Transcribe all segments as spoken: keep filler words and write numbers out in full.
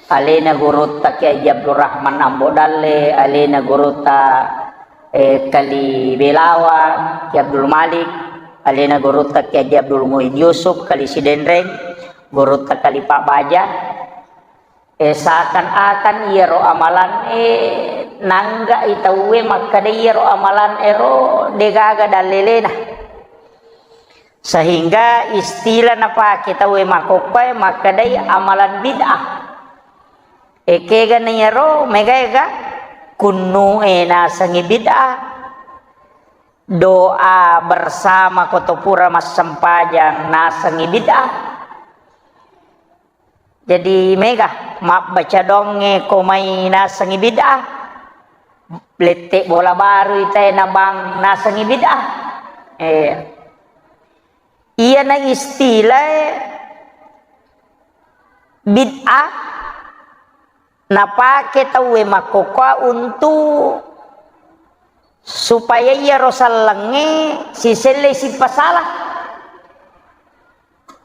Alena gurutta Kiai Haji Abdul Rahman Ambo Dalle, alena gurutta, eh, Kali Belawa, Ki Abdul Malik, alena gurutta Kiai Haji Abdul Muid Yusuf, Kali Sidenreng, gurutta Kali Pak Baja. Eh, seakan-akan iyaro amalan, eh, nangga'i tauwe makkeda iyaro amalan ero degaga dallelena. Sehingga istilah napake tauwe makkokkoe makkedai amalan bid'ah. Ekega na iyaro, mega-ega kunnu'e nasengi bid'ah. Doa bersama ko to pura massempajang nasengi bid'ah. Jadi mega mabbaca donge ko mai nasengi bid'ah. Lette bola baru itae na bang nasengi bid'ah. Eh. Iyana istilah bid'ah napake tauwe makkokkoe untuk supaya iyaro sellengnge siselle sipasala.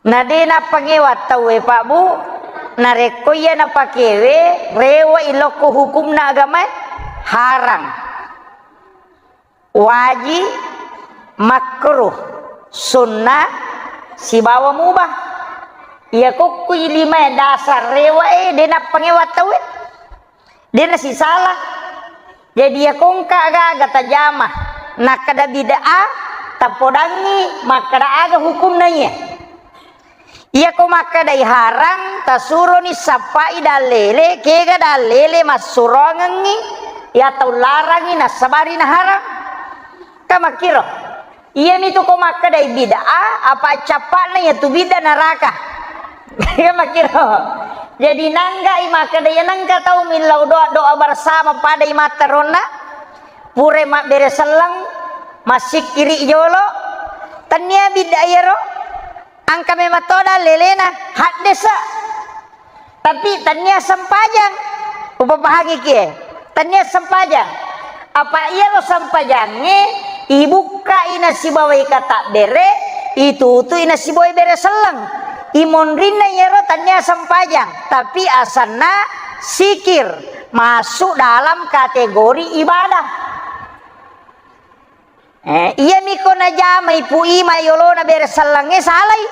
Na de nappangewa tauwe, Pak, Bu, narekko iya napakewe, rewa ilokko hukumna agamae, harang. Wajib, makruh, sunnah, sibawa mubah. Iya kokkui limae dasar rewae, de nappangewa tauwe. De nasisala. Jadi iya kongka aga-aga tajama, nakkeda bid'ah, tappodangi makkeda aga hukumna iya. Iyako makkedai harang, tasuroni sappai dallele, kega dallele massuroangengngi, iya tau larangi nassabari naharang. Ka makkiro. Iyamitu ko makkedai bid'ah, apa cappa'na iyatu bid'ah naraka. Iya makkiro. Jadi nangga'i makkeda iya nengka tau millau doa, doa bersama padai matteronna, pura mabbere selleng, massikkiri jolo, tennia bid'ah iyaro. Engka memang to dallelena, haddesa. Tapi tennia sempajang. Upapahangi kie. Tennia sempajang. Apa iyaro sempajangnge ibukkai nasibawai katabbere, itutui nasibawai bere selleng. Imonrinna iyaro tennia sempajang, tapi asanna sikir, masuk dalam kategori ibadah. Eh, iyami ko najamai Pu Ima yolona bere sellengnge salai.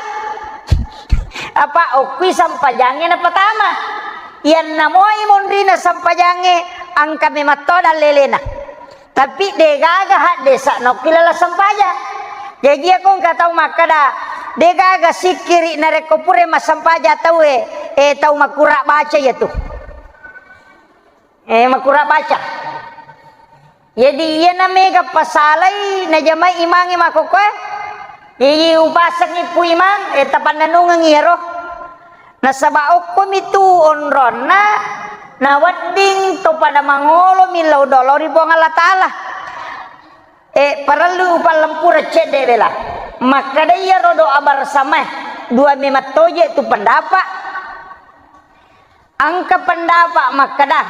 Apa okkui sempajangnge napatama. Iyanna moi monrina sempajangnge engka memang to dallelena. Tapi degaga haddesa nokki lala sempajang. Jaji ako engka tau makkeda, degaga sikkiri narekko pura massempajang tauwe, eh, tau makkura baca iyatu. Eh, makkura baca. Jadi, iyana mega pasalai najamai imangnge makkokkoe. Jadi, upasengngi Pu Imang, eh, tapannennungeng iyaro. Nasaba okkomi tu onronna, nawedding to pada mangolo millau doa lao ri Puang Allah Ta'ala. Eh, parellu upallempura cedde bela. Makkeda iyaro doa bersamae, dua memang toje tu pendapat. Engka pendapat makkeda,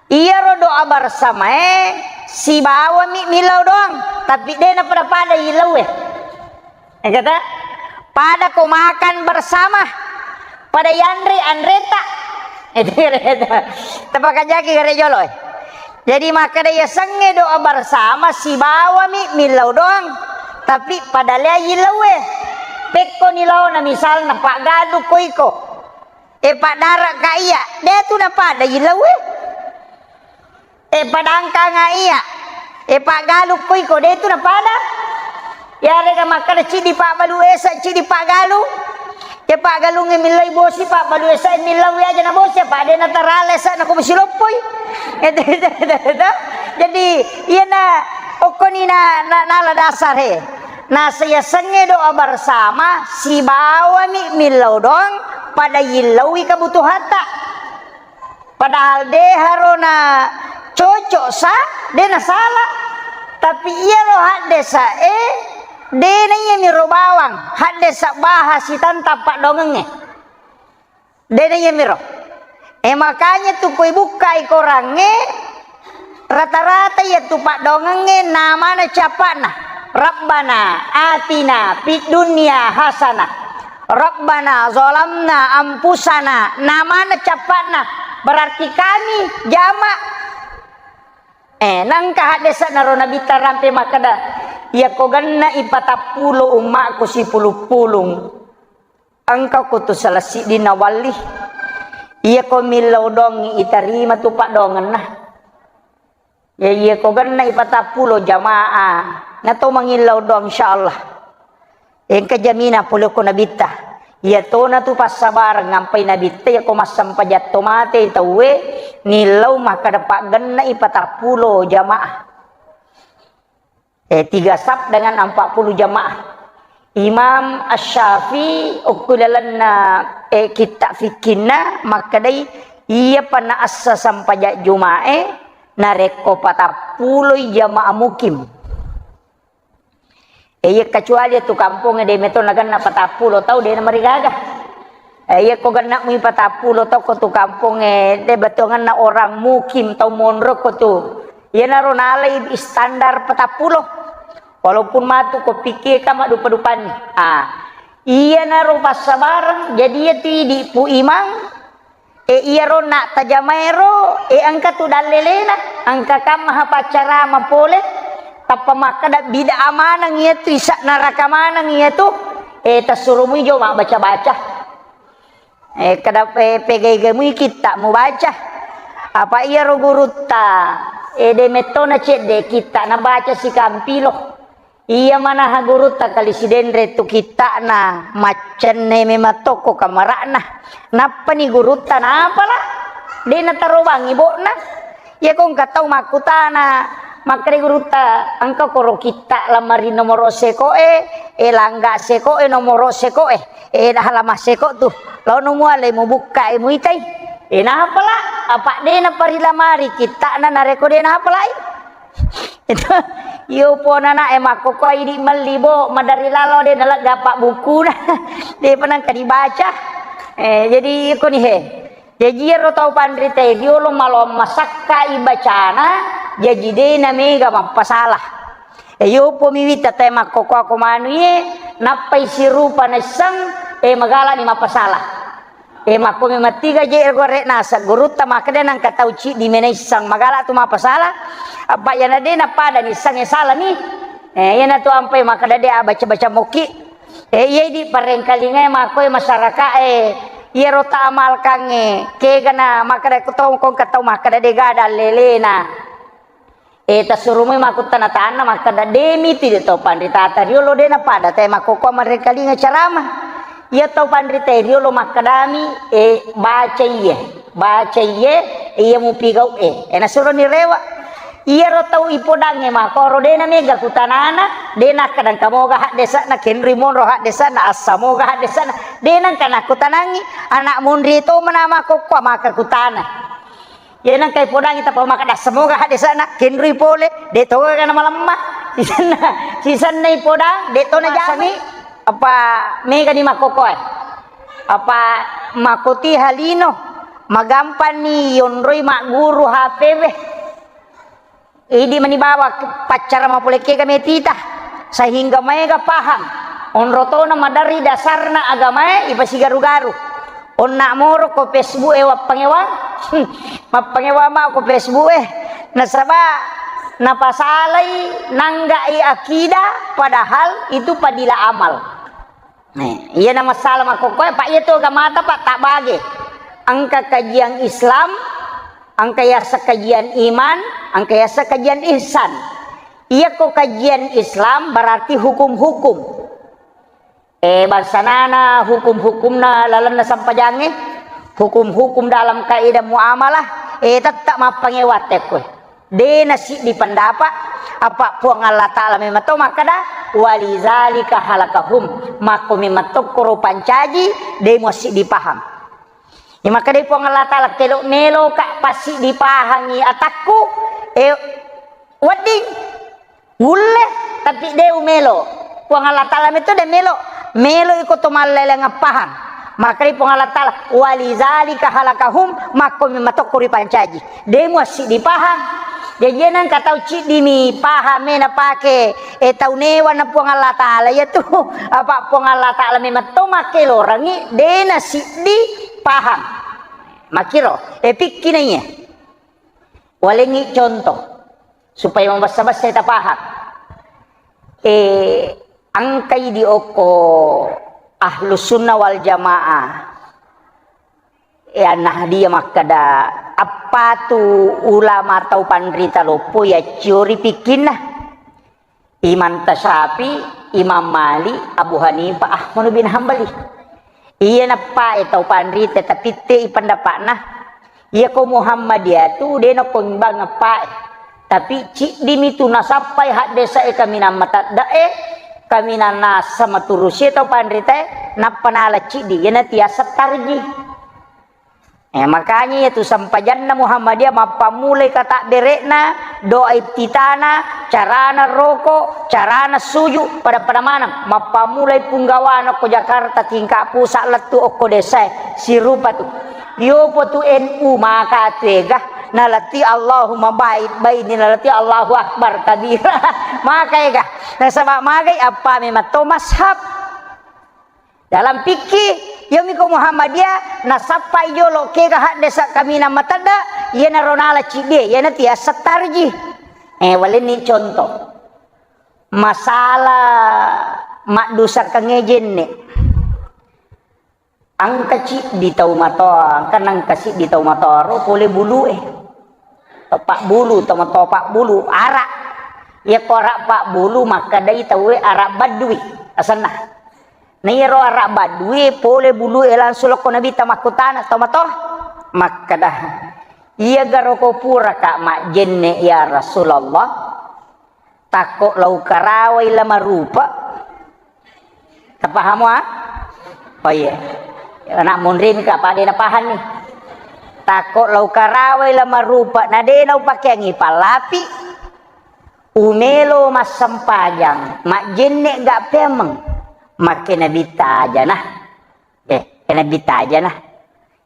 iyaro doa bersamae sibawami millau doang, tapi de napada-pada ilaue. Engkata, pada ko makan bersama, pada yanre anreta. Tapakajaki gare jolo, eh. Jadi makkeda yasengnge doa bersama sibawami millau doang, tapi pada lea ilaue. Pekko ni laona misalna paggalu ko iko. E paddaraka iya, de tu napada ilaue. E padangkanga iya, e paggalukko iko, de tu napada. Yarega makkeda ciddi pabbalu esa, ciddi paggalu. E paggalungnge millai bosi, pabbalu esa millau aja na bosi, apa de natarala esa na ko bosi loppoi. Jadi iyana okkoni na, na, nala dasar he. Nasa yasengnge doa bersama, sibawami millau doang, pada yillaui kebutuhatta. Padahal de harona cocok sa, de nasala. Tapi iyaro haddesa e, de na iyamiro bawang, haddesa baha sitantang paddoangengnge. Dena iyamiro. E, makanya tu koi bukkai korangnge, rata-rata iya tu paddoangengnge namana capa'na. Rabbana atina fid dunya hasanah Rabbana zalamna anfusana, namana cappa'na, berarti kami jama. Eh, nengka haddese'na ro Nabitta rampe makkeda, "Iyako genna'i patappulo ummakku sipulung-pulung, engka ko tu salah siddinna walli. Iyako millau doangngi itarima tu paddoangenna." Ya, iya ko genna'i patappulo jamaah, na to mangillau doang, insyaallah. Engka jaminan pole ko Nabitta. Iya tona tu passabareng ngampai Nabitta, iya ko massempajang to mate tauwe, nillau makkeda paggenna'i patappulo jamaah. Eh, tiga saf dengan empat puluh jamaah. Imam Asy-Syafi'i okko lalenna, eh, kitta fikkinna makkedai, iya pa naassa sempajang Juma'e, narekko patappuloi jamaah mukim. Eh, iya, kecuali tu kampongnge de meto nagenna patappulo tau, de namarigaga. Eh, iya, ko genna mui patappulo tau ko tu kampongnge, de betongenna orang mukim, tau monro ko tu. Iyanaro nalai standar patappulo. Walaupun matu ko pikir ka maddupa-dupanni. Ah, iyanaro passabareng, jadi iya tu idi pu imang, eh, iyaro na tajamaero, eh, engka tu dallelena, engka kamma ha paccarama pole, tappa makkeda bid'ah maneng iya tu, isa neraka maneng iya tu, eh, tassuro mui jo mabbaca-baca. Eh, kada pe-, pegai-gai mui kitta mubaca. Apa iyaro gurutta, eh, de mettona cedde kitta nabaca sikampilo. Iya manaha gurutta kali sidenre tu kittana, maccenne memang tokko kamara'na. Nappani gurutta napala, de natarobangi bo'na. Iya ko engka tau makkutana, makkeda gurutta, engka koro kitta lamari nomoro sekoe, eh, langga sekoe, nomoro sekoe, eh, dah lama seko tu. Laono muale mubukka, eh, muitai. Eh, napala, apa de naparilamari kittana narekko de napalai. Itu, iyo pona na, eh, makkokkoe idi melli, bo, madari lalo de nalegga apa bukuna. De penang ka dibaca. Eh, jadi iko ni he. Jaji iyaro tau panritae riolo maloang masakkai bacana, jaji de namega mappasala. E, yopo mi wita tae makkokkoako manu iye, nappai sirupa naisseng, e, magalani mappasala. E, makko memang tiga je gore naseng gurutta makkeda nengka tau ciddi me naisseng, magala tu mappasala. Apa iyana de napada nisseng, e, salani. E, iyana tu ampai makkeda de abaca-baca mokki. E, iya idi parengkalingae makkoe masyarakae, iyaro ta amalkangnge, kegana makkeda ko tau, ko engka tau makkeda de gaga dallelena. E, tassuro moi makkutana tanna makkeda de miti de tau panritata riolo de napada tae makkokkoe marengkalinga carama. Iya tau panritae riolo makkedami, e, baca iye, baca iye, iya mupigau e. E, nasuroni rewa. Iyaro tau ipodangnge makkoro de namega kutanana, de nakkeda engka moga haddese'na, kenrui monro haddese'na, assa moga haddese'na, de nengka nakkutanangi, ana monri to mena makkokkoe maka kutana. Iya nengka ipodangi tappa makkeda assa moga haddese'na, kenrui pole, de to ga namalemma. Sisenna, sisenna ipodang, de to najamai. Apa mega ni makkokkoe. Apa makkoti halino, magampanni yonroi magguru H P we. Idi mani bawa paccara mapole kega metita, sehingga maega paham. Onro tona maderri dasarna agamae ipasigaru-garu. Onna moro ko Facebook e wappangewang, mappangewang ma ko Facebook e. Nasaba napasalai nanggai akidah, padahal itu fadilah amal. Nah, iya na masalah makkokkoe, Pak, iya tu agamata, Pak, tak bage. Engka kajian Islam, engka yaseng kajian iman, engka yaseng kajian ihsan. Iya ko kajian Islam berarti hukum-hukum. Eh, bangsanana hukum-hukumna lalenna sempajangnge, hukum-hukum dalam kaidah muamalah, eh, tetap mappangewa tekko. De nasiddi pendapat, apa Puang Allah Ta'ala memang to makkeda, "Walizalika halakahum." Makko memang tokkoro pancaji, de muassiddi paham. Ya, makkedai Puang Allah Ta'ala, "Kelo melo ka passiddi pahangi atakku, eh, wedding, wulle, tapi de umelo." Puang Allah Ta'ala metto de melo, melo iko to malleleng pahang. Makkedai Puang Allah Ta'ala, "Walizalika halakahum," makko memang tokko ripancaji. De muassiddi pahang. Jaji, nengka tau ciddimi paham e napake, e, tau newana Puang Allah Ta'ala, iya tu, apa Puang Allah Ta'ala memang to makkelorangi, de na siddi paham. Makkiro, e, pikki na iya. Walengngi contoh, supaya mabessa-bessa tapaham. E, engkai di okko Ahlus Sunnah wal Jamaah. E, An-Nahdiyah makkeda, appatu ulama tau panrita loppo yacciori pikkinna. Imam Tasyafi, Imam Malik, Abu Hanifah, Ahmad bin Hambali. Iya nappae tau panrita, tapi te i pendapatna. Iya ko Muhammadiyah tu de nako imbang nappae. Tapi ciddimi tu nasappai haddesa e kaminang matadda e, kaminang nasa maturusi tau panrita e, nappa nala ciddi, iyana tiasa tarji. Eh, makanya iya tu sempajanna Muhammadiyah mappammulai katabbere'na, doa iftitana, carana roko, carana suju, pada-pada maneng. Mappammulai punggawana ko Jakarta tingkat pusat lettu okko desa e, sirupa tu. Yopo tu N U maka tu ega, nalati Allahumma ba'id baini, nalati Allahu Akbar kabira. Maka ega. Nasaba magai appa memang to mashab. Dalam fikih, yomi ko Muhammadiyah, nasappai jolo kega haddesa kaminang matadda, iyanaro nala ciddie, iyana tiasa tarji. Eh, walenni contoh. Masalah maddusakangnge jenne. Engka ciddi tau matoa, engka nengka siddi tau matoa ro pole bulue. Tau pabbulu, tau matoa pabbulu, ara. Iya ko ara pabbulu makkedai tauwe ara badui asenna. Na iyaro ara badui pole bulue langsung lokko Nabitta makkutana tau matoa. Makkeda, "Iya garo ko puraka majjenne ya Rasulullah?" Takko lao karawai la marupa. Tapahamo, ah? Oh iya. Anak munrin ka apa de napahang ni. Takko lao karawai la marupa, na de nau pakeangi pallapi. Umelo massempajang, majjenne ga peameng. Makke nabitta aja nah. Eh, nabitta aja nah.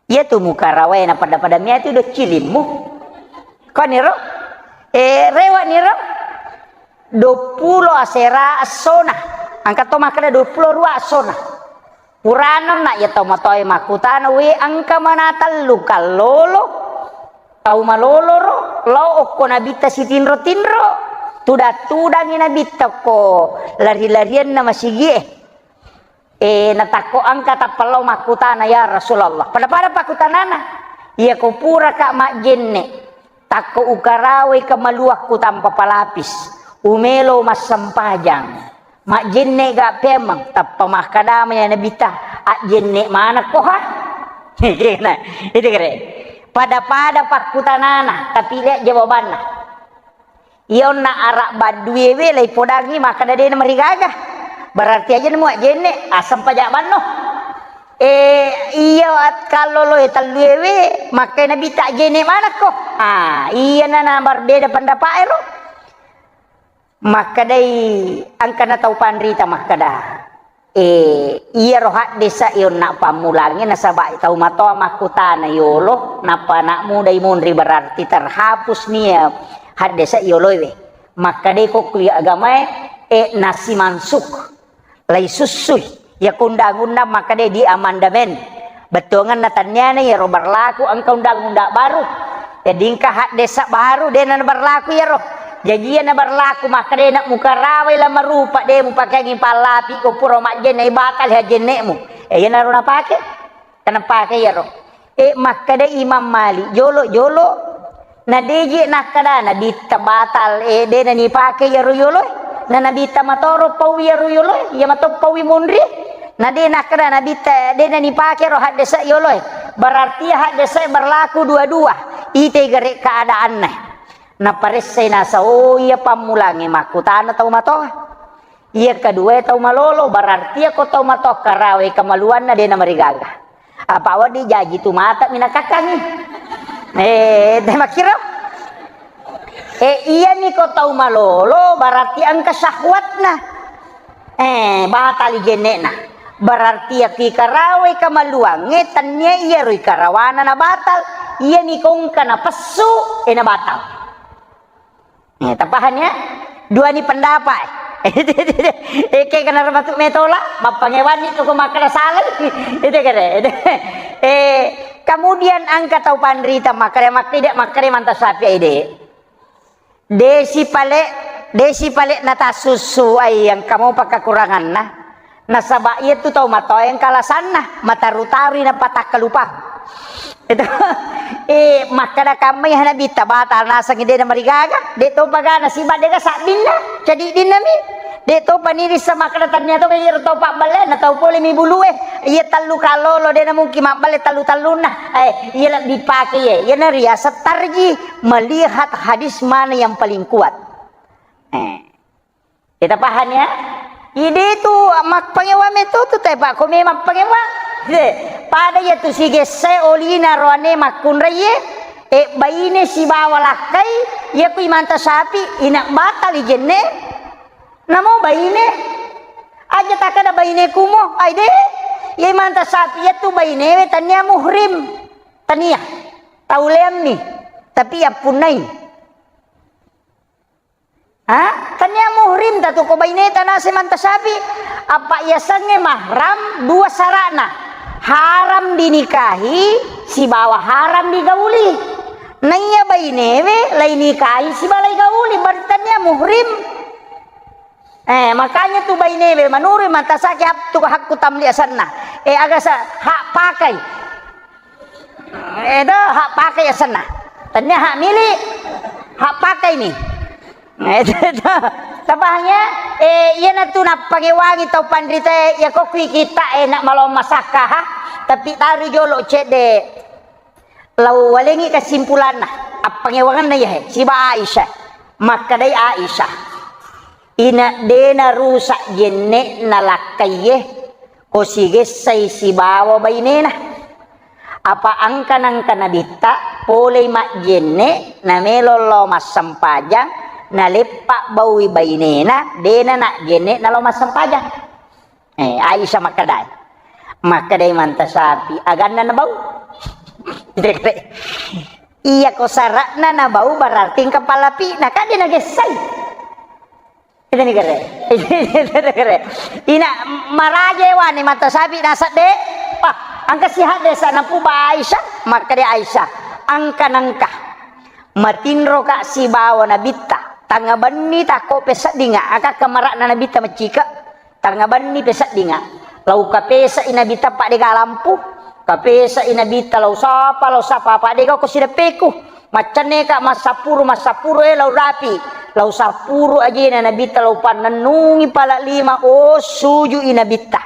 Iya tu mukarawae na pada-pada mea tu do cilimmu. Koniro? Eh, rewa niro? Duappulo asera essona. Engka to makkeda duappulo rua essona. Purana na iya tau matoae makkutana, "We, engka mana tellu kallolo? Tau malolo ro, lao okko nabitta sitinro-tinro. Tudang-tudangi nabitta ko lari-larianna masigie." Eh, natakko engka tappa lao makkutana, "Ya Rasulullah." Pada-pada pakkutanana, "Iya ko puraka majjenne, takko ukarawai kemaluakku tanpa palapis, umelo massempajang, majjenne ga peameng?" Tappa makkadama ya nabitta, "Ajjenne manekko ha?" Nah, itu kere. Pada-pada pakkutanana, tapi lihat jawabanna. Iya onna ara badduewe laipodangi makkeda de namarigaga. Berarti aja nemu ajjenne, aseng paja banno. Eh, iya at-, kalloloe telluewe, makkai nabitta ajjenne manekko. Ah, iya na, na berbeda pendapat ero. Makkedai engkana tau panrita makkeda. Eh, iyaro haddesa e onna pammulangnge nasaba tau matoa makkutana yolo, nappa anak muda imonri, berarti terhapus nia haddesa yoloe. Makkedai ko kuliah agamae, eh, nasi mansuk, lai sussui. Iya ko undang-undang makkedai di amandemen. Bettuangenna tanniana iyaro berlaku engka undang-undang baru. Jadi engka haddesa baru de na berlaku iyaro. Jaji iya na berlaku makkeda de na mukarawai la marupa, de mupakeangi pallapi ko pura majjenne, batal hajjennemu. Eh, iyanaro napake. Kana pake iyaro. Eh, makkeda Imam Malik, jolo-jolo. Na deje nakkeda nabitta batal, eh, de na nipake iyaro yoloe. Na nabitta matoro pau iyaro yoloe, iya mato paui monri. Na de nakkeda nabitta, de na nipake ro haddesa yoloe. Berarti haddesa berlaku dua-dua. Ite gare keadaanna. Naparessai nasa, oh, iya pammulangnge makkutana tau matoa. Iya kedua tau malolo, berarti iya ko tau matoa karawai kemaluanna de na marigaga. Apa wedding jaji tu mata minakakkangi. Eh, de makkiro. Eh, iya ni ko tau malolo, berarti engka syahwatna. Eh, batali jennekna. Berarti iya ki karawai kemaluangnge, tannia iyaro ikarawana na batal. Iya ni ko engka napessu, eh, na batal. Eh, tapahani ya? Duani pendapat. Eh, ke kena matu metola, mappangewanni tu ko makkeda salai. Itu kere. Eh, kemudian engka tau panrita makkeda, makkeda, makkeda manta sapi ide. Desi pale, desi pale natasussu ai engka mopa kekuranganna. Nasaba iyatu tau matoa engka alasanna, mataru-tarui napatakkalupa. Itu, eh, makkeda kammai ha Nabitta, batal nasengngi de namarigaga, de topa gana siba de ga sabbinna, cadiddinna mi. De topa nirissa makkeda tannia to iyaro tau pabballe, na tau pole mi bulue. Iya tellu kalolo de namungkin mabballe tellu-tellunna. Eh, iya lebbi pake iya. Iya nariaseng tarji, melihat hadis mana yang paling kuat. Eh. Kita paham ya? Ide tu mappangewang meto tu, te, Pak, ko memang pangewang. De, pada iya tu sigesse olina roane makkunraie, e, baine sibawa lakkai, iya ku imanta sapi, ina batal ijenne. Namo baine, aja takada baine kumo, ai de, iya imanta sapi iya tu bainewe tania muhrim. Tania, tauleammi, tapi yappunnai. Ha? Tania muhrim tatu ko baineta nase manta sapi. Apa yasengnge mahram dua sarana. Haram dinikahi sibawa haram digauli. Naiya bainewe lai nikahi sibawa lai gauli, berarti tania muhrim. Eh, makanya tu bainewe menurut manta sapi hak tu hakku tamli asanna. Eh, agasa hak pakai. Edo hak pakai asenna. Tania hak milik, hak pakai ni. Edo, tabahnya, eh, iyana tu nappangewangi tau panrita, eh, iya ko kui kita, eh, nak malong masakka, ha? Tapi taru jolo cedde. Lau walengi kesimpulanna, appangewanganna iya, he, siba Aisyah. Makkedai Aisyah. Ina dena rusak jenne'na lakkaiye, ko sigessai sibawa bainena. Apa angka nangka nabitta, polei majjenne, namelo lao massempajang, naleppa baui bainena, dena najjenne nalao massempajang. Eh, Aisyah makkedai. Makkedai manta sapi, aganna nabau. Iya ko sara'na nabau berarti engka palapi'na, kan de nagessai. Itu ni kere. Itu ni kere. Ina maraja wane mata sapi nasab de. Wah, angka sihat de sa napuba Aisyah, makkeda Aisyah, angka nangka. Matinro ka sibawa nabitta. Tangnga benni takko peseddinga, aka kamara'na nabitta macika. Tangnga benni peseddinga. Lau kapesai nabitta pa dega lampu. Kapesai nabitta lau sapa, lau sapa, apa dega ko sideppeku. Maccenneka massapuru, massapuru, eh, lau rapi. Lau sapuru ajena nabitta, lau pannennungi pala lima, oh, sujui nabitta.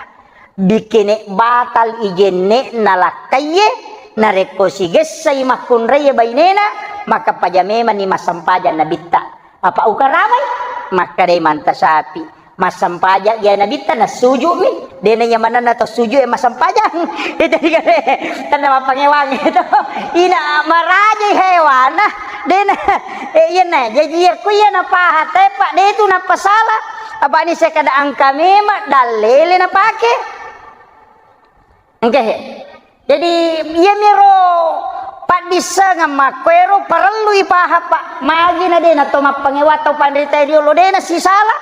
Bikene batal ijenne nalakkaiye, narekko sigessai makkunraiye bainena, maka paja memanni massempajang nabitta. Apa ukarawai? Makkedai manta sapi. Massempajang iya nabitta, nassuju'mi. Dena iya manenna to sujud e massempajang. Itu dikare. Tenna mappangewangi itu. Ina marajai hewana. Dena. Eh, iyana. Jaji iya ku iya napaha tepa. De itu napasala. Apa ni sekada angka memang dalele napake. Engke he. Jadi, iyamiro paddissengeng makkoero parellui pahang, Pak. Magi na de na to mappangewa tau panrita riolo, de na sisala.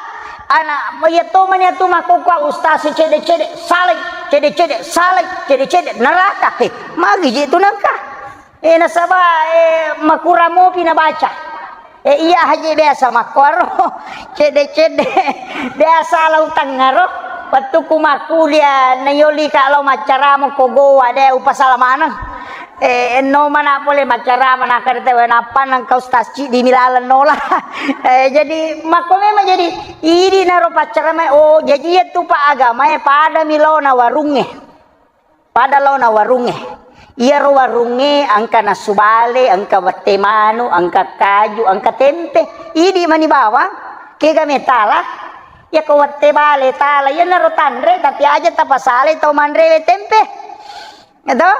Ana, iya to mani atu makkokkoe ustaz cede-cede, salai, cede-cede, salai, cede-cede, neraka. He, magi je tu nengka. Eh, nasaba, eh, makurang mopi nabaca. Eh, iya haji biasa makkuaro. Cedde-cedde. Biasa lau tengngaro. Wettukku makkuliah, nayolika lau maccarama ko Gowa, de upasala maneng. Eh, enno mana pole maccarama, nakada tewe nappa nengka ustaz ciddi milaleng nola. Eh, jadi makko memang jadi idi naro paccarama, oh, jadi iya tu pa agama e pada mi laona warungnge. Pada laona warungnge. Iyaro warungnge engka nasu bale, engka wette manu, engka kaju, engka tempe. Idi mani bawang, kega metala. Iyako wette bale tala, iyanaro tanre, tapi aja tapasalai tau manrewe tempe. Eto?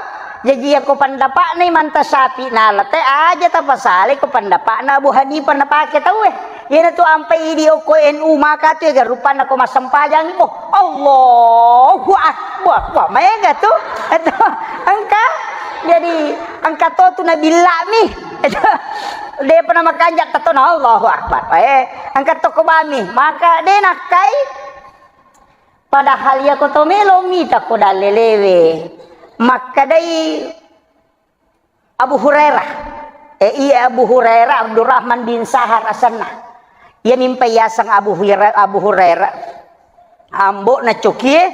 Jaji iyako pendapatna Imam Tasyafi'i nala te aja tapasalai ko pendapatna Abu Hanifah napake tauwe. Iyanatu ampai idi okko N U maka tu ega rupanna ko massempajangi, oh, Allahu Akbar. Wah, maega tu. Eto, engka. Jadi, engka to tu nabillami. Depa na makanja' tatona, Allahu Akbar. Eh, engka tokko bami. Maka de' nakkai. Padahal iya ko to melo mita ko dalle lewe. Makkedai Abu Hurairah. Eh, iya Abu Hurairah, Abdurrahman bin Sahar asenna. Iya mimpa yaseng Abu Hurairah, Abu Hurairah. Ambo'na cokie.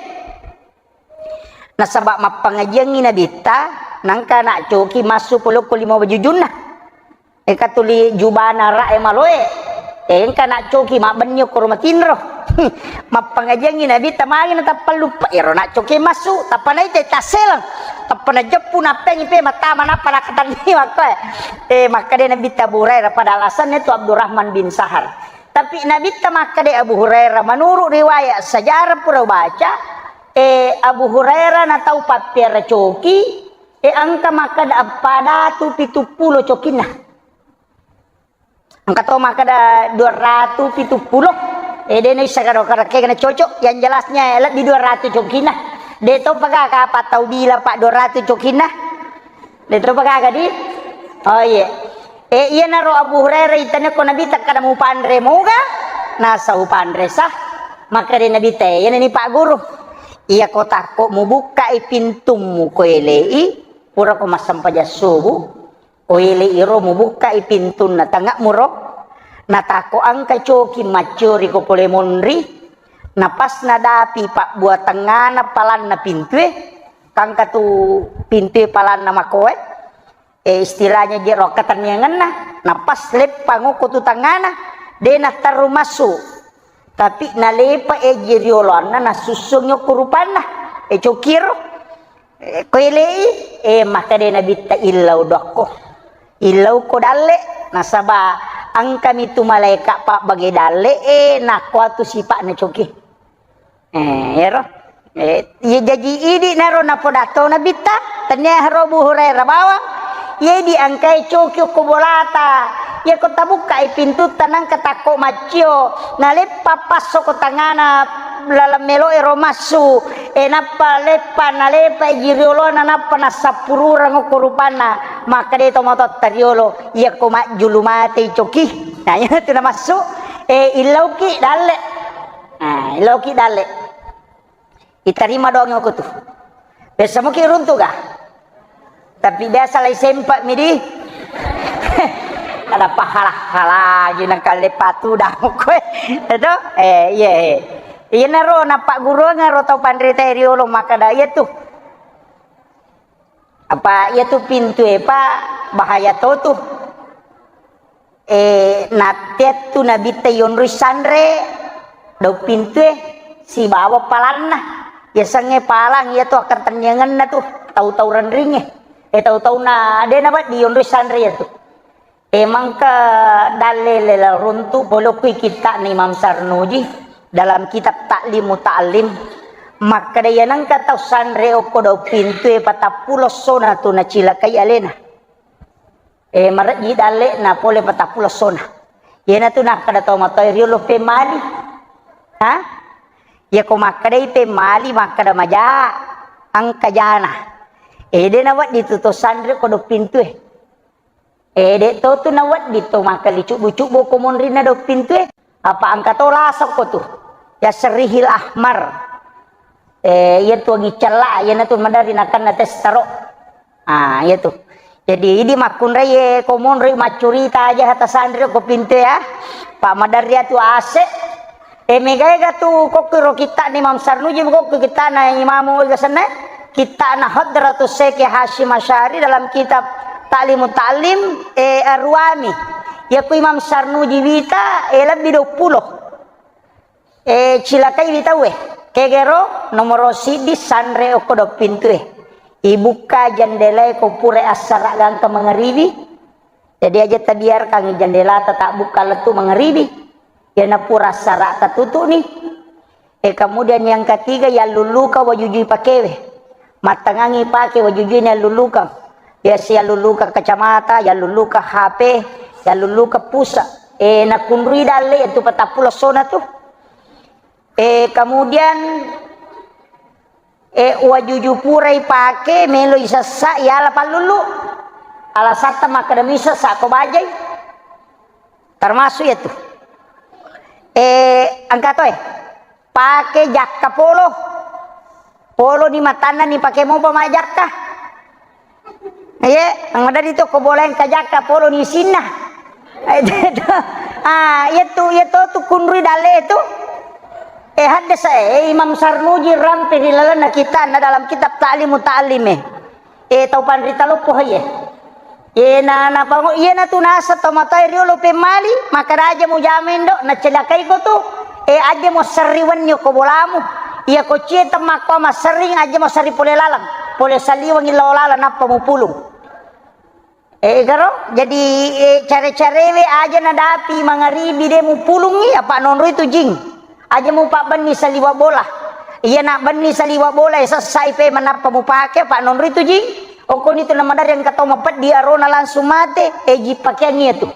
Nasaba' mappangajiangngi Nabitta, nangka na' coki massu polokko lima wajujunna. Eka tuli jubana ra'e maloe. Engka na' coki mabbenni okkoro matinro. Mappangajiangngi Nabitta magi na tappa luppa. Ero na' coki massu, tappa naita tasseleng. Tappa najeppu nappengi pe matama nappa nakatanni makkoe. Eh, makkeda Nabitta Abu Hurairah pada alasannya tu Abdurrahman bin Sahar. Tapi Nabitta makkeda Abu Hurairah, menurut riwayat sejarah pura baca, eh, Abu Hurairah na tau pappiara coki, eh, engka makkeda eppa datu pitu pulo cokinna. Engka to makkeda dua ratu pitu pulo. Eh, de' naisseng karo-karo kega na cocok. Yang jelasnya, eh, lebbi dua ratu cokinna. De' to pagaga apa tau bilang pa dua ratu cokinna. De' to pagaga di. Oh, iya. Eh, iyanaro Abu Hurairah itanya ko Nabitta kada mupanre moga. Nasa upanre sah. Makkeda Nabitta, eh, iyana ni Pak Guru. Iya ko takko mubukkai pintummu ko elei, pura ko massempajang subuh. Ko elei iro mubukkai pintunna tange'mu ro, natakko engka coki macciori ko pole monri, na pas nadapi pabbuatengngana palanna pintue, kangka tu pintue palanna makoe, eh, istilahnya je ro katenniangenna, na pas leppang okko tu tengngana, de' natterru massu. Tapi nalepa eji rioloanna nasussungi okko rupanna, eh, cokiro. Eh, ko elei, eh, makkeda Nabitta illau dokko. Illau ko dalle, nasaba engkami tu malaeka pabbage dalle, eh, nakko atu sipa'na coki. Eh, ero. Eh, iya jaji idi naro napodatto Nabitta, tania haro Abu Hurairah bawang. Iya idi engkai coki okko bolata. Iya ko tabukkai pintutta nangka takko maccio, naleppa passo ko tangana laleng melo ero massu. Eh, nappa leppa, nalepa ji riolona, nappa nassappurureng okko rupanna. Makkeda tomatoatta riolo, iya ko majjulu matei coki. Nah, iya tu namassu. Eh, illauki dalle. Nah, illauki dalle. Itarima doang okko tu. Biasa muki runtu ga? Tapi biasa lai sempat mi di. Ada pahala-hala lagi nang kalle patu dah koe. Itu? Eh, iya, iya. Iya naro napagguruang ro tau panrita riolo makkeda iya tu. Apa iya tu pintu e pa bahaya to tu. Eh, natteattu Nabitta yonroi sanre daung pintue sibawa palanna. Yasengnge palang iya tu akkatenniangenna tu tau-tau renringnge. Eh, tau-tauna de nawedding yonroi sanre iya tu. Eh, mangka dalle lela runtu pole okkoi kitta'na Imam Sarnuji dalam kitab Ta'lim Muta'allim. Makkeda iya nengka tau sanre okko daung pintue patappulo essona tu nacilakai alena. Eh, marejji dalle'na pole patappulo essona. Iyanatu nakkeda tau matoa riolo pemmali. Ha? Iya ko makkedai pemmali, makkeda maja, engka jana. Eh, de nawedding tu to sanre ko do pintue. Eh, de to tu nawedding to makkeli cubbu-cubbu ko monrinna do pintue. Apa engka to lasokko tu. Ya serihil ahmar. Eh, iya tu agi cella, iyanatu maderri nakenna testaro. Ah, iya tu. Jadi, idi makkunrai, eh, ko monroi maccurita aja hata sanri ko pinte ya. Pak maderri atu ase. Eh, megaega tu kokki ro kitta'na Imam Sarnuji, kokki kitta'na Imamu ega senna. Kitta'na Hadratus Syekh Hasyim Asy'ari dalam kitab Ta'limut Ta'lim, eh, Arwami. Ya ku Imam Sarnuji wita, eh, lebbi dua puluh. Eh, cilakai wi tauwe. Kegero nomoro siddi sanre okko do pintue. Ibukka jendelae ko pura assara gangka mangaribi. Jadi aja tabiarkan jendelata tak buka lettu mangaribi. Yana pura assara tatutu'ni. Eh, kemudian yang ketiga, yalluluka wajujui pakewe. Mattangangi pake wajujui ni yallulukang. Biasa yallulukang kacamata, yallulukang H P, yallulukang pulsa. Eh, nakunrui dalle itu patappulo sona tu. Eh, kemudian, eh, wajuju purai pake, melo isessa, yala pallulu. Alasatta makkeda misa sako bajai. Termasuk itu. Eh, engka to, eh. Pake jakka polo. Polo ni matanna ni pake mopa majakka. Iye, maddari to ko bola engka jakka polo ni isinna. Ah, iya tu, iya to tu kunrui dalle tu. Eh, haddasa, eh, Imam Sarnuji rampe ri lalenna kitabna dalam kitab Ta'limu Ta'lim, eh. Eh, tau panrita loppo, iye. Iye na, na pango-, iye na tu nasa tau matoa riolo pemmali, makkeda aja mujama indo, nacelakai ko tu. Eh, aja mo serri wenni ko bolamu. Iya ko cie temmakko masserring, aja mo serri pole laleng. Pole saliweng illau laleng, nappa mupulung. Eh, karo? Jadi, eh, care-carewe aja nadapi mangaribi de mupulungi, apa nonroi tu jing. Aja mupabbenni saliwa bola. Iya na benni saliwa bola, eh, sessai pe manappa mupake, apa nonroi tu jing. Okkoni tu namadarri engka tau mapeddi arona langsung mate, eh, ji pakeang iya tu.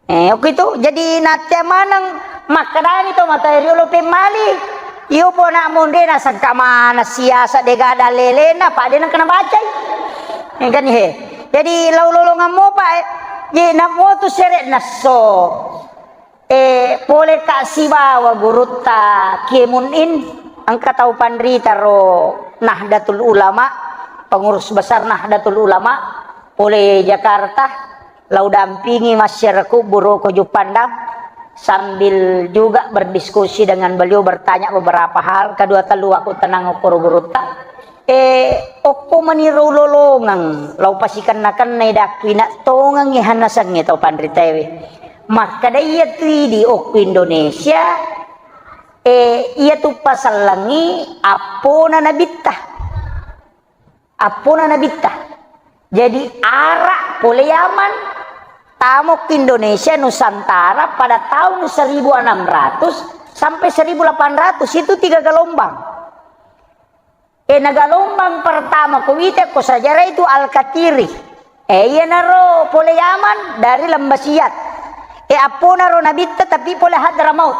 Eh, okko itu, jadi nattea maneng makkedani to matoa riolo pemmali. Iyo pona monde nasengka mana siasa dega ada lelena, pa de nengka nabacai. Eh, kan, he. Jadi lau lolongang mopa, eh. Ye, namo tu sere nasso. Eh, pole ka sibawa gurutta Kiemun In, engka tau panrita ro Nahdlatul Ulama, pengurus besar Nahdlatul Ulama, pole Jakarta. Lau dampingi masyarakat Buru Koju Pandang, sambil juga berdiskusi dengan beliau, bertanya beberapa hal, kedua telu aku tenang okoro gurutta. Eh, okko maniro lolongeng, lau pasikenna-kennai dakku ina tongengi hanasengnge tau panritaewe. Makkeda iya tu idi okko Indonesia, eh, iya tu pasellengi appona nabitta. Appona nabitta. Jadi, ara pole Yaman, tamo ke Indonesia, Nusantara pada tahun seribu enam ratus sampai seribu delapan ratus, itu tiga gelombang. Eh, na gelombang pertama ko wita ko sejarah itu Al-Katiri. Eh, iyanaro pole Yaman dari Lembah Siat. Eh, apponaro nabitta tapi pole Hadramaut.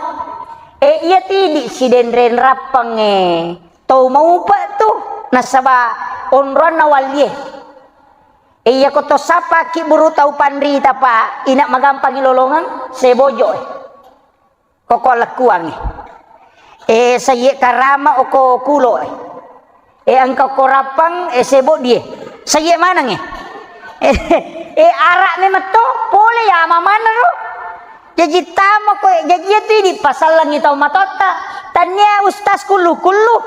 Eh, iya tidi sidenreng rappang, eh. Tau maupa tu, nasaba onroanna wallie. E, iya ko to sappa ki buru tau panrita pa, ina magampangi lolongeng, sebojo e. Koko lekkuangi. E, saye karama oko kulo e. E, engka ko rappang, e, sebo die. Saye maneng e. E, e, ara memetto, pole ya mamana ro. Jaji tamo koe, jaji iya tu idi pasallengi tau matotta. Tania ustaz kullu-kullu.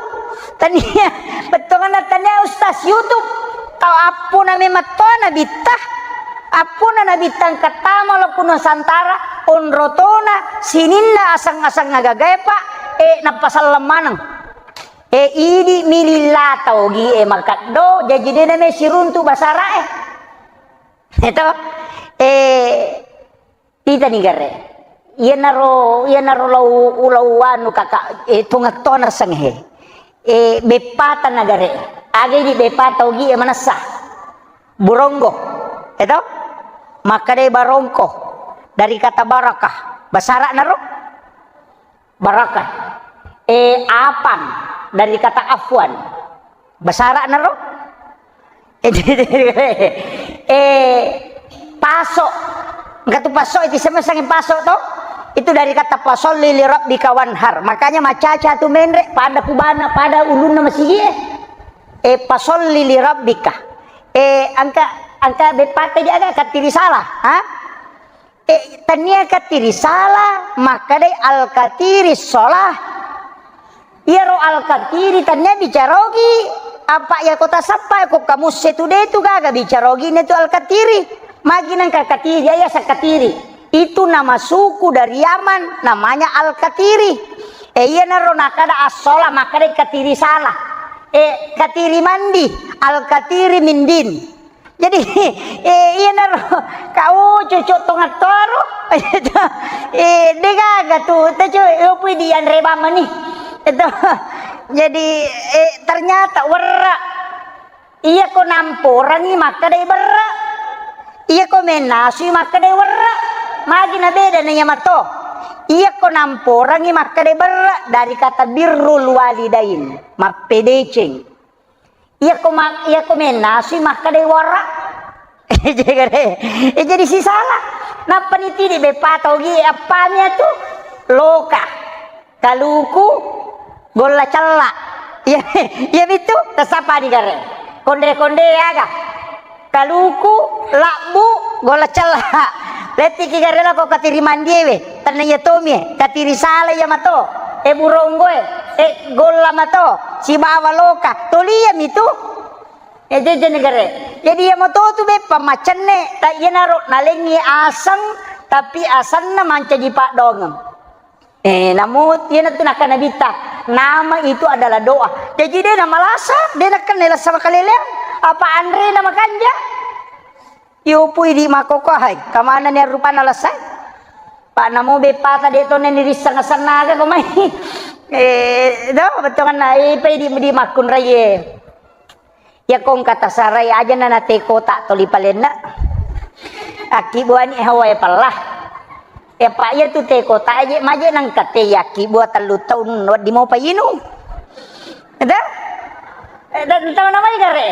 Tania, bettuanna tania ustaz YouTube. Tau appona memang to nabitta. Appona nabitta engka tamo lo ku Nusantara, onrotona, sininna aseng-aseng agagae, Pak, e, nappasalleng maneng. E, idi mililla tau gi e makaddo, jaji dena me siruntu basara e. Eto, e, Titani gare. Iyanaro, iyanaro lau, lau anu kaka, e, tungetto nasengnge. E, beppata nagare. Aga idi beppata ogi e manessa. Buronggo. Eto? Makkadai barongko. Dari kata barakah. Basara naro? Barakah. E, apang. Dari kata afwan. Basara naro? Eh, paso. Engka tu paso, itu sama sangi paso to. Itu dari kata pasolli li rabbika wanhar. Makanya macaca tu menre pada kubana, pada ulunna masigi e. Eh, pasolli li rabbika. Eh, engka, engka beppata dia aga kattiri salah, ha? Eh, tania kattiri salah, makkadai al-katiri sholah. Iyaro al-katiri tania bicarogi, apa iya kota sappa ko kamusse tu de tu gaga bicarogi ne tu al-katiri. Magi nangka katiri, iya sakatiri. Itu nama suku dari Yaman, namanya al-katiri. Eh, iyanaro nakada as-sholah, makkadai katiri salah. Eh, katiri mandi, al-katiri mindin. Jadi, eh, iyanaro, kau cucuk tongattoro, eh, degaga tu, tecu, eh, pui dianre bamani. Itu. Jadi, eh, ternyata werra. Iya ko namporangi makkadai berra. Iya ko mennasui makkadai werra. Magi na beda na iya mato. Iya ko namporangi makkadai berra dari kata birrul walidain, mappedeceng. Iya ko ma-, iya ko mennasui makkadai warra. Jadi, eh, jadi sisala. Nappa nitidi beppa tau gi, appami atu? Loka. Kaluku, golla cella. Iya, iya bitu, tasapani gare. Konde-konde aga. Kaluku, labbu, golla cella. Lettiki gare lako katiri mandiewe. Tenna iya tomie, katiri sala iya mato. E buronggoe, e golla mato. Sibawa loka. Toli iya mitu. E, jeje negare. Jadi iya moto tu beppa macenne, ta iyanaro nalengi aseng, tapi asenna mancaji paddongeng. Eh, namu iyanatu nakkana Nabitta, nama itu adalah doa. Jadi de namalasa, de nakkana lasa makaleleang, apa anre na makanja? Yupu idi makoko hai, kamana ni rupanna lasa? Pak namu beppata de tone ni risseng asenna aga ko mai. Eh, do betonganna, eh, pe di, di makkunraie. Iya ko engka tasarai, aja na nate kota toli palenna. Akkibuani hawa e pella. Iya pa iya tu te kota aja maje nangka te yakki bua tellu taun waddi mopa inung. Ada? Eh, dan tahu namanya gare.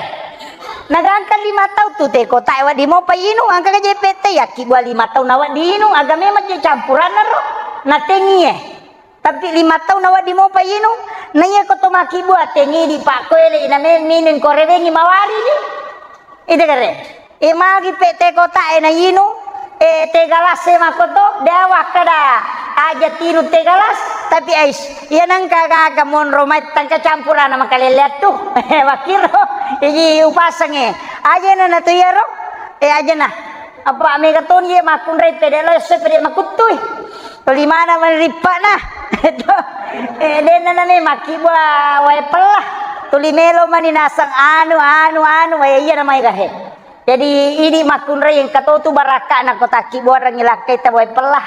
Naga angka lima taun tu te kota waddi mopa inung, angka je pete yakki bua lima taun nawaddi inung, aga memang je campuranna ro. Natengi eh. Tapi lima taun nawaddi mopa inung, na iya ko to makkibua tengidi pakkoele na me-, minung ko rewengi mawari ni. Ida gare. E magi pe te kota e na inung, e te galas e makoto, de wakkada aja tinung te galas, tapi ais, iya nangka gaga monro mai tangka campurana makaleleattu. Wakkiro, iji upasange. Aja na natu iyaro, e aja na. Apa mega toni ye makkunrai pede lo esso pede makuttui. Tuli mana mani rippa'na. Eh, denna nani makkibua wae pella. Tuli melo mani naseng anu, anu, anu, wae iya namai gahe. Jadi, idi makkunrai engka to tu barakka'na ko takkibuarengngi lakkai ta wae pella.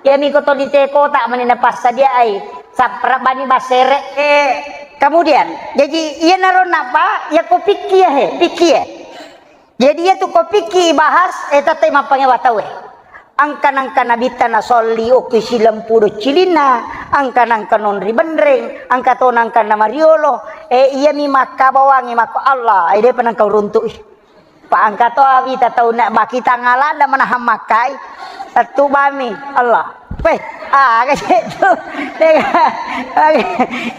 Iyami ko to di te kota mani napassadiaai. Sapra bani basere. Eh, kemudian, jadi, iya naro napa, ya ko pikki ya he, pikki ya. Jadi, iyatu ko pikki ibahas, eh, tette mappangewa tauwe. Engka nangka Nabitta nasolli okki silempuru cilinna, engka nangka nonri benreng, engka to nangka namariolo, eh, iyami makkabawangi makko Allah, eh, depa nangka uruntu'i. Pa engka to awita tau na baki tangalada manahang makkai, tettu bami Allah. Weh, aga ceddu.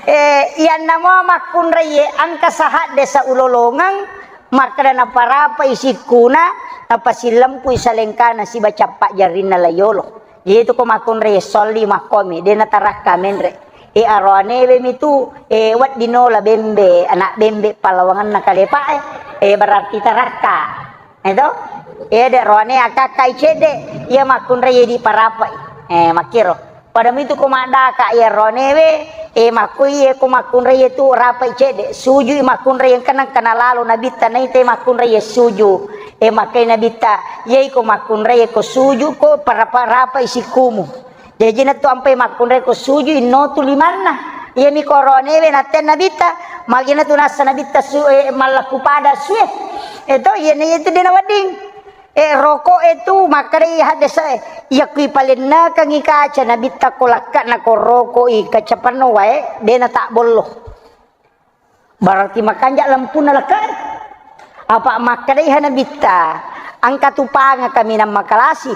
Eh, iyanna mo makkunraiye engka sahadde saulolongeng, Makkeda naparapai sikkuna, napasilempui salengkana siba cappa jarrinna layolo. Jadi tu ko makkunrai solli makkomi, de natarakka menre. E aroanewe mitu, e wedding nola bembe, anak bembe palawangenna kalepa e, e berarti tarakka. Eto? E de roane akakkai cedde, iya makkunrai diparapai. E makkiro. Pada mitu ko maddaka iya ronewe, e, makkoi, e, ko makkunrai tu rapai cedde, sujui makkunrai engka nangka nalalo Nabitta naita makkunrai suju. E, makkai Nabitta, iyai ko makkunrai ko suju ko parapa-, rapai sikkumu. Jaji nattu ampai makkunrai ko suju inno tu limanna. Iyami ko ronewe natte Nabitta, magina tu nassa Nabitta su-, e, mallakku pada sue. Eto, iyana itu dena wedding. Eh, roko e tu makkedai haddese'e, iya kui palennekengngi kaca Nabitta ko lakka na ko roko i kaca penno wae, de na tabbollo. Berarti makanja lempunna lakka e. Apa makkedai ha Nabitta, engka tu panga kaminang makalasi.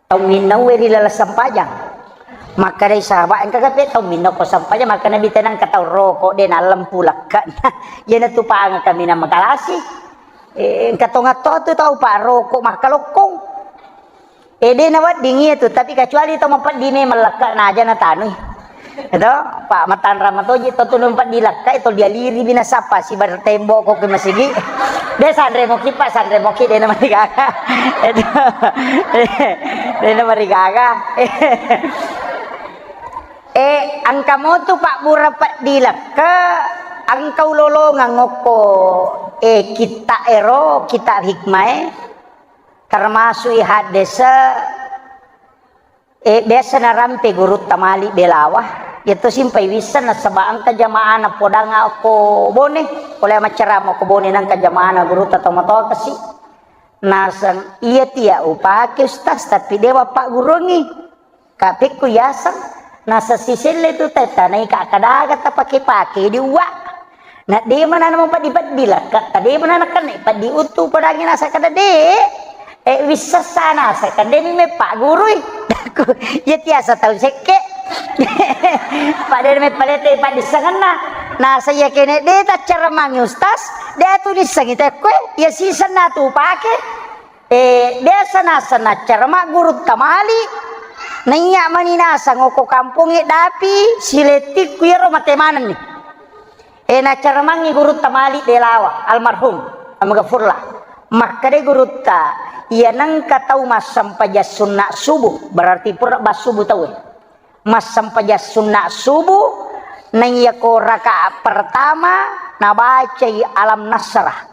Tau minnaue ri laleng sempajang. Makkedai sahabat, engka gape tau minnau ko sempajang, makkeda Nabitta nengka tau roko, de na lempu lakka. Iyana tu panga kaminang makalasi. Eh, engka tongatto tu tau pa roko makkalokkong. Eh, de na wedding iya tu, tapi kecuali tau mapeddi memang lakka na aja na tanui. Eto, pa matanra matoji to tu numpa di lakka itu dia liri bina sapa si bar tembok ko ke masigi. De sanre moki pa sanre moki de na marigaga. Eto. De na marigaga. Eh, engka motu pabbura peddi lakka, engka ulolongeng okko, eh, kitta ero, kitta hikmae, termasuk i haddese, eh, biasa narampe gurutta mali belawa, iya to simpai wisseng nasaba engka jamaana podang okko Bone, pole maccarama okko Bone nangka jamaana gurutta tomatoa kasi. Naseng, iya tia upake Ustaz, tapi dewa paggurungi. Kapekku yaseng, naseng siselle tu tetta, naika kadaga tapake-pake di uwa. Na de mana namo peddi-peddi lakka, ta de mana nakenne peddi uttu padangi nasa kada de. E, wissessa nasa kada mi mepa gurui. Iya tiasa tau sekke. Pada me palete padissengenna. Nasa iya kene de taccara mangi ustaz, de atu nissengi tekkue, iya sisenna tu pake. E, biasa nasa naccara maggurutta mali. Naiya mani naseng oko kampongnge dapi silettikku iyaro mate manenni. E, nacaramangngi gurutta mali Delawa, almarhum, almaghfurlah. Makkeda gurutta, iya nengka tau massempajang sunna subuh, berarti pura bassubuh tau e. Massempajang sunna subuh, naiyako rakaat pertama, nabacai alam nasrah.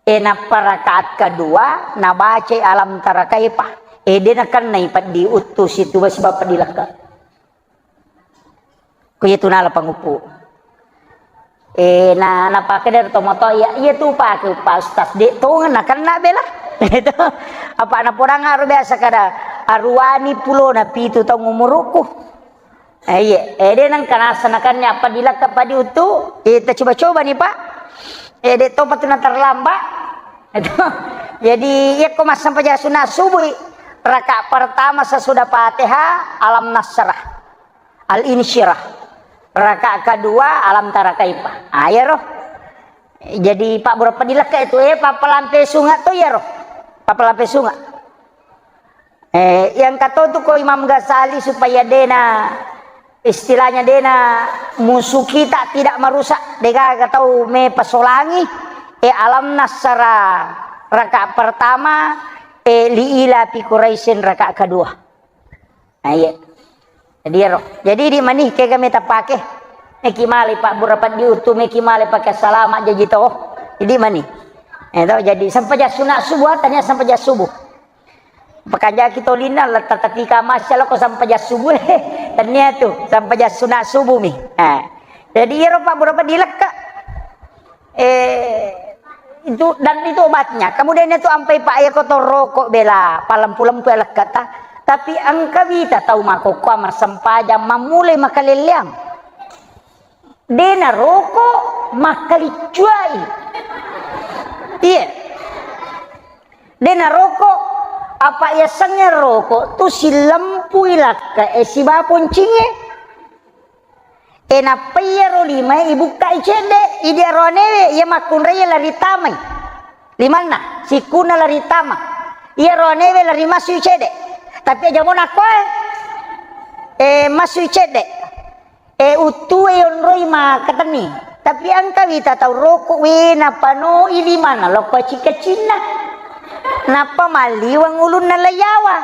E, nappa rakaat kedua, nabacai alam tara kaifa. E, de nakennai peddi uttu situ basi bapa dilakka. Ko iya tu nala panguppu. E, na, napakkeda to moto, iya, iya tu pake uppa ustaz, de tongeng nakenna bela. Itu. Apa napodang aro biasa kada aruani pulona pitu taung umurukku. E, iya, e, de nengka nasa nakenna apa dilakka padi uttu, e, ta coba-coba ni, Pak. E, de topa tu na terlambat. Itu. Jadi, iya ko massempajang sunna subuh, rakaat pertama sesudah Fatihah, alam nasrah. Al-insyirah. Rakaat kedua, alam tara kaifa. Ah, iyaro. Jadi, Pak, berapa dilakka itu, e, pappalampe sunga to iyaro. Pappalampe sunga. E, yang katotu ko Imam Ghazali supaya dena, istilahnya dena musuh kita tidak merusak, degaga tau me pasolangi, e, alam nasrah rakaat pertama, e, li ila fi Quraisyin rakaat kedua. Nah, iya. Jadi, ero. Jadi, di mani kega meta pake. Meki male Pak, berapa diutu, meki male pake salama jaji to. Jadi, mani. E, to, jadi, sempajang sunna subuh, tania sempajang subuh. Pakajaki tolinna, letta tatika masya loko sempajang subuh. Tania tu, sempajang sunna subuh mi. Nah. Jadi, ero Pak, berapa dilekka. Eh, itu, dan itu obatnya. Kemudian itu ampai Pak, iya ko to rokok bela, palempu-lempu ya lekkata. Tapi engka wita tau makkokkoe massempajang mammulai makalelleang. Dena rokok makkaliccuai. Iya. Dena rokok, apa yasengnge rokok tu silempui lakka e siba poncingnge. E, nappa iyaro limae ibukkai cedde, idi aroanewe iya makkunrai lari tamai. Limanna, sikkunna lari tama. Iya aroanewe lari masui cedde. Tapi aja mo nakkoe, e, masui cedde. E, uttue yonroi makkatenni. Tapi engka wita tau rokok, we, napanoi limanna lokko cika-cinna. Nappa malliweng ulunna laiyawa.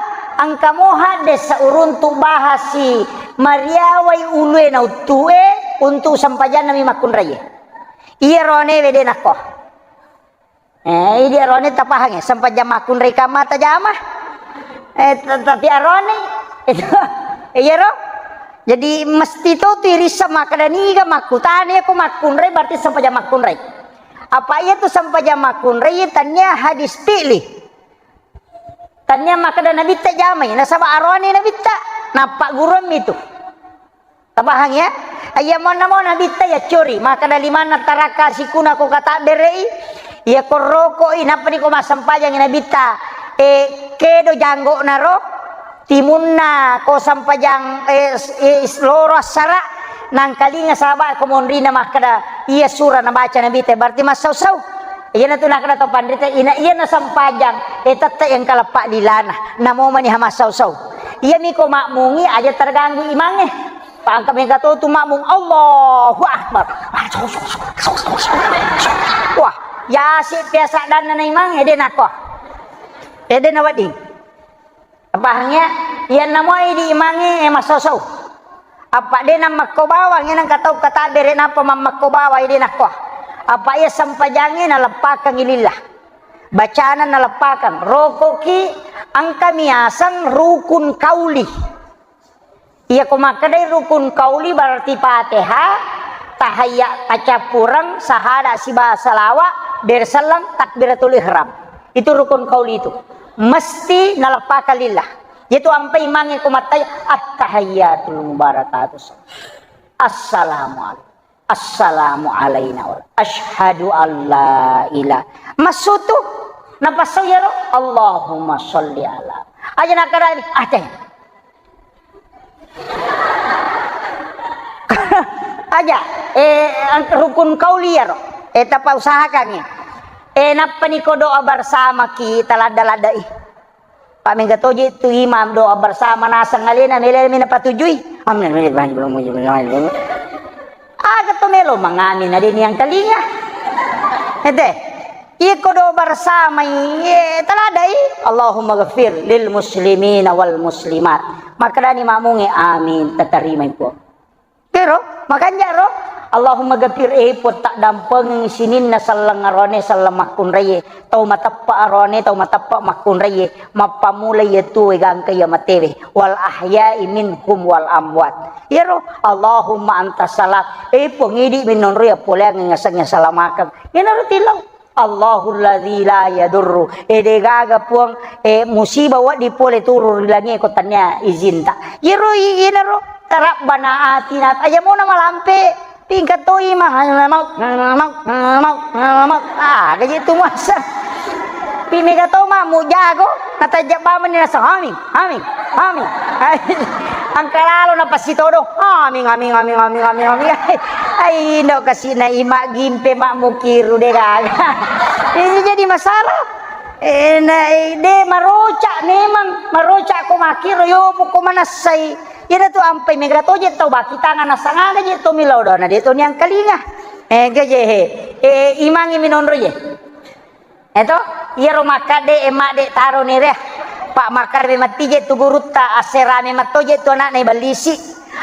Engka mo haddesa uruntu bahasi mariawai ulue na uttue untuk sempajanna mi makkunraie. Iya roanewe de nakko. Eh, idi arone tapahangi, sempajang makkunrai kamma tajama. Eh, te-, tapi arone itu, iya ro. Jadi mesti to tu irissa makkeda niga makkutana, iya ko makkunrai berarti sempajang makkunrai. Apa iya tu sempajang makkunrai, tania hadis fi'li. Tania makkeda nabitta jamai, nasaba arone nabitta, nappa guruammi tu. Tapahang ya? Iya monna mo nabitta ya cori, makkeda limanna taraka sikuna ko katabberei, iya ko rokoi, nappa ni ko massempajang nabitta, eh, kedo janggokna ro, timunna ko sempajang, eh, s-, eh, s-, loro assara, nangkalinga saba ko monrina makkeda iya sura nabaca nabitta, berarti massau-sau. Iyana tu nakkeda to panrita, ina iya nasempajang, eh, tette yang kaleppa lilana, namo mani ha massau-sau. Iya mi ko makmungi aja terganggu imangnge. Pangka mega to tu makmung, Allahu Akbar. Wah, yasi biasa danna na imang, ede nako. Ede na wedding. Pahang ya? Iya namo idi imangnge, eh, massosou. Apa de na makko bawang, iya nang katau katabbere napa mammakko bawang, ede nako. Apa iya sempajangnge naleppakang lillah. Bacana naleppakang. Rokoki engka miaseng rukun kauli. Iya ko makkedai rukun kauli berarti Fatihah, tahayya, tacappureng, sahada siba salawa, berselleng, takbiratul ihram. Itu rukun kauli itu. Mesti naleppakang lillah. Itu ampai imangnge ko mattai, at-tahiyyatul mubarakatus. Assalamualaikum. Assalamu alaina wal-, asyhadu alla ila-, massutu, napassau iyaro, Allahumma sholli ala. Aja nakkadani, ah, teh. Aja, eh, ang-, rukun qauli iyaro. Eh, tapausahakangngi. Eh, nappaniko doa bersama ki taladda-laddai. Pak, mega toje tu imam doa bersama naseng alena, mele-, mele napatujui. Amin. Aga to melo mangamin, ada ni yang telinga. Ente. Iko doa bersama, iye, taladai. Allahumma ghafir lil muslimina wal muslimat. Makkedani makmunge, amin, tatarima ipo. Kero, makanja ro. Allahumma ghafir, eh, Puang, taddampengeng sininna selleng arone, selleng makkunraie. Tau mateppa arone, tau mateppa makkunraie. Mappammula iya tuwe gangka iya matewe. Wal ahya'i minhum wal amwat. Iyaro, Allahumma anta salam. Eh, Puang, idi minonro iya poleang ngaseng iya salamakeng. Iyanaro tilau. Allahul ladzi la yadurru. Eh, de gaga, Puang, eh, musibah wedding pole turun ri langie ko tania izinta. Iyaro i-, inaro, Rabbana atina, aja mona malampe, tingkat toi mah, mau, mau, mau, mau, mau. Ah, gaji tu masa. Pi mega to ma mujago, natajja bamani nasa, amin, amin, amin. Angka lalo na pasti todo. Amin, amin, amin, amin, amin, amin. Ai, ndo kasina ima gimpe mak mukiru de gaga. Ini jadi masalah. Eh, na, eh, de maroca memang, maroca ko makiro yo ko manassai. Iyana tu ampai mega toje tau baki tangan nasang aga je to milau dona de to niang kalinga. Eh, gaje he. Eh, imangi minonro je. Eto, iyaro makkadde, e, madde taro ni re. Pak makkadde matti je tu gurutta, asserame matto je tu anakna iballisi.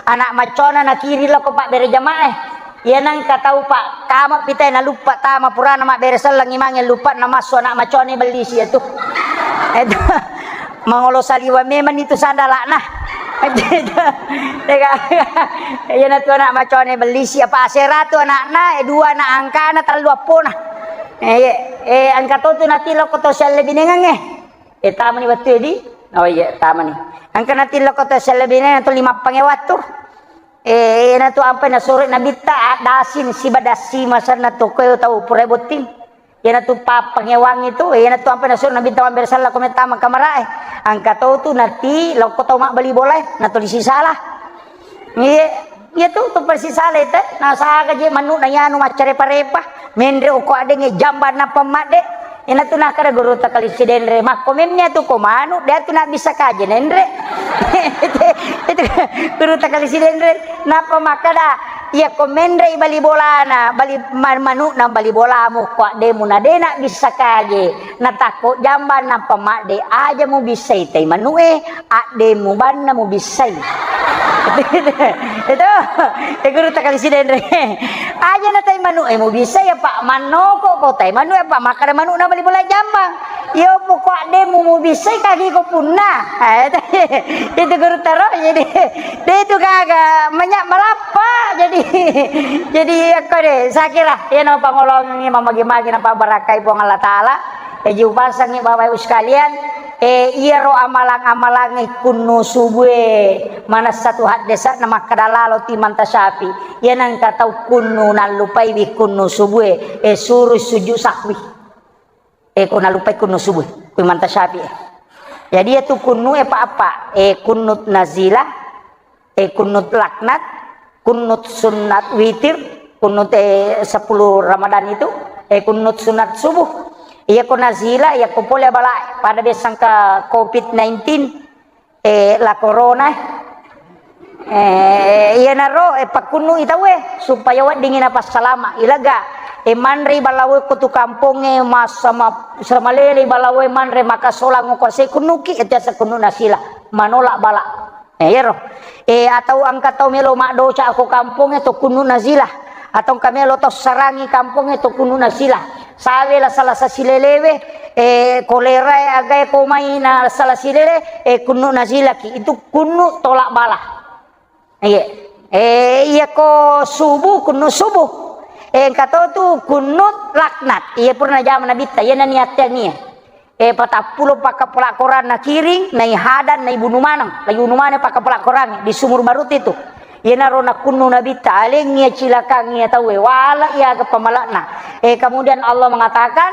Anak maccona nakiri lako pak bere jamaah. Iya nangka tau pak kama pitai naluppa tama purana mabbere selleng imange luppa namassu anak maccona iballisi ya tu. Eto, mangolo saliwa memang itu sandalakna. Iya na tu anak maccona iballisi apa asera tu anakna, e, dua anak angkana, tellu appona. Eh, eh, engka to tu natilokko to siallebinengengnge. Eh, tamani wettu edi? Oh iya, tamani. Engka natilokko to siallebinengengnge to lima pange wattu. Eh, na tu ampai nasuro nabitta addasin siba dassi masanna to koe tau purai botting. Iyana tu pappangewangi tu, iyana tu ampai nasuro nabitta mabbere sella ko mettama kamarae. Engka to tu nati lokko tau mabbali bolae, na to disisala. Iya, iya tu, tu persis sale te. Nasaga je manu na yanu maccarepa-repa. Menre oko adenge jamba nappa madde. Ina tu nakada guru takali sidenre. Makko memnya tu ko manu, dia tu nak bisa kaje nenre. Itu guru takali sidenre. Napa makada, iya ko menre bali bolana, bali man-, manu na bali bolamu, ko ademu na de nak bisa kaje. Natakko jamba nappa madde, aja mu bissai tai manue, adde mu banna mu bissai. Itu, e guru takali sidenre. Aja na tai manue mu bissai apa mannoko ko tai manue apa makkada manu na bali bola jambang. Iyo poko adde mu mu bissai kagi ko punna. Eh, itu guru taro jadi de itu gaga manya malappa jadi jadi aku de sakira ya no pangolongi mamagi-magi na pabarakai Puang Allah Taala. Jaji upasengngi Bapak Ibu sekalian, eh, iyaro amalang-amalangnge kunnu subue, manessa tu haddesa'na makkada lalo ti manta syafi. Iya nengka tau kunnu nallupaiwi kunnu subue, eh, suru sujud sahwi. Eh, ko nallupai kunnu subue, kui manta syafi, eh. Jadi iya tu kunnu, eh, pa apa? Eh, kunnut nazilah, eh, kunnut laknat, kunnut sunnat witir, kunnut, eh, sepuluh Ramadan itu, eh, kunnut sunat subuh. Iya ko nazila, iya ko pole bala pada desangka covid nineteen, eh, la corona, eh, iya naro, eh, pakkunnu itawe supaya weddingi napassalama. Ilaga, eh, manrei balawe ko tu kamponge masa ma-, selama lele balawe manre maka solang ko se kunnuki, itu asa kunnu nasila, manolak bala. Eh, iyaro. Eh, atau engka tau melo maddoca ko kampongnge to kunnu nazilah. Atau engka melo tau sarangi kampongnge to kunnu nazilah. Sawe la salasa silelewe, eh, kolera e agae ko mai na salasa silele, eh, kunnu nazilaki. Itu kunnu tolak bala. Iya. Eh, iya ko subuh, kunnu subuh. Eh, engka to tu kunnu laknat. Iya purna jama nabitta, iya nani atteang iya. Eh, patappulo pakkapola Quran nakiring, nai hadang, nai bunu maneng, nai bunu maneng pakkapola Quran di Sumur Barut itu. Iyanaro nakkunnu Nabitta, alengngi acilakang iya tauwe, wala iya aga pamala'na. Eh, kemudian Allah mengatakan,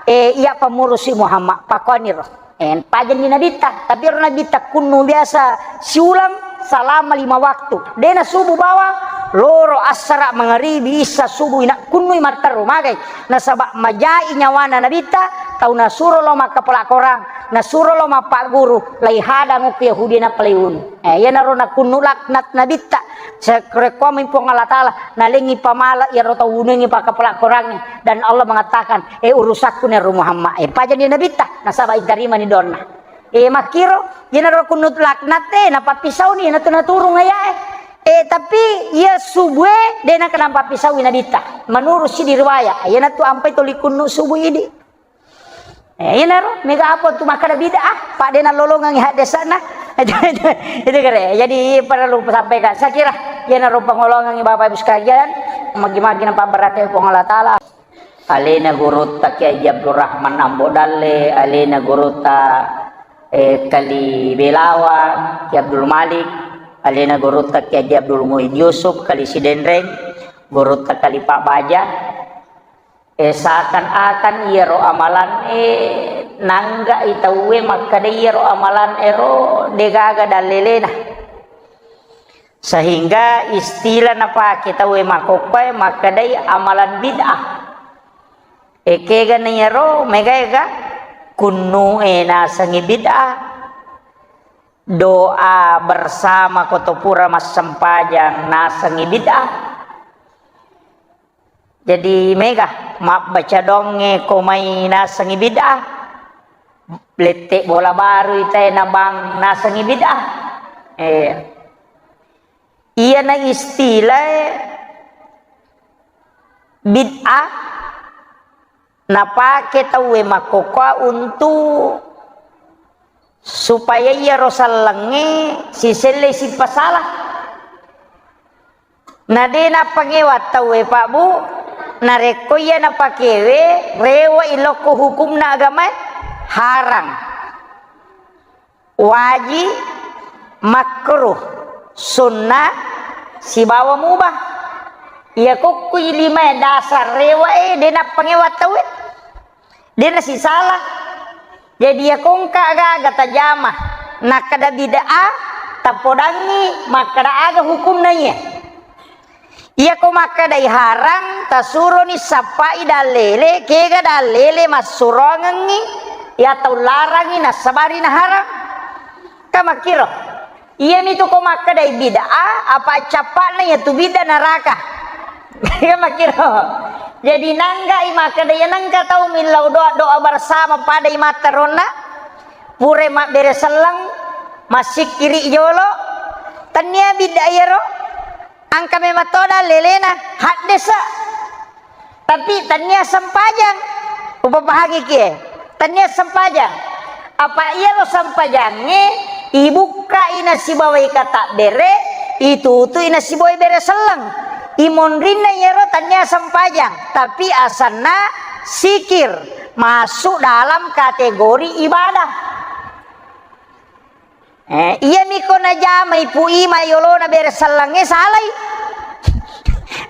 eh, iya pamurusi Muhammad, pakkuaniro. Eh, pajanni Nabitta, tapi ero Nabitta kunnu biasa siulang selama lima waktu. Dena subuh bawang, loro, assara, mangaribi, isya, subuh, ina kunnui matteru magai. Nasaba majai nyawana Nabitta, tau nasuro lo makkapala korang, nasuro lo mappagguru, lai hadang okko Yahudi napalai unu. Eh, iyanaro nakunnu laknat Nabitta. Sekrekkuammi Puang Allah Ta'ala, nalengngi pamala iyaro tau unungngi pakkapala korangnge. Dan Allah mengatakan, eh, urusakku nero Muhammad. Eh, pajanni Nabitta, nasaba itarimani doanna. Eh, makkiro, iyanaro kunnu laknat e, napappisauni, iyanatu naturung ayae. Eh, tapi iya subue, dena kenna pappisaui Nabitta. Menurut sidi riwayat, iyanatu ampai toli kunnu subuh idi. Eh, iyanaro, mega apa tu makkeda bid'ah, pa de nallolongengngi haddesana. Itu, itu, itu kere. Jadi perlu sampaikan. Saya kira, iyanaro pangolongengngi Bapak Ibu sekalian, magi-magi napabberake Puang Allah Ta'ala. Alena gurutta Kiai Haji Abdul Rahman Ambo Dalle, alena gurutta, eh, Kali Belawa, Kiai Abdul Malik, alena gurutta Kiai Haji Abdul Muid Yusuf, Kali Sidenreng, gurutta Kali Pak Baja, Eh, seakan-akan iyaro amalan e nangga'i tauwe makkeda iyaro amalan ero degaga dallelena. Sehingga istilah napake tauwe makkokkoe makkedai amalan bid'ah. E, kegana iyaro megaega kunnu e nasengi bid'ah. Doa bersama koto pura massempajang nasengi bid'ah. Jadi mega mabbaca donge ko mai nasengi bid'ah. Lette bola baru itae nabang nasengi bid'ah. Eh, iyana istilah bid'ah napake tauwe makkokkoe untuk supaya iyaro sellengnge siselle sipasala. Na de nappangewa tauwe, Pak, Bu, narekko iya napakewe, rewe'i lokko hukumna agamae, harang, wajib, makruh, sunnah, sibawa mubah. Iya kokkui limae dasar rewe'e, de nappangewa tauwe. De nasisala. Jadi, iya ko engka aga-aga tajama, nakkeda bid'ah, tapodangngi makkeda aga hukumna iya. Iya ko makkedai harang, tasuroni sappai dallele, kega dallele massurongengngi iya tau larangi nassabari naharang. Ka makkiro. Iyamitu ko makkedai bid'ah, apa cappa'na iyatu bid'ah naraka. Iya makkiro. Jadi nangga'i makkeda iya nengka tau millau doa, doa bersama padai matteronna, pura mabbere selleng, massikkiri jolo, tennia bid'ah iyaro, engka memang to dallelena, haddesa. Tapi tennia sempajang. Upapahangi kie. Tennia sempajang. Apa iyaro sempajangnge ibukkai nasibawai katabbere, itutui nasibawai bere selleng. Imonrinna iyaro tennia sempajang, tapi asanna sikir, masuk dalam kategori ibadah. Eh, iyami ko najamai Pu Ima yolona bere sellengnge salai.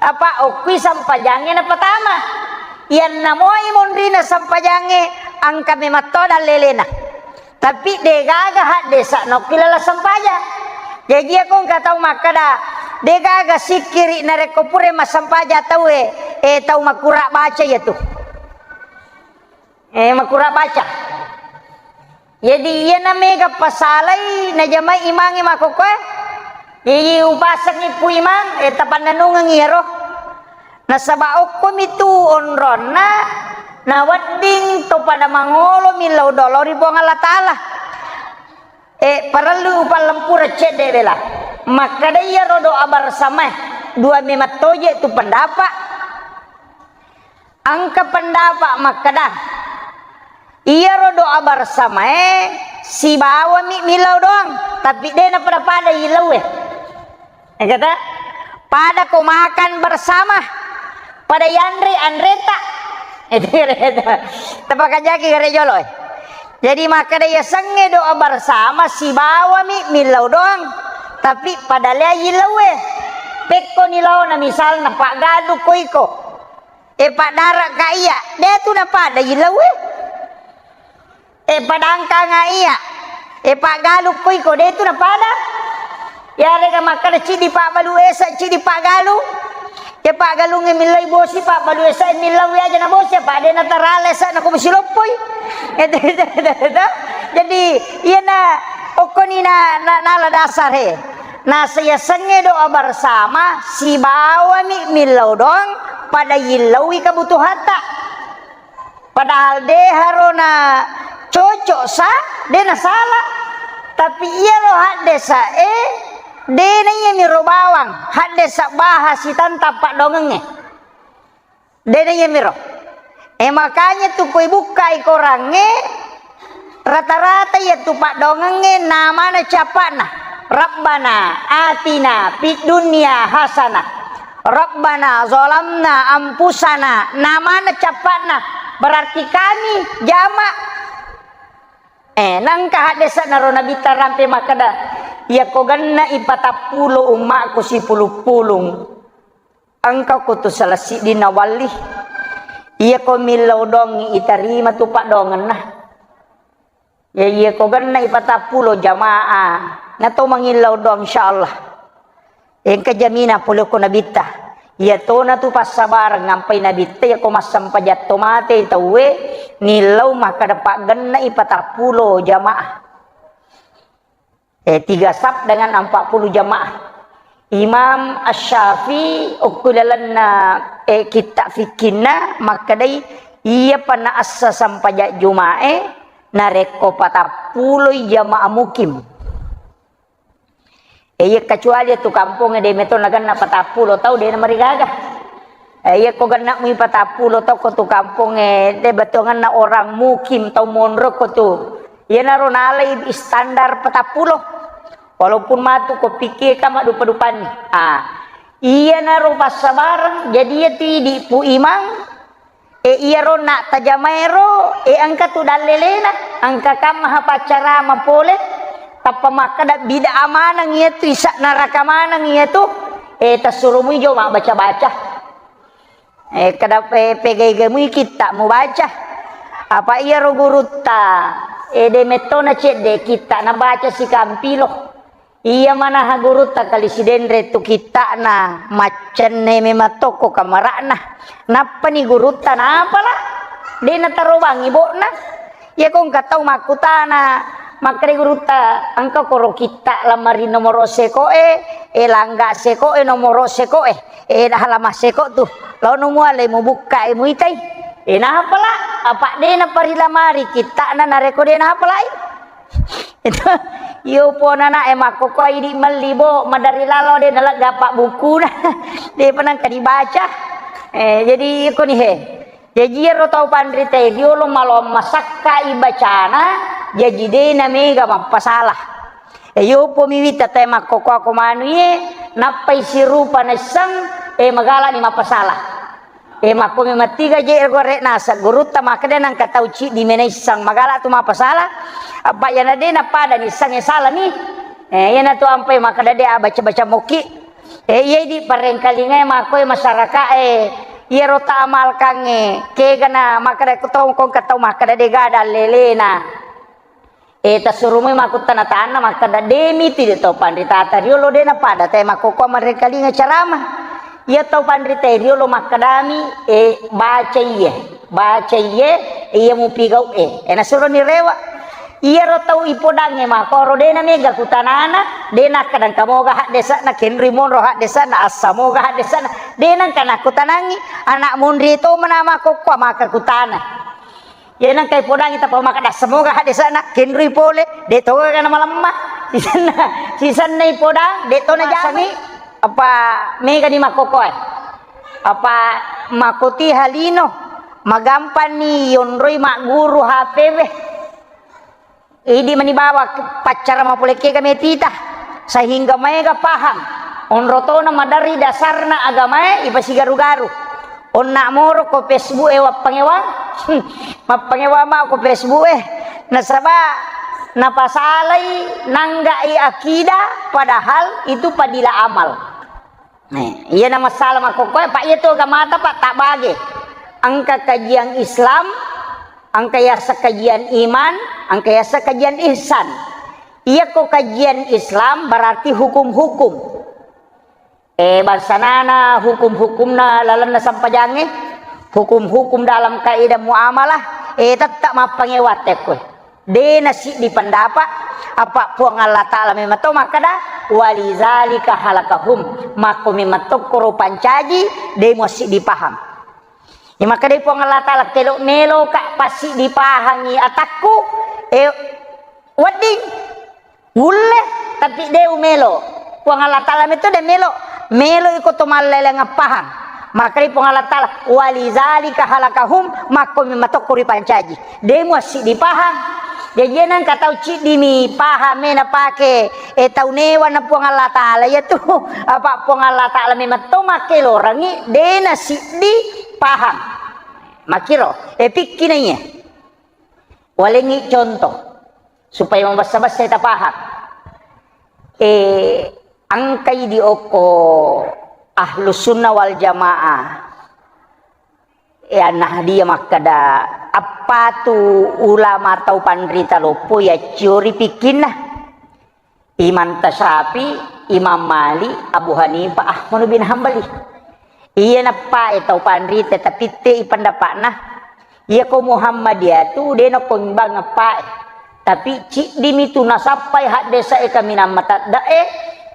Apa okkui sempajangnge napatama. Iyanna moi monrina sempajangnge, engka mematto dallelena. Tapi degaga haddesa nokki lala sempajang. Jaji iya ko engka tau makkeda, degaga sikkiri narekko pura massempajang tauwe, eh, tau makura baca iyatu. Eh, makura baca. Jadi, iyana mega pasalai najamai imangnge makkokkoe. Jadi, upasengngi Pu Imang, eh, tapannennungeng iyaro. Nasaba okkomitu onronna nawedding to pada mangolo millau doa lao ri Puang Allah Ta'ala. Eh, parellu upallempureng cedde bela. Makkeda iyaro doa bersamae, dua memattoje tu pendapat. Engka pendapat makkeda, iyaro doa bersamae sibawami millau doang, tapi de napada-pada ilauwe. Eh, kata, pada ko makan bersama, pada yanre anreta. Tapakajaki gare jolo, eh. Jadi makkeda yasengnge doa bersama sibawami millau doang, tapi pada lea ilauwe. Laona misalna paggalukko iko. E paddaraka iya, de tu napada yillau e. E padangkanga iya. E paggalukko iko, de tu napada. Yarega makkada cidi pabbalu esa, cidi paggalung. E paggalungnge millai bosi, pabbalu esa e millai aja na bosi, apa de natarale esa na ko bosi loppoi. Jadi iyana okkoni na, na, nala dasar he. Nasa yasengnge doa bersama, sibawami millau doang pada yillaui kebutuhatta. Padahal de harona cocok sa, de nasala. Tapi iyaro haddesa e, de na iyamiro bawang, haddesa baha sitantang paddoangengnge. De na iyamiro. E makanya tu koi bukkai korangnge, rata-rata iya tu paddoangengnge namana cappa'na. Rabbana atina fid dunya hasanah. Rabbana zalamna anfusana. Namana cappa'na. Berarti kami jama. Eh, nangka haddesa naro Nabitta rampe makkada, iyako genna ipatappulo ummaku sipulung-pulung. Engka ko tu salah siddinna walli. Iyako millau doangngi itarima tu paddoangenna. Ya, iyako genna ipatappulo jamaah. Na to mangillau doang, insyaallah. Engka jamina pole ko Nabitta. Iya tona tu passabareng ngampai Nabitta, iyako massempajang to mate tauwe, nillau makkada paggenna ipatappulo jamaah. Eh, tiga saf dengan empat puluh jamaah. Imam Asy-Syafi'i okko lalenna, eh, kitta fikkinna makkedai, iya pa naassa sempajang Juma'e narekko patappuloi jamaah mukim. Eh, iya kecuali tu kampongnge de metto nagenna patappulo tau de namarigaga. Eh, iya ko genna mui patappulo tau ko tu kampongnge, de bettuangenna orang mukim, tau monro ko tu. Iyanaro nalai standar patappulo. Walaupun matu ko pikir ka maddupa-dupanni. Ah, iyanaro passabareng, jadi iya tu idi pu imang, eh, iyaro na tajamaero, eh, engka tu dallelena, engka kammaha paccarama pole, tappa makkada bid'ah maneng iyatu, isa neraka maneng iyatu, eh, tassuro mui jo mabbaca-baca. Eh, kada pe-, pega-ega mui kitta mubaca. Apa iyaro gurutta, eh, de mettona cedde kitta nabaca sikampilo. Iya manaha gurutta kali sidenre tu kitta'na, maccenne memang tokko kamara'na. Nappani gurutta napala, de natarobangi bo'na. Iya ko engka tau makkutana, makkeda gurutta, engka koro kitta lamari nomoro seko'e, eh, langga seko'e, nomoro seko'e, eh, halaman seko tu. Laono muale mubukkae muitai. Eh, napala, apa de naparilamari kitta'na nareko de napalai. Itu, iyo pona na e makkokkoe idi melli bo, madari lalo de nalegga pabbukuna. De pa nengka dibaca. Eh, jadi iko ni he. Jaji iyaro tau panrita e riolo malo masakka ibacana, jaji de namega mappasala. Eh, iyo po miwita tae makkokkoe ko manu ye, nappai sirupa naisseng, eh, magala ni mappasala. Eh, makko memang tiga je ero gore nasa gurutta makkeda nengka tau ciddi mena isseng magala tu mappasala. Apa yana de napada nisseng e salami. Eh, yana tu ampai makkeda de abaca-baca mokki. Eh, iya idi parengkalingai makko e masyarakat e. Iyaro ta amalkangnge kegana makkeda ko tau, ko engka tau makkeda de gada lelena. Eh, tassuro moi makkuttana tanna makkeda, de miti de tau panritata riolo de napada tae makkokkoe marengkalinga carama. Iya tau panrita riolo makkedami, eh, baca iye, baca iye, iya mupigau e. Eh, nasuroni rewa. Iyaro tau ipodangnge makkoro de namega kutanana, de nakkeda engka moga haddesana, kenrui monro haddesana, assa moga haddesana, de nengka nakkutanangi, anak monri to mena makkokkoe maka kutana. Iya nengka ipodangi tappa makkeda semoga haddesana kenrui pole, de to ga namalemma. Sisenna, sisenna ipodang, de to najamai. Apa mega ni makkokkoe. Apa makkoti halino, magampanni yonroi magguru H P we. Idi mani bawa paccara mapole kega metita, sehingga maega paham. Onro tona madari dasarna agamae ipasigaru-garu. Onna moro ko Facebook e wappangewang, mappangewang ma ko Facebook e. Nasaba napasalai nanggai akidah, padahal itu fadilah amal. Nah, iya na masalah makkokkoe, Pak, iya tu agamata, Pak, tak bage. Engka kajian Islam, engka yaseng kajian iman, engka yaseng kajian ihsan. Iya ko kajian Islam berarti hukum-hukum. Eh, bangsanana hukum-hukumna lalenna sempajangnge, hukum-hukum dalam kaidah muamalah, eh, tetap mappangewatte koe. De nasiddi pendapat, apa Puang Allah Ta'ala memang to makkeda, "Walizalika halakahum." Makko memang tokkoro pancaji, de muassiddi paham. Ya, makkedai Puang Allah Ta'ala, "Kelo meloka passiddi pahangi atakku, eh, wedding, wulle, tapi de umelo." Puang Allah Ta'ala meto de melo, melo iko to malleleng pahang. Makkedai Puang Allah Ta'ala, "Walizalika halakahum," makko memang tokko ripancaji. De muassiddi pahang. Jaji nengka tau ciddimi paham e napake, eh, tau newa na Puang Allah Ta'ala, iya tu. Apa Puang Allah Ta'ala memang to makkelorangi, de nasiddi paham. Makkiro, eh, pikki na iya. Walengngi contoh, supaya mabessa-bessa tapaham. Eh, engkai di okko Ahlus Sunnah wal Jamaah. Eh, An-Nahdiyah makkeda, appatu ulama tau panrita loppo yacciori pikkinna. Imam Tasyafi, Imam Malik, Abu Hanifah, Ahmad bin Hambali. Iya nappae tau panrita, tapi te i pendapatna. Iya ko Muhammadiyah tu de nako imbang nappae. Tapi ciddimi tu nasappai haddesa e kaminang matadda e,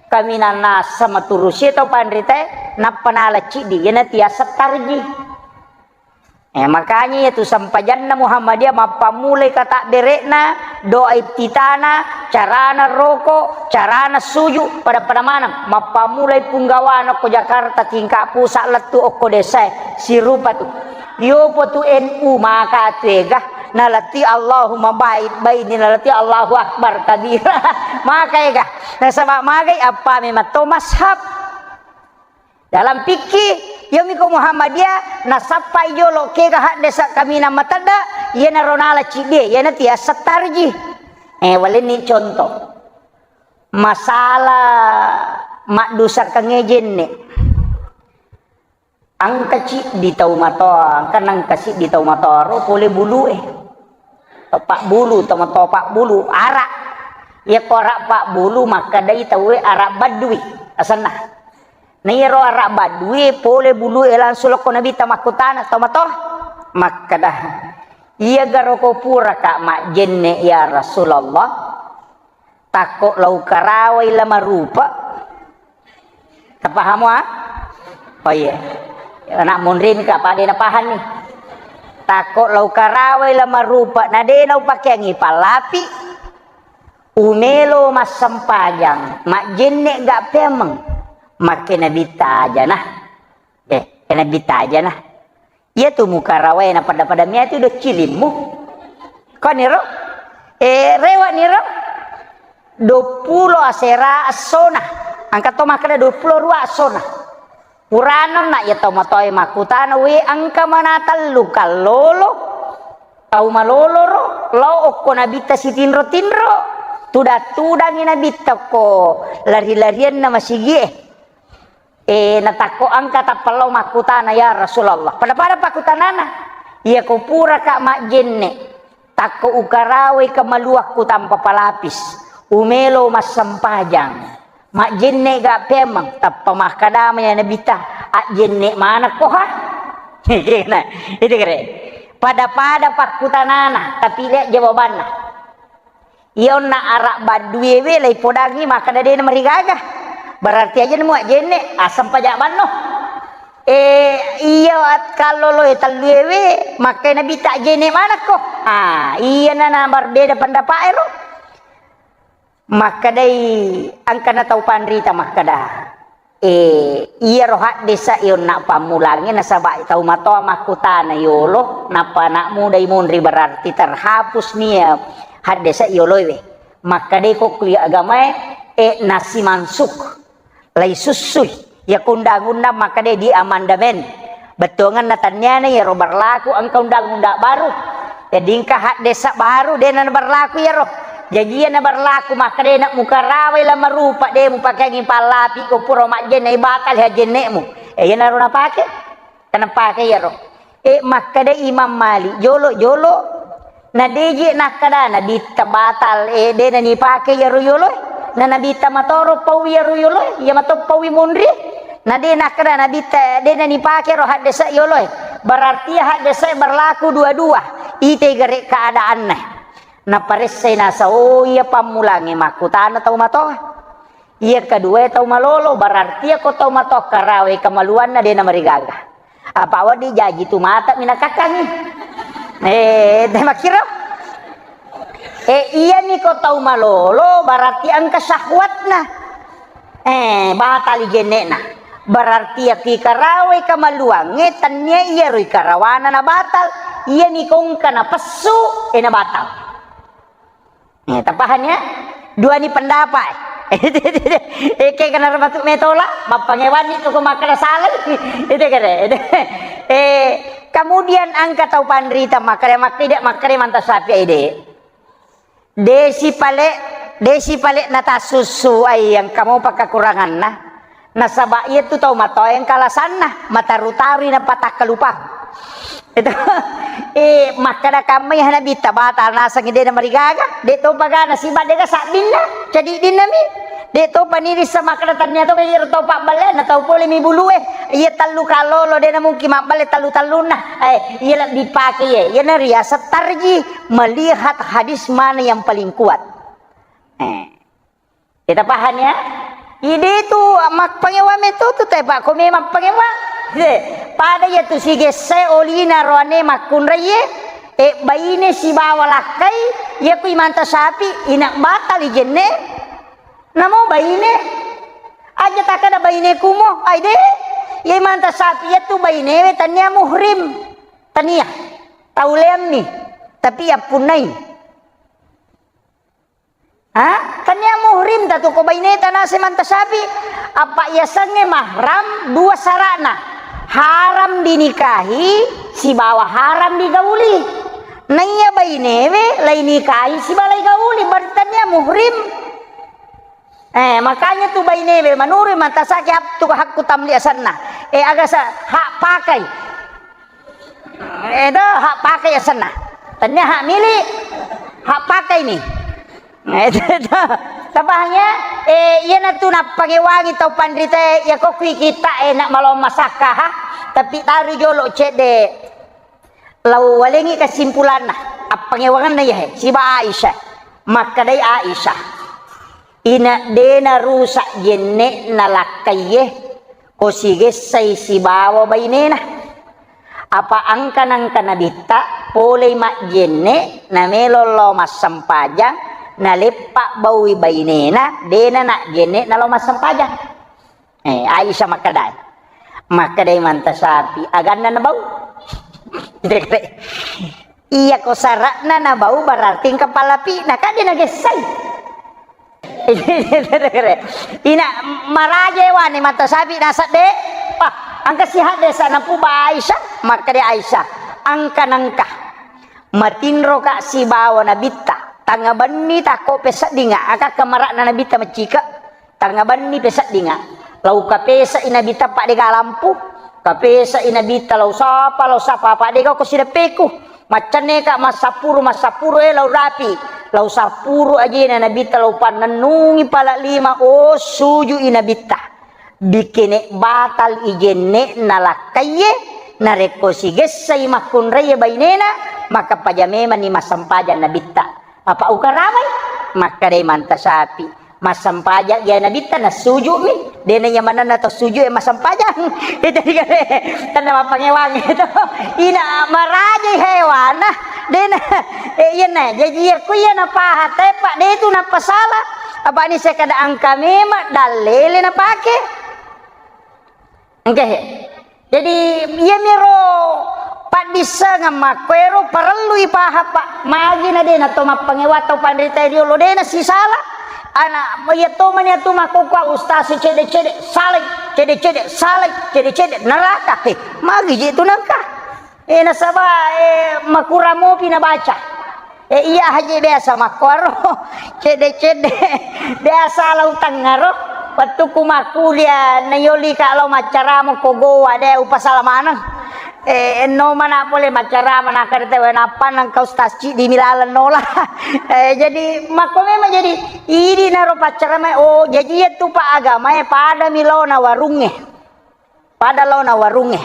kaminang nasa maturusi tau panrita e, nappa nala ciddi, iyana tiasa tarji. Eh, makanya iya tu sempajanna Muhammadiyah mappammulai katabbere'na, doa iftitana, carana roko, carana suju, pada-pada maneng. Mappammulai punggawana ko Jakarta tingkat pusat lettu okko desa e, sirupa tu. Yopo tu N U maka tu ega, nalati Allahumma ba'id baini, nalati Allahu Akbar kabira. Maka ega. Nasaba magai appa memang to mashab. Dalam fikih, yomi ko Muhammadiyah, nasappai jolo kega haddesa kaminang matadda, iyanaro nala ciddi, iyana tiasa tarji. Eh, walenni contoh. Masalah maddusakangnge jenne. Engka ciddi tau matoa, engka nengka siddi tau matoa ro pole bulu e. Pabbulu, tau matoa pabbulu, ara. Iya ko ara pabbulu, makkedai tau e ara baddui, asenna. Na iyaro ara baddui pole bulu e langsung lokko Nabitta makkutana tau matoa. Makkeda, "Iya garo ko puraka majjenne ya Rasulullah?" Takko lau karawai la marupa. Tapahamo, ah? Oh iya. Anak munrin ka pade napahang ni. Takko lau karawai la marupa, na de nau pakeangi pallapi. Umelo massempajang, majjenne ga pemeng. Makke nabitta aja nah. Eh, nabitta aja nah. Iya tu mukarawae na pada-pada mia tu do cilimmu. Koniro? Eh, rewa niro? Duappulo asera essona. Engka to makkeda duappulo rua essona. Purana na iya tau matoae makkutana, "We, engka mana tellu kallolo? Tau malolo ro, lao okko nabitta sitinro-tinro. Tudang-tudangi nabitta okko lari-larianna masigie." Eh, natakko engka tappa lao makkutana, "Ya Rasulullah." Pada-pada pakkutanana. Iya ko puraka majjenne, takko ukarawai kemaluakku tanpa palapis, umelo massempajang, majjenne ga pemeng, tappa makkadama ya nabitta, "Ajjenne manekko ha?" Nah, itu kere. Pada-pada pakkutanana, tapi lihat jawabanna. Iya onna ara badduewe laipodangi makkeda de namarigaga. Berarti aja nemu ajjenne, aseng paja banno. Eh, iya at-, kalloloe telluewe, makkai nabitta ajjenne manekko. Ah, iya nana berbeda pendapat ero. Makkedai engkana tau panrita makkeda. Eh, iyaro haddesa onna pammulangnge nasaba tau matoa makkutana yolo, nappa anak muda imunri berarti terhapus nia haddesa yoloewe. Makkedai ko kuliah agamae, eh, nasi mansuk, lai sussui. Iya ko undang-undang makkedai di amandemen. Bettuangenna tanniana iyaro berlaku engka undang-undang baru. Jadi engka haddesa baru dena berlaku iyaro. Jaji iyana berlaku makkeda, "Nak mukarawai la marupa, de mupakeangi pallapi ko pura majjenne, batal hajenne'mu." E, iyanaro napake. Kenapa ke iyaro? E, makkeda Imam Malik, jolo-jolo, na deje nakkeda Nabitta batal, e, de nanipake iyaro yoloe. Na Nabitta matoro paui iyaro yoloe, iya mato paui monri. Na de nakkeda Nabitta, de nanipake ro haddese yoloe. Berarti haddese berlaku dua-dua. Ite gare keadaanna. Naparessai nasa, oh, iya pammulangnge makkutana tau matoa. Iya kedua tau malolo, berarti iya ko tau matoa karawe kamaluanna de namarigaga. Apa wedding jaji tu mata minakakkangi. Eh, de makkiro. Eh, iya ni ko tau malolo, berarti engka syahwatna. Eh, batal jenne'na. Berarti iya ki karawe kamaluangnge, tennia iyaro ikarawana na batal. Iya ni ko engka napessu, eh, na batal. Eh, tapahang ya? Dua ni pendapat. Eh, kayak kena matu metola, mappangewanni tu ko makkeda salah. Itu kere. Eh, kemudian engka tau panrita makkeda, makkeda, makkeda manta sapi ide. Desi pale, desi pale natasussu ai yang kamu pakai kuranganna. Nasaba iyatu tau matoa engka alasanna, mataru-tarui napatakkalupa. Itu, eh, makkeda kammai ha Nabitta batal nasengngi de namarigaga, de topa gana siba de ga sabbinna, cadiddinna mi. De topa nirissa makkeda tannia to iyaro tau pabballe na tau pole mi bulue. Iya tellu kalolo de namungkin mabballe tellu-tellunna. Eh, iya lebbi pake iya. Iya nariaseng tarji melihat hadis mana yang paling kuat. Eh. Kita paham ya? Ide tu mappangewang meto tu te, Pak, ko memang pangewang. He, pada iya tu sigesse olina roane makkunraiye, e, baine sibawa lakkai, iya ku imanta sapi, ina batal ijenne. Namo baine. Aja takada baine kumo, ai de. Iya imanta sapi iya tu bainewe tania muhrim. Tania. Tauleammi. Tapi yappunnai. Ha? Tania muhrim tatu ko baineta nase manta sapi. Apa yasengnge mahram dua sarana. Haram dinikahi sibawa haram digauli. Naiya bainewe lai nikahi sibawa lai gauli, berarti tania muhrim. Eh, makanya tu bainewe manurui manta sapi hak tu hakku tamli asenna. Eh, aga sa hak pakai. Edo, hak pakai asenna. Tania hak milik, hak pakai ni. Edo, tapahang ya? Eh, iyana tu nappangewangi tau panrita, ya ko kui kita enak malong masakka, ha? Tapi taru jolo cedde. Lau walengi kesimpulanna, appangewanganna ya, he, siba Aisyah. Makkedai Aisyah. Ina dena rusak jenne'na lakkaiye, ko sigessai sibawa bainena. Apa angka nangka nabitta, polei majjenne, namelo lao massempajang, naleppa baui bainena, dena najjenne nalao massempajang. Eh, Aisyah makkedai. Makkedai manta sapi, aganna nabau. Iya ko sara'na nabau berarti engka palapi'na, kan de nagessai. Ina maraja wane manta sapi nasabbe. Wah, engka sihat desa napuba Aisyah, makkeda Aisyah, engka nengka. Matinroka sibawa nabitta, tangnga benni takko peseddinga, aga kamara'na nabitta maccika, tangnga benni peseddinga. Lau kapesai nabitta padega lampu, kapesai nabitta lau sapa, lau sapa, padega ko sideppeku. Maccenneka massappuru, massappuru, eh, lau rapi. Lau sappuru ajena nabitta lau pannennungi pala lima, oh, sujui nabitta. Bikene batal ijenne'na lakkaiye, narekko sigessai makkunraiye bainena, maka paja memanni massempajang nabitta. Apa ukaramai? Makkedai manta sapi. Massempajang iya nabitta, nassuju'mi. Dena iya manenna to sujud e massempajang. Itu dikare, tenna mappangewang itu. Ina marajai hewana. Dena, eh, iyana, jaji iya ku iya napaha, tepa, de tu napasala. Apa ni sekada angka memang dallele napake. Engke he. Jadi, iyamiro paddissengeng makkoero parellui paha, Pak. Magi na de na to mappangewang tau panrita riolo, de na sisala. Ana, iya to mani atu makkokkoe ustaz cede-cede, salai, cede-cede, salai, cede-cede, neraka. He, magi je tu nengka. Eh, nasaba, eh, makurang mopi nabaca. Eh, iya, haji biasa makkoro. Cedde-cedde. Biasa lau tengaro. Wettukku makkulia, nayoli ka lao maccarama ko Gowa, de upasala maneng. Eh, enno mana pole maccarama, nakkeda tau, "Nappa nengka Ustaz Cidi milaleng nola." Eh, jadi makko memang jadi idi naro paccarama. Oh, jadi itu Pak agama, eh, pada milona warunge. Pada laona warungnge.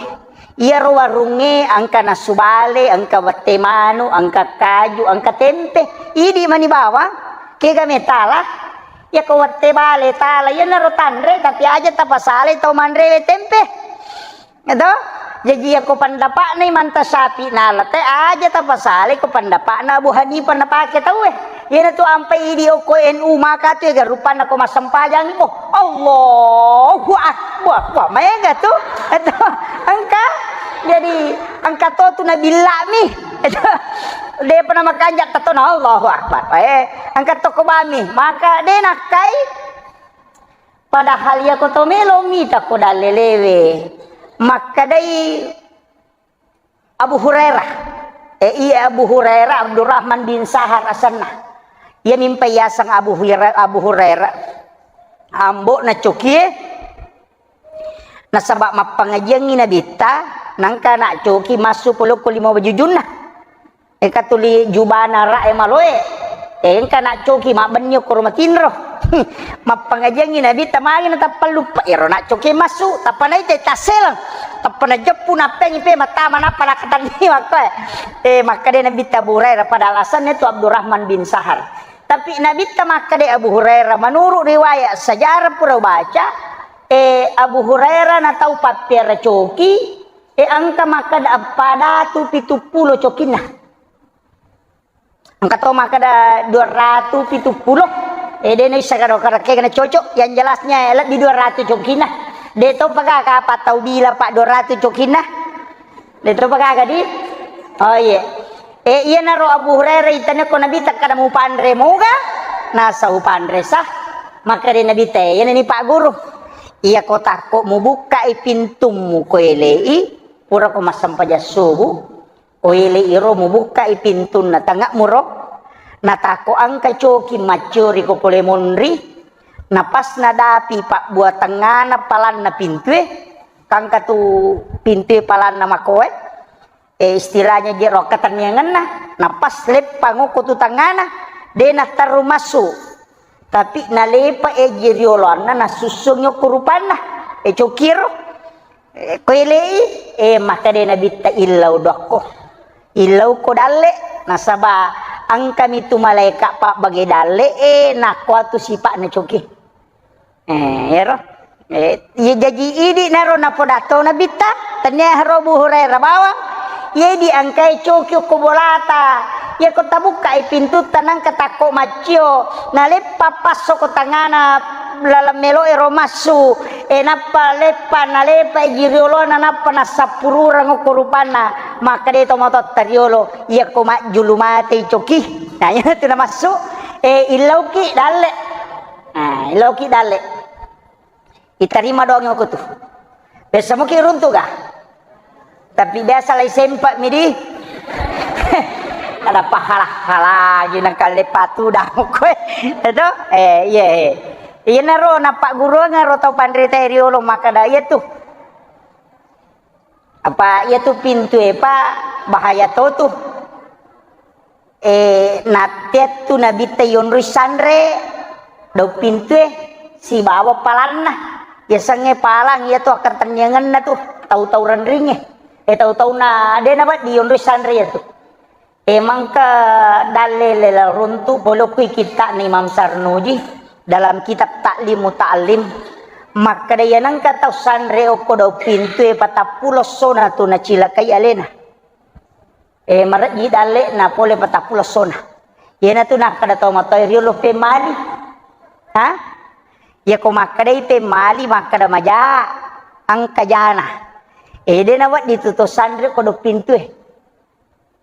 Iyaro warungnge engka nasu bale, engka wette manu, engka kaju, engka tempe. Idi mani bawang, kega metala. Iyako wette bale tala, iyanaro tanre, tapi aja tapasalai tau manrewe tempe. Eto? Jaji iyako pendapatna Imam Tasyafi'i nala te, aja tapasalai ko pendapatna Abu Hanifah napake tauwe. Iyanatu ampai idi okko N U maka tu ega rupanna ko massempajang, oh, Allahu Akbar. Wah, maega tu. Eto, engka. Jadi, engka to tu nabillami. Eto, depa namakanja tatona Allahu Akbar. Eh, engka to ko bami. Maka de nakkai. Padahal iyako to melo mita ko dalle lewe. Makkedai Abu Hurairah. Eh, iya, Abu Hurairah, Abdurrahman bin Sahar asenna. Iya mimpa yaseng Abu Hurairah, Abu Hurairah. Ambo'na cokie. Nasaba mappangajiangngi Nabitta, nangka na coki massu polokko lima wajujunna. Eka tuli jubana ra'e maloe. Engka na coki mabbenni okkoro matinro. Mappangajiangngi Nabitta magi na tappa luppa. Ero na coki massu, tappa naita tasseleng. Tappa najeppu nappengi pe mattama nappa nakatanni makkoe. Eh, makkeda Nabitta Abu Hurairah pada alasannya tu Abdurrahman bin Sahar. Tapi Nabitta makkeda Abu Hurairah, menurut riwayat sejarah pura baca, eh, Abu Hurairah na tau pappiara coki, eh, engka makkeda eppa datu pitu pulo cokinna. Engka to makkeda dua ratu pitu pulo. Eh, de naissa karo karekkega na cocok. Yang jelasnya, eh, lebbi dua ratu cokinna. De to pagaga apa tau bila pa dua ratu cokinna. De to pagaga di. Oh, iya. Eh, iyanaro Abu Hurairah itane ko Nabitta kada mupanre moga. Nasa upanre sah. Makkeda Nabitta, eh, iyana ni Pak Guru. Iya ko takko mubukkai pintummu ko elei, pura ko massempajang subuh. Oele iro mubukkai pintunna tange'muro, natako engka coki macciori ko pole monri, napasna dapi pabbua tengngana palanna pintue, kangka tu pintue palanna makoe, eh, istilahnya jero akkatenniangenna, napas leppang okko tu tengngana, de natterru massu. Tapi nalepa eji rioloanna, nasussungi okko rupanna, eh, cokiro. Eh, ko elei, eh, makkeda Nabitta illau dokko. Illau ko dalle, nasaba engkami tu malaeka pabbage dalle, eh, nakkuatu sipa'na coki. Eh, ero. Eh, iya jaji idi naro napodatto Nabitta, tania haro Abu Hurairah bawang, iya idi engkai coki okko bolata, iya ko tabukkai pintutta nangka takko maccio, naleppa passo ko tangana laleng melo ero massu, e, nappa leppa, nalepa ji riolona, nappa nassappurureng okko rupanna, makkeda to matotta riolo, iyako majjulu matei coki. Nah, iyanatu namassu, e, illauki dalle. Nah, illauki dalle. Itarima doang okko tu. Biasa muki runtu ga? Tapi biasa lai sempa mi di. Ada pahala-hala lagi nang kale patu dah koe. Itu? Eh, iya, eh. Iyanaro nappagguruang ro tau panrita riolo makkeda iya tu. Apa iya tu pintu e, Pak, bahaya to tu. Eh, natteattu Nabitta yonroi sanre daung pintue sibawa palanna. Yasengnge palang iyatu akkatenniangenna tu tau-tau renringnge. Eh, tau-tauna de nawedding yonroi sanre iyatu. Eh, mangka dalle lela runtu pole okko kitta'na Imam Sarnuji dalam kitab Ta'lim Muta'allim, makkeda iyanengka tau sanre okko daung pintue patappulo essona tu nacilakai alena. Eh, marejji dalle'na pole patappulo essona. Iyanatu nakkeda tau matoa riolo pemmali. Ha? Iyako makkedai pemmali, makkeda maja, engka jana. Eh, de nawedding tu to sanre ko daung pintue.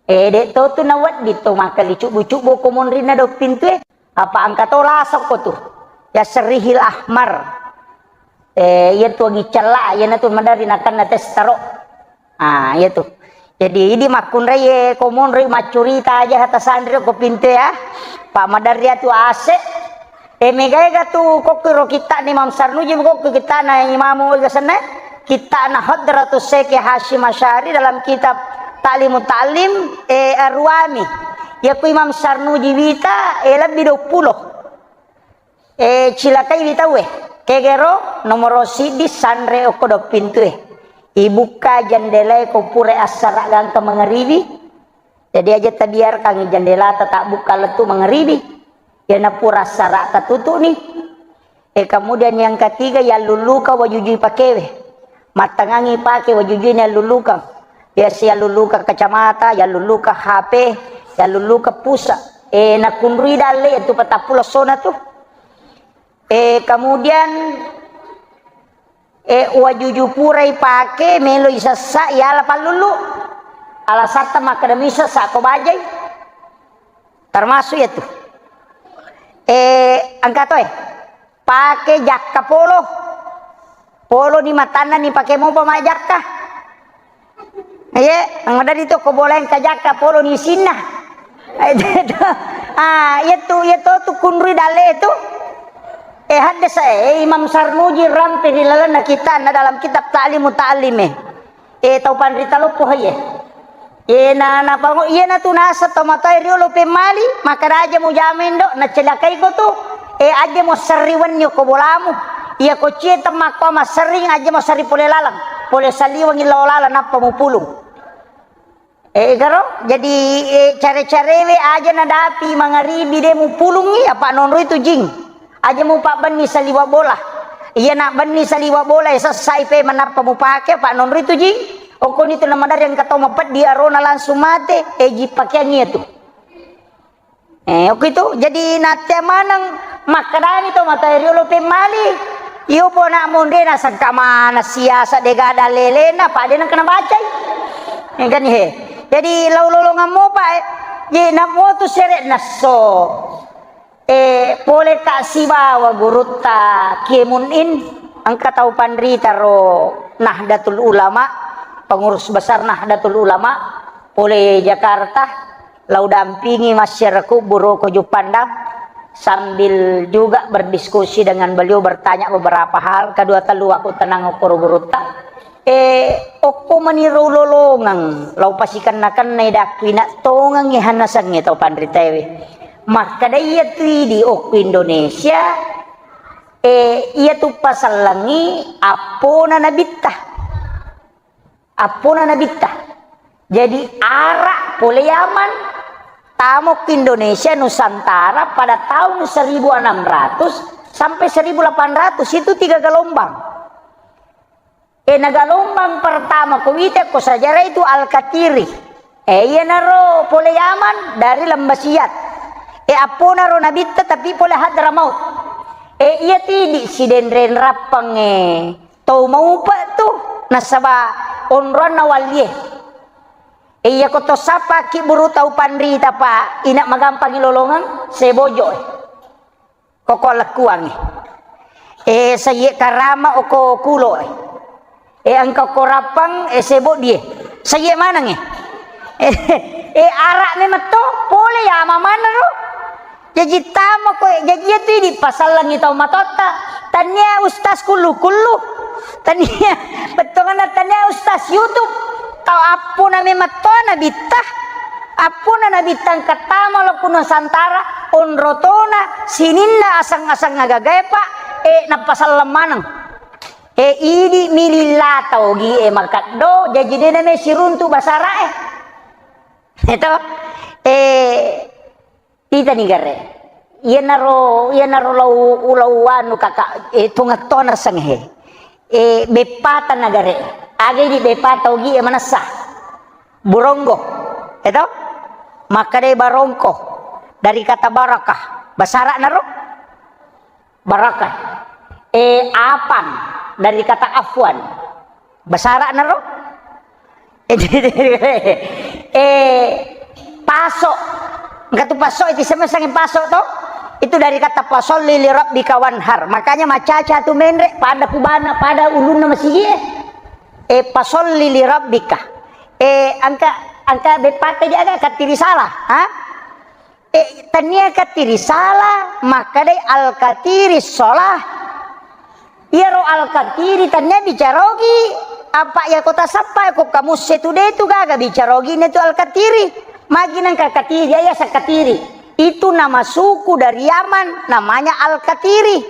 Eh, de to tu nawedding to makkelli cubbu-cubbu ko monrinna daung pintue. Apa engka to lasokko tu. Yasrihil ahmar. Eh, iya tu agi cella, iyanatu maderri nakenna testaro. Ah, iya tu. Jadi, idi makkunrai, e, ko monroi maccurita aja hata sanri ko pintu ya. Pak Madarri atu ase. E, mega-ega tu kokki ro kitta ni Imam Sarnuji, kokki kitta na Imamu Gasenna. Kitta na Hadratus Syekh Hasyim Asy'ari dalam kitab Ta'limu Ta'lim, e, Arwami. Ya ku Imam Sarnuji wita, e, lebbi dua puluh. E, cilakai wi tauwe. Kegero nomoro siddi sanre okko do pintue. Ibukka jendelae ko pura assara gangka mangaribi. Jadi aja tabiarkan jendelata tabbukka lettu mangaribi. Yana pura assara tatutu ni. E, kemudian yang ketiga, yalluluka wajujui pakewe. Mattangangi pake wajujui ni yalluluka. Biasa yalluluka kacamata, yalluluka H P, yalluluka pusa. E, nakunrui dalle itu patappulo sona tu. E, kemudian, e, wajuju purai pake, melo isessa, yala pallulu. Alasatta makkeda misa sako bajai. Termasuk ya tu. E, angka toe. Pake jakka polo. Polo ni matanna ni pake mopa ma jakka. Iye, anggadari to ko bola engka jakka polo ni sinna. Ah, iya tu, iya to tu kunrui dalle tu. E, haddasa, e, Imam Sarnuji rampe ri lalenna kitab na dalam kitab Ta'limu Ta'lim, e. E, tau panrita loppo haye. E, na, na pango, iya na tu nasa tau matoa riolo pemmali, maka raja mu jameng do, na celakai ko tu. E, aja mo serri wenni ko bolamu. Iya ko cie temmakko maserring, aja mo serri pole lalang. Pole saliweng lao lalang nappa mupulung. E, garo, jadi, e, care-carewe aja nadapi mangaribi de mupulungi, apa nonroi tu jing. Aja mupabbenni saliwa bola. Iya na benni saliwa bola, e, sessai pe manappa mupake, apa nonroi tu jing. Okkoni tu namadari engka tau mapeddi arona langsung mate, e, ji pakeang iya tu. E, okko itu, jadi nattea maneng makkedani to matoa riolo pemmali. Iyo pona monre nasengka mana siasa dega dalelena, pade nengka nabacai. E, kan, he. Jadi lau lolongang mopa, e. Jadi namo tu sere nasso. E, pole ka sibawa gurutta Kiemun In, engka tau panrita ro Nahdlatul Ulama, pengurus besar Nahdlatul Ulama, pole Jakarta. Lau dampingi masyarakat Buroko Juppandang, sambil juga berdiskusi dengan beliau, bertanya beberapa hal, kedua telu aku tenang okoro gurutta. E, okko mani ro lolongeng, lau pasikenna-kennai dakku ina tongengi hanasengnge tau panritaewe. Makkeda iya tu idi okko Indonesia, e, iya tu pasellengi appona nabitta. Appona nabitta. Jadi, Arab pole Yaman, tamo ke Indonesia Nusantara pada tahun seribu enam ratus sampai seribu delapan ratus, itu tiga gelombang. E, na gelombang pertama ko wita ko sejarah itu Al-Katiri. E, iyanaro pole Yaman dari Lembah Siat. E, apponaro nabitta tapi pole Hadramaut. E, iya tidi sidenreng rappang, e. Tau maupa tu, nasaba onroanna wallie. E, iya ko to sappa kibburu tau panrita pa, ina magampangi lolongeng, sebojo, e. Koko lekkuangi. E, sayye karama oko kulo, e. E, engka ko rappang, e, sebodie. Sayye maneng, e. E, e, ara memetto, pole ya mamana ro. Jaji tamo koe, jaji iya tu idi pasallengi tau matotta. Tania ustaz kullu-kullu. Tania, bettuanna tania ustaz YouTube. Tau appuna memang to nabitta. Appuna nabitta engka tama lo ku Nusantara, onrotona, sininna asang-asang agagae, Pak, e, nappasalleng maneng. E, idi mililla tau gi e makaddo, jaji dena me siruntu basara e. Eto, e, Titani gare. Iyanaro, iyanaro lau, lau anu kaka, e, tungettona senghe. E, beppata nagare. Aga idi beppata ogi e manessa. Buronggo. Eto? Makkadai barongko. Dari kata barakah. Basara naro? Barakah. E, apang dari kata afwan. Basara naro? E, paso. Engka tu paso, itu sama sangi paso to. Itu dari kata fasolli li rabbika wanhar. Makanya macaca tu menre pada kubana, pada ulunna masigi e. E, fasolli li rabbika. Eh, engka, engka beppata dia aga katiri salah, ha? Eh, tania katiri salah, makkedai al-katiri sholah. Iyaro al-katiri tania bicarogi, apa iya kota sappa ko kamusse tu de tu gaga bicarogi ne tu al-katiri. Magi nangka katiri, iya sakatiri. Itu nama suku dari Yaman, namanya al-katiri.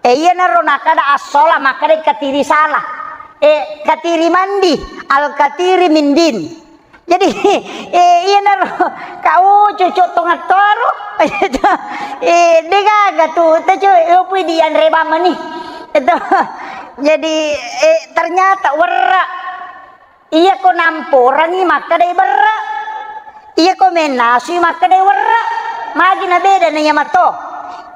Eh, iyanaro nakada as-sholah, makkedai katiri salah. Eh, katiri mandi, al-katiri mindin. Jadi, eh, iyanaro, kau cucuk tongattoaro. Eh, degaga tu, tecu, opui di anre bamani. Itu. Jadi, eh, ternyata werra. Iya ko namporangi makkadai berra. Iya ko mennasui makkadai werra. Magi na beda na iya mato.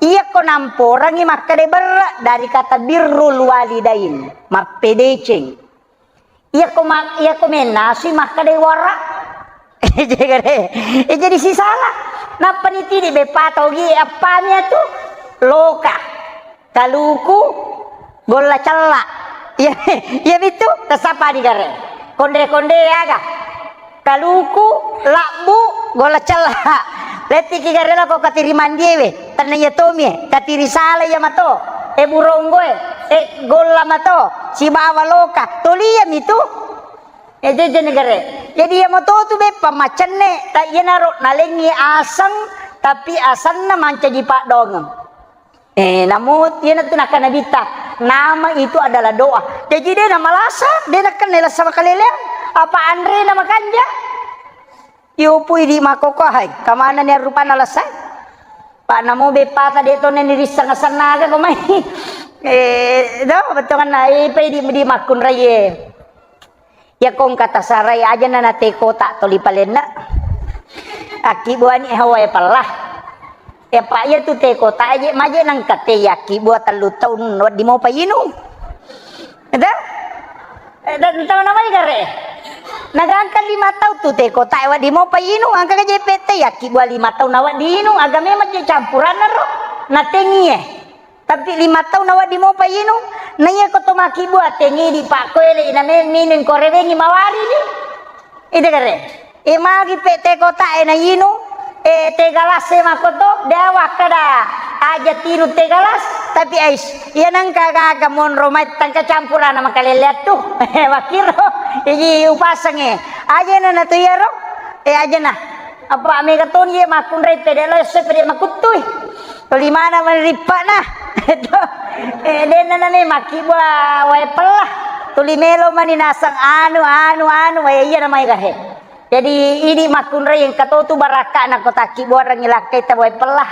Iya ko namporangi makkadai berra dari kata birrul walidain, mappedeceng. Iya ko ma-, iya ko mennasui makkadai wara. Jadi, eh, jadi sisala. Nappa nitidi beppa togi appami atu loka. Kaluku golla cella. Iya, iya bitu, tasapa di gare. Konde-konde aga. Kaluku labbu golla cella. Letiki gare lako katiri mandiewe. Tenna iya tomi, eh, katiri sala iya mato. Eh, buronggo, eh, eh, golla mato. Sibawa loka. Tolia mitu. Eh, jeje negare. Jadi iya mato tu beppa macenne, ta iyanaro nalengi aseng, tapi asenna mancaji paddongeng. Eh, namu, iyanatu nakkeda Nabitta, nama itu adalah doa. Jaji, de namalasa, de nakkenna lasa makaleleang, apa anrena makanja? Iyopui di makkokkoe, hai, kamanani rupanna lasa? Pa namo beppata de to nani risseng asenna aga ko mai. Eh, do, bettuanna, eh, pai di, di makkunraie. Iyako engka tasarai, ajana na teh kotak toli palenna. Akkibbuani hawae pella. Iya, Pak, iyatu teh kotak aje, maje nangka teh yakkibbua tellu taung, wedding mopa inung. Eda? Eh, dan tahu namanya gare? Nagangka lima taung tu teh kotak, wedding mopa inung, angka aje pete yakkibbua lima taung, na wedding inung, aga memang je campuranna ro, na tengie. Tapi lima taung na wedding mopa inung, na iya ko to makkibbua tengidi pakkoele, ina me-, minung ko rewengi mawari ni. Ida gare. E magi pe teh kotak e na inung, e teh galas e makkoto, de wakkada aja tinung teh galas, tapi ais, iya nangka gaga monro mai tangka campurana makalele tu. Makkiro, iji upasengnge. Ajana na tu iyaro, e ajana. Apa mega toni ye makkunrai pede lo esse pede makuttui. Tuli mana mani rippana. Itu. Eh, denna nani makkibbua wae pella. Tuli melo mani naseng anu, anu, anu, wae iya namai gahe. Jadi, idi makkunrai engka to tu barakka'na ko takkibbuarengngi lakkaita wae pella.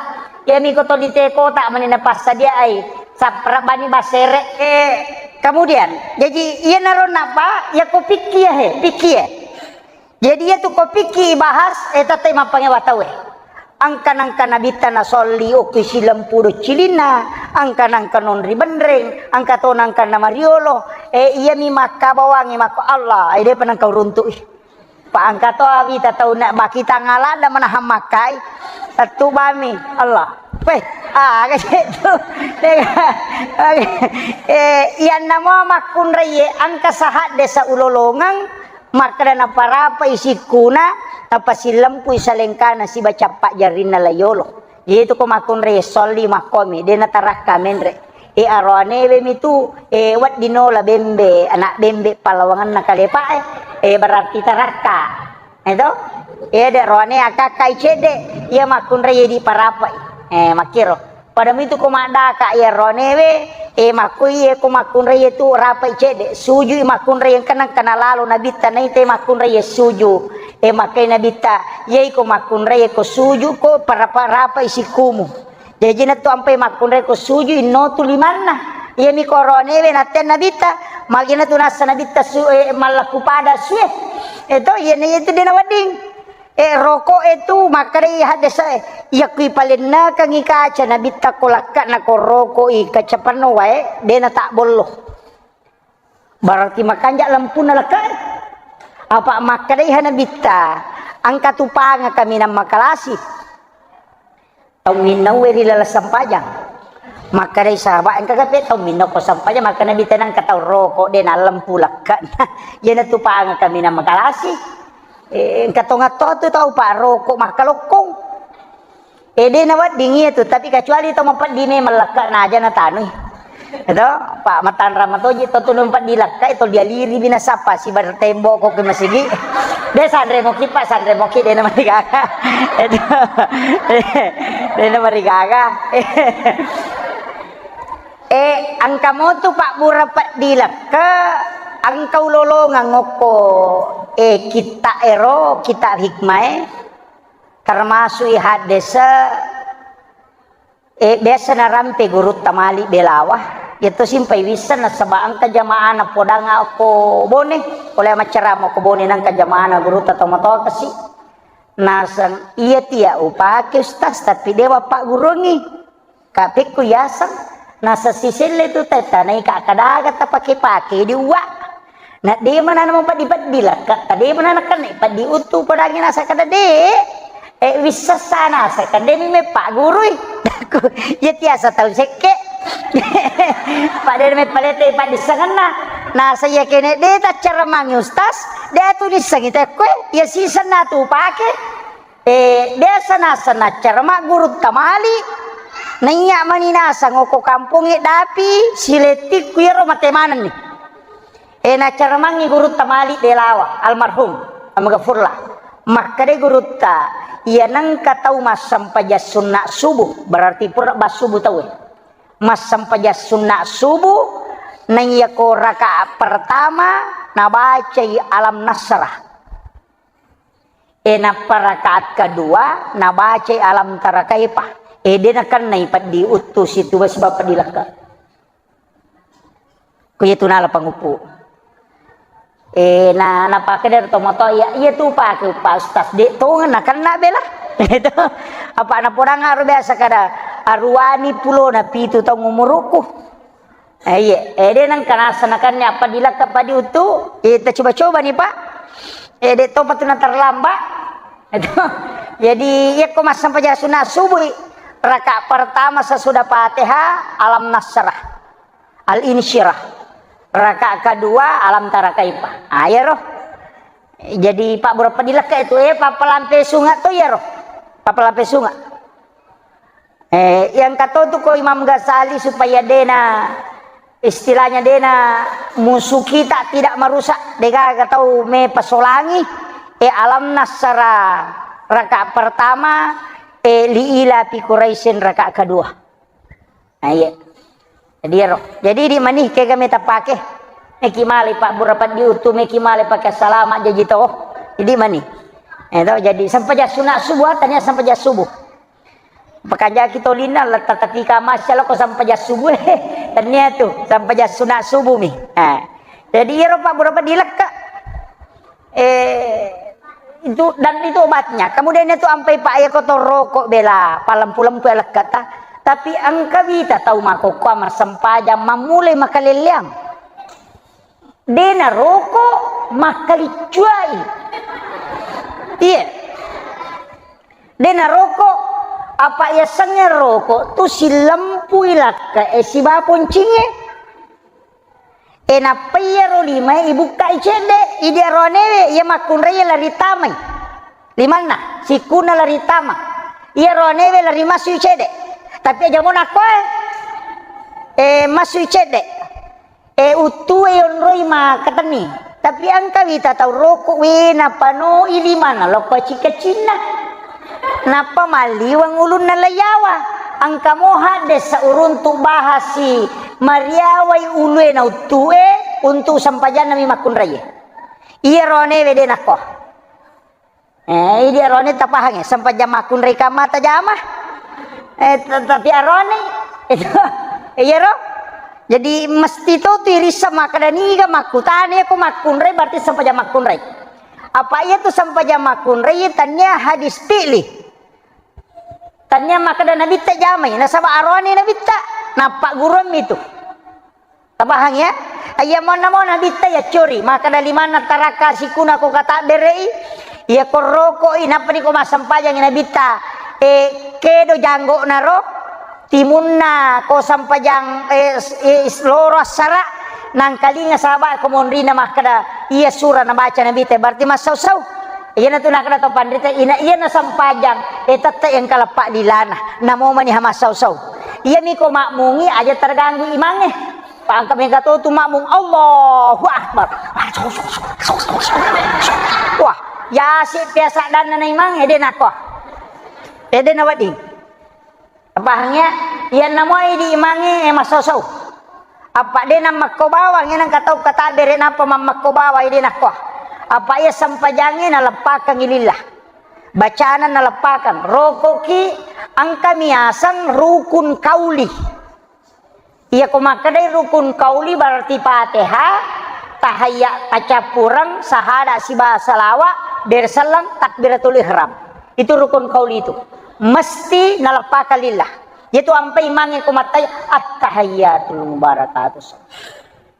Iyami ko to di teh kotak mani napassadiaai. Sappara bani basere. Eh, kemudian, jadi iyanaro napa, ya ko pikki ya he, pikki ya. Jadi, iyatu ko pikki bahas, eh, tette mappangewa tauwe. Angka-nangka Nabitta nasolli okki silempu doccilinna, angka-nangka nonri benreng, angka to nangka namariolo, eh, iyami makkabawangi makko Allah, eh, depa nangka uruntu'i. Pa angka to awita tau na bakita ngalada manahang makkai, tettu bami Allah. Weh, ah, aga cek tu. Eh, iyanna mo makkunrai, eh, angka sahadde saulolongeng, Makkeda naparapai sikkuna, napasilempui salengkana siba cappa jarrinna layolo. Jadi tu ko makkunrai solli makkomi, de natarakka menre. E aroanewe mitu, e wedding nola bembe, anak bembe pallawangenna kalepae, e berarti tarakka. Eto? E de roane akakkai cedde, iya makkunrai diparapai. E makkiro. Pada mitu ko maddaka iya roanewe, e, makkui, e, ko makkunrai tu rapai cedde, sujui makkunrai engka nangka nalalo Nabitta naita makkunrai suju. E, makkai Nabitta, iyai ko makkunrai ko suju ko parapa-, rapai sikkumu. Jaji na tu ampai makkunrai ko suju inno tu limanna. Iyami ko roanewe natte Nabitta, magina tu nassa Nabitta su-, e, mallakku pada sue. Eto, iya na itu dena wedding. E, roko'e tu makkedai haddese'e, iyakku ipalennekengngi kaca Nabitta ko lakka'na ko roko'i kaca penno wae, de natabbollo. Berarti makanja lempunna lakka'e. Apa makkedai ha Nabitta, engka tu panga kaminang makalasi. Tau minnaue ri laleng sempajang. Makkedai sahabat, engka gape tau minna ko sempajang, makkeda Nabitta nengka tau roko, de nalempu lakka'na. Iyana tu panga kaminang makalasi. Eh, engka tongatto tu tau pa roko makkalokkong. Eh, de' nawedding iya tu, tapi kecuali tau mapeddi memeng lekka' naja natanui. Itu, pa matanra matoji to tu mapeddi lekka' itu dialiri binasa pa sibar tembok ko ke masigi. De' sanre moki pa, sanre moki de' namarigaga. Itu. De' namarigaga. Eh, engka motu pabbura peddi lekka', engka ulolongeng okko, eh, kitta' ero, kitta' hikmae, termasuk i haddese, eh, biasa narampe gurutta mali belawa, iya to simpai wisseng nasaba engka jamaana podang okko Bone, pole maccarama okko Bone nengka jamaana gurutta tomatoa kasi. Naseng, iya tia upake Ustaz, tapi de' wappaggurungi. Ka pekko yaseng, naseng siselle tu tetta, naika kadaga tapake-pake di uwa. Na de' manana mapeddi-peddi lekka', ta de' manana kenne peddi uttu podangi naseng kada de'. Eh, wissessa naseng kada mi mepaggurui. Iya tiasa tau sekke'. Pada mepalete paddissengenna. Naseng iya kene de' taccaremangi Ustaz, de' tu nissengi tekkoe, iya sisenna tu pake. Eh, biasa naseng naccarama gurutta mali, naiya mani naseng okko kampongnge Dapi, silettikku iyaro mate manenni. Eh, naccaramangngi gurutta mali belawa, almarhum, almaghfurlah. Makkeda gurutta, iya nengka tau massempajang sunna subuh, berarti pura bassubuh tauwe. Massempajang sunna subuh, naiya ko rakaat pertama, nabacai alam nasrah. E, nappa rakaat kedua, nabacai alam tara kaifa. E, de' nakennai peddi uttu situ, sebab peddi lekka'. Ko iya tu nala panguppu. E, na, napakkeda tomatoa, iya, iya tu pake uppa ustaz. De' tongeng nakenna bela. Itu. Apa napodang aro biasa kada, aruwani pulona pitu taung umurukku. Eh, iya. Eh, de' nengka naseng nakenna apa dilakka pa diutu. Eh, ta coba-coba ni, Pak. Eh, de' topa tu na terlambat. Itu. Jadi, iya ko massempajang sunat subuh, rakaat pertama sesudah Fatihah, Alam Nasrah. Al-Insyirah. Rakaat kedua, Alam Tara Kaifa. Ah, iya roh. Jadi, Pak, berapa dilakka itu? Eh, papalampe sunga tu, iya roh. Papalampe sunga. Eh, yang katotu ko Imam Ghazali supaya dena, istilahnya dena musuh kita tidak merusak, degaga tau me pasolangi, eh, Alam Nasrah rakaat pertama, eh, li ila fi Quraisyin rakaat kedua. Nah, iya. Jadi, ero. Jadi, di mani kega meta pake. Meki male, Pak, bura peddi utu, meki male pake salama jaji to. Jadi, mani. Eh, to, jadi, sempajang sunat subuh, tania sempajang subuh. Pekanjaki tolinna, letta tatika masya lo ko sempajang subuh, eh. Tania tu, sempajang sunat subuh mi. Eh. Jadi, ero, Pak, bura peddi lekka. Eh, itu, dan itu obatnya. Kemudian itu ampai, Pak, ya, kotor rokok bela, palempu-lempu ya lekkata. Tapi engka wita tau makokkoa massempajang, mammulai makalelleang. Dena rokok, makkaliccuai. Iya. Dena rokok, apa yasengnge rokok tu silempui lakka, eh, sibawa poncingnge. E, nappa iyaro limae ibukkai cedde, idi aroanewe iya makkunrai lari tamai. Limanna, sikkunna lari tama. Iya aroanewe lari masui cedde. Tapi aja mo nakkoe, e, masui cedde. E, uttue yonroi makkatenni. Tapi engka wita tau rokok we napanoi limanna lokko cika-cinna. Nappa malliweng ulunna laiyawa. Engka mo haddesa uruntu bahasi mariawai ulue na uttue untu sempajanna mi makkunraie. Iya roanewe de nakko. Eh, idi roane tapahange, sempajang makkunrai kamma tajama. Eh, t-, tapi arone itu, iya ro. Jadi mesti to tu irissa makkeda niga makkutane ko makkunrai berarti sempajang makkunrai. Apa iya tu sempajang makkunrai, tania hadis fi'li. Tania makkeda Nabitta jamai, nasaba aroane Nabitta, nappa gurummi tu. Tapahang ya? Iya monna mo Nabitta ya cori, makkeda limanna taraka sikuna ko katabberei, iya ko rokoi, nappa ni ko massempajangi Nabitta, e, kedo janggona ro, timunna ko sempajang, e, s-, e, s-, loro assara, nangkalinga sahabat ko monrina makkeda, iya sura nabaca Nabitta, berarti massau-sau. Iyana tu nakkeda to panrita, ina iyana sempajang, e tette engka leppa lilana, namo mani hamassau-sau. Iyami ko makmungi aja terganggu imangnge. Pangka mega to tu makmung, Allahu Akbar. Wah, yasi biasa danna na imangnge, de nako. Ede na wedding. Pahangnge, iyanna mua idi imangnge, e, massosou. Apa de nammakko bawang, e, nengka tau katabbere nappa mammakko bawang, e, de nakko. Apa iya sempajangnge naleppakengngi lillah. Bacana naleppakeng. Rokoki engka miaseng rukun kauli. Iya ko makkedai rukun kauli berarti Fatihah, tahayya, tacappureng, sahada siba salawa, berselleng, takbiratul ihram. Itu rukun kauli itu. Mesti naleppaka lillah. Yaitu ampai imangnge ko mattai, "At-tahiyyatul mubarakatuh.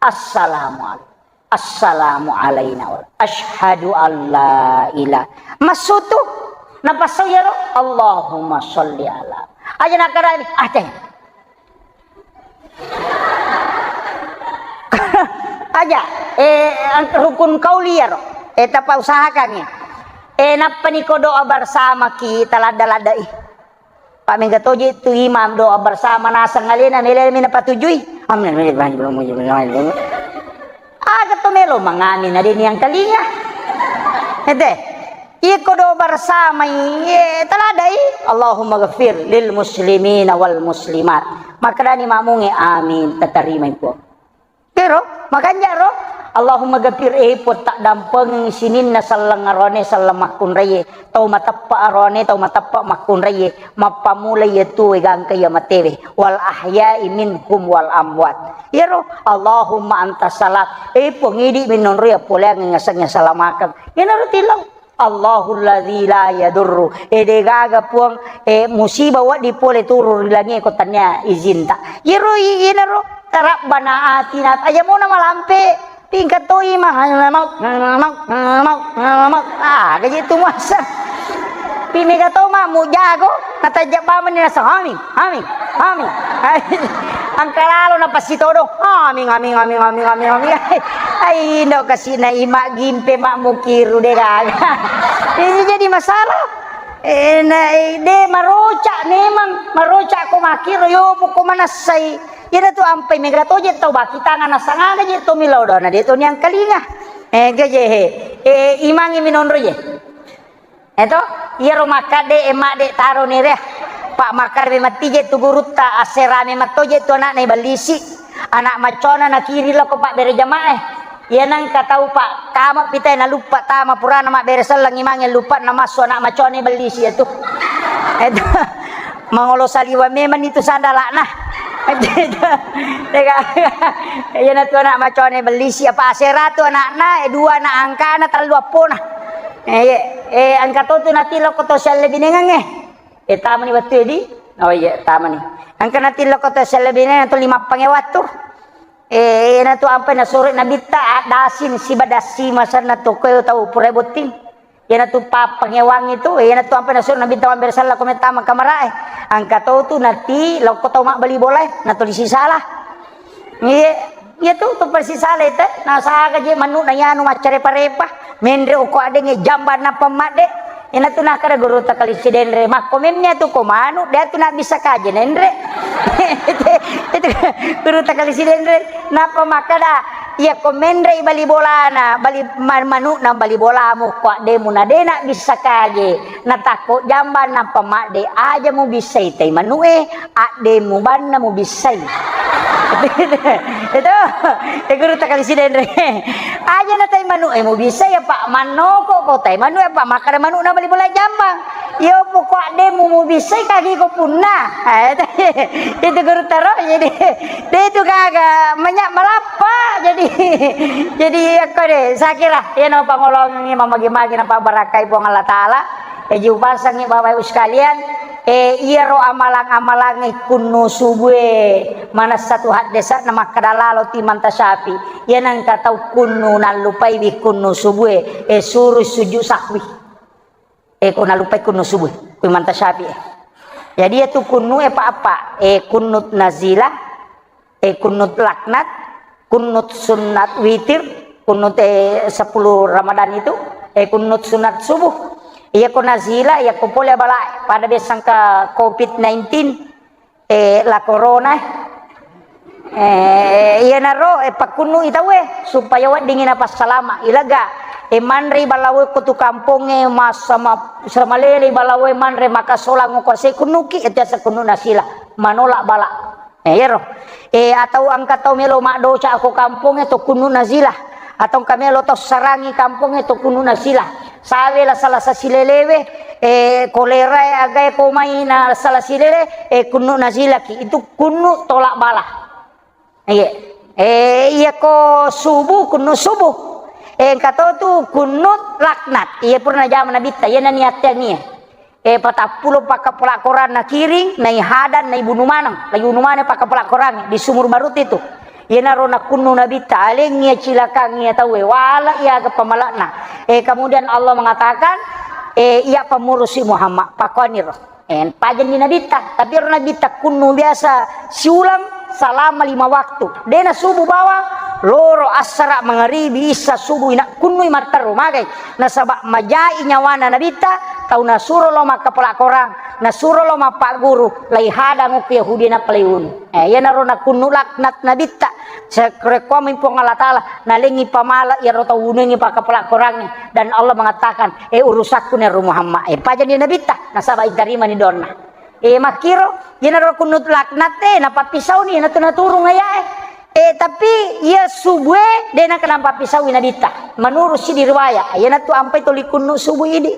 Assalamualaikum. Assalamu alaina wa asyhadu an la ilaha." Massutu. Napassau yaro, "Allahumma sholli ala." Aja nakkadani, ah, teh. Aja, eh, ang-, rukun kauli yaro. Eh, tapa usahakan ya. Eh, nappani ko doa bersama ki taladda-laddai. Pak mega toje tu imam doa bersama naseng alena mele mena patujui. Amin. Aga to melo mangamin ade ni angkalinga. Ede. Iko doa bersama, iye, taladai, "Allahumma ghafir lil muslimina wal muslimat." Makkedani makmunge, "Amin, tatarimai, Puang." Kero, makanja ro, "Allahumma ghafir," e, Puang, taddampengi sininna selleng arone, selleng makkunraie, tau mateppa arone, tau mateppa makkunraie, mappamula iya tuwe gangka iya matewe, "wal ahya'i minhum wal amwat." Iyaro, "Allahumma anta salam," e, Puang, idi minonro iya poleang ngasengnge salamakeng. Iyanaro tilau. Allahul ladzi la yadurru. E, de gaga, Puang, e, musibah wedding pole turun ri langie ko tania izinta. Yero i-, yenaro, Rabbana atina, aja mona malampe, tingkat toi mah, mau, mau, mau, mau, mau. Ah, gaji tu muasa. Pi mega to ma mujago, natajak bamani nasa, amin. Amin. Amin. Engka lalo napassitodong. Amin, amin, amin, amin, amin, amin. Ai, indo kasina ima gimpe mak mukiru de gaga. Ini jadi masalah. Eh, na, eh, de maroca memang, maroca ko makiro yo ko manassai. Iyana tu ampai mega toje tau bakitanga nasangaga je to milodo na de to niangkalinga. Eh, gaje he. Eh, imangi minonro je. Eto, iyaro makkadde, e, madde taro nere. Pak makkadde mettije tu gurutta, asserame mettoje tu anakna ibellisi. Anak maccona nakiri lako pabbere jamae. Iya nengka tau pak kama pitai naluppa tama purana mabbere selleng imange luppa namassu anak maccona ibellisi iyatu. Eto, mangolo saliwa memang itu sandalakna. Iya natu anak maccona ibellisi apa asera tu anakna, e, dua anak angkana, tellu appona. Eh, iya. Eh, engka to tu nati lokko to siallebinengengnge. Eh, tamani wettu edi? Oh iya, tamani. Engka nati lokko to siallebinengengnge to lima pange wattu. Eh, iyana tu ampai nasuro nabitta, ah, dasin siba dasi masanna to koe tau pura botting. Iyana tu pappangewangi tu, iyana tu ampai nasuro nabitta mabbere sella ko mettama kamarae. Engka to tu nati lokko tau mabbali bolae, natuli sisala. Iya, iya tu, tu persis sale te. Nasaga je manu na yanu maccare parepa. Menre uko adengnge jamba nappa madde. Ina tu nakara guru takali sidenre. Makko memnya tu ko manu, dia tu nak bisa kaje nenre. Itu guru takali sidenre. Napa makada, iya ko menre bali bolana, bali ma-, manu na bali bolamu ko ademu na de nak bisa kaje. Natakko jamba nappa madde, aja mubissai tai manu'e, adde mubanna mubissai. Itu, e guru takali sidenre. Aja na tai manu'e mubissai, apa mannoko ko tai manu'e, apa makkada manu'na bali bola jambang. Iyo poko addemu mubissai kagi ko punna. Eh, itu guru taro, jadi, de itu gaga, menya malappa, jadi, jadi, aku de, saya kira, ya no pangolongi mamagi-magi nampak barakai Puang Allah Ta'ala. Jaji upasangngi Bapak Ibu sekalian, eh, iyaro amalang-amalangnge kunnu subue manessa tu haddesa'na makkada lalo ti Imam Tasyafi. Iya nengka tau kunnu nallupaiwi kunnu subue, eh, suru sujud sahwi. Eh, ko nallupai kunnu subue, ku Imam Tasyafi, eh. Jadi iya tu kunnu, eh, pa apa? Eh, kunnut nazilah, eh, kunnut laknat, kunnut sunnat witir, kunnut, eh, sepuluh Ramadan itu, Eh, kunnut sunat subuh. Iya ko nazila, iya ko pole bala pada besang ke covid nineteen, eh, la corona. Eh, iyanaro, eh, pakkunnu i tauwe supaya weddingi napassalama. Ilaga, eh, manre balawe ko tu kampongnge, masa ma-, samalele balawe manre maka solang ko se kunnuki, itu asa kunnu nasila. Manolak bala. Eh, iyaro. Eh, atau engka tau melo maddoca ko kampongnge to kunnu nazila. Atau engka melo tau sarangi kampongnge to kunnu nazila. Sawe la salasa silelewe, eh, kolera e agae ko mai na salasa silele, eh, kunnu nazilaki. Itu kunnu tolak bala. Iya. Eh, iya ko subuh, kunnu subuh. Eh, engka to tu kunnu laknat. Iya purna jama nabitta, iya nani atteangi. Eh, patappulo pakkapala Koranna kiring, nai hadang, nai bunu maneng, lagi bunu maneng pakkapala Korangnge di Sumur Barut itu. Iyanaro nakkunnu nabitta, alengngi iya cilakangngi iya tauwe, wala iya aga pamalakna. Eh, kemudian Allah mengatakan, eh, iya pamurusi Muhammad, pakkuaniro. Eh, pajanni nabitta, tapi ero nabitta kunnu biasa siulang salama lima waktu. Dena subuh bawang, loro, assara, mangaribi, issa, subuh, ina kunnui matteru magai. Nasaba majai nyawana nabitta, tau nasuro lo makkapala Korang, nasuro lo mappagguru, lai hadang okko Yahudi nappa lai unu. Eh, iyanaro nakunnu laknat nabitta. Sekrekkuammi Puang Allah Ta'ala, nalengi pamala iyaro tau unungi pakkapala Korangnge. Dan Allah mengatakan, eh, urusakku nero Muhammad. Eh, pajanni nabitta, nasaba itarimani doanna. Eh, makkiro, iyanaro kunnu laknat e, napappisauni, natu-, naturung ayae. Eh, tapi iya subue, de nengka napappisaui nabitta. Menurut si di riwayat, iyanatu ampai toli kunnu subuh idi.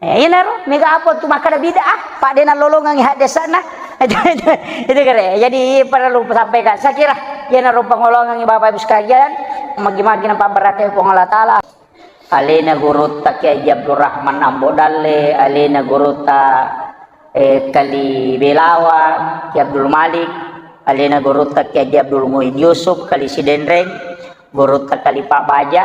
Eh, iyanaro, mega apa tu makkada bid'ah, Pak, de nalolongangi haddesana. Itu kere. Jadi perlu sampaikan. Saya kira iyanaro pangolongangi Bapak Ibu sekalian, magi-magi napabbarakai Puang Allah Ta'ala. Alena gurutta Kiai Haji Abdul Rahman Ambo Dalle, alena gurutta, eh, Kali Belawa, Ki Abdul Malik, alena gurutta Ki Haji Abdul Muin Yusuf, Kali Sidenreng, gurutta Kali Pak Baja.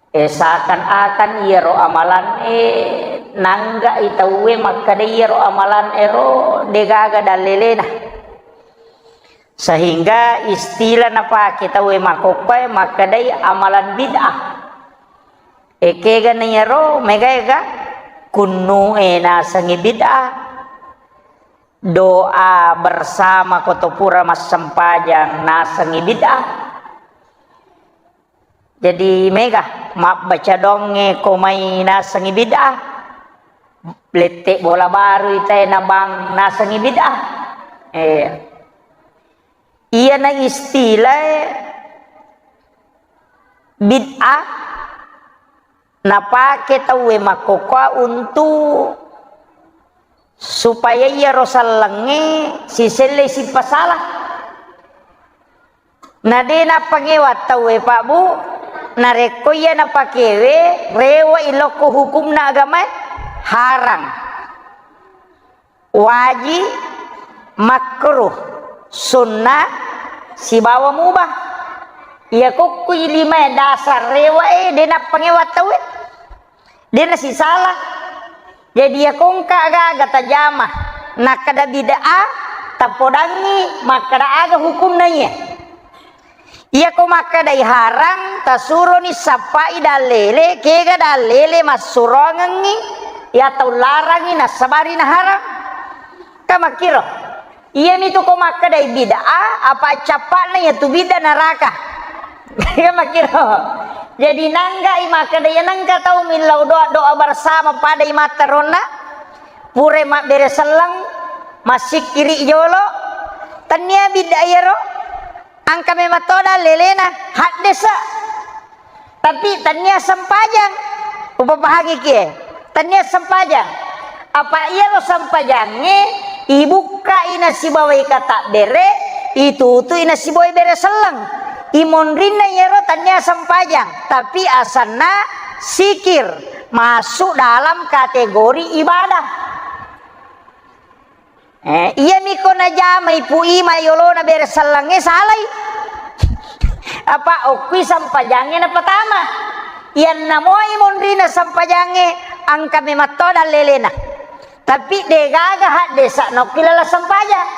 Eh, seakan-akan iyaro amalan, eh, nangga i tauwe makkeda iyaro amalan ero degaga dallelena. Sehingga istilah napake tauwe makkokkoe makkedai amalan bid'ah. Ekega na iyaro mega-ega kunnu e nasengi bid'ah. Doa bersama ko to pura massempajang nasengi bid'ah. Jadi mega mabbaca donge ko mai nasengi bid'ah. Lette bola baru itae na bang nasengi bid'ah. Eh. Iyana istilah bid'ah napake tauwe makkokkoe untuk supaya iyaro sellengnge siselle sipasala. Na de nappangewa tauwe, Pak, Bu, narekko iya napakewe, rewa ilokko hukumna agamae, harang. Wajib, makruh, sunnah, sibawa mubah. Iya kokku limae dasar rewa e, de nappangewa tauwe. De nasisala. Jadi iya kongka aga-aga tajama, nakkada bid'ah, tapodangi makkada aga hukumna iya. Iyako makkadai harang, tasuroni sappai dallele, kega dallele massuroangengngi, iya tau larangi nassabari naharang. Ka makkiro. Iyamitu ko makkadai bid'ah, apa cappa'na iyatu bid'ah naraka. Iya makkiro. Jadi nanggai makkada iya nengka tau millau doa, doa bersama padai matteronna, pura mabbere selleng, massikkiri jolo, tennia bid'ah iyaro. Engka memang to dallelena, haddesa. Tapi tennia sempajang. Upapahangi kie. Tennia sempajang. Apa iyaro sempajangnge ibukkai nasibawai katabbere, itutui nasibawai bere selleng. Imonrinna iyaro tennia sempajang. Tapi asanna sikir masuk dalam kategori ibadah. Eh, iyami ko najamai Pu Ima yolona bere sellengnge salai. Apa okkui sempajangnge napatama. Iyanna moi monrina sempajangnge engka memang to dallelena. Tapi degaga haddesa nokki lala sempajang.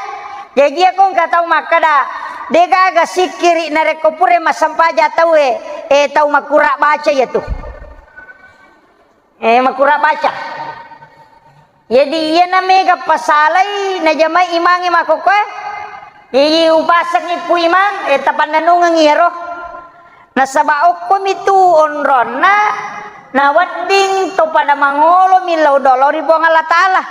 Jaji iya ko engka tau makkada, degaga sikkiri narekko pura massempajang tauwe, eh, tau makura baca iyatu. Eh, makura baca. Jadi, iyana mega pasalai najamai imangnge makkokkoe. Jadi, upasengngi Pu Imang, eh, tapannennungeng iyaro. Nasaba okkomi tu onronna, nawedding to pada mangolo millau doang lao ri Puang Allah Ta'ala.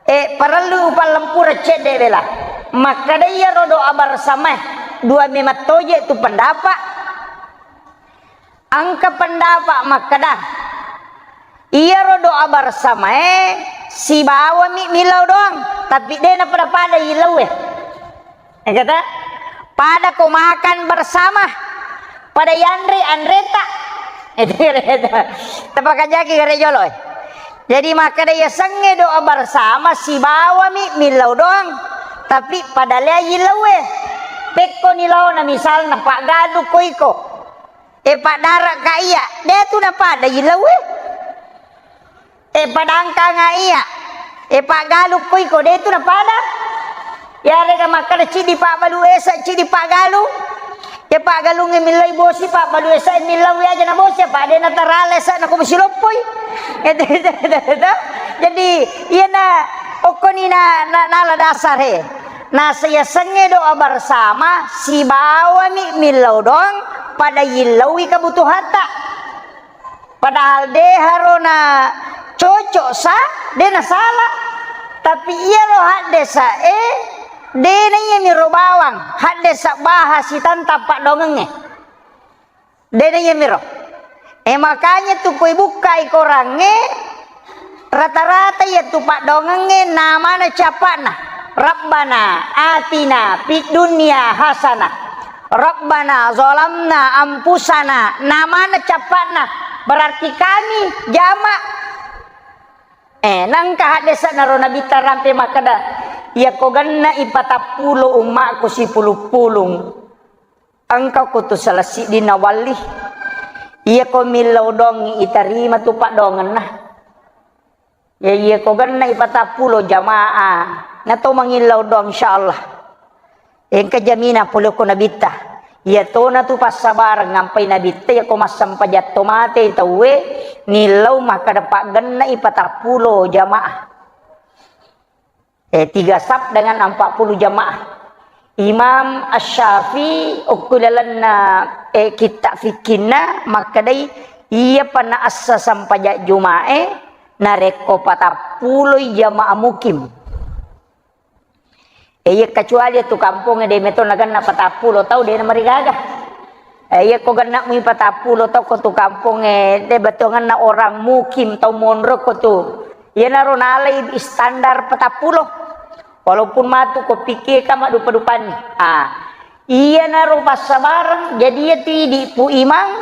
Eh, parellu upallempureng cedde bela. Makkeda iyaro doa bersama, dua memang toje tu pendapat. Engka pendapat makkeda, iyaro doa bersamae sibawami millau doang, tapi de napada-pada yillaue. Eh, kata, pada ko makan bersama, pada yanre anreta. Tapakajaki gare jolo, eh. Jadi makkeda yasengnge doa bersama sibawami millau doang, tapi pada lea yillaue. Pekko ni laona misalna paggalu ko iko. E paddara ka iya, de tu napada yillaue. E padangkanga iya, e paggalu ko iko, de tu napada. Yarega makkeda cidi pabbalu esa, cidi paggalu. Ya paggalungnge millai bosi, pabbalu esa millau aja na bosi, apa de natarale esa na ko bosi loppoi. Jadi iyana okkoni na, na, nala dasar he. Nasa yasengnge doa bersama, sibawami millau doang, pada yillaui kebutuhatta. Padahal de harona cocok sa, de nasala. Tapi iyaro haddesa e, de na iya miro bawang, haddesa baha sitantang paddoangengnge. De na iya miro. E, makanya tu koi bukkai korangnge, rata-rata iya tu paddoangengnge namana cappa'na. Rabbana atina fid dunya hasanah. Rabbana zalamna anfusana. Namana cappa'na. Berarti kami jamak. Eh, nangka haddesa naro Nabitta rampe makkeda, iya ko genna i patappulo ummakku sipulung-pulung. Engka ko tu salah siddi nawalli. Iya ko millau doang itarima tu paddoangenna. Ya, iya ko genna i patappulo jamaah. Na to mangillau doang, insyaallah. Engka jaminang pole ko Nabitta. Iya tona tu passabareng ngampai Nabitta, iya ko massempajang to mate tauwe, nillau makkeda paggenna i patappulo jamaah. Eh, tiga saf dengan empat puluh jamaah. Imam Asy-Syafi'i okko lalenna, eh, kitta fikkinna makkedai, iya pa naassa sempajang Juma'e narekko patappuloi jamaah mukim. Eh, iya kecuali tu kampongnge de meto nagenna patappulo tau de namarigaga. Eh, iya ko genna mui patappulo tau ko tu kampongnge de betongenna orang mukim tau monro ko tu. Iyanaro nalai standar patappulo. Walaupun matu ko pikir ka maddupa-dupanni. Ah, iyanaro passabareng, jadi iya tu idi Pu Imang,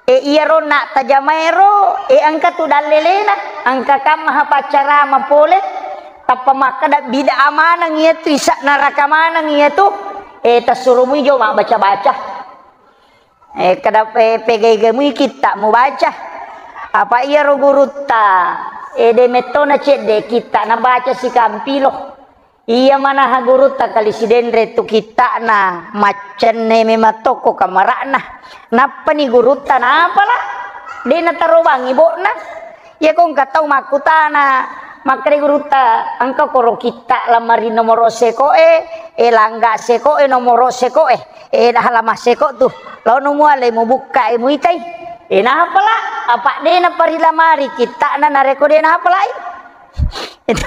e iyaro na tajamaero, e engka tu dallelena, engka kamma ha paccarama pole, tappa makkeda bid'ah maneng iya tu, isa neraka maneng iya tu, e tassurumui jo mabbaca-baca. Eh, kada pe-, pegaiga mui kitta mubaca. Apa iyaro gurutta, eh, de mettona cedde kitta nabaca sikampilo. Iya manaha gurutta kali sidenre tu kittana, maccenne memang tokko kamara'na. Nappani gurutta napala, de natarobangi bo'na. Iya ko engka tau makkutana, makkeda gurutta, engka koro kitta lamari nomoro sekoe, eh, langga sekoe, nomoro sekoe. Eh, dah lama seko tu. Laono muale mubukka e muitai. Eh, napala, apa de naparilamari kittana nareko de napalai. Itu,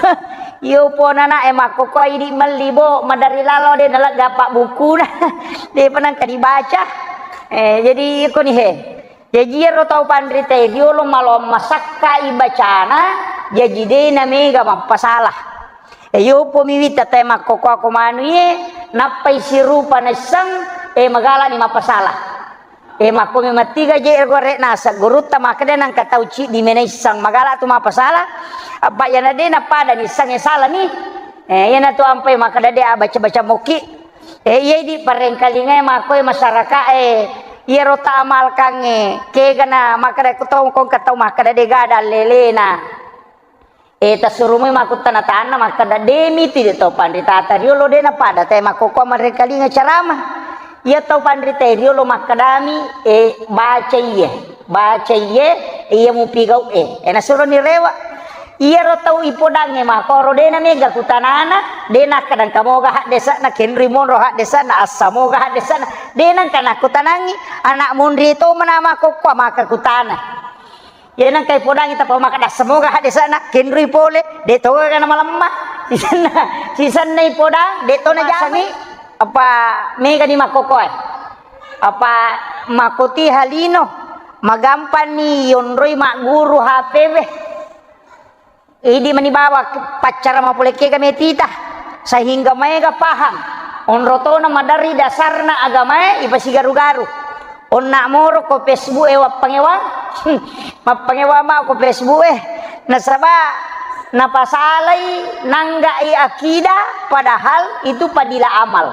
iyo pona na e makkoko idi melli bo, madari lalo de nalegga apa bukuna. De penangka dibaca. Eh, jadi iko ni he. Jaji iyaro tau panrita e riolo maloang masakka i bacana, jaji de namega mappasala. E, yopomi wita tae makkoko-koko manu iye, nappai sirupa naisseng, e, magalani mappasala. E, makkomi mattiga je ero gore naseng gurutta makkeda nangka tau ciddi mena isseng magala tu mappasala. Apa iyana de napada nisseng e salani. E, iyana tu ampai makkeda de abaca-baca mokki. E, iya idi parengkalingae makkoe masyarakae, iyaro ta amalkangnge, kegana makkeda ko tau, ko engka tau makkeda de gada lelena. E, tassurumoi makkutana-tana makkeda, "De mitu de tau panritata riolo de napada tae makkokkoe marengkalinga carama." Iya tau panrita riolo makkedami, "E, baca iye, baca iye, Iya mupigau e, e nasuroni rewe. Iyaro tau ipodangnge makkoro de namega kutanana, de nakkeda engka moga haddesana, kenrui monro haddesana, assa moga haddesana, de nengka nakkutanangi, anak monri to mana makkokkoe maka kutana. Iya nengka ipodangngi tappa makkeda assa moga haddesana, kenrui pole, de toga kana malemma. Sisenna, sisenna ipodang, de to najamai. Apa megani makkokkoe. Apa makkoti halino, magampanni yonroi magguru H P we. Idi mani bawa paccara mapole kega metita, sehingga maega paham. Onro tona maderri dasarna agamae ipasigaru-garu. Onna moro ko Facebook e wappangewa, mappangewa ma ko Facebook e. Nasaba napasalai nanggai akidah, padahal itu padila amal.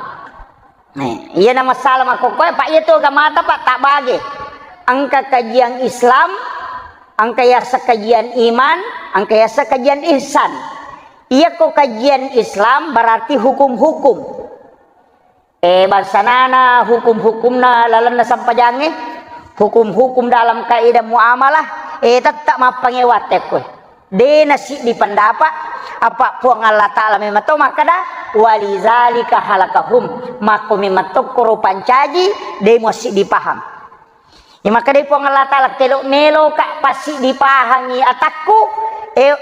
Eh, iyana masalah makkokkoe, Pak, iya tu agamata, Pak, tak bage. Engka kajian Islam, engka yasa kajian iman, engka yasa kajian ihsan. Iya ko kajian Islam berarti hukum-hukum. Eh, bangsanana hukum-hukumna lalenna sempajangnge, hukum-hukum dalam kaidah muamalah, eh, tetap mappangewa tekko. De nasiddi pendapat, apa Puang Allah Ta'ala memang to makkeda, "Walizalika halakahum." Makko memang tokkoro pancaji, de muassiddi paham. Ya, makkeda Puang Allah Ta'ala, "Telo melo ka passiddi pahangi atakku, eh,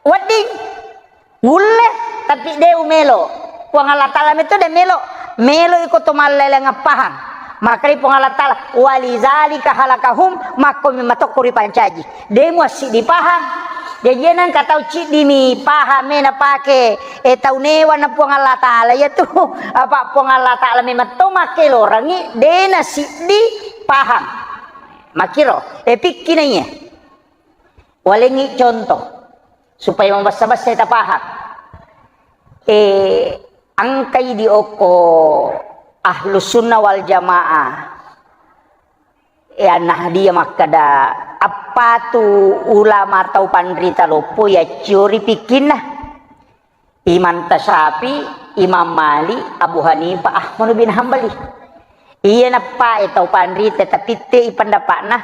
wedding, wulle, tapi de umelo." Puang Allah Ta'ala metto de melo, melo iko to malleleng pahang. Makkeda Puang Allah Ta'ala, "Walizalika halakahum," makko memang tokko ripancaji. De muassiddi pahang. Jaji nengka tau ciddimi pahame napake, eh, tau newa na Puang Allah Ta'ala, iya tu. Apa Puang Allah Ta'ala memang to makkelorangi, de nasiddi pahang. Makkiro, eh, pikki na iya. Walengngi contoh, supaya mabessa-bessa tapahang. Eh, engkai di okko Ahlus Sunnah wal Jamaah. Eh, An-Nahdiyah makkeda, appatu ulama tau panrita loppo yacciori pikkinna. Imam Tasyafi, Imam Malik, Abu Hanifah, Ahmad bin Hambali. Iya nappae tau panrita, tapi te i pendapatna.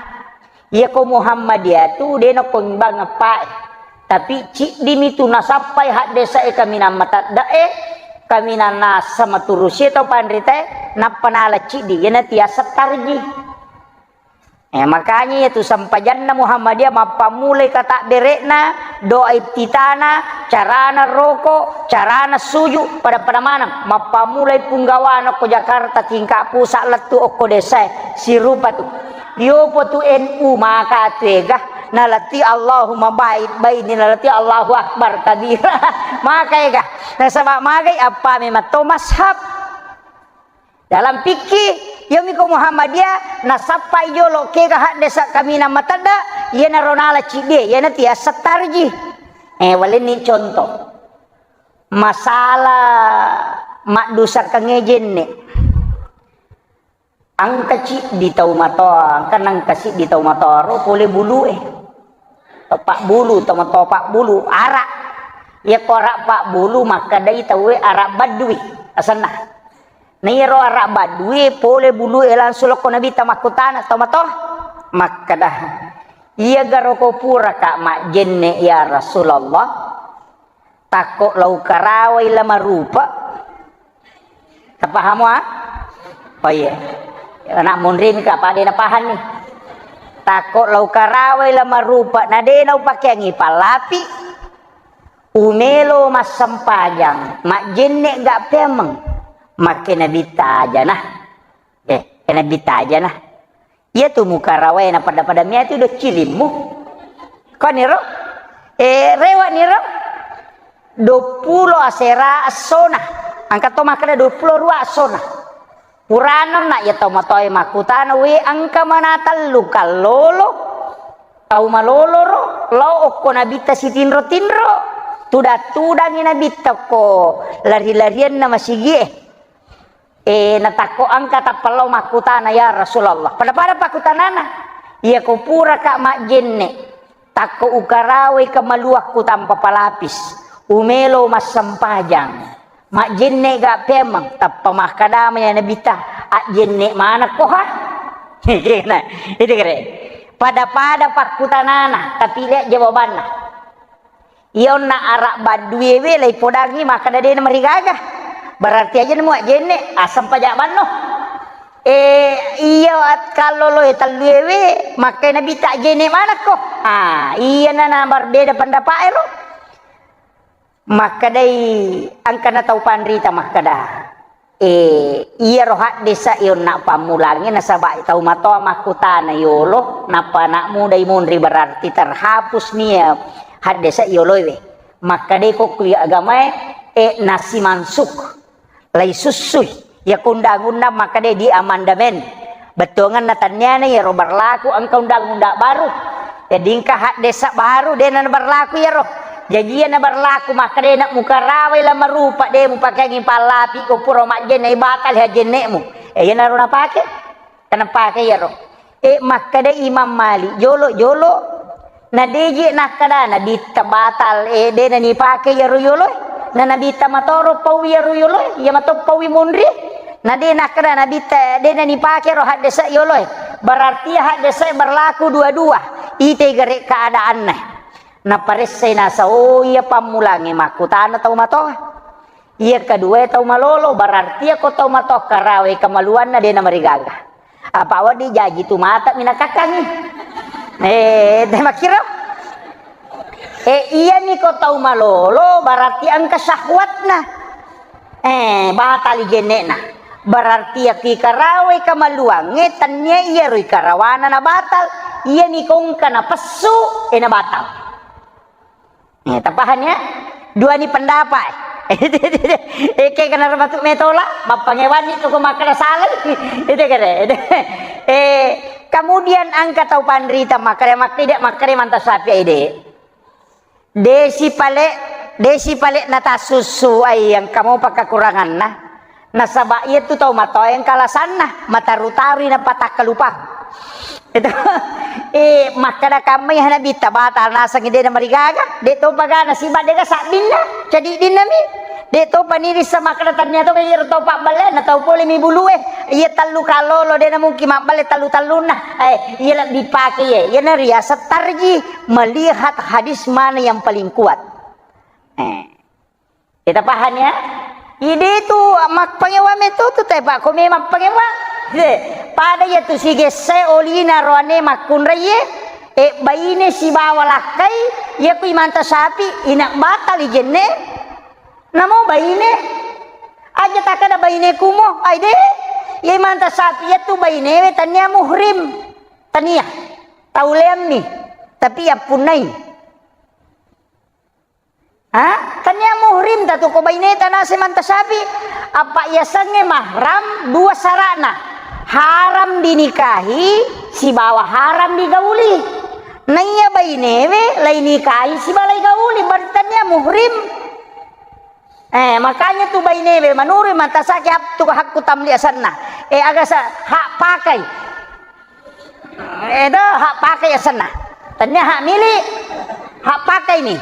Iya ko Muhammadiyah tu de nako imbang appae. Tapi ciddimi tu nasappai haddesa e kaminang matadda e, kaminang nasa maturusi tau panrita e, nappa nala ciddi, iyana tiasa tarji. Eh, makanya iya tu sempajanna Muhammadiyah mappammulai katabbere'na, doa iftitana, carana roko, carana suju, pada-pada maneng. Mappammulai punggawana ko Jakarta tingkat pusat lettu okko desa e, sirupa tu. Yopo tu N U maka tu ega, nalati Allahumma ba'id baini, nalati Allahu Akbar kabira. Maka ega. Nasaba magai appa memang to mashab. Dalam fikih, iyami ko Muhammadiyah, nasappai jolo kega haddesa kaminang matedda, iyanaro nala ciddie, iyana tiasa tarji. Eh, walenni contoh. Masalah maddusakangnge jenne. Engka ciddi tau matoa, engka nengka siddi tau matoaro pole bulue. Pabbulu, tau matoa pabbulu, ara. Iyako ara pabbulu makkedai tauwe ara badui asenna. Na iyaro ara badue pole bulue langsung lokko Nabitta makkutana tau matoa. Makkeda, "Iyagaro ko puraka majjenne ya Rasulullah? Takko lau karawai la marupa." Tapahamo, ah? Oh iya. Anak munrimi ka pade napahanni. Takko lau karawai la marupa, na de nau pakeangi pallapi. Umelo massempajang, majjenne ga peameng. Makke Nabitta ajana. Eh, Nabitta ajana. Iya tu mukarawae na pada-pada mia tu do cilimmu. Koniro? Eh, rewa niro? Dua puluh asera essona. Engka to makkeda dua puluh dua essona. Purana na iya tau matoae makkutana, "We, engka mana tellu kallolo?" Tau maloloro, lao okko Nabitta sitinro-tinro. Tudang-tudangi Nabitta okko lari-larianna masigie. Eh, natakko engka tappa lao makkutana, "Ya Rasulullah." Pada-pada pakkutanana, "Iyako puraka majjenne, takko ukarawai kamaluakku tanpa palapis, umelo massempajang, majjenne ga peameng?" Tappa makkadama ya Nabitta, "Ajjenne manekko ha?" Kena, itu kere. Pada-pada pakkutanana, tapi lihat jawabanna. Iya onna araq badduewe laipodangngi makkeda de namarigaga. Berarti aja nemu ajenne, asam paja banno. Eh, iya at-, kalloloe telluewe, makkai nabitta ajenne manakko. Ah, iya na, na berbeda pendapat ero. Makkedai engkana tau panrita makkeda, eh, iyaro haddesa onna pammulangnge nasaba tau matoa makkutana yolo, nappa anak muda imunri, berarti terhapus nia haddesa yoloe. Makkedai ko kui agamae, eh, nasimansuk. Laisussui. Iyako undang-undang makkeda di amandemen. Bettuangenna tenniana iyaro berlaku engka undang-undang baru. Jadi engka haddesa baru, dena berlaku iyaro. Jadi iyana berlaku makkeda na mukarawai la marupa, de mupakeangi pallapi ko pura majjenne, batal hajenne'mu. Eh, iyanaro napake. Tenna pake iyaro. Eh, makkeda Imam Malik, jolo-jolo, na deje nakkeda nabitta batal, eh, de nanipake iyaro yoloe. Na nabitta matoro paui iyaro yoloe, iya mato paui munri. Na de nakkeda nabitta, de nanipake ro haddesa yoloe. Berarti haddesa berlaku dua-dua. Ite gare keadaanna. Naparessai nasa, oh, iya pammulangnge makkutana tau matoa. Iya kedua tau malolo, berarti iyako tau matoa karawai kamaluanna de namarigaga. Apa wedding jaji tu mata minakakkangi. Eh, de makkiro. Eh, iyani ko tau malolo, berarti engka syahwatna. Eh, batali jenne'na. Berarti iyaki karawai kamaluangnge, tennia iyaro ikarawana na batal. Iyani ko engka napessu, eh, na batal. Eh, tapahang ya? Duani pendapat. Eh, kayak kena matu metola, mappangewanni tu ko makkeda salah. Itu kere. Eh, kemudian engka tau panrita makkeda, makkeda, makkeda manta sapi ide. Desi pale, desi pale natassussu ai engka mopa kekuranganna. Nasaba iyatu tau matoa engka alasanna, mataru-tarui napatakkalupa. Itu, eh, makkeda kammai ha nabitta batal nasengngi de namarigaga, de topa gana siba de ga sabbinna, cadiddinna mi. De topa nirissa makkeda tannia to iyaro tau pabballe na tau pole mi bulue. Iya tellu kalolo de namungkin mabballe tellu-tellunna. Eh, iya lebbi pake iye. Iyana riaseng tarji melihat hadis mana yang paling kuat. Eh. Kita paham ya? Ide tu mappangewa meto tu te, Pak, ko memang pangewa. Ye, pada iya tu sigesse olina roane makkunraiye, e, baine sibawa lakkai, iya ku imanta sapi, ina batali jenne. Namo baine, aja takkada baine kumo, ai de, iya imanta sapi iya tu bainewe tania muhrim. Tania. Tauleammi. Tapi yappunnai. Ha? Tania muhrim tatu ko baineta nase manta sapi. Apa yasengnge mahram dua sarana. Haram dinikahi sibawa haram digauli. Naiya bainewe lai nikahi sibawa lai gauli, berarti tania muhrim. Eh, makanya tu bainewe manurui manta sapi hak-, tu hakku tamli asenna. Eh, aga sa-, hak pakai. Edo, hak pakai asenna. Tania hak milik, hak pakai ni.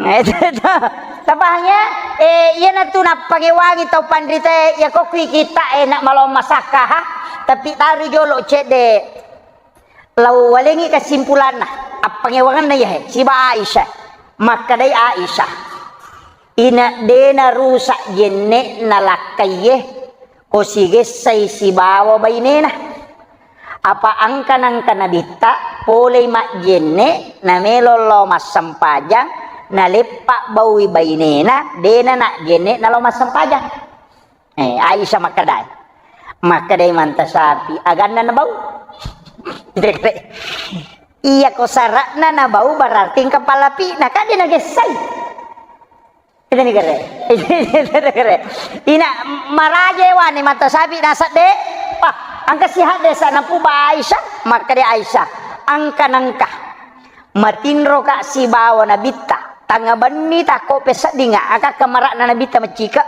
Edo, edo. Tapahang ya? Eh, iyana tu nappangewangi tau panrita, iya ko kui kita, eh, nak malo masakka, ha? Tapi taru jolo cedde. Lau walengi kesimpulanna, appangewangenna iya, he, siba Aisyah. Makkedai Aisyah. Ina dena rusak jenne'na lakkaiye, ko sigessai sibawa bainena. Apa angka-nangka nabitta, polei majjenne, namelo lao massempajang, naleppa baui bainena, dena nak jenne nalao massempajang. Eh, Aisyah makkedai. Makkedai manta sapi, aganna nabau. Iya ko sara'na nabau berarti engka palapi'na, kan de nagessai. Itu ni kere. Itu ni kere. Ina maraja wane mata sapi nasab de. Wah, angka sihat de sana pu ba Aisyah, makkeda Aisyah. Angka nangka. Matinro ka sibawa nabitta. Tanga benni tako peseddinga, aka kamara'na nabitta macika.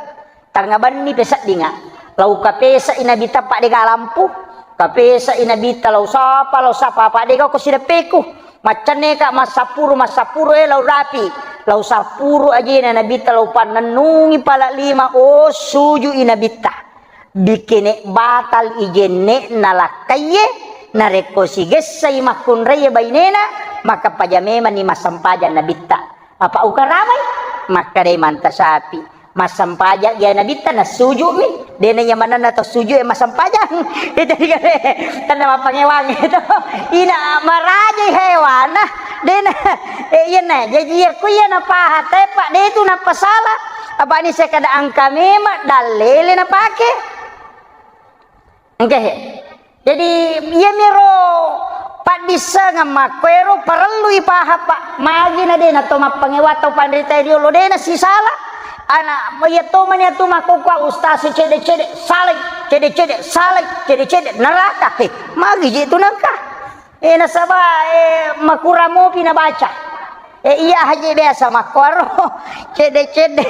Tanga benni peseddinga. Lau kapesa i nabitta pa de galampu. Kapesa i nabitta lau sapa, lau sapa pa de ko sideppeku. Maccanne ka massapuru, massapuru, eh, lau rapi. Lau sapuru ajena nabitta lau pannennungi pala lima, oh, suju i nabitta. Bikene batal i jenne na lakkaiye, Narekko sigessai makkunraie bainena, maka paja memanni massempajang Nabitta. Apa ukaramai? Makkedai Manta Syafi, massempajang gia Nabitta, nassuju'mi. Dena iya manenna tau sujud e massempajang. Itu dikale, tenna mappangewang itu. Ina marajai hewana. Dena, eh, iyana, jaji iya ku iya napaha tepa, de tu napasala. Apa ni sekada angka memang dallele napake. Engke. Jadi, iyamiro paddissengeng makkoero parellu ipaha, Pak. Magi na dena to mappangewa tau panrita riolo, dena sisala. Ana, iya to mani atu makkokkoe ustaz cede-cede, salai, cede-cede, salai, cede-cede, neraka. He, magi je tu nengka. Eh, nasaba, eh, makurang mopi nabaca. Eh, iya haji biasa makkuaro. Cedde-cedde.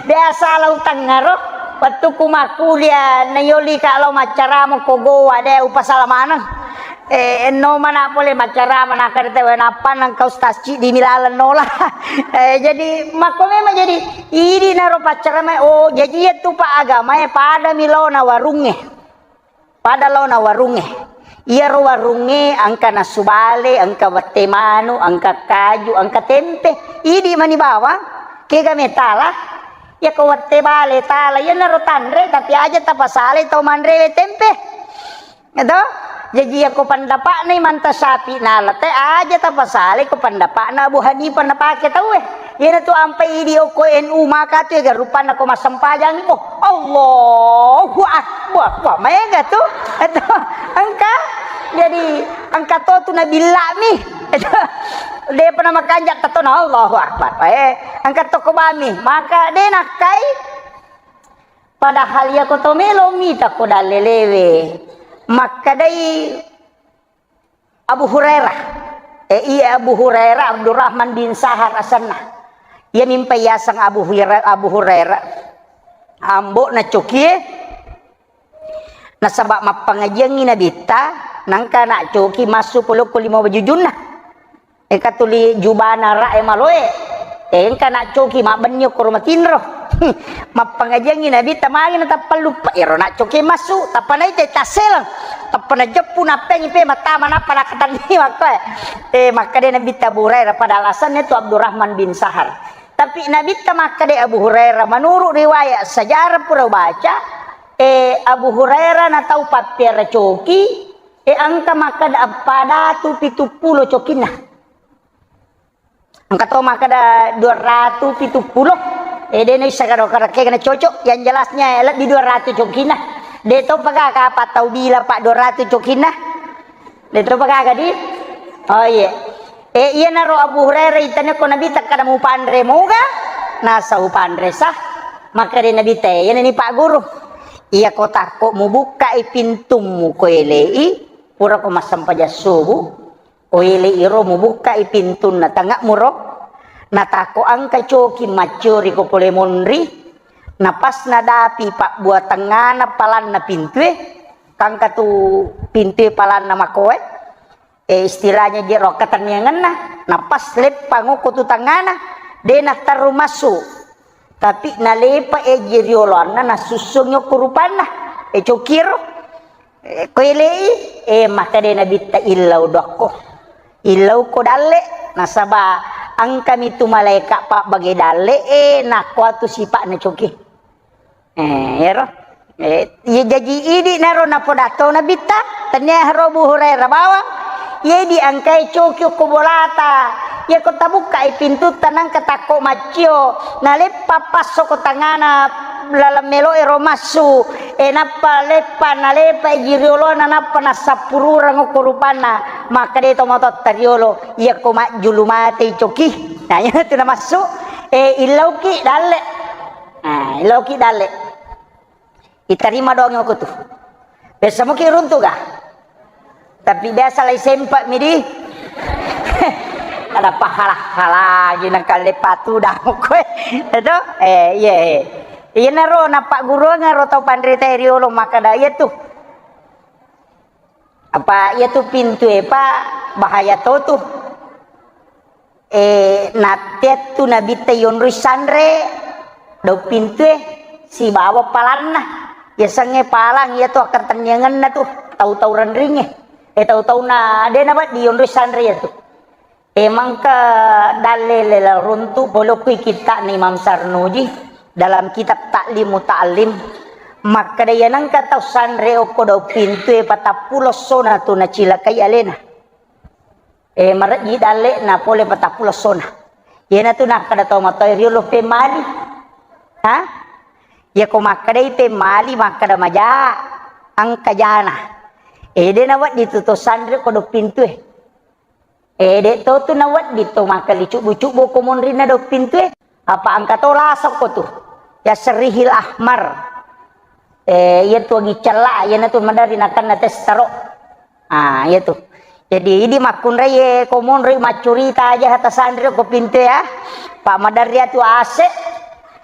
Biasa lau tengngaro. Wettukku makkulia, nayolika lau maccaramo ko Gowa, de upasala maneng. Eh, enno mana pole maccarama, nakadete we nappa nengka ustaz cidi milaleng nola. Eh, jadi makko memang jadi idi naro paccarama. Oh, jadi iya tu Pak agama e pada milona warungnge. Pada laona warungnge. Iyaro warungnge engka nasu bale, engka wette manu, engka kaju, engka tempe. Idi mani bawang, kega metala. Iyako wette bale tala, iyanaro tanre, tapi aja tapasalai tau manrewe tempe. Eto? Jaji iyako pendapatna Imam Syafi'i nala te aja tapasalai ko pendapatna Abu Hanifah napake tauwe. Iyana tu ampai idi okko N U maka tu ega rupanna ko massempajang ko. Allahu Akbar. Wah, maega tu. Eto, engka. Jadi, engka to tu nabillami. Eto, depa namakanja tetona Allahu Akbar. Eh, engka to ko bami. Maka de nakkai. Padahal iyako to melo mita ko dallelewe. Makkedai Abu Hurairah. Eh, iya Abu Hurairah, Abdurrahman bin Sahar asenna. Iya mimpa yaseng Abu Hurairah, Abu Hurairah. Ambo na cokie. Nasaba mappangajiangngi Nabitta, nangka na coki massu polokko lima bajujunna. Engka tuli jubana ra e maloe. Engka na coki mabbenni okkoro matinro. Mappangajiangngi Nabitta magi na tappa luppa. Ero na coki massu, tappa naita tasseleng. Tappa najeppu nappengi pe mattama nappa nakatanni makkoe. Eh, makkeda Nabitta Abu Hurairah pada alasannya tu Abdurrahman bin Sahar. Tapi Nabitta makkeda Abu Hurairah, menurut riwayat sejarah pura baca, eh, Abu Hurairah na tau pappiara coki, eh, engka makkeda eppa datu pitu pulo cokinna. Engka to makkeda dua ratu pitu pulo. Eh, de naisseng karo karekkega na cocok. Yang jelasnya, eh, lebbi dua ratu cokinna. De to paga kapa tau bila pa dua ratu cokinna. De to paga di? Oh, iya. Eh, iyanaro Abu Hurairah itanya ko Nabitta kada mupanre moga? Nasa upanre sah. Makkeda Nabitta, eh, iyana ni Pak Guru. Iyako takko mubukkai pintummu ko elei, pura ko massempajang subuh. Ko elei iro mubukkai pintunna tengnga'muro, natakko engka coki macciori ko pole monri, napasna dapi pabbua tengngana palanna pintue, kangka tu pintue palanna makoe, eh, istilahnya jero katenniangenna, napas leppang okko tu tengngana, de natterru massu. Tapi nalepa eji rioloanna nasussungi okko rupanna, eh, cokiro. Eh, ko elei, eh, makkeda Nabitta illau dokko. Illau ko dalle, nasaba engkami tu malaeka pabbage dalle, eh, nakko atu sipa'na coki. Eh, ero. Eh, iya jaji idi naro napodatto Nabitta, tania haro Abu Hurairah bawang, iya idi engkai coki ko bolata, iya ko tabukkai pintutta nangka takko maccio, naleppa passo ko tangana laleng melo ero massu, eh, nappa leppa, nalepa ji riolona, nappa nassappurureng okko rupanna, makkeda tomatoatta riolo, iya ko majjulu matei coki. Nah, iya tu namassu, eh, illauki dalle. Nah, illauki dalle. Itarima doang aku tu. Biasa muki runtu ga? Tapi biasa lai sempat midi. Ada pahala-hala lagi nang kale patu dah kowe. Itu? Eh, iya, iya. Iya naro napak guru ngaro tau panrita riolo maka dah iya tu. Apa iya tu pintu e, Pak, bahaya to tu. Eh, nattettu Nabitta yonroi sanre, dau pintue, sibawa palanna. Yasengnge palang, iya tu akkatenniangenna tu, tau-tau renringnge. E tau-tauna de' nawedding onroi sanre iyatu. E mangka dalle lela runtu' pole okko kitta'na Imam Sarnuji dalam kitab Ta'lim Muta'allim. Makkeda iya nengka tau sanre okko dau pintu e patappulo essona tu nacilakai alena. E, marejji dalle'na pole patappulo essona. Iyanatu nakkeda tau matoa riolo pemmali. Ha? Iyako makkedai pemmali, makkeda maja, engka jana. E, de' nawedding tu to sanre ko do pintu e. E, de' to tu nawedding to makkali cubbu-cubbu ko monrinna do pintu e. Apa engka to lasokko tu. Yasrihil Ahmar. E, iyatu angi cella, iyanatu maderri nakenna testaro. Ah, iyatu. Jadi, idi makkunrai e ko monroi maccurita aja hata sanre ko pintu ya. Pak maderri atu ase.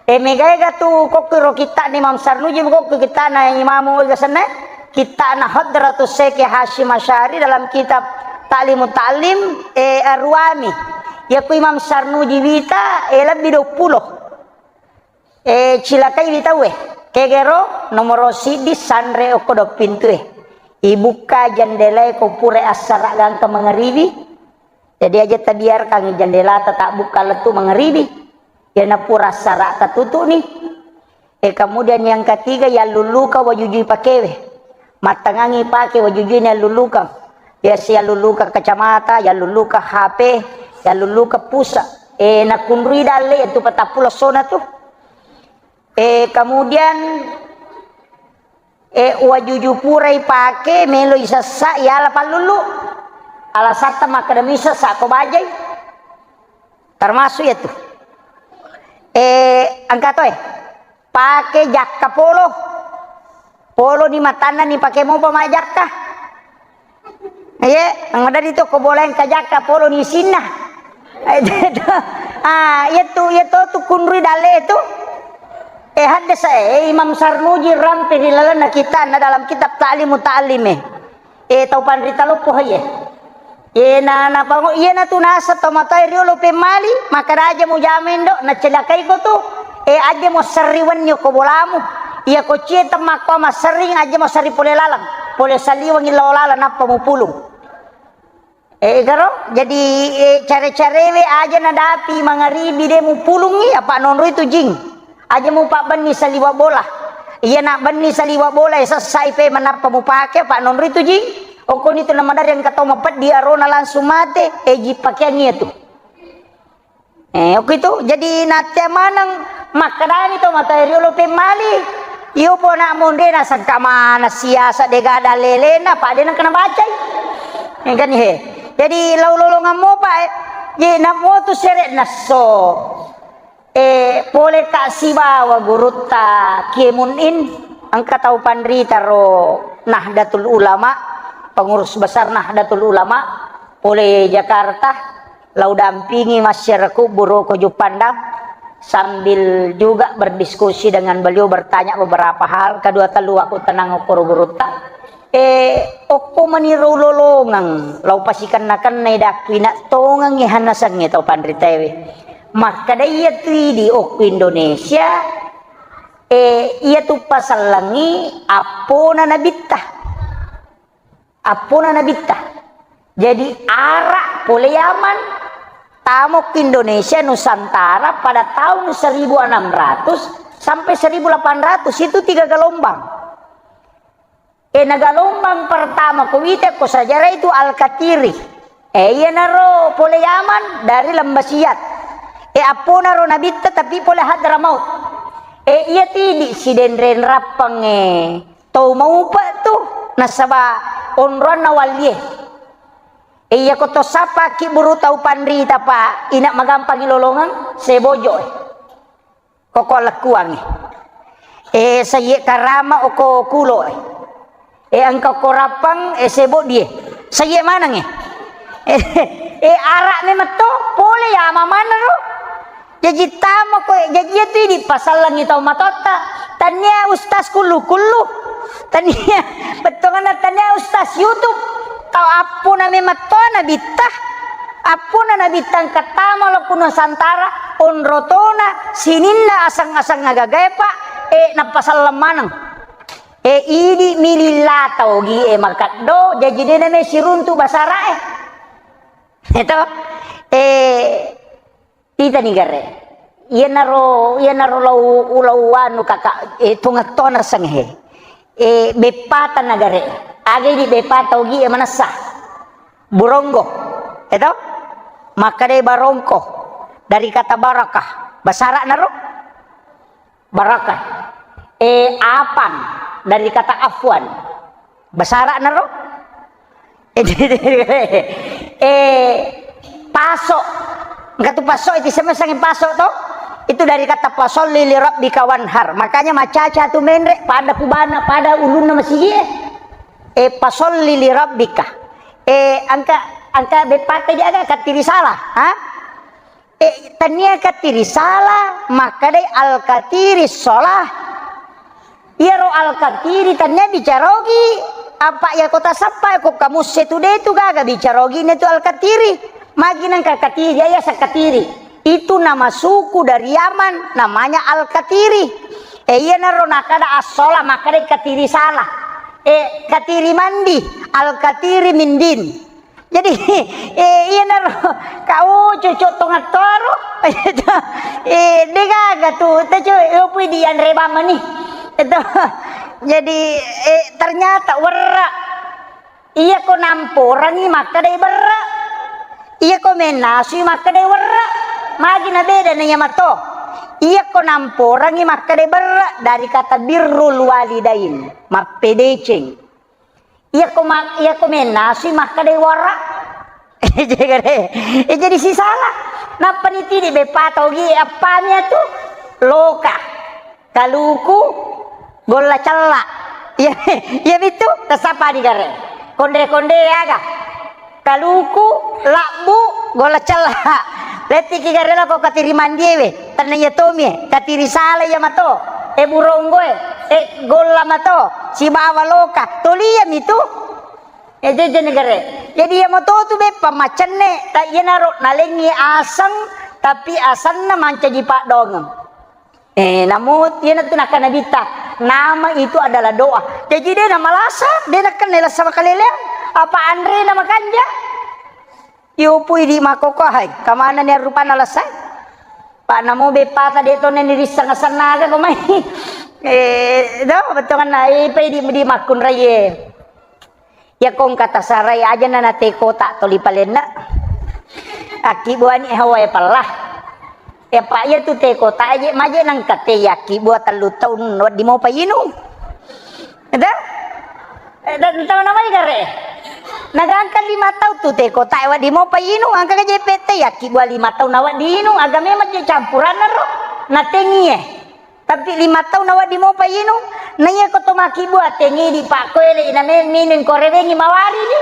E, mega-ega tu kokki ro kitta'na Imam Sarnuji, kokki kitta'na Imamu ega senna. Kitta'na Hadratus Syekh Hasyim Asy'ari dalam kitab Ta'limut Ta'lim, e, Ar-Ruami. Iya ku Imam Sarnuji wita, e, lebbi duappulo. E, cilakai wi tauwe. Kegero nomoro siddi sanre okko do pintu e. Ibukka jendela e ko pura assara gangka mangaribi. Jadi aja tabiarkan jendelata tabbukka lettu mangaribi. Iyana pura assara tatutu'ni. E, kemudian yang ketiga, yallulluka wajujui pakewe. Mattangangi pake wajujui yallulluka. Biasa yallulluka kacamata, yallulluka H P, yallulluka pulsa. E, nakunrui dalle tu patappulo essona tu. E, kemudian, e, wajuju purai pake, melo isessa, yala pallullu. Alasatta makkeda misessa ko bajai. Termasuk iyatu. E, engka to e. Pake jakka polo. Polo ni matanna ni pake mopa majjakka. Iye, maderri to ko bola engka jakka polo ni sinna. Ah, iyatu, iyatu tu kunrui dalle tu. E, haddasa e, Imam Sarnuji rampe ri lalenna kitta'na dalam kitab Ta'limu Ta'lim e. E, tau panrita loppo haye. E, na, napango, iyanatu naseng tau matoa riolo pemmali, makkeda aja mujama indo, nacilakai ko tu. E, aja mo serri wenni ko bolamu. Iya ko cie temmakko masserring, aja mo serri pole laleng. Pole saliweng lao laleng, nappa mupulung. E, garo, jadi, e, care-carewe aja nadapi mangaribi de mupulungi, apa nonroi tu jing. Aja mupabbenni saliwa bola. Iya nabbenni saliwa bola, e, sessai pe manappa mupake, apa nonroi tu jing. Okkoni tu namadarri engka tau mapeddi arona langsung mate, e, ji pakeang iyatu. E, okko itu, jadi nattea maneng makkedani to matoa riolo pemmali. Iyo pona monre nasengka mana siasa de gada lelena, pa de nengka nabacai. Engkani he. Jadi lau lolongang mopa, e, je namo tu sere nasso. E, pole ka sibawa gurutta Kiai Mun'in, engka tau panrita ro Nahdlatul Ulama, pengurus besar Nahdlatul Ulama, pole Jakarta, lau dampingi masyarakat buru ko Juppandang, sambil juga berdiskusi dengan beliau, bertanya beberapa hal, kedua telu aku tenang okoro gurutta. E, okko maniro lolongeng, lau pasikenna-kennai dakku ina tongengi hanasengnge tau panritaewe. Makkeda iyatu idi okko Indonesia, e, iyatu pasellengi appona nabitta. Appona nabitta. Jadi, ara pole Yaman, tamo ke Indonesia Nusantara pada tahun seribu enam ratus sampai seribu delapan ratus, itu tiga gelombang. E, na gelombang pertama ko wita ko sejarah itu Al-Katiri. E, iyanaro pole Yaman dari Lembah Siat. E, apponaro nabitta tapi pole Hadramaut. E, iya tidi sidenreng rappang, e, tau maupa tu nasaba onroanna wallie. E, iya ko to sapaki buru tau panrita pa ina magampangi lolongeng sebojo, e. Koko lekkuangngi. E, saye karama oko kulo, e. E, engka ko rappang, e, sebo die. Saye maneng, e. E, e, ara memetto, pole ya mamana ro. Jaji tamo ko, jaji itu di pasallangi tau matotta. Tania ustaz kullu-kullu. Tania, bettonganna tania ustaz YouTube. Tau appona memetto nabitta. Appona nabitta engka tama lo ku Nusantara, onrotona, sininna aseng-aseng agagae, Pak, e, nappasallang maneng. E, idi mililla tau gi e makeddo, jaji de name siruntu basara e. Eto? E, Titani gare. Iyanaro, iyanaro lau, lau anu kaka, e, tungetto naseng he. E, beppata nagare. Aga idi beppata ogi e manessa. Buronggo. Eto? Makkadai barongko. Dari kata barakah. Basara naro? Barakah. E, apang. Dari kata afwan. Basara naro? Eh, paso. Engka tu paso, itu sama sangi paso to. Itu dari kata fasolli li rabbika wanhar. Makanya macaca tu menre pada kubana, pada ulunna masigi e. Eh, fasolli li rabbika. Eh, angka, angka beppate dia aga katiri salah, ha? Eh, tania katiri salah, makkadai al-katiri sholah. Iyaro al-katiri tania bicarogi, apa iya kota sappa ko kamusse tu de tu gaga bicarogi ne tu al-katiri. Magi nangka katiri, iya sakatiri. Itu nama suku dari Yaman, namanya al-katiri. Eh, iya naro nakada as-sholah, makkadai katiri salah. Eh, katiri mandi, al-katiri mindin. Jadi, eh, iyanaro, kau cucuk tongattoro. Eh, degaga tu, te cu-, eh, pui di anre bamani. Itu. Jadi, eh, ternyata werra. Iya ko namporangi makkadai berra. Iya ko mennasui makkadai werra. Magi na beda na iya mato. Iya ko namporangi makkadai berra dari kata birrul walidain. Mappedeceng. Iyako ma-, iyako mennasui makkadai wara. Jadi, eh, jadi sisala. Nappa nitidi beppa togi appami atu. Loka. Kaluku. Golla cella. Iya, iya mitu. Tasapani gare. Konde-konde aga. Kaluku, labbu, golla cella. Lettiki gare lako katiri mandiewe. Tenna iya tomi e, katiri sala iya mato. E buronggo e, e golla mato. Sibawa loka. Toli iya mitu. E jeje negare. Jadi iya mato tu beppa macenne. Ta iyanaro nalengi aseng, tapi asenna mancaji paddongeng. Eh, namu, iyanatu nakkeda Nabitta, nama itu adalah doa. Jaji, de namalasa, de nakkenna lasa makaleleang, apa anrena makanja? Iyupui di makkokko, hai, kamanani arupana lasa? Pak, namu beppata de tonna nirisseng asenna aga ko mai. Eh, do, bettuanna, eh, ipai di, di makkunraie. Iyako engka tasarai, ajana na teh kotak toli palenna. Akkibbuani hawa e pella. Iya, Pak, iyatu teh kotak aje, maje nengka teh yakkibbua tellu taung, wedding mopa inung. Eda? Eh, dan tahu namanya gare? Nagangka lima taung tu teh kotak, wedding mopa inung, angka aja pete yakkibbua lima taung, na wedding inung, aga memang je campuranna ro, na tengie. Tapi lima taung na wedding mopa inung, na iya ko to makkibbu atengidi pakkoele ina me-, minung ko rewengi mawari ni.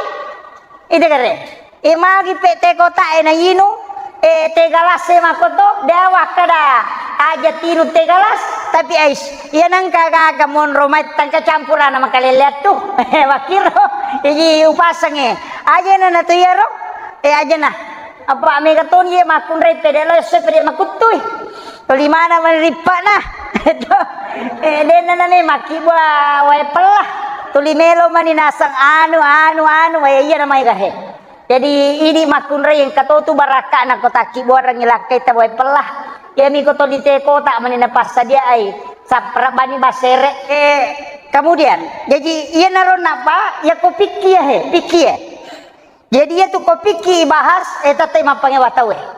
Ide gare. E magi pe teh kotak e na inung, e teh galas e makkoto, de awa kada aja tinung teh galas, tapi ais, iya nangka gaga monro mai tangka campurana makalele attu. Wakkiro, iji upasange. Aja na na tu iyaro, e aja na. Apa mega toni ye makkunrai pede lo se pede makuttui. Tuli mana mani rippa'na. Eh, denna name makkibua wae pella. Tuli melo mani naseng anu, anu, anu, wae iya namai gahe. Jadi, idi makkunrai engka to tu barakka'na ko takkibuarengngi lakkai ta wae pella. Iyami ko tuli teh kotak mani napassadiaai. Sappara bani basere. Eh, kemudian, jadi iyanaro napa, ya ko pikki ya he, pikki ya. Jadi, iyatu ko pikki ibahas, eh, tette mappangewa tauwe.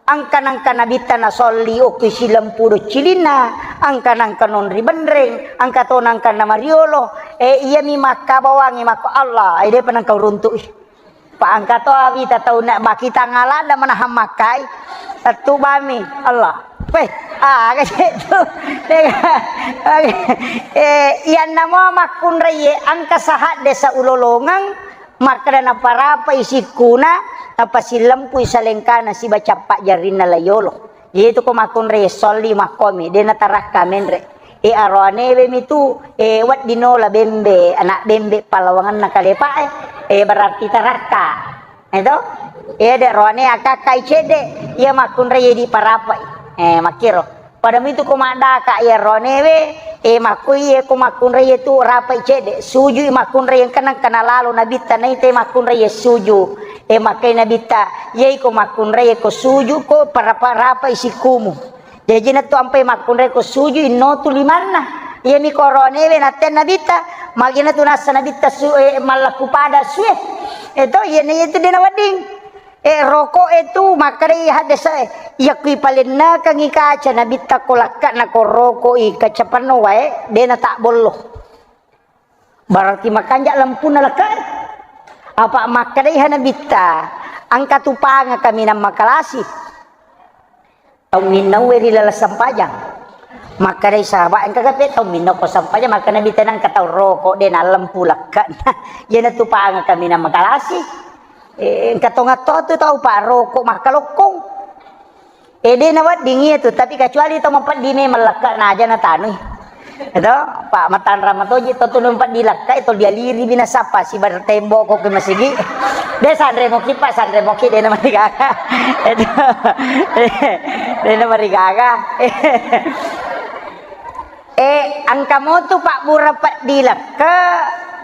Engka nengka Nabitta nasolli okki silempu doccilinna, engka nengka nonri benreng, engka to nengka namariolo, eh, iyami makkabawangi makko Allah, eh, depa nengka uruntu'i. Pa engka to awita tau na bakita ngalada manahang makkai, tettu bami Allah. Weh, ah, aga cek tu. Eh, iyanna mo makkunrai ye, engka sahadde saulolongeng, Makkeda naparapai sikkuna, napasilempui salengkana siba cappa jarrinna la yolo. Iyatu ko makkunrai solli makkomi, de natarakka menre. E, aroanewe mitu, e, wedding nola bembe, anak bembe palawangenna kalepa e. E, berarti tarakka. Eto? E, de roane akakkai cedde, iya makkunrai diparapai. E, makkiro. Pada mitu ko maddaka iya ronewe, e, makkoi iya ko makkunrai iya tu rapai cedde, sujui makkunrai engka nengka nalalo nabitta naita makkunrai iya suju. E, makkai nabitta, iyai ko makkunrai ko suju ko parapa-, rapai sikumu. Jaji nattu ampai makkunrai ko suju inno tu limanna. Iyami ko ronewe natte nabitta, magina tu nassa nabitta su-, e, mallakku pada sue. Eto, iyana iya tu dena wedding. E, roko e tu, makkedai haddese'e, "Iya kui palennekengngi kaca nabitta ko lakka na ko roko i kaca penno wae, dena tak bollo." Berarti makanja lempunna lekka e. Apa makkedai ha nabitta, "Engka tu panga kaminang makalasi." Tau minnaue ri laleng sempajang. Makkedai sahabat, "Engka kape tau minnau ko sempajang?" Makkeda nabitta, "Nengka tau roko, dena lempu lekka." Iyana tu panga kaminang makalasi. Eh, engka tongatto tu tau pa roko makkalokkong. Eh, de nawedding iya tu, tapi kecuali tau mapeddi memang lekka na aja natanui. Itu, pa matanra matoji to tu mapeddi lekka itu dialiri bina sapa si bar tembok ko ke masigi. De sanre moki, Pak, sanre moki de namarigaga. Itu. De namarigaga. Eh, engka motu pabbura peddi lekka,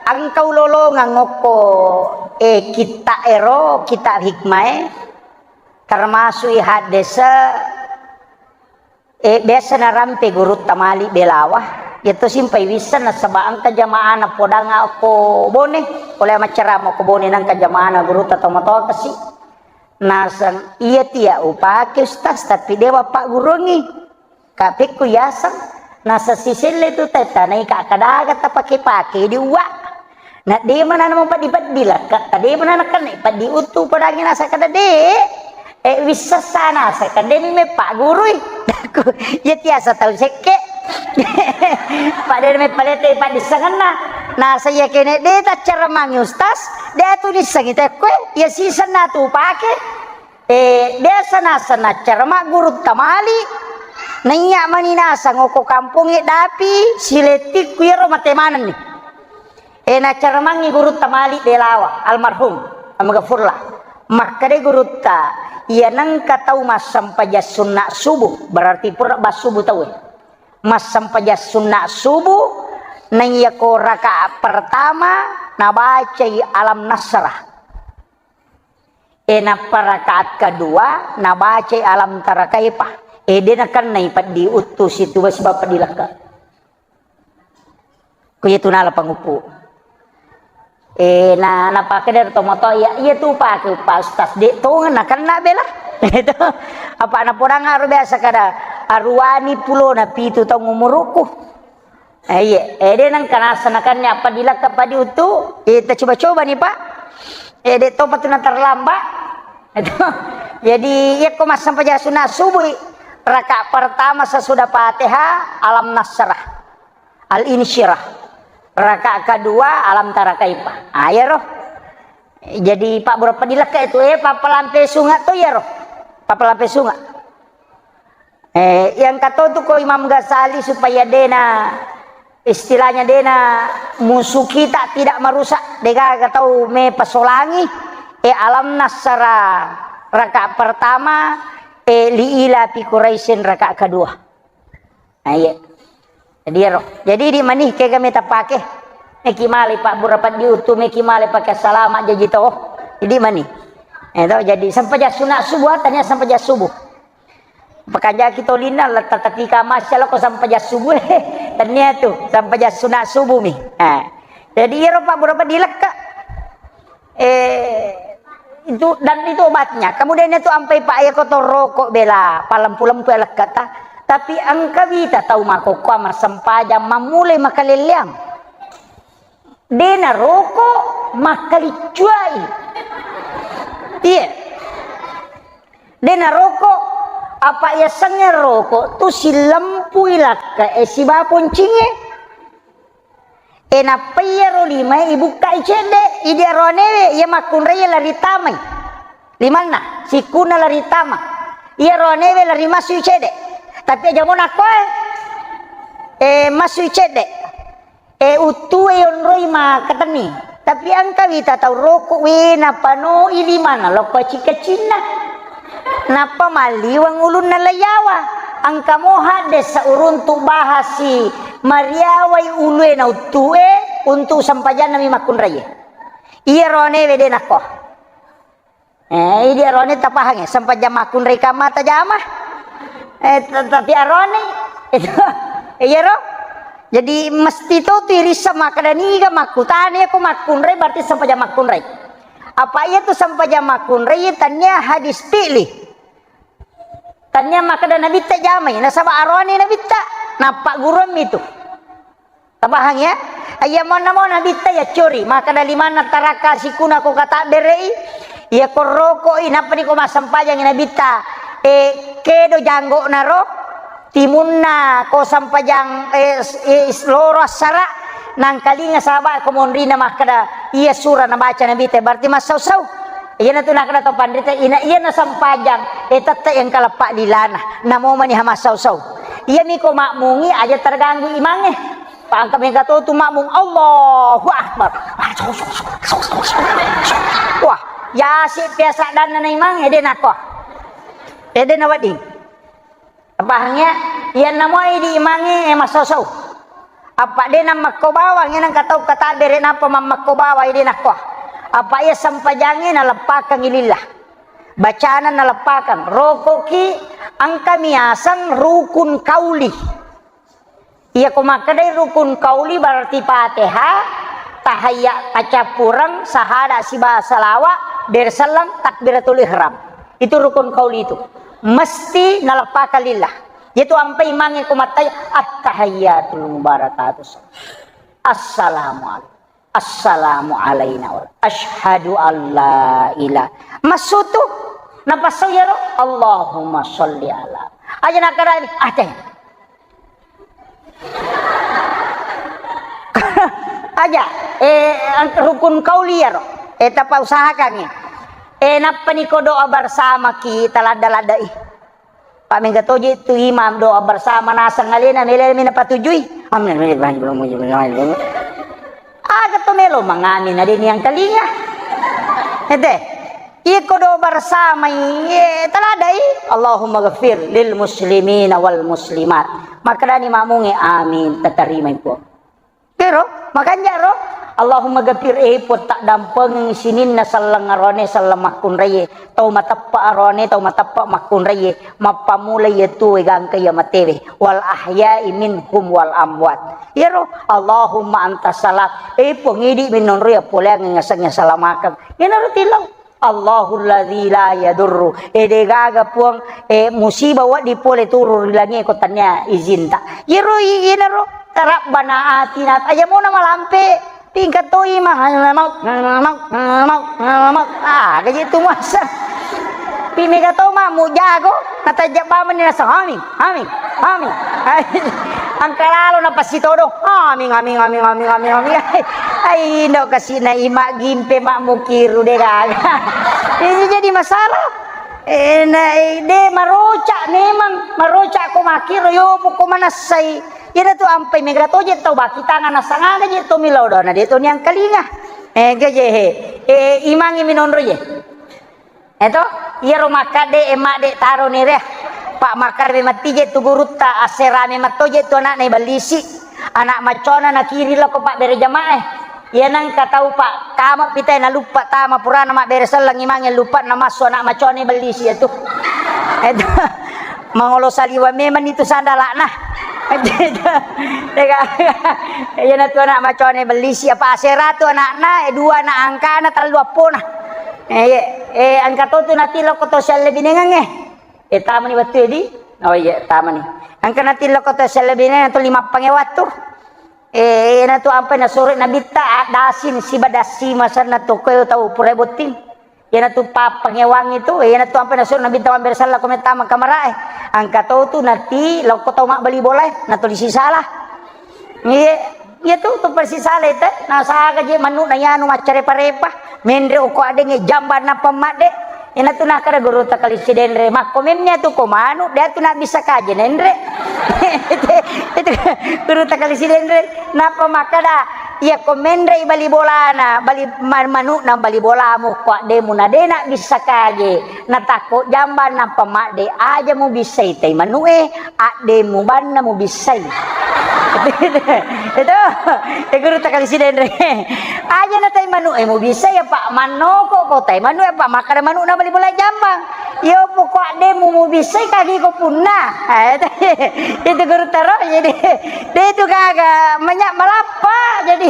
engka ulolongeng okko, eh, kitta ero, kitta hikmae, termasuk i haddese, eh, biasa narampe gurutta mali belawa, yetto simpai wisseng nasaba engka jamaana podang okko Bone, pole maccarama okko Bone nengka jamaana gurutta tomatoa kasi. Naseng, "Iya tia upake, Ustaz, tapi dewa pagguruangngi." Kapekku yaseng, naseng siselle tu tetta naika kadaga tapake-pake di uwa. Na de mana namo peddi-peddi lekka, ta de mana nakenna peddi uttu padangi nasa kada de. E wissessa nasa kada mi mepaggurui. Dakku, iya tiasa tau sekke. Pada me palete paddissengenna. Nasa iya kene de taccara mangi Ustaz, de atu dissengi tekko, iya sisenna tu pake. Eh, biasa naseng naccara maggurutta mali, naiya mani naseng okko kampongnge dapi, silettikku iyaro mate manenni. Eh, naccara mangngi gurutta mali belawa, almarhum, Amgafurlah. Makkeda gurutta, iya nengka tau massempajang sunna subuh, berarti pura ba subuh tauwe. Massempajang sunna subuh, naiya ko rakaat pertama, nabacai alam nasrah. E, nappa rakaat kedua, nabacai alam tara kaifa. E, de nakennai peddi uttu situ sibawa peddi lekka. Ko iya tu nala panguppu. E, na, napake dari tomatoa, iya, iya tu pake Pak Ustaz. De tongeng nakenna bela. Itu. Apa napodang aro biasa kada aruani pulona pitu taung umurukku. Eh, iya. Eh, de nengka naseng nakenna peddi lekka peddi uttu. Eh, ta coba-coba ni, Pak. Eh, de topa tu na terlambat. Itu. Jadi, iya ko massempajang sunna subuh, rakaat pertama sesudah Fatihah, alam nasrah. Al-insyirah. Rakaat kedua, alam tara kaifa. Ah, iya roh. Jadi, Pak, berapa dilekka itu, eh, papalampe sunga to, iya roh. Papalampe sunga. Eh, yang kata tu ko Imam Ghazali supaya dena, istilahnya dena musuh kita tidak merusak, degaga tau me pasolangi, eh, alam nasara rakaat pertama, eh, li ila fi Quraisyin rakaat kedua. Nah, iya. Jadi, ero. Jadi, di mani kega meta pake. Meki male Pak, berapa diutu, meki male pakai salama jaji to. Jadi, mani. Eh, to, jadi, sampai jas sunat subuh, tanya sampai jas subuh. Pakajaki tolinna, letta tatika masya lako sampaja subuh. Tania tu, sampaja sunat subuh mi. Ha. Jadi iyaro Pak, berapa dilekka. Eh, itu, dan itu obatnya. Kemudian itu ampai Pak ya kotor rokok bela, palempu-lempu ya lekkata. Tapi engka wita tau makokko massempajang mammulai makalelleang. De naroko makkaliccuai. Iya. De naroko, apa yasengnge roko tu silempui lakkae siba poncingnge. E nappa iyaro limae ibukkai cedde, idi aroanewe iya makkunrai lari tamai. Limanna, sikkunna lari tama. Iya aroanewe lari masui cedde. Tapi aja mo nakkoe, e masui cedde. E, uttue yonroi makkatenni. Tapi engka wita tau roko, we, napanoi limanna lokko cika-cinna. Nappa malliweng ulunna laiyawa. Engka moha dessa uruntu bahasi mariawai ulue na uttue untu sempajanna mi makkunraie. Iya rone wede nakko. Eh, idi arone tapahangnge, sempajang makkunrai kamma tajama. Eh, t-, tapi arone, itu, iya ro? Jadi, mesti to tu irissa makkeda niga makkutana, iya ko makkunrai, berarti sempajang makkunrai. Apa iya tu sempajang makkunrai, iya tania hadis fi'li. Tania makkeda Nabitta jamai, nasaba arone Nabitta, nappa guruammi tu. Tapahang ya? Iya monna mo Nabitta ya cori, makkeda limanna taraka sikuna ko katabberei, iya ko rokoi, nappa ni ko massempajangi Nabitta, eh, kedo janggokna ro, timunna ko sempajang, eh, s-, eh, s-, loro assara, nangkalinga sahabat ko monrina makkeda, iya sura nabaca Nabitta, berarti massau-sau. Iyanatu nakkeda to panrita, ina-, iyana sempajang, eh, tette engka leppa lilana, namo mani ha massau-sau. Iyami ko makmungi aja terganggu imangnge. Pangka mega to tu makmung, Allahu Akbar. Wah, yasi biasa danna na imang, ede nako. Ede na wedding. Pahang ya? Iyanna moi di imangnge, eh, massosou. Apa de na makko bawang, ya nang katau katabere napa mammakko bawang, ede nakko. Apa iya sempajangnge naleppakang lillah. Bacana naleppakang. Rokoki engka miaseng rukun kauli. Iya ko makkedai rukun kauli berarti Fatihah, tahayya, pacappureng, sahada siba salawa, berselleng, takbiratul ihram. Itu rukun kauli itu. Mesti naleppakang lillah. Yaitu ampai imangnge ko mattai, at-tahiyyatul mubarakatuh. Assalamualaikum. Assalamu alaina wa asyhadu alla ila. Massutu. Napassau yaro. Allahumma sholli ala. Aja nakadani. Aja. Aja. Eh, ang-, rukun kauli yaro. Eh, tapa usahakan ni. Eh, nappa ni ko doa bersama ki taladda-laddai. Pak mega toje tu imam doa bersama naseng alena mele mena patujui. Amin. Aga to melo mangamin ade ni angkalinga. Ede. Iko doa bersama iye taladai. Allahumma ghafir lil muslimina wal muslimat. Makkedani makmunge amin, tatarima iku. Kero, makanja ro, Allahumma ghafir, eh, Puang, taddampengeng sininna selleng arone, selleng makkunraie, tau mateppa arone, tau mateppa makkunraie, mappamula iya tuwe gangka iya matewe, wal ahya'i minhum wal amwat. Iyaro, Allahumma anta salam, eh, Puang, idi minonro iya poleang ngasengnge salamakeng. Iyanaro tilau. Allahul ladzi la yadurru. Eh, de gaga, Puang, eh, musibah wedding pole turun ri langie ko tania izinta. Iyaro i-, iyanaro, Rabbana atina, aja mona malampe, tingkat toi mah, maut, maut, maut, maut. Ah, gaji tu muasa. Pi mega to ma mujago, natajja bamani nasa, amin. Amin. Amin. Engka lalo napassitodong. Amin, amin, amin, amin, amin, amin. Ai, indo kasina ima gimpe mak mukiru de gaga. Ini jadi masalah. Eh, na, eh, de maroca memang, maroca ko makiru yo poko manassai. Iyana tu ampai mega toje tau baki tangan nasangana je to milodo na de to niang kalinga. Eh, gaje he. Eh, imangi minonro je. Eto, iyaro makkadde e madde taro ni re. Pak makkadde matti je tu gurutta, asserame matto je tu anakna ibellisi. Anak maccona nakiri lako pabbere jamaah. Iya nengka tau pak tama pitai naluppa tama purana mabbere selleng imange luppa namassu anak maccona ibellisi itu. Eto, mangolo saliwa memang itu sandalakna. Iya natu anak maccona ibellisi apa asera tu anakna, eh, dua anak angkana, tellu appona. Eh, iya. Eh, engka to tu natilokko to siallebinengengnge. Eh, tamani wettu edi? Oh iya, tamani. Engka natilokko to siallebinengengnge to lima pange wattu. Eh, iyanatu ampai nasuro Nabitta, addasin siba dassi masanna to koe tau pura botting. Iyanatu pappangewang itu, iyanatu ampai nasuro Nabitta mabbere sella ko mettama kamarae. Engka to tu nati lokko tau mabbali bolae, natuli sisala. Iya, iya tu, tu persis sale te. Nasaga je manu na yanu maccarepa-repa. Menre oko adenge jamba nappa madde. Ina tu nakada guru takali sidenre. Makko memnya tu ko manu, dia tu nak bisa kaje nenre. Itu guru takali sidenre. Napa makada, Iyako menre'i bali bolana, bali ma-, manu'na bali bolamu, ko addemu na de' nabbissa kage, natakko jambang nappa madde, aja mubissai tai manu'e, addemu banna mubissai. Itu, itu guru takali sidenre. Aja na tai manu'e mubissai, apa mannoko ko tai manu'e, apa makkada manu'na bali bola jambang. Iyo, poko addemu mubissai kagi ko punna. Eh, itu guru taro, jadi, de' itu gaga, menya malappa, jadi,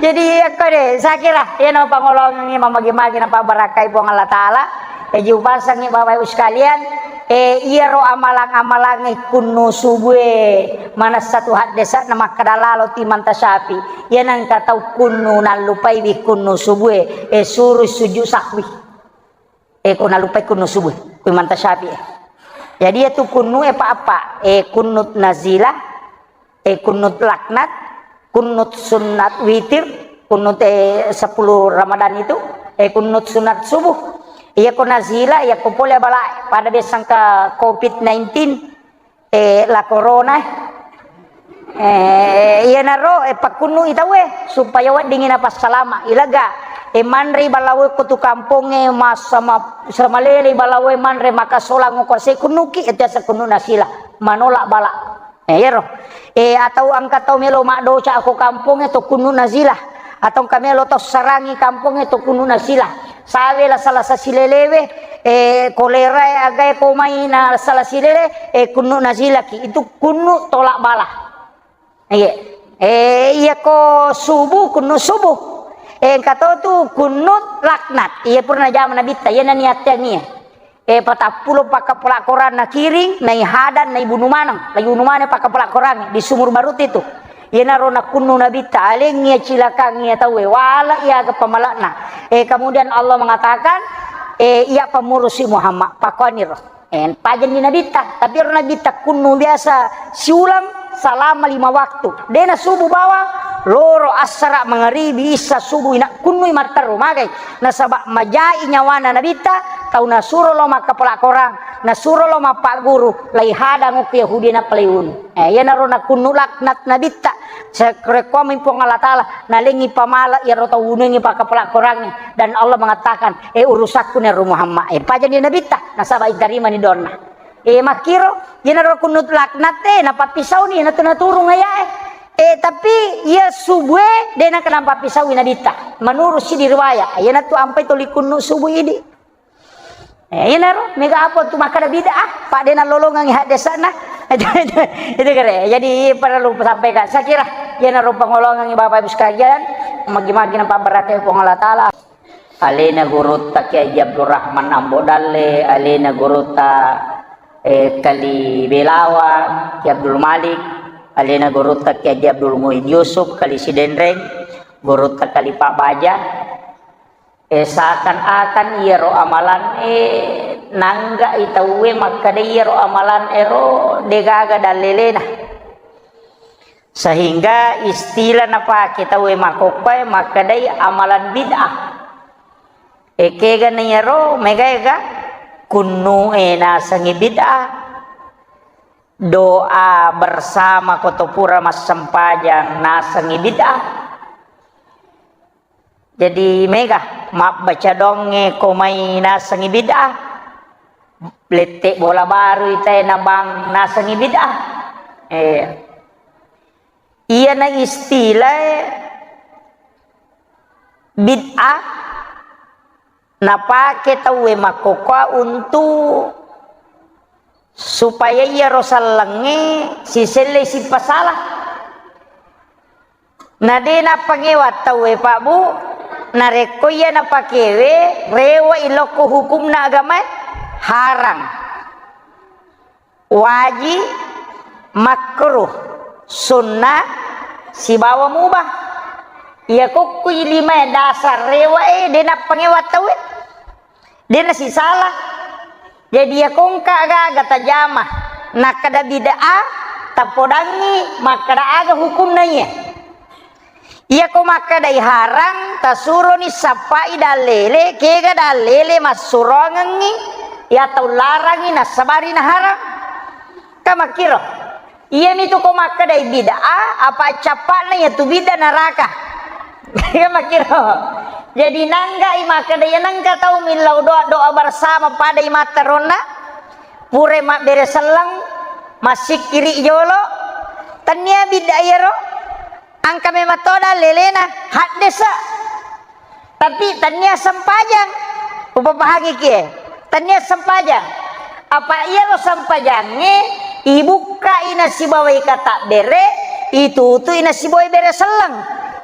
jadi, aku de', saya kira, iya, no, pangolongi, mamagi-magi, na pabarakai Puang Allah Ta'ala, eh, jiupasangi Bapak Ibu sekalian, eh, iyaro amalang-amalange kunnu subue, manessa tu haddesa na makkada lalo ti manta syafi, iya nangka tau kunnu nallupai wi kunnu subue, eh, suru sujud sahwi. Eh, ko nalupai kunnu subuh, kui manta Syafi'i. Jadi, iya tu kunnu e pa apa? Eh, kunnut nazilah, eh, kunnut laknat, kunnut sunat witir, kunnut, eh, sepuluh Ramadan itu, eh, kunnut sunat subuh. Iya ko nazilah, iya ko pole bala pada biasa engka covid nineteen, eh, la corona, eh. Eh, iyanaro, eh, pakkunnu'i tauwe supaya weddingngi napassalama. Ilaga, eh, manrei balawe ko tu kampongnge, massa ma-, sera malelei balawe manre makasolang ko se kunnuki, itu asa kunnu nasila, manolak bala. Eh, iyaro. Eh, atau engka tau melo maddosa ko kampongnge to kunnu nasila. Atau engka melo tau sarangi kampongnge to kunnu nasila. Sawe la salasa silelewe, eh, kolera e agae ko mai na salasa silele, eh, kunnu nasilaki. Itu kunnu tolak bala. Iya. Eh, iya ko subuh, kunnu subuh. Eh, engka to tu kunnu laknat. Iya purna jama nabitta, iya naniatteang iya. Eh, patappulo pakkapala Korang nakiring, naihadang, naibunu maneng. Naibunu maneng pakkapala Korang di Sumur Barut itu. Iyanaro nakunnu nabitta, alengngi iya cilakang iya tauwe, wala iya aga pamalakna. Eh, kemudian Allah mengatakan, eh, iya pamurusi Muhammad, pakuaniro. Eh, pajanni nabitta, tapi ero nabitta kunnu biasa siulang selama lima waktu. Dena subuh bawang, loro, assara, mangaribi, issa, subuh, ina kunnui matteru, magai. Nasaba majai nyawana nabitta, tau nasuro lo makkapala Korang, nasuro lo mappagguru, laihadang okko Yahudi nappa laiunu. Eh, iyanaro nakunnu laknat nabitta. Sarekkoami Puang Allah Ta'ala, nalengngi pamala iyaro tau unungngi pakkapala Korangnge. Dan Allah mengatakan, eh, urusakku nero Muhammad. Eh, pajani nabitta, nasaba itarimani donna. Eh, makkiro, iyanaro kunnu laknat e, napappisauni, natu naturung ayae. Eh, tapi iya subue, dena kenapa pisaui nabitta. Menurut si di riwayat, iyanatu ampai toli kunnu subuh idi. Eh, iyanaro, mega apa tu makkada bid'ah, Pak, de nallolongengngi haddesana. Itu, itu, itu kere. Jadi perlu sampaikan. Saya kira iyanaro pangolongengngi Bapak Ibu sekalian, magi-magi napabarakai Puang Allah Ta'ala. Alena gurutta Kiai Haji Abdul Rahman Ambo Dalle, alena gurutta, eh, Kali Belawa, Kiai Abdul Malik, alena gurutta Kiai Haji Abdul Muid Yusuf, Kali Sidenreng, gurutta Kali Pak Baja, Eh, seakan-akan iyaro amalan e nangga'i tauwe makkeda iyaro amalan ero degaga dallelena. Sehingga istilah napake tauwe makkokkoe makkedai amalan bid'ah. E, kegana iyaro megaega kunnu e nasengi bid'ah. Doa bersama koto pura massempajang nasengi bid'ah. Jadi mega mabbaca donge ko mai nasengi bid'ah. Lette bola baru itae na bang nasengi bid'ah. Eh. Iyana istilah bid'ah napake tauwe makkokkoe untuk supaya iyaro sellengnge siselle sipasala. Na de nappangewa tauwe, Pak, Bu, narekko iya napakewe, rewe ilokko hukumna agamae, harang, wajib, makruh, sunnah, sibawa mubah. Iya kokkui limae dasar rewe e, de nappangewa tauwe. De nasisala. Jadi, iya kongka aga-aga tajama, nakkeda bid'ah, tapodangngi makkeda aga hukumna iya. Iya ko makkedai harang, tasuroni sappai dallele, kega dallele massurongengngi, iya tau larangi nassabari naharang. Ka makkiro. Iyamitu ko makkedai bid'ah, apa cappa'na iyatu bid'ah neraka. Iya makkiro. Jadi nanggai makkeda, iya nengka tau millau doa, doa bersama pada imatta ronna, pura mabbere selleng, massikkiri jolo, tennia bid'ah iyaro, engka memang to dallelena, haddesa. Tapi tennia sempajang. Upapahangi kie. Tennia sempajang. Apa iyaro sempajangnge ibukkai nasibawai katabbere, itutui nasibawai bere selleng.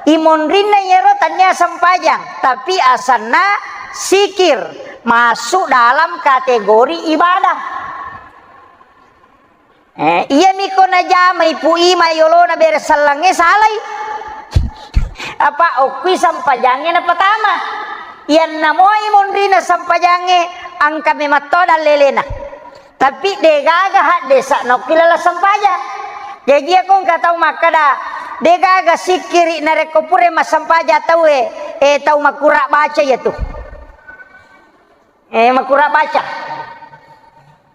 Imonrinna iyaro tennia sempajang, tapi asanna sikir, masuk dalam kategori ibadah. Eh, iyami ko najamai Pu Ima yolona bere sellengnge salai. Apa okkui sempajangnge napatama. Iyanna moi monrina sempajangnge, engka memang to dallelena. Tapi degaga haddesa nokki lala sempajang. Jaji ako engka tau makkeda, degaga sikkiri narekko pura massempajang tauwe, eh, tau makura baca iyatu. Eh, makura baca.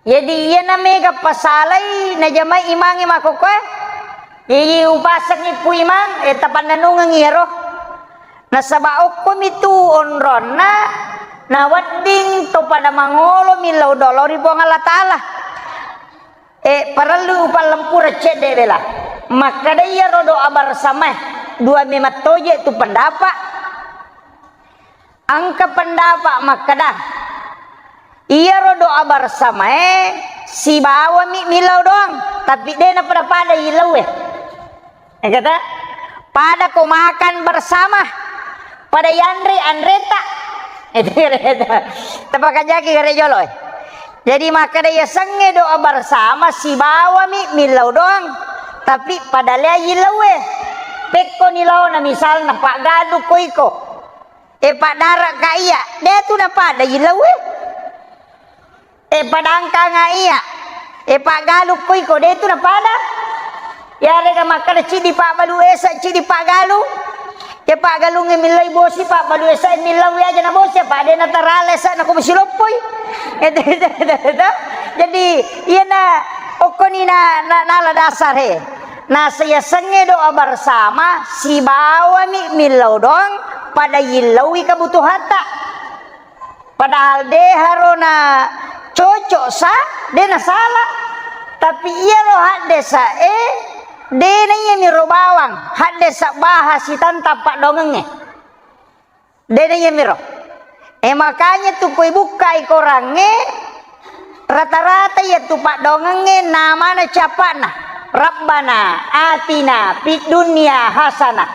Jadi, iyana mega pasalai najamai imangnge makkokkoe. Jadi, upasengngi Pu Imang, eh, tapannennungeng iyaro. Nasaba okkomitu onronna nawedding to pada mangolo millau doa lao ri Puang Allah Ta'ala. Eh, parellu upallempura cedde bela. Makkeda iyaro doa bersamae, dua memang toje tu pendapat. Engka pendapat makkeda, iyaro doa bersamae sibawami millau doang, tapi de napada-pada yillauwe. Eh, kata, pada ko makan bersama, pada yanre anreta. Tapakajaki gare jolo, eh. Jadi makkeda yasengnge doa bersama sibawami millau doang, tapi pada lea yillauwe. Pekko ni laona misalna paggalu ko iko. E paddara ka iya, de tu napada yillauwe. E padangkanga iya, e paggalu ko iko, de tu napada. Yarega makkeda cidi pabbalu esa, cidi paggalu. Ya paggalungnge millai bosi, pabbalu esa millai aja na bosi, apa de natarale esa na ko bosi loppoi. Itu, itu, itu, itu. Jadi, iyana okkoni na, na, nala dasare. Nasa yasengnge doa bersama, sibawami millau doang, pada yillaui kebutuhatta. Padahal de harona cocok sa, de nasala. Tapi iyaro haddesa e, de na iyamiro bawang, haddesa baha sitantang paddoangengnge. De na iyamiro. E, makanya tu koi bukkai korangnge, rata-rata iya tu paddoangengnge namana cappa'na. Rabbana atina fid dunya hasanah.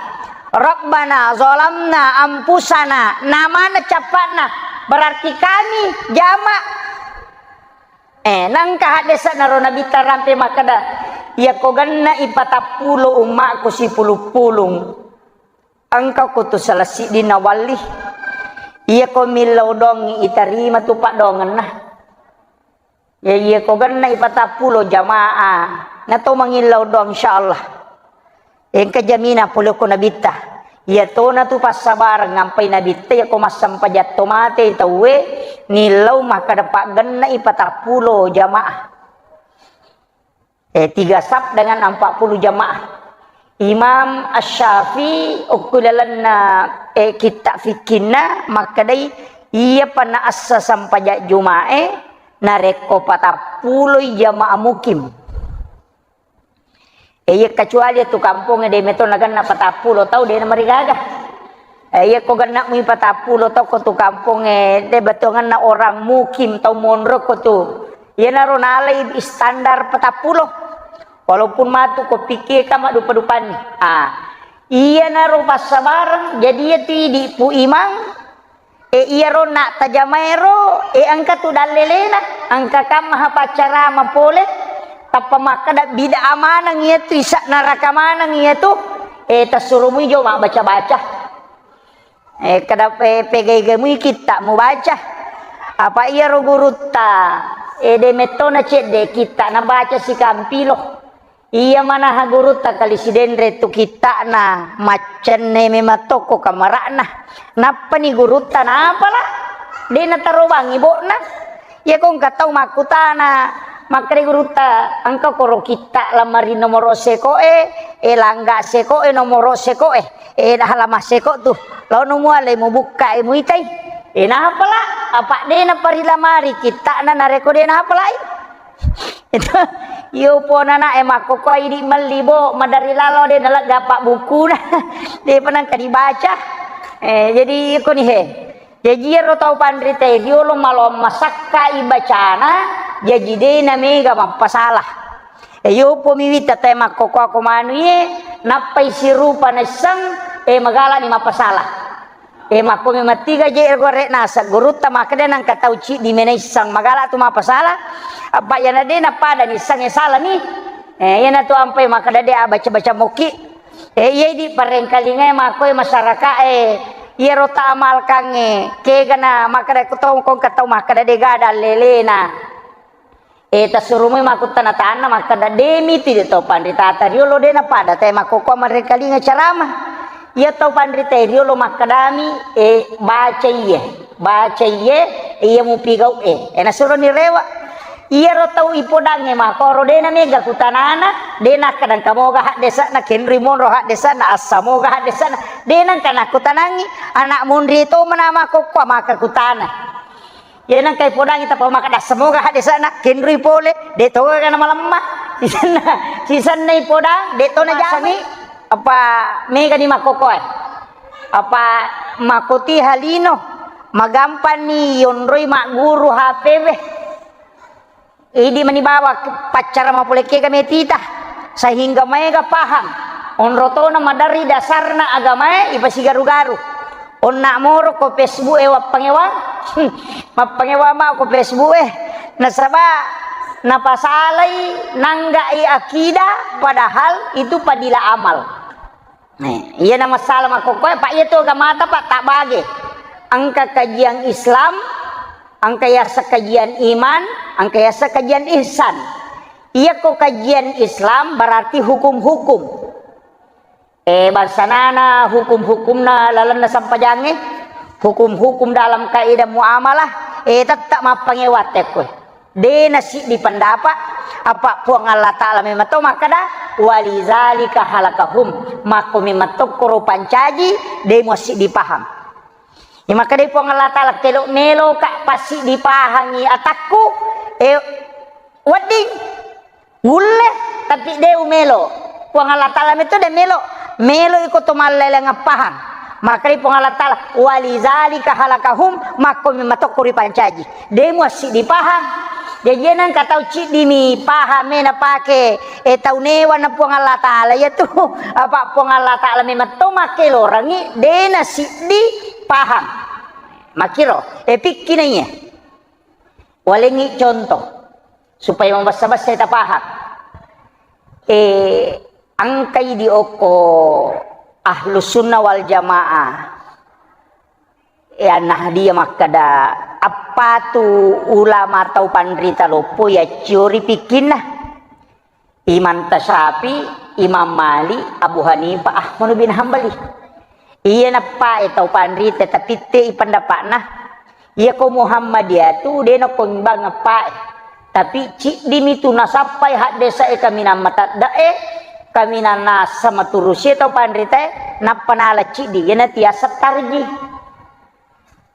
Rabbana zalamna anfusana. Namana cappa'na. Berarti kami jama. Eh, nangka haddesa naro Nabitta rampe makkeda, iya ko genna ipatappulo ummakku sipulung-pulung. Engka ko tu salah siddinna walli. Iya ko millau dongi itarima tu paddoangenna. Ya, iya ko genna ipatappulo jamaah. Na to mangillau doang, insyaallah. Engka jamina pole ko Nabitta. Iya tona tu passabareng ngampai Nabitta, iya ko massempajang to mate tauwe, nillau makkeda paggenna ipatappulo jamaah. Eh, tiga saf dengan empat puluh jamaah. Imam Asy-Syafi'i okko lalenna, eh, kitta fikkinna makkedai, iya pa naassa sempajang Juma'e narekko patappuloi jamaah mukim. Eh, iya kecuali tu kampongnge de meto nagenna patappulo tau de namarigaga. Eh, iya ko genna mui patappulo tau ko tu kampongnge de betongenna orang mukim tau monro ko tu. Iyanaro nalai standar patappulo. Walaupun matu ko pikir ka maddupa-dupanni. Ah, iyanaro passabareng, jadi iya tu idi Pu Imang, e, iyaro na tajamaero, e, engka tu dallelena, engka kamma ha paccarama pole, tappa makkeda bid'ah maneng iyatu, isa neraka maneng iyatu, e, tassuro mui jo mabbaca-baca. Eh, kada pe-, pegai-gai mui kitta mubaca. Apa iyaro gurutta, eh, de mettona cedde kitta nabaca sikampilo. Iya manaha gurutta kali sidenre tu kittana, maccenne memang tokko kamara'na. Nappani gurutta napala, de natarobangi bo'na. Iya ko engka tau makkutana, Makkeda gurutta, engka koro kitta lamari nomoro seko'e, e langga seko'e, nomoro seko'e, e halaman seko tu. Laono muale mubukka e muitai. E nahapala, apa de naparilamari kittana nareko de nahapalai. Itu, iyo pona na e makkokkoe idi melli bo, madari lalo de nalegga apa bukuna. De pa nengka dibaca. E, jadi iko ni he. Jaji iyaro tau panrita riolo maloang masakka ibacana, jaji de namega mappasala. E, yopo mi witta tae makkokkoe ko manui e, nappai sirupa naisseng, e, magala ni mappasala. E, makko memang tiga je gore naseng gurutta makkeda nengka tau ciddi me naisseng magala tu mappasala. Apa iyana de napada nisseng e sala ni. E, iyana tu ampai makkeda de abaca-baca mokki. E, iya idi parengkalingae makkoe masyarakae, iyaro taamalkangnge, kegana makkeda ko tongkong ka tau makkeda de gada lelena. E, tasurumoi makkutana tanna makkeda de mitu de tau panritata riolo de napada tae makkokkoe marengkalinga carama. Iya tau panrita riolo makkedami, e, baca iye, baca iye, iya mupigau e. E, nasuroni rewa. Iyaro tau ipodangnge makkoro de namega kutanana, de nakkeda engka moga haddese'na, kenrui monro haddese'na, assa moga haddese'na, de nengka nakkutanangi, anak monri to mena makkokkoe maka kutana. Iya nengka ipodangngi tappa makkeda assa moga haddese'na, kenrui pole, de to ga namalemma. Sisenna, sisenna ipodang, de to najamai. Apa mega ni makkokkoe. Apa makkoti halino, magampang ni yonroi magguru H P we. Idi mani bawa paccara mapole kega metita, sehingga maega paham. Onro tona maderri dasarna agamae ipasigaru-garu. Onna moro ko Facebook e wappangewang, mappangewang ma ko Facebook e. Nasaba napasalai nanggai akidah padahal itu padila amal. Nah, iyana masalah makkokkoe, Pak, iya tu agamata, Pak, tabbage. Engka kajian Islam, engka yaseng kajian iman, engka yaseng kajian ihsan. Iyako kajian Islam berarti hukum-hukum. Eh, bangsanana hukum-hukumna lalenna sempajangnge, hukum-hukum dalam kaidah muamalah, eh, tetap mappangewa tekko. De nasiddi pendapat, apa Puang Allah Ta'ala memang to makkeda, "Walizalika halakahum." Makko memang tokkoro pancaji, de muassiddi paham. Ya, makkeda Puang Allah Ta'ala, "Kelo melo ka passiddi pahangi atakku, eh, wedding, ngulle, tapi de umelo." Puang Allah Ta'ala metto de melo, melo iko to malleleng paham. Makkeda Puang Allah Ta'ala, "Walizalika halakahum," makko memang tokko ripancaji. De muassiddi pahang. Jaji engka tau ciddimi pahang me napake, eh, tau newa na Puang Allah Ta'ala, iya tu. Apa Puang Allah Ta'ala memang to makkelorangi, de nasiddi pahang. Makkiro, eh, pikki na iya. Walengngi contoh, supaya mabessa-bessa tapahang. Eh, engkai di okko Ahlus Sunnah wal Jamaah. E, An-Nahdiyah makkeda, appatu ulama tau panrita loppo yacciori pikkinna. Imam Tasyafi, Imam Malik, Abu Hanifah, Ahmad bin Hambali. Iya nappae tau panrita tapitte i pendapatna. Iya ko Muhammadiyah tu de nakombang appae. Tapi ciddimi tu nasappai haddesa e kaminang matadda e, kaminang nasa maturusi tau panrita e, nappa nala ciddi, iyana tiasa tarji.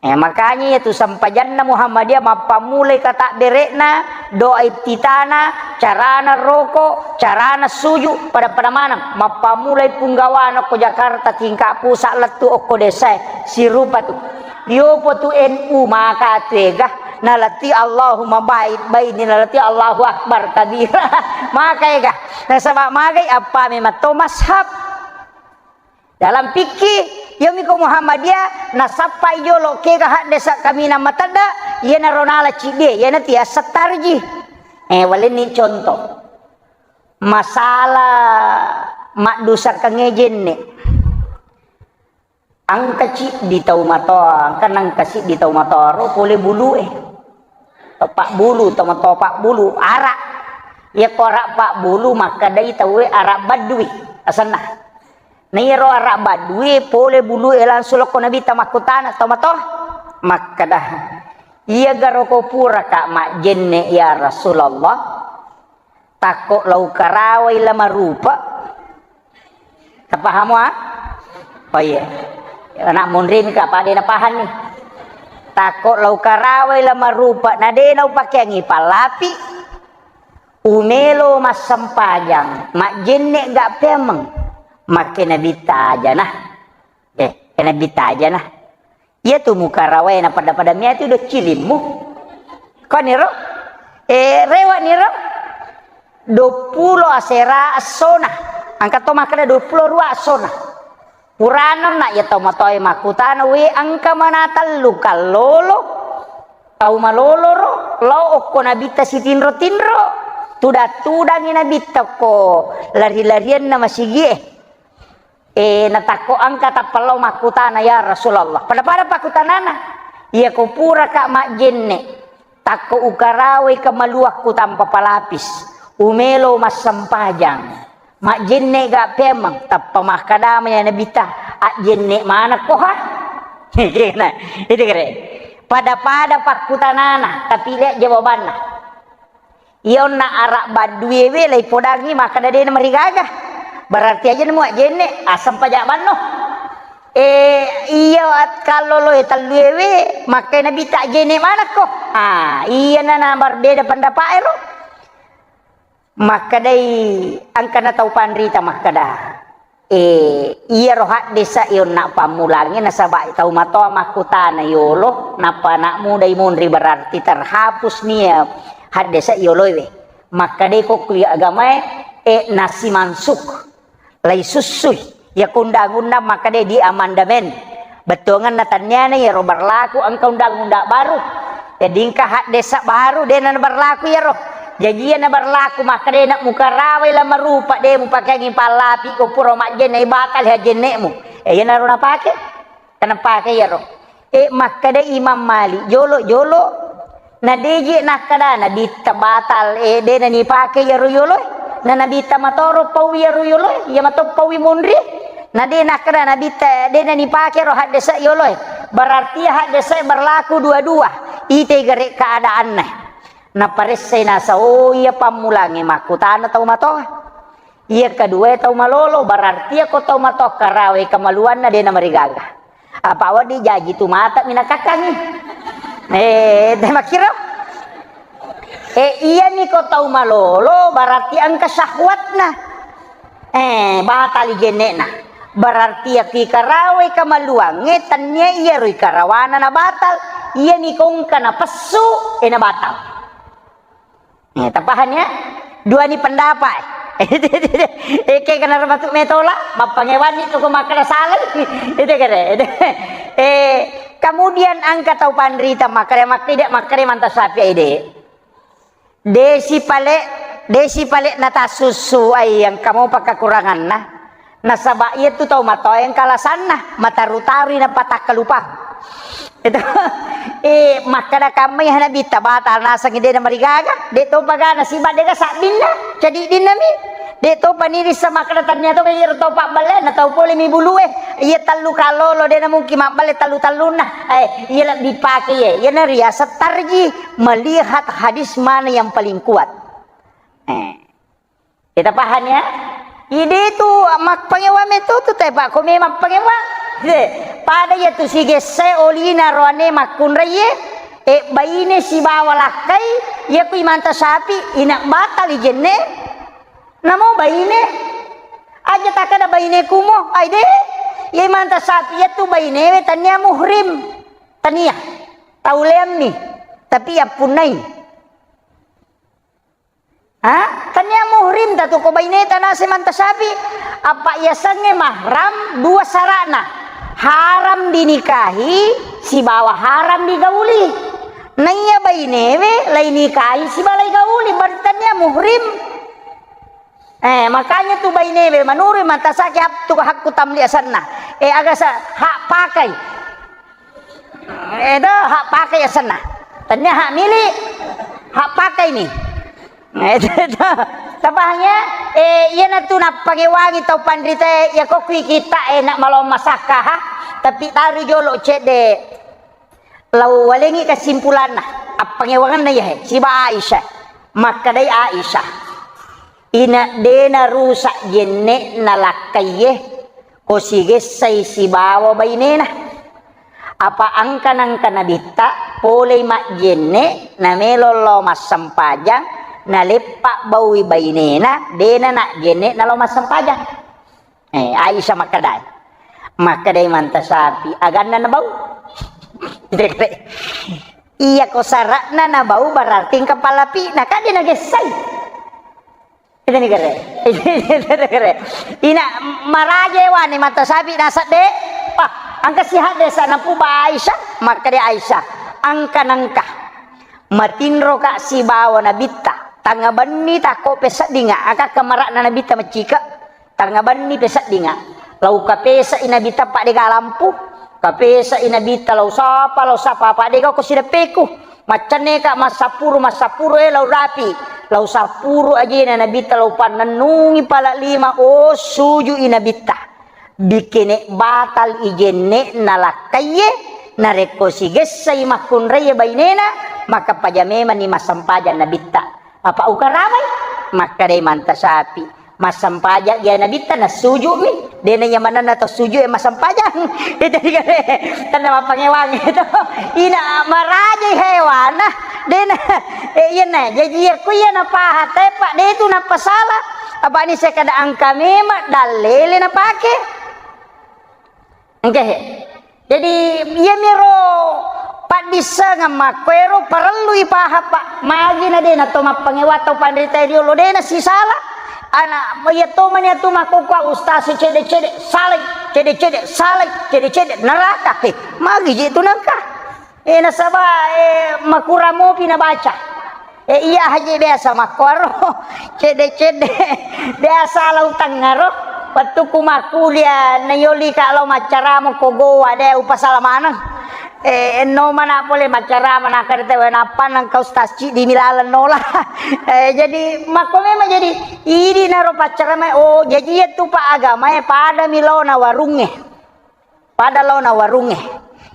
Eh, makanya iya tu sempajanna Muhammadiyah mappammulai katabbere'na, doa iftitana, carana roko, carana suju, pada-pada maneng. Mappammulai punggawana ko Jakarta tingkat pusat lettu okko desa e, sirupa tu. Yopo tu N U maka tu ega, nalati Allahumma ba'id baini, nalati Allahu Akbar kabira. Maka ega. Nasaba magai appa memang to mazhab. Dalam fikih, yomi ko Muhammadiyah, nasappai jolo kega haddesa kaminang matadda, iyanaro nala ciddie, iyana tiasa tarji. Eh, walenni contoh. Masalah maddusakangnge jenne. Engka ciddi tau matoa, engka nengka siddi tau matoa ro pole bulue. Tau pabbulu, tau matoa pabbulu, ara. Iya ko ara pabbulu makkedai tauwe ara badui asenna. Na iyaro ara badue pole bulue langsung lokko Nabitta makkutana tau matoa. Makkeda, "Iya garo ko puraka majjenne ya Rasulullah?" Takko lau karawai la marupa. Tapahamo, ah? Oh iya. Anak munrin ka pada na paham nih. Takko lau karawai la marupa, na de nau pakeangi pallapi. Umelo massempajang, majjenne ga pemeng. Makke nabitta aja nah. Eh, eh, nabitta aja nah. Iya tu mukarawae na pada-pada mia tu do cilimmu. Koniro? Eh, rewa niro? Dua puluh asera essona. Angka to makkeda dua puluh dua essona. Purana na iya tau matoe makkutana, "We, engka mana tellu kallolo? Tau malolo ro? Lao okko nabitta sitinro-tinro. Tudang-tudangi nabitta ko lari-larianna masigie." Eh, natakko engka tappa lao makkutana, "Ya Rasulullah." Pada-pada pakkutanana, "Iya ko puraka majjenne, takko ukarawai kamaluakku tanpa palapis, umelo massempajang, majjenne ga pemeng, tappa makkadama ya Nabitta, ajjenne manakko ha?" Kena, itu kere. Pada-pada pakkutanana, tapi lihat jawabanna. Iya onna ara badduewe laipodangi makkeda de namarigaga. Berarti aja nemu ajjenne, aseng paja banno. Eh, iya at-, kalloloe telluewe, makkai Nabitta ajjenne manakko. Ah, iya na, na berbeda pendapat ero. Makkedai engkana tau panrita makkeda. Eh, iyaro haddesa e onna pammulangnge nasaba tau matoa makkutana yolo, nappa anak muda imunri, berarti terhapus nia haddesa yoloe. Makkedai ko kuliah agamae, eh, nasi mansuk, lai sussui. Iya ko undang-undang makkedai di amandemen. Bettuangenna tenniana iyaro berlaku engka undang-undang baru. Jadi engka haddesa baru, de na berlaku iyaro. Jaji iya na berlaku makkeda, "Nak mukarawai la marupa, de mupakeangi pallapi, ko pura majjenne, batal hajjennemu." Eh, iyanaro napake. Kana pake iyaro. Eh, makkeda Imam Malik, "Jolo, jolo." Na deje nakkeda Nabitta batal, eh, de na nipake iyaro yoloe. Na Nabitta matoro paui iyaro yoloe, iya mato paui monri. Na de nakkeda Nabitta, de na nipake ro haddesa yoloe. Berarti haddesa berlaku dua-dua. Ite gare keadaanna. Naparessai nasa, oh, iya pammulangnge makkutana tau matoa. Iya kedua tau malolo, berarti iya ko tau matoa karawe kamaluanna de na marigaga. Apa wedding jaji tu mata minakakkangi. Eh, de makkiro. Eh, iya ni ko tau malolo, berarti engka syahwatna. Eh, batali jenne'na. Berarti iya ki karawai kamaluangnge, tennia iyaro ikarawana na batal. Iya ni ko engka napessu, eh, na batal. Eh, tapahang ya? Dua ni pendapat. Eh, ke kena termasuk metola, mappangewanni tu ko makkeda salah. Itu kere. Eh, kemudian engka tau panrita makkeda, makkeda, makkeda manta sapi ide. Desi pale, desi pale natasussu ai engka mopa kekuranganna. Nasaba iyatu tau matoa engka alasanna, mataru-tarui nappa takkalupa. Itu, eh, makkeda kammai Nabitta batal nasengngi de namarigaga, de topa gana siba de ga sabbinna, cadiddinna mi. De topa nirissa makkeda tannia to iyaro tau pabballe, na tau pole mi bulue. Iya tellu kallolo de namungkin mabballe tellu-tellunna. Eh, iya lebbi pake ye. Iya nariaseng tarji melihat hadis mana yang paling kuat. Eh. Kita paham ya? Ide tu mappangewang meto tu te Pak, ko memang mappangewang. De, pada iya tu sigesse olina roane makkunrai ye, eh, baine sibawa lakkai, iya ku imanta sapi, ina batali jenne. Namo baine, aja takada baine kumo, ai de, iya imanta sapi iya tu baine we tania muhrim, tania. Tau leammi, tapi yappunnai. Ha? Tania muhrim tatu ko baineta nase manta sapi. Apa yasengnge mahram dua sarana. Haram dinikahi sibawa haram digauli. Naiya bainewe lai nikahi sibawa lai gauli, berarti tania muhrim. Eh, makanya tu bainewe manurui manta sapi hak-, tu hakku tamli asenna. Eh, aga sa-, hak pakai. Edo, hak pakai asenna. Tania hak milik, hak pakai ni. Edo, tapahang ya? Eh, iyanatu nappangewangi tau panrita, iya ko kui kita enak malo masakka, ha? Tapi taru jolo cedde. Lau walengi kesimpulanna, appangewanganna iya he, siba Aisyah. Makkedai Aisyah. Ina dena rusak jenne'na lakkaiye, ko sigessai sibawa bainena. Apa angka nangka nabitta polei majjenne, namelo lao massempajang, naleppa baui bainena, dena najjenne nalao massempajang. Eh, Aisyah makkedai. Makkedai Manta Sapi, aganna nabau? Iya ko sara'na nabau berarti engka palapi'na, kan de nagessai. Itu ni kere. Itu ni kere. Ina maraje wani Manta Sapi nasab de. Wah, angka sihat desa napuba Aisyah, makkeda Aisyah, angka nangka matinro ka sibawa nabitta. Tangnga benni takko peseddinga, aka kamara'na nabitta maccika. Tangnga benni peseddinga. Lau kapesai nabitta padega lampu. Kapesai nabitta lau sapa, lau sapa, padega ko sideppeku. Maccanne ka massappuru, massappuru, eh, lau rapi. Lau sappuru ajena nabitta lau pannennungi pala lima, oh, sujui nabitta. Bikene batal ijenne nalakkaiye, narekko sigessai makkunraiye bainena, maka paja memanni massempajang nabitta. Apa ukaramai? Makkedai Manta Sapi. Massempajang iya nabitta, nassuju'mi. Dena iya manenna tau sujud e massempajang. Itu dikare. Tanna mappangewang itu. Ina marajai hewana. Dena. Eh, iya na. Jaji iya ku iya napaha tepa. De tu napasala. Apa ni sekada angka memang dalele napake. Engke. Jadi, iyamiro paddissengeng makkoero parellui paham, Pak. Magi na de na to mappangewa tau panrita riolo de na sisala. Ana, iya to mani atu makkokkoe ustaz cede-cede salai, cede-cede salai, cede-cede neraka. He, magi je tu nangka. Eh, nasaba, eh, makurang mopi nabaca. Eh, iya haji biasa makkoro. Cede-cede. Biasa lau tengaro. Wettukku makkuliah, nayoli ka lau maccarama ko goa, de upasala maneng. Eh, enno mana pole maccarama, nakada tau nappa nangka ustaz cidi milaleng nola. Eh, jadi makko memang jadi idi naro paccarama, oh, jadi iya tu Pak agama e pada mi laona warungnge. Pada laona warungnge.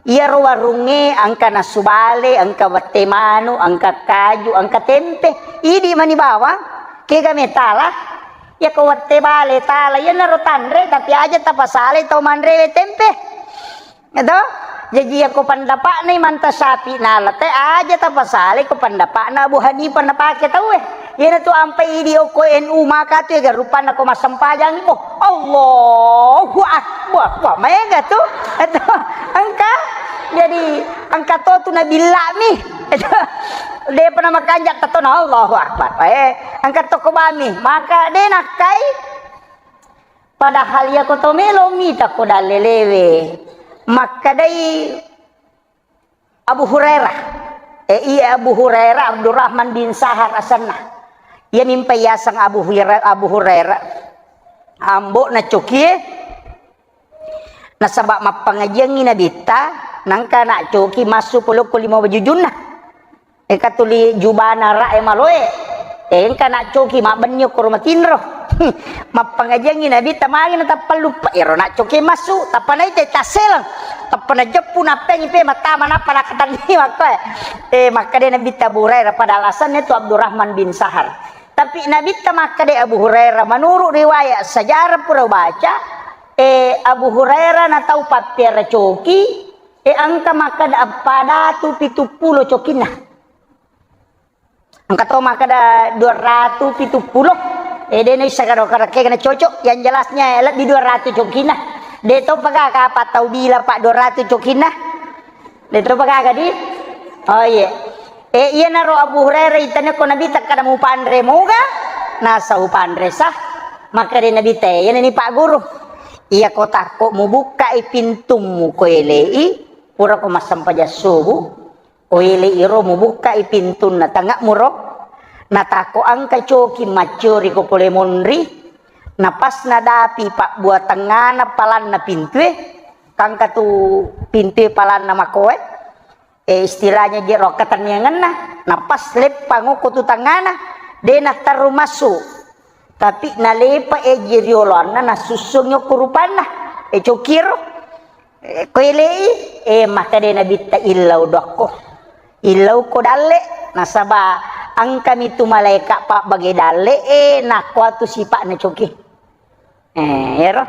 Iyaro warungnge engka nasu bale, engka wette manu, engka kaju, engka tempe. Idi mani bawang, kega metala. Iyako wette bale tala, iyanaro tanre, tapi aja tapasalai tau manrewe tempe. Eto? Jaji iyako pandapa'na Manta Sapi nala te aja tapasalai ko pandapa'na Abu Hanifah napake tauwe. Iyanatu ampai idi okko N U maka tu ega rupanna ko massempajang ko. Allahu Akbar. Wah, maega tu. Eto, engka. Jadi, engka to tu nabillami. Eto, depa na makanja tetona Allahu Akbar. Eh, engka to ko bami. Maka de nakkai. Padahal iyako to melo mita ko dallelewe. Makkedai Abu Hurairah. Eh, iya Abu Hurairah, Abdurrahman bin Sahar asenna. Iya mimpa yaseng Abu Hurairah, Abu Hurairah. Ambo'na cokie. Nasaba mappangajiangngi nabitta, nangka na coki massu polokko lima wajujunna. Engka tuli jubana ra e maloe. Eh, engka na coki mabbenni okkoro matinro. Mappangajiangngi nabitta magi na tappa luppa. Ero na coki massu, tappa naita tasseleng. Tappa najeppu nappengi pe mattama nappa nakatanni makkoe. Eh, makkeda nabitta Abu Hurairah pada alasannya tu Abdurrahman bin Sahar. Tapi nabitta makkeda Abu Hurairah, menurut riwayat sejarah pura baca, eh, Abu Hurairah na tau pappiara coki, eh, engka makkeda eppa datu pitu pulo cokinna. Engka to makkeda dua ratu pitu pulo. Eh, de naissa karo karekkega na cocok. Yang jelasnya, eh, lebbi dua ratu cokinna. De to pagaga apa tau bila pa dua ratu cokinna. De to pagaga di? Oh iya. Eh, iyanaro Abu Hurairah itane ko Nabi takkada mupanre moga? Nasa upanre sah. Makkeda Nabi te, iyana ni Pak Guru. Iya ko takko mubukkai pintummu ko elei, pura ko massempajang subuh. Oele iro mubukkai pintunna tanga'muro, natakko engka coki maccori ko pole monri, napasna dapi pabbuatengngana palanna pintue, kangka tu pintue palanna makoe, eh, istilahnya je ro katanniangenna, napas leppang okko tu tangngana, de natterru massu. Tapi nalepa eji rioloanna nasussungi okko rupanna, eh, cokiro. Eh, ko elei, eh, makkeda Nabitta illau dokko. Illau ko dalle, nasaba Engkami tu malaeka pabbage dalle e, nakkuatu sipa'na coki. Eh, iyaro.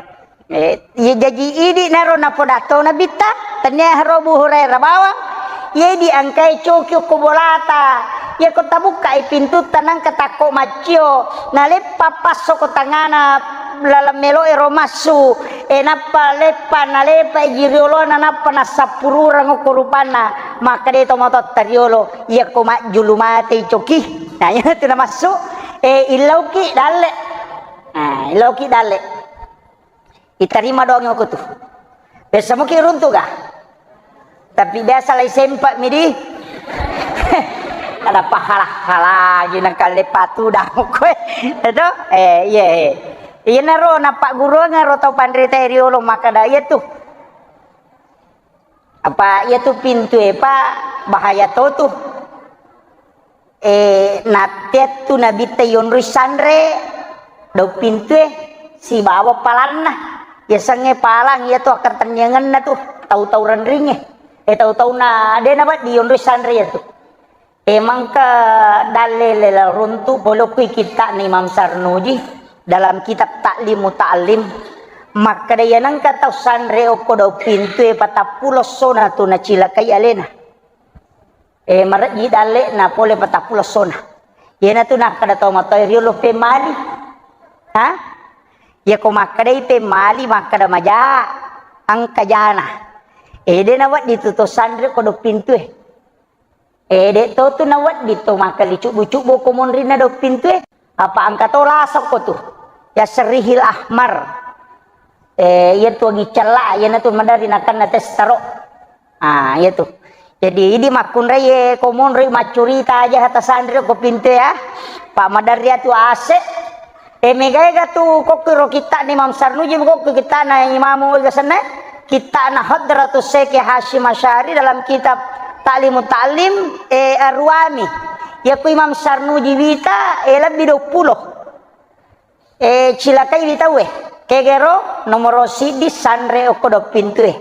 Eh, iya jaji idi naro napodatto Nabitta, tennia haro Abu Hurairah bawang, iya idi engkae coki okko bolata. Iya ko tabukkai pintutta nangka takko maccio, naleppa passo ko tangana laleng melo ero massu, e nappa leppa, nalepa ji riolona nappa nassappurureng okko rupanna. Makkeda to matotta riolo, iya ko majjulu mate coki. Nah, iya tu namassu, e illauki dalle. Nah, illauki dalle. Itarima doang aku tu. Biasa mungkin runtu ga? Tapi biasa lai sempat midi. Ada pahala-hala lagi nang kale patu dah kowe. Itu? Eh, iya, iya. Iya naro nappa guru ngaro tau panrita riolo makkeda iya tu. Apa iya tu pintu e pa bahaya to tu. Eh, natteattu Nabitta yonroi sanre daung pintue sibawa palanna. Yasengnge palang iya tu akkatenniangenna tu tau-tau renringnge. Eh, tau-tauna de nawedding yonroi sanre iya tu. Eh, mangka dalle lela runtu pole okko kitta'na Imam Sarnuji dalam kitab Ta'lim Muta'allim. Makkeda iya nengka tau sanre okko daung pintue patappulo essona tu nacilakai alena. Eh, marejji dalle'na pole patappulo essona. Iyanatu nakkeda tau matoa riolo pemmali. Ha? Iyako makkedai pemmali, makkeda maja, engka jana. Eh, de nawedding tu to sanre ko do pintue. Eh, de to tu nawedding to makkeli cubbu-cubbu ko monrinna do pintue. Apa engka to lasokko tu. Ya serihil ahmar. Eh, iya tu agi cella, iyanatu maderri nakenna testaro. Ah, iya tu. Jadi, idi makkunrai, eh, ko monri maccurita aja hata sanri ko pinte ya. Pak maderri atu ase. Eh, megaega tu kokki ro kitta'na Imam Sarnuji, kokki kitta'na Imamu ega senna. Kitta'na Hadratus Syekh Hasyim Asy'ari dalam kitab Ta'limut Ta'lim, eh, Arwami. Iya ku Imam Sarnuji wita, eh, lebbi dua puluh. Eh, cilakaiwi tauwe. Kegero nomoro siddi sanre okko do pintue.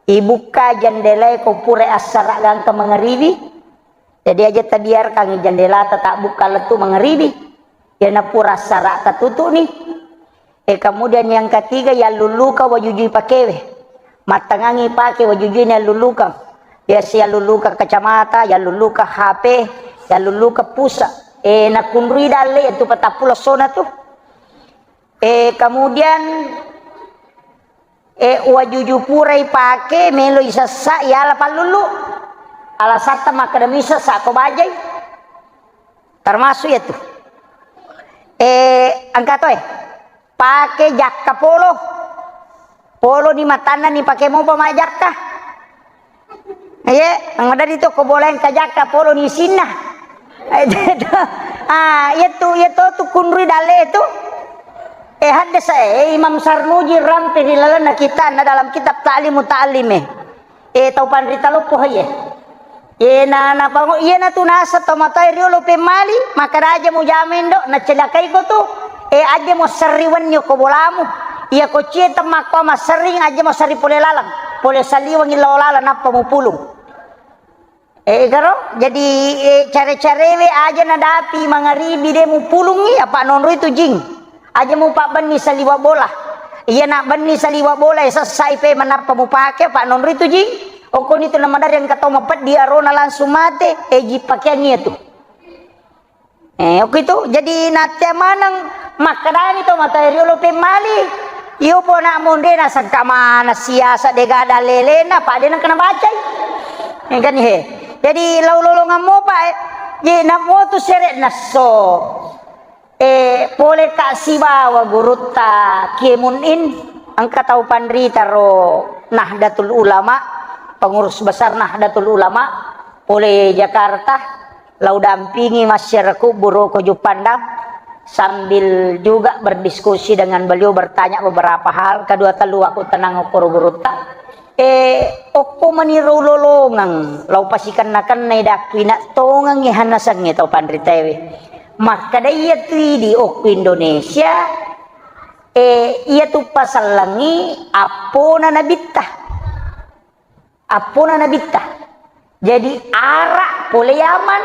Ibukka jendelae ko pura assara gangka mangaribi. Jadi aja tabiarkan jendelata tabukka lettu mangaribi. Yana pura assara tatutu'ni. Eh, kemudian yang ketiga, yalluluka wajujui pakewe. Mattangangi pake wajujui yalluluka. Biasa yalluluka kacamata, yalluluka H P, yalluluka pulsa. Eh, nakunrui dalle itu patappulo essona tu. Eh, kemudian, eh, wajuju purai pake, melo isessa, yala pallulu. Alasatta makkeda misessa ko bajai. Termasuk ya tu. Eh, engka to, eh. Pake jakka polo. Polo ni matanna ni pake mopa majakka. Iye, maderri to ko bola engka jakka polo ni isinna. Ah, iya tu, iya to tu kunrui dalle tu. Eh, haddasa, eh, Imam Sarnuji rampe ri lalenna kitta'na dalam kitab Ta'limu Ta'lim, eh. Eh, tau panrita loppo, iye. Iye, na, napango-, iyanatu naseng tau matoa riolo pemmali, makkeda aja mujama indo, nacelakai ko tu. Eh, aja mo serri wenni ko bolamu. Iya ko cie temmakko masserring, aja mo serri pole laleng. Pole saliwengi lao laleng nappa mupulung. Eh, garo, jadi, eh, care-carewe aja nadapi mangaribi de mupulungi, apa nonroi tu jing. Aja mupabbenni saliwa bola. Iya nabbenni saliwa bola, eh, sessai pe manappa mupake, apa nonroi tu jing. Okkoni tu namaderri engka tau mapeddi arona langsung mate, eh, ji pakeang iya tu. Eh, okko itu, jadi nattea maneng makkedani to matoa riolo pemmali. Iyo pona monre nasengka mana siasa dega dalelena, pade nengka nabacai. Eh, kan he. Jadi lau lolongang mopa, eh. Ye namo tu sere nasso. Eh, pole ka sibawa gurutta Kiai Munin, engka tau panrita ro Nahdlatul Ulama, pengurus besar Nahdlatul Ulama, pole Jakarta. Lau dampingi masyarakat Buro ko Juppandang sambil juga berdiskusi dengan beliau, bertanya beberapa hal, kedua telu aku tenang okoro gurutta. Eh, okko maniro lolongeng, lau pasikenna-kennai dakku ina tongengi hanasengnge tau panritaewe. Makkeda iya tu idi okko Indonesia, eh, iya tu pasellengi appona nabitta. Appona nabitta. Jadi, ara pole Yaman.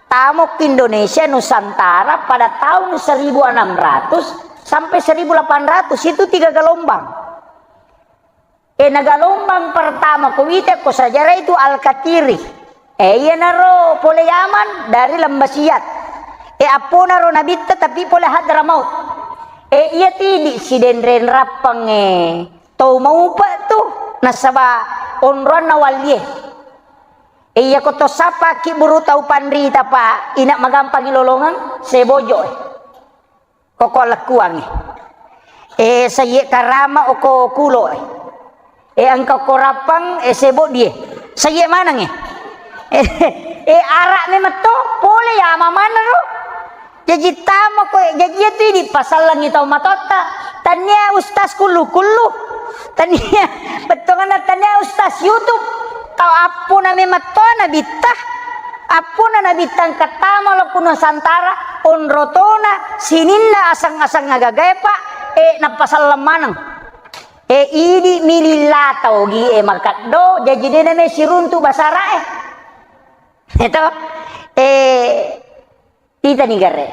Tamo ke Indonesia Nusantara pada tahun seribu enam ratus sampai seribu delapan ratus, itu tiga gelombang. E, na gelombang pertama ko wita ko sejarah itu Al-Katiri. E, iyanaro pole Yaman dari Lembah Siat. E, apponaro Nabitta tapi pole Hadramaut. E, iya tidi sidenreng rappang, e, tau maupa tu nasaba onroanna wallie. E, iya ko to sappa kibburu tau panrita pa ina magampangi lolongeng sebojo, e. Koko lekkuangnge. E, sayye karama oko kulo, e. E, engka ko rappang, e, seboddi, e. Sayye maneng, e. E, e, ara memetto, pole ya mamana ro. Jaji tamo ko, jaji itu ini pasallangi tau matotta. Tania ustaz kullu-kullu. Tania, bettonganna tania ustaz YouTube. Tau appuna memetto Nabitta. Appuna Nabitta engka tama lo ku Nusantara, onrotona, sininna asang-asang agagae, Pak, e, nappa sallang maneng. E, idi mililla tau gi, e, makaddo, jaji dena me siruntu basara, e. Eto, e, titani gare.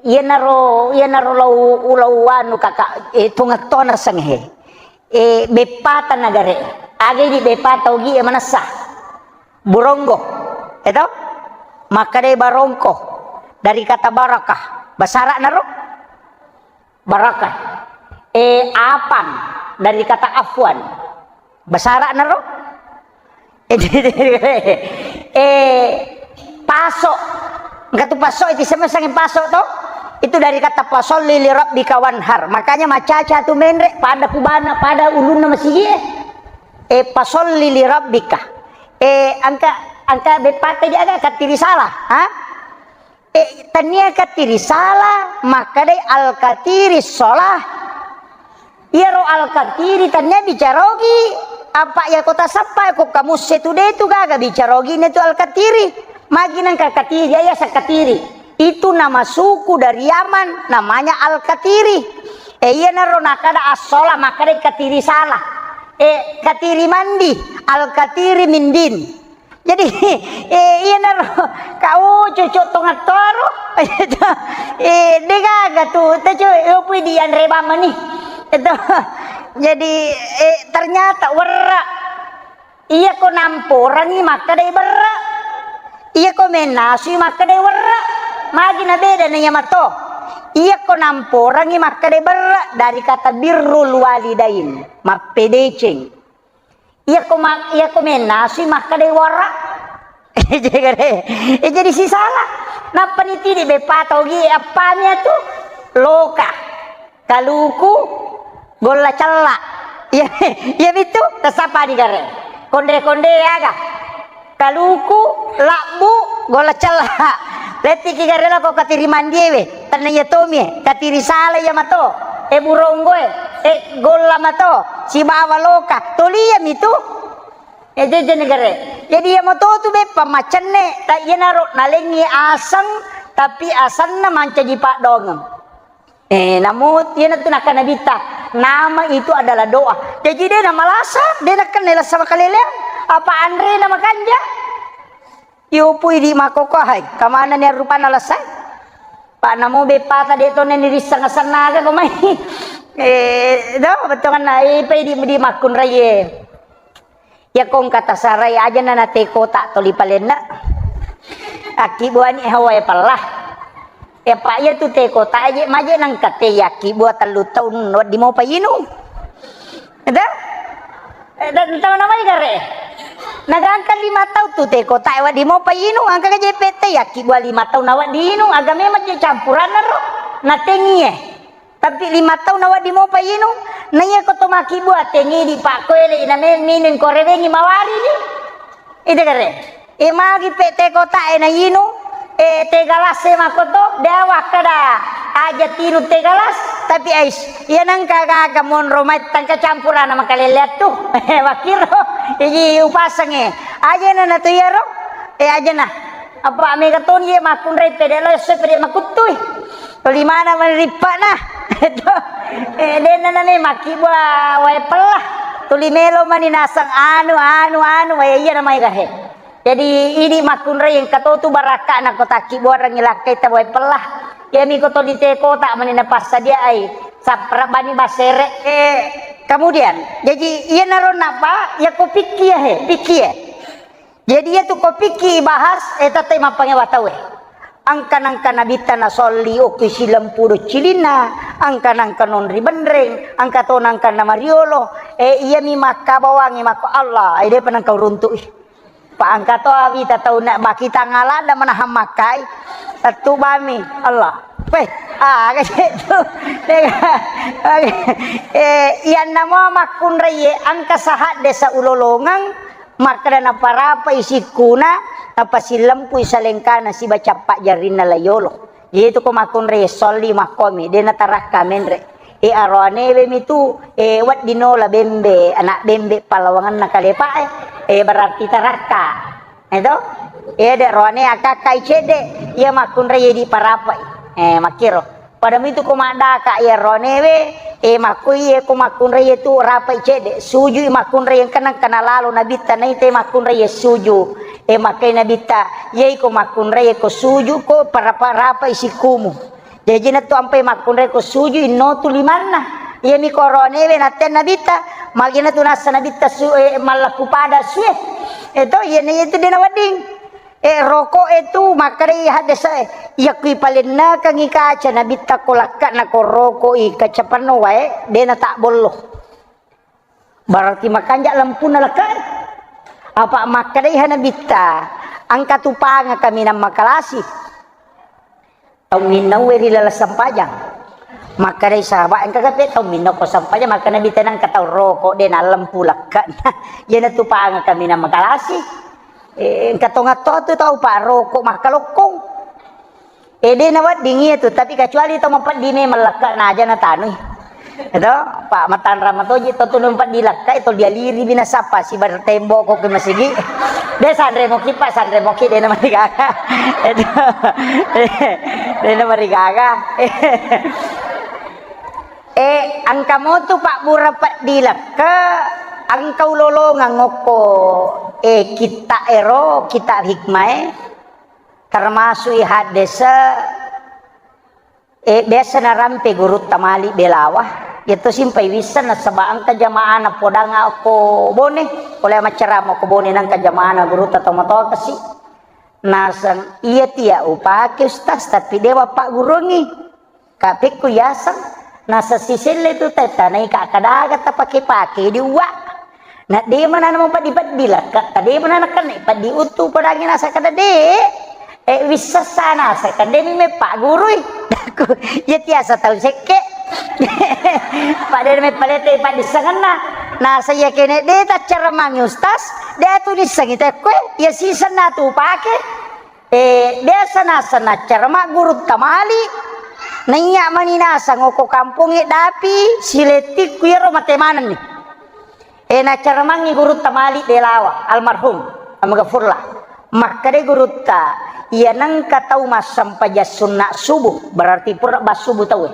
Iyanaro, iyanaro lau, lau anu kaka, e, tungettona senghe. E, beppata nagare. Aga idi beppata ogi e manessa. Buronggo. Eto? Makkadai barongko. Dari kata barakah. Basara naro? Barakah. E, apang. Dari kata afwan. Basara naro? E, paso. Engka tu paso, itu sama sange paso to? Itu dari kata fasolli li rabbika wanhar. Makanya macaca tu menre, pada kubana, pada ulunna masigi, e. E, fasolli li rabbika. E, engka, engka beppata di aga katiri salah, ha? E, tania katiri salah, makkadai al-katiri sholah. Iyaro al-katiri tania bicarogi, apa iya kota sappa ko kamusse tu de tu gaga bicarogi ne tu al-katiri. Magi nangka katiri, iya sakatiri. Itu nama suku dari Yaman, namanya al-katiri. E, iyanaro nakada as-sholah, makkadai katiri salah. E, katiri mandi, al-katiri mindin. Jadi, e, iyanaro, kau cucuk tongattoro. E, degaga tu, tecu, opui di anre bamani. Itu. Jadi, e, ternyata werra. Iya ko namporangi makkadai berra. Iya ko menasui makkadai werra. Magi na beda na iya mato. Iya ko namporangi makkadai berra dari kata birrul walidain. Mappedeceng. Iya ko ma-, iya ko menasui makkadai wara. Jadi, e, jadi sisala. Nappa ni tidi beppa tau gi appami atu. Loka. Kaluku, golla cella. Iya, iya bitu, tasapa di gare. Konde-konde aga. Kaluku, labbu, golla cella. Lettiki gare lako katiri mandiewe. Tanna iya tomie, katiri sala iya mato. E buronggoe, e golla mato, sibawa loka. Toli iya mitu. E jeje negare. Jadi iya mato tu beppa macenne, ta iyanaro nalengi aseng, tapi asenna mancaji paddongeng. E, namu, iyanatu nakkeda Nabitta, nama itu adalah doa. Jaji de namalasa, de nakkenna lasa makaleleang, apa anrena makanja. Iyopui di makkokko, hai, kamanani rupanna lasa. Pak, namo beppata de tonna nirisseng asenna aga ko mai. E, do, bettuanna, e, pai di, di makkunraie. Iya ko engka tasarai, ajana na teh kotak toli palenna. Akkibuani hawa e pella. Iya pa iya tu teh kotak aje maje nangka teh yakkibua tellu taung wedding mopa inung. Ada? E, dan tahu nama gare. Nagangka lima taung tu teh kotak wedding mopa inung, angka je pete yakkibua lima taung na wedding inung, aga memang je campuranna ro. Na tengie. Tapi lima taung na wedding mopa inung, na iya ko to makkibua tengidi pakkoele ina me-, minung ko rewengi mawari ni. Ide gare. E magi pe teh kotak e na inung, e teh galas e makkoto, de wakkada aja tinung teh galas, tapi ais, iya nengka gaga monro mai tangka campurana makaleleang tu. Wakkiro, iji upasengnge. Ajana na tu iyaro, e ajana. Apa mega toni ye makkunrai pede lo esso pede makuttui. Toli mana mani rippa'na. Eto, e, denna nani makkibua wae pella. Tuli melo mani naseng anu, anu, anu, wae iya namai gahe. Jadi, idi makkunrai engka to tu barakka na ko takki buarengngi lakkai tawai pellah. Iyami ko to di te kota mani na passadiai. Sapra bani basere. Eh, kemudian, jadi iya naro napa, ya ko pikki ya he, pikki ya. Jadi iya tu ko pikki bahas, eh, tette mappangewa tau eh. Angka nangka nabitta na solli okki silempudo cilinna, angka nangka nonri benreng, angka to nangka na mariolo, eh, iyami makkabawangi makko Allah, eh, depa nangka uruntu ih. Pa engka to awita tau na baki tangala da manahang makkai. Tettu bami Allah. Weh, ah, aga cek tu. Eh, iyanna mo makkunrai ye, angka sahadde sa ulolongeng, makkeda naparapai sikkuna, napasilempui salengkana siba cappa jarrinna layolo. Jadi tu ko makkunrai ye solli makkomi, de natarakka menre. E, aroanewe mi tu, e, wedding nola bembe, anak bembe pallawangenna kalepa e, e, berarti tarakka. Eto? E, de roane akakkai cedde, iya makkunrai di parapai. E, makkiro. Pada mitu ko maddaka iya roanewe, e, makkoi iya ko makkunrai tu rapai cedde, sujui makkunrai engka nangka nalalo nabitta naita makkunrai suju. E, makkai nabitta, iyai ko makkunrai ko suju ko parapa-, rapai sikkumu. Jaji na tu ampai makkunrai ko suju inno tu limanna. Iyami ko roanewe nattenna nabitta, magina tu nassa nabitta su, eh, mallakku pada sue. Eto, iyana itu dena wedding. Eh, roko e tu makkadai haddesa e. Iya kui palennakangi kaca nabitta ko lakka na ko roko i kaca penno wae, dena tak bollo. Berarti makanja lampunna lekka. Apa makkedai ha nabitta, engka tu panga kaminang makalasi. Tau minnaue ri laleng sempajang. Makkedai sahabat, engka kape tau minnau ko sempajang, maka nabitta nangka tau roko de na lampu lekka. Iyana tu panga kaminang makalasi. Eh, engka tongatto tu tau pa roko makkalokkong. Eh, de nawedding iya tu, tapi kecuali tau mapeddi memang lekka na aja natanui. Eto, pa matanra matoji to tu mapeddi lekka, to dialiri bina sapa sibar tembok ko ke masigi. De sanre moki pa, sanre moki de namarigaga. Eto, de namarigaga. Eh, engka motu pabbura peddi lekka, engka ulolongeng okko, eh, kitta ero, kitta hikmae. Termasuk i haddese, eh, biasa narampe gurutta mali belawa, iya to simpai wisseng nasaba engka jamaana podang okko Bone, pole maccarama okko Bone nangka jamaana gurutta tomatoa kasi. Naseng, iya tia upake Ustaz, tapi dewa paggurungi. Kapekku yaseng, naseng siselle tu tetta naika kadaga tapake-pake di uwa. Na de manana mapeddi-peddi lekka, ta de manana kenne peddi uttu padangi nasa kada de. Eh, wissessa nasa kada mi meppagurui. Iya tiasa tau sekke. Pada mepalete paddissengenna. Nasa iya kene de taccaremangi Ustaz, de tu dissengi tekkue, iya sisenna tu pake. Eh, biasa naseng naccara maggurutta mali, naiya mani naseng okko kampongnge dapi, silettikku iyaro mate manenni. Eh, nacaramangngi gurutta mali belawa, almarhum, Amgafurlah. Makkedai gurutta, iya nengka tau massempajang sunna subuh, berarti pura bassubuh tauwe.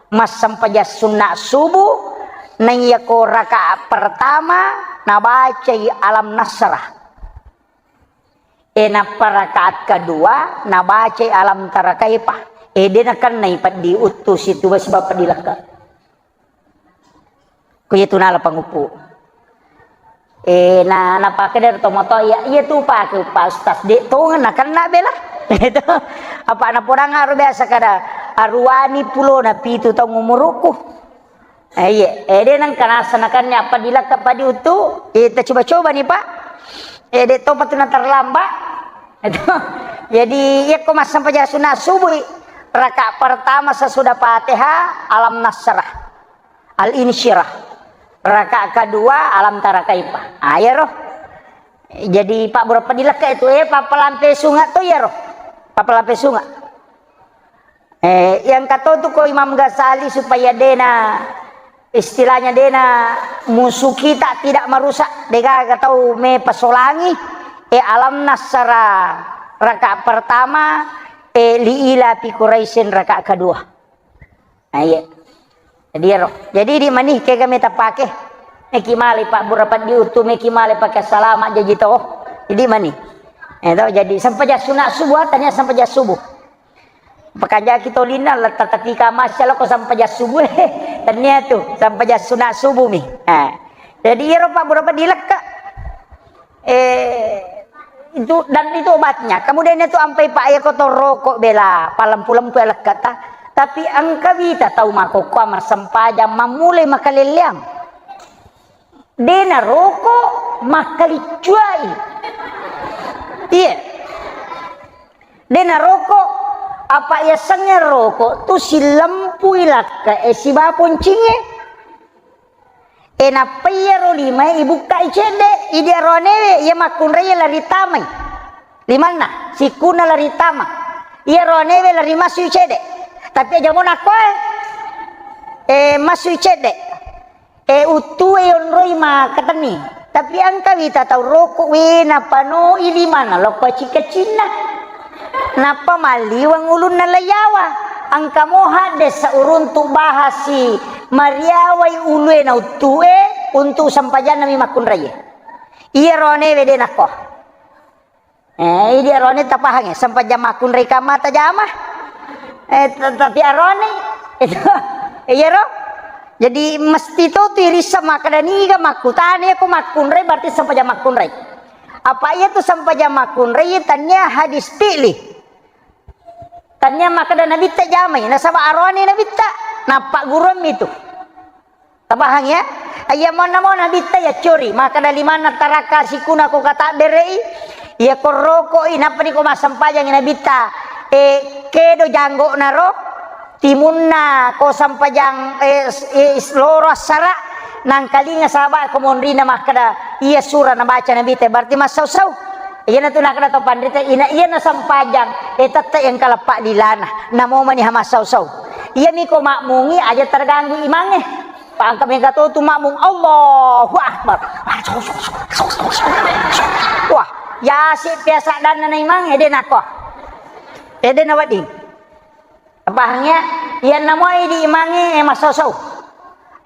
Massempajang sunna subuh, naiya ko rakaat pertama, nabacai alam nasrah. E, nappa rakaat kedua, nabacai alam tara kaifa. E, de nakennai peddi uttu situ, sebab peddi lekka. Ko iya tu nala panguppu. E, na, napake dari tomatoa, iya, iya tu pake uppa ustaz, de tongeng nakenna bela. Itu. Apa napodang aro biasa kada, aruani pulona pitu taung umurukku. Eh, iya, eh, de nengka naseng nakenna apa dilakka padi uttu, eh, ta coba-coba ni, Pak. Eh, de topa tu na terlambat. Itu. Jadi, iya ko massempajang sunat subuh, rakaat pertama sesudah Fatihah, Alam Nasrah, Al-Insyirah. Rakaat kedua, Alam Tara Kaifa. Ah, iya roh. Jadi, Pak, berapa dilakka itu? Eh, Pak, pelampe sunga tu, iya roh. Pak, pelampe sunga. Eh, yang katotu ko Imam Ghazali supaya dena, istilahnya dena musuh kita tidak merusak, degaga tau me pasolangi, eh, Alam Nasrah rakaat pertama, eh, Li Ila Fi Quraisyin rakaat kedua. Nah, iya. Jadi, ero. Jadi, di mani kega meta pake. Meki male Pak bura peddi uttu, meki male pake salama jaji to. Jadi, mani. Eh, to, jadi sempajang sunat subuh, tania sempajang subuh. Pakanja ki tolinna, la tatatika masya lako sempajang subuh, eh. Tania tu, sempajang sunat subuh mi. Eh. Jadi, iyaro Pak, berapa dilekka? Eh, itu, dan itu obatnya. Kemudian itu ampai Pak, ya, kotor rokok bela, palempu-lempu ya lekka ta. Tapi engka wita tau makokkoa massempajang, mammulai makalelleang. De naroko makkaliccuai. Iya. De naroko, apa yasengnge roko tu silempui lakka e siba poncingnge. E nappa iyaro limae ibukkai cedde, idi aroanewe iya makkunrai lari tamai. Limanna, sikkunna lari tama. Iya aroanewe lari masui cedde. Tapi aja mo nakkoe, e, masui cedde. E, uttue yonroi makkatenni. Tapi engka wita tau roko, we, napanoi limanna lokko cika-cinna. Nappa malliweng ulunna laiyawa. Engka mo hadde sauruntu bahasi mariawai ulue na uttue untuk sempajanna mi makkunraie. Iya aroanewe de nakko. Eh, idi arone tapahang ya, sempajang makkunrai kamma tajama. Eh, t-, tapi arone itu, iya ro. Jadi mesti to tu irissa makkeda niga makkutana, iya ko makkunrai berarti sempajang makkunrai. Apa iya tu sempajang makkunrai, tania hadis fi'li. Tania makkeda nabitta jamai, nasaba arone nabitta, nappa gurummi tu. Tapahang ya? Iya monna mo nabitta ya cori, makkeda limanna taraka sikuna ko katabberei, iya ko rokoi, nappa ni ko massempajangi nabitta, e, kedo janggokna ro, timunna ko sempajang, e, s-, e, s-, loro assara, nangkalinga saba ko monrina makkeda, iya sura nabaca nabitta, berarti massau-sau. Iya na tu nakkeda to panrita, ina iya na sempajang, e, tette yang kaleppa lilana, namo mani ha massau-sau. Iya mi ko makmungi aja terganggu imangnge. Pangka mega to tu makmung, Allahu Akbar. Wah, yasi biasa dan na imang, ede nako. Ede na wedding. Pahang ya? Iya namo idi imangnge, e, massosou.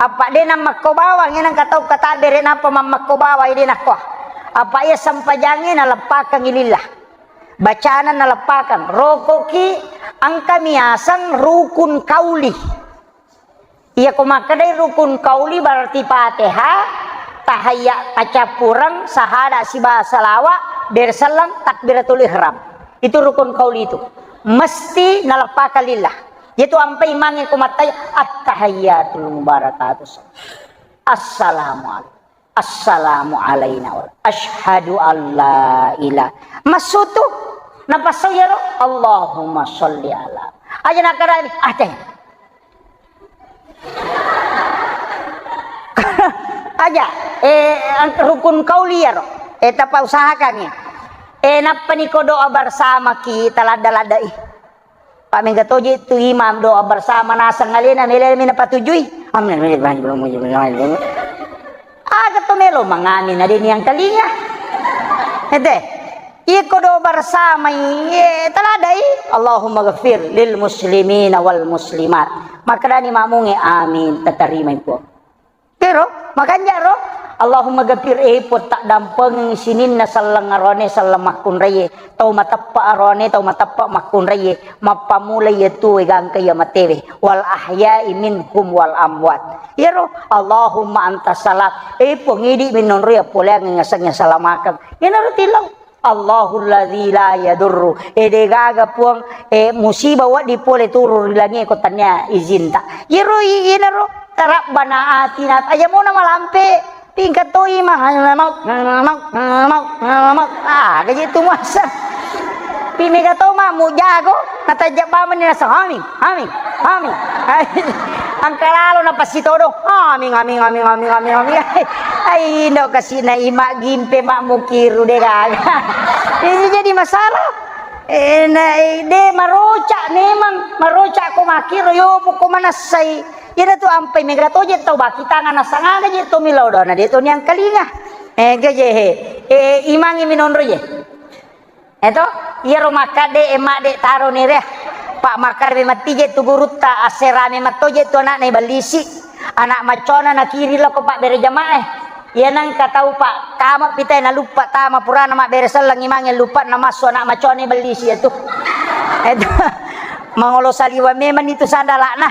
Apa de na makko bawang, iya nang katau katabbere napa mammekko bawang, ede nako. Apa iya sempajangnge naleppakangngi lillah. Bacana naleppakang. Rokoki engka miaseng rukun kauli. Iya ko makkedai rukun kauli berarti Fatihah, tahayya, tacappureng, sahada siba salawa, berselleng, takbiratul ihram. Itu rukun kauli itu. Mesti naleppakang lillah. Itu ampai imangnge ko mattai, at-tahayyatul mubarakatuh. Assalamualaikum. Assalamu alaina wa asyhadu alla ilaha. Massutu. Napassau iyaro, Allahumma sholli ala. Aja nakkadani, ah, teh. Aja, eh, rukun kauli iyaro. Eh, tapa usahakan ya. Eh, nappani ko doa bersama ki taladda-laddai. Pak mega toje tu imam doa bersama naseng alena mele mena patujui. Amin. Aga to melo mangamin na deni yang kalinga. Ete. Iko doa bersama iye taladai. Allahumma ghafir lil muslimina wal muslimat. Makkedani makmunge amin, tatarima ipo. Kero, makanja ro, Allahumma gafir, eh, Puang, taddampengengngi sininna selleng arone, selleng makkunraie, tau mateppa arone, tau mateppa makkunraie, mappamula iya tuwe gangka iya matewe, wal ahya'i minhum wal amwat. Iyaro, Allahumma anta salam, eh, Puang, idi minonro iya poleang ngasengnge salamakeng. Iyanaro tilau. Allahul ladzi la yadurru. Eh, de gaga Puang, eh, musibah wedding pole turun ri langie ko tania izinta. Iyaro i-, iyanaro Rabbana atina. Aja mona malampe. Tingkat to imang. Mau, mau, mau, mau. Ah, gaji tu masa. Pi mega to mamu jago. Natajak bamani nasa. Amin. Amin. Amin. Engka lalo napassitodo. Amin, amin, amin, amin, amin, amin. Ai, indo kasina ima gimpe makmukiru de gaga. Ini jadi masalah. Eh, na, eh, de maroca memang, maroca ko makiro yo ko manassai. Iyana tu ampai mega toje tau baki tangan nasangaga je to milodo na de to niang kalinga. Eh, gaje he. Eh, imangi minonro je. Eto, iyaro makkadde, e, madde taro ni re. Pak makkadde matti je tu gurutta, asserame matto je tu anakna iballisi. Anak maccona nakiri lako pak bere jamaah. Iya nengka tau pa kama pitai na luppa tama purana mabbere sellengngi mange luppa na massu anak macone bellisi itu. Itu mangolo saliwa memang itu sandalana.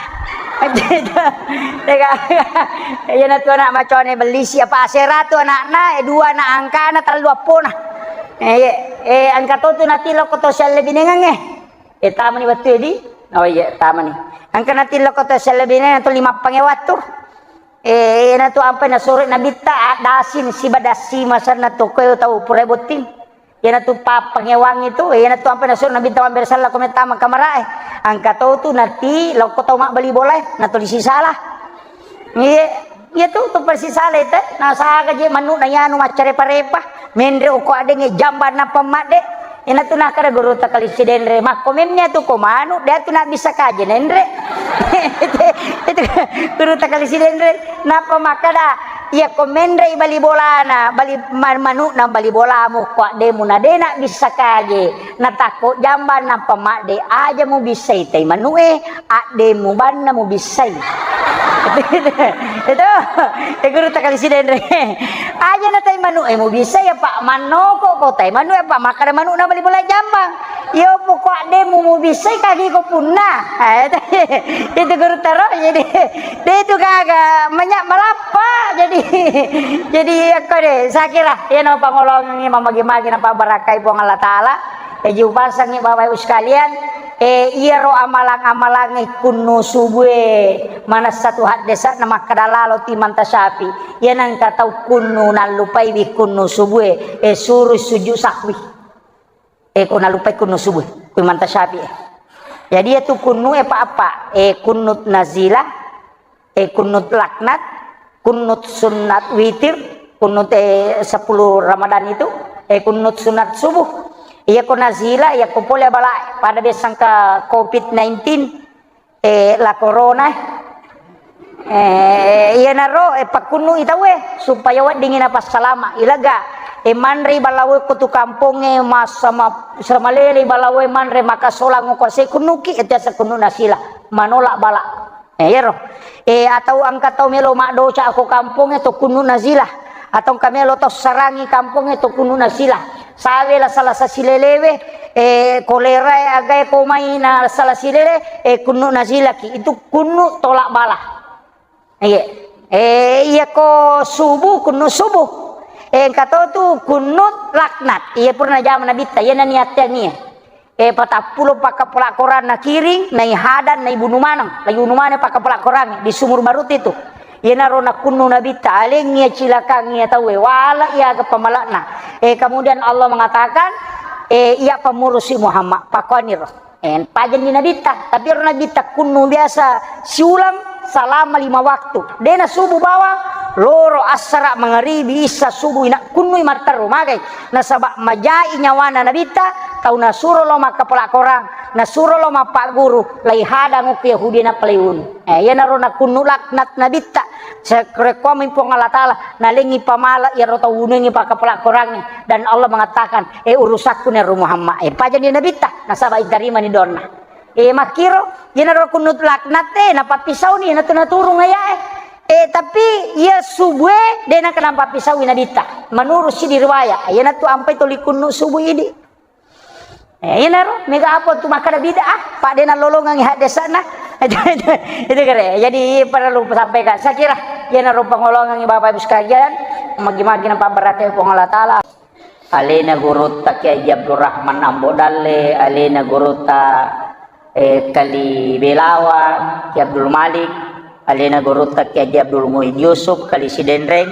Iya na tu anak macone bellisi apa asera tu anakna, eh, dua anak angkana, tellu appona. Eh, eh, engka to tu nati lokko to sialle binengang, eh. Eh, tamani wettu edi? Oh iya, tamani. Engka nati lokko to sialle binengang to lima pange wattu. Eh, ena tu ampai nasuro Nabitta, addasin siba dassi masanna to koe tau pura botting. Ena tu pappangewangi tu, ena tu ampai nasuro Nabitta mabbere sella ko mettama kamarae. Engka to tu nati lokko tau mabbali bolae, na tuli sisala. Iya, iya tu, tu persisala te, nasaga je manu na yanu maccarepa-repa. Menre uko adengnge jamba nappa madde. Ena tu nakkada guru takali sidenre, makko memnya tu ko manu, dia tu nak bisa kaje nenre. Itu guru takali sidenre, nappa makkada, iya ko menre bali bolana, bali ma-, manu na bali bolamu, ko addemu na de nak bisa kaje. Natakko jamba nappa madde, aja mu bissai tai manue, addemu banna mu bissai. Itu, itu guru takali sidenre. Aja na tai manue mu bissai apa mannoko ko tai manue apa makkada manu na bali bola jambang. Iyo poko addemu mu bissai kagi ko punna. Ah, itu, itu guru taro jadi de itu gaga menyak malappa jadi jadi aku de sakira ya no pangolongi mamagi-magi na pabarakai Puang Allah Taala. Jaji upasangngi Bapak Ibu sekalian, eh, iyaro amalang-amalangnge kunnu subue manessa tu haddesa'na makkada lalo ti manta syafi. Iya nengka tau kunnu nallupaiwi kunnu subue, eh, suru sujud sahwi. Eh, ko nallupai kunnu subue, kui manta syafi, eh. Jadi iya tu kunnu e pa apa, eh, kunnut nazilah, eh, kunnut laknat, kunnut sunnat witir, kunnut, eh, sepuluh Ramadan itu, eh, kunnut sunat subuh. Iya ko nazila, iya ko pole bala pada biasa engka covid nineteen, eh, la corona, eh, iyanaro, eh, pakkunnu i tauwe supaya weddingi napassalama. Ilaga, eh, manrei balawe ko tu kampongnge masa ma-, samalele balawe manre maka solang ko se kunnuki, itu asa kunnu nasila, manolak bala. Eh, iyaro. Eh, atau engka tau melo maddoca ko kampongnge to kunnu nazila. Atau engka melo tau sarangi kampongnge to kunnu nazila. Sawe la salasa silelewe, eh, kolera e agae ko mai na sala silele, eh, kunnu nazilaki. Itu kunnu tolak bala. Iya. Eh, iya ko subuh, kunnu subuh. Eh, engka to tu kunnu laknat. Iya purna jama nabitta, iya nani atteang iya. Eh, patappulo pakkapola Quran nakiring, naihadang, naibunu maneng. Naibunu maneng pakkapola Quran di Sumur Barut itu. Iyanaro nakunnu nabitta, alengngi cilakang iya tauwe, wala iya aga pamalakna. Eh, kemudian Allah mengatakan, eh, iya pamurusi Muhammad, pakoniro. Eh, pajanni nabitta, tapi ro nabitta kunnu biasa siulang salama lima waktu. Dena subuh bawang, loro assara mangaribi issa subuh ina kunnui matteru magai. Nasaba majai nyawana nabitta, tau nasuro lo makkapola Quran, nasuro lo mappagguru, lai hadang okko Yahudi nappa lai unu. Eh, iyanaro nakunnu laknat nabitta. Sekrekkomi Puang Allah Taala, nalengi pamala iyaro tau unungi pakkapola Qurangnge. Dan Allah mengatakan, eh, urusakku nero Muhammad. Eh, pajani nabitta, nasaba itarimani donna. Eh, makkiro, iyanaro kunut laknat, eh, napappisauni, natu naturung ayae. Eh, tapi iya subue, de nakenna pappisaui nabitta. Menurut sidi riwayat, iyanatu ampai tuli kunnu subuh idi. Eh, iyanaro, mega apa tu makkada bid'ah, pak de nalolongangi haddesana. Itu, itu, itu kere. Jadi perlu sampaikan. Saya kira iyanaro pengolongangi Bapak Ibu sekalian, magi-magi nampak beratnya Puang Allah Taala. Alena gurutta Kiai Haji Abdul Rahman Ambo Dalle, alena gurutta, eh, Kali Belawa, Kiai Abdul Malik, alena gurutta Kiai Haji Abdul Muin Yusuf, Kali Sidenreng,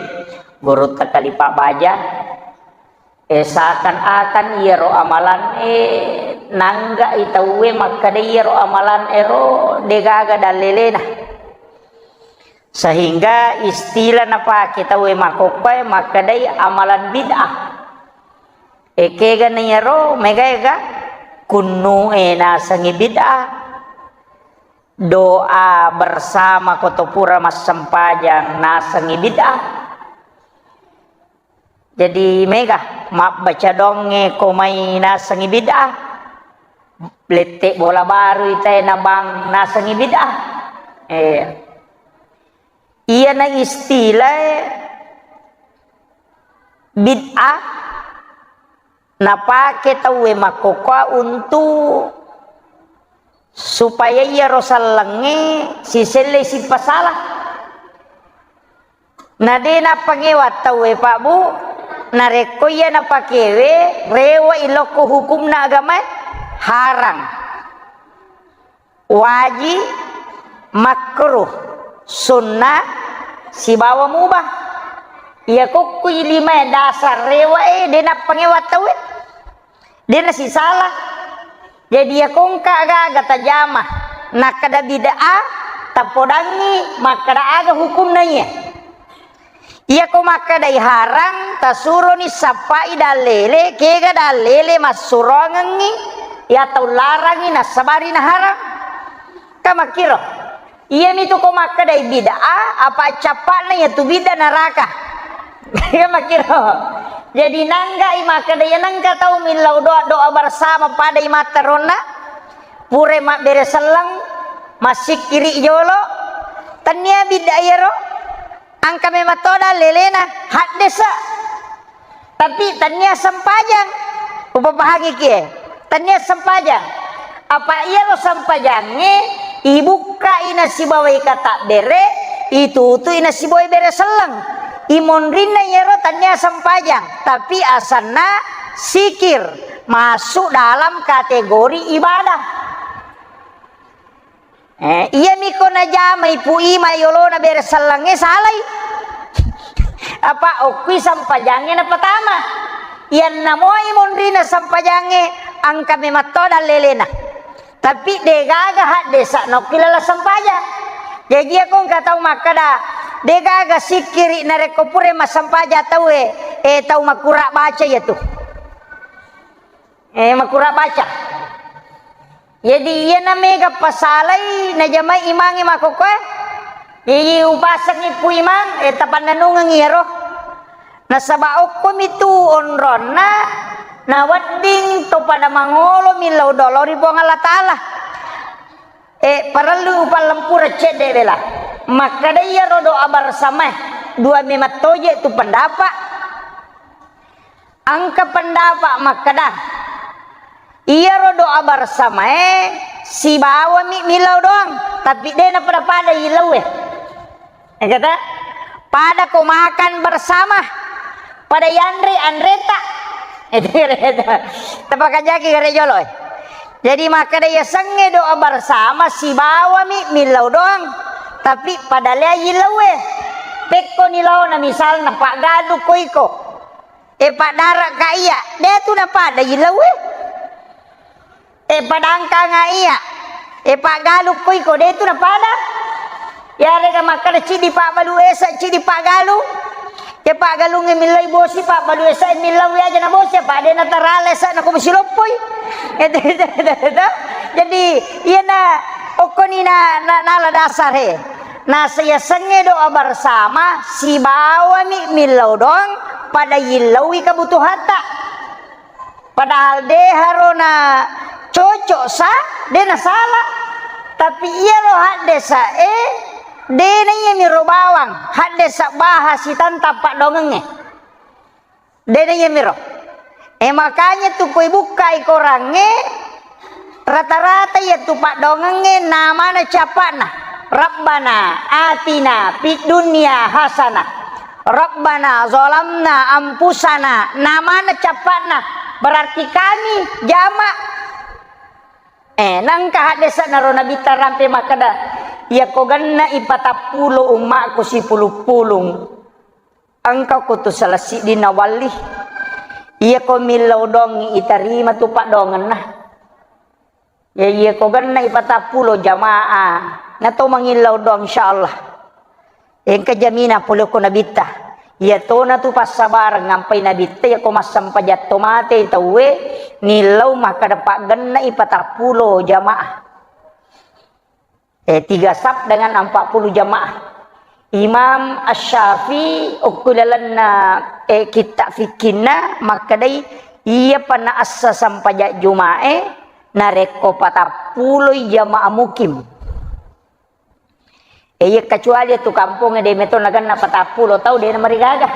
gurutta Kali Pak Baja, Eh, seakan-akan iyaro amalan e nanggai tauwe makkeda iyaro amalan ero degaga dallelena. Sehingga istilah napake tauwe makkokkoe makkedai amalan bid'ah. E, kegana iyaro megaega kunnu e nasengi bid'ah. Doa bersama ko to pura massempajang nasengi bid'ah. Jadi mega mabbaca donge ko mai nasengi bid'ah, lette bola baru itae na bang nasengi bid'ah. Eh, iyana istilah e Bid'ah napake tauwe makkokkoe untuk supaya iyaro sellengnge siselle sipasala. Na de nappangewa tauwe, Pak, Bu, narekko iya napakewe, rewe'i lokko hukumna agamae, harang. Wajib, makruh, sunnah, sibawa mubah. Iya kokkui limae dasar rewe'e, de nappangewa tauwe. De nasisala. Jadi iya kongka aga-aga tajama, nakkeda bid'ah, tapodangngi makkeda aga hukumna iya. Iyako makkedai harang, tasuroni sappai dallele, kega dallele massuroangengngi iya tau larangi nassabari naharang. Ka makkiro. Iyamitu ko makkedai bid'ah, apa cappa'na iyatu bid'ah naraka. Iya makkiro. Jadi nanggai makkeda iya nengka tau millau doa, doa bersama padai matteronna, pura mabbere selleng, massikkiri jolo, tennia bid'ah iyaro. Engka memang to dallelena, haddesa. Tapi tennia sempajang. Upapahangi kie. Tennia sempajang. Apa iyaro sempajangnge ibukkai nasibawai katabbere, itutui nasibawai bere selleng. Imonrinna iyaro tennia sempajang, tapi asanna sikir, masuk dalam kategori ibadah. Eh, iyami ko najamai Pu Ima yolona bere sellengnge, salai. Apa okkui sempajangnge napatama. Iyanna moi monrina sempajangnge, engka memang to dallelena. Tapi degaga haddesa nokki lala sempajang. Jaji iya ko engka tau makkeda, degaga sikkiri narekko pura massempajang tauwe, eh, tau makura baca iyatu. Eh, makura baca. Jadi, iyana mega pasalai najamai imangnge makkokkoe. Jadi, upasengngi Pu Imang, eh, tapannennungengngi iyaro. Nasaba okkomitu onronna, nawedding to pada mangolo millau dolo ri Puang Allah Ta'ala. Eh, parellu upallempureng cedde bela. Makkeda iyaro doa bersamae, dua memang toje tu pendapat. Engka pendapat makkeda, iyaro doa bersamae sibawami millau doang, tapi de napada-pada yillauwe. Engkata, pada ko makan bersama, pada yanre anreta. Tapakajaki gare jolo, eh. Jadi makkeda yasengnge doa bersama sibawami millau doang, tapi pada lea yillauwe. Pekko ni laona misalna paggalu ko iko. E, paddaraka iya, de tu napada yillauwe. E, padangkanga iya, e, paggalukko iko, de tu napada. Yarega makkeda cidi pabbalu esa, cidi paggalu. E, paggalungnge millai bosi, pabbalu esa millai aja na bosi, apa de natarala esa na ko bosi loppoi. E, de, de, de, de. Jadi, iyana okkoni na, na, nala dasar he. Nasa yasengnge doa bersama, sibawami millau doang pada yillaui kebutuhatta. Padahal de harona cocok sa, de nasala. Tapi iyaro haddesa e, de na iyamiro bawang, haddesa bahas sitantang paddoangengnge. Dena iyamiro. E, makanya tu koi bukkai korangnge, rata-rata iya tu paddoangengnge namana cappa'na. Rabbana atina fid dunya hasanah. Rabbana zalamna anfusana. Namana cappa'na. Berarti kami jama. E, nangka haddesa naro Nabitta rampe makkeda, iya ko genna ipatappulo ummaku sipulung-pulung. Engka ko tu salah siddinna walli. Iya ko millau dongi itarima tu paddoangenna. Ya, iya ko genna ipatappulo jamaah. Na to mangillau doang, insyaallah. Engka jamina pole ko Nabitta. Iya tona tu passabareng ngampai Nabitta, iya ko massempajang to mate tauwe, nillau makkeda paggenna ipatappulo jamaah. Eh, tiga saf dengan empat puluh jamaah. Imam Asy-Syafi'i okko lalenna, eh, kitta fikkinna makkedai, iya pa naassa sempajang Juma'e narekko patappuloi jamaah mukim. Eh, iya kecuali tu kampongnge de meto nagenna patappulo tau de namarigaga.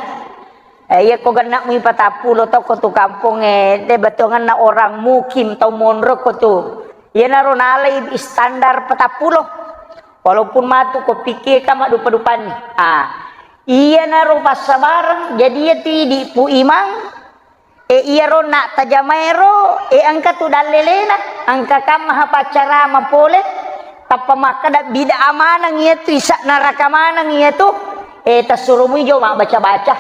Eh, iya ko genna mui patappulo to ko tu kampong, eh, de betonganna orang mukim tau monro ko tu. Iyanaro nalai standar patappulo. Walaupun matu ko pikir ka madupa-dupanni. Ah, iyanaro passabareng, jadi iya tu idi Pu Imang, eh, iyaro na tajamaero, eh, engka tu dallelena, engka kamma ha paccarama pole, tappa makkeda bid'ah maneng iya tu, isa neraka maneng iya tu, eh, tassuro mui jo mabbaca-baca.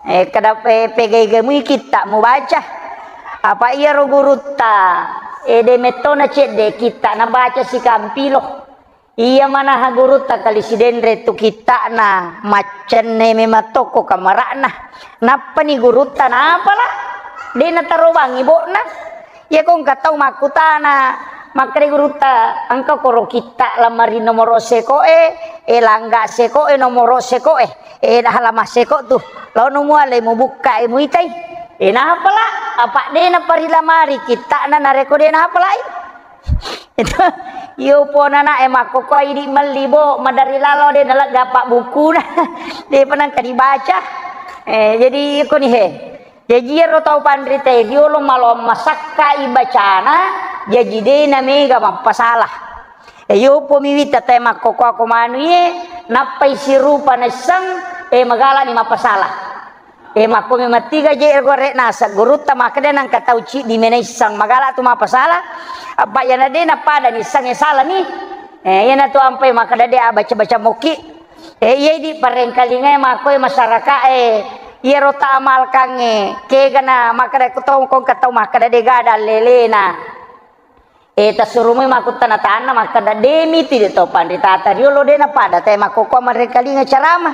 Eh, kada pe-, pegaiga mui kitta mubaca. Apa iyaro gurutta, eh, de mettona cedde kitta nabaca sikampilo. Iya manaha gurutta kali sidenre tu kittana, maccenne memang tokko kamara'na. Nappani gurutta napala, de natarobangi bo'na. Iya ko engka tau makkutana, makkeda gurutta, engka koro kitta lamari nomoro sekoe, eh, langga sekoe, nomoro sekoe, eh, dah lama seko tu. Laono muale mubukka, eh, muitai. Eh, napala, apa de naparilamari kittana nareko de napalai. Itu, iyo pona na, eh, makkoko idi melli bo, madari lalo de nalegga apa bukuna. De penang dibaca. Eh, jadi iko ni he. Jaji iyaro tau panrita e riolo maloang masakka i bacana, jaji de namega mappasala. E, yopo mi wita tae makkokkoa ko manu iye, nappai sirupa naisseng, e, magalani mappasala. E, makko memang tiga je gore naseng gurutta makkeda nangka tau ciddi me naisseng magala tu mappasala, apa iyana de napada nisseng e salani. E, iyana tu ampai makkeda de abaca-baca mokki. E, iya idi parengkalingae makkoe masyarakae, iyaro taamalkangnge, kegana makkeda ko tau, ko engka tau makkeda de gada lelena. E, tassuro moi makkuttana tanna makkeda de mitu de tau panritata riolo de napada tae makkokkoa marengkalinga carama.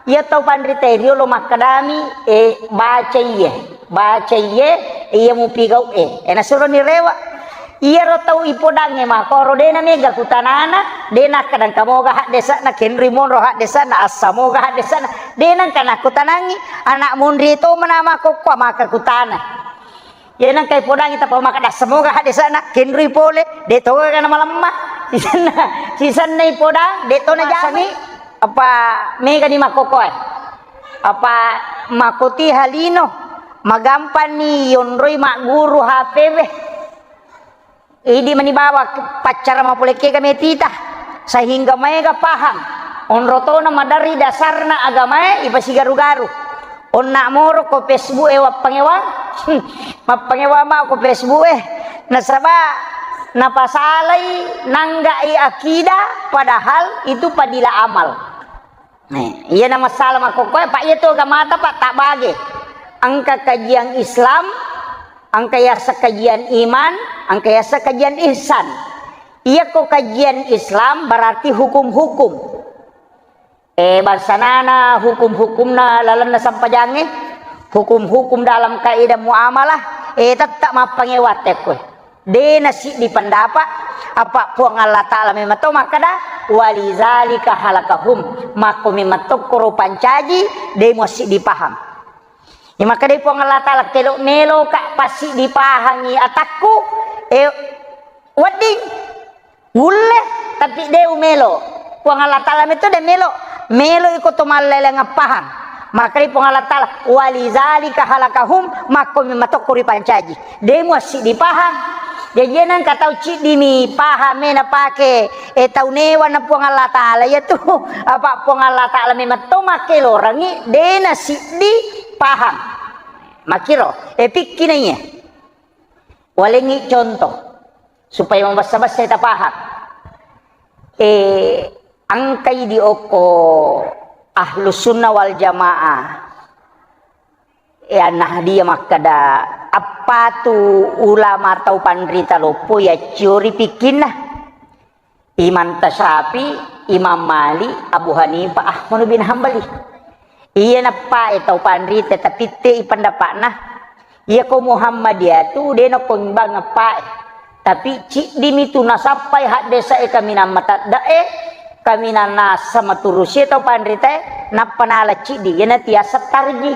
Iya tau panritae riolo makkedami, e, baca iye, baca iye, iya mupigau e. E, nasuroni rewa. Iyaro tau ipodangnge makkoro de namega kutanana, de nakkeda engka moga haddese'na, kenrui monro haddese'na, assa moga haddese'na, de nengka nakkutanangi, anak monri to mena makkokkoa maka kutana. Iya nengka ipodangi tappa makkeda assa moga haddese'na, kenrui pole, de to ga namalemma. Sisenna, sisenna ipodang, de to najamai. Apa mega ni makkokkoe. Apa makkoti halino, magampanni yonroi magguru H P we. Idi mani bawa paccara mapole kega metita, sehingga maega paham. Onro tona maderri dasarna agamae ipasigaru-garu. Onna moro ko Facebook e wappangewa, mappangewa ma ko Facebook e. Nasaba napasalai nanggai akidah, padahal itu fadilah amal. Nah, iyana masalah makkokkoe, Pak, iya tu agamata, Pak, tabage. Engka kajian Islam, engka yaseng kajian iman, engka yaseng kajian ihsan. Iyako kajian Islam berarti hukum-hukum. Eh, bangsanana hukum-hukumna lalenna sempajangnge, hukum-hukum dalam kaidah muamalah, eh, tetap mappangewa tekko. De nasiddi pendapat, apa Puang Allah Ta'ala memang to makkeda, "Walizalika halakahum." Makko memang tokkoro pancaji, de muassiddi paham. Imakkedai Puang Allah Ta'ala, "Kelo melo ka passiddi pahangi atakku, eh, wedding, wulle, tapi de umelo." Puang Allah Ta'ala metto de melo, melo iko to malleleng pahang. Makkedai Puang Allah Ta'ala, "Walizalika halakahum," makko memang tokko ripancaji. De muassiddi pahang. Jaji nengka tau ciddimi paham e napake, eh, tau newa na Puang Allah Ta'ala, iya tu. Apa Puang Allah Ta'ala memang to makkelorangi, de nasiddi paham. Makkiro, eh, pikkina iya. Walengngi contoh, supaya mabessa-bessai tapaham. Eh, engkai di okko Ahlus Sunnah wal Jamaah. Eh, Anna Hadia makkeda, appatu ulama tau panrita loppo yacciori pikkinna. Imam Tasyafi, Imam Malik, Abu Hanifah, Ahmad bin Hambali. Iya nappae tau panrita, tapi te i pendapatna. Iya ko Muhammadiyah tu de nakombang nappae. Tapi ciddimi tu nasappai haddesa e kaminang mataddae, kaminang nasa maturusi tau panritae, nappa nala ciddi, iyana tiasa tarji.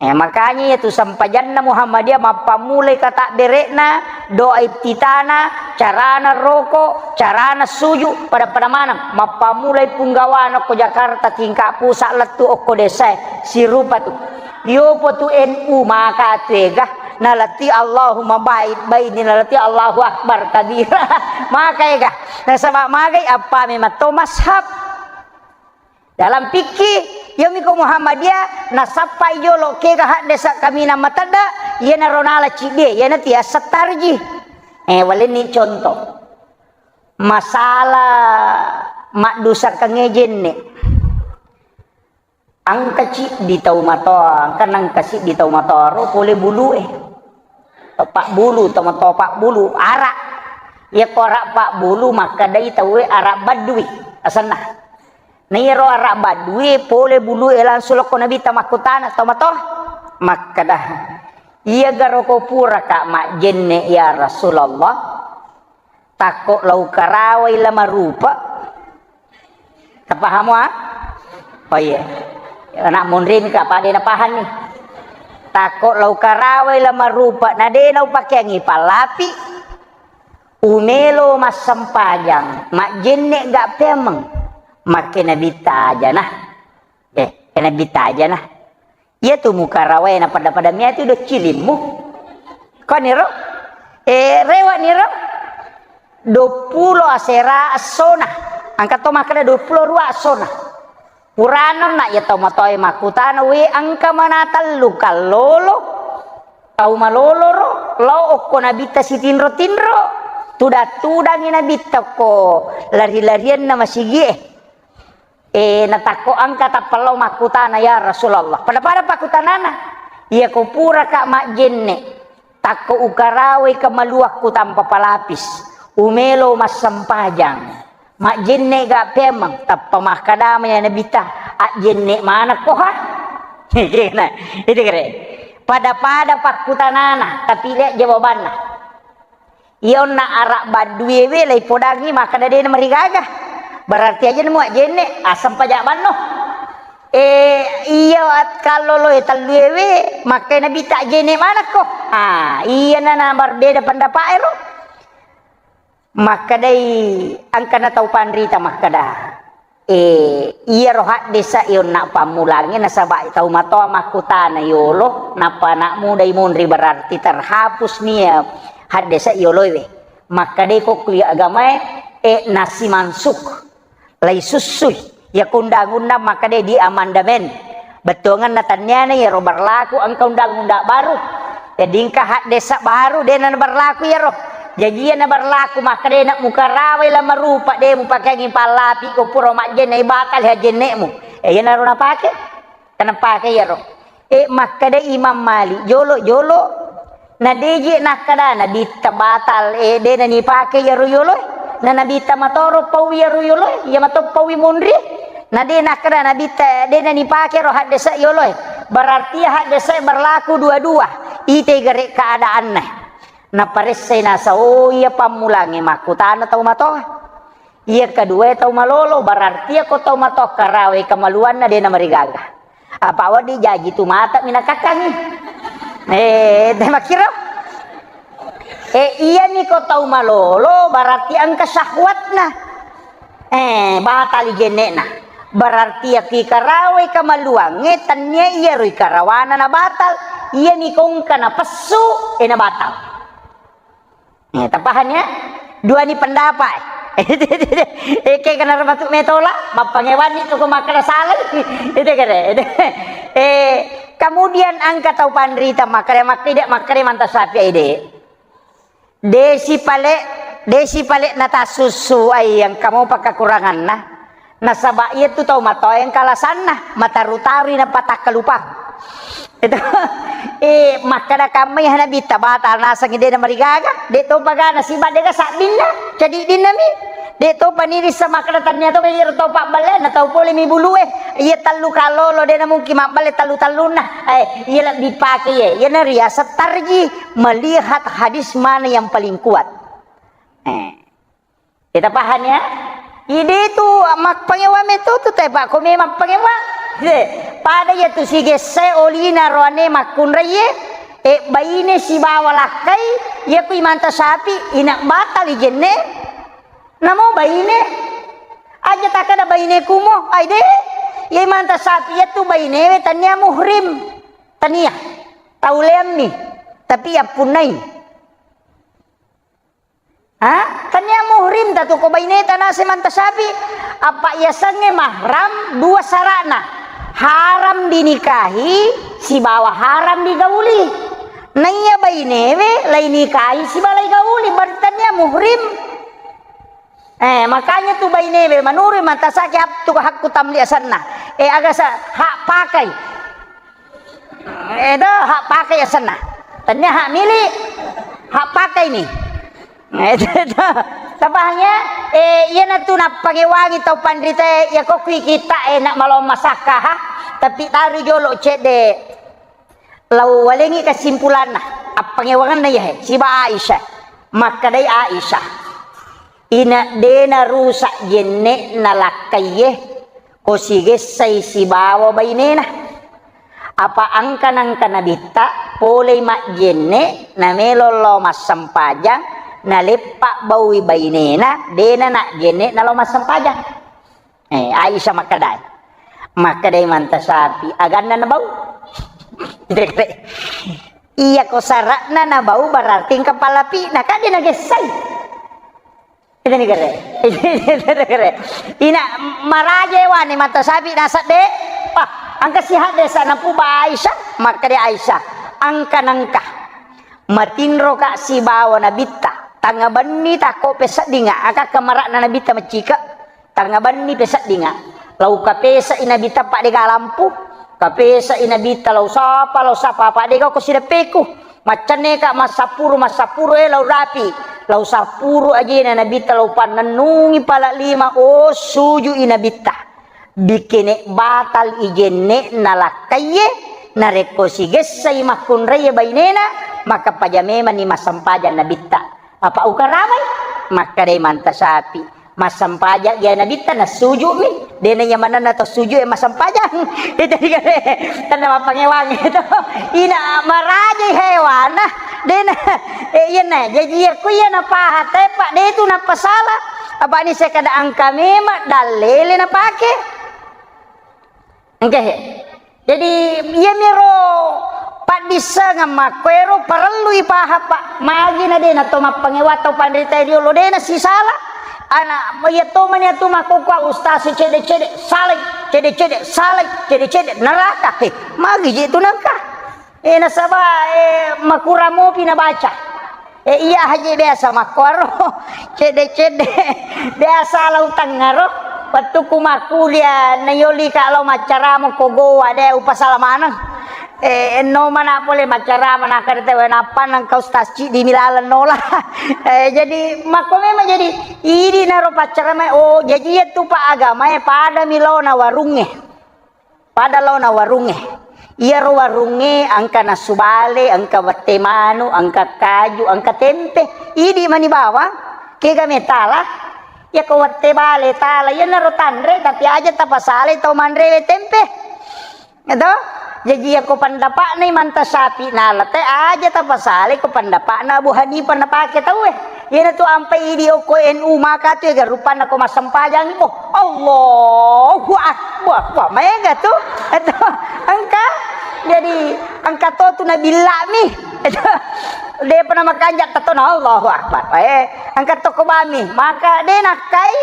Eh, makanya iyatu sempajanna Muhammadiyah mappammulai katabbere'na, doa iftitana, carana roko, carana suju, pada-pada maneng. Mappammulai punggawana okko Jakarta, tingkat pusat lettu okko desa, sirupa tu. Yopo tu N U maka tu ega, nalati Allahumma ba'id baini, nalati Allahu Akbar kabira. Maka ega. Nasaba magai appa memang to mashab. Dalam fikih, yomiko Muhammadiyah, nasappai jolo kega haddesa kaminang matedda, iyanaro nala ciddie, iyanatu yaseng tarjih. Eh, walenni contoh. Masalah maddusakengnge jenne. Engka ciddi tau matoa, engka nengka siddi tau matoa ro pole bulue. Topa bulu, tau matoa pa bulu, ara. Iyako ara pa bulu, makkedai tauwe ara badui, asenna. Na iyaro ara badui pole bulue langsung lokko Nabitta makkutana, tau matoa? Makkeda, "Iyagaro ko puraka majjenne ya Rasulullah? Takko lau karawai la marupa." Tapahamo, ah? Oh iya. Anak munrin ka, apa de napahang ni? Takko lau karawai la marupa, na de naupakeangi pallapi. Umelo massempajang, majjenne ga peameng. Makke Nabitta aja nah. Eh, ke Nabitta aja nah. Iyatu mukarawae na pada-pada miatu do cilimmu. Koniro? Eh, rewa niro? Duappulo asera essona. Engka to makkeda duappulo rua essona. Purana na iya tau matoae makkutana, "We, engka mana tellu kallolo?" Tau malolo ro, lao okko Nabitta sitinro-tinro. Tudang-tudangi Nabitta ko lari-larianna masigie. Eh, natakko engka tappa lao makkutana, "Ya Rasulullah." Pada-pada pakkutanana, "Iyako puraka majjenne, takko ukarawai kamaluakku tanpa palapis, umelo massempajang, majjenne ga peameng?" Tappa makkadama ya Nabitta, "Ajjenne manekko ha?" Nah, itu kere. Pada-pada pakkutanana, tapi lihat jawabanna. Iya onna ara badduewe laipodangi makkeda de namarigaga. Berarti aja nemu ajjenne, aseng paja banno. Eh, iya at-, kalloloe telluewe, makkai Nabitta ajjenne manekko. Ah, iya na, na berbeda pendapat ero. Makkedai engkana tau panrita makkeda. Eh, iyaro haddesa onna pammulangnge nasaba tau matoa makkutana yolo, nappa anak muda imunri berarti terhapus nia haddesa yoloe we. Makkedai ko kuliah agamae, eh, nasi mansuk, lai sussui. Iya ko undang-undang makkeda di amandemen. Bettuangenna tanniana iyaro berlaku engka undang-undang baru. Jadi engka haddesa baru de na berlaku iyaro. Jaji iya na berlaku makkeda de na mukarawai la marupa de mupakeangi pallapi ko pura majjenne batal hajjennemu. Eh, iyanaro napake. Kan napake iyaro. Eh, makkeda Imam Malik, jolo-jolo, na deje nakkeda Nabitta batal, eh, de na nipake iyaro yoloe. Na Nabitta matoro paui iyaro yoloe, iya mato paui munri. Na de nakkeda Nabitta, de na nipake ro haddesa yoloe. Berarti haddesa berlaku dua-dua. Ite gare keadaanna. Naparessai nasa, oh, iya pammulangnge makkutana tau matoa. Iya kedua tau malolo, berarti iya ko tau matoa karawai kamaluanna de na marigaga. Apa wedding jaji tu mata minakakkangi. Eh, de makkiro. Eh, iya ni ko tau malolo, berarti engka syahwatna. Eh, batali jennekna. Berarti iya ki karawai kamaluangnge, tennia iyaro ikarawana na batal. Iya ni ko engka na pessu, eh, na batal. Eh, tapahang ya? Dua ni pendapat. Eh, ke kena matu metola, mappangewani tu ko makkeda salah. Itu kere. Eh, kemudian engka tau panrita makkeda, makkeda, makkeda manta sapi ide. Desi pale, desi pale natasussu ai engka mopa kekuranganna. Nasaba iyatu tau matoa engka alasanna, mataru-tarui nappa takkalupa. Itu, eh, makkeda kammai Nabitta batal nasengngi de na marigaga, de topa gana siba de ga sabbinna, cadiddinna mi. De topa nirissa makkeda tannia to iyaro tau pabballe na tau pole mi bulue. Iya tellu kallolo de na mungkin mabballe tellu-tellunna. Eh, iya lebbi pake iya. Iya na riaseng tarji melihat hadis mana yang paling kuat. Eh. Kita paham ya? Ide tu mappangewa meto tu te, Pak. Ko memang pangewa. De, Pada iyatu sigessae olina roane makkunraie, e, baine sibawa lakkai, iyaku Imanta Syafi'i, ina batali jenne, namo baine. Aja takkeda baine kumo, ai de, iya Imanta Syafi'i iyatu bainewe tania muhrim. Tania. Tau leammi. Tapi yappunnai. Ha? Tania muhrim tatu ko baineta nase Imanta Syafi'i. Apa yasengnge mahram dua sara'na. Haram dinikahi sibawa haram digauli. Naiya bainewe lainikahi sibawa laigauli, berarti tania muhrim. Eh, makanya tu bainewe menurut Imanta Syafi'i ap-, tu hakku tamli asenna. Eh, aga sa-, hak pakai. Edo, hak pakai asenna. Tania hak milik, hak pakai ni. Edo, tapahang ya? Eh, iyanatu nappangewangi tau panrita, ya kok kui kita enak malo masakka, ha? Tapi taru jolo cedde. Lau walengi kesimpulanna, appangewanganna ya, he, siba Aisyah. Makkedai Aisyah. Ina de narusak jenne'na lakkaiye, ko sigessai sibawa bainena. Apa angka-nangka nabitta polei majjenne, namelo lao massempajang, naleppa baui bainena, de nana jenne nalao massempajang. Eh, Aisyah makkedai. Makkedai Imanta Syafi'i, aganna nabau? Iya ko sara'na nabau berarti engka palapi'na, kan de nagessai. Itu ni kere. Itu ni kere. Ina maraja ewani Imanta Syafi'i nasadde. Wah, angka sihat desa napuba Aisyah, makkedai Aisyah. Angka-nangka. Matinroka sibawa nabitta. Tangnga benni takko peseddinga, akakka mara'na nabitta maccika. Tangnga benni peseddinga. Lau kapesai nabitta padde galampu. Kapesai nabitta lau sapa, lau sapa, padde gau ko sideppeku. Maccenneka massapuru, massapuru, eh, lau rapi. Lau sapuru ajena nabitta lau pannennungi pala lima, oh, sujui nabitta. Bikene batal i jenne'na lakkaiye, narekko sigessai makkunraie bainena, maka paja memanni massempajang nabitta. Apa ukaramai? Makkedai Imanta Syafi'i, massempajang ya nabitta, nassuju'mi. Dena nyamananna tau sujud e massempajang. Itu dikare, tanda mappangewang itu. Ina marajai hewana. Dena, eh, iyana, jaji iya ku iya napaha, tepa, de tu napasala. Apa ni sekada angka memang dalele napake. Engke he. Jadi, iyamiro paddissengeng makkoero parellui pahang, Pak. Magi na de na to mappangewa tau panrita riolo, de na sisala. Ana, iya to mani atu makkokkoe ustaz cede-cede, salai, cede-cede, salai, cede-cede, neraka. He, magi je tu nangka. Eh, nasaba, eh, makurang mopi nabaca. Eh, iya haji biasa makkuaro. Cedde-cedde. Biasa lau tengngaro. Wettukku makkulia, nayolika lau maccarama ko Gowa, de upasala maneng. Eh, enno mana pole maccarama, nakkeda tau, nappa nengka ustaz ciddi mi laleng nola. Eh, jadi makko memang jadi idi naro paccarama, oh, jaji iya tu pa agama e pada mi laona warungnge. Pada laona warungnge. Iyaro warungnge engka nasu bale, engka wette manu, engka kaju, engka tempe. Idi mani bawang, kega metala. Iyako wette bale tala, iyanaro tanre, tapi aja tapasalai tau manrewe tempe. Eto? Jaji iyako pendapatna Imanta Syafi'i nala te, aja tapasalai ko pendapatna Abu Hanifah napake tauwe. Iyanatu ampai idi okko N U maka tu ega rupanna ko massempajangi, oh, Allahu Akbar. Wah, maega tu. Eto, engka. Jadi, engka to tu nabillami. Eto, depa namakanja tetona Allahu Akbar. Eh, engka to ko bami. Maka de nakkai.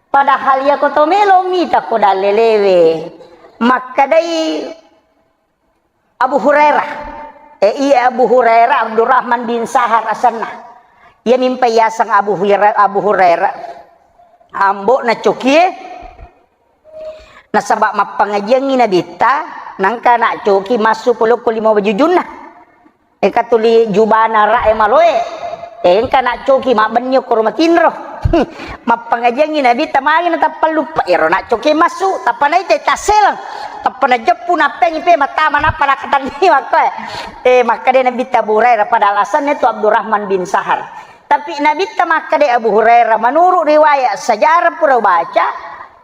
Padahal iyako to melo mita ko dallelewe. Makkedai Abu Hurairah. Eh, iya Abu Hurairah, Abdurrahman bin Sahar asenna. Iya mimpa yaseng Abu Hurairah, Abu Hurairah. Ambo'na cokie. Nasaba mappangajiangngi nabitta, nangka na coki massu polokko lima wajujunna. Eka tuli jubana ra e maloe. Engka na coki mabbenni okkoro matinro. Mappangajiangngi nabitta magi na tappa luppa. Ero na coki massu, tappa naita tasseleng. Tappa najeppu nappengi pe mattama nappa nakatanni makkoe. Eh, makkeda nabitta Abu Hurairah pada alasannya tu Abdurrahman bin Sahar. Tapi nabitta makkeda Abu Hurairah, menurut riwayat sejarah pura baca,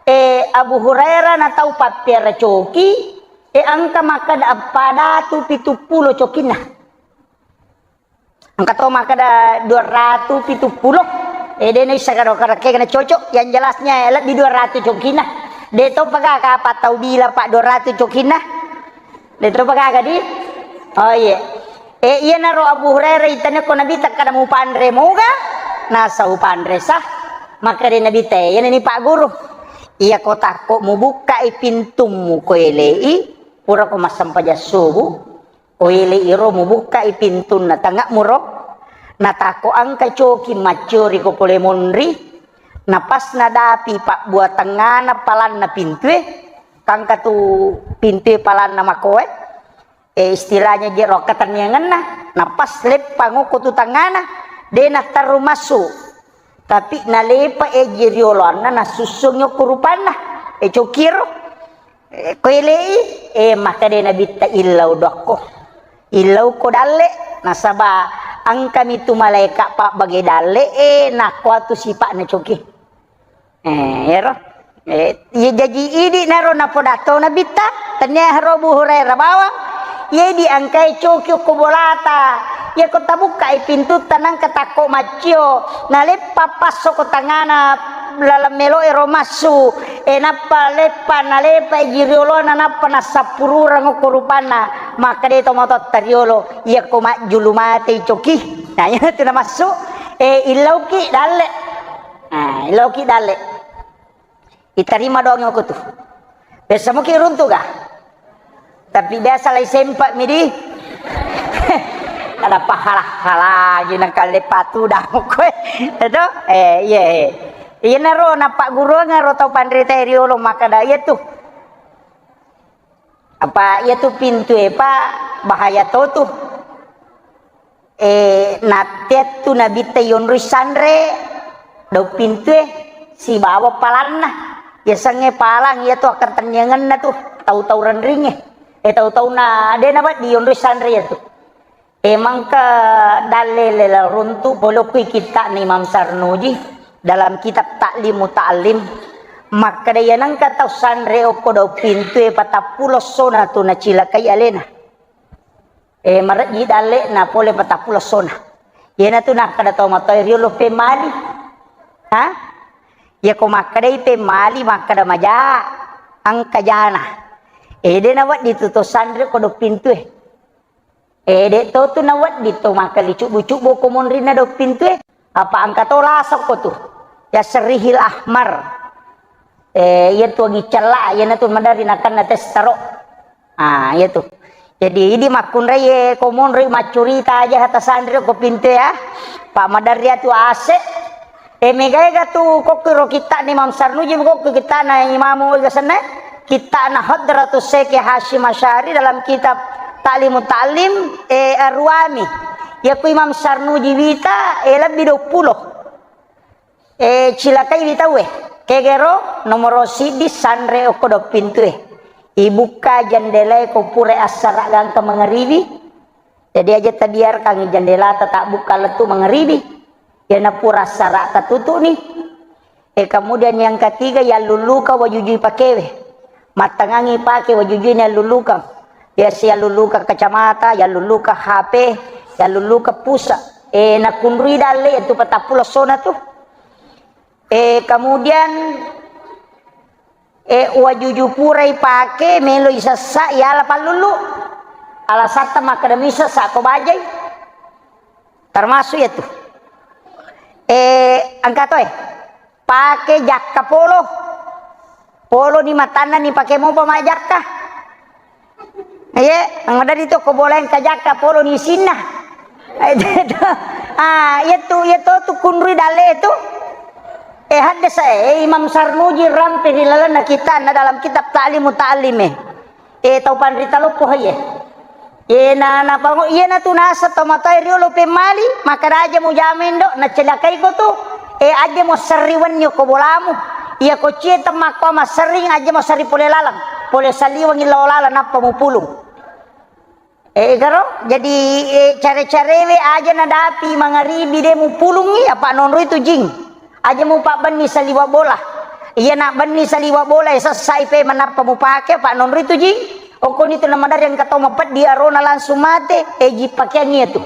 Eh, Abu Hurairah na tau pappiara coki, eh, engka makkeda eppa datu pitu pulo cokinna. Engka to makkeda dua ratu pitu pulo. Eh, de naisseng karo karekke na cocok. Yang jelasnya, eh, lebbi dua ratu cokinna. De to pagaga apa tau bila, Pak, dua ratu cokinna. De to pagaga di. Oh, iya. Eh, iyanaro Abu Hurairah itane ko Nabi takkada mupanre moga, nasa upanre sa. Makkeda Nabi te, iyanani Pak Guru. Iya ko takko mubukkai pintummu ko elei, pura ko massempajang subuh, ko elei ro mubukkai pintunna tangak muro, natako engka coki maccori ko pole monri, napas nadapi pabbua tengngana palanna pintue, kangka tu pintue palanna makoe, eh, istilahnya jero akkatenniangenna, napas leppa ngoko tu tangngana, de natterru massu. Tapi nalepa eji rioloanna, nasussungi okko rupanna, eh, cokiro. Eh, ko elei, eh, makkeda Nabitta, "Illau dokko. Illau ko dalle, nasaba engkami tu malaika pabbage dalle, eh, nakko atu sipa'na coki." Eh, ero. Eh, iya jaji idi naro napodatto Nabitta, tania haro Abu Hurairah bawang. Iya idi engkae coki okko bolata. Iya ko tabukkai pintutta nangka takko maccio, naleppa passo ko tangana laleng melo ero massu. Eh, nappa leppa, nalepa iji riolona, nappa nassappururang okko rupanna. Makkeda tomatoatta riolo, "Iya ko majjulu matei coki." Nah, iya tu namassu. Eh, illauki dalle. Nah, illauki dalle. Itarima doang aku tu. Biasa muki runtu ga? Tapi biasa lai sempat midi. Ada pahala-hala lagi nang kale patu dah kowe. Itu? Eh, iya, iya. Iya naro napak guru ngaro tau panrita riolo makkeda iya tu. Apa iya tu pintu e, Pak, bahaya to tu. Eh, nattettu Nabitta yonroi sanre daung pintue sibawa palanna. Yasengnge palang iya tu akkatenniangenna tu, tau-tau renringnge. Eh, tau-tauna de nawedding yonroi sanre iya tu. Eh, mangka dalle lela runtu pole okko kitta'na Imam Sarnuji dalam kitab Ta'lim Muta'allim. Makkeda iya nengka tau sanre okko daung pintue patappulo essona tu nacilakai alena. Eh, marejji dalle'na pole patappulo essona. Iyanatu nakkeda tau matoa riolo pemmali. Ha? Iya ko makkedai pemmali, makkeda maja, engka jana. Eh, de nawedding tu to sanre ko daung pintue. Eh, de to tu nawedding to makkeda cubbu-cubbu ko monrinna daung pintue. Apa engka to lasokko tu. Ya serihil ahmar. Eh, iya tu agi cella, iyanatu maderri nakenna tes taro. Ah, iya tu. Jadi, idi makkunrai, eh, ko monri maccurita aja hata sanri ko pinte ya. Pak maderri atu ase. Eh, mega-ega tu kokki ro kitta'na Imam Sarnuji, kokki kitta'na Imamu ega senna. Kitta'na Hadratus Syekh Hasyim Asy'ari dalam kitab Ta'limut Ta'lim, eh, Ar-Ruami. Iya ku Imam Sarnuji wita, eh, lebbi dua puluh. Eh, cilakai wi tauwe. Kegero nomoro siddi sanre okko daung pintue. Ibukka jendelae ko pura assara gangka mangaribi. Jadi aja tabiarkangi jendelata tabbukka lettu mangaribi. Iyana pura assara tatutu'ni. Eh, kemudian yang ketiga, yallulluka wajujui pakewe. Mattangangi pake wajujui na yallulluka. Biasa yallulluka kacamata, yallulluka H P, yallulluka pulsa. Eh, nakunrui dalle itu patappulo essona tu. Eh, kemudian, eh, wajuju purai pake, melo isessa, yala pallullu. Alasatta makkeda misessa ko bajai. Termasuk ya tu. Eh, engka to, eh. Pake jakka polo. Polo ni matanna ni pake mopa majakka. Iye, anggadari to ko bola engka jakka polo ni isinna. Eh, ah, iya tu, iya to tu kunrui dalle tu. Eh, haddasa, eh, Imam Sarnuji rampe ri lalenna kitta'na dalam kitab Ta'limu Ta'lim, eh. Eh, tau panrita loppo, iye. Eh, na, napango-, iyanatu naseng tau matoa riolo pemmali, makkeda aja mujama indo, nacelakai ko tu. Eh, aja mo serri wenni ko bolamu. Iya ko cie temmakko masserring, aja mo serri pole laleng. Pole saliwengi lao laleng, nappa mupulung. Eh, garo, jadi, eh, care-carewe aja nadapi mangaribi de mupulungi, apa nonroi tu jing. Aja mupabbenni saliwa bola. Iya na benni saliwa bola e sessai pe manappa mupake, apa nonri tu ji. Okkoni tu namadarri engka tau mapeddi arona langsung mate, e ji pakeang iya tu.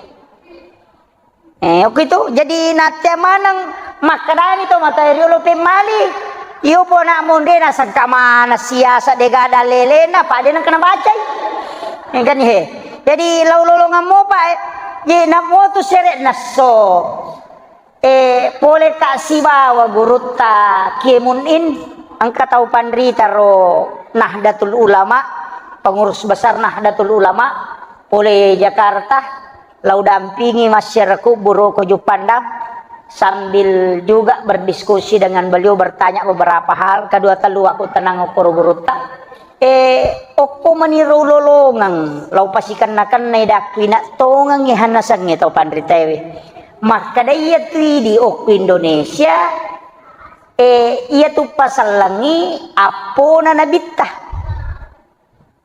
Eh, okko itu. Jadi nattea maneng makkedani to mata riolo pemmali. Iyo po na monre na sengka mana siasa dega ada lelena, apa de nengka nabacai. Eh, kan he. Jadi lau lolongang mopa, eh. Ye na motu sere nesso. Eh, pole ka sibawa gurutta Kiai Munin, engka tau panrita ro Nahdlatul Ulama, pengurus besar Nahdlatul Ulama, pole Jakarta, lau dampingi masyarakat Buroko Juppandang, sambil juga berdiskusi dengan beliau, bertanya beberapa hal, kedua telu aku tenang okoro gurutta. Eh, okko maniro lolongeng, lau pasikenna-kennai dakku ina tongengi hanasengnge tau panritaewe. Makkeda iya tu idi okko Indonesia, eh, iya tu pasellengi appona nabitta.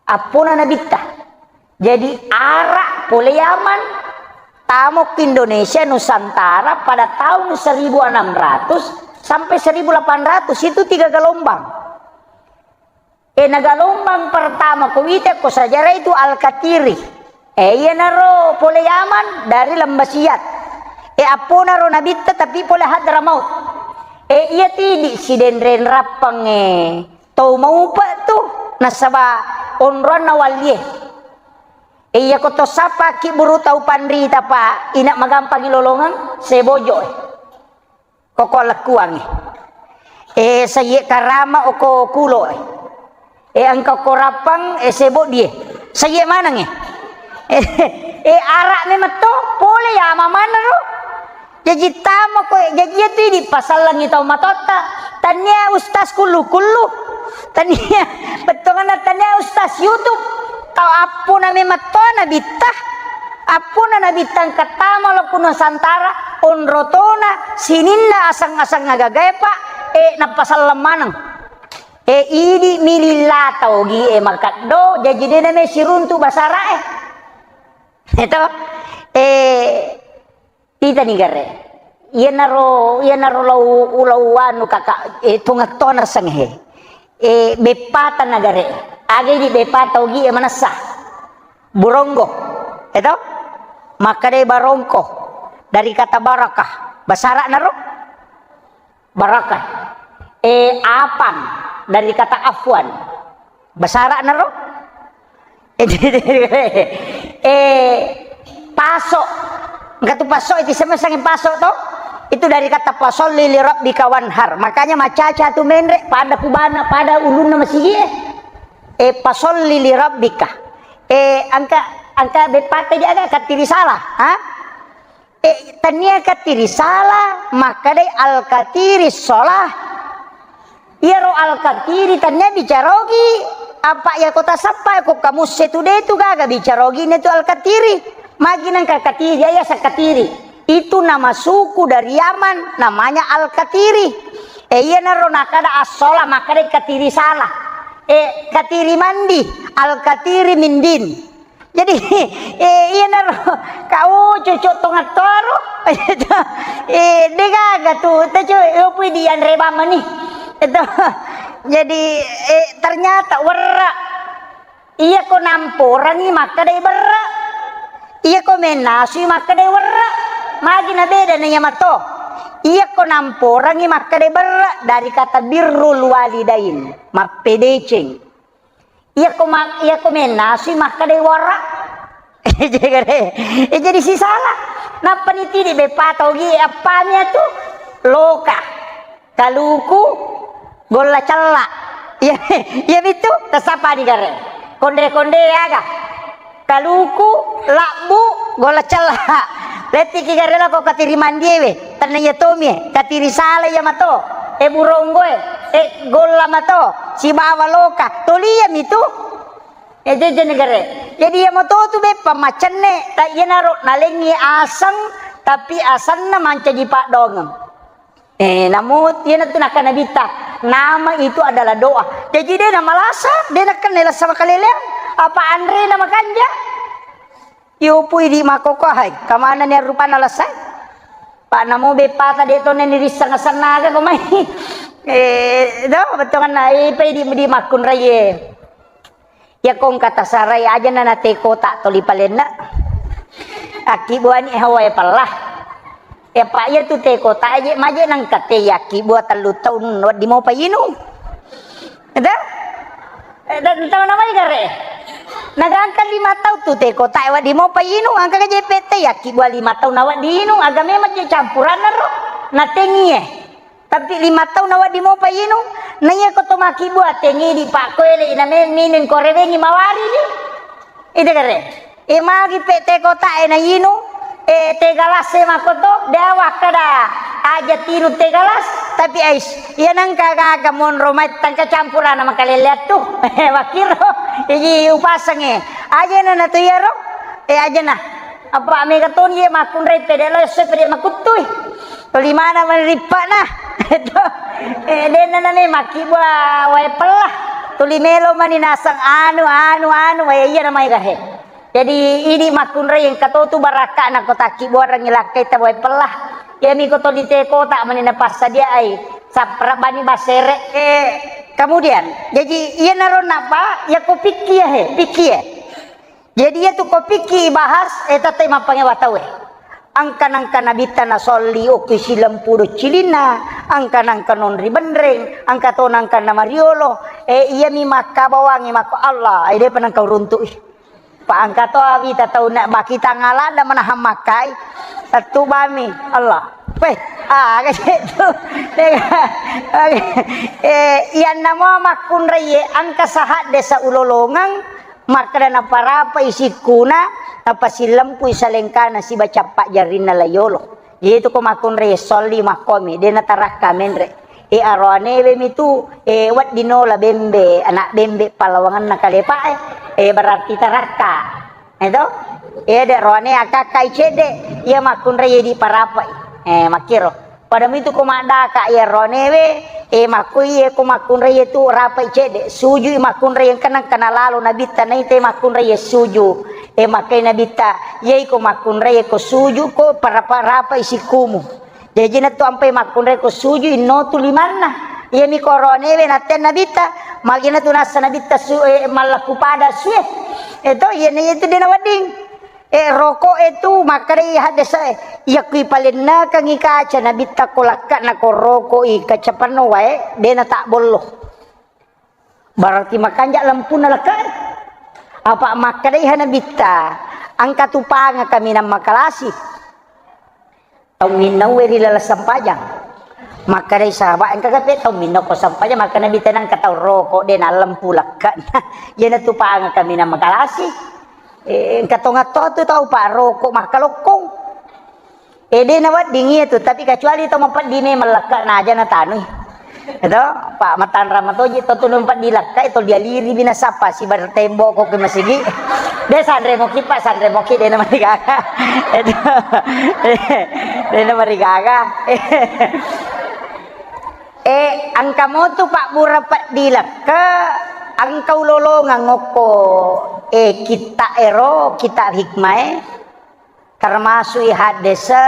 Appona nabitta. Jadi, Arab pole Yaman, tamo ke Indonesia Nusantara pada tahun seribu enam ratus sampai seribu delapan ratus, itu tiga gelombang. Eh, na gelombang pertama ko wita ko sejarah itu Al-Katiri. Eh, iyanaro pole Yaman dari Lembah Siat. Eh, apponaro nabitta tapi pole Hadramaut. Eh, iya tidi sidenreng rappang, eh. Tau maupa tu, nasaba onroanna wallie. E, iya ko to sappa kibburu tau panrita, pa ina magampangi lolongeng, sebojo e. Koko lekkuang e. E, sayye karama oko kulo e. E, engka ko rappang, e, seboddi e. Sayye maneng e. E, e, ara memetto, pole ya mamana ro. Jaji tamo ko, jaji iya tu idi pasallengi tau matotta. Tania ustaz kullu-kullu. Tania, bettuanna tania ustaz YouTube. Tau appuna memang to nabitta. Appuna nabitta engka tama lo ku Nusantara, onrotona, sininna aseng-aseng agagae, Pak, e, napasalleng maneng. E, idi mililla tau gi e makaddo, jaji dena me siruntu basara e. Eto, e, Titani gare. Iyanaro, iyanaro lau, lau anu kaka, eh, tungattona senghe. Eh, beppata nagare. Aga idi beppata ogi e manessa. Buronggo. Eto? Makkadai barongko. Dari kata barakah. Basara naro? Barakah. Eh, apang. Dari kata afwan. Basara naro? Eh, paso. Engka tu paso, itu sama sangi paso to. Itu dari kata fasolli li rabbika wanhar. Makanya macaca tu menre pada kubana, pada ulunna masigi e. Eh, fasolli li rabbika. Eh, engka, engka beppata dia aga katiri salah, ha? Eh, tania katiri salah, makkadai al-katiri sholah. Iyaro al-katiri tania bicarogi, apa iya ko tasappa ko kamusse tu de tu gaga bicarogi ne tu al-katiri. Magi nangka katiri, iya sakatiri. Itu nama suku dari Yaman, namanya al-katiri. Eh, iyanaro nakada as-sholah, makkadai katiri salah. Eh, katiri mandi, al-katiri mindin. Jadi, eh, iyanaro, kau cucuk tongattoaro. Eh, degaga tu, tecu, opui dianre bamani. Itu. Jadi, eh, ternyata werra. Iya ko namporangi makkadai berra. Iya ko mennasui makkadai werra. Magi na beda na iya mato. Iya ko namporangi makkadai berra dari kata birrul walidain, mappedeceng. Iya ko ma-, iya ko mennasui makkadai wara. Eh, jadi sisala. Nappa nitidi beppa tau gi appami atu loka. Kaluku golla cella. Iya, iya bitu tasapani gare. Konde-konde aga. Kaluku, labbu, golla cella. Lettiki gare lako katiri mandiewe. Tenna iya tomi e, katiri sala iya mato. E buronggo e, e golla mato. Sibawa loka. Toli iya mitu. E jeje negare. Jadi iya mato tu beppa macenne, ta iyanaro nalengi aseng, tapi asenna mancaji paddongeng. Eh, namo, iyanatu nakkeda Nabitta, nama itu adalah doa. Jaji de namalasa, de nakkenna lasa makaleleang, apa anrena makanja. Iyo pui di makoko hai, kamanani rupanna lasa. Pa' namo beppata de' to nenni risseng asennaga ko mai. Eh, do, bettuanna, eh, pa idi di makkunraie. Iya ko engka tasarai aja na, na teh kotak toli palenna. Akkibuani hawa e pella. Eh, pa' iya tu teh kotak aje maje nangka teh yakkibuang tellu taung wedding mopa inung. Itu? Eh, dan tahu namanya gare? Nagangka lima taung tu teh kotak wedding mopa inung, angka ka jeppe teh yakkibuang lima taung nawedding inung, aga memang je campuranna ro. Na tengie. Tapi lima taung nawedding mopa inung, na iya ko to makkibuang tengi di pakkoele ina me-, minung ko rewengi mawari ni. Ide gare. E magi pe teh kotak e na inung, e teh galas e makoto, de' wakkada aja tinung teh galas, tapi ais, iya nangka gaga monro mai tangka campurana makalelle tu. Makkiro, iji upasange. Aja na, na tu iyaro, e aja na. Apa mega toni ye makkunrai pede lo, se pede makuttui. Tuli mana mani rippa'na. Itu. Eh, denna nani makkibuang wae pella. Tuli melo mani nasang anu, anu, anu, wae iya namai gahe. Jadi, idi makkunrai engka to tu barakka'na ko takkibuarengngi lakkai ta wae pella. Iyami ko to di teh kotak mani napassadiaai. Sappara bani basere. Eh, kemudian, jadi, iya naro napa, ya ko pikki ya he, pikki ya. Jadi, iya tu ko pikki bahas, eh, tette mappangewa tauwe. Angka nangka nabitta nasolli okki silempu doccilinna, angka nangka nonri benreng, angka to nangka namariolo, eh, iyami makkabawangi makko Allah, eh, depa nangka uruntu'i. Pa angka to awita tau na bakita ngalada manahang makkai, tettu bami Allah. Weh, ah, kecek tu. Eh, iyanna mo makkunrai, eh, angka sahadde sa ulolongeng, Makkeda naparapai sikkuna, napasilempui salengkana siba cappa jarrinna la yolo. Jadi tu ko makkunrai solli makkomi, de natarakka menre. E aroanewe mi tu, e wedding nola bembe, anak bembe pallawangenna kalepa e, e berarti tarakka. Eto? E de roane akakkai cedde, iya makkunrai di parapai. E makkiro. Pada mitu ko maddaka iya ronewe, e, makkoi, e, ko makkunrai tu rapai cedde, sujui makkunrai engka nangka nalalo nabitta naita makkunrai suju. E, makkai nabitta, yai ko makkunrai ko suju ko parapa-, rapai sikkumu. Jaji na tu ampai makkunrai ko suju inno tu limanna. Iya mi ko ronewe natten nabitta, magina tu nassa nabitta su, e, mallakku pada sue. E to, iya na itu dena wedding. E, roko e tu makkedai haddese e, iya kui palennekengi kaca nabitta ko lakka na ko roko i kaca penno wae, dena tak bollo. Berarti makanja lampunna lakka e. Apa makkedai ha nabitta, engka tu panga kaminang makalasi. Tau minnaue ri laleng sempajang. Makkedai sahabat, engka gape tau minna ko sempajang, makkeda nabitta nangka tau roko, dena lempu lakka. Iyana tu panga kaminang makalasi. Eh, engka tongatto tu tau pa roko makkalokkong. Eh, de nawedding iya tu, tapi kecuali tau mapeddi memang lekka naja natanui. Eto, pa matanra matoji to tulung peddi lekka, to dialiri bina sapa sibar tembok ko ke masigi. De sanre moki pa, sanre moki de namarigaga. Eto, de namarigaga. Eh, engka motu pabbura peddi lekka, engka ulolongeng okko, eh, kitta ero, kitta hikmae, termasuk i haddese,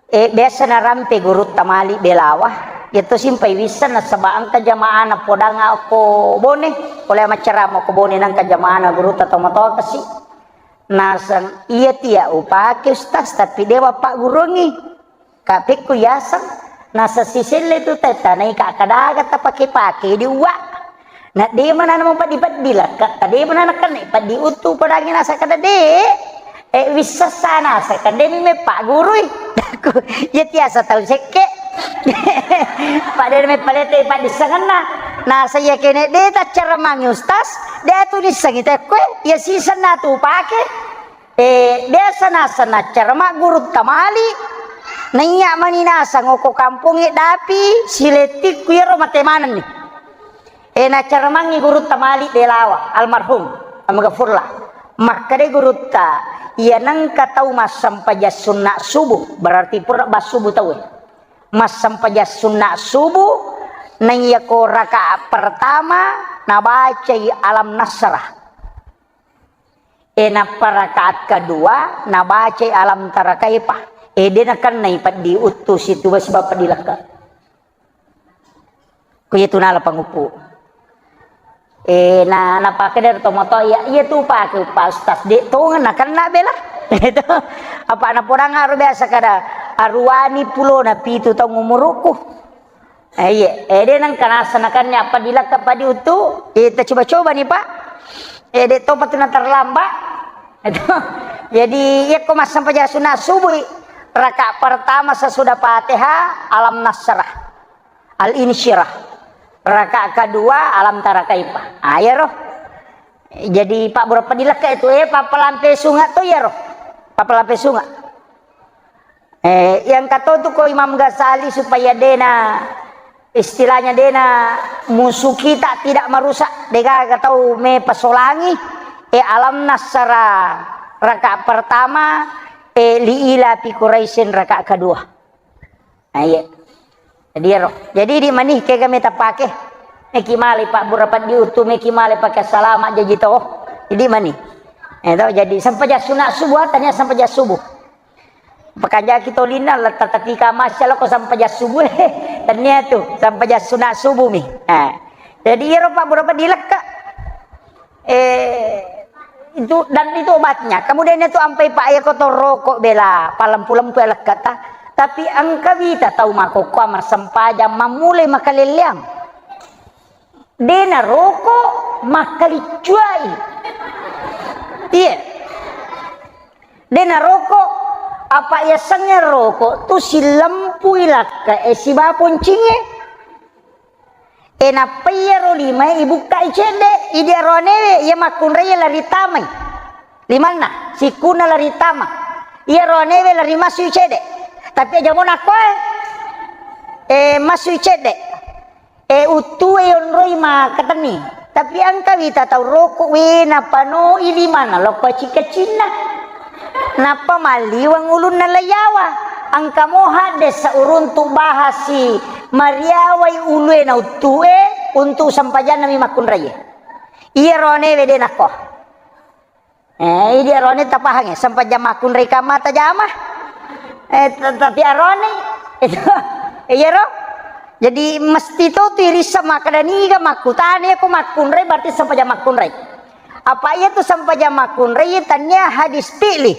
eh, biasa narampe gurutta mali belawa, yetto simpai wisseng nasaba engka jamaana podang okko Bone, pole maccarama okko Bone nangka jamaana gurutta tomatoa kasi. Naseng, iya tia upake Ustaz, tapi dewa pagguruangi. Kapekku yaseng, naseng siselle tu tetta, naika kadaga tapake-pake di uwa. Na de mana namo peddi-peddi lakka, ta de mana nakenna peddi utu padangi nasa kada de. Eh, wissessa nasa kada mi meppagurui. Iya tiasa tau sekke. Pada meppalete paddissengenna. Nasa iya kene de taccara mangi Ustaz, de tu nissengi tekkoe, iya sisenna tu pake. Eh, biasa naseng naccara maggurutta mali, naiya mani naseng okko kampongnge dapi, silettikku iyaro mate manenni. Eh, naccara mangngi gurutta mali belawa, almarhum, almaghfurlah. Makkeda gurutta, iya nengka tau massempajang sunna subuh, berarti pura bassubuh tauwe. Massempajang sunna subuh, naiya ko rakaat pertama, nabacai alam nasrah. E, nappa rakaat kedua, nabacai alam tara kaifa. Eh, de nakennai peddi uttu situ basi bapa dilekka. Ko iya tu nala panguppu. Eh, na, napake dari tomoto, iya, iya tu pake Pak Ustaz. De tongen nakenna bela. Itu. Apa napodang aro biasa kada aruani pulo na pitu taung umuruku. Eh, iya, eh, de nengka nasanakannya apa dilakka padi utu, eh, ta coba-coba nih, Pak. Eh, de topa tu na terlambat. Itu. Jadi, iya ko massempajang sunat subuh, rakaat pertama sesudah Fatihah, Alam Nasrah, Al-Insyirah. Rakaat kedua, Alam Tara Kaifa. Ah, iya roh. Jadi, Pak, berapa dilakka itu, eh, papalampe sunga tu, iya roh. Papalampe sunga. Eh, yang kata tu ko Imam Ghazali supaya dena, istilahnya dena musuh kita tidak merusak, degaga tau me pasolangi, eh, Alam Nasrah rakaat pertama, eh, li ila fi Quraisyin rakaat kedua. Nah, iya. Jadi, ya, roh. Jadi, di mani kega meta pake. Meki male, Pak, berapa diutu, meki male pakai salama jaji to. Jadi, mani. Eh, to, jadi, sempajang sunat subuh, tania sempajang subuh. Pekanjaki tolinna, letta tapi kamasya lo ko sempajang subuh, eh. Tania tu, sempajang sunat subuh mi. Eh. Jadi, iyaro, Pak, berapa dilekka. Eh, itu, dan itu obatnya. Kemudian itu ampai, Pak, ya, kotor rokok bela, palempu-lempu ya lekka ta. Tapi engka wita tau makokkoa massempajang, mammulai makalelleang. Dena rokok, makkaliccuai. Iya. Dena rokok, apa yasengnge rokok tu silempui lakka e siba poncingnge. E, nappa iyaro limae ibukkai cedde, idi aroanewe iya makkunrai lari tamai. Limanna, sikkunna lari tama. Iya aroanewe lari masui cedde. Tapi aja mo nakkoe, e, masui cedde. E, uttue yonroi makkatenni. Tapi engka wita tau rokok, we, napanoi limanna lokko cika-cinna. Nappa malliweng ulunna laiyawa. Engka mo hadde sauruntu bahasi mariawai ulue na uttue untuk sempajanna mi makkunraie. Iya roanewe de nakko. Eh, idi arone tapahangnge, sempajang makkunrai kamma tajama. Eh, t-, tapi arone, itu, iya ro? Jadi, mesti to tu irissa makkeda niga makkutana, iya ko makkunrai berarti sempajang makkunrai. Apa iya tu sempajang makkunrai, iya tania hadis fi'li.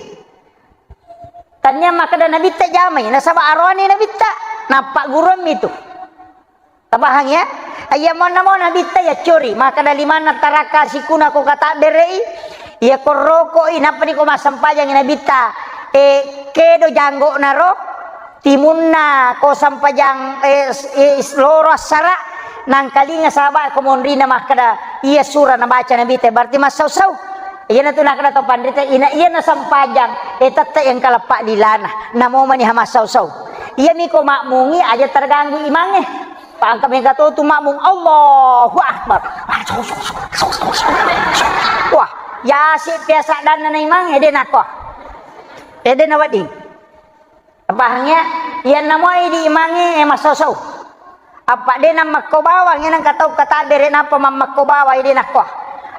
Tania makkeda nabitta jamai, nasaba arone nabitta, nappagguruammi tu. Tapahang ya? Iya monna mo nabitta ya cori, makkeda limanna taraka sikuna ko katabberei, iya ko rokoi, nappa ni ko massempajangi nabitta, eh, kedo janggona ro, timunna ko sempajang, eh, s-, eh, s-, loro assara, nangkalinga sahabat ko monrina makkeda, iya sura nabaca nabitta, berarti massau-sau. Iyana tu nakkeda to panrita, ina-, iyana sempajang, eh, tette yang kaleppa lilana, namo mani ha massau-sau. Iya mi ko makmungi, aja terganggu imangnge. Pangka mega to tu makmum, Allahu Akbar. Wah, yasi biasa danna na imang, ede nako. Ede na wedding. Pahang ya? Iyanna moi di imangnge, eh, massosou. Apa de na makko bawang, eh, nangka tau katabbere napa mammekko bawang, eh, de nakko.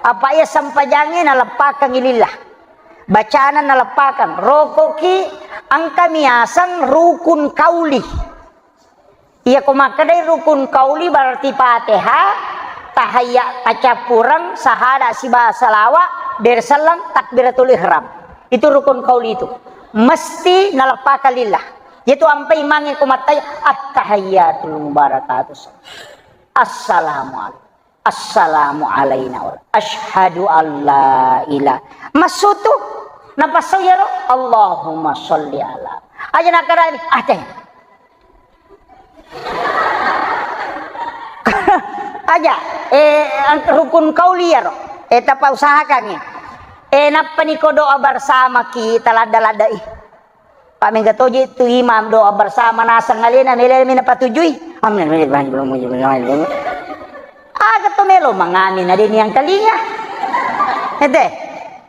Apa iya sempajangnge naleppakang lillah. Bacana naleppakang. Rokoki engka miaseng rukun kauli. Iya ko makkedai rukun kauli berarti Fatihah, tahayya, tacappureng, sahada siba salawa, berselleng, takbiratul ihram. Itu rukun kauli itu. Mesti naleppaka lillah. Yaitu ampai mange ko mattai, "At-tahiyyatul mubarakatuh. Assalamualaikum. Assalamu alaina wa asyhadu an la ilaha." Massutu, napassau yaro, "Allahumma sholli ala." Aja nakarani, ah, teh. Aja, eh, ang-, rukun kauli yaro. Eh, tapa usahakan ya. Eh, nappa niko doa bersama ki taladda-laddai. Pak mega toji tu imam doa bersama naseng alena mele mena patujui. Amin. Aga to melo mangamin ade ni angkalinga. Ede.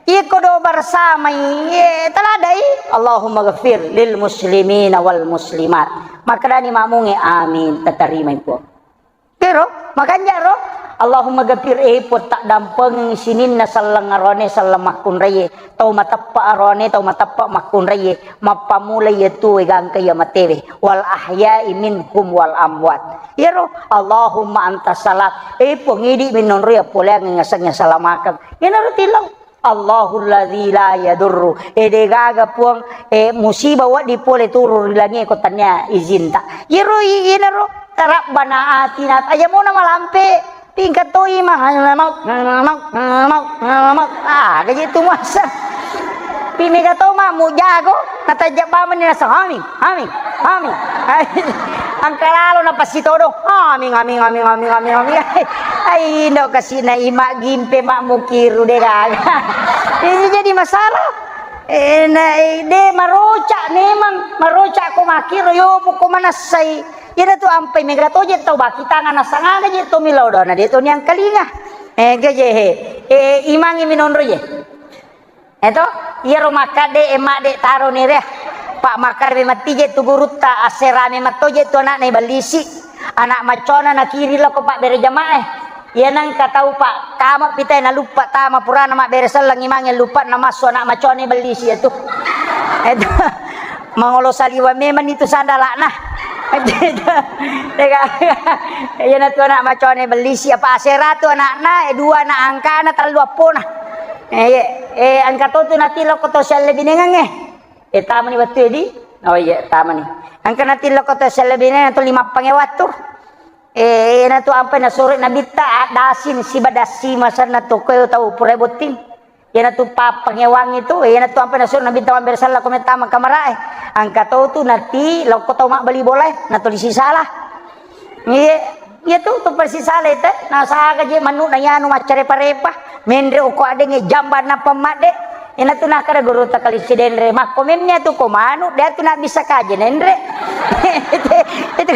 Iko doa bersama iye taladai. Allahumma ghafir lil muslimina wal muslimat. Makkedani makmunge, "Amin, tatarima iku." Kero, makanja ro. Allahumma ghafir, eh, Puang, taddampengengngi sininna selleng aroane, selleng makkunraie, tau mateppa aroane, tau mateppa makkunraie, mappamula iya tuo, gangka iya matewe, wal ahya'i minhum wal amwat. Iyaro, Allahumma antas salam, eh, Puang, idi minonro iya poleangngi asengnge salamakeng. Iyanaro tilau. Allahul ladzi la yadurru. Eh, degaga, Puang, eh, musibah wedding pole turun ri langie ko tania izinta. Iyaro i-, iyanaro, Rabbana atina, aja mona malampe, tingkat toi mah, mau, mau, mau, mau. Ah, gaji tu muasa. Pi mega to ma mujago, natajak bamani nasa, "Amin, amin, amin." Angka lalo na pasti todo, "Amin, amin, amin, amin, amin, amin." Ai, indo kasina ima gimpe mak mukiru degaga. Ini jadi masalah. Eh, na, eh, de maroca memang, maroca ko makiro yo ko manassai. Iyana tu ampai mega toje tau baki tangan nasang aga je to milodo na de to niangkalinga. Eh, gaje he. Eh, imangi minonro je. Eto, iyaro makkadde, eh, madde taro nere. Pak makkadde matti je tu gurutta, asserame matto je tu anakna iballisi. Anak maccona nakiri lako pak bere jamaah. Iya nengka tau pak kama pitai naluppa tama purana mabbere selleng imange luppa namassu anak maccona iballisi ya tu. Eto, mangolo saliwa memang itu sandalakna. Iya na tu anak maccona iballisi apa asera tu anakna, eh, dua anak angkana, tellu appona. Eh, iya. Eh, engka to tu nati lokko to siallebinengengnge. Eh, tamani wettu edi? Oh iya, tamani. Engka nati lokko to siallebinengengnge to lima pange wattu. Eh, ena tu ampai nasuro nabitta, ah, dasin siba dasi masanna to koe tau pura botting. Ena tu pappangewangi tu, ena tu ampai nasuro nabitta mabbere sella ko mettama kamarae. Engka to tu nati lokko tau mabbali bolae, na to disisala. Iya, iya tu, tu persisale te, nasaga je manu na yanu maccare parepa, menre uko adengnge jamba nappa madde. Ina tu nakara guru takali sidenre, makko memnya tu ko manu, dia tu nak bisa kaje nenre. Itu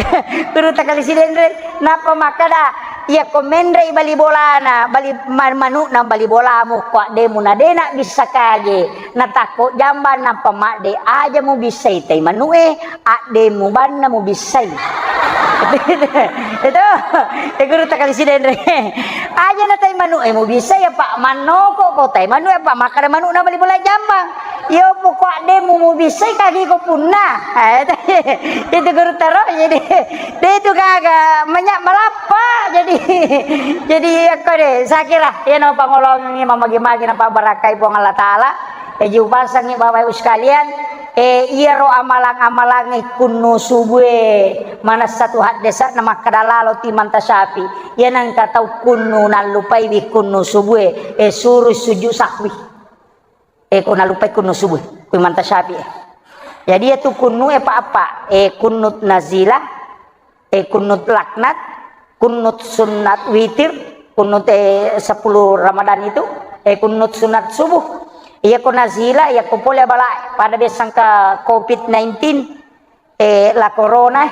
guru takali sidenre, napa makada, iya ko menre bali bolana, bali ma-, manu na bali bolamu, ko ademu na de nak bisa kaje. Natakko jamba nappa madde, aja mubissai tai manu'e, adde mubanna mubissai. Itu, e guru takali sidenre. Aja na tai manu'e mubissai, apa mannoko ko tai manu'e, apa makkada manu'na bali bola jambang. Iyo poko addemu mubissai kagi ko punna. Eh, itu guru taro, jadi, de itu gaga, menya malappa, jadi, jadi, aku de, saya kira, ya, no, pangolongi, mamagi-magi, nampak barakai Puang Allah Ta'ala. Eji upasangngi Bapak Ibu sekalian, eh, iyaro amalang-amalangnge kunnu subue manessa tu haddesa'na makkada lalo timanta syafi. Iya nengka tau kunnu nallupaiwi kunnu subue, eh, suru sujud sahwi. Eh, ko nallupai kunnu subue, kui manta syafi, eh. Jadi iya tu kunnu e pa apa, eh, kunnut nazilah, eh, kunnut laknat, kunnut sunnat witir, kunnut, eh, sepuluh Ramadan itu, eh, kunnut sunat subuh. Iya ko nazila, iya ko pole bala pada besang ke covid nineteen, eh, la corona,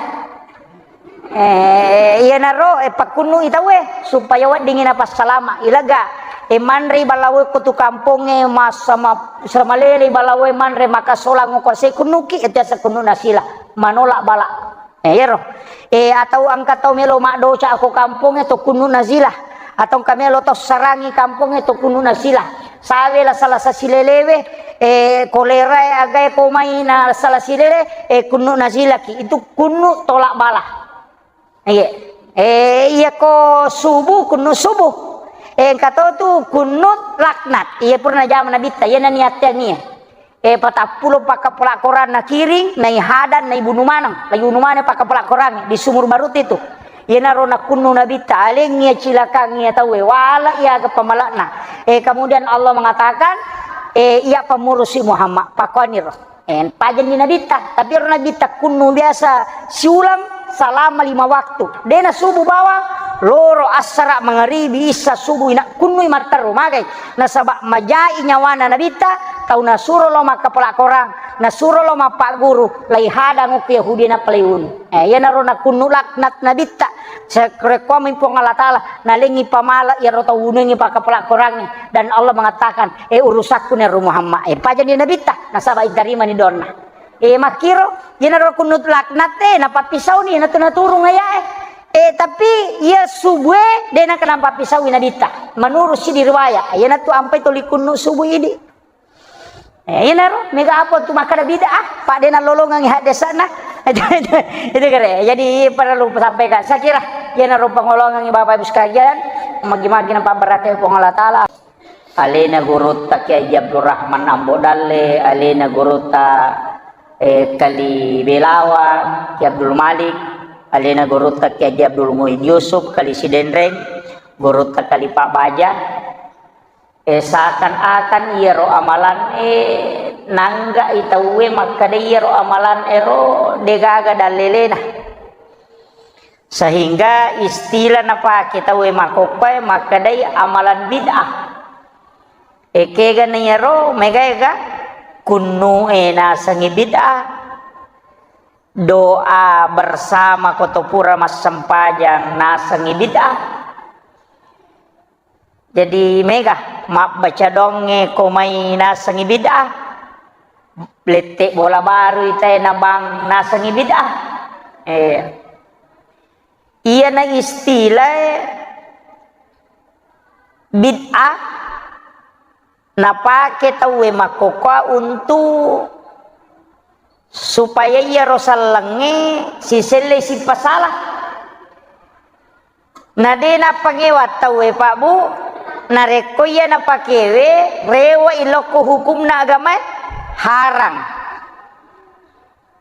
eh, iya naro, eh, pakkunnu i tauwe supaya weddingi napassalama. Ilaga, eh, manre balawe ko tu kamponge, masa ma-, samalele balawe manre maka solang ko se kunnuki, itu asa kunnu nasila, manolak bala. Eh, iyaro. Eh, atau engka tau melo maddoca ko kampongnge to kunnu nazila. Atau engka melo tau sarangi kampongnge to kunnu nazila. Sawe la salasa silelewe, eh, kolera e agae ko mai na sala silele, eh, kunnu nazilaki. Itu kunnu tolak bala. Iya. Eh, iya ko subuh, kunnu subuh. Eh, engka to tu kunnu laknat. Iya purna jama nabitta, iya nani attea nia. Eh, patappulo pakkapala Quran nakiring, naihadang, naibunu maneng, laibunu maneng pakkapala Quran di Sumur Barut itu. Iyanaro nakunnu nabitta, alengngi iya cilakangngi iya tauwe, wala iya aga pamalakna. Eh, kemudian Allah mengatakan, eh, iya pamurusi Muhammad, pakoniro. Eh, pajanni nabitta, tapi ero nabitta kunnu biasa siulang salama lima waktu. Dena subuh bawang, loro, assara, mangaribi, issa, subuh, ina kunnui matteru magai. Nasaba majai nyawana nabitta, tau nasuro lo makkapala Korang, nasuro lo mappagguru, laihadang okko Yahudi nappa laiunu. Eh, iyanaro nakunnu laknat nabitta. Sekrekkuammi Puang Allah Ta'ala, nalengi pamala iyaro tau unungi pakkapala Korangnge. Dan Allah mengatakan, eh, urusakku nero Muhammad. Eh, pajanni nabitta, nasaba itarimani donna. Eh, makkiro, iyanaro kunnut laknat e, napappisauni, natu-, naturung ayae. Eh, tapi iya subue de' nakenna pappisaui Nabitta. Menurut siddi riwayat, iyanatu ampai toli kunnu subu idi. Eh, iyanaro, mega apa tu makkeda bid'ah, pa de' nalolongengngi haddesana. Itu, itu, itu kere. Jadi perlu sampaikan. Saya kira iyanaro pangolongengngi Bapak Ibu sekalian, magi-magi napabbarakai Puang Allah Taala. Alena gurutta Kiai Haji Abdul Rahman Ambo Dalle, alena gurutta, eh, Kali Belawa, Kiai Abdul Malik, alena gurutta Kiai Haji Abdul Muid Yusuf, Kali Sidenreng, gurutta Kali Pak Baja. Eh, seakan-akan iyaro amalan, eh, nangga'i tauwe makkeda iyaro amalan ero degaga dallelena. Sehingga istilah napake tauwe makkokkoe makkedai amalan bid'ah. Ekega na iyaro mega-ega kunnu'e nasengngi bid'ah. Doa bersama ko to pura massempajang nasengngi bid'ah. Jadi mega mabbaca doangnge ko mai nasengngi bid'ah. Lette bola baru itae na bang nasengngi bid'ah. Eh. Iyana istilah bid'ah napake tauwe makkokkoe untuk supaya iyaro sellengnge siselle sipasala. Na de' nappangewa tauwe, Pak, Bu, narekko iya napakewe, rewe'i lokko hukumna agamae, harang.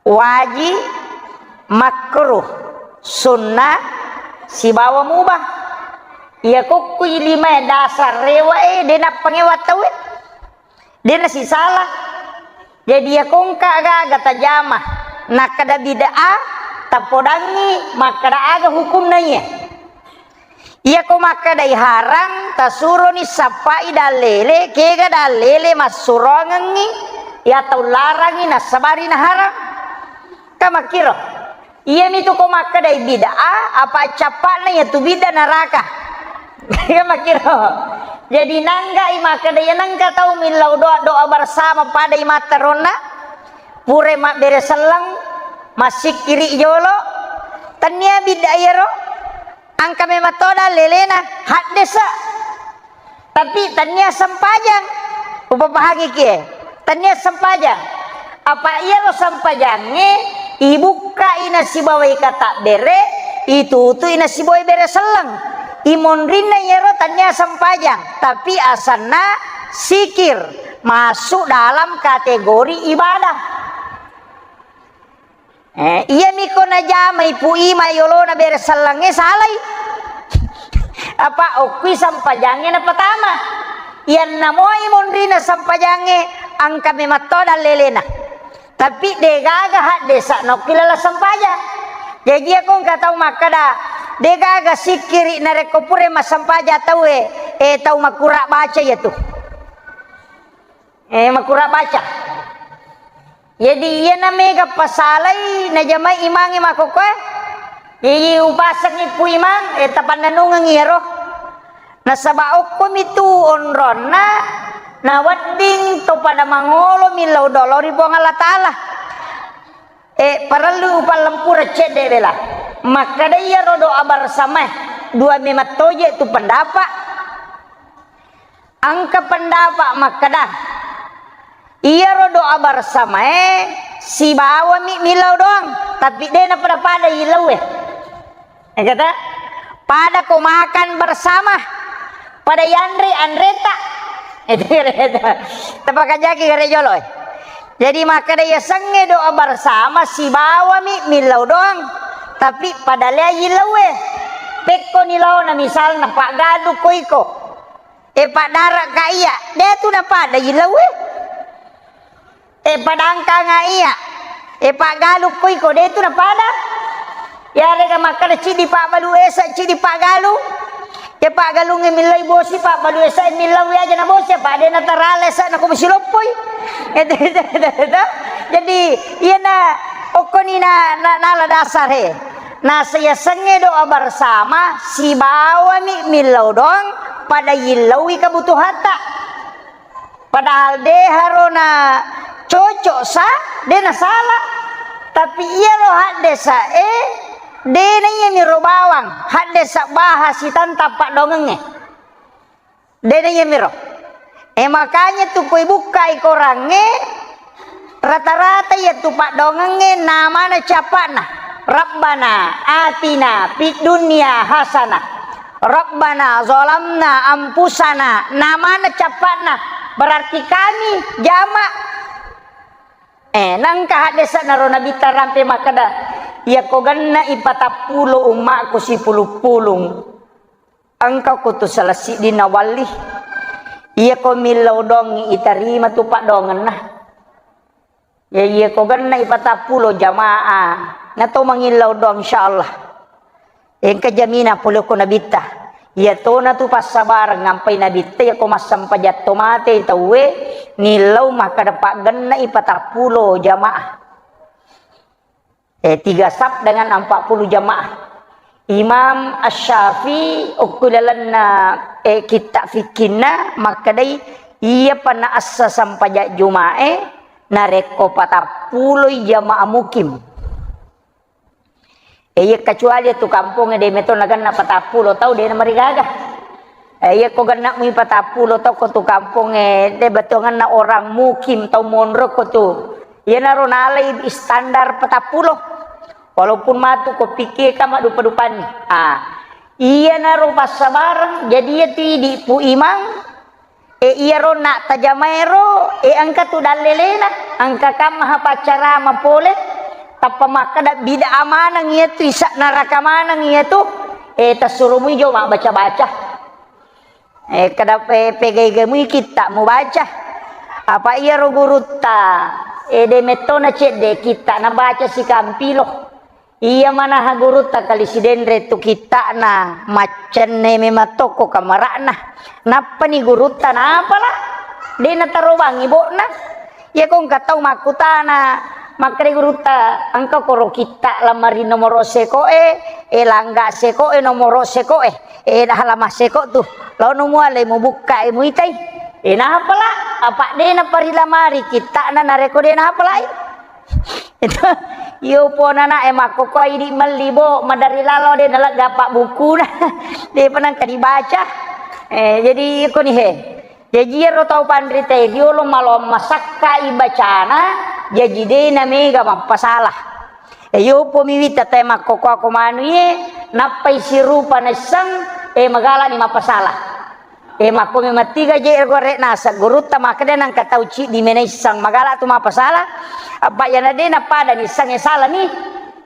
Wajib, makruh, sunnah, sibawa mubah. Iya kokkui limae dasar rewe'e, de' nappangewa tauwe. De' nasisala. Jadi iya kongka aga-aga tajama nakkeda bid'ah, tapodangngi makkeda aga hukumna iya. Iyako makkedai harang, tasuroni sappai dallele, kega dallele massuroangengngi, iya tau larangi nassabari naharang. Ka makkiro. Iyamitu ko makkedai bid'ah, apa cappa'na iyatu bid'ah naraka. Iya makkiro. Jadi nangga'i makkeda iya nengka tau millau doa, doa bersama padai matteronna, pura mabbere selleng, massikkiri jolo, tennia bid'ah iyaro. Engka memang to dallelena, haddesa. Tapi tennia sempajang. Upapahangi kie. Tennia sempajang. Apa iyaro sempajangnge ibukkai nasibawai katabbere, itutui nasibawai bere selleng. Imonrinna iyaro tennia sempajang, tapi asanna sikir, masuk dalam kategori ibadah. Eh, iyami ko najamai Pu Ima yolona bere sellengnge salai. Apa okkui sempajangnge napatama. Iyanna moi monrina sempajangnge engka memang to dallelena. Tapi degaga haddesa nokki lala sempajang. Jaji iya ko engka tau makkeda, degaga sikkiri narekko pura massempajang tauwe, eh, tau makkura baca iyatu. Eh, makkura baca. Jadi, iyana mega pasalai najamai imangnge makkokkoe. Jadi, upasengngi Pu Imang, eh, tapannennungengngi iyaro. Nasaba okkomitu onronna nawedding to pada mangolo millau doa lao ri Puang Allah Taala. Eh, parellu upallempura cedde bela. Makkeda iyaro doa bersamae, dua memang toje tu pendapat. Engka pendapat makkeda, iyaro doa bersamae sibawami millau doang, tapi de napada-pada illaue. Eh, kata, pada ko makan bersama, pada yanre anreta. Tapakajaki gare jolo, eh. Jadi makkeda yasengnge doa bersama sibawami millau doang, tapi pada lea illaue. Pekko ni laona misalna paggalu ko iko. Eh, paddaraka iya, de tu napada illaue. Eh, padangkanga iya. Eh, paggalukko iko, de tu napada. Yarega makkeda cidi pabbalu esa, cidi paggalu. Ya paggalungnge millai bosi, pabbalu esa millau aja na bosi, apa de natarala esa na ko bosi loppoi. Jadi, iyana okkoni na, na, nala dasar he. Nasa yasengnge doa bersama, sibawami millau doang, pada yillaui kebutuhatta. Padahal de harona cocok sa, de nasala. Tapi iyaro haddesa e, Dena iya miro bawang, haddesa baha sitantang paddongengnge. Dena iya miro. E, makanya tu koi bukkai korangnge, rata-rata iya tu paddongengnge namana cappa'na. Rabbana atina fid dunya hasanah. Rabbana zalamna anfusana. Namana cappa'na. Berarti kami jama. Eh, nangka haddesa'na ro Nabitta rampe makkeda, iya ko genna ipatappulo ummakku sipulung-pulung. Engka ko tu salah siddinna walli. Iya ko millau dongi itarima tu paddongenna. Ya iya ko genna ipatappulo jamaah. Na to mangillau dong insyaallah. Engka jamina pole ko Nabitta. Iya tona tu passabareng ngampai Nabitta, iya ko massempajang to mate tauwe, nillau makkeda paggenna ipatappulo jamaah. Eh, tiga saf dengan empat puluh jamaah. Imam Asy-Syafi'i okko lalenna, eh, kitta fikkinna makkedai, iya pana assa sempajang Juma'e narekko patappuloi jamaah mukim. Eh, iya kecuali tu kampongnge de meto nagenna patappulo tau de namarigaga. Eh, iya ko genna mui patappulo tau ko tu kampongnge de betongenna orang mukim tau monro ko tu. Iyanaro nalai standar patappulo. Walaupun matu ko pikir ka maddupa-dupanni. Ah, iyanaro passabareng, jadi iya tu idi pu imang, e iyaro na tajamaero, e engka tu dallelena, engka kamma ha paccarama pole, tappa makkeda bid'ah maneng iya tu, isa neraka maneng iya tu, e tassuro mui jo mabbaca-baca. Eh, kada pe-, pegai-gemui kitta mubaca. Apa iyaro gurutta, eh, de mettona cedde kitta nabaca sikampilo. Iya manaha gurutta kali sidenre tu kittana maccenne memang tokko kamara'na. Nappani gurutta napala, de natarobangi bo'na. Iya ko engka tau makkutana, makkeda gurutta, engka koro kitta lamari nomoro sekoe, eh, langga sekoe, nomoro sekoe. Eh, dah lama seko tu. Laono muale mubukka e muitai. Eh, napala? Apa de naparilamari kittana nareko de napalai? Itu, iyo pona na e makkoko idi melli bo, madari lalo de nalegga apa bukuna. De penangka dibaca. Eh, jadi iko ni he. Jaji iyaro tau panrita e riolo malo masakka ibacana, jaji de namega mappasala. E, yopo mi wita tae makkokkoa ko manu iye, nappai sirupa naisseng, e, magalani mappasala. E, makko memang tiga je gore naseng gurutta makkeda nangka tau ciddi mena isseng magala tu mappasala. Apa iyana de napada nisseng e salani.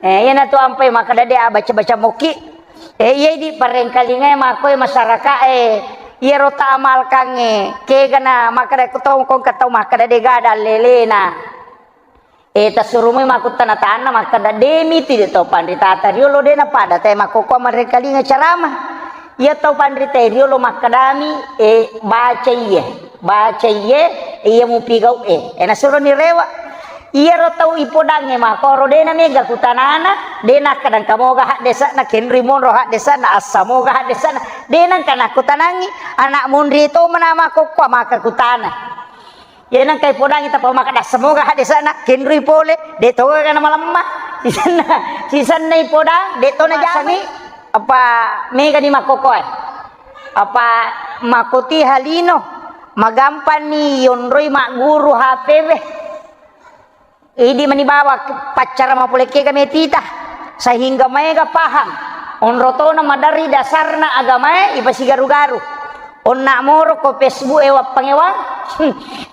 E, iyana tu ampai makkeda de abaca-baca mokki. E, iya idi parengkalinga e makko e masyarakat e, iyaro ta amalkan e, kegana makkeda ko tau kongka tau makkeda de gada lelena. E, tassurumoi makkuttana-tana makkeda, "De miti de tau panritata riolo de napada tae makkokkoa marengkalinga carama." Iya tau panrita riolo makkedami, "E, baca iye, baca iye, iya mupigau e." E, nasuroni rewa. Iyaro tau ipodangnge makkoro de namega kutanana, de nakkeda engka moga haddesana, kenrui monro haddesana, assa moga haddesana, de nangka nakkutanangi, anak monri to mana makkokkoa maka kutana. Iya nengka ipodangi tappa makkeda semoga haddesana kenrui pole, de to ga namalemma. Sisenna, sisenna ipodang, de to najamai. Apa mega ni makkokkoe. Apa makkoti halino, magampanni yonroi magguru H P we. Idi mani bawa paccara mapole kega metita, sehingga maega paham. Onro tona maderri dasarna agamae ipasigaru-garu. Onna moro ko Facebook e wappangewa,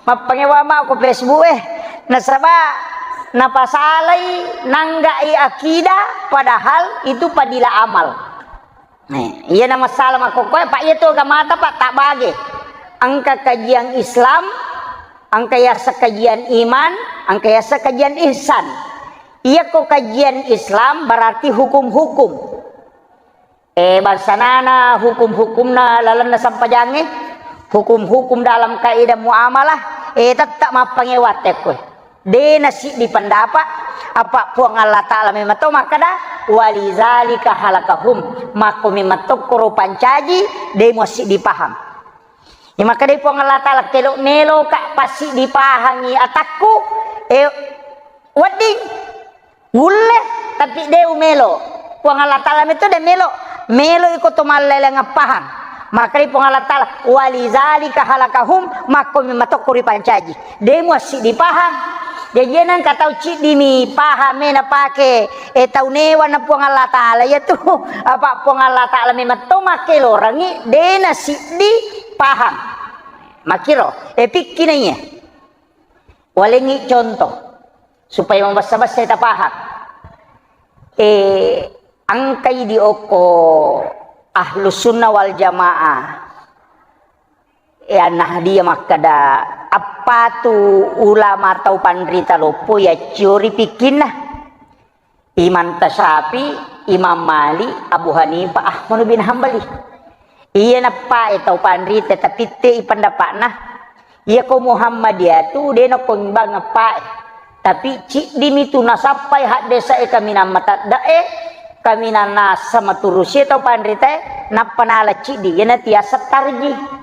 mappangewa ma ko Facebook e. Nasaba napasalai nanggai akidah padahal itu padila amal. Eh, iyana masalah makkokkoe, Pak, iya tu agamata, Pak, tabbage. Engka kajian Islam, engka yaseng kajian iman, engka yaseng kajian ihsan. Iya ko kajian Islam berarti hukum-hukum. Eh, bangsanana hukum-hukumna lalenna sempajangnge, hukum-hukum dalam kaidah muamalah, eh, tetap mappangewa tekko. De nasiddi pendapat, apa Puang Allah Ta'ala memang to makkeda, "Walizalika halakahum." Makko memang tokkoro pancaji, de muassiddi paham. Iya makkedai Puang Allah Ta'ala, "Kelo melo ka passiddi pahangi atakku, eh, wedding, wulle, tapi de umelo." Puang Allah Ta'ala metto de melo, melo iko to mallaleng pahang. Makkedai Puang Allah Ta'ala, "Walizalika halakahum," makko memang tokko ripancaji. De muassiddi pahang. Jaji nengka tau ciddi mi pahang me napake, eh, tau newa na Puang Allah Ta'ala, iya tu. Apa Puang Allah Ta'ala memang to makkelorangi, de nasiddi pahang. Makkiro, eh, pikki na iya. Walengngi contoh, supaya mabessa-bessa tapahang. Eh, engkai di okko Ahlus Sunnah wal Jamaah, eh, An-Nahdiyah makkeda, appatu ulama tau panrita loppo yacciori pikkinna. Imam Tasyafi, Imam Malik, Abu Hanifah, Ahmad bin Hambali. Iya nappae tau panrita, tapi te i pendapatna. Iya ko Muhammadiyah tu de nako imbang nappae. Tapi ciddimi tu nasappai haddesa e kaminang matadda e, kaminang nasa maturusi tau panrita e, nappa nala ciddi, iyana tiasa tarji.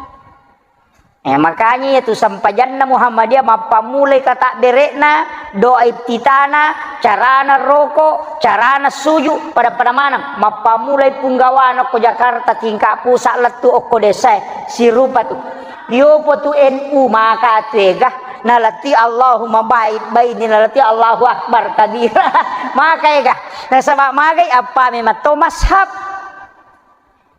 Eh, makanya iya tu sempajanna Muhammadiyah mappammulai katabbere'na, doa iftitana, carana roko, carana suju, pada-pada maneng. Mappammulai punggawana okko Jakarta tingkat pusat lettu okko desa e, sirupa tu. Yopo tu N U maka tu ega, nalati Allahumma ba'id baini, nalati Allahu Akbar kabira. Maka ega. Nasaba magai appa memang to mashab.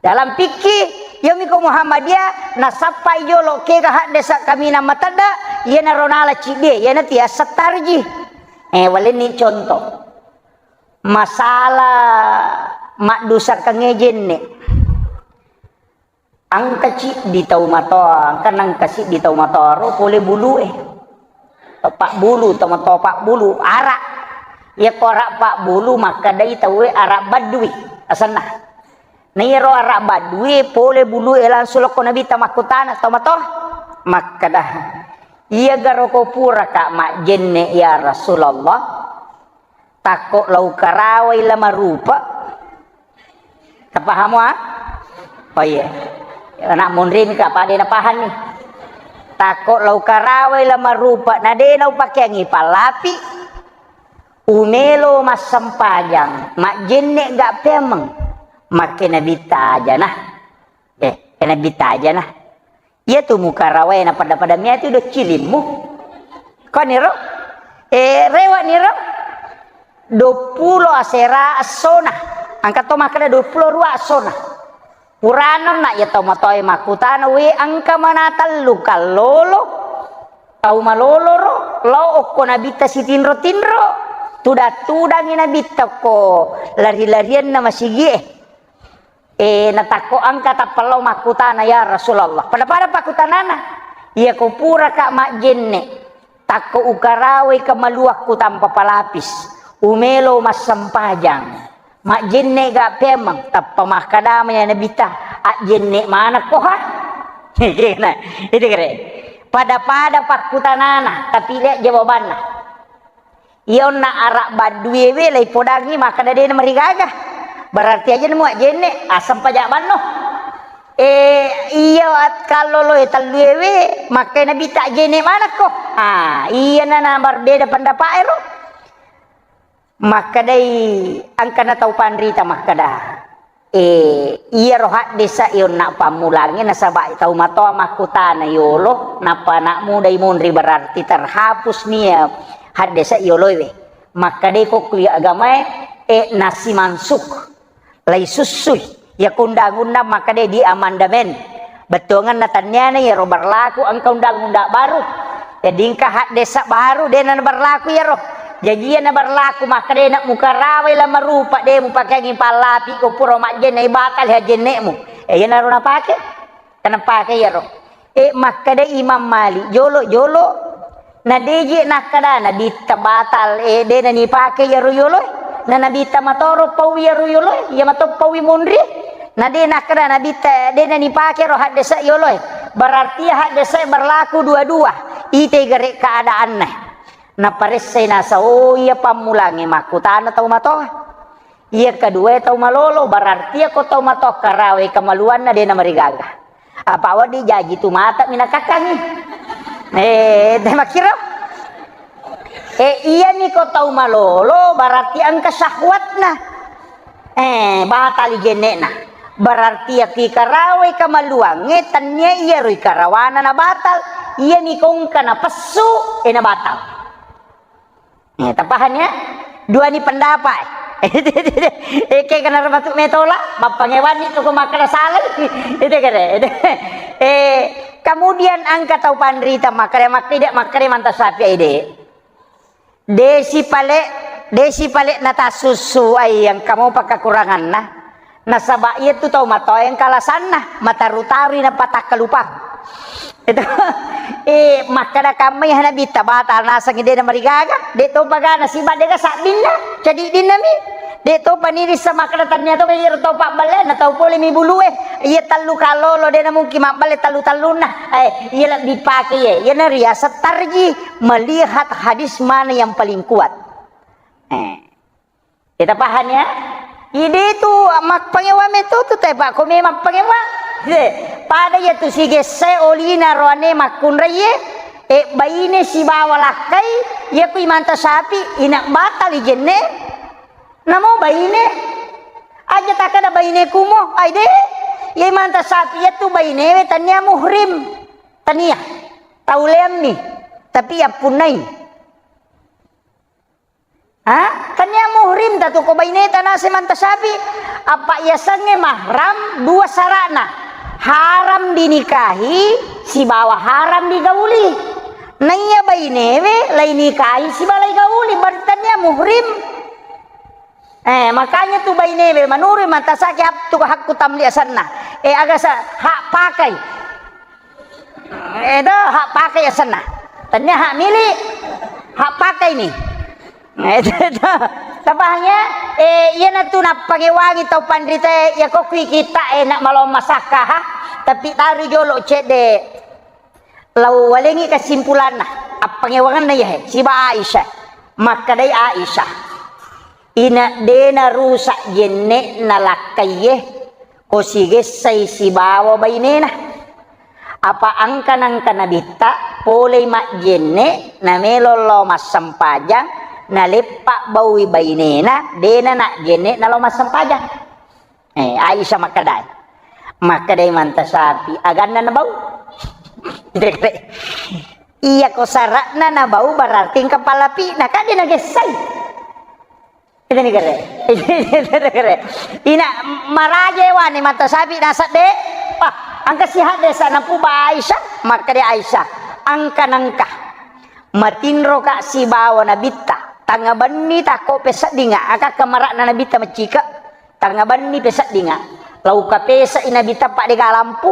Dalam fikih, yomi ko Muhammadiyah, nasappai jolo kega haddesa kaminang matadda, iyanaro nala ciddie, iyana tiasa tarji. Eh, walenni contoh. Masalah maddusakkangnge jenne. Engka ciddi tau matoa, engka nengka siddi tau matoa ro pole bulue. Pabbulu, tau matoa pabbulu, arak. Iya ko arak pabbulu, makkedai tauwe arak badui asenna. Na iyaro arak badue pole bulue langsung lokko Nabitta makkutana tau matoa. Makkeda, "Iya garo ko puraka majjenne ya Rasulullah? Takko lau karawai la marupa." Tapahamo, ah? Oh iya. Anak munrin ka pada napahang ni. Takko lau karawai la marupa na de nau pakeangi pallapi. Umelo massempajang, majjenne ga peameng. Makke Nabitta aja nah. Eh, ke Nabitta aja nah. Iya tu mukarawai na pada-pada mia tu do cilimmu. Koniro? Eh, rewa niro? Dua puluh asera essona. Engka to makkeda dua puluh dua essona. Purana na iya tau matoa makkutana, "We, engka mana tellu kallolo?" Tau malolo ro, lao okko Nabitta sitinro-tinro. Tudang-tudangi Nabitta ko lari-larianna masigie. Eh, natakko engka tappa lao makkutana, "Ya Rasulullah." Pada-pada pakkutanana, "Iya ko puraka majjenne, takko ukarawai kamaluakku tanpa palapis, umelo massempajang, majjenne ga peameng?" Tappa makkadama ya Nabitta, "Ajjenne manekko ha?" Nah, itu kere. Pada-pada pakkutanana, tapi lihat jawabanna. Iya onna arak badduewe laipodangngi makkeda de namarigaga. Berarti aja nemu ajjenne, aseng paja banno. Eh, iya at-, kalloloe telluewe, makkai Nabitta ajjenne manekko. Ah, iya na, na berbeda pendapat ero. Makkedai engkana tau panrita makkeda. Eh, iyaro haddesa e onna pammulangnge nasaba tau matoa makkutana yolo, nappa anak muda imonri berarti terhapus nia haddesa yoloe. Makkedai ko kuliah agamae, eh, nasi mansuk, lai sussui. Iya ko undang-undang makkedai di amandemen. Bettuangenna tanniana iyaro berlaku engka undang-undang baru. Jadi engka haddesa baru de na berlaku iyaro. Jaji iya na berlaku makkeda de na mukarawai la marupa de mupakeangi pallapi ko pura majjenne batal hajjenne'mu. Eh, iyanaro napake. Tena pake iyaro. Eh, makkeda Imam Malik, jolo-jolo na deje nakkeda Nabitta batal, eh, de na nipake iyaro yoloe. Na Nabitta matoro pau iyaro yoloe, iya mato pau monri. Na de nakkeda Nabitta, de na nipake ro haddesa yoloe. Berarti haddesa berlaku dua-dua. Ite gare keadaanna. Naparessai nasa, oh, iya pammulangnge makkutana tau matoa. Iya kedua tau malolo, berarti iya ko tau matoa karawai kamaluanna de na marigaga. Apa wedding jaji tu mata minakakkangi. Eh, de makkiro. Eh, iya ni ko tau malolo, berarti engka syahwatna. Eh, Batali jenne'na. Berarti iya ki karawai kamaluangnge, tennia iyaro ikarawana na batal. Iyami kongka na pessu, e na batal. Eh, tapahang ya? Duani pendapat. Eh, ke kena matu metola, mappangewanni tu ko makkeda salai. Itu kere. Eh, kemudian engka tau panrita makkeda, makkeda, makkeda manta sapi ede. Desi pale, desi pale natassussu ai engka mopa kekuranganna. Nasaba iyatu tau matoa engka alasanna, mataru-tarui napatakkalupang. Itu, eh, makkeda kammai ha Nabitta, batal nasengngi de namarigaga, de topa gana siba de ga sabbinna, cadiddinna mi. De topa nirissa makkeda tannia to iyaro tau pabballe, na tau pole mi bulue. Iya tellu kalolo de namungkin mabballe tellu-tellunna. Eh, iya lebbi pake iya. Iya na riaseng tarji, melihat hadis mana yang paling kuat. Eh. Kita paham ya? Ide tu mappangewa meto tu te, Pak. Ko memang pangewa. Ye, pada iya tu sigesse olina roane makkunraiye, e, baine sibawa lakkai, iya ku imanta sapi, ina batali jenne. Namo baine. Aja takkada baine kumo, ai de. Iya imanta sapi iya tu bainewe tania muhrim. Tania. Tauleammi. Tapi yappunnai. Ha? Tania muhrim tatu ko baineta nase manta sapi. Apa yasengnge mahram dua sarana. Haram dinikahi sibawa haram digauli. Naiya bainewe lainikahi sibawa laigauli, berarti tania muhrim. Eh, makanya tu bainewe manurui manta sapi hak-, tu hakku tamli asenna. Eh, aga sa-, hak pakai. Edo, hak pakai asenna. Tania hak milik, hak pakai ni. Edo, tapahang ya? Eh, iyana tu nappangewangi tau panrita, ya kokui kita, eh, nak malo masakka, ha? Tapi taru jolo cedde. Lau walengi kesimpulanna, appangewanganna iya, he, siba Aisyah. Makkedai Aisyah. Ina dena rusak jenne'na lakkaiye, ko sigessai sibawa bainena. Apa angka-nangka nabitta, polei majjenne, namelo lao massempajang, naleppa baui bainena, dena nak jenne nalao massempajang. Eh, Aisyah makkedai. Makkedai manta sapi, aganna nabau. Iya ko sara'na nabau berarti engka palapi'na, kan de nagessai. Itu ni kere. Itu ni kere. Ina maraja wane mata sapi nasab de. Wah, angka sihat de sa napuba Aisyah, makkeda Aisyah, angka nangka. Matinro ka sibawa nabitta. Tangnga benni takko peseddinga, aka kamara'na nabitta macika. Tangnga benni peseddinga. Lau kapesai nabitta pa dega lampu.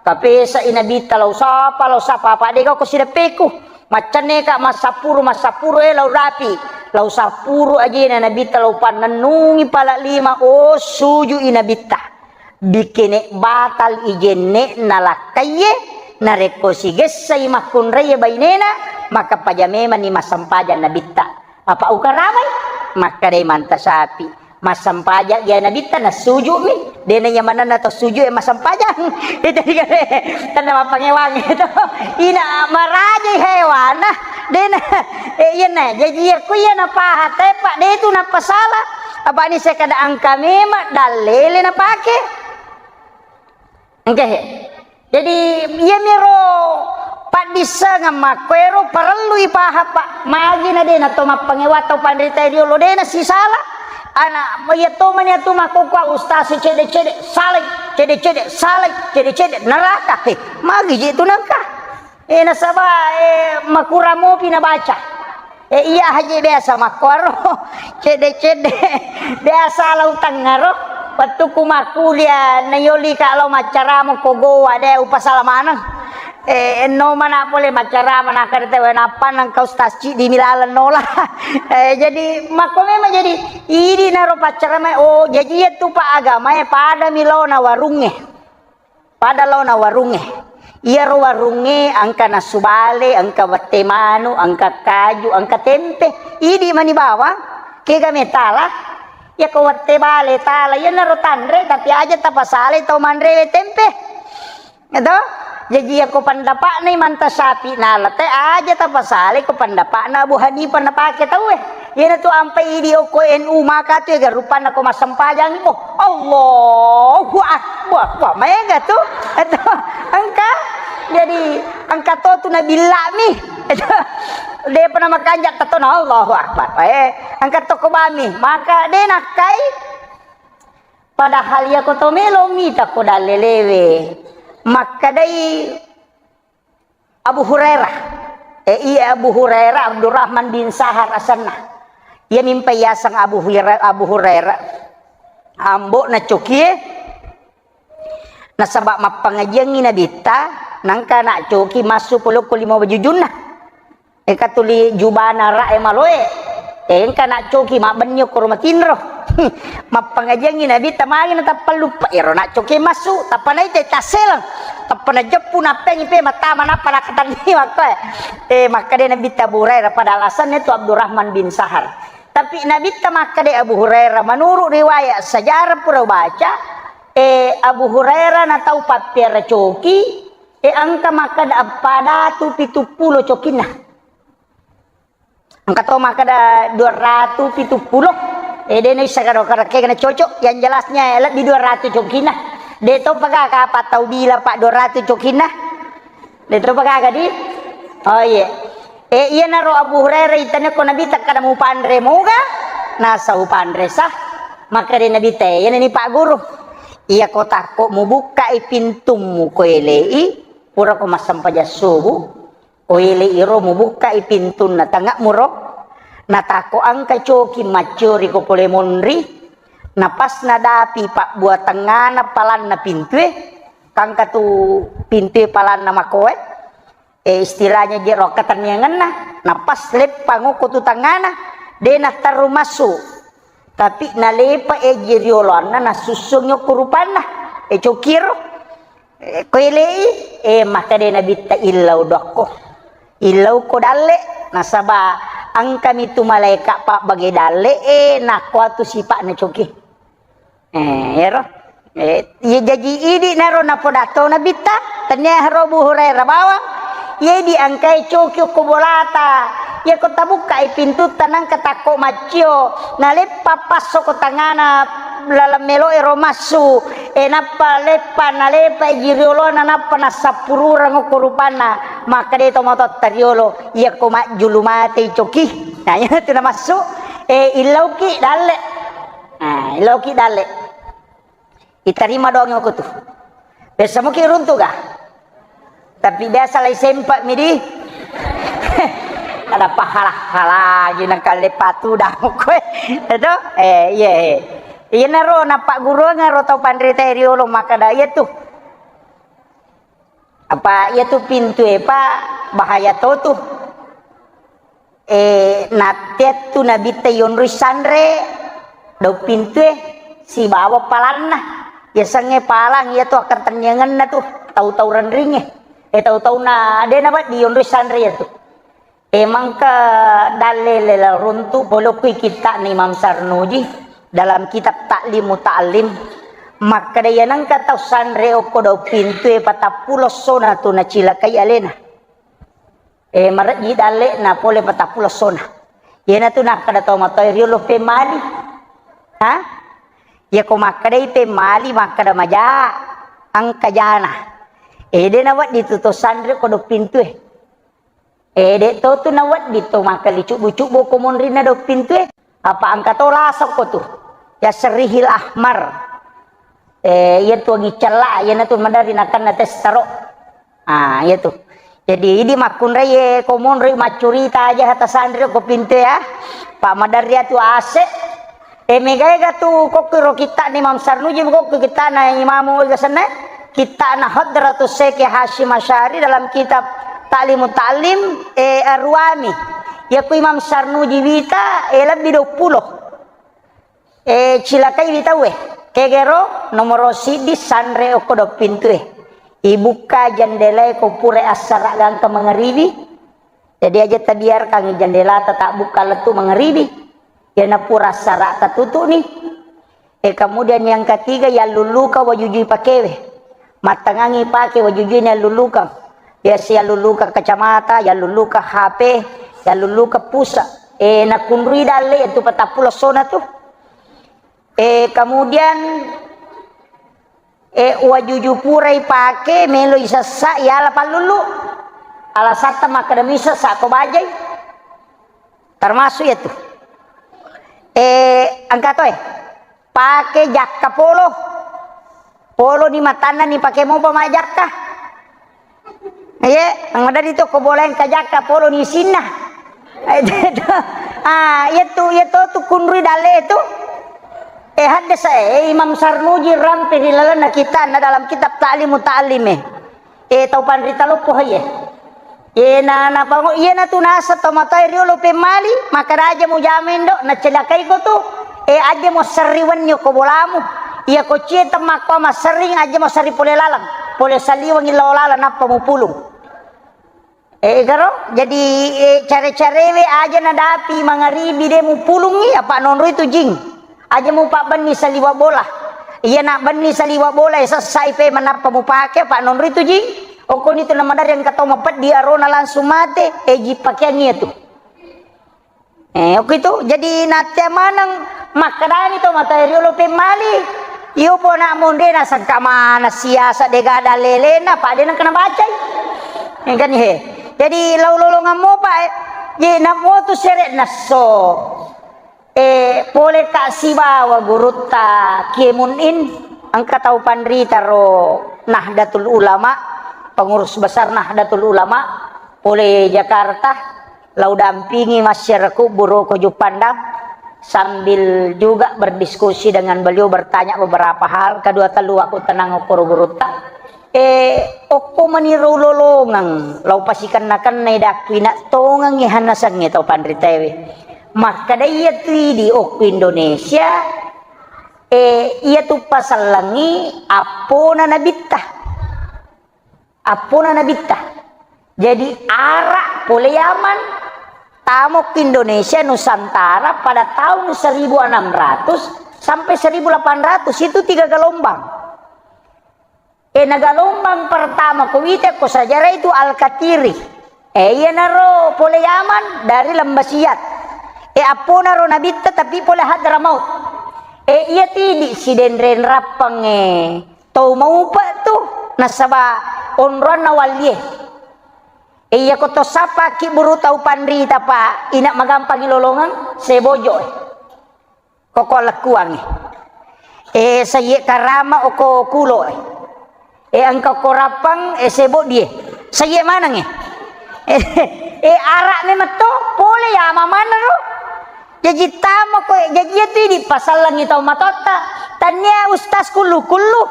Kapesai nabitta lau sapa, lau sapa, pa dega ko sideppeku. Maccanne ka massappuru, massappuru, eh, lau rapi. Lau sappuru ajena nabitta lau pannennungi pala lima, oh, sujui nabitta. Bikene batal ijenne'na lakkaiye, narekko sigessai makkunraiye bainena, maka paja memanni massempajang nabitta. Apa ukaramai? Makkedai manta sapi. Massempajang ya nabitta, nasujumi. Dena iya manenna to sujud e massempajang. Itu dikare. Tanna mappangewang itu. Ina marajai hewana. Dena. Eh, iyana. Jaji iya ku iya napaha tepa. De itu napasala. Apa ni sekada angka memang dalele napake. Engke he. Jadi, iyamiro paddissengeng makkuero parellu ipaha, Pak. Magi na de na to mappangewa tau panrita riolo de na sisala. Ana, iya to mani atu makkokkoa ustaz cede-cede, salai, cede-cede, salai, cede-cede, neraka. He, magi je tu nengka. Eh, nasaba, eh, makurang mopi nabaca. Eh, iya haji biasa makkuaro. Cedde-cedde. Biasa lau tengngaro. Wettukku makkulia, nayolika lau maccaramo ko goa, de upasala maneng. Eh, enno mana pole maccarama, nakadete we nappa nengka ustaz ciddi milaleng nola. Eh, jadi makko memang jadi idi naro paccarama. Oh, jadi iya tu Pak agama e pada milona warungnge. Pada laona warungnge. Iyaro warungnge engka nasu bale, engka wette manu, engka kaju, engka tempe. Idi mani bawang, kega metala. Iyako wette bale tala, iyanaro tanre, tapi aja tapasalai tau manrewe tempe. Eto? Jaji iyako pendapatna Imam Syafi'i nalate, aja tapasalai ko pendapatna Abu Hanifah napake tauwe. Iyana tu ampai idi okko N U maka tu ega rupanna ko massempajang mo. Allahu Akbar. Wah, maega tu. Itu engka jadi engka to tu nabillami. Itu de pernah makanja tetona Allahu Akbar. Eh, engka to ko bami. Maka de nakkai padahal iya ko to melo mita ko dalelewe. Makkadai Abu Hurairah. Eh, iya Abu Hurairah, Abdurrahman bin Sahar asenna. Iya mimpa yaseng Abu Hurairah, Abu Hurairah. Ambo na cokie. Nasaba mappangajiangngi Nabitta, nangka na coki massu polokko lima bajujunna. Eka tuli jubana ra e maloe. Engka na coki mabbenni okko matinro. Mappangajiangngi Nabitta magi na tappa luppa ero na coki massu, tappa naita tasseleng. Tappa najeppu nappengi pe matama nappa nakatanni makkoe. Eh, makkade Nabitta Abu Hurairah pada alasannya tu Abdurrahman bin Sahar. Tapi Nabitta makkade Abu Hurairah, menurut riwayat sejarah pura baca, eh, Abu Hurairah na tau pappiara coki, eh, engka makkada eppa datu pitu pulo cokinna. Engka to makkada dua ratu pitu pulo. Eh, de naisseng kada karakke kana cocok. Yang jelasnya lebih dua ratu cokinna. De to paga kapa tau bila pak dua ratu cokinna. De to paga di? Oh iya. Eh, iyanaro Abu Hurairah itanya ko Nabi takkada mupanre moga? Nasa upanre sah. Makkade Nabi te, iyana ni pak guru. Iya ko takko mubukkai pintummu ko elei, pura ko massempajang subuh. Oele iro mubukkai pintunna tanga'muro, natakko engka coki maccori ko pole monri, napasna dapi pabbua tengngana palanna pintue, kangka tu pintue palanna makoe, eh, istilahnya je ro katenniangenna, napas leppang okko tu tengngana, de natterru massu. Tapi nalepa eji rioloanna nasussungi okko rupanna, eh, cokiro. Eh, ko elei, eh, makkade Nabitta illau dokko. Illau ko dalle, nasaba engkami tu malaeka pabbage dalle, eh, nakko atu sipa'na coki. Eh, ero. Eh, iya jaji idi naro napodato Nabitta, tania haro Abu Hurairah bawang. Iya idi engkai coki ko bolata. Iya ko tabukkai pintutta nangka takko maccio. Naleppa passo ko tangana laleng melo ero massu. Eh, nappa leppa, nalepa ji riolona, nappa nassappurureng okko rupanna. Makkade to matotta riolo, iya ko majjulu matei coki. Nah, iya tu namassu. Eh, illauki dalle. Nah, illauki dalle. Itarima doang okko tu. Biasa muki runtu ga? Tapi biasa lai sempak midi. Ada pahala-hala lagi nang kalle patu dah kowe. Itu? Eh, iya, eh. Iya naro, napak guru ngaro tau panrita riolo makkada iya tu. Apa iya tu pintu e, Pak, bahaya to tu. Eh, nattettu Nabitta yonroi sanre, daung pintue, sibawa palanna. Yasengnge palang, iya tu akkatenniangenna tu, tau-tau renringnge. Eh, tau-tauna, de nawedding yonroi sanre iya tu. Eh, mangka dalle lela runtu, polokkui kitta'na Imam Sarnuji dalam kitab Ta'lim Muta'allim. Makkeda, iya nengka tau sanre okko daung pintue patappulo sona tu nacilakai alena. Eh, marejji dalle'na pole patappulo sona. Iyanatu nakkeda tau matoa riolo pemmali. Ha? Iyako makkedai pemmali, makkeda maja, engka jana. Eh, de nawedding tu to sanre ko daung pintue. Eh, de to tu nawedding to makkeli cubbu-cubbu ko monrinna daung pintue. Apa engka to lasokko tu. Ya serihil ahmar. Eh, iya tu agi cella, iyanatu maderri nakenna testaro. Ah, iya tu. Jadi, idi makkunrai, eh, ko monri maccurita aja hata sanri ko pinte ya. Pak maderri atu ase. Eh, megaega tu kokki ro kitta'na Imam Sarnuji, kokki kitta'na Imamu ega senna. Kitta'na Hadratus Syekh Hasyim Asy'ari dalam kitab Ta'limut Ta'lim, eh, Ar-Ruwami. Ya ku Imam Sarnuji wita, eh, lebbi duappulo. Eh, cilakai wi tauwe. Kegero nomoro siddi sanre okko daung pintue. Ibukka jendelae ko pura assara gangka mangaribi. Jadi aja tabiarkan jendelata tabbukka lettu mangaribi. Yana pura assara tatutu'ni. Eh, kemudian yang ketiga, yallulluka wajujui pakewe. Mattangangi pake wajujui yallulluka. Biasa yallulluka kacamata, yallulluka H P, yallulluka pulsa. Eh, nakunrui dalle itu patappulo essona tu. Eh, kemudian, eh, wajuju purai pake, melo isessa, iala pallulu. Alasatta makkeda misessa ko bajai. Termasuk ya tu. Eh, engka to, eh. Pake jakka polo. Polo ni matanna ni pake mopa majjakka. Iye, maddari to ko bola engka jakka polo ni isinna. Ah, iya tu, iya to tu kunrui dalle tu. Eh, haddasa, eh, Imam Sarnuji rampe ri lalenna kitanna dalam kitab Ta'limu Ta'lime. Eh, tau panrita loppo haye. Iyena napango, iyena tu naseng tau matoae riolo pemmali, makkeda aja mujama indo, nacelakai ko tu. Eh, aja mo serri wenni ko bolamu. Iya ko cie temmakko masserring, aja mo serri pole laleng. Pole saliweng lao laleng nappa mupulung. Eh, garo, jadi, eh, care-carewe aja nadapi mangaribi de mupulungi, apa nonroi tu jing. Aja mupabbenni saliwa bola. Iya na benni saliwa bola, eh, sessai pe manappa mupake, apa nonroi tu jing. Okkoni tu namadari engka tau mapeddi arona langsung mate, eh, ji pakeang iya tu. Eh, okko itu, jadi nattea maneng makkedani to matoae riolo pemmali, iyo pona monde nasengka mana siasa dega dalelena, pa de nengka nabacai. Engkani he. Jadi lau lolongang mopa, eh, je namo tu sere nasso. Eh, pole ka sibawa gurutta Kiemun In, engka tau panrita ro Nahdlatul Ulama, pengurus besar Nahdlatul Ulama, pole Jakarta, lau dampingi masyarakat buru ko Juppandang, sambil juga berdiskusi dengan beliau, bertanya beberapa hal, kedua telu aku tenang okoro gurutta. Eh, okko maniro lolongeng, lau pasikenna-kennai dakku ina tongengi hanasengnge tau panritaewe. Makkeda iya tu idi okko Indonesia, eh, iya tu pasellengi appona nabitta. Appona nabitta. Jadi, ara pole Yaman, tamo ke Indonesia Nusantara pada tahun seribu enam ratus sampai seribu delapan ratus, itu tiga gelombang. E, na gelombang pertama ko wita ko sejarah itu Al-Katiri. E, iyanaro pole Yaman dari Lembah Siat. E, apponaro nabitta tapi pole Hadramaut. E, iya tidi sidenreng rappang e. Tau maupa tu, nasaba onroanna wallie. E, iya ko to sapaki buru tau panrita pa, ina magampangi lolongeng, sebojo e. Koko lekkuangi. E, saye karama oko kulo e. E, engka ko rappang, e, sebo die. Saye maneng e. E, e, ara memetto, pole ya mamana ro. Jaji tama koe, jaji iya tu idi pasallengi tau matotta. Tania ustaz kullu-kullu.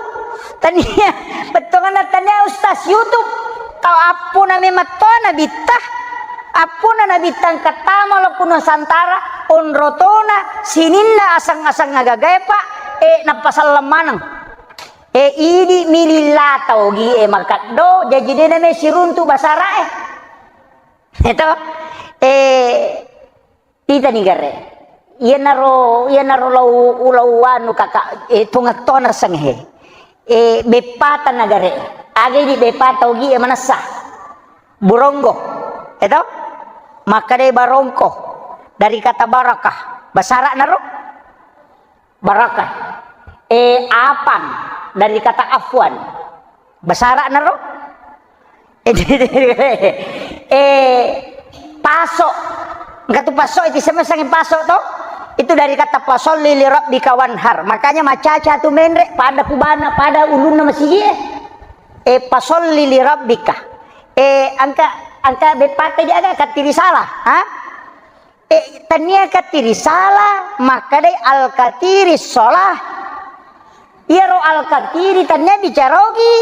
Tania, bettuanna tania ustaz YouTube. Tau appona memetto nabitta. Appona nabitta engka tama lo ku Nusantara, onrotona, sininna aseng-aseng agagae, Pak, e, nappasalleng maneng. E, idi mililla tau gi e makaddo, jaji dena me siruntu basara e. Eto, e, Titani gare. Iyanaro, iyanaro lau, lau anu kaka, e, tongeng-tongeng senghe. E, beppata nagare. Aga idi beppata ogi e manessa. Buronggo. Eto? Makkadai barongko. Dari kata barakah. Basara naro? Barakah. E, apang. Dari kata afwan. Basara naro? Eh, paso. Engka tu paso, itu sama sangi paso to. Itu dari kata fasolli li rabbika wanhar. Makanya macaca tu menre pada kubana, pada ulunna masigi e. Eh, fasolli li rabbika. Eh, engka, engka beppata di aga kattiri salah, ha? Eh, tania kattiri salah, makkadai al-katiri sholah. Iyaro al-katiri tania bicarogi,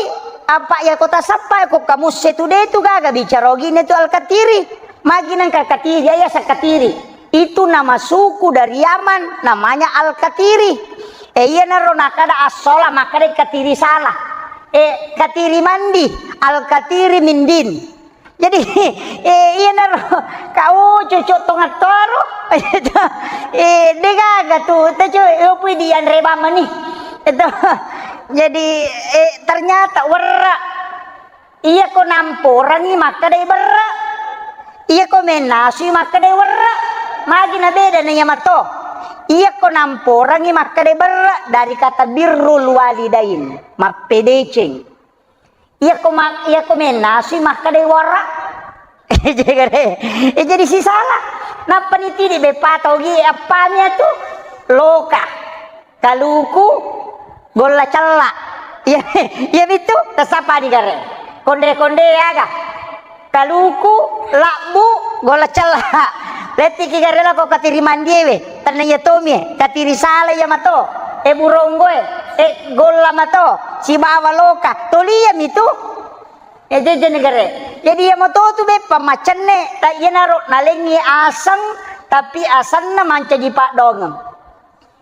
apa iya kota sappa ko kamusse tu de tu gaga bicarogi ne tu al-katiri. Magi nengka katiri, iya sakatiri. Itu nama suku dari Yaman, namanya al-katiri. Eh, iyanaro nakada as-sholah, makkadai katiri salah. Eh, katiri mandi, al-katiri mindin. Jadi, eh, iyanaro, kau cucuk tongattoro, eh, degaga tu, tecu, eh, pui dianre bamani. Itu, jadi, eh, ternyata werra. Iya ko namporangi makkadai berra. Iya ko menasui makkadai werra. Magi nabeda na iya mato. Iyako namporangi makkeda berre dari kata birrul walidain, mappedeceng. Iyako ma-, iyako mennasui makkeda wara. Jadi, eh, jadi sisala. Nappa nitidi beppa togi appami atu loka. Kaluku golla cella. Iya, iya mitu, tasapani gare. Konde-konde aga. Kaluku labbu golla cella. Lettiki gare lako katiri mandiewe. Tenna iya tomie, katiri sala iya mato. E buronggoe, e golla mato. Sibawa loka. Tolia mitu. E jeje negare. Jadi iya mato tu beppa macenne. Ta iyanaro nalengi aseng, tapi asenna mancaji paddongeng.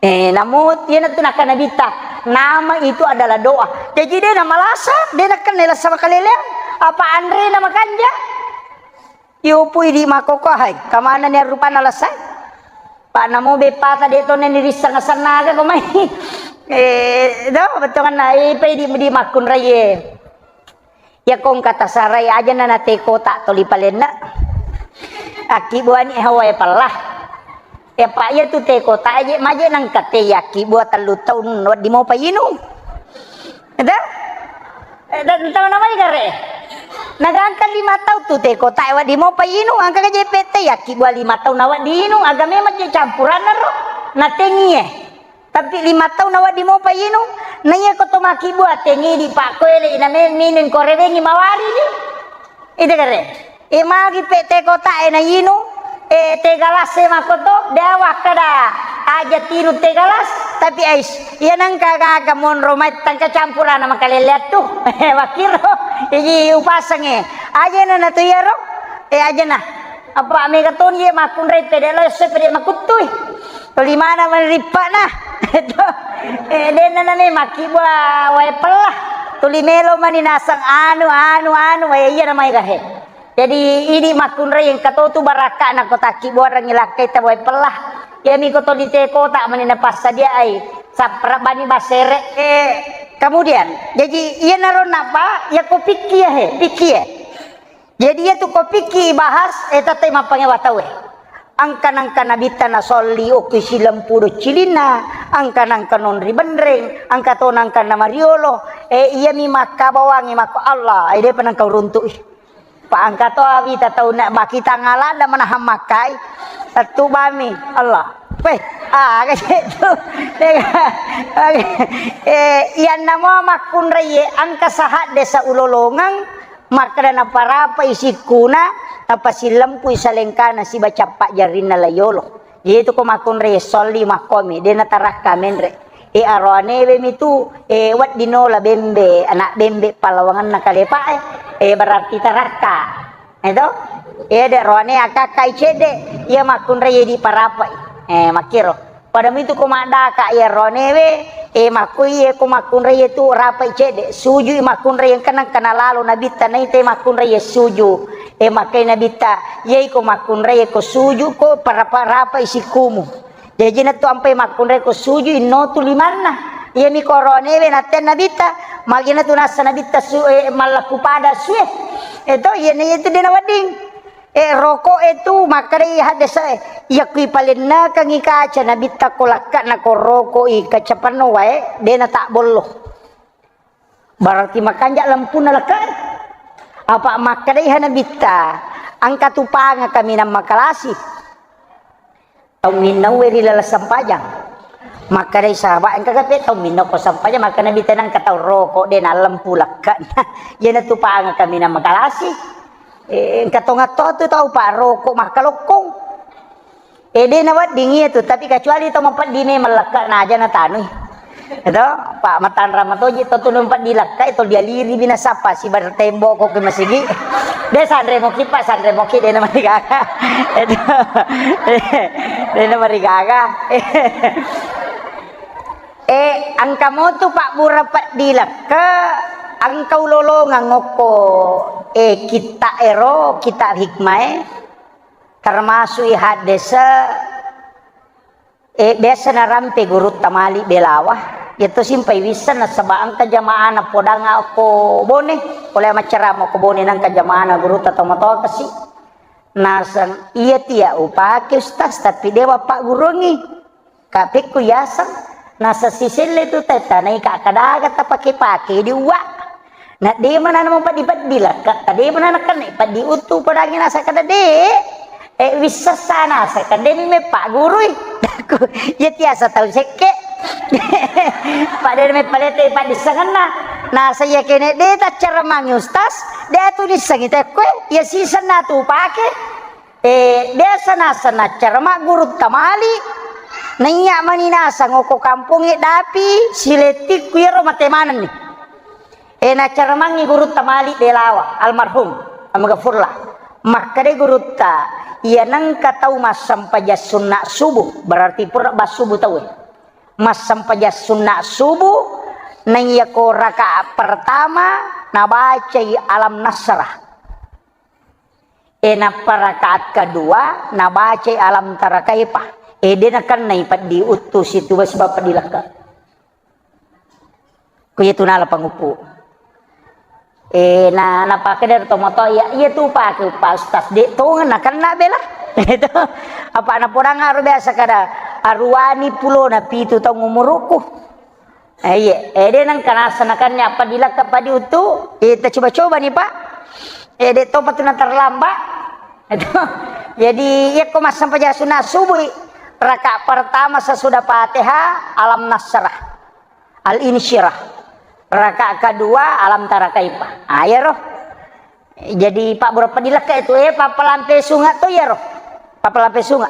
Eh, namu iyanatu nakkeda Nabitta, nama itu adalah doa. Jaji de namalasa, de nakkenna lasa makaleleang, apa anrena makanja. Yupui di makoko hai, kamanani rupanna lasa. Pak namu beppata de tone ni risseng-sennaga ko mai. Eh, do betonganna, eh, pai di, di makkunraie. Iyako engka tasarai ajana na teh kotak toli palenna. Akkibbuani hawae pella. Iyapa iyatu teh kotak aje maje nengka teh yakkibbua tellu taung wedding mopa inung. Eda? Eh, dan tahu namanya gare. Nagangka lima taung tu teh kotak wedding mopa inung, angka aje pete yakkibbua lima taung na wedding inung, aga memang je campuranna ro. Na tengie. Tapi lima taung na wedding mopa inung, na iya ko to makkibbua tengidi pakkoele ina me-, minung ko rewengi mawari ni. Ida gare. E magi pe teh kotak e na inung, e teh galas e makoto, de wakkada aja tinung teh galas, tapi ais, iya nengka gaga monro mai tangka campurana makaleleang tu. Wakkiro, iji upasengnge. Aja na natu iyaro, e aja na. Apa mega toni ye makkunrai pede lo esso pede makuttui. Tuli mana mani rippa'na. Eh, denna nane makkibbua wae pella. Tuli melo mani naseng anu, anu, anu, wae iya namai gahe. Jadi, idi makkunrai engka to tu barakka'na ko takkibbuarengngi lakkai ta wae pella. Iyami ko tuli teh kotak mani napassadiaai. Sappara bani basere. Eh, kemudian, jadi iyanaro napa, ya ko pikki ya he, pikki ya. Jadi, iyatu ko pikki ibahas, eh, tette mappangewa tauwe. Angka nangka Nabitta nasolli okki silempu doccilinna, angka nangka nonri benreng, angka to nangka namariolo, eh, iyami makkabawangi makko Allah, eh, depa nangka uruntu'i. Pa angka to awita tau na bakita ngalada manahang makkai, tettu bami Allah. Weh, ah, kacetu. Eh, iyanna mo makkunraiye angka sahadde saulolongeng, Makkeda naparapai sikkuna, napasilempui salengkana siba cappa jarrinna la yolo. Iyatu ko makkunrai solli makkomi, de natarakka menre. E aroanewe mitu, e wedding nola bembe, anak bembe palawangenna kalepa e. E berarti tarakka. Eto? E de roane akakkai cedde, iya makkunrai diparapai. E makkiro. Pada mitu ko maddaka iya ronewe, e makkui e ko makkunrai tu rapai cedde, sujui makkunrai engka nangka nalalo Nabitta naita makkunrai suju. E makkai Nabitta, iyai ko makkunrai ko suju ko parapa-, rapai sikkumu. Jaji natu ampai makkunrai ko suju inno tu limanna. Iyami ko ronewe natten Nabitta, magina tu nassa Nabitta su, e, mallakku pada sue. Eto, iyana iyatu dena wedding. Eh, roko e tu makkedai haddese'e, iya kui palennekengngi kaca Nabitta ko lakka na ko roko i kaca penno wae, de na tabbollo. Berarti makanja lempuna lakka e. Apa makkedai ha Nabitta, engka tu panga kaminang makalasi. Tau minnauwe ri laleng sempajang. Makkedai sahabat, engka kape tau minnau ko sempajang, makkeda Nabitta nengka tau roko, de na lempu lakka. Iyana tu panga kaminang makalasi. Eh, engka tongatto tu tau pa roko makkalokkong. Eh, de na wedding iya tu, tapi kecuali tau mapeddi memang lakka na aja na tanui. Eto, pa matanra matoji to tu mapeddi lakka, to dialiri bina sapa si bar tembok ko ke masigi. De sanre moki pa, sanre moki de na marigaga. Eto. De na marigaga. Eh, engka motu pabbura peddi lakka, engka ulolongeng okko, eh, kitta ero, kitta hikmae, termasuk i haddese, eh, biasa narampe gurutta mali belawa, yetto simpai wisseng nasaba engka jamaana podang okko Bone, pole maccarama okko Bone nengka jamaana gurutta tomatoa kasi. Naseng, "Iya tia upake, Ustaz, tapi dewa pagguruangngi." Kapekku yaseng, naseng siselle tu tetta naika kadaga tapake-pake di uwa. Na de mana namo peddi-peddi lekka, tade mana nakenna peddi uttu padangi naseng kada de. E, wissessa naseng kada mi mepaggurui. Dakku, iya tiasa tau sekke. Pada me palete paddissengenna. Naseng iya kene de taccara mangi Ustaz, de tu dissengi tekko, iya sisenna tu pake. E, biasa naseng naccara maggurutta mali. Naiya mani naseng oko kampongnge dapi silettikku iyaro mate manenni. E, naccara mangi gurutta mali Delawa, almarhum, Amgafurla. Makkeda gurutta, iya nengka tau massempajang sunna subuh, berarti pura bassubuh tauwe. Massempajang sunna subuh, naiya ko rakaat pertama, nabacai Alam Nasrah. E, nappa rakaat kedua, nabacai Alam Tara Kaifa. E, de nakennai peddi uttu situ sebab peddi lekka. Ko iya tu nala panguppu. E, na, napake dari tomoto, iya, iya tu pake Pak Ustaz. De tongeng nakenna bela. Itu. Apa napodang aro biasa kada aruani pulona pitu taung umuruku. Eh, iya, eh, de nengka naseng nakenna apa dilakka padi uttu, eh, ta coba-coba ni, Pak. Eh, de topa tu na terlambat. Itu. Jadi, iya ko massempajang sunat subuh, rakaat pertama sesudah Fatihah, Alam Nasrah, Al-Insyirah. Rakaat kedua, Alam Tara Kaifa. Ah, iya roh. Jadi, Pak, berapa dilakka itu, eh, papa lampe sunga to, iya roh. Papa lampe sunga.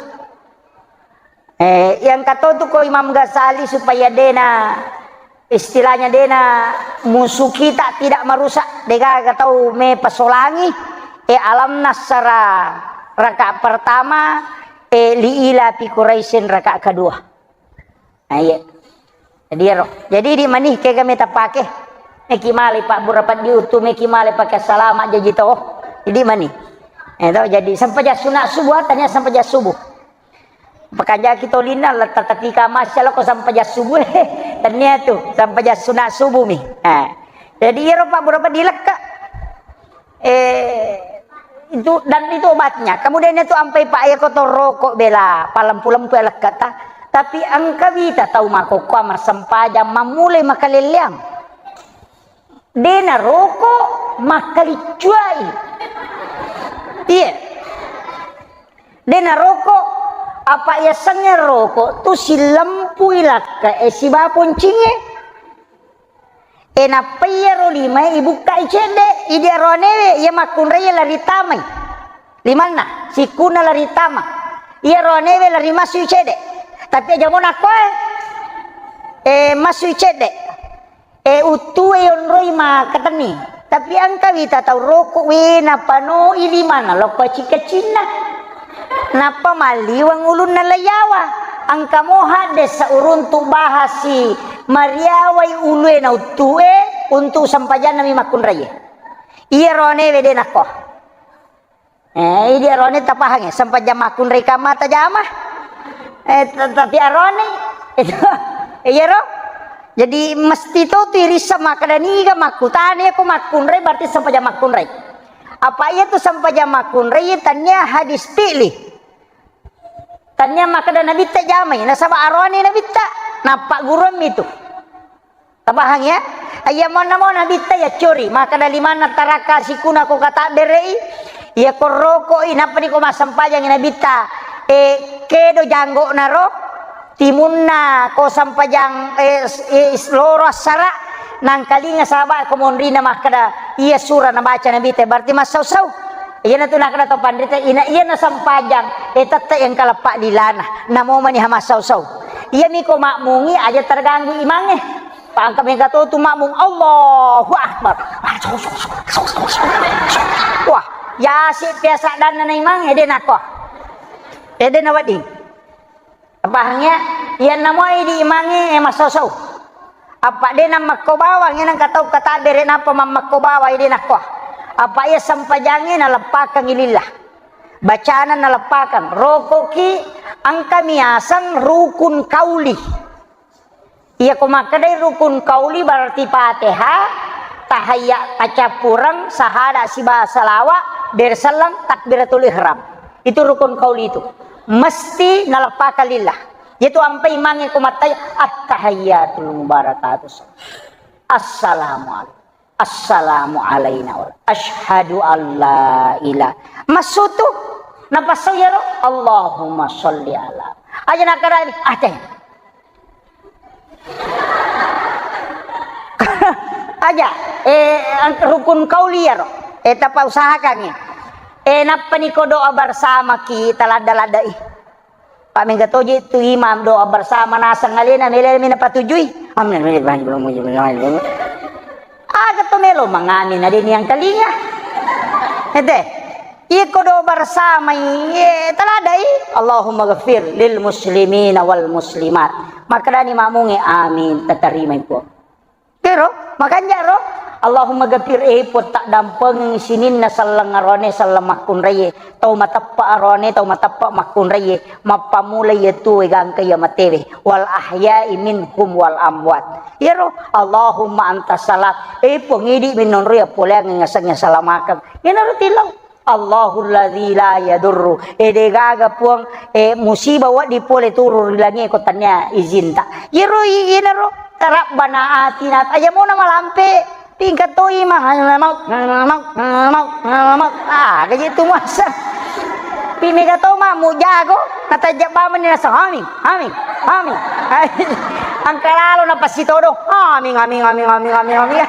Eh, yang katotu ko Imam Ghazali supaya dena, istilahnya dena musuh kita tidak merusak, degaga tau me pasolangi, eh, Alam Nasrah rakaat pertama, eh, Li ila fi Quraisyin rakaat kedua. Nah, iya. Jadi, ero. Jadi, di mani kega meta pake. Meki male Pak, berapa diutu, meki male pakai salama jaji to. Jadi, mani. Eh, to, jadi, sempajang sunat subuh, tania sempajang subuh. Pakajaki tolinna, la tatatika masya lako sempajang subuh. Tania tu, sempajang sunat subuh mi. Eh. Jadi, ero Pak, berapa dilekka. Eh, itu, dan itu obatnya. Kemudian itu ampai Pak, iya ko to rokok bela, palempu-lempu ya lekkata. Tapi engka wita tau makokkoa massempajang, mammulai makalelleang. Dena rokok, makkaliccuai. Iya. Dena rokok, apa iya sengnge rokok tu silempui lakka, eh, siba poncingnge. E, nappa iyaro limae ibukkai cedde, idi aroanewe iya makkunraie lari tamai. Limanna, sikkunna lari tama. Iya aroanewe lari massui cedde. Tapi aja mo nakkoe, e, massui cedde. E, uttue yonroi makkatenni. Tapi engka wita tau rokok, we, napanoi limanna lokko cika-cinna. Nappa malliweng ulunna laiyawa. Engka mo hadde sauruntu bahasi mariawai ulue na uttue untu sempajanna mi makkunraie. Iya roanewe de nakko. Eh, idi arone tapahangnge, sempajang makkunrai kamma tajama. Eh, te-, tapi arone, itu, iya ro? Jadi, mesti to tu irissa makkeda niga makkutana, iya ko makkunrai berarti sempajang makkunrai. Apa iya tu sempajang makkunrai, tania hadis fi'li. Tania makkeda Nabitta jamai, nasaba arone Nabitta, nappagguruammi tu. Tapahang ya? Iya monna mo Nabitta ya cori, makkeda limanna taraka sikuna ko katabberei, iya ko rokoi, nappani ko massempajangi Nabitta, e, kedo janggona ro, timunna ko sempajang, e, s-, e, s-, loro assara, nangkalinga sahaba ko monrina makkeda, iya sura nabaca Nabitta, berarti massau-sau. Iyana tu nakkeda to panrita, ina iyana sempajang, e, tette engka leppa lilana, namo mani ha massau-sau. Iyami ko makmungi aja terganggu imangnge. Pangka mega to tu makmung, Allahu Akbar. Wah, yasi biasa danna na imang, ede nako. Ede na wedding. Pahang ya? Iyanna moi di imangnge, eh, massosou. Apa de nammekko bawang, iya nengka tau katabbere nappa mammekko bawang, ede nakko. Apa iya sempajangnge naleppakang ilillah. Bacana naleppakang. Rokoki engka miaseng rukun kauli. Iya ko makkedai rukun kauli berarti Fatihah, tahayya, tacappureng, sahada siba salawa, berselleng, takbiratul ihram. Itu rukun qauli itu. Mesti naleppakang lillah. Itu ampai imangnge ko mattahiyya, at-tahiyyatul mubarakatuh. Assalamualaikum. Assalamu alaina wal-, asyhadu alla ilaha. Massutu. Napassau iyaro, Allahumma sholli ala. Aja nakkadani, ah, teh. Aja, eh, ang-, rukun qauli iyaro. Eh, tapausahakangngi. Eh, nappani ko doa bersamaki taladda-laddai. Pak mega toje tu imam doa bersama naseng alena mele mena patujui. Amin. Aga to melo mangamin ade ni yang telinga. Ente. Iko doa bersama iye taladai. Allahumma ghafir lil muslimina wal muslimat. Makkedani makmunge amin, tatarima iko. Kero, makanja ro. Allahumma ghafir, eh, Puang, taddampengengngi sininna selleng arone, selleng makkunraie, tau mateppa arone, tau mateppa makkunraie, mappammula iya tuwe gangka iya matewe, wal ahya'i minhum wal amwat. Iyaro, Allahumma anta salam, eh, Puang, idi minonro iya poleang ngasengnge salamakeng. Iyanaro tilau. Allahul ladzi la yadurru. Eh, degaga Puang, eh, musibah wedding pole turun ri langie ko tania izinta. Iyaro i-, iyanaro, Rabbana atina, aja mona malampe, tingkat toi ma, mau, mau, mau, mau. Ah, gaji tu muasa. Pi mega to ma mujago, natajja bamani nasa, amin. Amin. Amin. Engka lalo napassitodong. Amin, amin, amin, amin, amin, amin.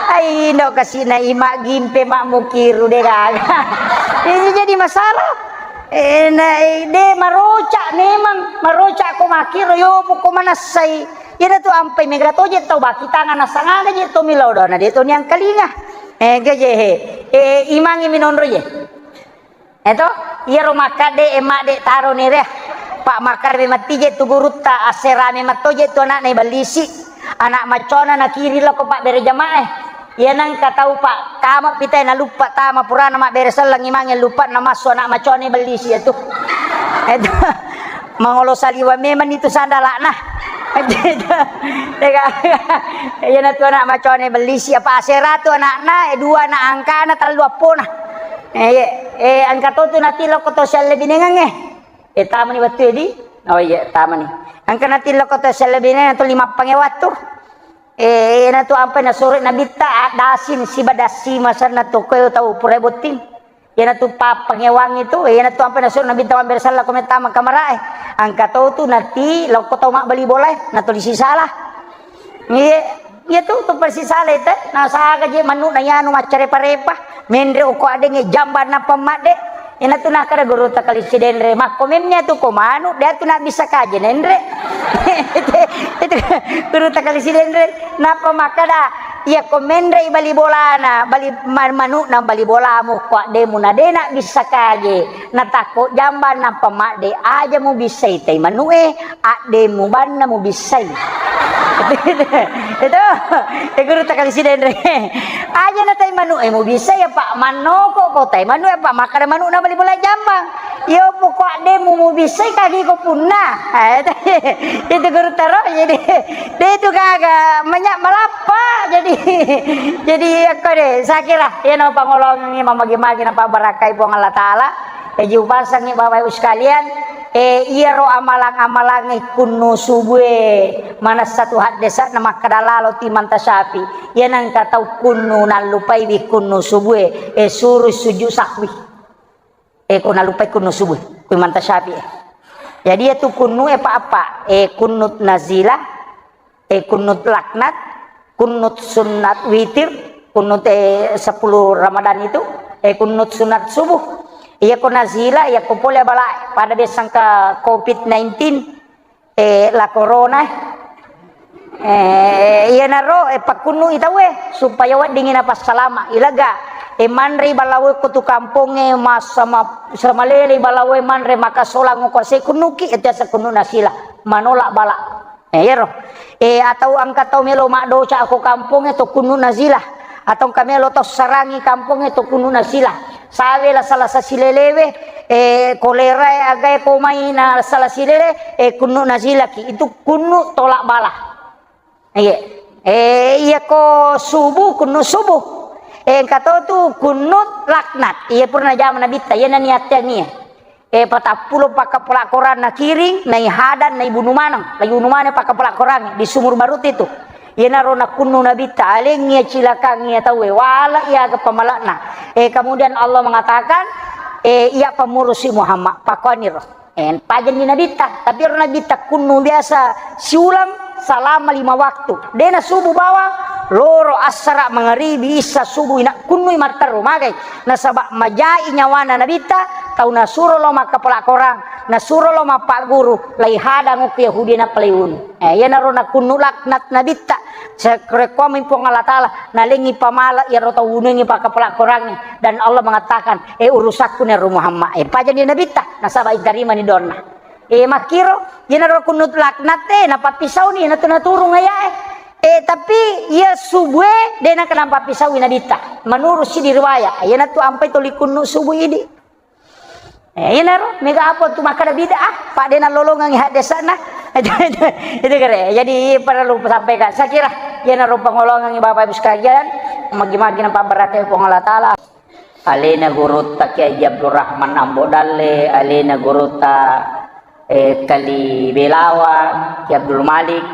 Ai, indo kasina ima gimpe mak mukiru de gaga. Ini jadi masalah. Eh, na, eh, de maroca memang, maroca ko makiro yo poko manassai. Iyana tu ampai mega toje tau baki tangan nasangana je to milodo na de to niang kalinga. Eh, gaje he. Eh, imangi minonro je. Eto, iyaro makkadde, e, madde taro ni re. Pak makkadde matti je tu gurutta, asserame matto je tu anakna ibellisi. Anak maccona nakiri lako pabbere jamaah. Iya nangka tau pak kama pitai naluppa tama purana mabbere selleng imange luppa namassu anak maccona ibellisi ya tu. Eto, mangolo saliwa memang itu sandalakna. Iya na tu anak maccona ibellisi apa asera tu anakna, e, dua anak angkana, tellu appona. Eh, eh, engka to tu natilokko to siallebinengengnge. Eh, tamani wettu edi? Oh iya, tamani. Engka natilokko to siallebinengengnge to lima pange wattu. Eh, na tu ampai nasuro nabitta addasin siba dassi masanna to koe tau pura botting. Iyana tu pappangewangi tu, iyana tu ampai nasuro nabitta mabbere sella ko mettama kamarae. Engka to tu nati lokko tau mabbali bolae, na to lisisala. Iye, iya tu, tu persis sale te. Nasaga je manu na yanu maccarepa-repa. Menre oko adenge jambang nappa madde. Ina tu nakkada guru takali sidenre. Makko memnya tu ko manu, dia tu nak bisa kaje nenre. Itu guru takali sidenre. Nappa makkada, iya ko menre bali bolana, bali ma-, manu na bali bolamu ko addemu na de nak bisa kaje. Natakko jambang nappa madde aja mu bisa itai manu e. Addemu banna mubissai. Itu, e guru takali sidenre. Aja na tai manu e mubissai apa mannoko ko tai manu e apa makkada manu na bali bola jambang. Yo poko addemu mubissai kagi ko punna. Ah, itu, itu guru taro jadi de itu gaga manya malappa jadi jadi aku de sakira ya no pangolongi mamagi-magi na pabarakai Puang Allah Taala. Eji upasangngi Bapak Ibu sekalian, eh, iyaro amalang-amalangnge kunnu subue, manessa tu haddesa'na makkada lalo ti manta syafi. Iya nangka tau kunnu nallupaiwi kunnu subue, eh, suru sujud sahwi. Eh, ko nallupai kunnu subue, kui manta syafi, eh. Jadi iya tu kunnu e pa apa, eh, kunnut nazilah, eh, kunnut laknat, kunnut sunnat witir, kunnut, eh, sepuluh Ramadan itu, eh, kunnut sunat subuh. Iya ko nazila, iya ko pole bala pada biasa engka covid nineteen, eh, la corona, eh. Eh, iya naro, eh, pakkunnu i tauwe supaya weddingi napassalama. Ilaga, eh, manrei balawe ko tu kampongnge, masa ma-, selamalele balawe manre maka solang ko se kunnuki, itu asa kunnu nasila, manolak bala. Eh, iyaro. Eh, atau engka tau melo maddosa ko kampongnge to kunnu nazilah. Atau engka melo tau sarangi kampongnge to kunnu nazilah. Sawe la salasa silelewe, eh, kolera e agae ko mai na sala silele, eh, kunnu nazilaki. Itu kunnu tolak bala. Iya. Eh, iya ko subuh, kunnu subuh. Eh, engka to tu kunnu laknat. Iya purna jama nabitta, iya nani atteang iya. Eh, patappulo pakkapala Korang nakiring, naihadang, naibunu maneng. Laibunu maneng pakkapala Korang di Sumur Baruti tu. Iyanaro nakkunnu Nabitta, alengngi acilakang iya tauwe, wala iya aga pamalakna. Eh, kemudian Allah mengatakan, eh, iya pamurusi Muhammad, pakuaniro. Eh, pajanni Nabitta, tapi ero Nabitta kunnu biasa siulang selama lima waktu. Dena subuh bawang, loro, assara, mangaribi, issa, subuh, ina kunnui matteru magai. Nasaba majai nyawana Nabitta, tau nasuro lao makkapala Korang, nasuro lao mappagguru, laihadang okko Yahudi nappa laiunu. Eh, iyanaro nakunnu laknat Nabitta. Sarekkoami Puang Allah Taala, nalengngi pamala iyaro tau unungngi pakkapala Korangnge. Dan Allah mengatakan, eh, urusakku nero Muhammad. Eh, pajanni Nabitta, nasaba itarimani doanna. Eh, makkiro, iyanaro kunnu laknat, eh, napappisauni, natu-, naturung ayae. Eh, tapi iya subue, de nakenna pappisaui Nabitta. Menurut sidi riwayat, iyanatu ampai toli kunnu subuh idi. Eh, iyanaro, mega apa tu makkeda bid'ah, Pak, de nalolongengngi haddesana. Itu, itu, itu kere. Jadi perlu sampaikan. Saya kira iyanaro pangolongengngi Bapak Ibu sekalian, magi-magi napabberate Puang Allah Taala. Alena gurutta Kiai Haji Abdul Rahman Ambo Dalle, alena gurutta, eh, Kali Belawa, Ki Abdul Malik,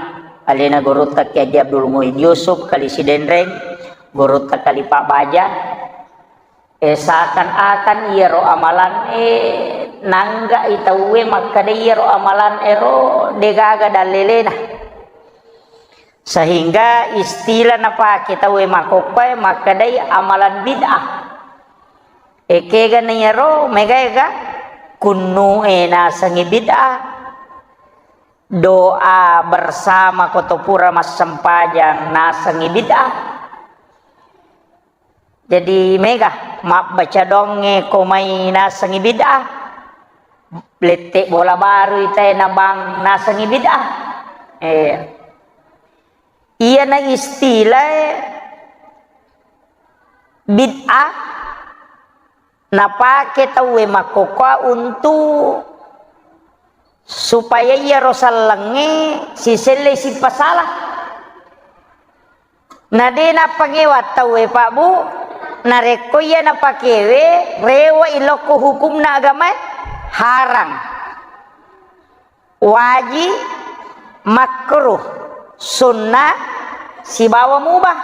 alena gurutta Kiai Haji Abdul Muin Yusuf, Kali Sidenreng, gurutta Kali Pak Baja. Eh, seakan-akan iyaro amalan, eh, nanggai tauwe makkeda iyaro amalan ero degaga dallelena. Sehingga istilah napake tauwe makkokkoe makkedai amalan bid'ah. Eh, kegana iyaro megaega kunnu e nasengngi bid'ah. Doa bersama ko to pura massempajang nasengngi bid'ah. Jadi mega mabbaca doangnge ko mai nasengngi bid'ah, lette bola baru itae nabang nasengngi bid'ah. Eh, iyana istilah bid'ah napake tauwe makkokkoe untuk supaya iyaro sellengnge siselle sipasala. Na de nappangewa tauwe, Pak, Bu, narekko iya napakewe, rewe'i lokko hukumna agamae, harang, wajib, makruh, sunnah, sibawa mubah.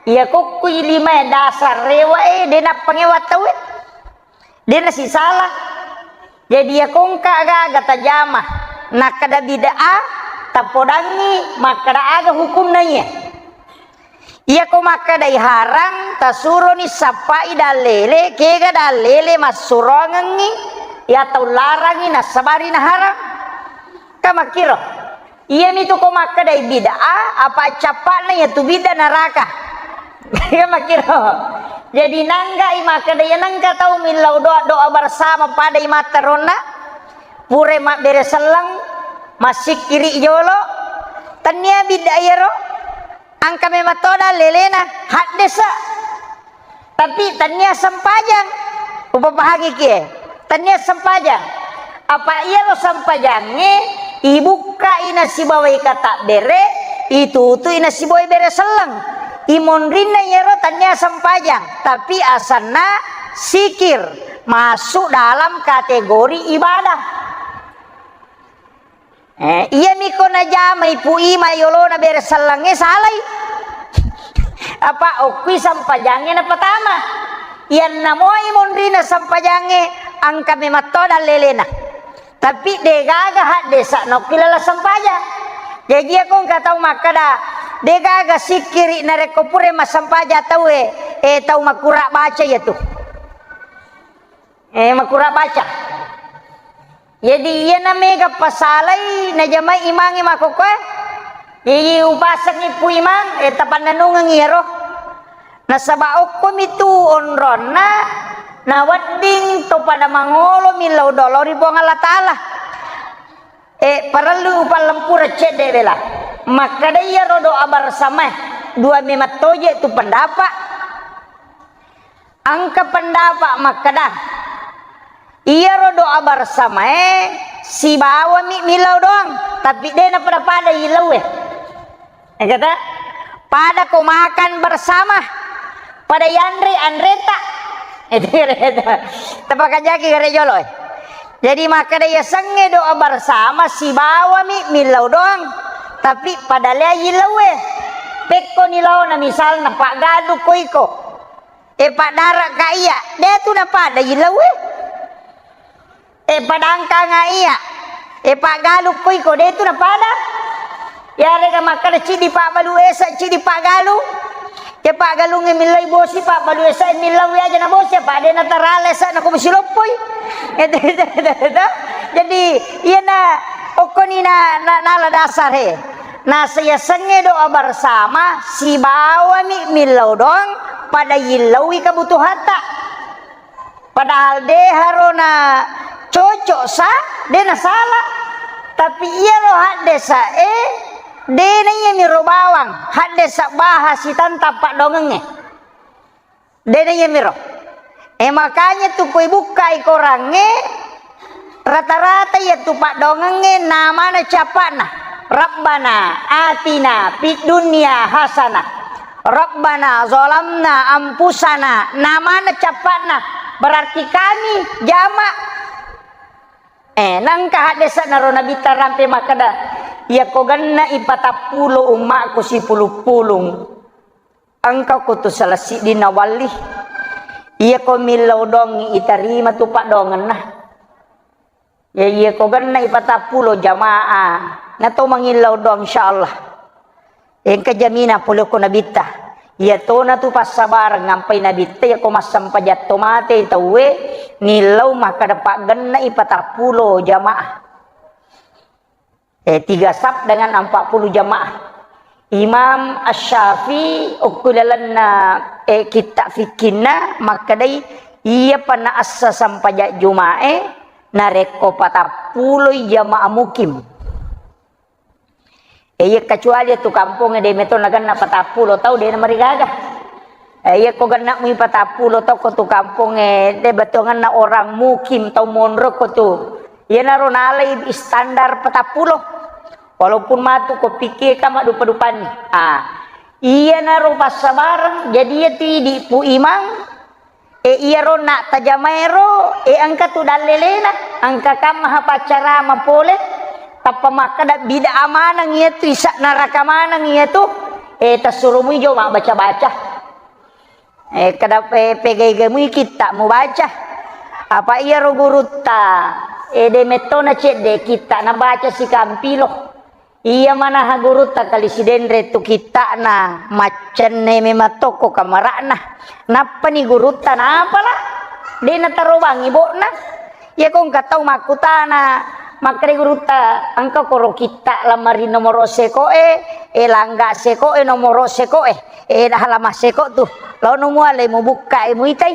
Iya kokkui limae dasar rewe'e, de nappangewa tauwe. De nasisala. Jadi, iya kongka aga-aga tajama, nakkeda bid'ah, tapodangngi makkeda aga hukumna iya. Iya ko makkedai harang, tasuroni sappai dallele, kega dallele massuroangengngi, iya tau larangi nassabari naharang. Ka makkiro. Iyamitu ko makkedai bid'ah, apa cappa'na iyatu bid'ah naraka. Iya makkiro. Jadi nanggai makkeda iya nengka tau millau doa, doa bersama padai matteronna, pura mabbere selleng, massikkiri jolo, tennia bid'ah iyaro, engka memang to dallelena, haddesa. Tapi tennia sempajang. Upapahangi kie. Tennia sempajang. Apa iyaro sempajangnge ibukkai nasibawai katabbere, itutui nasibawai bere selleng. Imonrinna iyaro tennia sempajang, tapi asanna sikir, masuk dalam kategori ibadah. Eh, iyami ko najamai Pu Ima yolona bere sellengnge salai. Apa okkui sempajangnge napatama. Iyanna moi monrina sempajangnge engka mematto dallelena. Tapi degaga haddesa naokki lala sempajang. Jaji iya ko engka tau makkeda, degaga sikkiri narekko pura massempajang tauwe, eh, tau makkura baca iyatu. Eh, makkura baca. Jadi, iyana mega pasalai najamai imangnge makkokkoe. Jadi, upasengngi Pu Imang, eh, tapannanungeng iyaro. Nasaba okkomi tu onronna, nawedding to pada mangolo millau doa lao ri Puang Allah Taala. Eh, parellu upallempura cedde bela. Makkeda iyaro doa bersamae, dua memattoje tu pendapat. Engka pendapat makkeda, iyaro doa bersamae sibawami millau doang, tapi de napada-pada ilaue. Eh, kata, pada ko makan bersama, pada yanre anreta. Itu kata, tapakajaki gare jolo, eh. Jadi makkeda yasengnge doa bersama sibawami millau doang, tapi pada lea yillauwe. Pekkoni laona misalna paggalu ko iko. E paddara ka iya, de tu napada yillauwe. E padangkanga iya. E paggalu ko iko, de tu napada. Yarega makkeda ciddi pabbalu esa, ciddi paggalu. Ke paggalungnge millai bosi, pabbalu esa millau aja na bosi, apa de natarale esa na ko bosi loppoi. Itu, itu, itu, itu. Jadi, iya na okkoni na, na, nala dasar he. Nasa yasengnge doa bersama, sibawami millau doang, pada yillaui kebutuhanta. Padahal de harona cocok sa, de na salah. Tapi iyaro haddesa e, de na iya miro bawang, haddesa baha sitantang paddoangengnge. De na iya miro. E makanya tu koi bukkai korangnge, rata-rata iya tu paddoangengnge namana cappa'na. Rabbana atina fid dunya hasanah. Rabbana zalamna anfusana. Namana cappa'na. Berarti kami jama. Eh, nangka haddesa naro Nabitta rampe makkeda, iya ko genna i patappulo ummakku sipulung-pulung. Engka ko tu salah siddinna walli. Iya ko millau dongi itarima tu paddoangenna. Ya, iya ko genna i patappulo jamaah, na to mangillau doang, insyaallah. Engka jamina pole ko Nabitta. Iya tona tu passabareng ngampai Nabitta, iya ko massempajang to mate tauwe, nillau makkeda paggenna i patappulo jamaah. Eh, tiga saf dengan empat puluh jamaah. Imam Asy-Syafi'i okko lalenna, eh, kitta fikkinna makkedai, iya pa naassa sempajang Juma'e, narekko patappuloi jamaah mukim. Eh, iya, kecuali tu kampongnge de meto nagenna patappulo tau, de namarigaga. Eh, iya ko genna mui patappulo tau ko tu kampongnge, de bettuangenna orang mukim, tau monro ko tu. Iyanaro nalai standar patappulo. Walaupun matu ko pikir ka maddupa-dupanni. Ah, iyanaro passabareng, jadi iya tu idi pu imang, E, iyaro na tajamaero, e, engka tu dallelena, engka kammaha paccarama pole, tappa makkeda bid'ah maneng iyatu, isa neraka maneng iyatu, e, tassuro mui jo mabbaca-baca. E, kada, e, pegai-gai mui kitta mubaca. Apa iyaro gurutta, e, de mettona cedde kitta nabaca sikampilo. Iya manaha gurutta kali Sidenre tu kitta'na, maccenne memang tokko kamara'na. Nappani gurutta napala, de natarobangi bo'na. Iya ko engka tau makkutana, makkeda gurutta, engka koro kitta lamari nomoro seko'e, e langga seko'e, nomoro seko'e, e halaman seko tu. Laono muale mubukka e muitai.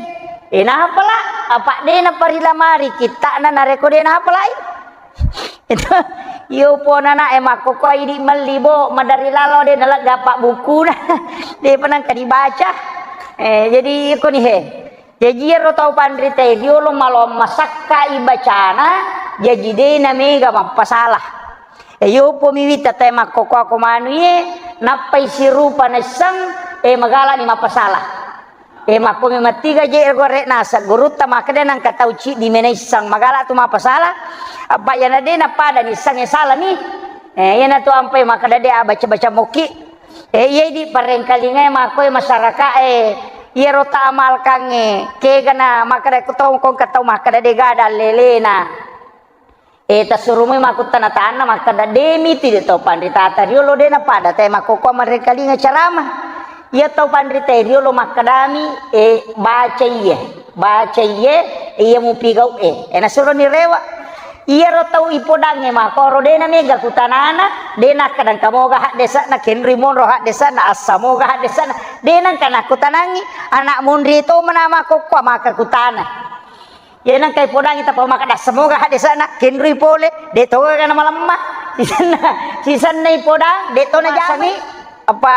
E napala, apa de naparilamari kitta'na narekko de napalai. Itu, iyo pona na e makkokkoe idi melli, bo, madari lalo de nalegga pabbukuna. De pa nengka dibaca. Eh, jadi iko ni he. Jaji iyaro tau panrita e riolo malo masakka i bacana, jaji de na mega mappasala. E, iyo po mi witta tae makkokkoe ko manu e, nappai sirupa naisseng, e, magala ni mappasala. E, makko memang tiga je gore naseng gurutta makkeda nengka tau ciddi mena isseng magala tu mappasala. Apa iyana de napada ni isseng e salani. E, iyana tu ampai makkeda de abaca-baca mokki. E, iya idi parengkalinga e makko e masyarakat e, iyaro ta amalkan e, kegana makkeda ko tau, ko engka tau makkeda de gada lelena. E, tassuro moi makkuttana tanna makkeda, de mitu de tau panritata riolo de napada tae makkokkoe marengkalinga carama. Iya tau panrita riolo makkedami, e, baca iye, baca iye, iya mupigau e. E, nasuroni rewa. Iyaro tau ipodangnge makkoro de namega kutanana, de nakkeda engka moga haddesana, kenrui monro haddesana, assa moga haddesana, de nengka nakkutanangi, anak monri to mena makkokkoe maka kutana. Iya nengka ipodangi tappa makkeda semoga haddesana kenrui pole, de to ga namalemma. Sisenna, sisenna ipodang, de to najami. Apa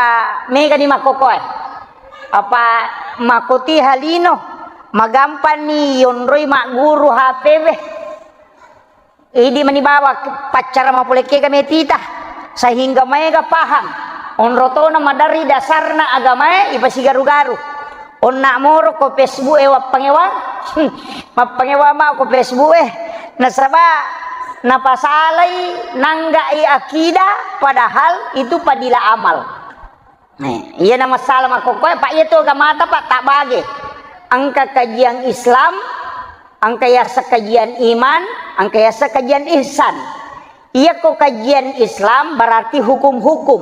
mega ni makkokkoe. Apa makkoti halino, magampang ni yonroi magguru H P we. Idi mani bawa paccara mapole kega metita, sehingga maega paham. Onro tona madari dasarna agamae ipasigaru-garu. Onna moro ko Facebook e wappangewang, mappangewang ma ko Facebook e. Nasaba napasalai nanggai akidah, padahal itu fadilah amal. Nah, iya na masalah makkokkoe, Pak, iya tu agamata, Pak, tabage. Engka kajian Islam, engka yaseng kajian iman, engka yaseng kajian ihsan. Iya ko kajian Islam berarti hukum-hukum.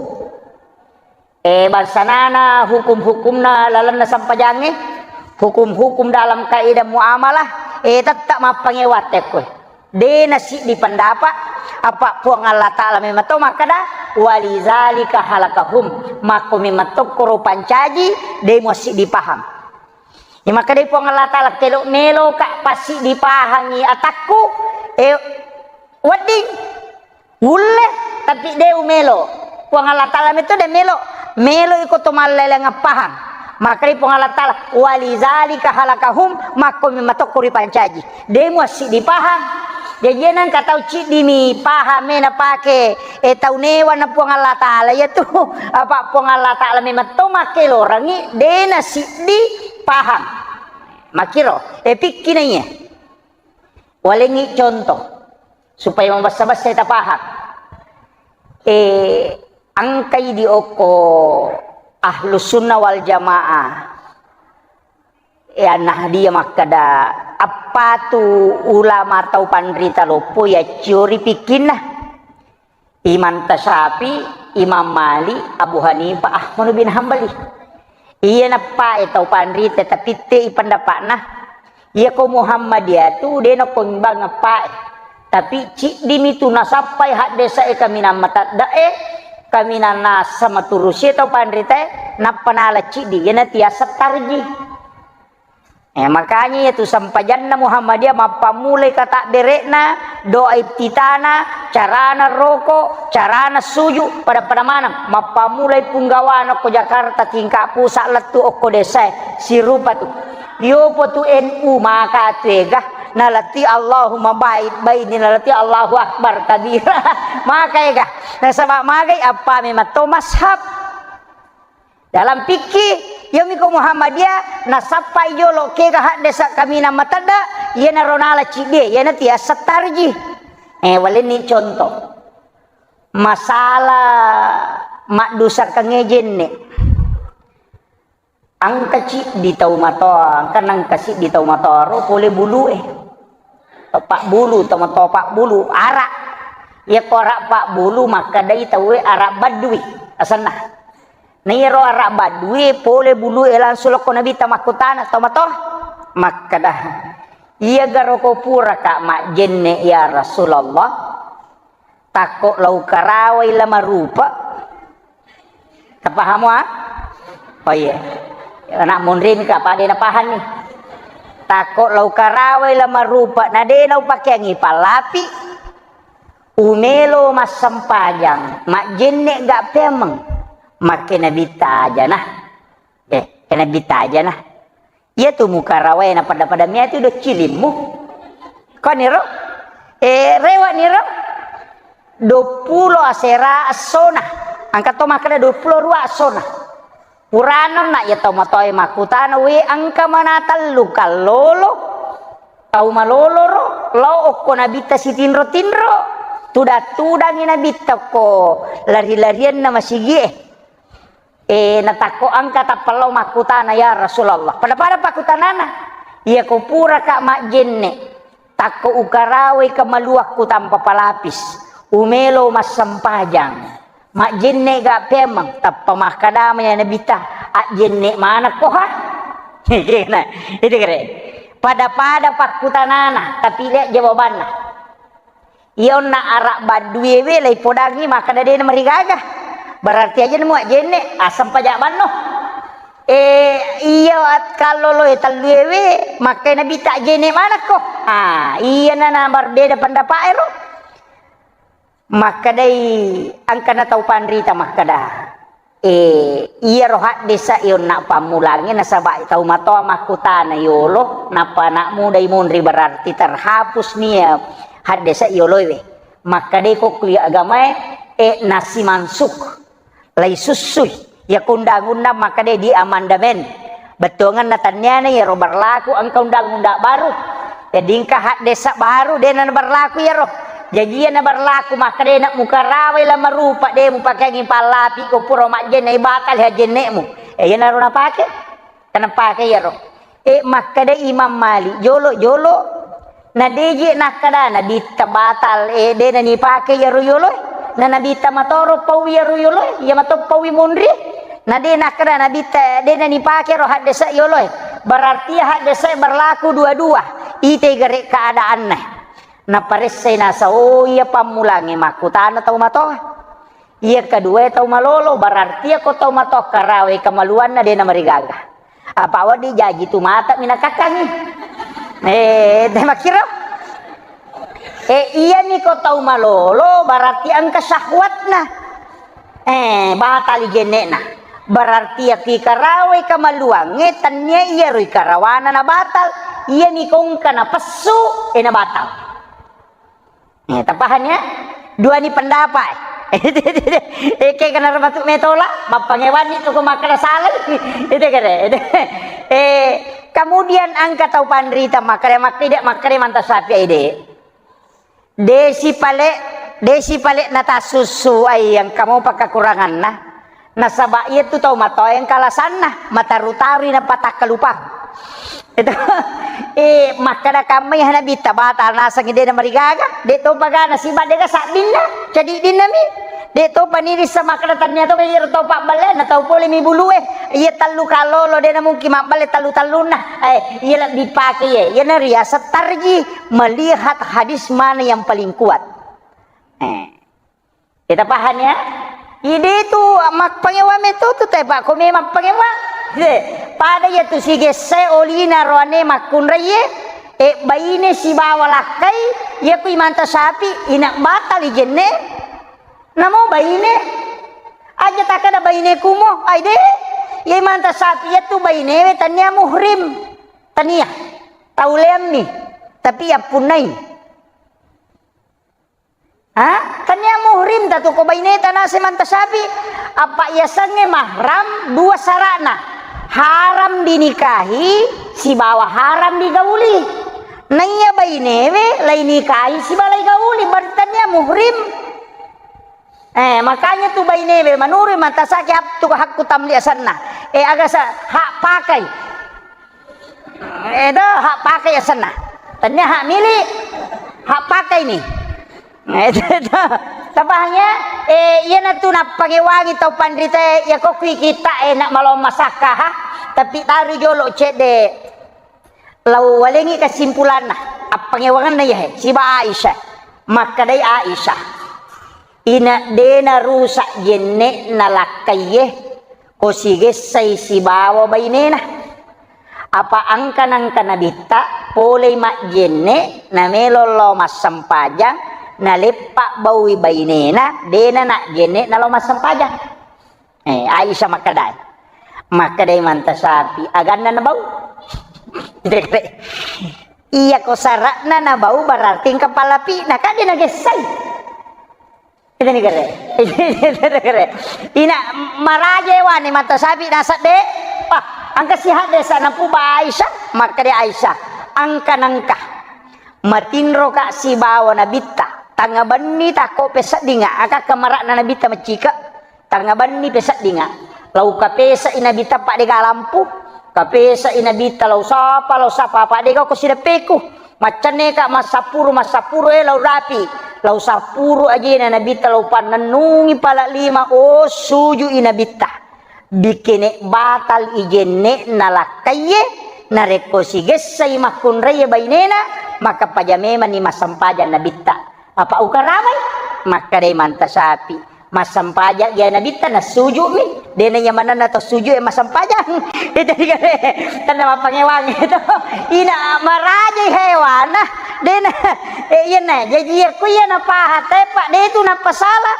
Eh, bangsanana hukum-hukumna lalenna sempajangnge, hukum-hukum dalam kaidah muamalah, eh, tetap mappangewa tekko. De nasiddi pendapat, apa Puang Allah Ta'ala memang to makkada, "Walizalika halakahum." Makko memang tokkoro pancaji, de muassiddi paham. Ya, makkadai Puang Allah Ta'ala, "Kelo melo ka passiddi pahangi atakku, eh, wedding." Ulle, tapi de umelo. Puang Allah Ta'ala meto de melo. Melo iko to malleleng pahang. Makari Puang Allah Ta'ala, "Walizalika halakahum," makko memang tokko ripancaji. De muassiddi pahang. Jaji nangka tau ciddimi pahang mena pake, eh, tau newa na Puang Allah Ta'ala, iya tu. Apa Puang Allah Ta'ala memang to makkelorangi, de nasiddi pahang. Makiro, eh, pikki na iya. Walengngi contoh, supaya mabessa-bessa tapahang. Eh, engkai di okko Ahlus Sunnah wal Jamaah. Eh, An-Nahdiyah makkada, appatu ulama tau panrita loppo yacciori pikkinna. Imam Tasyafi, Imam Malik, Abu Hanifah, Ahmad bin Hambali. Iya nappae tau panrita, tapi te ipendapatna. Iya ko Muhammadiyah tu de nako imbang appae. Tapi ciddimi tu nasappai haddesa e kaminang matadda e, kaminang nasa maturusi tau panrita e, nappa nala ciddi, iyana tiasa tarji. Eh, makanya iya tu sempajanna Muhammadiyah mappammulai katabbere'na, doa iftitana, carana roko, carana suju, pada-pada maneng. Mappammulai punggawana okko Jakarta tingkat pusat lettu okko desae, sirupa tu. Yopo tu N U maka tu ega, nalati Allahumma ba'id baini, nalati Allahu Akbar kabira. Maka ega. Nasaba magai appa memang to mashab. Dalam fikih, yomiko Muhammadiyah, nasappai jolo kega haddesa kaminang matedda, iyanaro nala ciddie, iyana tiasa tarji. Eh, walenni contoh. Masalah maddusakeng jenne. Engka ciddi tau matoa, engka nengka siddi tau matoa ro pole bulue. Pabbulu, tau matoa pabbulu, ara. Iyako ara pabbulu makkedai tauwe ara baddui asenna. Na iyaro ara baddui pole bulue langsung lokko Nabitta makkutana tau matoa. Makkeda, "Iya garoko puraka majjenne ya Rasulullah?" Takko lao karawai la marupa. Tapahamo, ah? Oh iya. Anak munrin ka, apa de napahang ni. Takko lao karawai la marupa, na de naupakeangi pallapi. Umelo massempajang, majjenne ga peameng. Makke Nabitta aja nah. Eh, ke Nabitta aja nah. Iya tu mukarawae na pada-pada mea tu do cilimmu. Koniro? Eh, rewa niro? Duappulo asera essona. Engka to makkeda duappulo rua essona. Purana na iya tau matoae makkutana, "We, engka mana tellu kallolo? Tau malolo ro, lao okko Nabitta sitinro-tinro. Tudang-tudangi Nabitta ko lari-larianna masigie." Eh, natakko engka tappa lao makkutana, "Ya Rasulullah." Pada-pada pakkutanana, "Iyako puraka majjenne, takko ukarawai kemaluakku tanpa palapis, umelo massempajang, majjenne ga peameng?" Tappa makkadama ya Nabitta, "Ajjenne manekko ha?" Nah, itu kere. Pada-pada pakkutanana, tapi lihat jawabanna. Iya onna ara baddue we laipodangi makkeda de namarigaga. Berarti aja nemu ajjenne, aseng paja banno. Eh, iya at-, kalloloe tellue we, makkai Nabitta ajjenne manekko. Ah, iya na, na berbeda pendapat ero. Makkedai engkana tau panrita makkeda. Eh, iyaro haddesa e onna pammulangnge nasaba tau matoa makkutana yolo, nappa anak muda imunri berarti terhapus nia haddesa yoloe we. Makkedai ko kuliah agamae, eh, nasi mansuk, lai sussui. Iya ko undang-undang makkedai di amandemen. Bettuanganna tanniana iyaro berlaku engka undang-undang baru. Jadi engka haddesa baru, de na berlaku iyaro. Jaji iya na berlaku, makkeda de na mukarawai la marupa, de mupakeangi pallapi, ko pura majjenne, batal hajjenne'mu. E, iyanaro napake. Kana pake iyaro. E, makkeda Imam Malik, jolo-jolo. Na deje nakkeda Nabitta batal, e, de na nipake iyaro yoloe. Na Nabitta matoro paui iyaro yoloe, iya mato paui monri. Na de nakkeda Nabitta, de na nipake ro haddesa yoloe. Berarti haddesa berlaku dua-dua. Ite gare keadaanna. Naparessai nasa, oh, iya pammulangnge makkutana tau matoa. Iya kedua tau malolo, berarti iya ko tau matoa karawe kamaluanna de na marigaga. Apa wedding jaji tu mata minakakkangi. Eh, de makkiro. Eh, iya ni ko tau malolo, berarti engka syahwatna. Eh, batal jenne'na. Berarti iya ki karawai kamaluangnge, tennia iyaro ikarawana na batal. Iya ni ko engka napessu, eh, na batal. Eh, tapahang ya? Dua ni pendapat. Eh, kayak kena termasuk metola, mappangewanni tu ko makkeda salah. Itu kere. Eh, kemudian engka tau panrita makkeda, makkeda, makkeda manta sapi ide. Desi pale, desi pale na tasussu ai engka mopa kekuranganna. Nasaba iya tu tau matoa engka alasanna, mataru-tarui na patakkalupa. Itu, eh, makkeda kammai hana bitta batal naseng de na marigaga, de to pagana siba de ga sabbinna, cadiddinna mi. De to panirissa makkeda tania to kaya to pabballe na tau pole mi bulue. Iya tallu kalolo de na mungkin mabballe tallu-tallunna. Eh, iya lebbi pake iya. Iya na riaseng tarji melihat hadis mana yang paling kuat. Eh. Kita paham ya? Ide tu mappangewa meto tu te, Pak, ko memang pangewa. De, pada iya tu sigesse olina roane makkunraie, e, baine sibawa lakkai, iya ku imanta sapi, ina batal ijenne. Namo baine, aja takada baine kumo, ai de, iya imanta sapi, iya tu bainewe tania muhrim, tania, tauleammi, tapi yappunnai. Ha? Tania muhrim tatu ko baineta nase manta sapi. Apa yasengnge mahram dua sarana. Haram dinikahi sibawa haram digauli. Naiya bainewe lai nikahi sibawa lai gauli, berarti tania muhrim. Eh, makanya tu bainewe manurui manta saki hak-, tu hakku tamli asenna. Eh, aga sa-, hak pakai. Edo hak pakai asenna. Tania hak milik, hak pakai ni. Edo, tapahang ya? Eh, iya natu nappangewangi tau panrita, iya ko kui kita enak malong masakka, ha? Tapi taru jolo cedde. Lau walengi kesimpulanna, appangewanganna iya he, siba Aisyah. Makkedai Aisyah. Ina dena rusak jenne'na lakkaiye, ko sigessai sibawa bainena. Apa angka nangka nabitta, polei majjenne, namelo lao massempajang, naleppa baui bainena, dena najjenne nalao massempajang. Eh, Aisyah makkedai. Makkedai manta sapi, aganna nabau. Iya ko sara'na nabau berarti engka palapi'na, kan de nagessai. Itu ni kere. Itu ni kere. Ina maraje wani mata sapi nasab de. Wah, angka sihat desa napuba Aisyah, makkeda Aisyah, angka nangka. Matinro ka sibawa nabitta. Tangnga benni takko peseddinga, aka kamara'na nabitta macika. Tangnga benni peseddinga. Lau kapesai nabitta pa dega lampu. Kapesai nabitta lau sapa, lau sapa pa dega ko sideppeku. Maccenneka massapuru, massapuru, eh, lau rapi. Lau sapuru ajena nabitta lau pannennungi pala lima, oh, sujui nabitta. Bikene batal ijenne nalakkaiye, narekko sigessai makkunraiye bainena, maka paja memanni massempajang nabitta. Apa ukarawai? Makkedai manta sapi. Massempajang iya nabitta nassuju'mi. Dena iya manenna to sujud e massempajang. Itu dikare. Tenna mappangewang itu. Ina marajai hewana. Dena. Eh, iya na. Jaji iya ku iya napaha tepa. De itu napasala.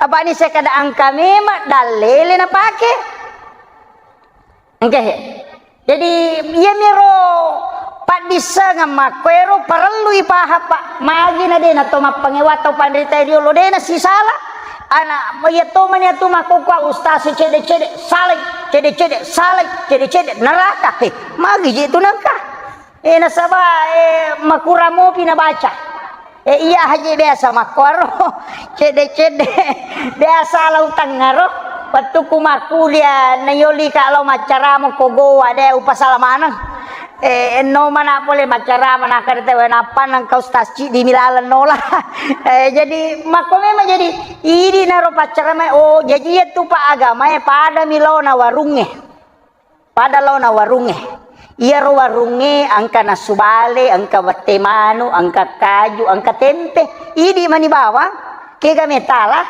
Apa ni sekada angka memang dalele napake. Engke he. Jadi, iyamiro paddissengeng makkoero parellui pahang, Pak. Magi na de na to mappangewa tau panrita riolo, de na sisala. Ana, iya to mani atu makkokkoe ustaz cede-cede, salai, cede-cede, salai, cede-cede, neraka. He, magi je tu nengka. Eh, nasaba, eh, makurang mopi nabaca. Eh, iya haji biasa makkuaro. Cedde-cedde. Biasa lau tengaro. Wettukku makkulia, nayoli ka lau maccarama ko Gowa, de upasala maneng. Eh, enno mana pole maccarama, nakada tau, nappa nengka Ustaz Cidi milaleng nola. Eh, jadi makko memang jadi idi naro paccarama, oh, jadi iya tu pa agama e pada mi laona warungnge. Pada laona warungnge. Iyaro warungnge engka nasu bale, engka wette manu, engka kaju, engka tempe. Idi mani bawang, kega metala.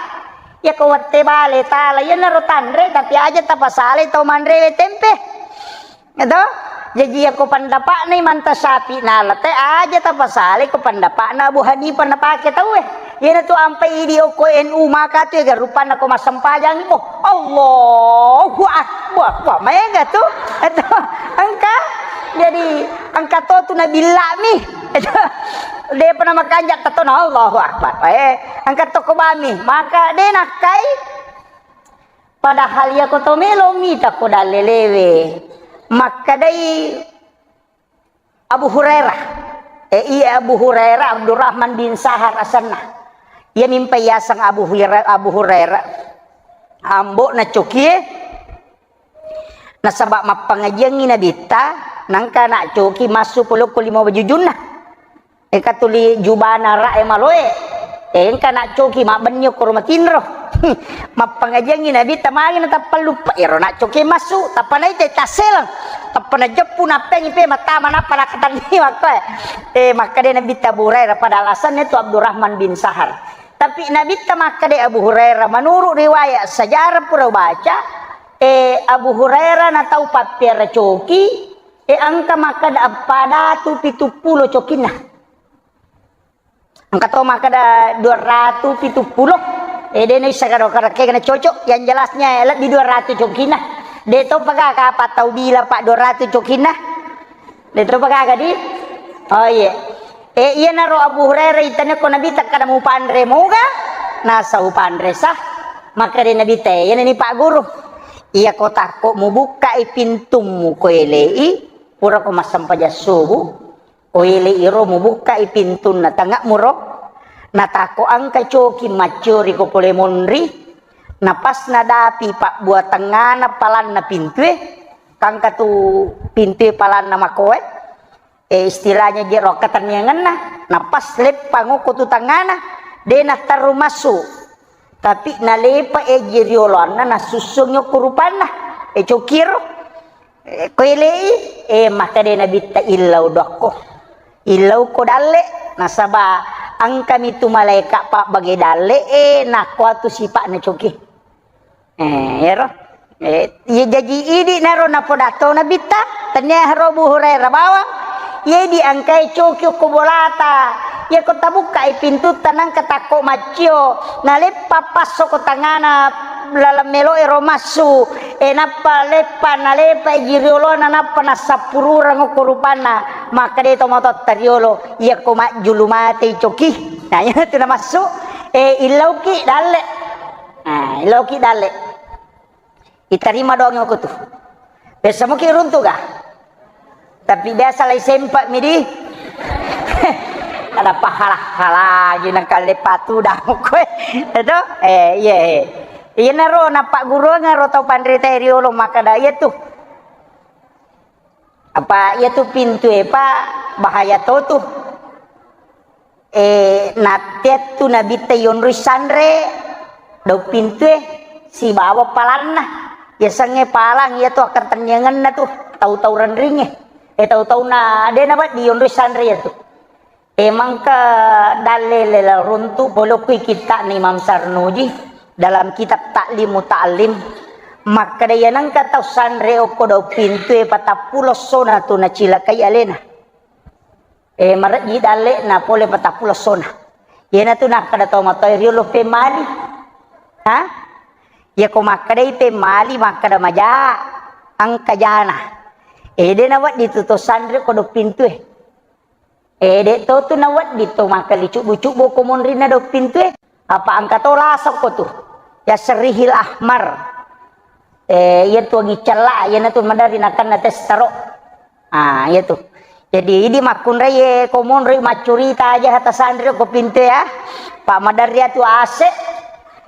Iya ko wette bale tala, iyanaro tanre, tapi aja tapasalai tau manrewe tempe. Eto? Jaji iya ko pendapatna Imam Syafi'i nala te, aja tapasalai ko pendapatna Abu Hanifah napake tauwe. Iyana tu ampai idi okko N U maka tu ega rupanna ko massempajang ko. Allahu Akbar. Wah, maega tu. Eto, engka. Jadi engka to tu nabillami. Eto. Depa namakanja tatona Allahu Akbar. Eh, engka to ko bami. Maka de nakkai. Padahal iya ko to melo mita ko dallelewe. Makkedai Abu Hurairah. Eh, iya Abu Hurairah, Abdurrahman bin Sahar asenna. Iya mimpa yaseng Abu Hurairah, Abu Hurairah. Ambo na cokie. Nasaba mappangajiangngi Nabitta, nangka na coki massu polokko lima bajujunna. Engka tuli jubana ra e maloe. Engka na coki mabbenni okkoro matinro. Mappangajiangngi Nabitta magi na tappa luppa. Ero na coki massu, tappa naita tasseleng. Tappa najeppu nappengi pe matama nappa nakatanni makkoe. Eh, makkeda Nabitta Abu Hurairah pada alasannya tu Abdurrahman bin Sahar. Tapi Nabitta makkeda Abu Hurairah, menurut riwayat sejarah pura baca, eh, Abu Hurairah na tau pappiara coki, eh, engka makkeda pada tu pitu pulo cokinna. Engka to makkeda dua ratu pitu pulo. Eh, de naisseng karo-karo kega na cocok. Yang jelasnya, eh, lebih dua ratu cokinna. De to paga kapa tau bila pa dua ratu cokinna. De to paga di? Oh, iya. Eh, iyanaro Abu Hurairah itane ko Nabitta kada mupanre moga? Nasa upanre sah. Makkeda Nabitta, eh, iyana ni Pak Guru. Iya ko takko mubukkai pintummu ko elei, pura ko massempajang subuh. Ko elei iro mubukkai pintunna tenga'mu ro, natakko engka coki macciori ko pole monri, na pas nadapi pabbuatengngana palanna pintue, kangka tu pintue palanna makoe, eh, istilahnya jero katenniangenna, na pas leppang okko tu tengngana, de natterru massu. Tapi nalepa eji rioloanna nasussungi okko rupanna, eh, cokiro. Eh, ko elei, eh, makkeda Nabitta illau dokko. Illau ko dalle, nasaba engkami tu malaeka pabbage dalle, eh, nakko atu sipa'na coki. Eh, ero. Eh, iya jaji idi naro napodatto Nabitta, tania haro Abu Hurairah bawang. Iya idi engkai coki okko bolata. Iya ko tabukkai pintutta nangka takko maccio, naleppa passo ko tangana laleng melo ero massu, e nappa leppa, nalepa eji rioloanna, nappa nassappurureng okko rupanna, makkeda to matotta riolo, iya ko majjulu matei coki. Nah, iya tu namassu, e, illauki dalle. Nah, illauki dalle. Itarima doang okko tu. Biasa muki runtu ga? Tapi biasa lai sempat mi di. Ada pahala-halagi nang kalle patu dah koe. Itu? Eh, iya, eh. Iyanaro nappagguruangeng ro tau panrita riolo makkeda iya tu. Apa iya tu pintu e pa bahaya to tu. Eh, natteattu Nabitta yonroi sanre daung pintue sibawa palanna. Yasengnge palang, iyatu akkatenniangenna tu tau-tau renringnge. Eh, tau-tauna de nawedding yonroi sanre iyatu. Eh, mangka dalle lela runtu pole okko kitta'na Imam Sarnuji dalam kitab Ta'lim Muta'allim. Makkeda iya nengka tau sanre okko daung pintue patappulo essona tu nacilakai alena. Eh, marejji dalle'na pole patappulo essona. Iyanatu nakkeda tau matoa riolo pemmali. Ha? Iyako makkedai pemmali, makkeda maja, engka jana. Eh, de nawedding tu to sanre ko daung pintue. Eh, de to tu nawedding to makkeda cubbu-cubbu ko monrinna daung pintue. Apa engka to lasokko tu. Ya serihil ahmar. Eh, iya tu agi cella, iyanatu maderri nakenna testaro. Ah, iya tu. Jadi, idi makkunrai, e, ko monroi maccurita aja hata sanri ko pintu ya. Pak madarri atu ase.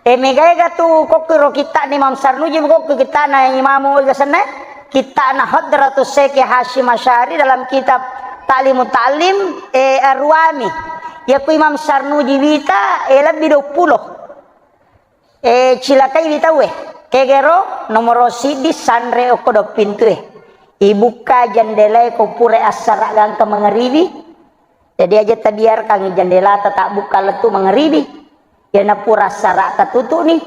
E, megaega tu kokki ro kitta ni Imam Sarnuji, kokki kitta na Imamu ega senna. Kitta na Hadratus Syekh Hasyim Asy'ari dalam kitab Ta'limu Ta'lim, e, Arwami. Ya ku Imam Sarnuji wita, e, lebbi dua puluh. E, cilakai wi tauwe. Kegero nomoro siddi sanre okko do pintue. Ibukka jendelae ko pura assara gangka mangaribi. Jadi aja tabiarkan jendelata tak buka lettu mangaribi. Yana pura assara tatutu ni.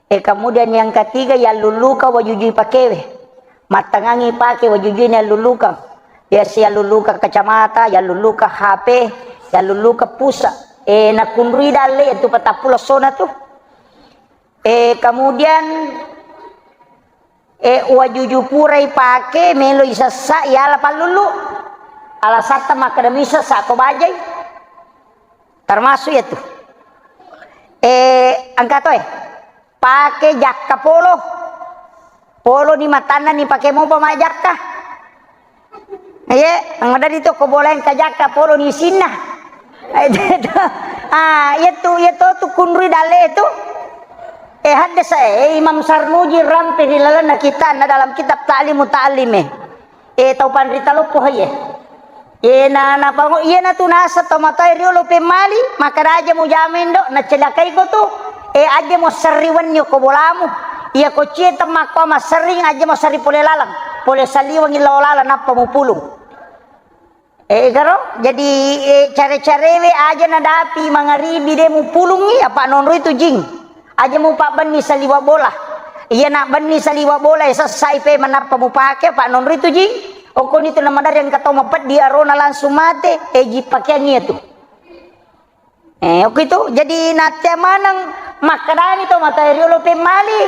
E, kemudian yang ketiga, yalluluka wajujui pakewe. Mattangangi pake wajujui ni yalluluka. Biasa yalluluka kacamata, yalluluka H P, yalluluka pulsa. E, nakunrui dalle itu patappulo sona tu. E, kemudian, e, wajuju purai pake, melo isessa, yala pallulu. Alasatta makkeda misessa ko bajai. Termasuk ya tu. E, angka to, e. Pake jakka polo. Polo ni matanna ni pake mopa majakka. Iye, anggadari to ko bola engka jakka polo ni isinna. Ah, iya tu, iya to tu kunrui dalle tu. E, haddasa, e, Imam Sarnuji rampe ri lalenna kitab na dalam kitab Ta'limu Ta'lim, e. E, tau panrita loppo haye. Iyena napango, iyena tu nasa tomatoe riolo pemmali, makkeda aja mujama indo, nacelakai ko tu. E, aja mo serri wenni ko bolamu. Iya ko cie temmakko masserring, aja mo serri pole laleng. Pole saliweng lao laleng nappa mupulung. E, garo, jadi, e, care-carewe aja nadapi mangaribi de mupulungi, apa nonroi tu jing. Aja mupabbenni saliwa bola. Iya na benni saliwa bola, e, sessai pe manappa mupake, apa nonroi tu jing. Okkoni tu namadari engka tau mapeddi arona langsung mate, e, ji pakeang iya tu. E, okko itu, jadi nattea maneng makkedani to matae riolo pemmali.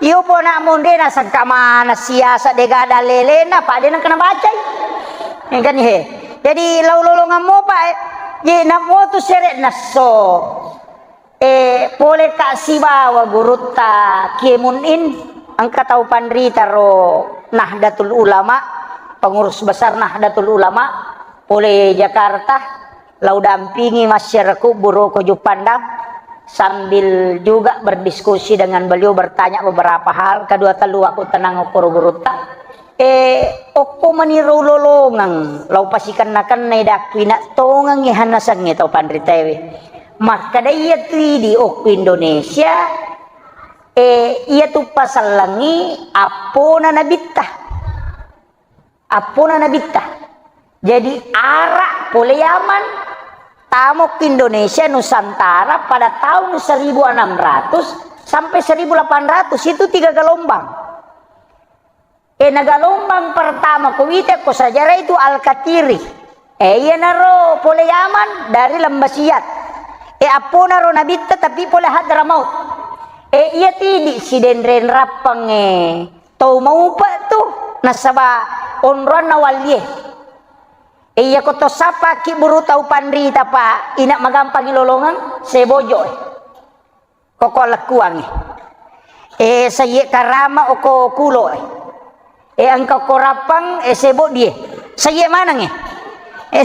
Iyo pona monde nasengka mana siasa dega dalelena, pa de nengka nabacai. E, kan, he. Jadi lau lolongang mopa, e, je namo tu sere nasso. E, pole ka sibawa gurutta Kiai Munin, engka tau panrita ro Nahdlatul Ulama, pengurus besar Nahdlatul Ulama, pole Jakarta, lau dampingi masyarakat Buroko Juppandang, sambil juga berdiskusi dengan beliau, bertanya beberapa hal, kedua telu aku tenang okoro gurutta. E, okko maniro lolongeng, lau pasikenna-kennai dakku ina tongengi hanasengnge tau panritaewe. Makkeda iya tu idi okko Indonesia, e, iya tu pasellengi appona nabitta. Appona nabitta. Jadi Arab pole Yaman, tamo ke Indonesia Nusantara pada tahun seribu enam ratus sampai seribu delapan ratus, itu tiga gelombang. E, na gelombang pertama ko wita ko sejarah itu Al-Katiri. E, iyanaro pole Yaman dari Lembah Siat. E, apponaro nabitta tapi pole Hadramaut. E, iya tidi sidenreng rappang, e, tau maupa tu nasaba onroanna wallie. E, iya ko to sapa ki buru tau panrita pa ina magampangi lolongeng sebojo, e. Koko lekkuangngi. E, sayye karama oko kulo, e. E, engka ko rappang, e, sebo die. Sayye maneng, e. E,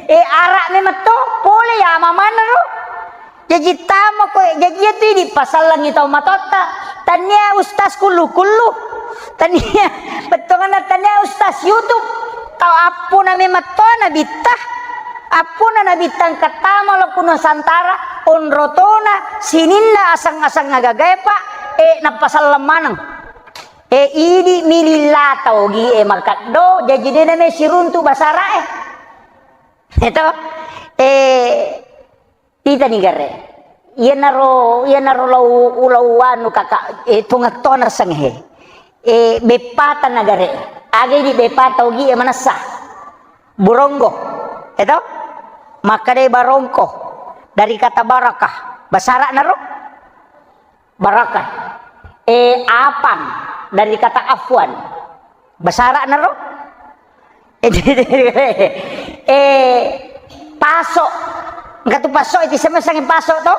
e, Arab memang to, pole ya mamanna ro. Jaji tamo ko, jaji itu ini pasallangi tau matotta. Tania ustaz kullu-kullu. Tania, bettonganna tania ustaz YouTube. Tau appona memang to nabitta. Appona nabitta engka tama lo ku Nusantara, onrotona, sininna aseng-aseng agagae, Pak, e, nappasalleng maneng. E, idi mililla tau gi, e, makaddo, jaji dena me siruntu basara, e. Eto, e, Titani gare. Iyanaro, iyanaro lau, lau anu kaka, e, tongeng-tongeng seng he. E, beppata na gare. Aga idi beppata ogi e manessa. Buronggo. Eto? Makkadai barongko. Dari kata barakah. Basara naro? Barakah. E, apang. Dari kata afwan. Basara naro? E, paso. Engka tu paso, itu sama sangi paso to.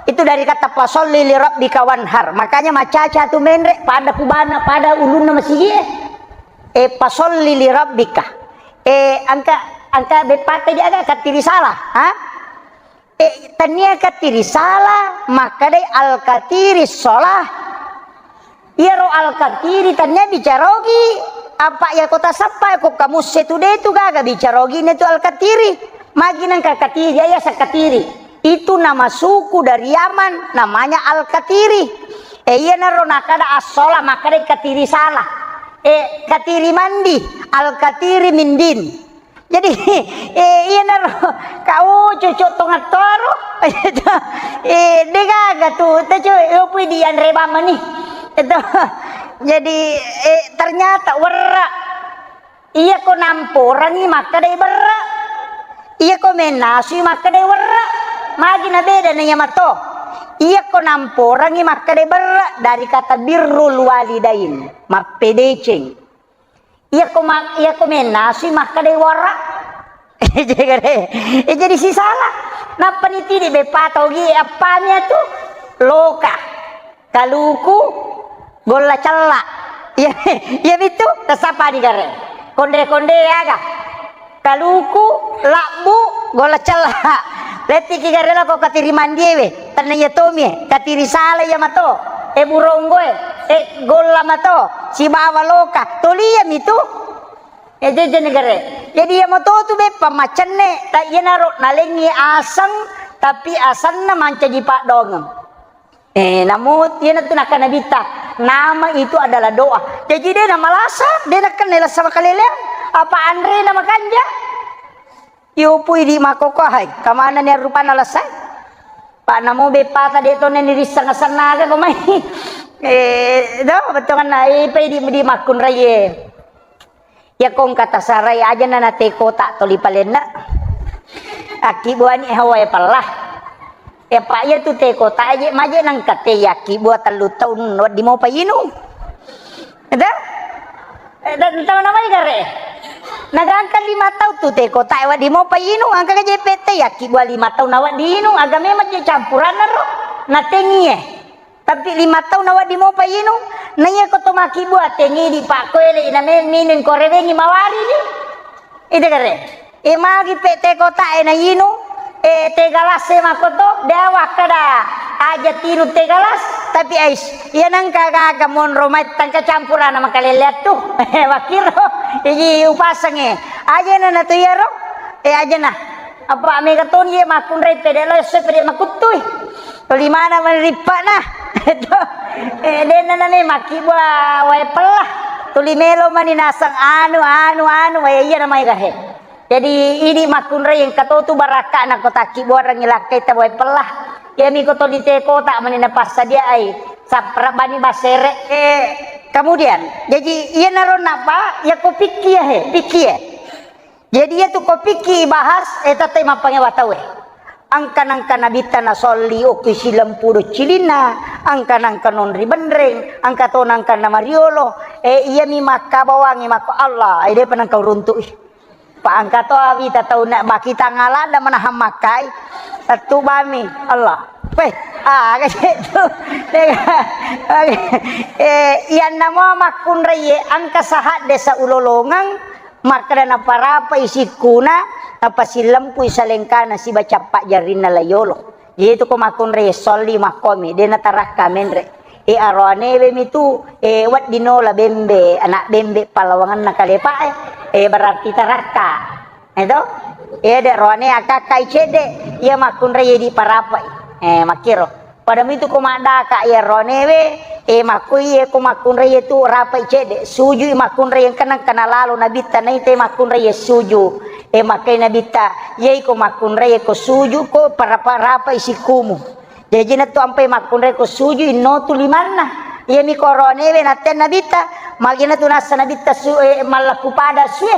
Itu dari kata fasolli li rabbika wanhar. Makanya macaca tu menre pada kubana, pada ulunna masigi e. E, fasolli li rabbika. Eh, engka, engka beppata dia aga katiri salah, ha? Eh, tania katiri salah, makkedai al-katiri sholah. Iyaro al-katiri tania bicarogi, apa iya kota sappa ko kamusse tu de tu gaga bicarogi ne tu al-katiri. Magi nengka katiri, iya sakatiri. Itu nama suku dari Yaman, namanya al-katiri. Eh, iyanaro nakada as-sholah, makkedai katiri salah. Eh, katiri mandi, al-katiri mindin. Jadi, eh, iyanaro, kau cucuk tongattoro, eh, degaga tu, tecu, yopui di anre bamani. Itu, jadi, eh, ternyata werra. Iya ko namporangi makkadai berra. Iya ko mennasui makkadai werra. Magi na beda na iya mato. Iya ko namporangi makkadai berra dari kata birrul walidain, mappedeceng. Iya ko ma-, iya ko mennasui makkadai warra. Jadi, eh, jadi sisala. Nappa nitidi beppa taugi appami atu loka. Kaluku golla cella. Iya, iya bitu, tasapani gare. Konde-konde aga. Kaluku, labbu, golla cella. Lettiki gare lako katiri mandiewe. Tenna iya tomie, katiri sala iya mato. E buronggoe, e golla mato, sibawa loka. Toli iya mitu. E jeje negare. Jadi iya mato tu beppa macenne, ta iyanaro nalengi aseng, tapi asenna mancaji paddongeng. Eh, namu, iyanatu nakkeda Nabitta, nama itu adalah doa. Jaji, de namalasa, de nakkenna lasa makaleleang, apa anrena makanja. Yupui di makkokkoe, hai, kamanani rupanna lasa. Pa namu beppata de tonna nirisseng asenna aga ko mai. Eh, do, bettuanna, eh, pai di, di makkunraie. Iyako engka tasarai, ajana na teh kotak toli palenna. Akkibbuani hawae pella. Iyapa iyatu teh kotak aje, maje nangka teh yakkibbua tellu taung wedding mopa inung. Eda? Eh, da-, tau namai gare. Nagangka lima taung tu teh kotak wedding mopa inung, angka je pete yakkibbua lima taung na wedding inung, aga memang je campuranna ro. Na tengie. Tapi lima taung na wedding mopa inung, na iya ko to makkibbua tengidi pakkoele na me-, minung ko rewengi mawari ni. Ida gare. E magi pe teh kotak e na inung, e teh galas e makkoto, de wakkada aja tinung teh galas, tapi ais, iya nangka gaga monro mai tangka campurana makaleleang tu. Wakkiro, iji upasengnge. Ajana na tu iyaro, e ajana. Apa mega toni ye makkunrai pede lo esse pede makuttui. Tuli mana mani rippana. Itu. Eh, denna nani makkibbua wae pella. Tuli melo mani naseng anu, anu, anu, wae iya namai gahe. Jadi, idi makkunrai engka to tu barakka'na ko takkibbuarengngi lakkai ta wae pella. Iyami ko to di teh kotak mani napassadiaai. Sappara bani basere. Eh, kemudian, jadi iyanaro napa, ya ko pikki ya he, pikki ya. Jadi, iyatu ko pikki ibahas, eh, tette mappangewa tauwe. Engka nangka Nabitta nasolli okki silempuru cilinna, engka nangka nonri benreng, engka to nangka namariolo, eh, iyami makkabawangi makko Allah, eh, depa nangka uruntu'i. Pa engka to awita tau na bakitang alada manahang makkai, tettu bami Allah. Weh, ah, aga cek tu. Eh, iyanna mo makkunrai, eh, engka sahadde saulolongeng, Makkeda naparapai sikkuna, napasilempui salengkana siba cappa jarrinna layolo. Jadi tu ko makkunrai solli makkomi, de natarakka menre. E aroanewe mitu, e wedding nola bembe, anak bembe palawangenna kalepae, e berarti tarakka. Eto? E de roane akakkai cedde, iya makkunrai diparapai. E makkiro. Pada mitu ko maddaka iya ronewe, e, makkui, e, ko makkunrai tu rapai cedde, sujui makkunrai engka nangka nalalo Nabitta naita makkunrai suju. E, makkai Nabitta, iyai ko makkunrai ko suju ko parapa-, rapai sikkumu. Jaji na tu ampai makkunrai ko suju inno tu limanna. Iyami ko ronewe natte Nabitta, magina tu nassa Nabitta su-, e, mallakku pada sue.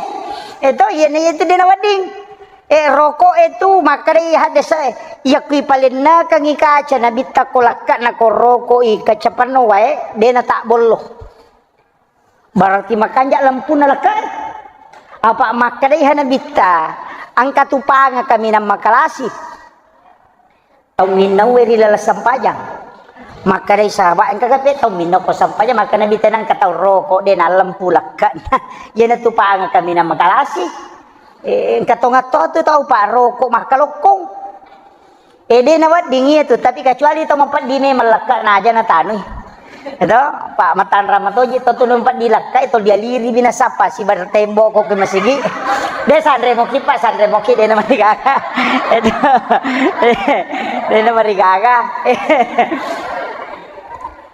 Eto, iya na iya tu dena wedding. Eh, roko e tu makkedai haddese'e, yakku ipalennekengngi kaca Nabitta ko lakka na ko roko i kaca penno wae, de natabbollo. Berarti makanja lempunna lakka e. Apa makkedai ha Nabitta, engka tu panga kaminang makalasi. Tau minnaue ri laleng sempajang. Makkedai sahabat, engka gape tau minnau ko sempajang, makkeda Nabitta nengka tau roko, de nallempu lakka. Iyana tu panga kaminang makalasi. Eh, engka tongatto tu tau, Pak, roko makkalokkong. Eh, de' nawedding iya tu, tapi kecuali tau mapeddi memang lekka naja natanui. Itu, Pak, matanra matoji to tu mapeddi lekka, itu dialiri binasa pa sibar tembok ko ke masigi. De' sanre moki, Pak, sanre moki de' namarigaga. Itu, de' namarigaga.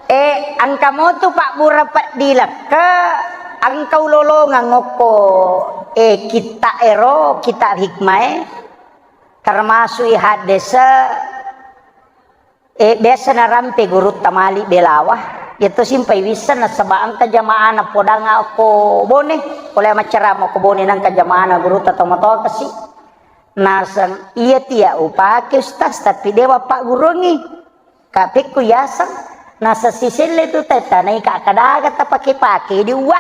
Eh, engka motu pabbura peddi lekka, engka ulolongeng okko, eh, kitta ero, kitta hikmae, termasuk i haddese, eh, biasa narampe gurutta mali belawa, iya to simpai wisseng nasaba engka jamaana podang okko Bone, pole maccarama okko Bone nangka jamaana gurutta tomatoa kasi. Naseng, "Iya tia upake, Ustaz, tapi dewa pagguruangi." Ka pekku yaseng, naseng siselle tu tetta, naika kadaga tapake-pake di uwa.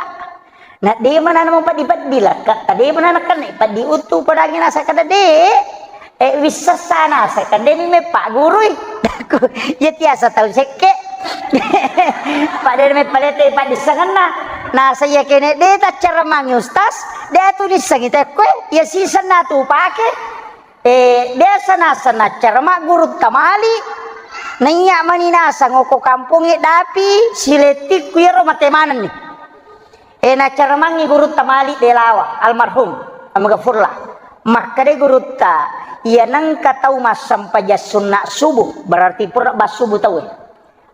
Na de' mana namo peddi-peddi lekka, ta de' mana nakenna peddi uttu padangi nasa kada de'. Eh, wissessa nasa kan de' mi meppagurui. Iya tiasa tau sekke. Pada meppalete paddissengenna. Nasa iya kene de' taccara mangi Ustaz, de' atu nissengi tekkoe, iya sisenna tu pake. Eh, biasa naseng naccara maggurutta mali, naiya mani naseng okko kampongnge dapi, silettikku iyaro mate manenni. Eh, naccara mangi gurutta mali belawa, almarhum, almaghfurlah. Makkeda gurutta, iya nengka tau massempajang sunna subuh, berarti pura bassubuh tau.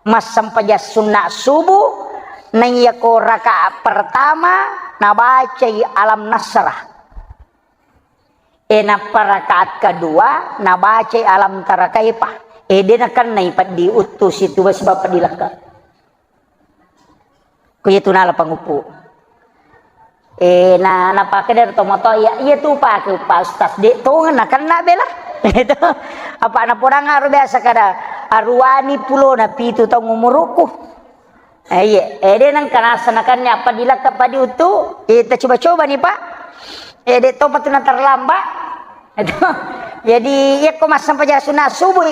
Massempajang sunna subuh, naiya ko rakaat pertama, nabacai alam nasrah. E, nappa rakaat kedua, nabacai alam tara kaifa. E, de nakennai peddi uttu situ, sebab peddi lekka. Ku iya tu nala panguppu. E, na, napakkeda tomatoa, iya, iya tu pake uppa ustaz, de tongeng nakenna bela. Itu. Apa napodang aro biasa kada, aruwani pulona pitu taung umurukku. Eh, iya. Eh, de nengka nasanakannya apa dilakka padi utu, eh, tacoba-coba nih, Pak. Eh, de topa tu na terlambat. Itu. Jadi, iya ko massempajang sunat subuh,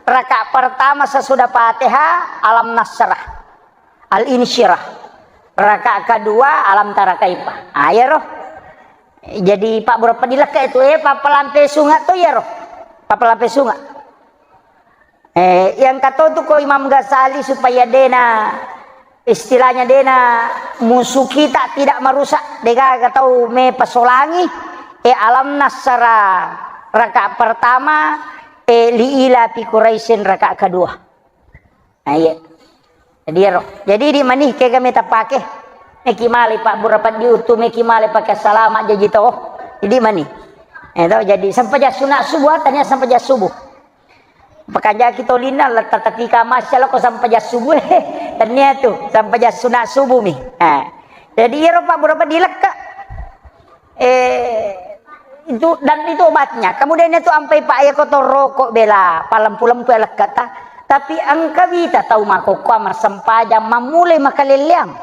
rakaat pertama sesudah Fatihah, Alam Nasrah. Al-Insyirah. Rakaat kedua, Alam Tara Kaifa. Ah, iya roh. Jadi, Pak, berapa dilakka itu, eh, papalampe sunga tu, iya roh. Papalampe sunga. Eh, yang katotu ko Imam Ghazali supaya dena, istilahnya dena musuh kita tidak merusak, degaga tau me pasolangi, eh, Alam Nasrah rakaat pertama, eh, li ila fi Quraisyin rakaat kedua. Nah, iya. Jadi, ero. Jadi, di mani kega meta pake. Meki male, Pak, berapa diutu, meki male pake salama jaji to. Jadi, mani. Eh, to, jadi, sempajang sunat subuh, tania sempajang subuh. Pakajaki tolinna, letta tatika masya lako sempajang subuh, eh. Tania tu, sempajang sunat subuh mi. Eh. Jadi, ero, Pak, berapa dilekka. Eh, itu, dan itu obatnya. Kemudian itu ampai, Pak, ya, kotor rokok bela, palempu-lempu ya lekkata. Tapi engka wita tau makokkoa massempajang mammulai makalelleang.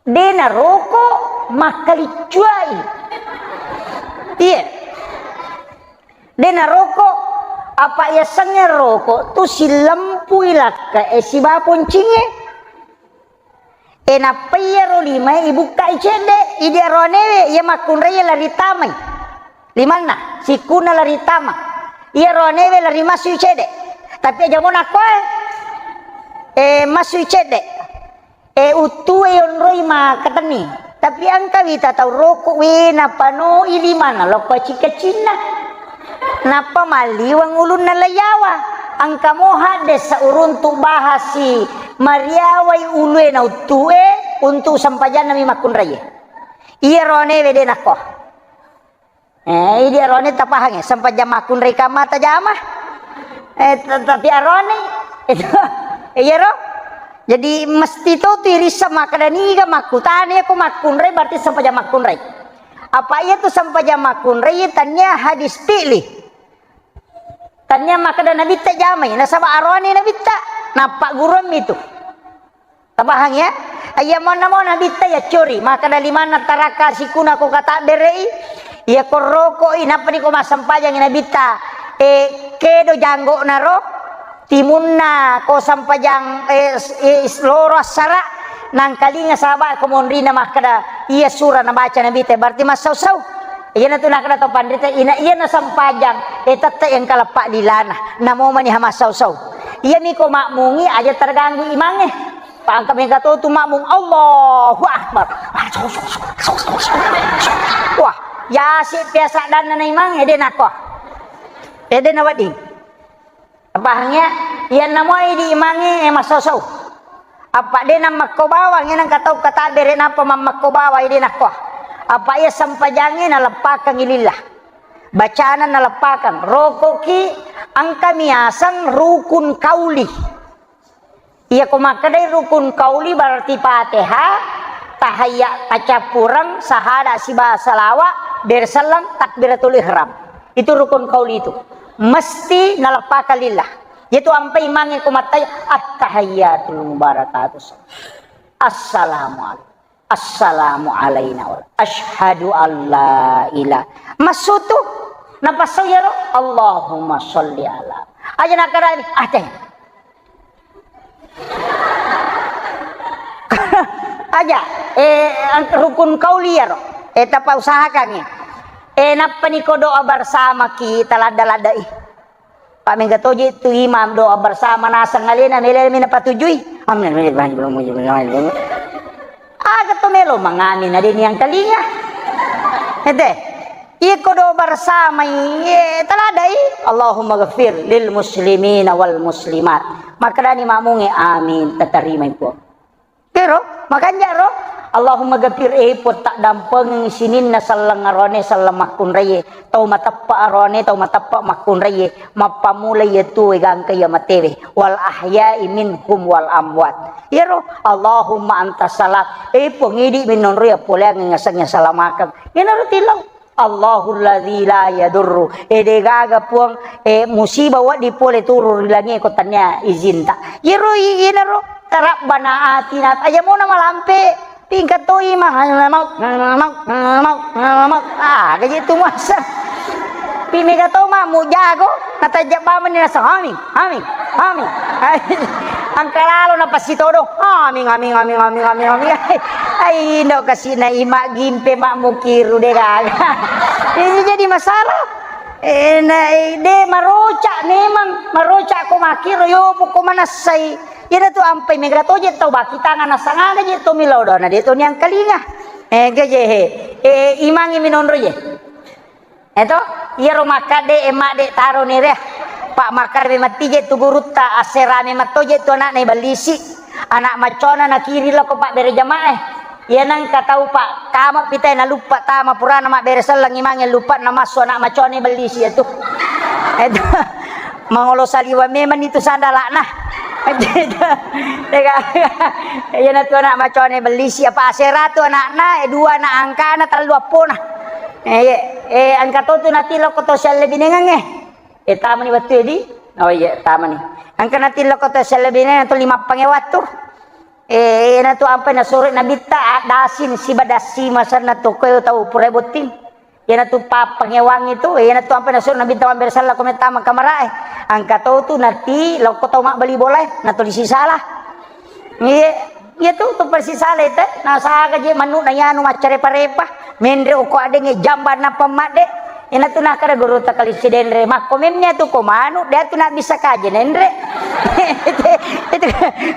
Dena rokok makkaliccuai. Iya. Dena rokok, apa yasengnge rokok tu silempui lakka e siba poncingnge. E, nappa iyaro limae ibukkai cedde, idi aroanewe iya makkunrai lari tamai. Limanna, sikkunna lari tama. Iya aroanewe lari masui cedde. Tapi aja mo nakkoe, e, masui cedde. E, uttue yonroi makkatenni. Tapi engka wita tau rokok we napanoi limanna lokko cika cinna. Nappa malliweng ulunna laiyawa. Engka mo haddesa uruntu bahasi mariawai ulue na uttue untuk sempajanna mi makkunraie. Iya roanewe de nakko. Eh, idi roane tapahangnge, sempajang makkunrai kamma tajama. Eh, te-, tapi arone. Itu, iya ro. Jadi mesti to tu irissa makkeda niga makkutana ko makkunrai berarti sempajang makkunrai. Apa iya tu sempajang makkunrai tania hadis fi'li. Tania makkeda nabitta jamai, nasaba arone nabitta, nappa guruammi tu. Tabahang ya? Iya monna mo nabitta ya cori, makkeda limanna taraka sikuna ko katabberei, iya ko rokoi, nappa ni ko massempajang nabitta, e, kedo janggo naro, timunna ko sempajang, e, s-, e, s-, loro assara, nangkalinga sahabat ko monrina makkeda, iya sura nabaca nabitta, berarti massau-sau. Iyana tu nakkeda to panrita, ina iyana sempajang, e tette engka leppa lilana, namo mani hamassau-sau. Iyami ko makmungi aja terganggu imangnge. Pangka mega to tu makmung, Allahu Akbar. Wah, yasi biasa danna na imangnge, de nakko. Ede na wedding. Pahang ya? Iyanna mua idi imangnge, e, massosou. Apa de nammakko bawang, e, nengka tau katabbere napa mammakko bawang, e, de nakko. Apa iya sempajangnge naleppakangngi lillah. Bacana naleppakang. Rokoki engka miaseng rukun kauli. Iya ko makkedai rukun kauli berarti Fatihah, tahayya, tacappureng, sahada siba salawa, berselleng, takbiratul ihram. Itu rukun kauli itu. Mesti naleppaka lillah. Yaitu ampai imangnge ko mattai, "Attahiyatul mubarakatuh. Assalamualaikum. Assalamu alaina wa asyhadu an la ilaha." Massutu. Napassau yaro, "Allahumma sholli ala." Aja nakkadani, "Ah, teh." Aja, eh, ang-, rukun kauli yaro. Eh, tapa usahakan ya. Eh, nappani ko doa bersama ki taladda-laddai. Pak mega toje tu imam doa bersama naseng alena mele mena patujui. Amin. Aga to melo mangami na deni yang telinga. Ete. Iko doa bersama, iye, taladai. Allahumma ghafir lil muslimina wal muslimat. Makkedani makmunge, "Amin, tatarima iku." Kero, makanja ro. Allahumma ghafir, e Puang, taddampengeng sininna selleng arone, selleng makkunraie. Tau mateppa arone, tau mateppa makkunraie. Mappamula iya tuwe gangka iya matewe. Wal ahya'i minhum wal amwat. Iyaro, Allahumma anta salam. E Puang, idi minonro iya poleang ngaseng iya salamakeng. Iyanaro tilau. Allahul ladzi la yadurru. E, de gaga Puang, e, musibah wedding pole turu ri langie ko tania izinta. Iyaro i-, inaro, Rabbana atina, aja mona malampe, tingkat to imang, mau, mau, mau, mau, mau. Ah, gaji tu masa. Pi mega to ma mujago, natajja bamani nasa, amin. Amin. Amin. Engka lalo napassitodo. Amin, amin, amin, amin, amin, amin. Ai, indo kasina ima gimpe mak mukiru de gaga. Ini jadi masalah. Eh, na, eh, de maroca memang, maroca ko makiro yo ko manassai. Ina tu ampai mega toje tau baki tangan nasang aga je to milodo na de to niang kalinga. Eh, gaje he. Eh, imangi minonro je. Eto, iyaro makkadde e madde taro nire. Pak makkadde mettije tu gurutta, asserame mattoje tu anakna ibellisi. Anak maccona nakiri lako pak bere jamaah. Iya nengka tau pak kama pitai naluppa tama purana mabbere selleng imange luppa namassu anak maccona ibellisi itu. Eto, mangolo saliwa memang itu sandalakna. Iya natu anak maccona ibellisi apa asera tu anakna, eh, dua anak angkana, tellu appona. Eh, iya. Eh, engka to tu nati lokko to siallebinengengnge. Eh, tamani wettu edi? Oh iya, tamani. Engka nati lokko to siallebinengengnge to lima pange wattu. Eh, iyanatu ampai nasuro Nabitta, addasin siba dassi masanna tokkoe tau pura botting. Iyanatu pappangewangi tu, iyanatu ampai nasuro Nabitta mabbere sella ko mettama kamarae. Engka to tu nati lokko tau mabbali bolae, natuli sisala. Iya, iya tu, tu persis sale te, nasaga je manu na yanu maccare parepa, menre oko adenge jamba nappa madde. Ina tu nakara guru takali sidenre, makko memnya tu ko manu, dia tu nak bisa kaje nenre. Itu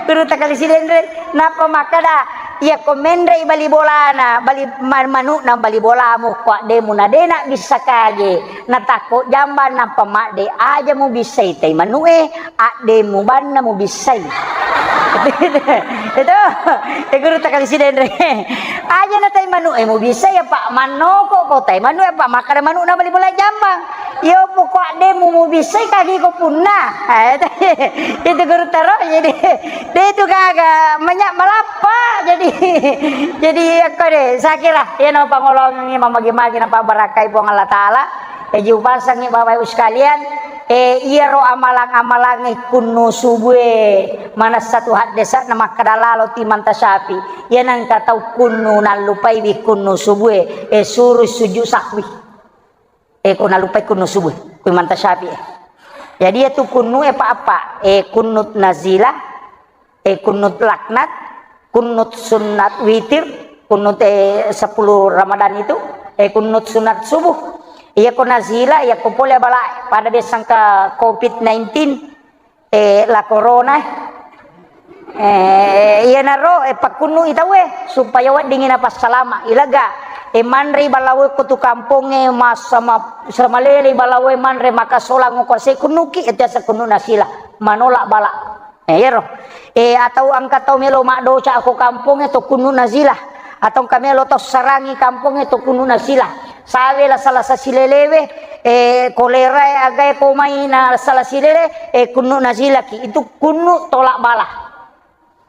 guru takali sidenre, napa makada, iya ko menre bali bolana, bali man-, manu na bali bolamu, ko ademu na de nak bisa kaje. Natakko jamba nappa madde, aja mubissai tai manue, adde mubanna mubissai. Itu, e guru takali sidenre. Aja na tai manue mubissai apa mannoko ko tai manue apa makkada manu na bali bola jambang. Iyo poko addemu mubissai kagi ko punna. Eh, itu guru taro jadi de itu gaga manya malappa jadi jadi aku de sakira ya no pangolongi mamagi-magi na pabarakai Puang Allah Taala. Jaji upasangngi Bapak Ibu sekalian, eh, iyaro amalang-amalangnge kunnu subue, manessa tu haddesa'na makkada lalo ti manta syafi. Iya nengka tau kunnu nallupaiwi kunnu subue, eh, suru sujud sahwi. Eh, ko nallupai kunnu subue, kui manta syafi, eh. Jadi iya tu kunnu, eh, pa apa, eh, kunnut nazilah, eh, kunut laknat, kunut sunat witir, kunut, eh, sepuluh Ramadan itu, Eh, kunnut sunat subuh. Iya ko nazila, iya ko pole bala pada biasa engka covid nineteen, eh, la corona, eh. Eh, iyanaro, eh, pakkunnu i tauwe supaya weddingi napassalama. Ilega, eh, manre balawe ko tu kampongnge, masa ma-, sera malele balawe manre maka solang ko se kunnuki, itu asa kunnu nasila, manolak bala. Eh, iyaro. Eh, atau engka tau melo maddosa ko kampongnge to kunnu nazila. Atau engka melo tau sarangi kampongnge to kunnu nazila. Sawe la salasa silelewe, eh, kolera e agae ko mai na salasa silele, eh, kunnu nazilaki. Itu kunnu tolak bala.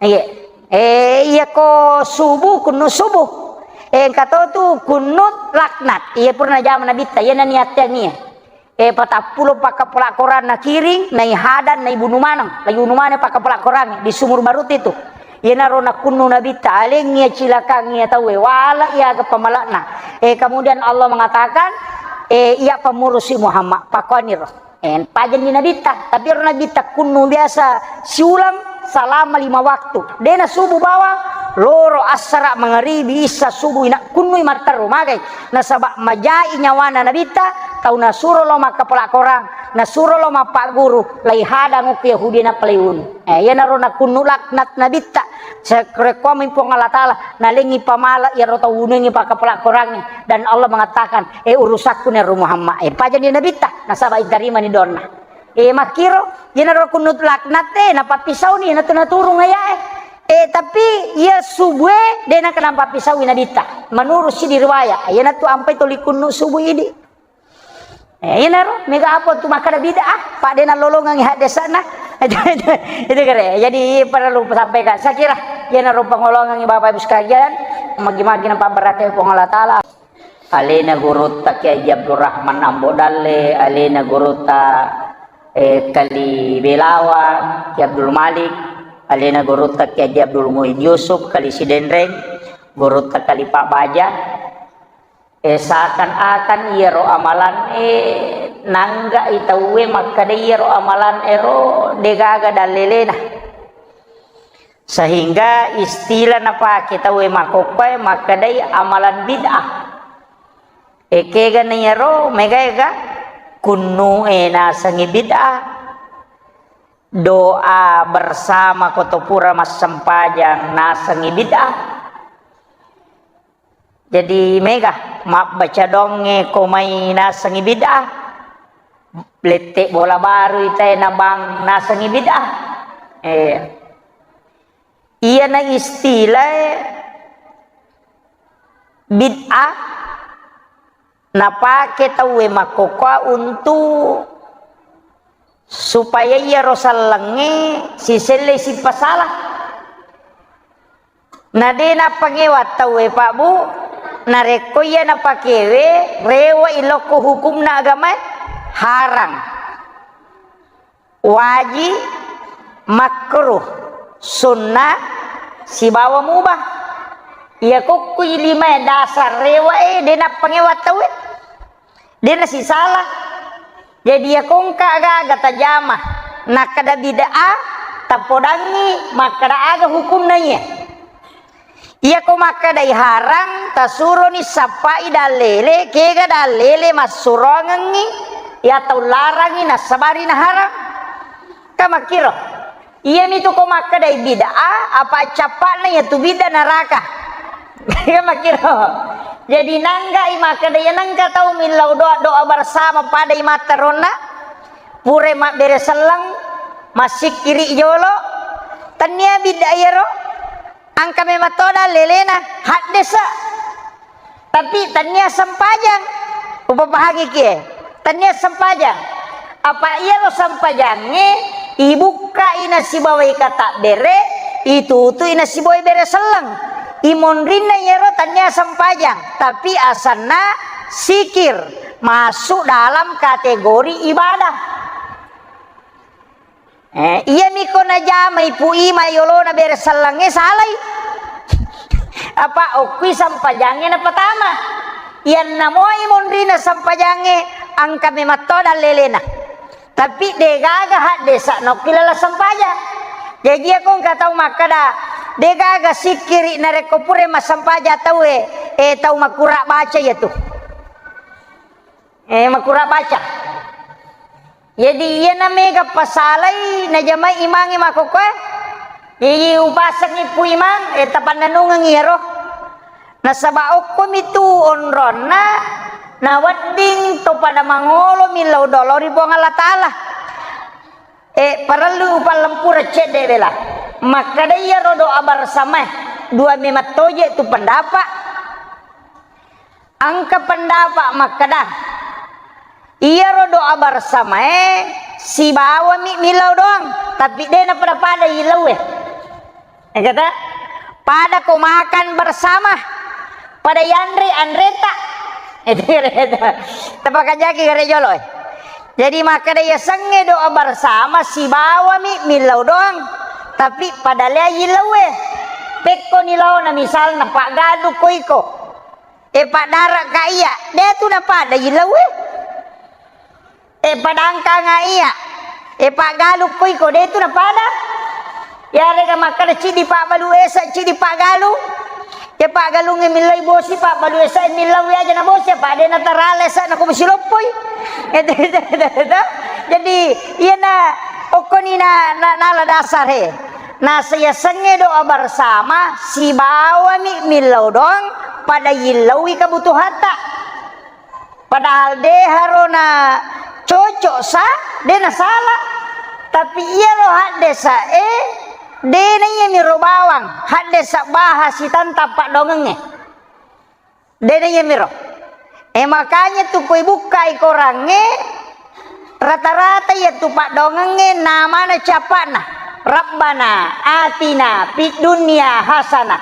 Iya. Eh, iya ko subuh, kunnu subuh. Eh, engka to tu kunnu laknat. Iya pura najama nabitta, iya naniatteangi. Eh, patappulo pakkapala Koranna kiring, naihadang, naibunu maneng, naibunu maneng pakkapala Korangnge di Sumur Barut itu. Iyanaro nakkunnu nabitta, alengngi cilakang iya tauwe, wala iya aga pamalakna. Eh, kemudian Allah mengatakan, eh, iya pamurusi Muhammad, pakuaniro. Eh, pajanni nabitta, tapi ero nabitta kunnu biasa siulang selama lima waktu. Dena subuh bawang, loro, assara, mangaribi, isa, subuh, ina kunnui matteru magai. Nasaba majai nyawana nabitta, tau nasuro lao makkapala Korang, nasuro lao mappagguru, laihadang okko Yahudi nappa laiwunu. Eh, iyanaro nakunnu laknat nabitta. Sekrekkuammi Puang Allah Taala, nalengngi pamala iyaro tau wunungngi pakkapala Korangnge. Dan Allah mengatakan, eh, urusakku nero Muhammad. Eh, pajanni nabitta, nasaba itarimani doanna. Eh, makkiro, iyanaro kunnu laknat e, napappisauni, natu naturung ayae. Eh, tapi iya subue, dena kenapa pisau nabitta. Menurut sidi riwayat, iyanatu ampai toli kunnu subuh idi. Eh, iyanaro, mega apa tu makkada bid'ah, Pak, de nalolongangi haddesana. Itu, itu, itu kere. Jadi, perlu sampaikan. Saya kira, iyanaro pangolongangi Bapak Ibu sekalian, magi-magi napabarakai Puang Allah Taala. Alena gurutta Kiai Haji Abdul Rahman Ambo Dalle, alena gurutta, eh, Kali Belawa, Kiai Abdul Malik, alena gurutta Kiai Haji Abdul Muin Yusuf, Kali Sidenreng, gurutta Kali Pak Baja. Eh, seakan-akan iyaro amalan, eh, nanggai tauwe makkeda iyaro amalan ero degaga dallelena. Sehingga istilah napake tauwe makkokkoe makkedai amalan bid'ah. Ekega na iyaro megaega kunnu e nasengi bid'ah. Doa bersama ko to pura massempajang nasengi bid'ah. Jadi mega mabbaca doangnge ko mai nasengi bid'ah. Lette bola baru itae nabang nasengi bid'ah. Eh. Iyana istilah bid'ah napake tauwe makkokkoe untuk supaya iyaro sellengnge siselle sipasala. Na de nappangewa tauwe, Pak, Bu, narekko iya napakewe, rewe'i lokko hukumna agamae, harang. Waji, makruh, sunnah, sibawa mubah. Iya kokkui limae dasar rewe'e de nappangewa tauwe. De nasisala. Jadi iya kongka aga-aga tajama nakkeda bid'ah, tapodangngi makkeda aga hukumna iya. Iyako makkedai harang, tasuroni sappai dallele, kega dallele massuroangengngi iya tau larangngi nassabari naharang. Ka makkiro. Iyamitu ko makkedai bid'ah, apa cappa'na iyatu bid'ah naraka. Ka makkiro. Jadi nanggai makkeda iya nengka tau millau doa, doa bersama padai matteronna, pura mabbere selleng, massikkiri jolo, tennia bid'ah iyaro. Engka memang to dallelena, haddesa. Tapi tennia sempajang. Upapahangi kie. Tennia sempajang. Apa iyaro sempajangnge ibukkai nasibawai katabbere, itutui nasibawai bere selleng. Imonrinna iyaro tennia sempajang, tapi asanna sikir, masuk dalam kategori ibadah. Eh, iyami ko najamai Pu Ima yolona bere sellengnge salai. Apa okkui sempajangnge napatama. Iyanna moi monrina sempajangnge engka memang to dallelena. Tapi degaga haddesa nokki lala sempajang. Jaji iyako engka tau makkeda, degaga sikkiri narekko pura massempajang tauwe, eh, tau makkura baca iyatu. Eh, makura baca. Jadi, iyana mega pasalai najamai imangnge makkokkoe. Jadi, upasengngi Pu Imang, eh, tapannennungeng iyaro. Nasaba okkomi tu onronna, nawedding to pada mangolo millau doang lao ri Puang Allah Ta'ala. Eh, parellu upallempura cedde bela. Makkeda iyaro doa bersamae, dua memang toje tu pendapat. Engka pendapat makkeda, iyaro doa bersamae sibawami millau doang, tapi de napada-pada yillaue. Eh, kata, pada ko makan bersama, pada yanre anreta. Tapakajaki gare jolo, eh. Jadi makkeda yasengnge doa bersama sibawami millau doang, tapi pada lea yillaue. Pekkoni laona misalna paggalu ko iko. E paddara ka iya, de tu napada yillaue. E padangkanga iya, e paggalu ko iko, de tu napada. Yarega makkeda cidi pabbalu esa, cidi paggalu. E paggalungnge millai bosi, pabbalu esa millai aja na bosi, apa de natarale esa na ko bosi loppoi. Jadi iyana okkoni na, na, nala dasare. Nasa yasengnge doa bersama, sibawami millau doang, pada yillaui kebutuhanta. Padahal de harona cocok sa, de nasala. Tapi iyaro haddesa e, de na iyamiro bawang, haddesa baha sitantang paddoangengnge. De na iyamiro. E, makanya tu koi bukkai korangnge, rata-rata iya tu paddoangengnge namana cappa'na. Rabbana atina fid dunya hasanah.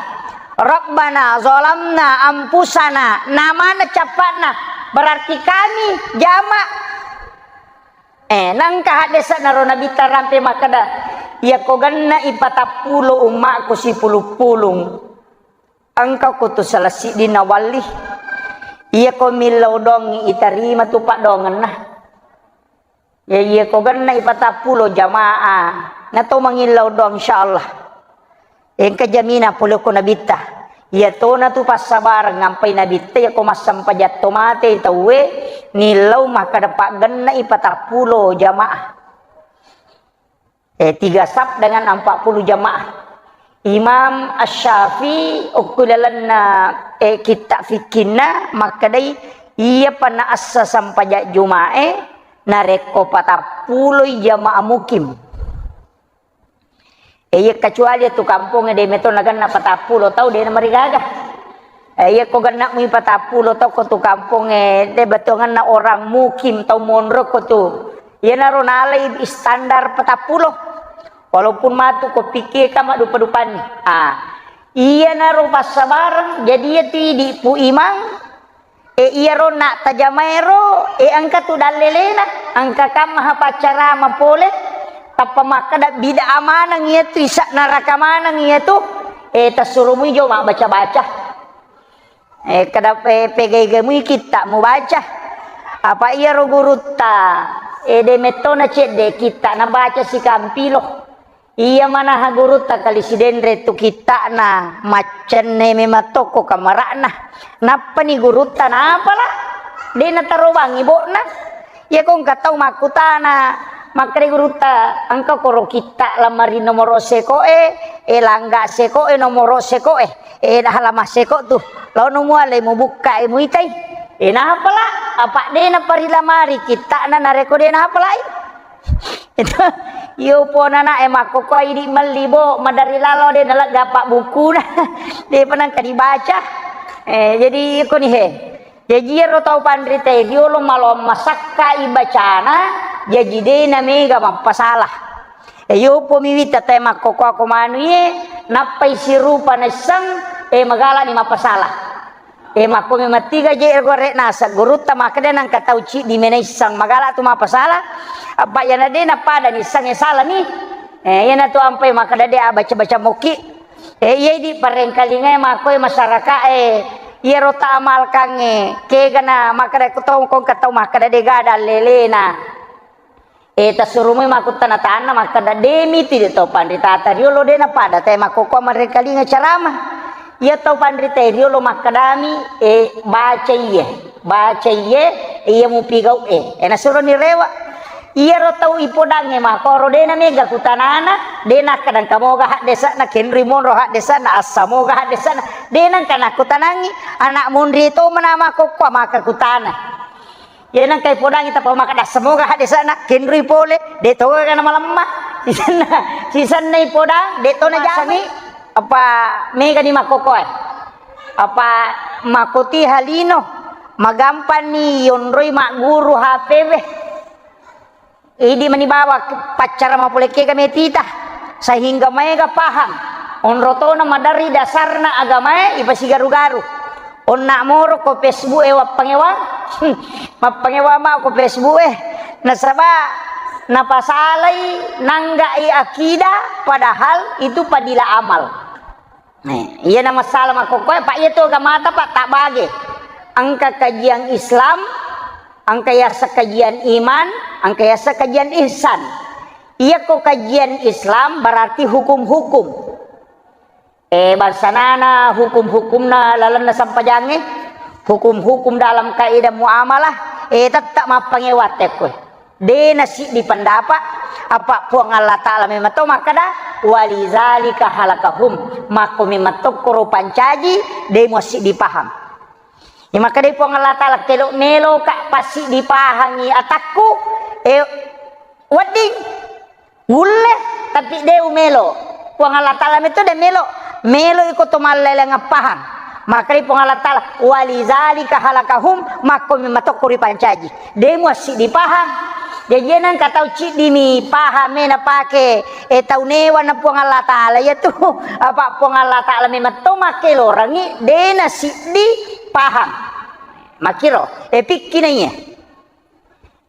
Rabbana zalamna anfusana. Namana cappa'na. Berarti kami jamak. Eh, nangka haddesa naro Nabitta rampe makkeda, iyako genna ipatappulo ummakku sipulung-pulung. Engka ko tu salah siddinna walli. Iyako millau dongi itarima tu paddoangenna. Ya, iyako genna ipatappulo jamaah. Na to mangillau doang, insyaallah. Engka jamina pole ko Nabitta. Iya tona tu passabareng ngampai Nabitta, iyako massempajang to mate tauwe, nillau makkeda paggenna ipatappulo jamaah. Eh, tiga saf dengan empat puluh jamaah. Imam Asy-Syafi'i okko lalenna, eh, kitta fikkinna makkedai, iyapa naassa sempajang Juma'e narekko patappuloi jamaah mukim. Eh, iya, kecuali tu kampongnge de meto nagenna patappulo tau, de namarigaga. Eh, iya, ko genna mui patappulo tau ko tu kampongnge, de betongenna orang mukim, tau monro ko tu. Iyanaro nalai standar patappulo. Walaupun matu ko pikir ka maddupa-dupanni. Ah, iyanaro passabareng, jadi iya tu idi Pu Imang, e, iyaro na tajamaero, e, engka tu dallelena, engka kammaha paccarama pole, tappa makkeda bid'ah maneng iyatu, isa neraka maneng iyatu, e, tassurumui jo mabbaca-baca. Eh, kada pe-, pega-ega mui kitta mubaca. Apa iyaro gurutta, eh, de mettona cedde kitta nabaca sikampilo. Iya manaha gurutta kali sidenre tu kittana, maccenne memang tokko kamara'na. Nappani gurutta napala, de natarobangi bo'na. Iya ko engka tau makkutana, makkeda gurutta, engka koro kitta lamari nomoro seko e, e langga seko e, nomoro seko e. Eh, dah lama seko tu. Laono muale mubukka e muitai. Eh, napala, apa de naparilamari kittana nareko de napalai. Itu, iyo pona na e makkoko idi melli bo, madari lalo de nalegga apa bukuna. De penang ka dibaca. Eh, jadi iko ni he. Jaji iyaro tau panrita e riolo maloang masakka i bacana, jaji de namega mappasala. E, yopomi witta tae makkoko-ko manui e, nappai sirupa naisseng, e, magalani mappasala. E, makko memang tiga je gore naseng gurutta makkeda nangka tau ciddi mena isseng magala tu mappasala. Apa iyana de napada nisseng e salani. E, iyana tu ampai makkeda de abaca-baca mokki. E, iya idi parengkalingae makkoe masyarakae, iyaro taamalkangnge, kegana makkeda ko tau, ko engka tau makkeda de gada lelena. E, tassurumoi makkuttana tanna makkeda, demi tu de tau panritata riolo de napada tae makkokkoe marengkalinga carama. Iya tau panrita riolo makkedami, e, baca iye. Baca iye, iya mupigau e. E nasuroni rewe. Iyaro tau ipodangnge makkoro de namega kutanana, de nakkeda engka moga haddese'na, kenrui monro haddese'na, assa moga haddese'na. De nengka nakkutanangi, anak monri to mena makkokkoe maka kutana. Iya nengka ipodangngi tappa makkeda assa moga haddese'na, kenrui pole, de to ga namalemma. Sisenna, sisenna ipodang, de to najami. Apa mega ni makkokkoe. Apa makkoti halino, magampanni yonroi magguru H P we. Idi mani bawa paccara mapolekega metita, sehingga maega paham. Onro tona maderri dasarna agamae ipasigaru-garu. Onna moro ko Facebook e wappangewang, mappangewang ma ko Facebook e. Nasaba napasalai nanggai akidah, padahal itu fadilah amal. Nah, iyana masalah makkokkoe, Pak, iya tu agamata, Pak, tabbage. Engka kajian Islam, engka yaseng kajian iman, engka yaseng kajian ihsan. Iyako kajian Islam berarti hukum-hukum. Eh, bangsanana hukum-hukumna lalenna sempajangnge, hukum-hukum dalam kaidah muamalah, eh, tetap mappangewa tekko. De nasiddi pendapat, apa Puang Allah Ta'ala memang to makkeda, "Walizalika halakahum." Makko memang tokkoro pancaji, de muassiddi paham. Ya, makkedai Puang Allah Ta'ala, "Kelo meloka passiddi pahangi atakku, eh, wedding, wulle, tapi de umelo." Puang Allah Ta'ala meto de melo, melo iko to malleleng pahang. Makkedai Puang Allah Ta'ala, "Walizalika halakahum," makko memang tokko ripancaji. De muassiddi pahang. Jaji nengka tau ciddimi pahang me napake, eh, tau newa na Puang Allah Ta'ala, iya tu. Apa Puang Allah Ta'ala memang to makkelorangi, de nasiddi pahang. Makkiro, eh, pikki na iya.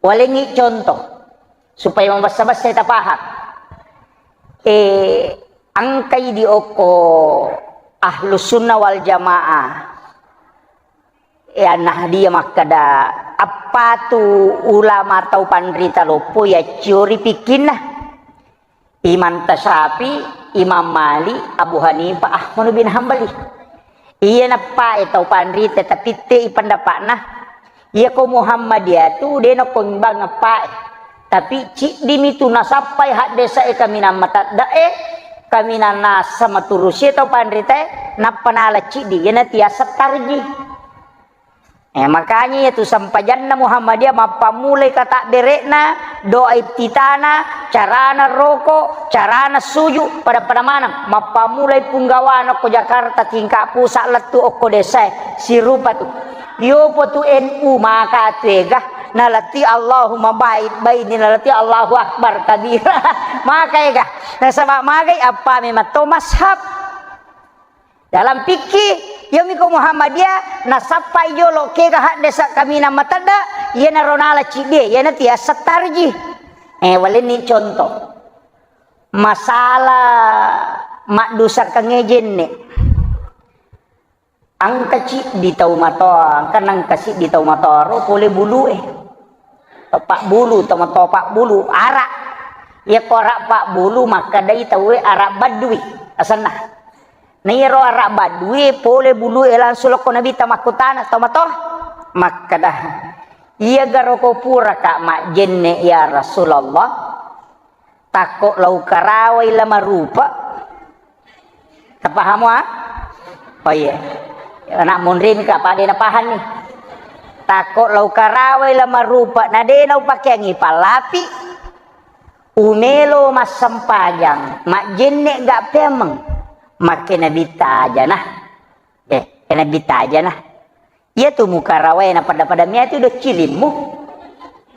Walengngi contoh, supaya mabessa-bessa tapahang. Eh, engkai di okko Ahlus Sunnah wal Jamaah. Eh, An-Nahdiyah makkeda, appatu ulama tau panrita loppo yacciori pikkinna. Imam Tasyafi, Imam Malik, Abu Hanifah, Ahmad bin Hambali. Iya nappae tau panrita tapitte i pendapatna. Iya ko Muhammadiyah tu de nako imbang appae. Tapi ciddimi tu nasappai haddesa e kaminang matadda e, kaminang nasa maturusi tau panrita e, nappa nala ciddi. Iyana tiasa tarji. Eh, makanya iya tu sempajanna Muhammadiyah mappammulai katabbere'na, doa iftitana, carana roko, carana suju, pada-pada maneng. Mappammulai punggawana ko Jakarta tingkat pusat lettu okko desa e, sirupa tu. Yopo tu N U maka tu ega, nalati Allahumma ba'id baini, nalati Allahu Akbar kabira. Maka ega. Nasaba magai appa memang to mashab. Dalam fikih, yomiko Muhammadiyah, nasappai jolo kega haddesa kaminang matedda, iyanaro nala ciddie, iyana tiasa tarji. Eh, walenni contoh. Masalah maddusakangnge jenne. Engka ciddi tau matoa, engka nengka siddi tau matoa ro pole bulue. Tau pabbulu, tau matoa pabbulu, ara. Iyako ara pabbulu makkedai tauwe ara baddui asenna. Na iyaro ara baddui pole bulue langsung lokko Nabitta makkutana tau matoa. Makkeda, "Iya garo ko puraka majjenne ya Rasulullah?" Takko lau karawai la marupa. Tapahamo, ah? Oh iya. Anak munrin ka pada na paham nih. Takko lau karawai la marupa, na de nau pakeangi pallapi. Umelo massempajang, majjenne ga pemeng. Makke Nabitta aja nah. Eh, eh, Nabitta aja nah. Iya tu mukarawae na pada-pada mia tu do cilimmu.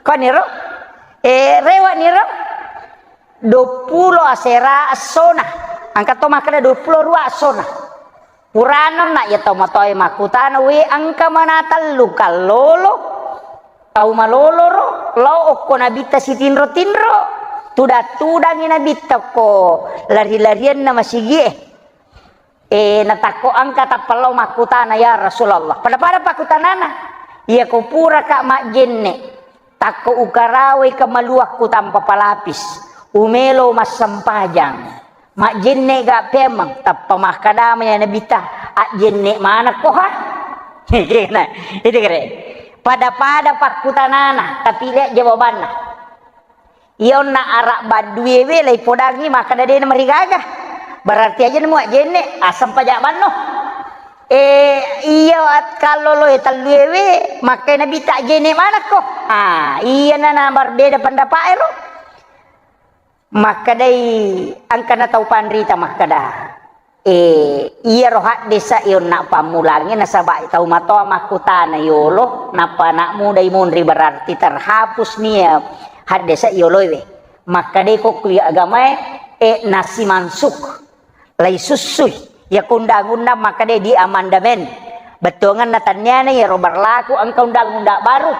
Koniro? Eh, rewa niro? Dua puluh asera essona. Engka to makkeda dua puluh dua essona. Purana na iya tau matoe makkutana, "We, engka mana tellu kallolo? Tau malolo ro, lao okko Nabitta sitinro-tinro. Tudang-tudangi Nabitta ko lari-larianna masigie." Eh, natakko engka tappa lao makkutana, "Ya Rasulullah." Pada-pada pakkutanana, "Iyako puraka majjenne, takko ukarawai kemaluakku tanpa palapis, umelo massempajang, majjenne ga pemeng?" Tappa makkadama ya Nabitta, "Ajjenne manekko ha?" Kena, itu kere. Pada-pada pakkutanana, tapi lihat jawabanna. Iya onna arabba duewe laipodangi makkeda de namarigaga. Berarti aja nemu ajenne, aseng paja banno. Eh, iya at-, kalloloe telluewe, makkai nabitta ajenne manakko. Ah, iya na, na berbeda pendapat ero. Makkedai engkana tau panrita makkeda, eh, iyaro haddesa onna pammulangnge nasaba tau matoa makkutana yolo, nappa anak muda imunri, berarti terhapus nia haddesa yoloewe. Makkedai ko kuliah agamae, eh, nasi mansuk. Laisussui. Iya ko undang-undang makkeda di amandemen. Bettuanganna tenniana iyaro berlaku engka undang-undang baru.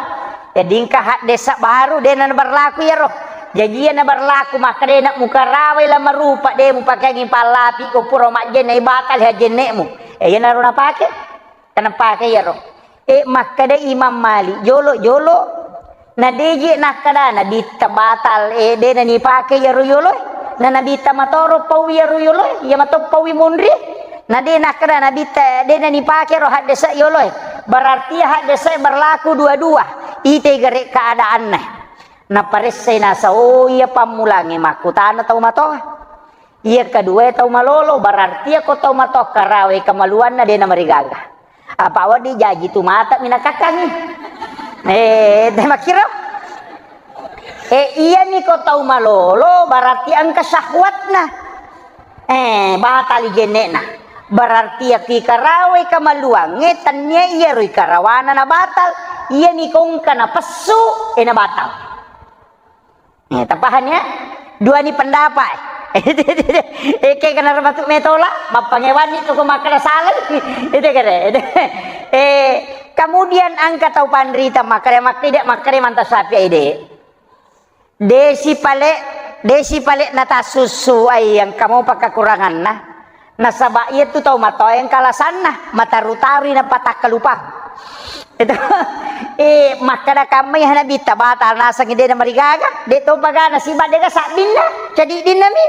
Jadi engka haddesa baru de na berlaku iyaro. Jadi iya na berlaku makkeda na mukarawai la marupa de mupakeangi pallapi ko pura majjenne batal hajjennemu. Eh, iyanaro napake. Kenapa ke iyaro? Eh, makkeda Imam Malik, jolo-jolo, na deje nakkeda nabitta batal, eh, de na nipake iyaro yoloe. Na nabitta matoro pau iyaro yoloe, iya mato paui munri. Na de nakkeda nabitta, de na nipake ro haddesa yoloe. Berarti haddesa berlaku dua-dua. Ite gare keadaanna. Naparessai nasa, oh, iya pammulangnge makkutana tau matoa. Iya kedua tau malolo, berarti iya ko tau matoa karawe kamaluanna de na marigaga. Apa wedding jaji tu mata minakakkangi. Eh, de makkiro. Eh, iya ni ko tau malolo, berarti engka syahwatna. Eh, batal jennekna. Berarti iya ki karawe kamaluangnge tennia iyaro ikarawana na batal. Iya ni ko engka napessu, eh, na batal. Eh, tapahang ya? Dua ni pendapat. Eh, kayak kena termasuk metola, mappangewanni tu ko makkeda salah. Itu kere. Eh, kemudian engka tau panrita makkeda, makkeda, makkeda manta sapi ide. Desi pale, desi pale natasussu ai yang kamu pakkakuranganna. Nasaba iyatu tau matoa engka alasanna, mataru-tarui napatakkalupang. Itu, eh, makkeda kammai hana bitta batal nasengngi de namarigaga, de topa gana siba dega sabbinna, cadiddinna mi.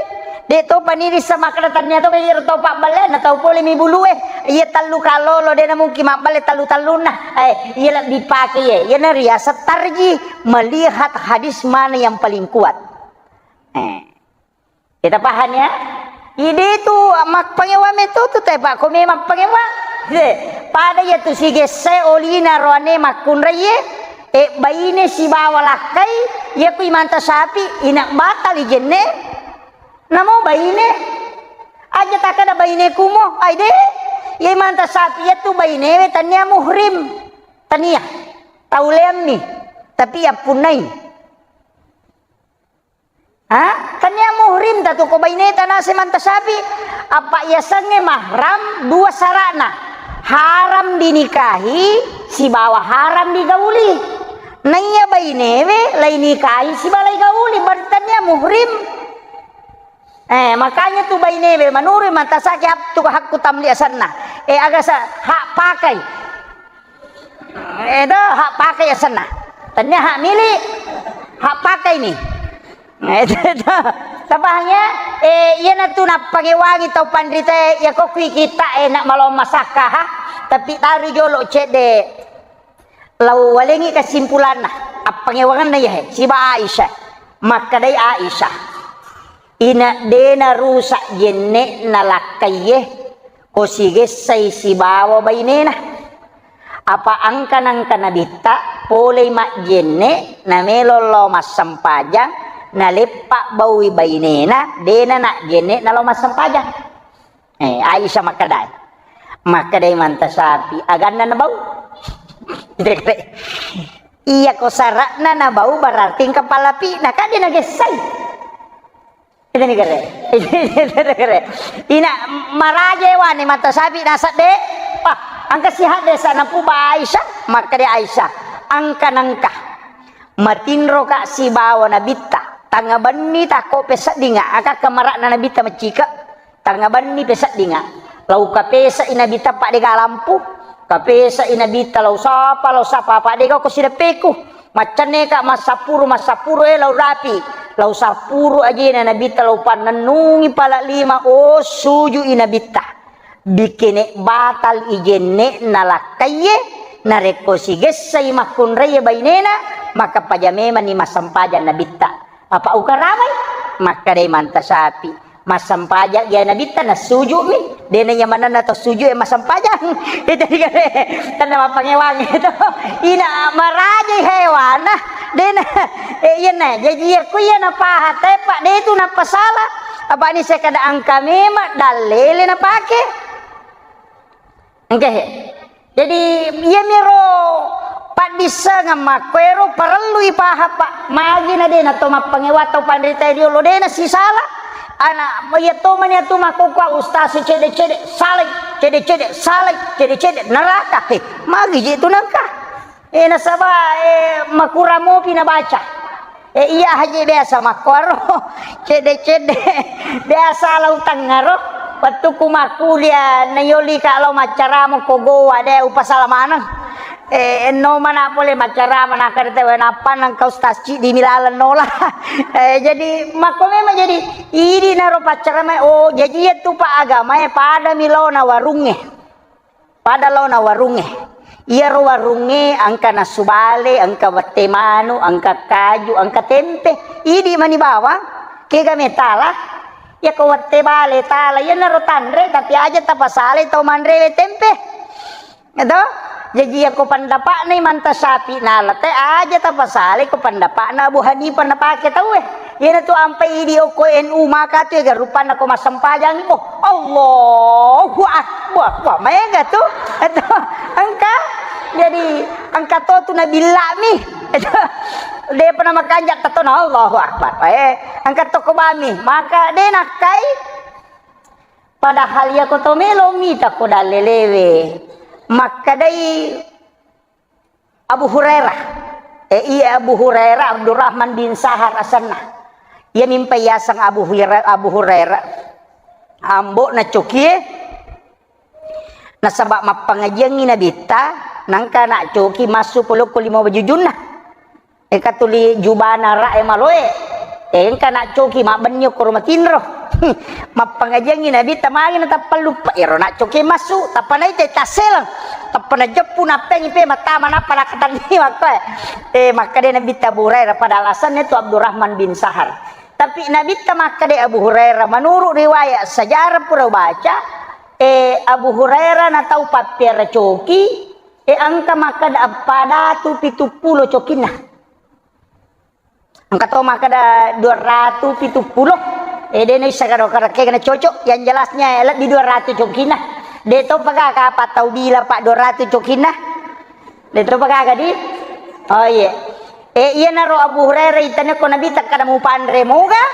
De topa nirissa makkeda tannia to iyaro tau pabballe, na tau pole mi bulue. Iya tellu kalolo de namungkin mabballe tellu-tellunna. Eh, iya lebbi pake ye. Iya nariaseng tarji melihat hadis mana yang paling kuat. Eh. Kita paham ya? Ide tu mappangewang meto tu te, Pak, ko memang pangewang. He, pada iya tu sigesse olina roane makkunrai ye, e, baine sibawa lakkai, iya ku imanta sapi, ina batal ijenne, namo baine, aja takada baine kumo, ai de, iya imanta sapi iya tu baine we tania muhrim, tania, tau leammi, tapi yappunnai. Ha? Tania muhrim tatu ko baineta nase manta sapi. Apa yasengnge mahram dua sarana. Haram dinikahi sibawa haram digauli. Naiya bainewe lai nikahi sibawa lai gauli, berarti tania muhrim. Eh, makanya tu bainewe manurui manta sapi hak-, tu hakku tamli asenna. Eh, aga sa-, hak pakai. Edo, hak pakai asenna. Tania hak milik, hak pakai ni. Edo, tapahang ya? Eh, iyanatu nappangewangi tau panrita, ya kok kui kita enak malo masakka, ha? Tapi taru jolo cedde. Lau walengi kesimpulanna, appangewanganna ya, he, siba Aisyah. Makkedai Aisyah. Ina dena rusak jenne'na lakkaiye, ko sigessai sibawa bainena. Apa angka nangka nabitta, polei majjenne, namelo lao massempajang, naleppa baui bainena, dena najjenne nalao massempajang. Eh, Aisyah makkedai. Makkedai manta sapi, aganna nabau. Iya ko sara'na nabau berarti engka palapi'na, kan de nagessai. Itu ni kere. Itu ni kere. Ina maraje wani mata sapi nasab de. Wah, angka sihat desa nampu ba Aisyah, makkeda Aisyah. Angka nangka. Matinro ka sibawa nabitta. Tangnga benni takko peseddinga, aka kamara'na nabitta macika. Tangnga benni peseddinga. Lau kapesai nabitta padega lampu. Kapesai nabitta lau sapa, lau sapa, padega ko sideppeku. Maccanne ka massapuru, massapuru, eh, lau rapi. Lau sapuru ajena nabitta lau pannennungi pala lima, oh, sujui nabitta. Bikene batal ijenne nalakkaiye, Narekko sigessai makkunraie bainena, maka paja memanni massempajang Nabitta. Apa ukaramai? Makkedai Manta Syafi', massempajang gia Nabitta, nassuju'mi. Dena iya manenna tau sujud e massempajang. Itu kan tenna mappangewang itu. Ina marajai hewana. Dena, eh, iyana, jaji iya ku iya napaha tepa, de tu napasala. Apa ni sekada angka memang dalele napake. Oke. Jadi, iyamiro paddissengeng makkuero parellui paha, Pak. Magi na de na to mappangewa tau panrita riolo, de na sisala. Ana, iya to mani atu makkokkoe ustaz cede-cede, salai, cede-cede, salai, cede-cede, neraka. He, magi je tu nengka. Eh, nasaba, eh, makurang mopi nabaca. Eh, iya haji biasa makkuaro. Cedde-cedde. Biasa lau tengngaro. Wettukku makkuliah, nayolika lao maccarama ko goa, de upasala maneng. Eh, enno mana pole maccarama, nakkeda tau, "Nappa nengka ustaz ciddi mi laleng nola." Eh, jadi, makko memang jadi, idi naro paccarama, oh, jaji iya tu, Pak, agamae pada mi laona warungnge. Pada laona warungnge. Iyaro warungnge engka nasu bale, engka wette manu, engka kaju, engka tempe. Idi mani bawang, kega metala. Iyako wette bale tala, iyanaro tanre, tapi aja tapasalai tau manrewe tempe. Eto? Jaji iyako pendapatna Imam Syafi'i nala te aja tapasalai ko pendapatna Abu Hanifah napake tauwe. Iyanatu ampai idi okko N U maka tu ega rupanna ko massempajang ko. Allahu Akbar. Wah, maega tu. Eto, engka. Jadi, engka to tu nabillami. Eto, depa na makanja tatona Allahu Akbar. Eh, engka to ko bami. Maka de nakkai. Padahal iyako to melo mita ko dallelewe. Makkedai Abu Hurairah. Eh, iya Abu Hurairah, Abdurrahman bin Sahar asenna. Iya mimpa yaseng Abu Hurairah, Abu Hurairah. Ambo na cokie. Nasaba mappangajiangngi Nabitta, nangka na coki massu polokko lima wajujunna. Eka tuli jubana ra e maloe. Engka na coki mabbenni okkoro matinro. Mappangajiangngi Nabitta magi na tappa luppa. Ero na coki massu, tappa naita tasseleng. Tappa najeppu nappengi pe matama nappa nakatanni makkoe. Eh, makkeda Nabitta Abu Hurairah pada alasannya tu Abdurrahman bin Sahar. Tapi Nabitta makkeda Abu Hurairah, menurut riwayat sejarah pura baca, eh, Abu Hurairah na tau pappiara coki, eh, engka makkeda eppa datu pitu pulo cokinna. Engka to makkeda dua ratu pitu pulo. Eh, de naisseng karo-karo kega na cocok. Yang jelasnya, eh, lebbi dua ratu cokinna. De to paga kapa tau bila pa dua ratu cokinna. De to paga di? Oh, iya. Eh, iyanaro Abu Hurairah itane ko Nabitta kada mupanre moga.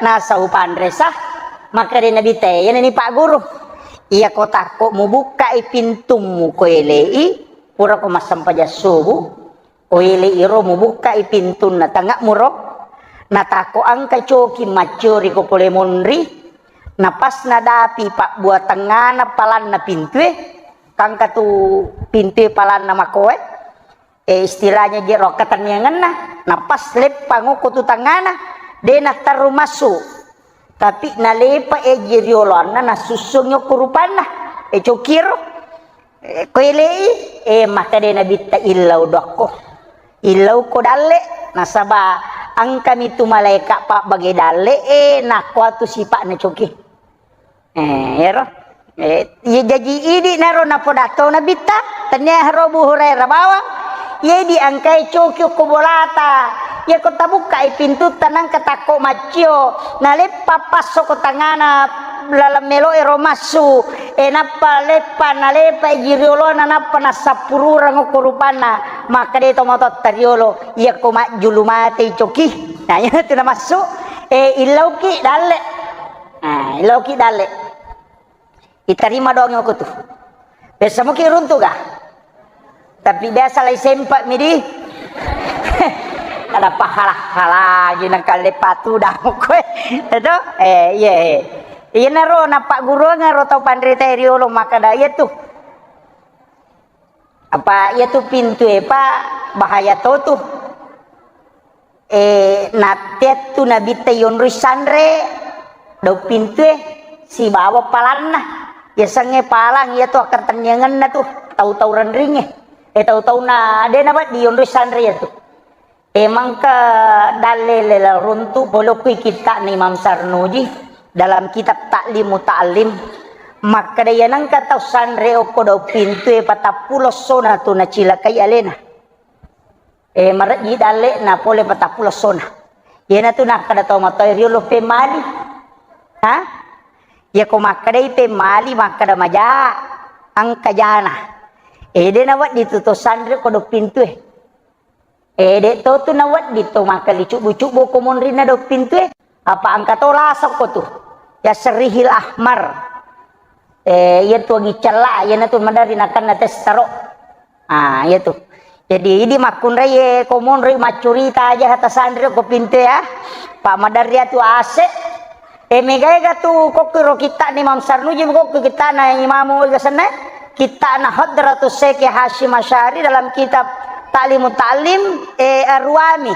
Nasa upanre sa. Makkeda Nabitta, eh, iyana ni Pak Guru. Iyako takko mubukkai pintummu ko elei, pura ko massempajang subuh. Oele iro mubukkai pintunna tangnga'muro, natako engka coki macciori ko pole monri, napasna dapi pabbuatengngana palanna pintue, kangka tu pintue palanna makoe, eh, istilahnya jero akkatenniangenna, napas leppang okko tu tangngana, de natterru massu, tapi nalepa eji rioloanna nasussungi okko rupanna, eh, cokiro. Eh, ko elei, eh, makkeda Nabitta illau dokko. Illau ko dalle, nasaba engkami tu malaeka pabbage dalle, eh, nakkuatu sipa'na coki. Eh, ero. Eh, iya jaji idi naro napodatto Nabitta, tennia haro Abu Hurairah bawang, iya idi engkai coki ko bolata, iya ko tabukkai pintutta nangka takko maccio, naleppa passo ko tangana laleng melo ero massu, e, nappa leppa, nalepa ji riolona, nappa nassappurureng okko rupanna, makkeda to matotta riolo, iyako majjulu matei coki. Nah, iya tu namassu, e, illauki dalle. Nah, illauki dalle. Itarima doang okko tu. Biasa muki runtu ga? Tapi biasa lai sempa mi di. Ada pahala-hala lagi nang kalle patu dah koe. Itu? Eh, iya, iya. Iyanaro nappagguruang ro tau panrita riolo makkeda iya tu. Apa iya tu pintu e, Pak, bahaya to tu. Eh, natteattu Nabitta yonroi sanre, daung pintue, sibawa palanna. Yasengnge palang, iya tu akkatenniangenna tu, tau-tau renringnge. E tau-tauna de' nawedding onroi sanre iyatu. E mangka dalle lela runtu pole okko kitta'na Imam Sarnuji dalam kitab Ta'lim Muta'allim. Makkeda iya nengka tau sanre okko dau pintu e patappulo essona tu nacilakai alena. E, marejji dalle'na pole patappulo essona. Iyanatu nakkeda tau matoa riolo pemmali. Ha? Iyako makkedai pemmali, makkeda maja, engka jana. E, de' nawedding tu to sanre ko do pintu e. E, de' to tu nawedding to makkeli cubbu-cubbu ko monrinna do pintu e. Apa engka to lasokko tu. Ya serihil ahmar. E, iya tu agi cella, iyanatu maderri nakenna testaro. Ah, iya tu. Jadi, idi makkunrai e ko monri maccurita aja hata sanri ko pinte ya. Pak maderri atu ase. E, megaega tu kokki ro kitta'na Imam Sarnuji, kokki kitta'na Imamu ega senna. Kitta'na Hadratus Syekh Hasyim Asy'ari dalam kitab Ta'limut Ta'lim, e, Arwami.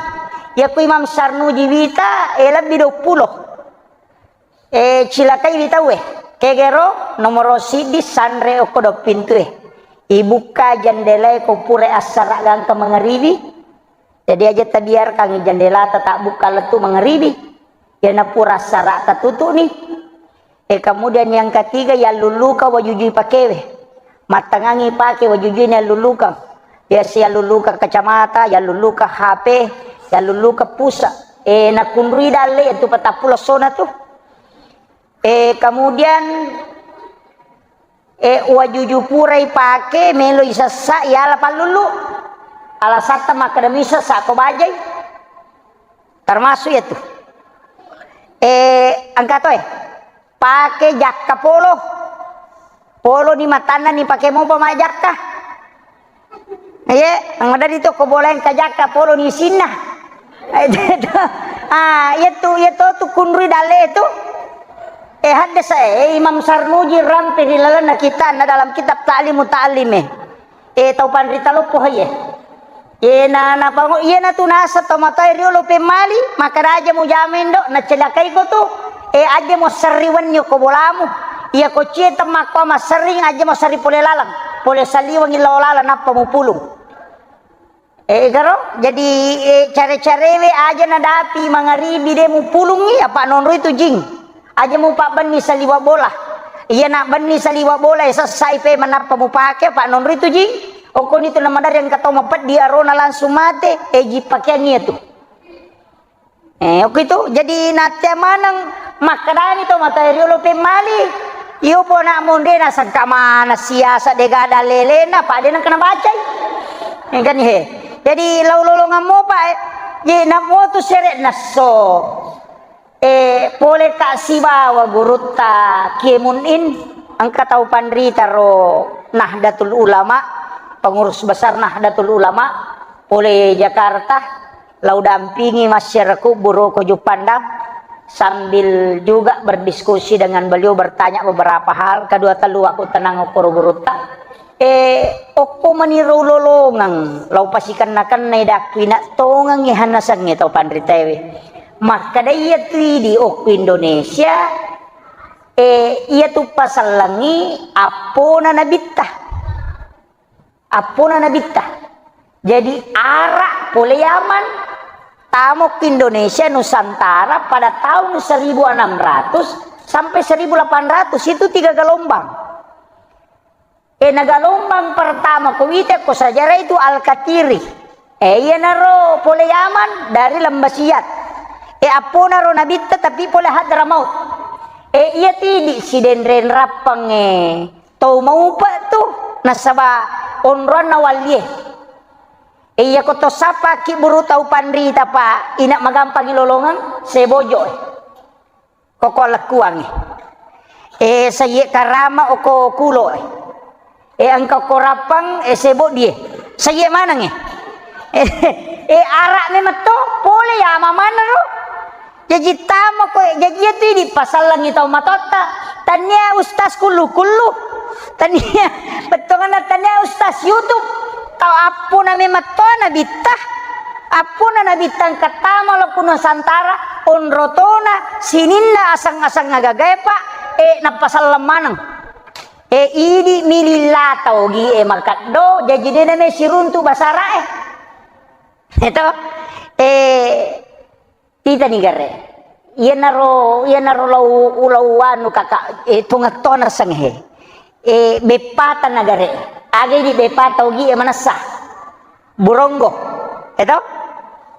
Iya ku Imam Sarnuji wita, e, lebbi dua puluh. E, cilakai wi tauwe. Kegero nomoro siddi sanre okko do pintue. Ibukka jendelae ko pura assara gangka mangaribi. Jadi aja tabiarkan jendelata tabbukka lettu mangaribi. Yana pura assara tatutu'ni. E, kemudian yang ketiga, yalluluka wajujui pakewe. Mattangangi pake wajujui yalluluka. Biasa yalluluka kacamata, yalluluka H P, yalluluka pulsa. E, nakunrui dalle itu patappulo essona tu. E, kemudian, e, wajuju purai pake, melo isessa, yala pallulu. Alasatta makkeda misessa ko bajai. Termasuk ya tu. E, engka to e. Pake jakka polo. Polo ni matanna ni pake mopa majakka. Iye, maderri to ko bola engka jakka polo ni isinna. Ah, iya tu, iya to tu kunrui dalle tu. E, haddasa e, Imam Sarnuji rampe ri lalenna kitanna dalam kitab Ta'limu Ta'lim e. E, tau panrita loppo haye. Iyena, napango-, iyena tu nasa tau matoa riolo pemmali, makkeda aja mujama indo, nacelakai ko tu. E, aja mo serri wenni ko bolamu. Iya ko cie temmakko masserring, aja mo serri pole laleng. Pole saliweng lao laleng nappa mupulung. E, garo, jadi, e, care-carewe aja nadapi mangaribi de mupulungi, apa nonroi tu jing. Aja mupabbenni saliwa bola. Iya nabbenni saliwa bola, e, sessai pe manappa mupake, apa nonroi tu jing. Okkoni tu namaderri engka tau mapeddi arona langsung mate, e, ji pakeang iya tu. E, okko itu, jadi nattea maneng makkedani to matoa riolo pemmali. Iyo pona monde nasengka mana siasa dega dalelena, apa de nengka nabacai. E, kan he. Jadi lau lolongang mopa, e, je namo tu sere nasso. E, pole ka sibawa gurutta Kiai Mun'in, engka tau panrita ro Nahdlatul Ulama, pengurus besar Nahdlatul Ulama, pole Jakarta, lau dampingi masyarakat Buroko Juppandang, sambil juga berdiskusi dengan beliau, bertanya beberapa hal, kedua telu aku tenang okoro gurutta. E, okko maniro lolongeng, lau pasikenna-kennai dakku ina tongengi hanasengnge tau panritaewe. Makkeda iya tu idi okko Indonesia, e, iya tu pasellengi appona nabitta. Appona nabitta. Jadi, Arab pole Yaman, tamo ke Indonesia Nusantara pada tahun seribu enam ratus sampai seribu delapan ratus, itu tiga gelombang. E, na gelombang pertama ko wita ko sejarah itu Al-Katiri. E, iyanaro pole Yaman dari Lembah Siat. E, apponaro nabitta tapi pole Hadramaut. E, iya tidi sidenreng rappang e. Tau maupa tu, nasaba onroanna wallie. E, iyako to sappa kibburu tau panrita, Pak, ina magampangi lolongeng, sebojo e. Koko lekkuang e. E, saye karama oko kulo e. E, engka ko rappang, e, sebodie. Saye maneng e. E, e, ara memetto, pole ya mamana ro. Jaji tamo ko, jaji iya tu idi pasallengi tau matotta. Tania ustaz kullu-kullu. Tania, bettuanna tania ustaz YouTube. Tau appona memang to nabitta. Appona nabitta engka tama lo ku Nusantara, onrotona, sininna asang-asang agagae, Pak, e, nappasalleng maneng. E, idi mililla tau gi e makeddo, jaji de name siruntu basara e. Eto, e, titani gare. Iyanaro, iyanaro lau, lau anu kaka, e, tungettona senghe. E, beppata nagare. Aga idi beppa tau gi e manessa. Buronggo. Eto?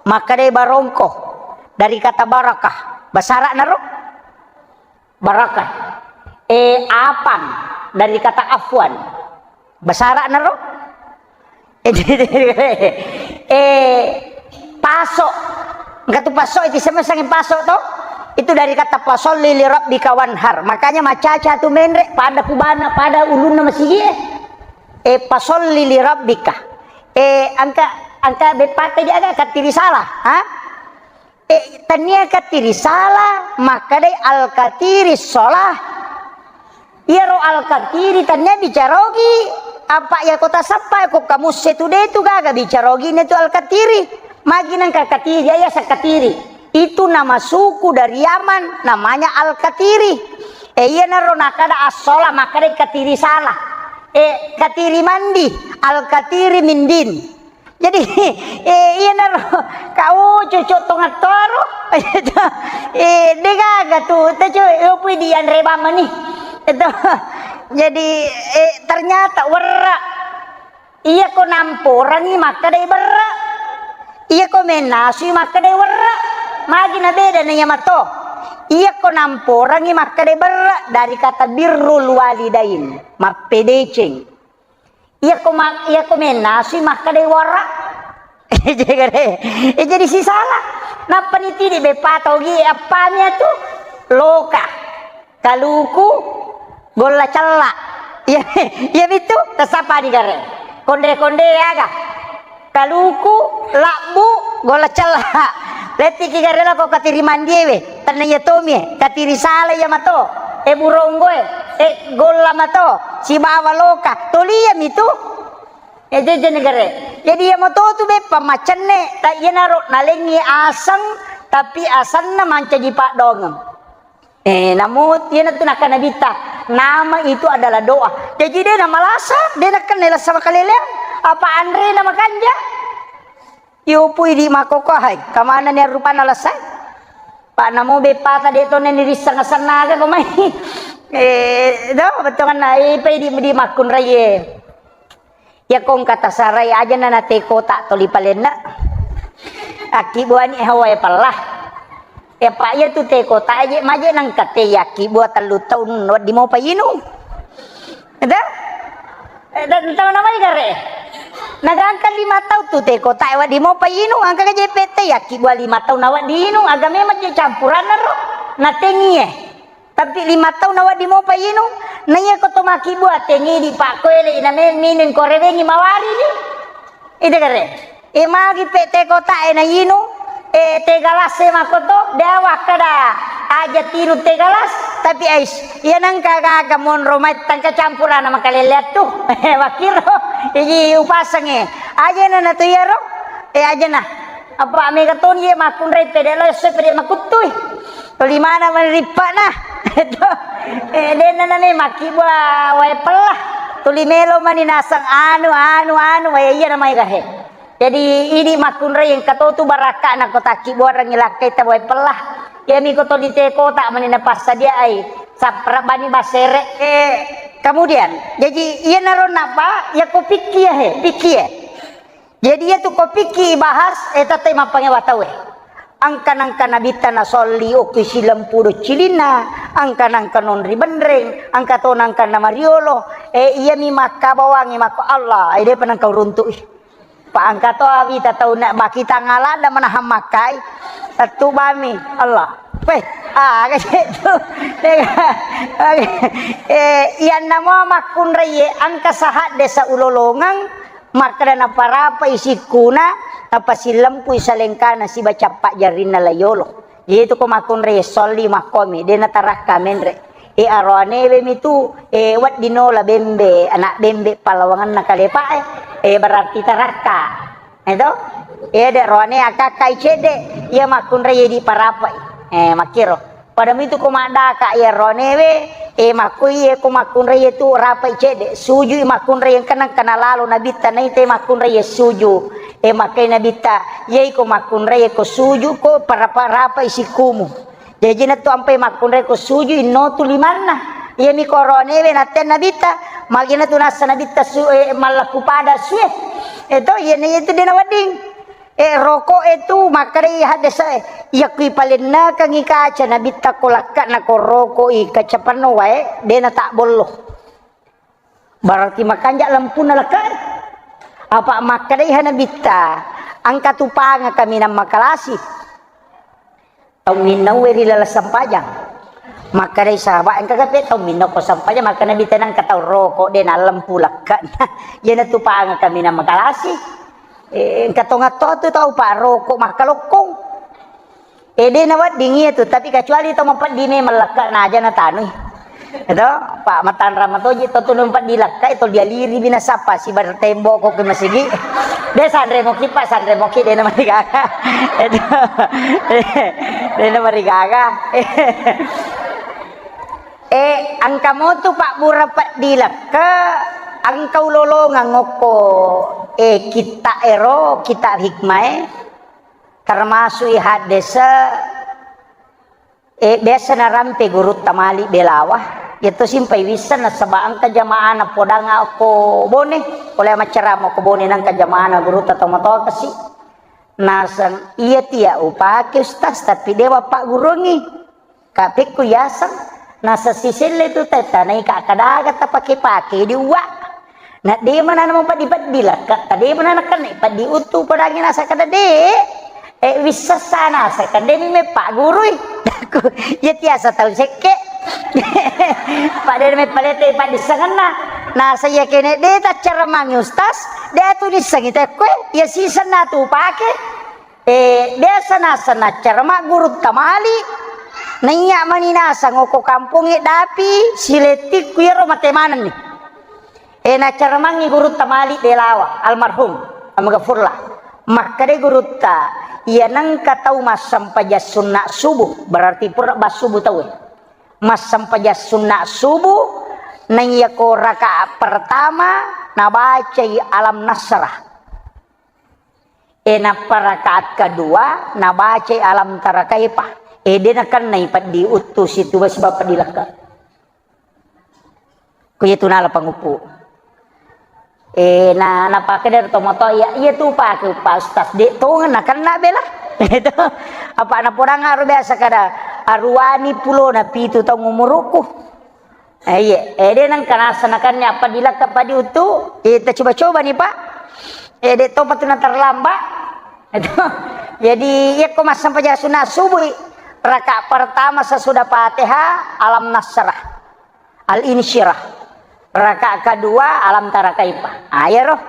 Makkadai barongko. Dari kata barakah. Basara naro? Barakah. E, apang dari kata afwan. Basara naro? E, paso. Engka tu paso, itu sama sangi paso to. Itu dari kata fasolli li rabbika wanhar. Makanya macaca tu menre pada kubana, pada ulunna masigi e. E, fasolli li rabbika. E, engka, engka beppata di aga kattiri salah, ha? E, tania kattiri salah, makkadai al-katiri sholah. Iyaro al-katiri tania bicarogi, apa iya kota sappa ko kamusse tu de tu gaga bicarogi ne tu al-katiri. Magi nangka katiri, iya sakatiri. Itu nama suku dari Yaman, namanya al-katiri. E, iyanaro nakada as-sholah, makkadai katiri salah. E, katiri mandi, al-katiri mindin. Jadi, e, iyanaro, kau cucuk tongattoro. E, degaga tu, tecu, e, pui di anre bamani. Itu. Jadi, e, ternyata werra. Iya ko namporangi makkadai berra. Iya ko menasui makkadai werra. Magi na beda na iya mato. Iya ko namporangi makkadai berra dari kata birrul walidain, mappedeceng. Iya ko ma-, iya ko menasui makkadai warra. Jadi, e, jadi sisala. Nappa nitidi beppa togi appami atu loka. Kaluku golla cella. Iya, iya bitu, tasapa di gare. Konde-konde aga. Kaluku, labbu, golla cella. Lettiki gare lako katiri mandiewe. Tanna iya tomi e, katiri sala iya mato. E buronggo e, e golla mato. Sibawa loka. Toli iya mitu. E jeje negare. Jadi iya mato tu beppa macenne, ta iyanaro nalengi aseng, tapi asenna mancaji paddongeng. Eh, namu, iyanatu nakkeda Nabitta, nama itu adalah doa. Jaji, de namalasa, de nakkenna lasa makaleleang, apa anrena makanja? Iyopui di makkokko, hai, kamanani rupanna lasa? Pa namo beppata de tone nirisseng asenna aga ko mai. Eh, do, bettuanna, eh, pai di, di makkunraie. Iyako engka tasarai, ajana na tei kota toli palenna. Akkibuani hawa e pella. Iya, Pak, iyatu tei kota aje, maje nengka tei akkibuang tellu taung, wedding mopa inung. Eda? Eh, dan tahu namanya gare? Nagangka lima taung tu tei kota, wedding mopa inung, angka je pete akkibuang lima taung, nawa diinung, aga memang je campuranna ro, na tengie. Tapi lima taung nawa di mopa inung, na iya ko to makkibua tengi di pakkoele ina me-, minung ko rewengi mawari ni. Ide gare. E magi pe te kota e na inung, e te galas e makoto, de wakkada aja tinung te galas, tapi ais, iya nengka gaga monro mai tangka campurana makalele attu. Wakkiro, iji upasengnge. Aja na na tu iyaro, e aja na. Apa mega toni ye makkunrai pede lo esso pede makuttui. Tuli mana mani rippana. Eh, denna nani makkibua wae pella. Tuli melo mani naseng anu, anu, anu, wae iya namai gahe. Jadi, idi makkunrai engka to tu barakka na ko takkibuarengngi lakkai ta wae pella. Iya mi ko to di te kota mani napassadiai. Sapra bani basere. Eh, kemudian, jadi iya naro napa, ya ko pikki ya he, pikki ya. Jadi, iyatu ko pikki bahas, eh, tette mappangewa tauwe. Engka nengka Nabitta nasolli okki silempudo cilinna, engka nengka nonri benreng, engka to nengka namariolo, eh, iyami makkabawangi makko Allah, eh, depa nengka uruntu'i. Pa engka to awita tau na bakita ngalada manahang makkai, tettubami Allah. Weh, aga ceddu. Eh, iyanna mo makkunraiye engka sahadde saulolongeng, makkeda naparapai sikkuna, napasilempui salengkana siba cappa jarrinna layolo. Jadi itu ko makkunrai solli makkomi, de natarakka menre. E aroanewe mitu, e wedding nola bembe, anak bembe pallawangenna kalepa e, e berarti tarakka. Eto? E de roane akakkai cedde, iya makkunrai di parapai. E makkiro. Pada mitu ko maddaka iya ronewe, e, makkoi iya ko makkunrai iya tu rapai cedde, sujui makkunrai engka nengka nalalo nabitta naita makkunrai iya suju. E, makkai nabitta, iya ko makkunrai iya ko suju ko parapa-, rapai sikumu. Jaji na tu ampai makkunrai ko suju inno tu limanna. Iya mi ko ronewe natte nabitta, magina tu nassa nabitta su, e, mallakku pada sue. E to, iya na iya tu dena wedding. E, roko e tu, makkedai haddese e, iya kui palennekengngi kaca nabitta ko lakka na ko roko i kaca penno wae, dena tak bollo. Berarti makanja lampunna lekka e. Apa makkedai ha nabitta, engka tu panga kaminang makalasi. Tau minnaue ri laleng sempajang. Makkedai sahabat, engka kape tau minnau ko sempajang, maka nabitta nengka tau roko, dena lempu lekka. Iya na tu panga kaminang makalasi. Eh, engka tongatto tu tau pa roko makkalokkong. Eh, dena wedding iya tu, tapi kecuali tau mapeddi memang lekka na aja na tanui. Itu, Pak, matanra matoji to tu numpat di lekka, itu dia liri bina sapa si bar tembok ko ke masigi. De sanre moki, Pak, sanre moki, dena marigaga. Itu. Dena marigaga. Eh, engka motu Pak Bura peddi lekka, engka ulolongang okko, eh, kitta ero, kitta hikmae, termasuk i haddese, eh, biasa narampe gurutta mali belawa, iya to simpai wisseng nasaba engka jamaana podang okko Bone, pole maccarama okko Bone nengka jamaana gurutta tomatoa kasi. Naseng, iya tia upake Ustaz, tapi dewa pagguruangngi. Kapekku yaseng, nasa siselle tu tetta, naika kadaga tapake-pake di uwa. Na de mana mau peddi-peddi lekka, ta de mana kenna peddi utu padangi nasa kada de. Eh, wissessa nasa kada mi mepa gurui. Iya tiasa tau sekke. Pada me palete padissengenna. Nasa iya kene de taccara mangi Ustaz, de tu dissengi tekkoe, iya sisenna tu pake. Eh, biasa naseng naccara maggurutta mali, naiya mani naseng okko kampongnge Dapi, silettikku iyaro mate manenni. Eh, naccara mangngi gurutta mali Belawa, almarhum, almaghfurlah. Makkeda gurutta, iya nengka tau massempajang sunna subuh, berarti pura bassubuh tau. Massempajang sunna subuh, naiya ko rakaat pertama, nabacai alam nasrah. E, nappa rakaat kedua, nabacai alam tara kaifa. E, de nakennai peddi uttu situ basi bapa di lekka. Ku iya tu nala panguppu. E, na, napake dari tomoto, iya, iya tu pake uppa ustaz. De tongeng nakenna bela. Itu. Apa napodang aro biasa kada aruani pulona pitu taung umuruku. Eh, iya. Eh, de nengka nasanakannya apa dilakka padi utu, eh, ta coba-coba nih, Pak. Eh, de topa tu na terlambat. Itu. Jadi, iya ko massempajang sunat subuh, rakaat pertama sesudah Fatihah, alam nasrah. Al-insyirah. Rakaat kedua, alam tara kaifa. Ah, iya roh.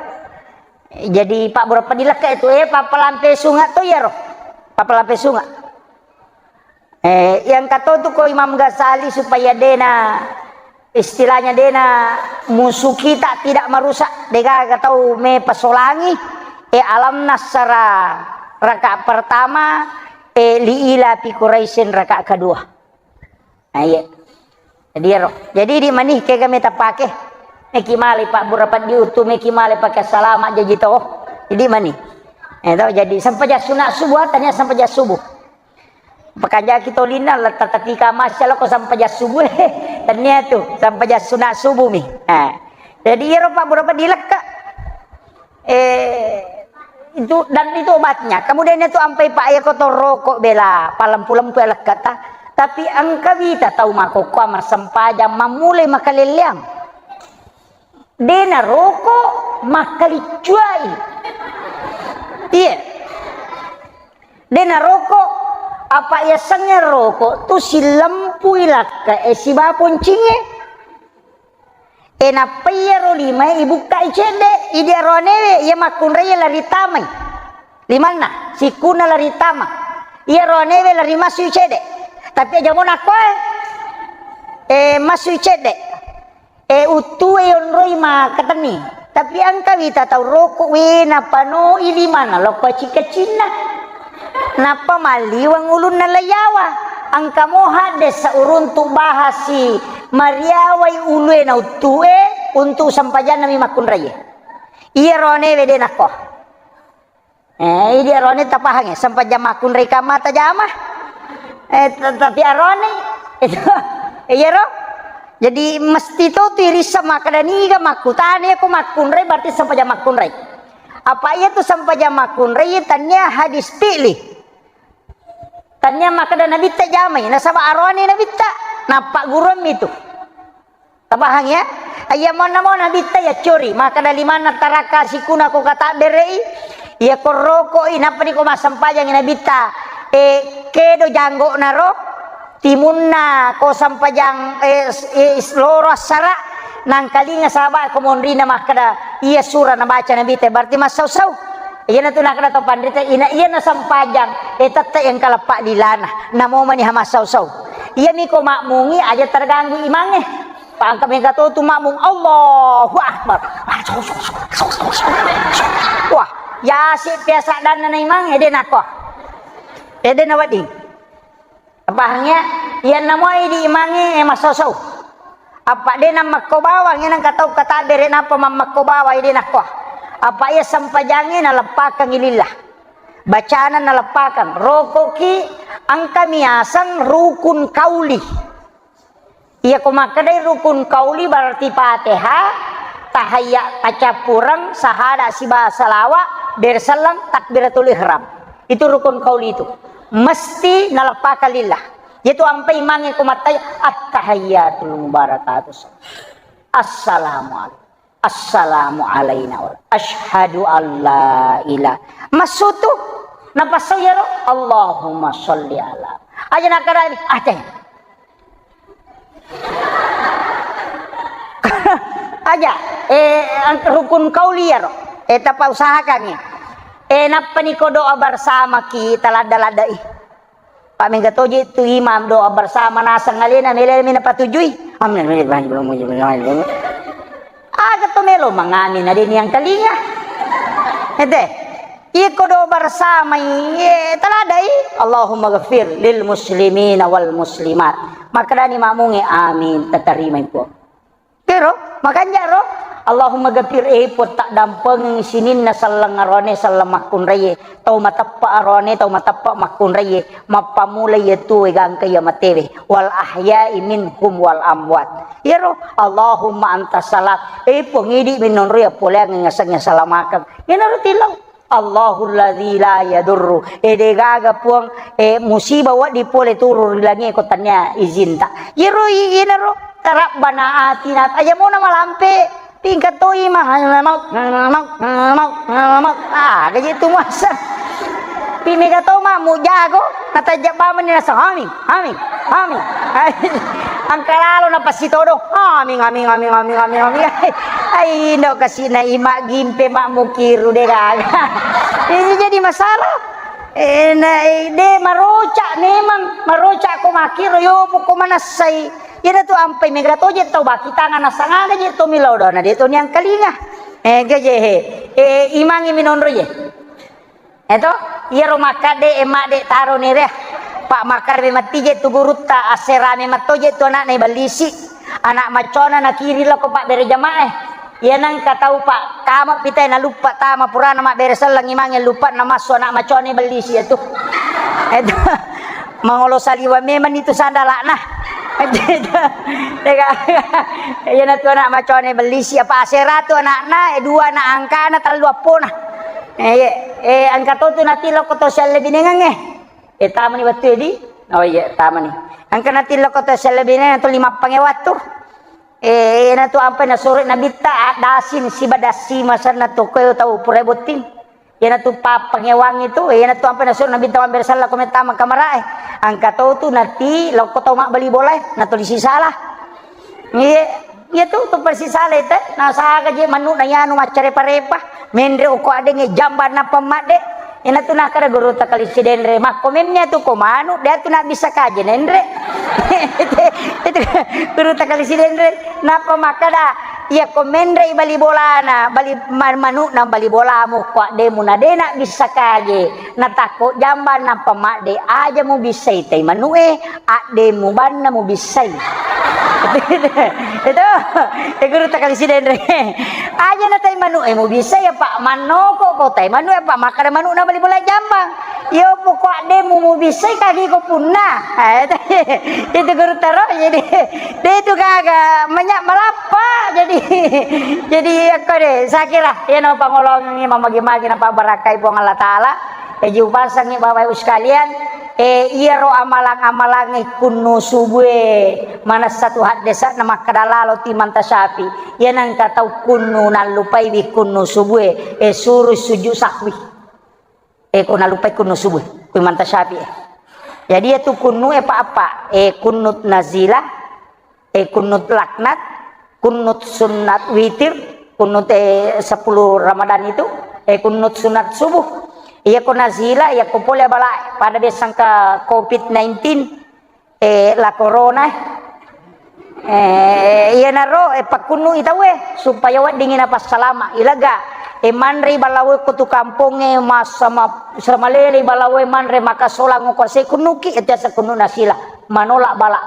Jadi, Pak, berapa dilakka itu, eh, papalampe sunga to, iya roh. Papalampe sunga. Eh, yang katotu ko Imam Ghazali supaya dena, istilahnya dena musuh kita tidak merusak, degaga tau me pasolangi, eh, alam nasara rakaat pertama, eh, li ila fi Quraisyin rakaat kedua. Nah, iya. Jadi, ya, roh. Jadi, di mani kega meta pake. Meki male, Pak, berapa diutu, meki male pakai salama jaji to. Jadi, mani. Eh, to, jadi, sempajang sunat subuh, tania sempajang subuh. Pekanjaki tolinna, letta tatika masya lo ko sempajang subuh. Tania tu, sempajang sunat subuh mi. Nah. Jadi, iya, roh, Pak, berapa dilekka. Eh, itu, dan itu obatnya. Kemudian itu ampai Pak ya kotor rokok bela, palempu-lempu ya lekkata. Tapi engka wita tau makokkoa massempajang, mammulai makalelleang. Dena rokok, makkaliccuai. Iya. Dena rokok, apa yasengnge rokok tu silempui lakka e siba poncingnge. E, nappa iyaro limae ibukkai cedde, idi aroanewe, iya makkunrai lari tamai. Limanna, sikkunna lari tama. Iya aroanewe lari masui cedde. Tapi aja mo nakkoe, e, masui cedde. E, uttue yonroi makkatenni. Tapi engka wita tau roko, we, napanoi limanna lokko cika-cinna. Nappa malliweng ulunna laiyawa. Engka mo hadde sauruntu bahasi mariawai ulue na uttue untuk sempajanna mi makkunraie. Iya rone wede nakko. Eh, idi arone tapahang ya, sempajang makkunrai kamma tajama. Eh, t-, tapi arone itu, iya ro. Jadi mesti to tu irissa makkeda niga makkutana, iya ko makkunrai berarti sempajang makkunrai. Apa iya tu sempajang makkunrai, iya tania hadis fi'li. Tania makkeda nabitta jamai, nasaba arone nabitta, nappa gurummi tu. Tapahang ya? Iya monna mo nabitta ya curi, makkeda limanna taraka sikuna ko katabberei, iya ko rokoi, nappa ni ko massempajangi nabitta, eh, kedo janggokna ro, timunna ko sempajang, eh, s-, eh, s-, loro assara, nangkalinga sahabat ko monrina makkeda, iya sura nabaca nabitta, berarti massau-sau. Iyana tu nakkeda to panrita, ina iyana sempajang, eh, tette engka leppa lilana, namo mani ha massau-sau. Iya mi ko makmungi aja terganggu imangnge. Pangka mega to tu makmung, Allahu Akbar. Wah, yasi biasa danna na imang, ede nako. Ede na wedding. Pahang ya? Iyanna moi di imangnge, eh, massosou. Apa de na makko bawang, ya nang katau katabbere napa mammakko bawang, ede nakko. Apa iya sempajangnge naleppakang lillah. Bacana naleppakang. Rokoki engka miaseng rukun kauli. Iya ko makkedai rukun kauli berarti Fatihah, tahayya, tacappureng, sahada siba salawa, bere selleng, takbiratul ihram. Itu rukun kauli itu. Mesti naleppakang lillah. Itu ampai imangnge ko mattai, at-tahiyyatul mubarakatus. Assalamualaikum. Assalamu alaina wa asyhadu alla ilaha. Massutu. Napassau yaro. Allahumma sholli ala. Aja nakkedani. Aja. Aja. Eh, ang-, rukun kauli yaro. Eh, tapa usahakan ya. Eh, nappa niko doa bersama ki taladda-laddai. Pak mega toje tu imam doa bersama naseng alena mele mena patujui. Amin. Aga to melo mangamin ade ni yang kalinga. Ete. Iko doa bersama iye taladai. Allahumma ghafir lil muslimina wal muslimat. Makkedani makmunge amin, tatarima ipo. Kero, makanja ro, Allahumma ghafir, eh, Puang, taddampengengngi sininna selleng arone, selleng makkunraie, tau mateppa arone, tau mateppa makkunraie, mappamula iya tuwe gangka iya matewe, wal ahya'i minhum wal amwat. Iyaro, Allahumma anta salam, eh, Puang, idi minonro iya poleang ngasengnge salamakeng. Iyanaro tilau. Allahul ladzi la yadurru. Eh, de gaga, Puang, eh, musibah wedding pole turun ri langie ko tania izinta. Iyaro i-, iyanaro, Rabbana atina, aja mona malampe, tingkat toi mah, maut, maut, maut, maut. Ah, gaji tu masa. Pi mega to mah mujago, natajjak bamani nasa, amin. Amin. Amin. Engka lalo napassitodo. Amin, amin, amin, amin, amin, amin. Ai, indo kasina ima gimpe mak mukiru de gaga. Ini jadi masalah. Eh, na, eh, de maroca memang, maroca ko makiru yo buko manassai. Iyana tu ampai mega toje tau baki tangan nasangaga je to milodo na de to niang kalinga. Eh, gaje he. Eh, imangi minonro je. Eto, iyaro makkadde, eh, madde taro ni re. Pak makkadde metti je tu gurutta, asserame matto je tu anakna ibellisi. Anak maccona nakiri lako pabbere jamaah. Iya nengka tau pak kama pitai naluppa tama purana mabbere selleng imange luppa namassu anak maccona ibellisi itu. Eto, mangolo saliwa memang itu sandalakna. Iya na tu anak maccona ibellisi apa asera tu anakna, eh, dua anak angkana, tellu appona. Eh, iya, eh, engka to tu natilokko to siallebinengengnge. Eh, tamani wettu edi? Oh iya, tamani. Engka natilokko to siallebinengengnge to lima pange wattu. Eh, iyana tu ampai nasuro nabitta addasin siba dassi masenna to koe tau pura botting. Iyana tu pappangewangi tu, iyana tu ampai nasuro nabitta mabbere sella ko mettama kamarae. Engka to tu natilokko tau mabbali bolae, natuli sisala. Iya, iya tu, tu persis salai te. Nasaga je manu na yanu maccarepa-repa. Menre uko adengnge jamba nappa madde. Ina tu nakada guru takali sidenre. Makko memnya tu ko manu, dia tu nak bisa kaje nenre. Itu guru takali sidenre. Napa makada, Iyako menrei bali bolana, bali ma-, manu'na bali bolamu, ko addemu na dena bissa kage, natakko jambang nappa madde, aja mubissai tai manu'e, addemu banna mubissai. Itu, e guru takali sidenre. Aja na tai manu'e mubissai, apa mannoko ko tai manu'e, apa makkada manu'na bali bola jambang. Iyo, poko addemu mubissai kagi ko punna. Eh, itu guru taro, jadi, de itu gaga, menya malappa. Jadi, jadi, aku de, saya kira, ya, no, pangolongi, mamagi-magi, napa barakai Puang Allah Ta'ala. Eh, jiupasangi Bapak Ibu sekalian, eh, iyaro amalang-amalang kunnu subue, manessa tu haddesa na makkada lalo timanta syafi. Iya nangka tau kunnu nallupai wi kunnu subue, eh, suru sujud sahwi. Eh, ko nalupai kunnu subuh, ku Imam Tasyafi'i. Jadi, iya tu kunnu e pa apa? Eh, kunnut nazilah, eh, kunnut laknat, kunnut sunat witir, kunnut, eh, sepuluh Ramadan itu, eh, kunnut sunat subuh. Iya ko nazilah, iya ko pole bala pada dia sangka covid nineteen, eh, la corona, eh. Eh, iyanaro, eh, pakkunnu'i tauwe supaya weddingngi napassalama. Ilaga, eh, manrei balawe ko tu kampongnge, massa ma-, samalele balawe manre makasolang ko se kunnuki, itu asa kunnu nasila, manolak bala.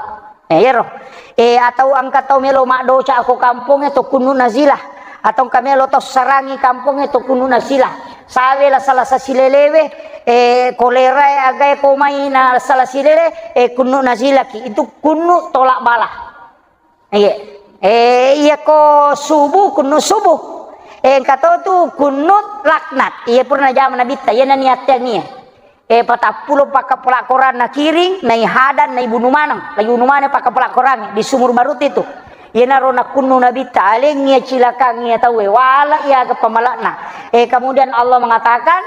Eh, iyaro. Eh, atau engka tau melo maddoca ko kampongnge to kunnu nazila. Atau engka melo tau sarangi kampongnge to kunnu nasila. Sawe la salasa silelewe, eh, kolera e agae ko mai na sala silele, eh, kunnu nazilaki. Itu kunnu tolak bala. Iya. Eh, iya ko subuh, kunnu subuh. Eh, engka to tu kunnu laknat. Iya purna jama nabitta, iya naniatteang iya. Eh, patappulo pakkapola Quran nakiring, naihadang, naibunu maneng. Laibunu maneng pakkapola Quran di Sumur Barut itu. Iyanaro nakkunnu nabitta, alengngi iya cilakang iya tauwe, wala iya aga pamalakna. Eh, kemudian Allah mengatakan,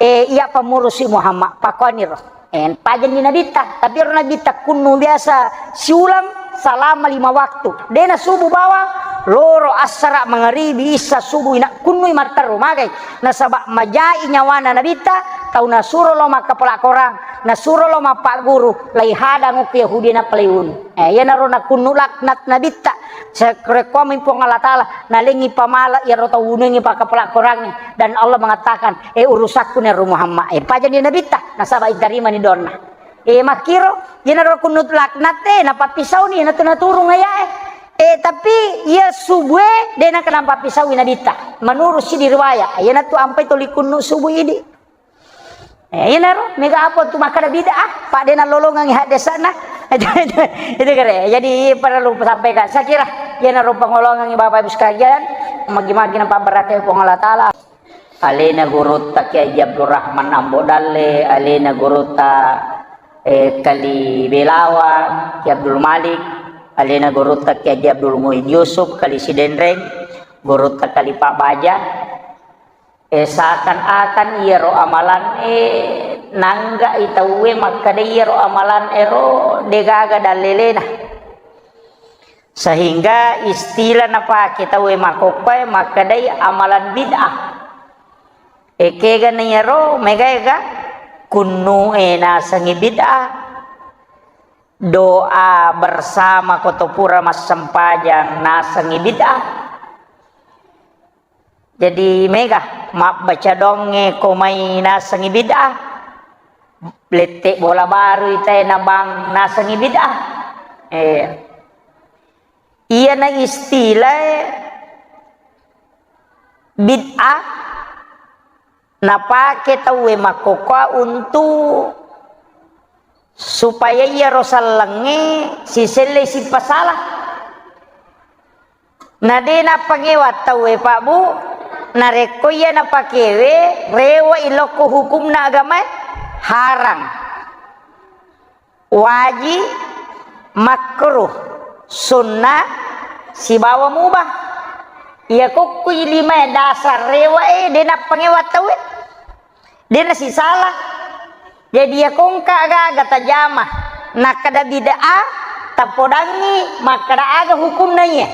eh, iya pamurusi Muhammad, pakuaniro. Eh, pajanni nabitta, tapi ro nabitta kunnu biasa siulang salama lima waktu. Dena subuh bawang, loro, assara, mangaribi, issa, subuh, ina kunnui matteru magai. Nasaba majai nyawana nabitta, tau nasuro lo makkapola Quran, nasuro lo mappagguru, laihadang okko Yahudi nappa laiwunu. Eh, iyanaro nakunnu laknat nabitta. Sekrekkomi Puang Allah Ta'ala, nalengi pamala iyaro tau wunungi pakkapola Qurangnge. Dan Allah mengatakan, eh, urusakku nero Muhammad. Eh, pajani nabitta, nasaba itarimani donna. Eh, makkiro, iyanaro kunnu laknat, eh, napappisauni, natu naturung ayae. Eh, tapi iya subue, de naka napappisaui nabitta. Menurut sidi riwayat, iyanatu ampai toli kunnu subuh idi. Eh, iyanaro, mega apa tu makkada bid'ah, pa de nalolongangi haddesana. Itu, itu, itu kere. Jadi, perlu sampaikan. Saya kira, iyanaro pangolongangi Bapak Ibu sekalian, magi-magi napabarakai Puang Allah Ta'ala. Alena gurutta Kiai Haji Abdul Rahman Ambo Dalle, alena gurutta, eh, Kali Belawa, Kiai Abdul Malik, alena gurutta Kiai Haji Abdul Muin Yusuf, Kali Sidenreng, gurutta Kali Pak Baja, Eh, seakan-akan iyaro amalan e nangga'i tauwe makkeda iyaro amalan ero degaga dallelena. Sehingga istilah napake tauwe makkokkoe makkedai amalan bid'ah. E, kegana iyaro megaega kunnu e nasengi bid'ah. Doa bersama koto pura massempajang nasengi bid'ah. Jadi mega mabbaca donge ko mai nasengi bid'ah, lette bola baru itae na bang nasengi bid'ah. Eh, iyana istilah bid'ah napake tauwe makkokkoa untuk supaya iyaro sellengnge siselle sipasala. Na de nappangewa tauwe, Pak, Bu, narekko iya napakewe, rewe'i lokko hukumna agamae, harang, wajib, makruh, sunnah, sibawa mubah. Iya kokkui limae dasar rewe'e de nappangewa tauwe. De nasisala. Jadi, iya kongka aga-aga tajama, nakkeda bid'ah, tapodangngi makkeda aga hukumna iya.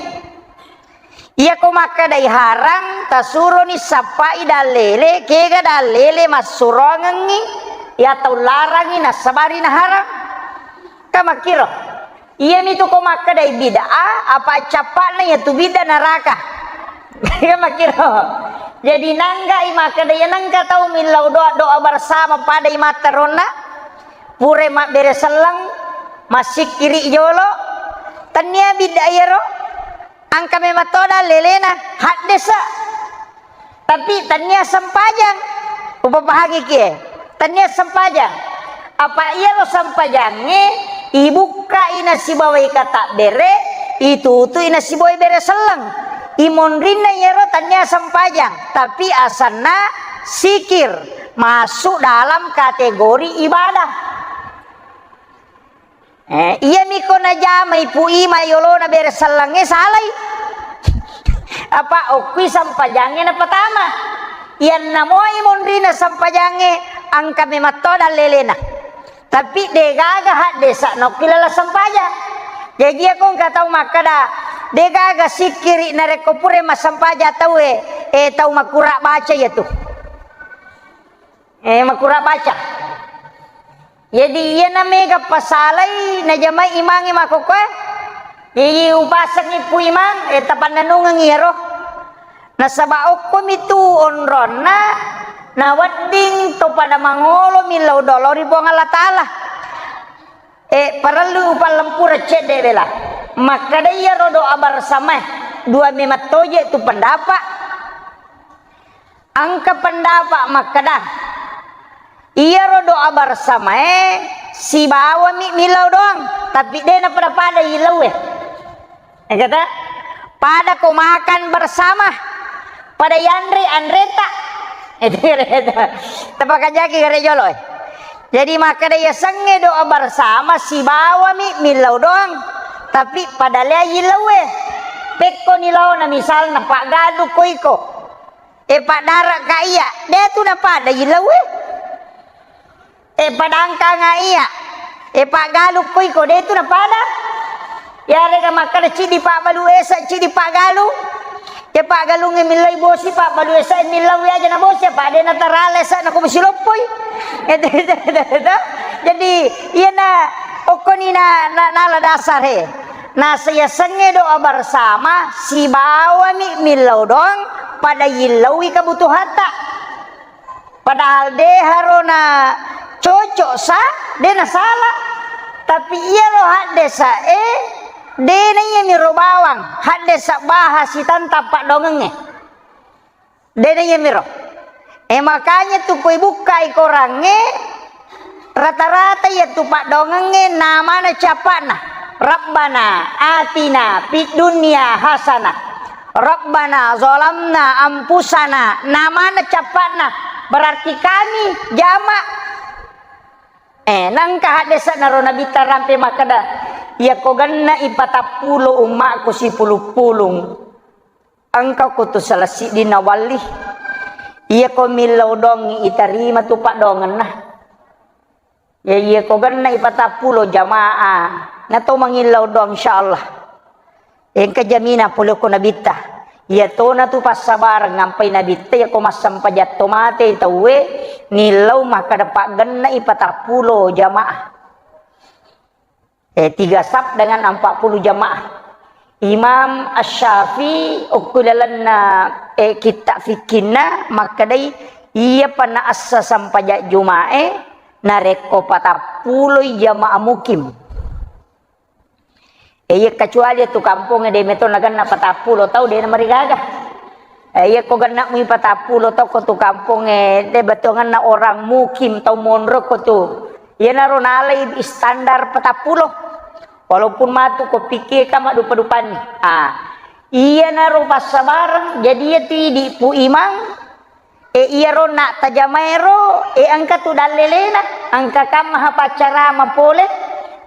Iya ko makkedai harang, tasuroni sappai dallele, kega dallele massuroangengngi, iya tau larangi nassabari naharang. Ka makkiro. Iyamitu ko makkedai bid'ah, apa cappa'na iyatu bid'ah neraka. Iya makkiro. Jadi nanggai makkeda, iya nengka tau millau doa, doa bersama pada imatta ronna, pura mabbere selleng, massikkiri jolo, tennia bid'ah iyaro, engka memang to dallelena, haddesa. Tapi tennia sempajang. Upapahangi kie. Tennia sempajang. Apa iyaro sempajangnge ibukkai nasibawai katabbere, itutui nasibawai bere selleng. Imonrinna iyaro tennia sempajang, tapi asanna sikir, masuk dalam kategori ibadah. Eh, iyami ko najamai Pu Imang yolona bere sellengnge salai. Apa okkui sempajangnge napatama. Iyanna moi monrina sempajangnge, engka memang to dallelena. Tapi degaga haddesa nokki lala sempajang. Jaji iya ko engka tau makkeda, degaga sikkiri narekko pura massempajang tauwe, eh, tau makura baca iyatu. Eh, makura baca. Jadi, iyana mega pasalai najamai imangnge makkokkoe. Jadi, upasengngi Pu Imang, eh, tapannennungeng iyaro. Nasaba okkomitu onronna nawedding to pada mangolo millau doa lao ri Puang Allah Taala. Eh, parellu upallempureng cedde bela. Makkeda iyaro doa bersamae, dua memang toje tu pendapat. Engka pendapat makkeda, iyaro doa bersamae sibawami millau doang, tapi de napada-pada yillauwe. Eh, kata, pada ko makan bersama, pada yanre anreta. Tapakajaki gare jolo, eh. Jadi makkeda yasengnge doa bersama sibawami millau doang, tapi pada lea yillauwe. Pekko ni laona misalna paggalu ko iko. E, paddara ka iya, de tu napada yillauwe. E, padangkanga iya, e, paggalu ko iko, de tu napada. Yarega makkeda cidi pabbalu esa, cidi paggalu. Ya paggalungnge millai bosi, pabbalu esa millai aja na bosi, apa de natarale esa na ko bosi loppoi. Jadi, iyana okkoni na, na, nala dasar he. Nasa yasengnge doa bersama, sibawami millau doang pada yillaui kebutuhatta. Padahal de harona cocok sa, de nasala. Tapi iyaro haddesa e, de na iyamiro bawang, haddesa baha sitantang paddoangengnge. Dena iyamiro. E, makanya tu koi bukkai korangnge, rata-rata iya tu paddoangengnge namana cappa'na. Rabbana atina fid dunya hasanah. Rabbana zalamna anfusana. Namana cappa'na. Berarti kami jama. E, nangka haddesa naro Nabitta rampe makkeda, iya ko genna ipatappulo ummaku sipulung-pulung. Engka ko tu salah siddinna walli. Iya ko millau dongi itarima tu paddoangenna. Ya, iya ko genna ipatappulo jamaah. Na to mangillau doang, insyaallah. Engka jamina pole ko Nabitta. Iya tona tu passabareng ngampai Nabitta, iya ko massempajang to mate tauwe, nillau makkeda paggenna ipatappulo jamaah. Eh, tiga saf dengan empat puluh jamaah. Imam Asy-Syafi'i okko lalenna, eh, kitta fikkinna makkedai, iya pa naassa sempajang Juma'e narekko patappuloi jamaah mukim. Eh, iya kecuali tu kampongnge de meto nagenna patappulo tau de namarigaga. Eh, iya ko genna mui patappulo tau ko tu kampongnge de bettuangenna orang mukim tau monro ko tu. Iyanaro nalai standar patappulo. Walaupun matu ko pikir ka maddupa-dupanni. Ah, iyanaro passabareng, jadi iya tu idi Pu Imang, e, iyaro na tajamaero, e, engka tu dallelena, engka kamma ha paccarama pole,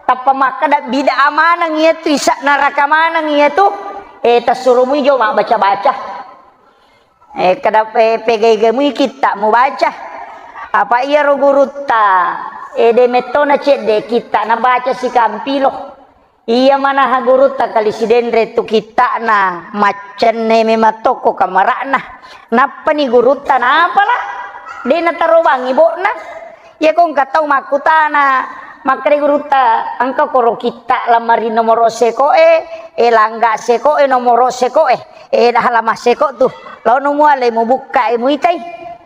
tappa makkeda bid'ah maneng iyatu, isa neraka maneng iyatu, e, tassuro mui jo mabbaca-baca. Eh, kada pe-, pegaiga mui kitta mubaca. Apa iyaro gurutta, eh, de mettona cedde kitta nabaca sikampilo. Iya manaha gurutta kali sidenre tu kittana, maccenne memang tokko kamara'na. Nappani gurutta napala, de natarobangi bo'na. Iya ko engka tau makkutana, Makkeda gurutta, engka koro kitta lamari nomoro sekoe, e langga sekoe, nomoro sekoe, e dah lama seko tu. Laono muale mubukka e muitai.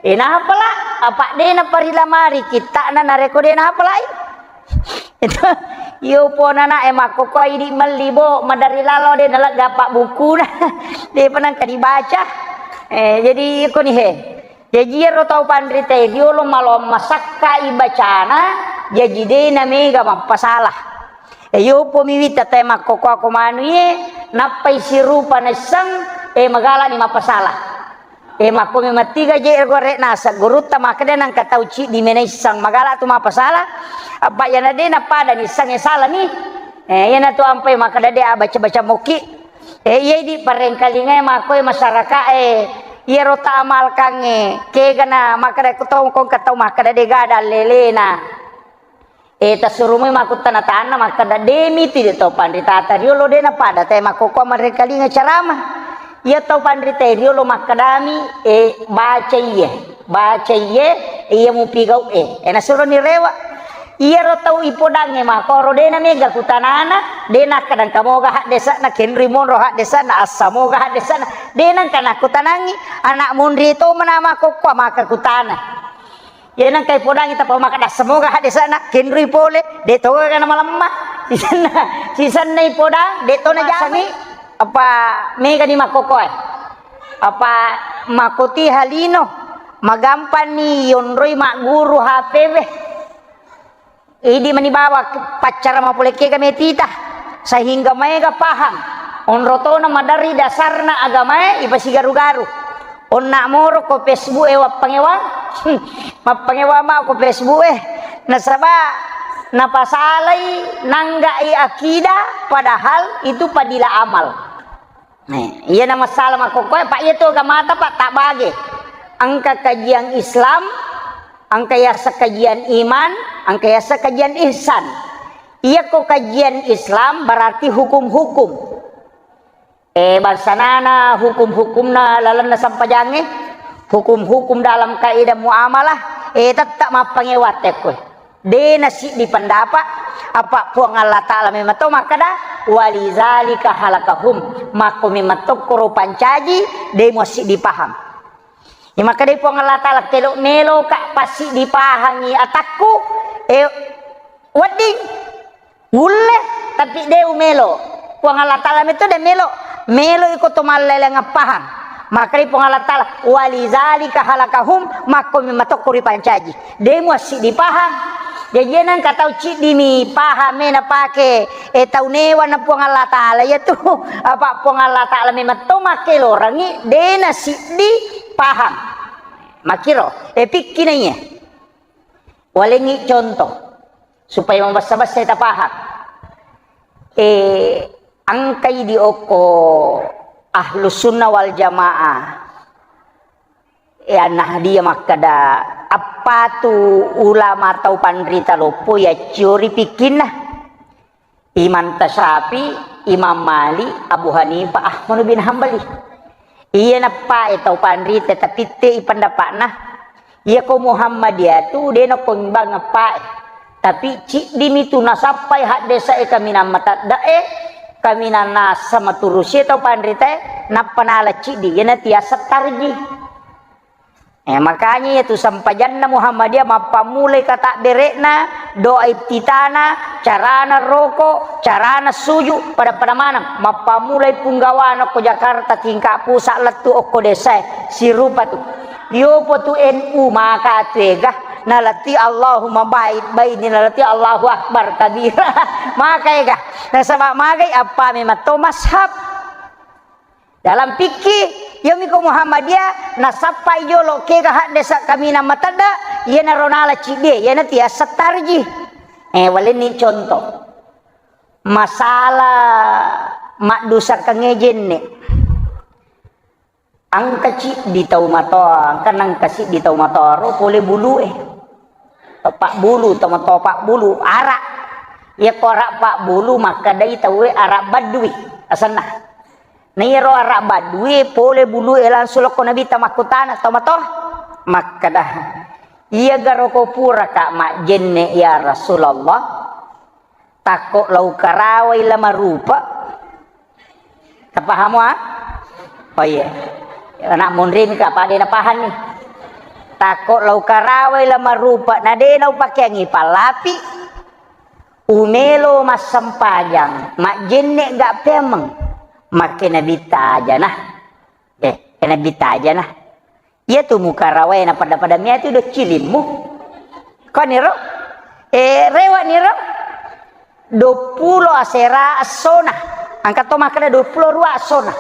E nahapala, apa de napari lamari kittana nareko de nahapalai. Itu, iyo ponana e makkoko idi melli bo, madari lalo de nalegga apa bukuna. De penang dibaca. Eh, jadi iko ni he. Jaji iyaro tau panrita e riolo maloang masakkai bacana, jaji de namega mappasala. E, yopomi witta tae makkokkoako manu iye, nappai sirupa naisseng, e, magalani mappasala. E, makko memang tiga je gorek naseng gurutta makkeda nangka tau ciddi mena isseng magala tu mappasala, apa iyana de napada nisseng e salani. E, iyana tu ampai makkeda de abaca-baca mokki. E, iya idi parengkalingae makkoe masyarakae, iyaro taamalkangnge, kegana makkeda ko tau, ko engka tau makkeda de gada lelena. E, tassurumoi makkuttana tanna makkeda, demi tu de tau panritata riolo de napada tae makkokkoa marengkalinga carama. Iya tau panrita riolo makkedami, e, baca iye, baca iye, iya mupigau e. E, nasuroni rewa. Iyaro tau ipodangnge makkoro de namega kutanana, de nakkeda engka moga haddese'na, kenrui monro haddese'na, assa moga haddese'na, de nengka nakkutanangi, anak monri to mena makkokkoa maka kutana. Iya nengka ipodangngi tappa makkeda assa moga haddese'na, kenrui pole, de to ga namalemma. Sisenna, sisenna ipodang, de to najamai. Apa mega ni makkokkoe. Apa makkoti halino, magampanni yonroi magguru H P we. Idi mani bawa paccara mapole kega metita, sehingga maega paham. Onro tona madari dasarna agamae ipasigaru-garu. Onna moro ko Facebook e wappangewa, mappangewa ma ko Facebook e. Nasaba napasalai nanggai akidah, padahal itu fadilah amal. Nah, iyana masalah makkokkoe, Pak, iya tu agamata, Pak, tabbage. Engka kajian Islam, engka yaseng kajian iman, engka yaseng kajian ihsan. Iyako kajian Islam berarti hukum-hukum. Eh, bangsanana hukum-hukumna lalenna sempajangnge, hukum-hukum dalam kaidah muamalah, eh, tetap mappangewa tekko. De nasiddi pendapat, apa Puang Allah Ta'ala memang to makkeda, "Walizalika halakahum." Makko memang tokkoro pancaji, de muassiddi paham. Iya makkeda Puang Allah Ta'ala, "Kelo melo ka passiddi pahangi atakku, eh, wedding, ulle, tapi de umelo." Puang Allah Ta'ala meto de melo, melo iko to malleleng pahang. Makkeda Puang Allah Ta'ala, "Walizalika halakahum," makko memang tokko ripancaji. De muassiddi pahang. Jaji nengka tau ciddimi pahang me napake, eh, tau newa na Puang Allah Ta'ala, iya tu. Apa Puang Allah Ta'ala memang to makkelorangi, de nasiddi pahang. Makkiro, eh, pikkina iya. Walengngi contoh, supaya mabessa-bessai tapahang. Eh, engkai di okko Ahlus Sunnah wal Jamaah. E, Anna Hadia makkeda, appatu ulama tau panrita loppo yacciori pikkinna. Imam Tasyafi, Imam Malik, Abu Hanifah, Ahmad bin Hambali. Iya nappae tau panrita tapitte i pendapatna. Iya ko Muhammadiyah tu de nakongbang appae. Tapi ciddimi tu nasappai haddesa e kaminang matadda e, kaminang nasa maturusi tau panrita e, nappa nala ciddi, iyana tiasa tarji. Eh, makanya iya tu sempajanna Muhammadiyah mappammulai katabbere'na, doa iftitana, carana roko, carana suju, pada-pada maneng. Mappammulai punggawana ko Jakarta tingkat pusat lettu okko desa e, sirupa tu. Yopo tu N U maka tu ega, nalati Allahumma ba'id baini, nalati Allahu Akbar kabira. Maka ega. Nasaba magai appa memang to mazhab. Dalam fikih, yomi ko Muhammadiyah, nasappai jolo kega haddesa kaminang matedda, iyanaro nala ciddie, iyana tiasa tarji. Eh, walenni contoh. Masalah maddusakangnge jenne. Engka ciddi tau matoa, engka nengka siddi tau matoa ro pole bulue. Pabbulu, tau matoa pabbulu, ara. Iya ko ara pabbulu makkedai tauwe ara badui asenna. Na iyaro ara badue pole bulue langsung lokko Nabitta makkutana tau matoa. Makkeda, "Iya garo ko puraka majjenne ya Rasulullah?" Takko lau karawai la marupa. Tapahamu, ah? Oh iya. Anak munrin ka pada na paham nih. Takko lau karawai la marupa, na de na upakeangi pallapi. Umelo massempajang, majjenne ga pemeng. Makke nabitta aja nah. Eh, nabitta aja nah. Iya tu mukarawai na pada-pada mia tu do cilimmu. Koniro? Eh, rewa niro? Dua puluh asera essona. Angka to makkeda dua puluh dua essona.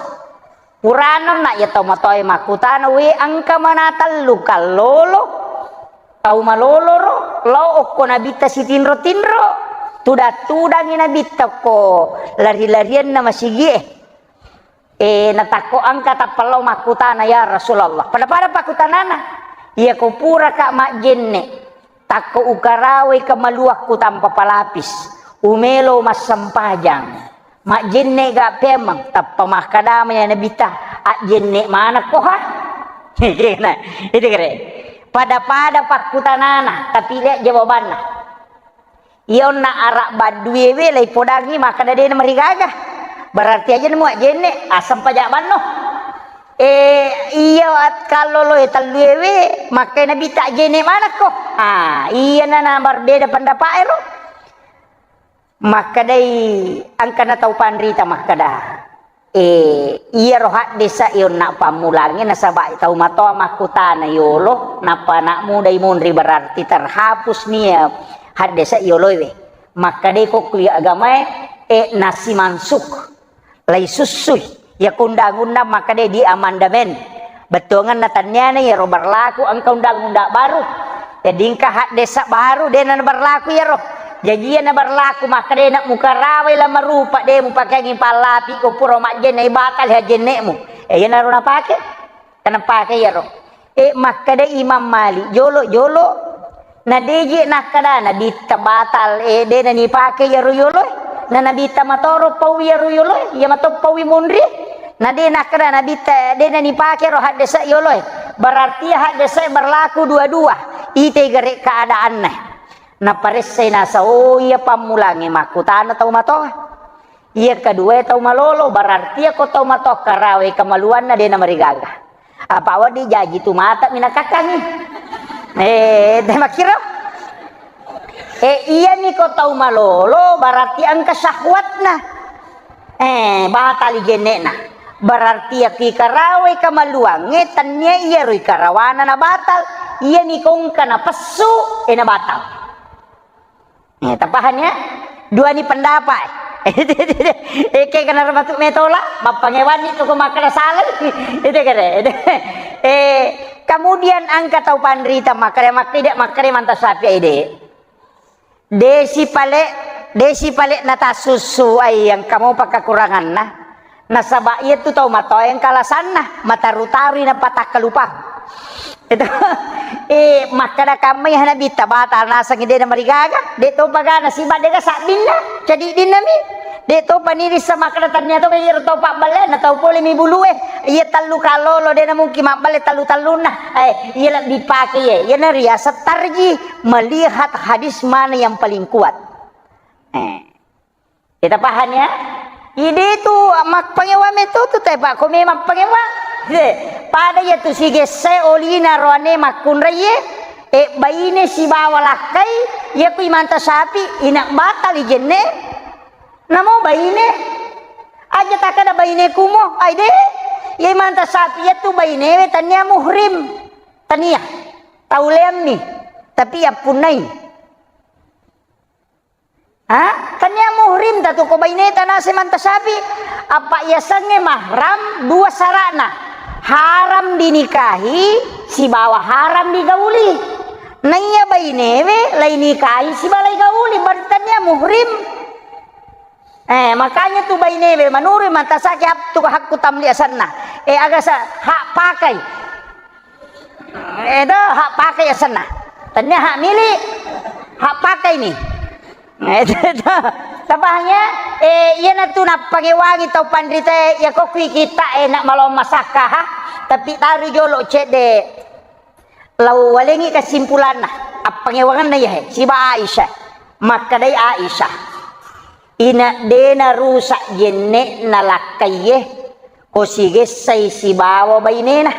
Purana na iya tau matoe makkutana, "We, engka mana tellu kallolo? Tau malolo ro, lao okko nabitta sitinro-tinro. Tudang-tudangi nabitta ko lari-larianna masigie." Eh, natakko engka tappa lao makkutana, "Ya Rasulullah." Pada-pada pakkutanana, "Iya ko pura ka majjenne, takko ukarawai kamaluakku tanpa palapis, umelo massempajang, majjenne ga pemeng?" Tappa makkadama ya Nabitta, "Ajjenne manekko ha?" Nah, itu kere. Pada-pada pakkutanana, tapi lihat jawabanna. Iya onna ara badduewe laipodangi makkeda de namarigaga. Berarti aja nemu ajjenne, aseng paja banno. Eh, iya at-, kalloloe telluewe, makkai Nabitta ajjenne manekko. Ah, iya na, na berbeda pendapat ero. Makkedai engkana tau panrita makkeda. Eh, iyaro haddesa onna pammulangnge nasaba tau matoa makkutana yolo, nappa anak muda imunri, berarti terhapus nia haddesa yoloe. Makkedai ko kuliah agamae, eh, nasi mansuk, lai sussui. Iya ko undang-undang makkedai di amandemen. Bettuangenna tenniana iyaro berlaku engka undang-undang baru. Jadi engka haddesa baru de na berlaku iyaro. Jaji iya na berlaku makkeda na mukarawai la marupa de mupakeangi pallapi ko pura majjenne batal hajjennemu. Eh, iyanaro napake. Kan napake iyaro. Eh, makkeda Imam Malik, jolo-jolo. Na deje nakkeda Nabitta batal, eh, de na nipake iyaro yoloe. Na Nabitta matoro paui iyaro yoloe, iya mato paui monri. Na de nakkeda Nabitta, de na nipake ro haddesa yoloe. Berarti haddesa berlaku dua-dua. Ite gare keadaanna. Naparessai nasa, oh, iya pammulangnge makkutana tau matoa. Iya kedua tau malolo, berarti iya ko tau matoa karawai kamaluanna de na marigaga. Apa wedding jaji tu mata minakakkangi. Eh, de makkiro. Eh, iya ni ko tau malolo, berarti engka syahwatna. Eh, batal jennekna. Berarti iya ki karawai kamaluangnge, tennia iyaro ikarawana na batal. Iya ni ko engka na pessu, eh, na batal. Eh, tapahang ya? Dua ni pendapat. Eh, kayak kena matu metola, mappangewanni tu ko makkeda salah. Itu kere. Eh, kemudian engka tau panrita makkeda, makkeda, makkeda manta sapi ide. Desi pale, desi pale natasussu ai engka mopa kekuranganna. Nasaba iyatu tau matoa engka alasanna, mataru-tarui napatakkalupa. Itu, eh, makkeda kammai Nabitta batal nasengngi de namarigaga, de topa gana siba de ga sabbinna, cadiddinna mi. De topa nirissa makkeda tania to iyaro tau pabballe na tau pole mi bulue. Iya tellu kallolo de namungkin mabballe tellu-tellunna. Eh, iya lebbi pake iye. Iya nariaseng tarji melihat hadis mana yang paling kuat. Eh. Kita paham ya? Ide tu mappangewang meto tu, te, Pak, ko memang pangewang. Ye, pada iya tu sigesse olina roane makkunrai ye, eh, baine sibawa lakkai, iya ku imanta sapi, ina batal ijenne. Namo baine. Aja takada baine kumo, ai de. Iya imanta sapi iya tu baine we tania muhrim. Tania. Tauleammi. Tapi ya punnai. Ha? Tania muhrim tatu ko baineta nase manta sapi. Apa yasengnge mahram dua sarana. Haram dinikahi sibawa haram digauli. Naiya bainewe lai nikahi sibawa lai gauli, berarti tania muhrim. Eh, makanya tu bainewe manurui manta saki hak-, tu hakku tamli asenna. Eh, aga sa-, hak pakai. Edo, hak pakai asenna. Tania hak milik, hak pakai ni. Edo, tapahang ya? Eh, iyana tu nappangewangi tau panrita, ya kok kui kita enak malong masakka, ha? Tapi taru jolo cedde. Lau walengi kesimpulanna, appangewanganna iya he, siba Aisyah. Makkedai Aisyah. Ina dena rusak jenne'na lakkaiye, ko sigessai sibawa bainena.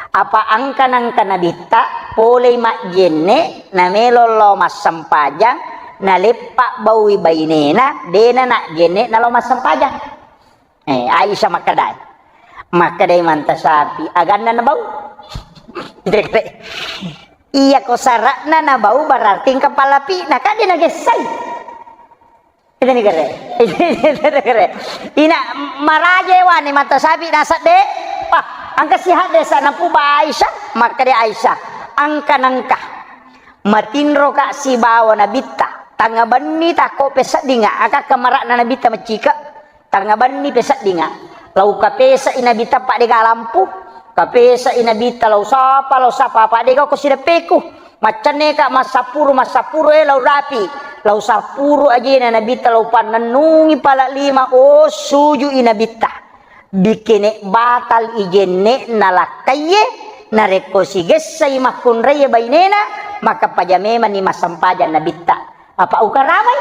Apa angka nangka nabitta, polei majjenne, namelo lao massempajang, naleppa baui bainena, dena najjenne nalao massempajang. Eh, Aisyah makkedai. Makkedai Manta Sapi, aganna nabau? Iya ko sara'na nabau berarti engka palapi'na, kan de nagessai. Itu ni kere. Itu ni kere. Ina maraja wani Manta Sapi nasabbe. Wah, angka sihat desa napuba Aisyah, makkeda Aisyah, angka nangka matinro ka sibawa nabitta. Tangnga benni tako peseddinga, aka kamara'na nabitta macika. Tangnga benni peseddinga. Lau kapesai nabitta padega lampu. Kapesai nabitta lau sapa, lau sapa, padega ko sideppeku. Maccanne ka massappuru, massappuru, eh, lau rapi. Lau sappuru ajena nabitta lau pannennungi pala lima, oh, sujui nabitta. Bikene batal ijenne nalakkaiye, narekko sigessai makkunraiye bainena, maka paja memanni massempajang nabitta. Apa ukaramai?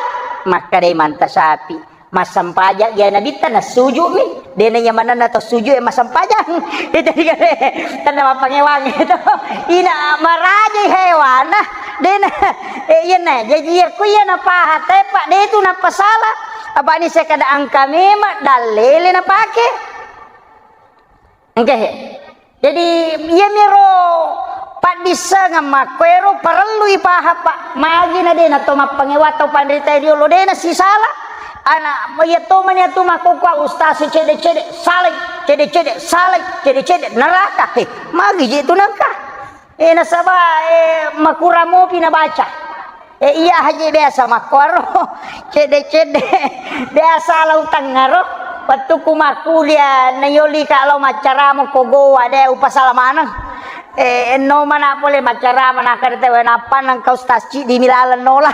Makkadai Manta Sapi. Massempajang iya nabitta, nassuju'mi. Dena iya manenna to sujud e massempajang. Itu dikare. Tenna mappangewang itu. Ina marajai hewana. Dena, eh, iya na, jaji iya ku iya napaha, tepa, de tu napasala. Apa ni sekada angka memang dalele napake. Engke he. Jadi, iyamiro paddissengeng makkoero parellui paha, Pak. Magi na de na to mappangewa tau panrita riolo, de na sisala. Ana, iya to mani atu makkokkoe ustaz cede-cede, salai, cede-cede, salai, cede-cede, neraka. He, magi je tu nangka. Eh, nasaba, eh, makurang mopi nabaca. Eh, iya haji biasa makkuaro. Cedde-cedde. Biasa lau tengngaro. Wettukku makkuliah, nayoli ka lau maccarama ko Gowa, de upasala maneng. Eh, enno mana pole maccarama, nakkeda tau, nappa nengka ustaz ciddi mi laleng nola.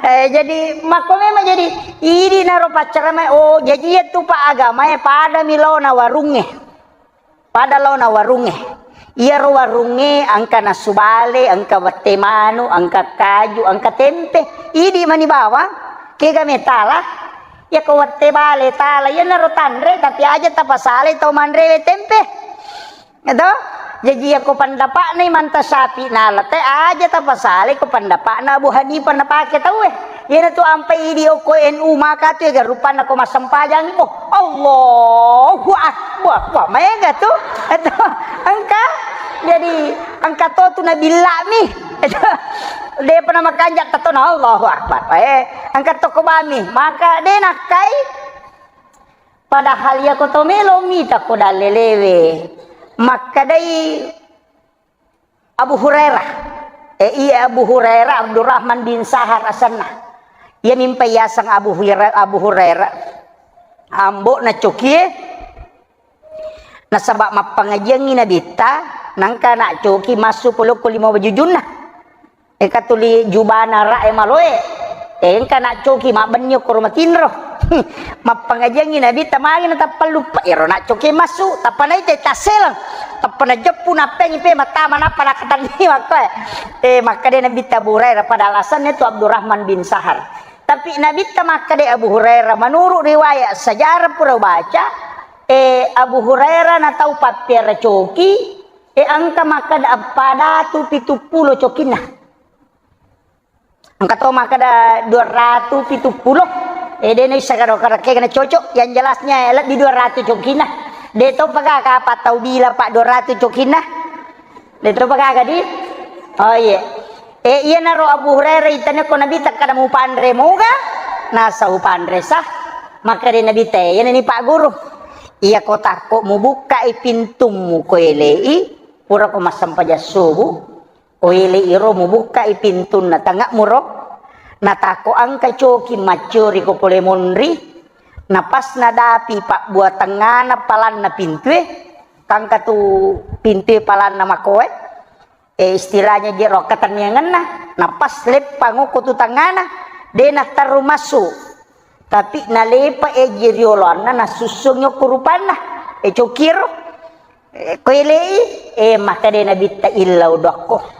Eh, jadi makko memang jadi idi naro paccarama, oh, jaji iya tu Pak agama e pada mi laona warungnge. Pada laona warungnge. Iyaro warungnge engka nasu bale, engka wette manu, engka kaju, engka tempe. Idi mani bawang, kega metala, iyako wette bale tala, iyanaro tanre, tapi aja tapasalai tau manrewe tempe. Eto? Jaji iyako pendapa'na Manta Sapi nala te, aja tapasalai ko pendapa'na Abu Hanifah napake tauwe. Iyanatu ampai idi okko N U maka tu ega rupanna ko massempajangi. Oh, Allahu Akbar. Wah, maega tu. Eto, engka. Jadi, engka to tu nabillami. Eto, depa na makanja tetona Allahu Akbar. Eh, engka to ko bami. Maka de nakkai. Padahal iyako to melo mita ko dallelewe. Makkedai Abu Hurairah. Eh, iya, Abu Hurairah, Abdurrahman bin Sahar asenna. Iya mimpa yaseng Abu Hurairah, Abu Hurairah. Ambo'na cokie. Nasaba mappangajiangngi nabitta, nangka na coki massu polokko lima wajujunna. Eka tuli jubana ra e maloe. Engka na coki mabbenni okkoro matinro. Mappangajiangngi nabitta magi na tappa luppa. Ero na coki massu, tappa naita tasseleng. Tappa najeppu nappengi pe mattama nappa nakatanni makkoe. Eh, makkade nabitta Abu Hurairah pada alasannya tu Abdurrahman bin Sahar. Tapi nabitta makkade Abu Hurairah, menurut riwayat sejarah pura baca, eh, Abu Hurairah na tau pappiara coki, eh, engka makkada eppa datu pitu pulo cokinna. Engka to makkada dua ratu pitu pulo. Eh, de naissa karo karekke na cocok. Yang jelasnya, eh, lebbi dua ratu cokinna. De to pagaga apa tau bila pa dua ratu cokinna. De to pagaga di. Oh iya. Eh, iyanaro Abu Hurairah itane ko Nabi takkada mupanre moga. Nasa upanre sa. Makkada Nabi te, iyanani Pak Guru. Iya ko takko mubukkai pintummu ko elei, pura ko massempajang subuh. Oele iro mubukkai pintunna tanga'muro, natako engka coki maccori ko pole monri, napasna dapi pabbua tengngana palanna pintue, kangka tu pintue palanna makoe, eh, istilahnya je ro akkatenniangenna, napas leppang okko tu tengngana, de natterru massu. Tapi nalepa eji rioloanna, nasussungi okko rupanna, eh, cokiro. Eh, ko elei, eh, makkeda Nabitta, "Illau dokko.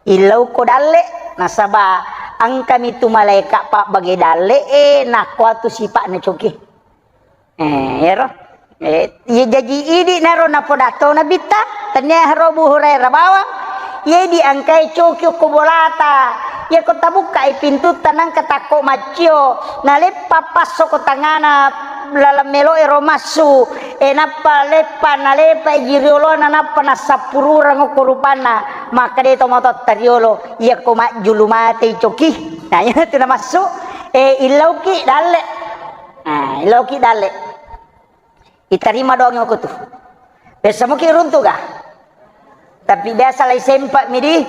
Illau ko dalle, nasaba Engkami tu malaeka pabbage dalle e, nakkuatu sipa'na coki. Eh, iyaro. Eh, iya jaji idi naro napodatto Nabitta, tennia ro Abu Hurairah bawang, iya idi engkae coki okko bolata. Iya ko tabukkai pintutta nangka takko maccio, naleppa passo ko tangana laleng melo ero massu, e nappa leppa, nalepa ji riolona nappa nassappurureng okko rupanna, makkeda to matotta riolo, iya ko majjulu matei coki. Nah, iya tu namassu, e illauki dalle. Nah, iloki dalle. Itarima doang aku tu. Biasa muki runtu ga? Tapi biasa lai sempat midi.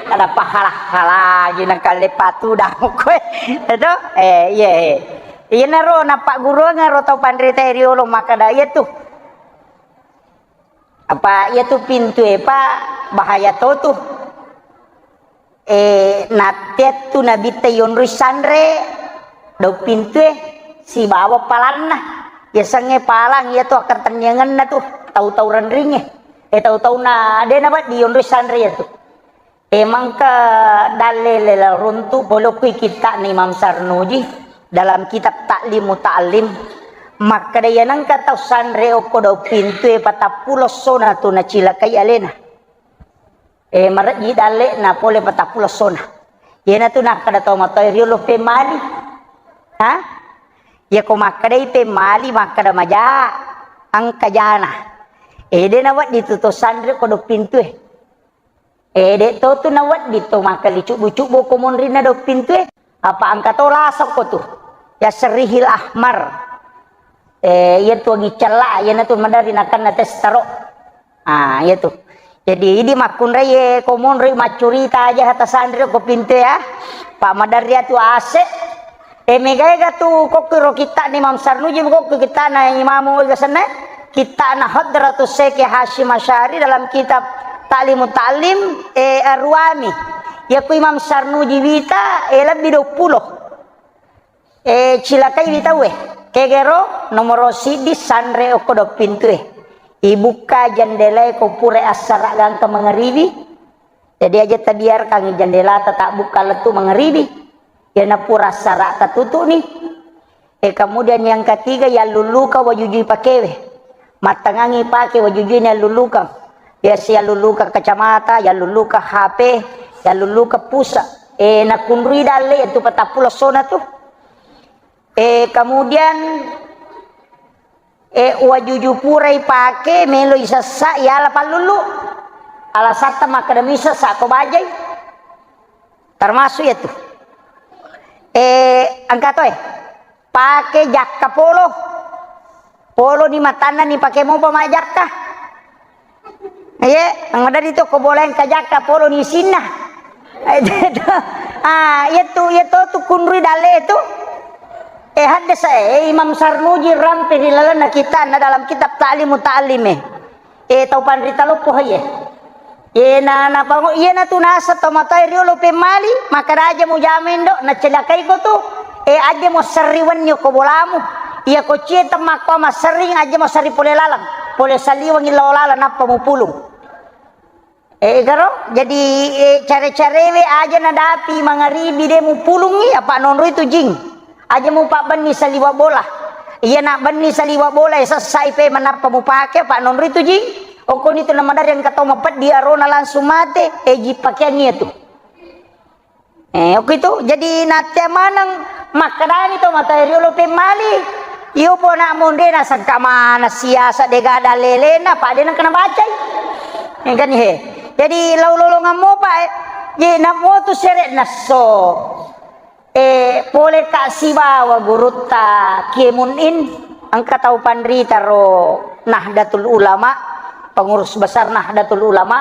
Ada pahala-hala lagi nang kale patu dah kowe. Itu? Eh, iya, eh. Iya naro napak guru ngaro tau panrita riolo maka da iya tu. Apa iya tu pintu e pa bahaya to tu. Eh, natteattu Nabitta yonroi sanre daung pintue sibawa palanna. Yasengnge palang iya tu akkatenniangenna tu tau-tau renringnge. Eh, tau-tauna de nawedding yonroi sanre iya tu. Eh, mangka dalle lela runtu pole okko kitta'na Imam Sarnuji dalam kitab Ta'lim Muta'allim. Makkeda iya nengka tau sanre okko daung pintue patappulo essona tu nacilakai alena. Eh, marejji dalle'na pole patappulo essona. Iyanatu nakkeda tau matoa riolo pemmali. Ha? Iya ko makkedai pemmali, makkeda maja, engka jana. Eh, de nawedding tu to sanre ko do pintue. Eh, de to tu nawedding to makkelli cubbu-cubbu ko monrinna do pintue. Apa engka to lasokko tu. Ya serihil ahmar. Eh, iya tu agi cella, iya natu madari nakanna tes taro. Ah, iya tu. Jadi, idi makkunrai, eh, ko monri maccurita aja hata sanri ko pinte ya. Pak madari atu ase. Eh, mega ega tu kokki ro kitta ni Imam Sarnuji, kokki kitta na Imamu ega senne. Kitta na Hadratus Syekh Hasyim Asy'ari dalam kitab Ta'limut Ta'lim, eh, Ar-Ruami. Iya ku Imam Sarnuji wita, eh, lebbi dua puluh. Eh, cilakai wi tauwe. Kegero nomoro siddi sanre okko do pintue. Ibukka jendelae ko pura assara gangka mangaribi. Jadi aja tabiarkan jendelata tabukka lettu mangaribi. Yana pura assara tatutu ni. Eh, kemudian yang ketiga, yalluluka wajujui pakewe. Mattangangi pake wajujui ni yalluluka. Biasa yalluluka kacamata, yalluluka H P, yalluluka pulsa. Eh, nakunrui dalle itu patappulo essona tu. Eh, kemudian, eh, wajuju purai pake, melo isessa, yala pallulu. Alasatta makkeda misessa ko bajai. Termasuk ya tu. Eh, engka to, eh. Pake jakka polo. Polo ni matanna ni pake mopa majakka. Iye, anggadari to ko bola engka jakka polo ni sinna. Ah, iya tu, iya to tu kunrui dalle tu. Eh, haddasa, eh, Imam Sarnuji rampe ri lalenna kitta na dalam kitab Ta'limu Ta'lim, eh. Eh, tau panrita loppo, iye. Iye na, na pango, iye na tu nasa tau matoa riolo pemmali, maka raja mu jameng do, na celakai ko tu. Eh, aja mo serri wenni ko bolamu. Iya ko cie temmakko maserring, aja mo serri pole lalang. Pole saliweng lao lalang nappa mupulung. Eh, garo, jadi, eh, care-carewe aja nadapi mangaribi de mupulungi, apa nonroi tu jing. Aja mupabbenni saliwa bola. Iya na benni saliwa bola, eh, sessai pe manappa mupake, apa nonroi tu jing. Okoni tu namadari engka tau mapeddi arona langsung mate, eh, ji pakeang iya tu. Eh, okko itu, jadi nattea maneng makkedani to matoa riolo pemmali. Iyo pona monre nasengka mana siasa dega dalelena, pade nengka nabacai. Eh, kan he. Jadi lau lolongang mopa, eh. Ye namo tu sere nasso. Eh, pole ka sibawa gurutta Kiai Munin, engka tau panrita ro Nahdlatul Ulama, pengurus besar Nahdlatul Ulama,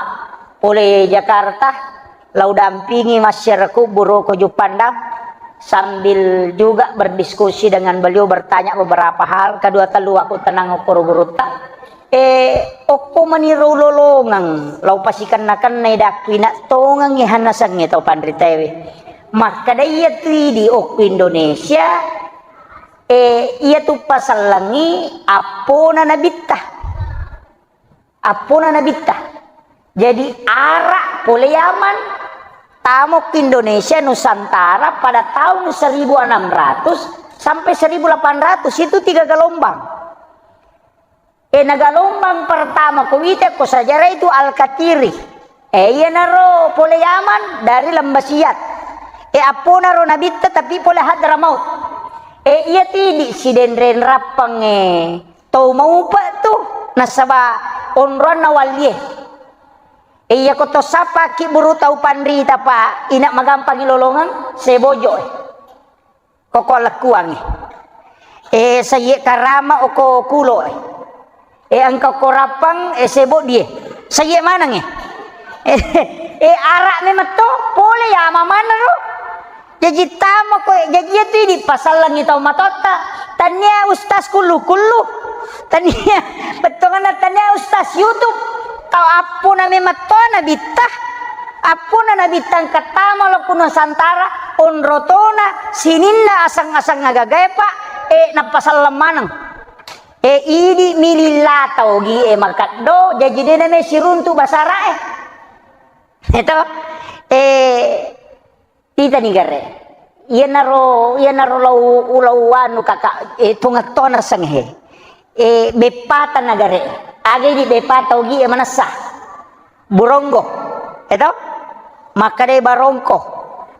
pole Jakarta. Lau dampingi masyarakat Buroko Juppandang sambil juga berdiskusi dengan beliau, bertanya beberapa hal, kedua telu aku tenang okoro gurutta. Eh, okko maniro lolongang, lau pasikenna-kennai dakku ina tongengi hanasangnge tau panritaewe. Makkeda iya tu idi okko Indonesia, eh, iya tu pasallangi appona nabitta. Appona nabitta. Jadi, ara pole Yaman. Tamo ke Indonesia Nusantara pada tahun seribu enam ratus sampai seribu delapan ratus, itu tiga gelombang. E, na gelombang pertama ko wita ko sejarah itu Al-Katiri. E, iyanaro pole Yaman dari Lembah Siat. E, apponaro nabitta tapi pole Hadramaut. E, iya tidi sidenreng rappang e. Tau maupa tu nasaba onroanna wallie. E, iya ko to sappa kibburu tau panrita pa ina magampangi lolongeng sebojo e. Koko lekkuangnge. E, sayye karama oko kulo e. E, engka ko rappang, e, sebo die. Sayye maneng e. E, e, ara memetto, pole ya mamana ro. Jaji tamo ko, jaji itu idi pasallengi tau matotta. Tania ustaz kullu-kullu. Tania, bettonganna tania ustaz YouTube. Tau appuna memetto nabitta. Appuna nabitta engka tama lo ku Nusantara, onrotona, sininna aseng-aseng agagae, Pak, e, nappa selleng maneng. E, idi mililla tau gi, e, makaddo, jaji dena me siruntu basara, e. Eto, e, titani gare. Iyanaro, iyanaro lau, lau anu kaka, e, tungettona seng he. E, beppata nagare. Aga idi beppata ogi e manessa. Buronggo. Eto? Makkadai barongko.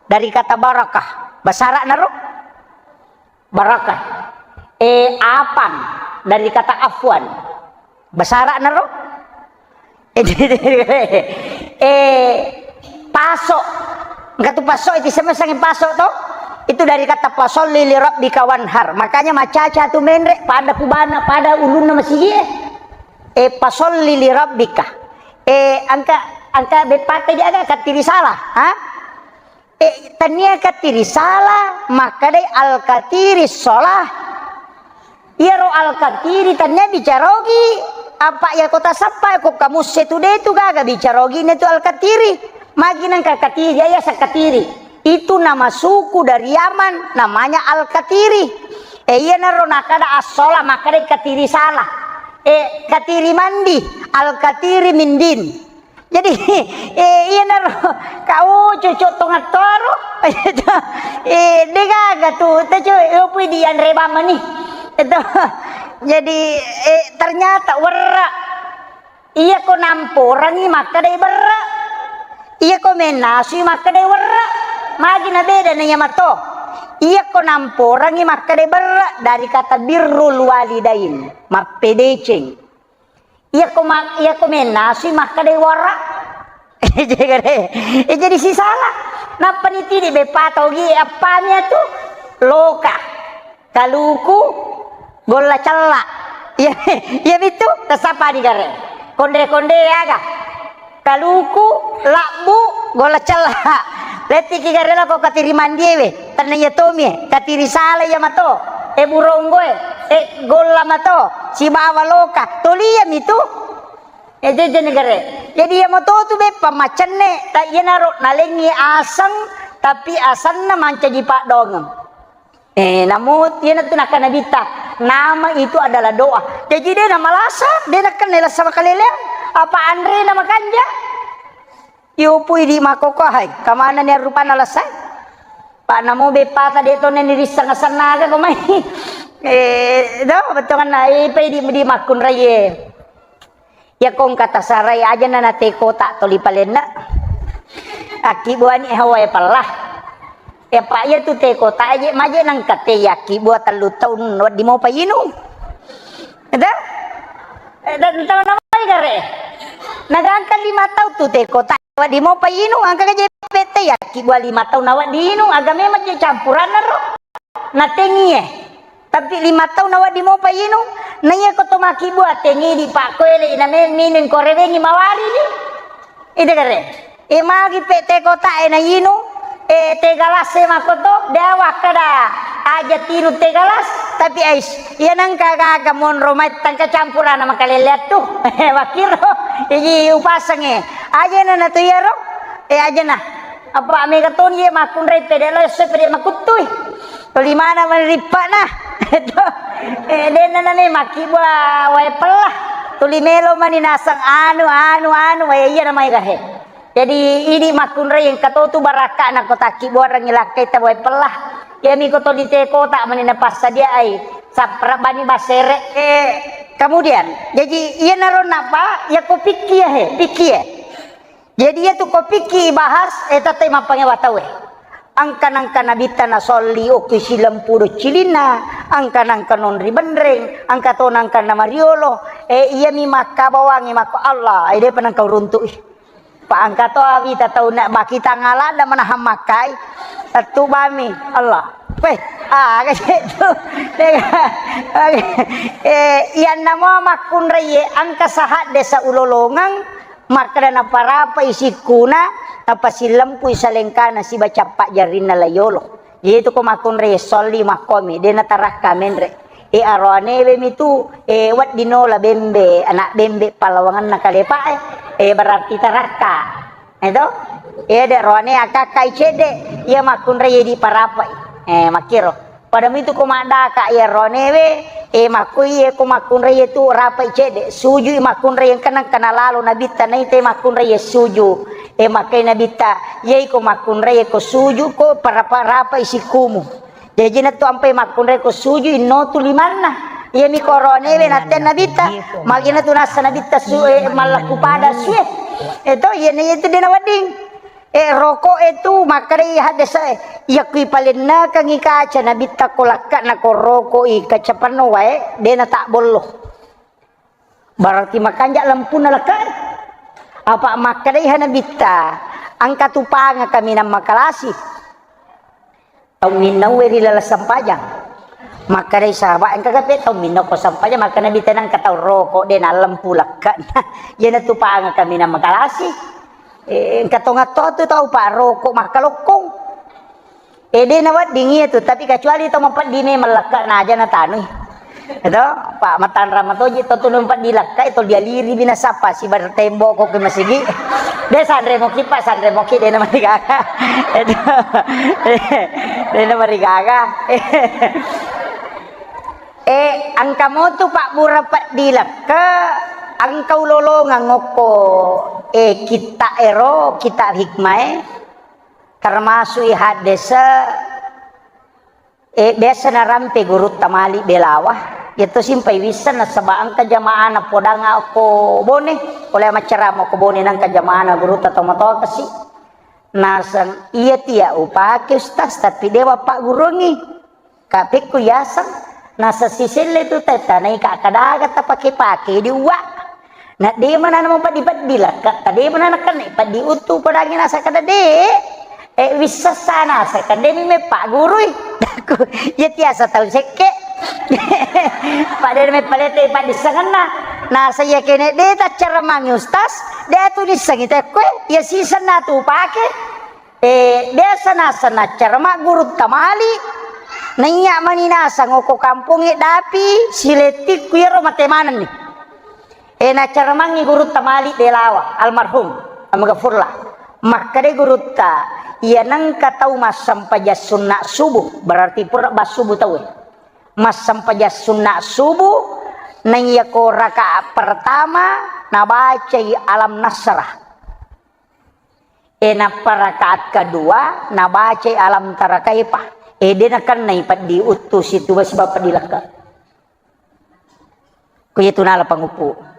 Dari kata barakah. Basara naro? Barakah. E, apang. Dari kata afwan. Basara naro? E, paso. Engka tu paso, itu sama sangi paso to. Itu dari kata fasolli li rabbika wanhar. Makanya macaca tu menre, pada kubana, pada ulunna masigi e. E, fasolli li rabbika. E, engka, engka beppata di aga, kattiri salah. Ha? E, tania kattiri salah, makkadai al-katiri sholah. Iyaro al-katiri tania bicarogi, apa iya kota sappa ko kamusse tu de tu gaga bicarogi ne tu al-katiri. Magi nangka katiri, iya sakatiri. Itu nama suku dari Yaman, namanya al-katiri. E, iyanaro nakada as-sholah, makkadai katiri salah. E, katiri mandi, al-katiri mindin. Jadi, e, iyanaro, kau cucuk tongattoro. E, degaga tu, tecu, e, pui di anre bamani. Itu. Jadi, e, ternyata werra. Iya ko namporangi makkadai berra. Iya ko mennasui makkadai werra. Magi na beda na iya mato. Iya ko namporangi makkadai berra dari kata birrul walidain. Mappedeceng. Iya ko ma-, iya ko mennasui makkadai wara. Jadi, e, jadi sisala. Nappa nitidi beppa tau gi appami atu loka. Kaluku golla cella. Iya, iya bitu tasapa di gare. Konde-konde aga. Kaluku, labbu, golla cella. Lettiki gare lako katiri mandiewe. Tanna iya tomi e. Katiri sala iya mato. E buronggo e, e golla mato, sibawa loka, toli iya mitu. E jeje negare. Jadi iya mato tu beppa macenne, ta iyanaro nalengi aseng, tapi asenna mancaji paddongeng. E, namo iyana tu nakana bitta, nama itu adalah doa. Jadi de namalasa, de nakkenna lasa makaleleang, apa anre na makanja. Iyo pui di makkokko hai, kamana ni rupanna lasai? Pak namo beppata de to neni risseng asennaga ko mai. Eh, do, bettuanna, eh, pai di, di makkunrai, eh. Iya kong kata sarai aja na nate kota toli palenna. Akki buani hawa e pella. Eh, Pak, iya tu te kota aja, maje nang kate yakki bua tellu taun waddi mau painu. Ada? Eh, dan tahu nama gare. Nagangka lima taun tu te kota. Waddi mopa inung, engka ka je pette, yakki bua lima taung nawedding inung, aga memang je campuranna ro. Natengie. Tapi lima taung nawedding mopa inung, na iya ko to makki bua tengi di pakkoele, na me-, minung ko rewengi mawari ni. Ide kare. E magi pette kota e na inung, e te galas e makoto, dewa kada aja tiru te galas, tapi ais, iya nangka gaga monro mai tangka campuranna makaleleang tu. Wakkiro, iji upasengnge. Ajana na tu iyaro? Eh, ajana. Apa mega toni ye makkunrai pede lo, esso pede makuttui. Tuli mana manrippana. Eh, denna nane makki bua wae pella. Tuli melo mani naseng anu, anu, anu, wae iya namai gahe. Jadi, idi makkunrai engka to tu barakka na ko takki buarengngi lakkai tawai pellah. Iyami ko to di te kota mani na passadiaai. Sappara bani basere. Eh, kemudian, jadi iyanaro napa, ya ko pikki ya he, pikki ya. Jadi iya tu ko pikki bahas, eh, tette mappangewa tau e. Engka nangka nabitta na solli okki silempuru cilinna, engka nangka nonri benreng, engka to nangka na mariolo, eh, iyami makkabawangi makko Allah, eh, depa nangka uruntu'i. Pa engka to awita tau na baki tangala da manahang makkai, tettu bami Allah. Weh, ah, kaje tu. Eh, iyanna mo makkunrai e, engka sahadde sa ulolongeng, makkeda naparapai sikkuna, napasilempui salengkana siba cappa jarrinna layolo. Itu ko makkunrai e solli makkomi, de natarakka menre. E, aroanewe mi tu, e, wedding nola bembe, anak bembe pallawangenna kalepa e. E, berarti tarakka. Eto? E, de roane akakkai cedde, iya makkunrai e diparapai. E, makkiro. Pada mitu ko maddaka iya roanewe, e, makkoi e ko makkunrai e tu rapai cedde, sujui makkunrai e, engka nangka nalalo nabitta naita makkunrai e suju. E, makkai nabitta, iyai ko makkunrai e ko suju ko parapa-, rapai sikkumu. Jaji nattu ampai makkunrai ko suju inno tu limanna. Iyami ko roanewe natte nabitta, magina tu nassa nabitta su, e, mallakku pada sue. Eto, iyana itu dena wedding. Eh, roko e tu makkedai haddese'e, iya kui palennekengngi kaca nabitta ko lakka na ko roko i kaca penno wae, de natabbollo. Berarti makanja lempunna lakka e. Apa makkedai ha nabitta, engka tu panga kaminang makalasi. Tau minnaue ri laleng sempajang. Makkedai sahabat, engka kape tau minnau ko sempajang, makkeda nabitta engka tau roko, de nallempu lakka. Iyana tu panga kaminang makalasi. Eh, engka tongatto tu tau pa roko makkalokkong. Eh, de nawedding iya tu, tapi kecuali tau mapeddi memang lakka na aja natanui. Eto, pa matanrang matoji to tu mapeddi lakka, to dialiri binasa pa sibar tembok ko ke masigi. De sanre moki pa, sanre moki de namarigaga. Eto. De namarigaga. Eh, engka motu pabbura peddi lekka, engka ulolongeng okko, eh, kitta ero, kitta hikmae, termasuk i haddese, eh, biasa narampe gurutta mali belawa, yetto simpai wisseng nasaba engka jamaana podang okko Bone, pole maccarama okko Bone nangka jamaana gurutta tomatoa kasi. Naseng, iya tia upake Ustaz, tapi dewa pagguruangi. Kapekku yaseng, naseng siselle tu tetta, naika kadaga tapake-pake di uwa. Na de mana na mapeddi-peddi lakka, ta de mana na kenne peddi uttu padangi nasa kada de. Eh, wissessa nasa kada mi mepaggurui. Iya tiasa tau sekke. Pada mepalete padissengenna. Nasa iya kene de taccara mangi Ustaz, de tu nissengi tekko, iya sisenna tu pake. Eh, biasa naseng naccara maggurutta mali, naiya mani naseng okko kampongnge dapi, silettikku iyaro mate manenni. Eh, naccara mangngi gurutta mali belawa, almarhum, almaghfurlah. Makkeda gurutta, iya nengka tau massempajang sunna subuh, berarti pura bassubuh tau e. Massempajang sunna subuh, naiya ko rakaat pertama, nabacai alam nasrah. E, nappa rakaat kedua, nabacai alam tara kaifa. E, de nakennai peddi uttu situ, sebab peddi lekka. Ku iya tu nala panguppu.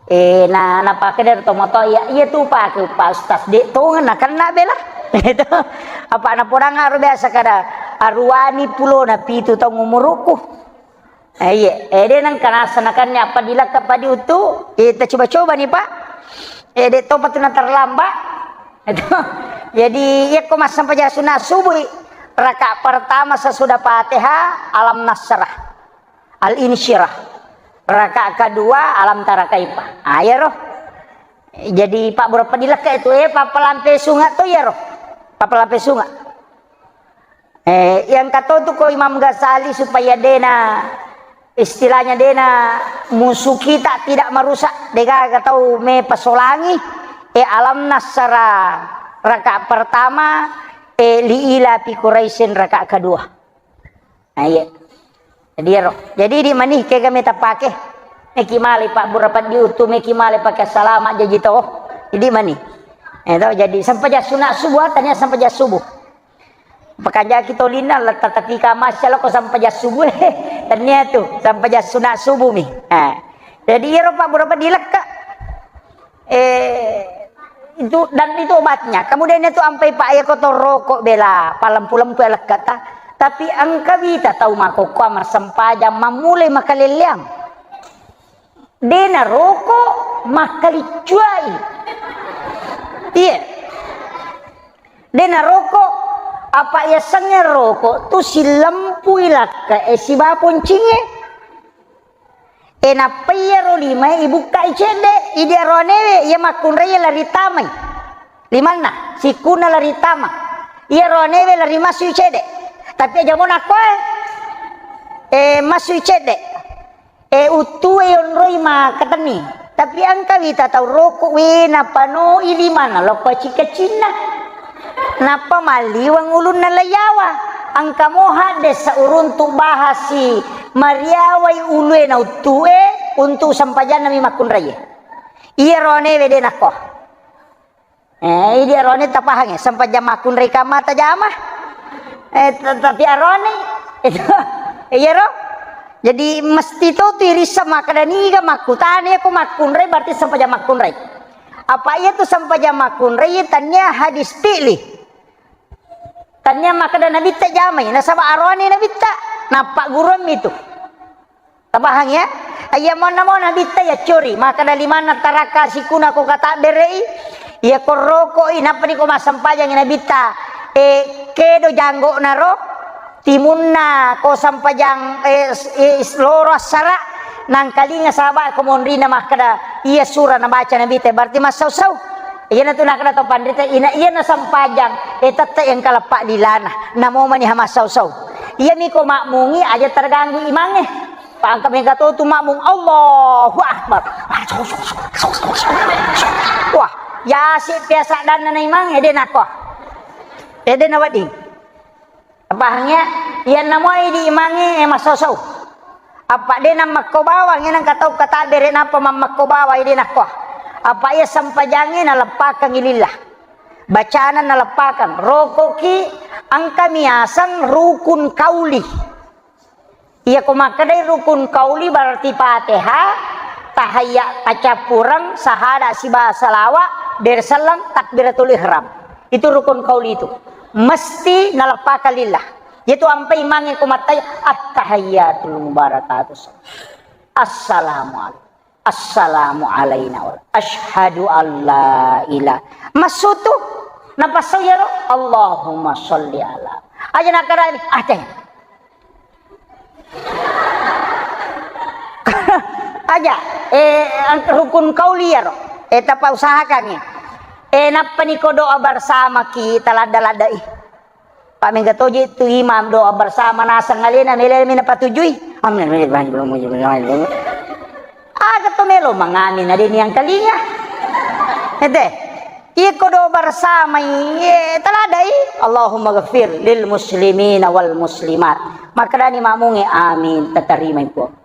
E, na, napake dari tomato, iya, iya tu pake uppa Ustaz. De tongeng nakenna bela. Itu. Apa napodang aru biasa kada aruani pulona pitu taung umuruku. Eh, iya, eh, de nengka naseng nakenna apa dilakka pa diuttu, eh, tacoba-coba ni, Pak. Eh, de topa tu na terlambat. Itu. Jadi, iya ko massempajang sunat subuh, rakaat pertama sesudah Fatihah, Alam Nasrah, Al-Insyirah. Rakaat kedua, Alam Tara Kaifa. Ah, iya roh. Jadi, Pak, berapa dilakka itu, eh, Pak, pelampe sunga tu, iya roh. Pak, pelampe sunga. Eh, yang katotu ko Imam Ghazali supaya dena, istilahnya dena musuh kita tidak merusak, degaga tau me pasolangi, eh, Alam Nasrah rakaat pertama, eh, Li Ila Fi Quraisyin rakaat kedua. Nah, iya. Jadi, ero. Jadi, di mani kega meta pake. Meki male Pak Bura Paddi Utu, meki male pake salama jaji to. Jadi, mani. Eh, to, jadi sempajang sunat subuh, tania sempajang subuh. Pakajaki tolinna, la tatatika masya lako sempajang subuh, eh. Tania tu, sempajang sunat subuh mi. Eh. Jadi, iyaro, Pak, berapa dilekka? Eh, itu, dan itu obatnya. Kemudian itu ampai, Pak, ya, kotor rokok bela, palempu-lempu ya lekka ta. Tapi engka wita tau makokkoa marsempajang, mammulai makalelleang. De naroko makkaliccuai. Iya. De naroko, apa yasengnge roko tu silempui lakka e siba poncingnge. E nappa iyaro limae ibukkai cedde, idi aroanewe iya makkunrai lari tamai. Limanna, sikkunna lari tama. Iya roanewe lari masui cedde. Tapi aja mo nakkoe, eh, masui cedde. Eh, uttue yonroi makatenni. Tapi engka wita tau roko we napanoi limanna lokko cika-cinna. Nappa malliweng ulunna layawa. Engka mo hadde sauruntu bahasi mariawai ulue na uttue untuk sempajanna mi makkunraie. Iya roanewe de nakko. Eh, idi arone tapahangngi, sempajang makkunrai kamma tajama. Eh, te-, tapi arone, itu, iyaro. Jadi, mesti to tu irissa makkeda niga makkutana, iya ko makkunrai berarti sempajang makkunrai. Apa iya tu sempajang makkunrai, tania hadis fi'li. Tania makkeda nabitta jamai, nasaba arone nabitta, nappa guruammi tu. Tapahang ya? Iya monna mo nabitta ya cori, makkeda limanna taraka sikuna ko katabberei, iya ko rokoi, nappa ni ko massempajang nabitta, eh, kedo janggokna ro, timunna ko sempajang, eh, s-, eh, s-, loro assara, nangkalinga sahabat ko monrina makkeda, iya sura nabaca nabitta, berarti massau-sau. Iya na tu nakkeda to panrita, ina iya na sempajang, eh, tette yang kaleppa lilana, namo mani ha massau-sau. Iya mi ko makmungi aja terganggu imangnge. Pangka mega to tu makmung, Allahu Akbar. Wah, yasi biasa dan na imang, ede nako. Ede na wedding. Pahang ya? Iya namoi di imangnge, eh, masosau. Apa de na makko bawang, iya nang katau kata bere napa mamakko bawang, ede nako. Apa iya sempajangnge na leppakangngi lillah. Bacana na leppakang. Rokoki engka miaseng rukun kauli. Iya ko makkedai rukun kauli berarti Fatihah, tahayya, pacappureng, sahada siba salawa, berselleng, takbiratul ihram. Itu rukun kauli itu. Mesti naleppakang lillah. Itu ampai mange ko mattai, "Attahiyyatul mubarakatus. Assalamualaikum. Assalamu alaina wa asyhadu alla ilaha." Massutu. Napassau iyaro, "Allahumma sholli ala." Aja nakarani, ah, teh. Aja, eh, ang-, rukun kauli iyaro. Eh, tapa usahakan ya. Eh, nappa ni ko doa bersama ki taladda-laddai. Pak mega toje tu imam doa bersama naseng alena mele mena patujui. Amin. Aga to melo mangamin ade ni angkalinga. Ede. Iko doa bersama iye taladai. Allahumma ghafir lil muslimina wal muslimat. Makkedani makmunge amin, tatarima ipo.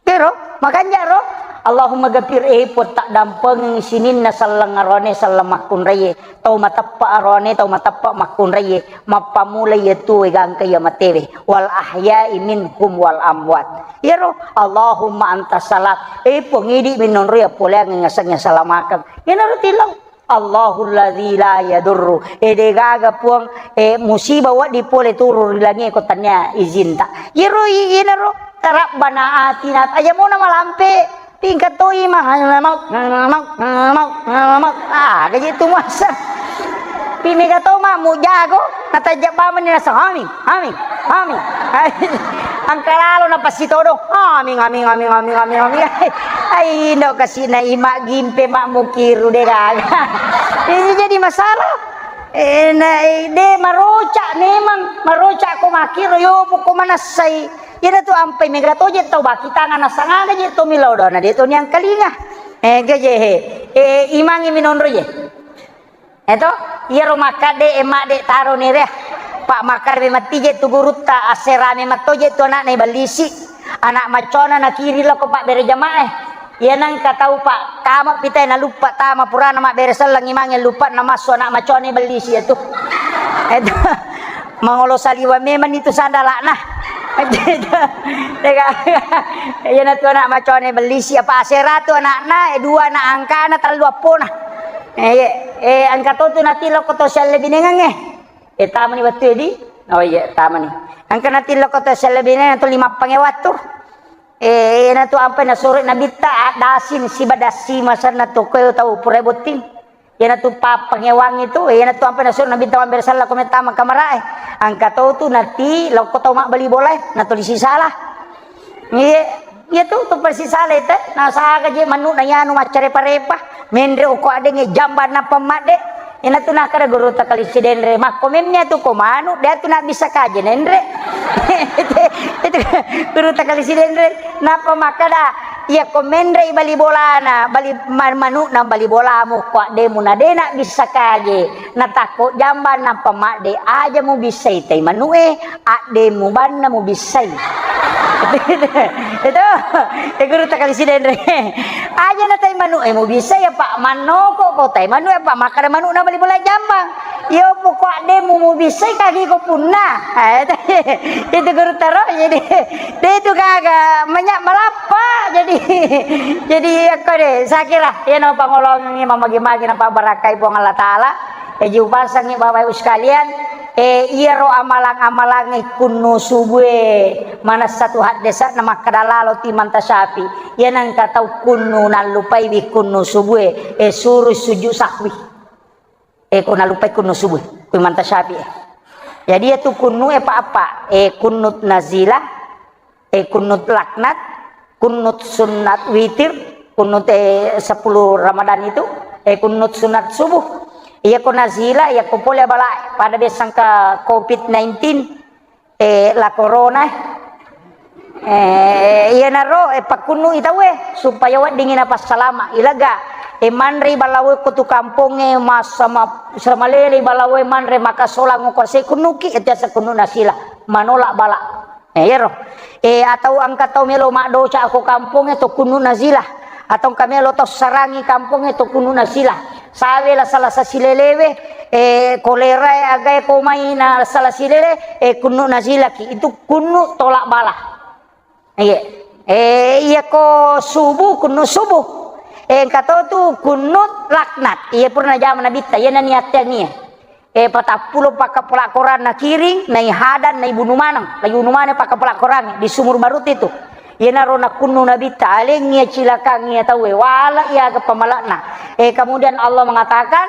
Kero, makanja ro, Allahumma ghafir, eh, Puang, taddampengeng sininna selleng arone, selleng makkunraie, tau mateppa arone, tau mateppa makkunraie, mappamula iya tuwe gangka iya matewe, wal ahya'i minhum wal amwat. Iyaro, Allahumma anta salam, eh, Puang, idi minonro iya poleang ngaseng iya salamakeng. Iyanaro tilau. Allahul ladzi la yadurru. Eh, de gaga Puang, eh, musibah wedding pole turun ri langie ko tania izinta. Iyaro i-, inaro, Rabbana atina, aja mona malampe, tingkat toi ma, mau, mau, mau, mau. Ah, gaji tu masa. Pi mega to ma, mu jago, natajak bamani nasa, amin, amin, amin. Angka lalo na pasti todo. Amin, amin, amin, amin, amin, amin. Ai, indo kasi na ima gimpe mak mukiru de gaga. Ini jadi masalah. Eh, na, eh, de maroca memang, maroca ko makiro yo poko manassai. Ina tu ampai mega toje tau baki tangan nasangana je to milodo na de to niang kalinga. Eh, gaje he. Eh, imangi minonro je. Eto, iyaro makkadde e madde taro nere. Pak makkadde matti je tu gurutta, asserame matto je tu anakna iballisi. Anak maccona nakiri lako pak bere jamaah e. Iya nangka tau pa kama pitai na luppa tama purana mabbere sellengi mange luppa na masso anak macone bellisi itu. Itu mangolo saliwa memang itu sandalakna. Iya na tu anak macone bellisi apa asera tu anakna, eh, dua anak angkana, tellu appona. Eh, eh, engka to tu nati lokko to sialle binengang, eh. Eh, tamani wettu di. Oh iya, tamani. Engka nati lokko to sialle binengang tu lima pange wattu. Eh, iyanatu ampai nasuro Nabitta, addasing siba dassi masanna to koe tau pura botting. Iyanatu pappangewangi tu, iyanatu ampai nasuro Nabitta mabbere sella ko mettama kamarae. Engka to tu nati lokko tau mabbali bolae, natuli sisala. Iya, iya tu, tu persisala te, nasaga je manu na yanu maccare parepa, menre oko adenge jamba nappa madde. Iyanatu nakkeda gurutta Kali Sidenre, makko memmi atu ko manu, de atu nabbissa kaje nenre. Itu gurutta Kali Sidenre, nappa makkeda, iya ko menre bali bolana, bali ma-, manukna bali bolamu, ko addemu na de nabbissa kaje, natakko jamba nappa madde, aja mubissai tai manue, addemu banna mubissai. Itu, itu gurutta Kali Sidenre. Aja na tai manu, eh, mubissai apa mannoko ko tai manu apa makkeda manu na bali bola jambang. Iyo poko addemu mubissai kagi ko punna. Eh, itu gurutta ro, jadi de itu gaga manya malappa. Jadi, jadi aku de, saya kira, ya no pangolongi mamagi-magi na pabarakai Puang Allah Taala. Eh, jiupasangi Bapak Ibu sekalian, eh, iyaro amalang-amalangnge kunnu subue, manessa tu haddesa'na makkeda lalo ti manta syafi. Iya nengka tau kunnu nallupaiwi kunnu subue, eh, suru sujud sahwi. Eh, ko nallupai kunnu subue, ku manta syafi, eh. Jadi iya tu kunnu, eh, pa apa? Eh, kunnut nazilah, eh, kunnut laknat, kunnut sunnat witir, kunnut, eh, sepuluh Ramadan itu, eh, kunnut sunat subuh. Iya ko nazila, iya ko pole bala pada biasa engka covid nineteen, eh, la corona, eh. Eh, iya naro, eh, pakkunnu i tauwe supaya weddingi napassalama. Ilaga, eh, manre balawe ko tu kampongnge masa ma-, seramalele balawe manre maka solang ko se kunnuki, itu asa kunnu nasila, manolak bala. Eh, iyaro. Eh, atau engka tau melo maddoca ko kampongnge to kunnu nazila. Atau engka melo tau sarangi kampongnge to kunnu nazila. Sawe la salasa silelewe, eh, kolera e agae ko mai na salasa silele, eh, kunnu nazilaki. Itu kunnu tolak bala. Iya. Eh, iya ko subuh, kunnu subuh. Eh, engka to tu kunnu laknat. Iya purna jama nabitta, iya nani atteang iya. Eh, patappulo pakkapala Quran nakiring, naihadang, naibunu maneng, naibunu maneng pakkapala Quran di Sumur Barut itu. Iyanaro nakunnu nabitta, alengngi cilakang iya tauwe, wala iya aga pamalakna. Eh, kemudian Allah mengatakan,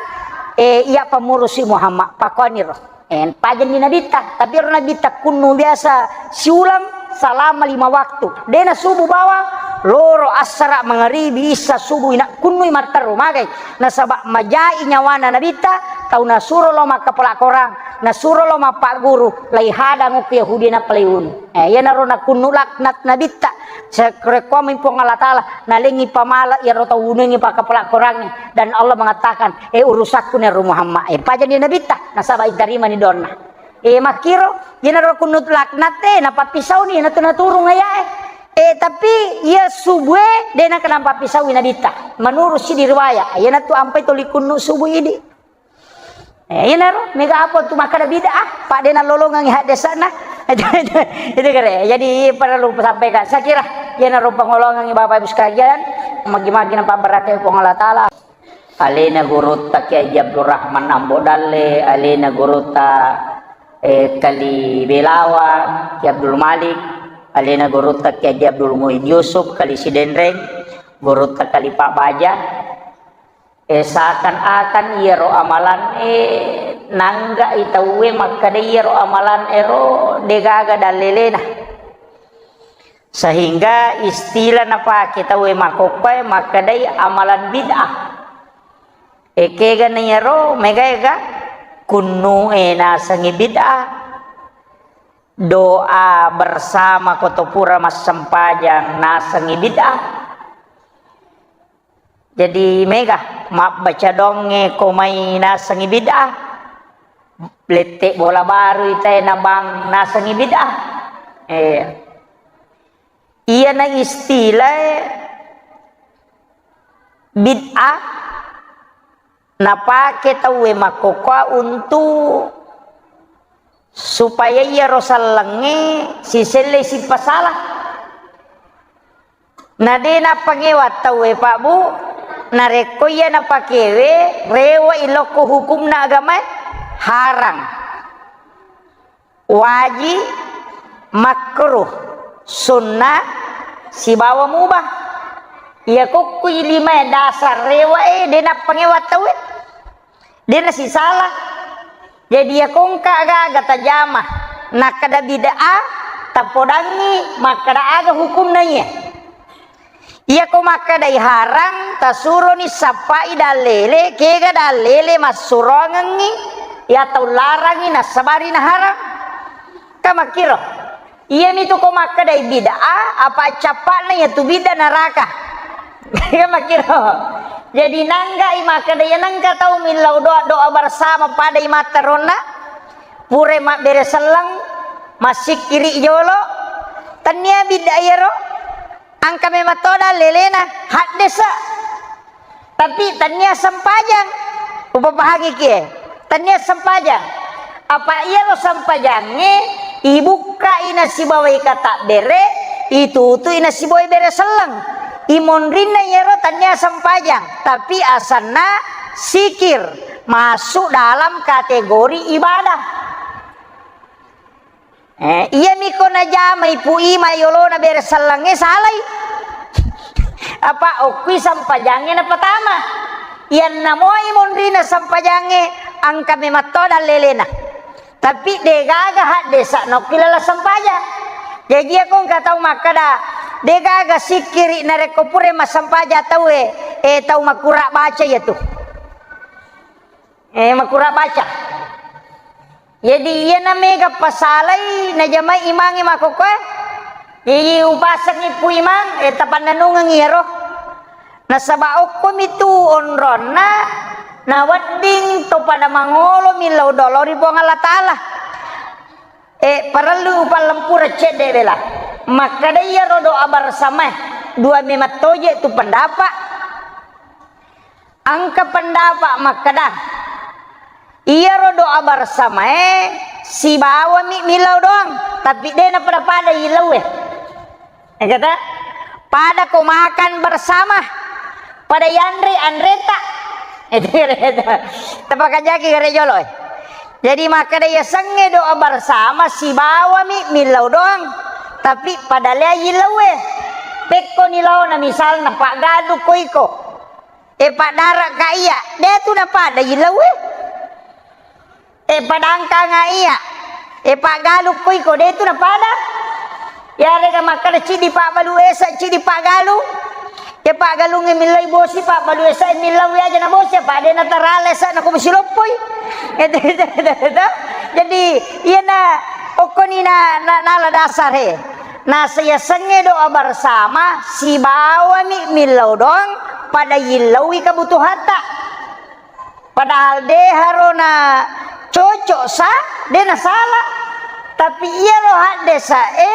eh, iya pamurusi Muhammad, pakuaniro. Eh, pajanni nabitta, tapi ero nabitta kunnu biasa siulang selama lima waktu. Dena subuh bawang, loro, assara, mangaribi, isa, subuh, ina kunnui matteru magai. Nasaba majai nyawana nabitta, tau nasuro lao makkapala Korang, nasuro lao mappagguru, laihadang okko Yahudi nappa laiwunu. Eh, iyanaro nakunnu laknat nabitta. Sarekkuammi Puang Allah Taala, nalengngi pamala iyaro tau wunungngi pakkapala Korangnge. Dan Allah mengatakan, eh, urusakku nero Muhammad. Eh, pajanni nabitta, nasaba itarimani doanna. Eh, makkiro, iyanaro kunnu laknat e, napappisauni, natu naturung ayae. Eh, tapi iya subue, de nakenna pappisaui nabitta. Menurut sidi riwayat, iyanatu ampai toli kunnu subuh idi. Eh, iyanaro, mega apa tu makkeda bid'ah, Pak, de nalolongengi haddesana. Itu, itu, itu kere. Jadi perlu sampaikan. Saya kira iyanaro pangolongengi Bapak Ibu sekalian, magi-magi napabarakai Puang Allah Taala. Alena gurutta Kiai Haji Abdurrahman Ambo Dalle, alena gurutta, eh, Kali Belawa, Kiai Abdul Malik, alena gurutta Kiai Haji Abdul Muin Yusuf, Kali Sidenreng, gurutta Kali Pak Baja. Eh, seakan-akan iyaro amalan, eh, nanggai tauwe makkeda iyaro amalan ero degaga dallelena. Sehingga istilah napake tauwe makkokkoe makkedai amalan bid'ah. Eh, kegana iyaro, mega ega kunnu e nasengi bid'ah. Doa bersama ko to pura massempajang nasengi bid'ah. Jadi mega mabbaca doangnge ko mai nasengi bid'ah. Lette bola baru itae nabang nasengi bid'ah. Eh. Iyana istilah e Bid'ah napake tauwe makkokkoe untuk supaya iyaro sellengnge siselle sipasala. Na de nappangewa tauwe, Pak, Bu, narekko iya napakewe, rewe'i lokko hukumna agamae, harang, wajib, makruh, sunnah, sibawa mubah. Iya kokkui limae dasar rewe'e, de nappangewa tauwe. De nasisala. Jadi, iya kongka aga-aga tajama, nakkeda bid'ah, tapodangngi makkeda aga hukumna iya. Iya ko makkedai harang, tasuroni sappai dallele, kega dallele massurongengngi iya tau larangi nassabari naharang. Ka makkiro. Iyami tu ko makkedai bid'ah, apa cappa'na iya tu bid'ah naraka. Iya makkiro. Jadi nanggai makkeda iya nengka tau millau doa, doa bersama pada imatta ronna, pura mabbere selleng, massikkiri jolo, tennia bid'ah iyaro, engka memang to dallelena, haddesa. Tapi tennia sempajang. Upapahangi kie. Tennia sempajang. Apa iyaro sempajangnge ibukkai nasibawai katabbere, itutui nasibawai bere selleng. Imonrinna iyaro tennia sempajang, tapi asanna sikir, masuk dalam kategori ibadah. Eh, iyami ko najamai Pu Ima yolona bere sellengnge, salai. Apa okkui sempajangnge napatama. Iyanna moi monrina sempajangnge, engka memang to dallelena. Tapi degaga haddesa nokki lala sempajang. Jaji iya ko engka tau makkeda, degaga sikkiri narekko pura massempajang tauwe, eh, tau makura baca iya tu. Eh, makura baca. Jadi, iyana mega pasalai najamai imangnge makkokkoe. Jadi, upasengngi Pu Imang, eh, tapannennungengngi iyaro. Nasaba okkomi tu onronna, nawedding to pada mangolo millau doa lao ri Puang Allah Ta'ala. Eh, parellu upallempura cedde bela. Makkeda iyaro doa bersamae, dua memang toje tu pendapat. Engka pendapat makkeda, iyaro doa bersamae sibawami millau doang, tapi de napada-pada yillauwe. Eh, kata, pada ko makan bersama, pada yanre anreta. Tapakajaki gare jolo, eh. Jadi makkeda yasengnge doa bersama sibawami millau doang, tapi pada lea yillauwe. Pekko ni laona misalna paggalu ko iko. E, paddaraka iya, de tu napada yillauwe. E, padangkanga iya, e, paggalukko iko, de tu napada. Yarega makkeda ciddi pabbalu esa, ciddi paggalung. E, paggalungnge millai bosi, pabbalu esa millau aja na bosi, apa de natarale esa na ko bosi loppoi. E, jadi, iyana okkoni na, na, nala dasar he. Nasa yasengnge doa bersama, sibawami millau doang pada yillaui kebutuhatta. Padahal de harona cocok sa, de nasala. Tapi iyaro haddesa e,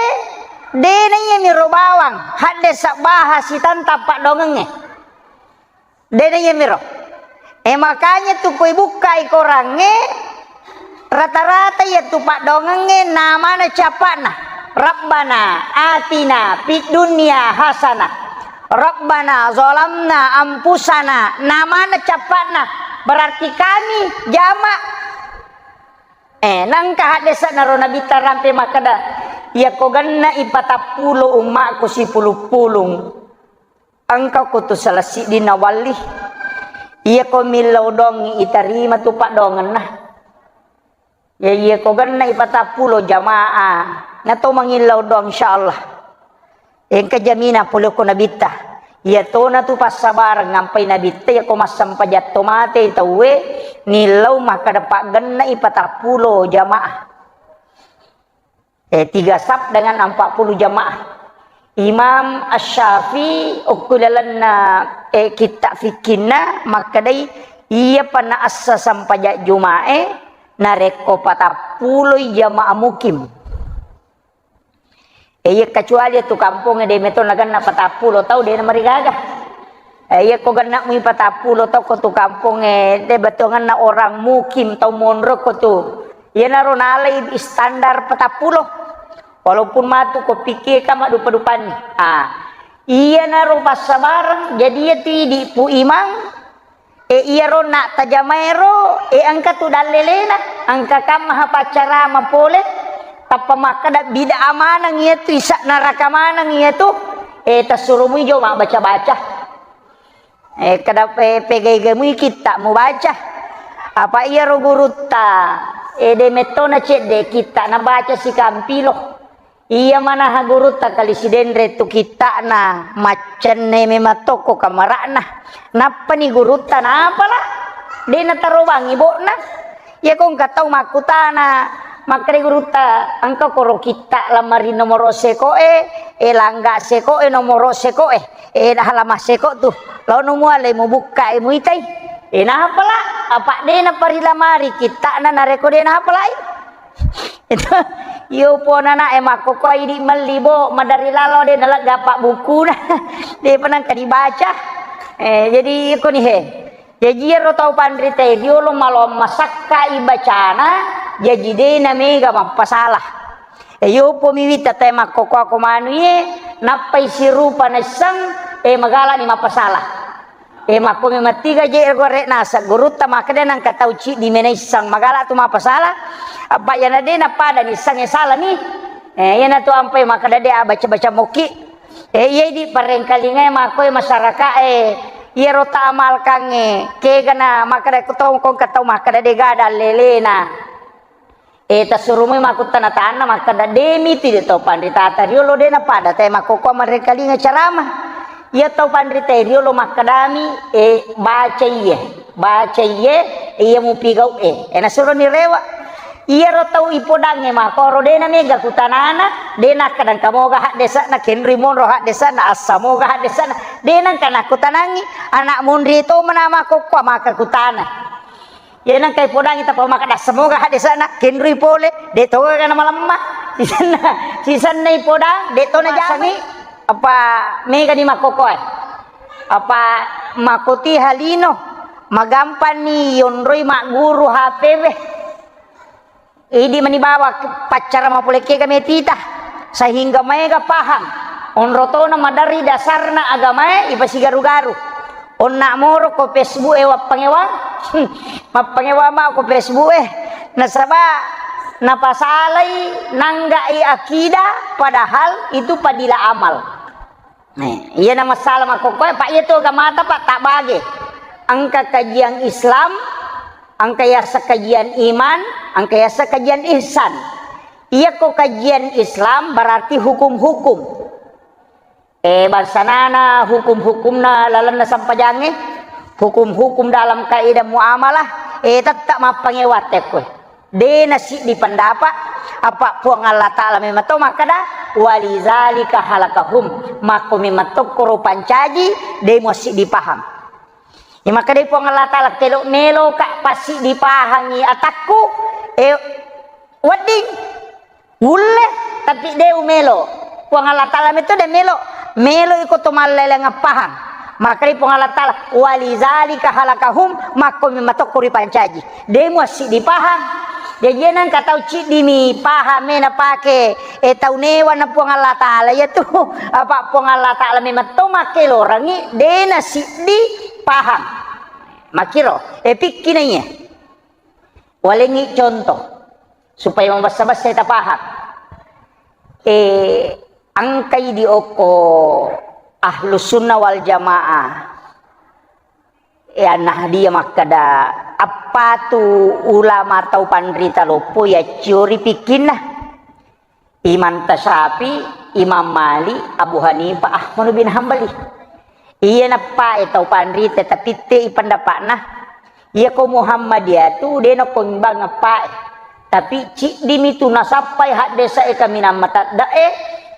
de na iyamiro bawang, haddesa bahas sitantang paddoangengnge. De na iyamiro. E, makanya tu koi bukkai korangnge, rata-rata iya tu paddoangengnge namana cappa'na. Rabbana atina fid dunya hasanah. Rabbana zalamna anfusana. Namana cappa'na. Berarti kami jama. E, nangka haddesa naro Nabitta rampe makkeda, iya ko gennai patappulo ummakku sipulung-pulung. Engka ko tu salah siddinna walli. Iya ko millau doangngi itarima tu paddoangenna. Ya, iya ko gennai patappulo jamaah. Na to mangillau doang, insyaallah. Engka jamina pole ko Nabitta. Iya tona tu passabareng ngampai Nabitta, iya ko massempajang to mate tauwe, nillau makkeda pagennai patappulo jamaah. Eh, tiga saf dengan empat puluh jamaah. Imam Asy-Syafi'i okko lalenna, eh, kitta fikkinna makkedai, iya pa naassa sempajang Juma'e narekko patappuloi jamaah mukim. Eh, iya kecuali tu kampongnge de meto nagenna patappulo tau de namarigaga. Eh, iya ko genna mui patappulo toko tu kampong, eh, de betonganna orang mukim tau monro ko tu. Iyanaro nalai standar patappulo. Walaupun matu ko pikir ka madupa-dupanni. Ah, iyanaro passabareng, jadi iya tu idi Pu Imang, eh, iyaro na tajamaero, eh, engka tu dallelena, engka kamma ha paccarama pole, tappa makkeda bid'ah maneng iya tu, isa neraka maneng iya tu, eh, tassuro mui jo mabbaca-baca. Eh, kada pe-, pegaiga mui kitta mubaca. Apa iyaro gurutta, eh, de mettona cedde kitta nabaca sikampilo. Iya manaha gurutta kali sidenre tu kittana maccenne memang tokko kamara'na. Nappani gurutta napala, de natarobangi bo'na. Iya ko engka tau makkutana, makkeda gurutta, engka koro kitta lamari nomoro seko'e, eh, langga seko'e, nomoro seko'e, eh, halaman seko tu. Laono muale mubukka e muitai. Eh, napala, apa de naparilamari kittana nareko de napalai. Itu, iyo pona na e makkoko idi melli bo, madari lalo de nalegga apa bukuna. De penang ka dibaca. Eh, jadi iko ni he. Jaji iyaro tau panrita e riolo maloang masakka i bacana, jaji de namega mappasala. E, yopo mi witta tae makkokkoa ko manui e, nappai sirupa naisseng, e, magalani mappasala. E, makko memang tiga je gore naseng gurutta makkeda nangka tau ciddi mena isseng magala tu mappasala. Apa iyana de napada nisseng e salani. E, iyana tu ampai makkeda de abaca-baca mokki. E, iya idi parengkalingae makkoe masyarakae, iyaro taamalkangnge, kegana makkeda ko tau, ko engka tau makkeda de gadang lelena. E, tassurumoi makkuttana tanna makkeda de miti de tau panritata riolo de napada tae makkokkoa marengkalinga carama. Iya tau panritae riolo makkedami, e, baca iye, baca iye, iya mupigau e. E, nasuroni rewa. Iyaro tau ipodangnge makkoro de namega kutanana, de nakkeda engka moga haddesana, kenrui monro haddesana, assa moga haddesana, de nangka nakkutanangi, anak monri to mena makkokkoa maka kutana. Iya nangka ipodangi tappa makkeda assa moga haddesana, kenrui pole, de to ga namalemma. Sisenna, sisenna ipodang, de to najamai. Apa mega di makkokkoe. Apa makkoti halino, magampanni yonroi magguru H P we. Idi mani bawa paccara mapole kega metita, sehingga maega paham. Onro tona maderri dasarna agamae ipasigaru-garu. Onna moro ko Facebook e wappangewa, mappangewa ma ko Facebook e. Nasaba napasalai nanggai akidah padahal itu padila amal. Nah, iya na masalah makkokkoe, Pak, iya tu agamata, Pak, tak bage. Engka kajian Islam, engka yasa kajian iman, engka yasa kajian ihsan. Iya ko kajian Islam berarti hukum-hukum. Eh, bangsanana hukum-hukumna lalenna sampajangnge, hukum-hukum dalam kaidah muamalah, eh, tetap mappangewa tekkoe. De nasiddi pendapat, apa Puang Allah Ta'ala memang to makkeda, "Walizalika halakahum." Makko memang tokkoro pancaji, de muassiddi paham. Ya, makkedai Puang Allah Ta'ala, "Kelo melo ka passiddi pahangi atakku, eh, wedding, wulle, tapi de umelo." Puang Allah Ta'ala metto de melo, melo iko to malleleng pahang. Makkedai Puang Allah Ta'ala, "Walizalika halakahum," makko memang tokko ripancaji. De muassiddi pahang. Jaji nengka tau ciddimi pahang me napake, eh, tau newa na Puang Allah Ta'ala, iya tu. Apa Puang Allah Ta'ala memang to makkelorangi, de nasiddi pahang. Makkiro, eh, pikki na iya. Walengngi contoh, supaya mabessa-bessa tapahang. Eh, engkai di okko Ahlus Sunnah wal Jamaah. Eh, An-Nahdiyah makkeda, appatu ulama tau panrita loppo yacciori pikkinna. Imam Tasyafi, Imam Malik, Abu Hanifah, Ahmad bin Hambali. Iya nappae tau panrita, tapi te i pendapatna. Iya ko Muhammadiyah tu de nako imbang nappae. Tapi ciddimi tu nasappai haddesa e kaminang mataddae,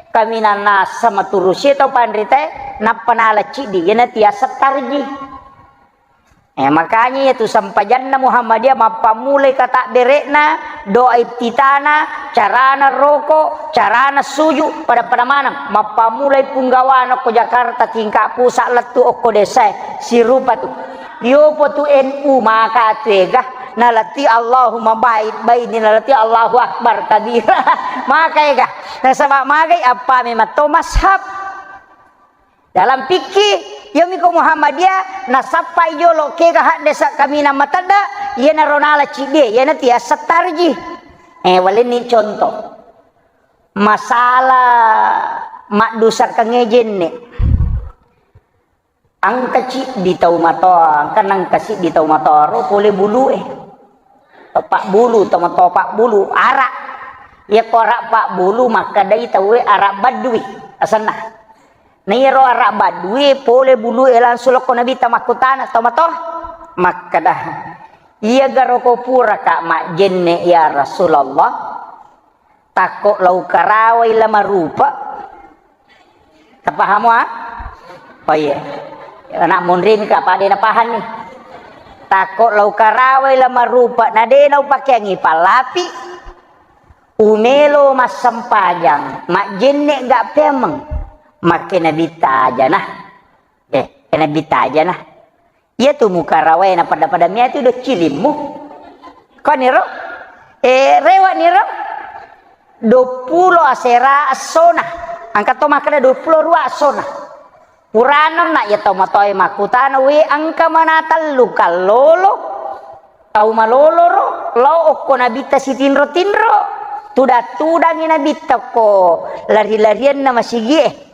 kaminang nasa maturusi tau panritae, nappa nala ciddi. Iyana tiasa tarji. Eh, makanya iyatu sempajanna Muhammadiyah mappammulai katabbere'na, doa iftitana, carana roko, carana suju, pada-pada maneng. Mappammulai punggawana okko Jakarta tingkat pusat lettu okko desae, sirupa tu. Yopo tu N U maka tu ega, nalati Allahumma ba'id baini, nalati Allahu Akbar kabira. Maka ega. Nasaba magai appa memang to mashab. Dalam fikih, iyami ko Muhammadiyah, nasappai jolo kega haddesa kaminang matedda, iyanaro nala ciddie, iyana tiasseng tarjih. Eh, walenni contoh. Masalah maddusakangnge jenne. Engka ciddi tau matoa, engka nengka siddi tau matoa ro pole bulue. Pabbulu, tau matoa pabbulu, arak. Iyako arak pabbulu, makkedai tauwe arak baddui, asenna. Na iyaro arak baddui, pole bulue langsung lokko Nabitta makkutana, tau matoa? Makkeda, iyagaro ko puraka majjenne ya Rasulullah? Takko lau karawai la marupa. Tapahamo, ah? Oh iya. Anak munri mi ka, apa de napahang ni. Takko lau karawai la marupa, na de naupakeangi pallapi. Umelo massempajang, majjenne ga peameng. Makke Nabitta aja nah. Eh, Nabitta aja nah. Iyatu mukarawae na pada-pada mia tu do cilimmu. Koniro? Eh, rewa niro? Duappulo asera essona. Engka to makkeda duappulo rua essona. Purana na iya tau matoae makkutana, we engka mana tellu kallolo, tau malolo ro, lao okko Nabitta sitinro-tinro. Tudang-tudangi Nabitta ko lari-larianna masigie.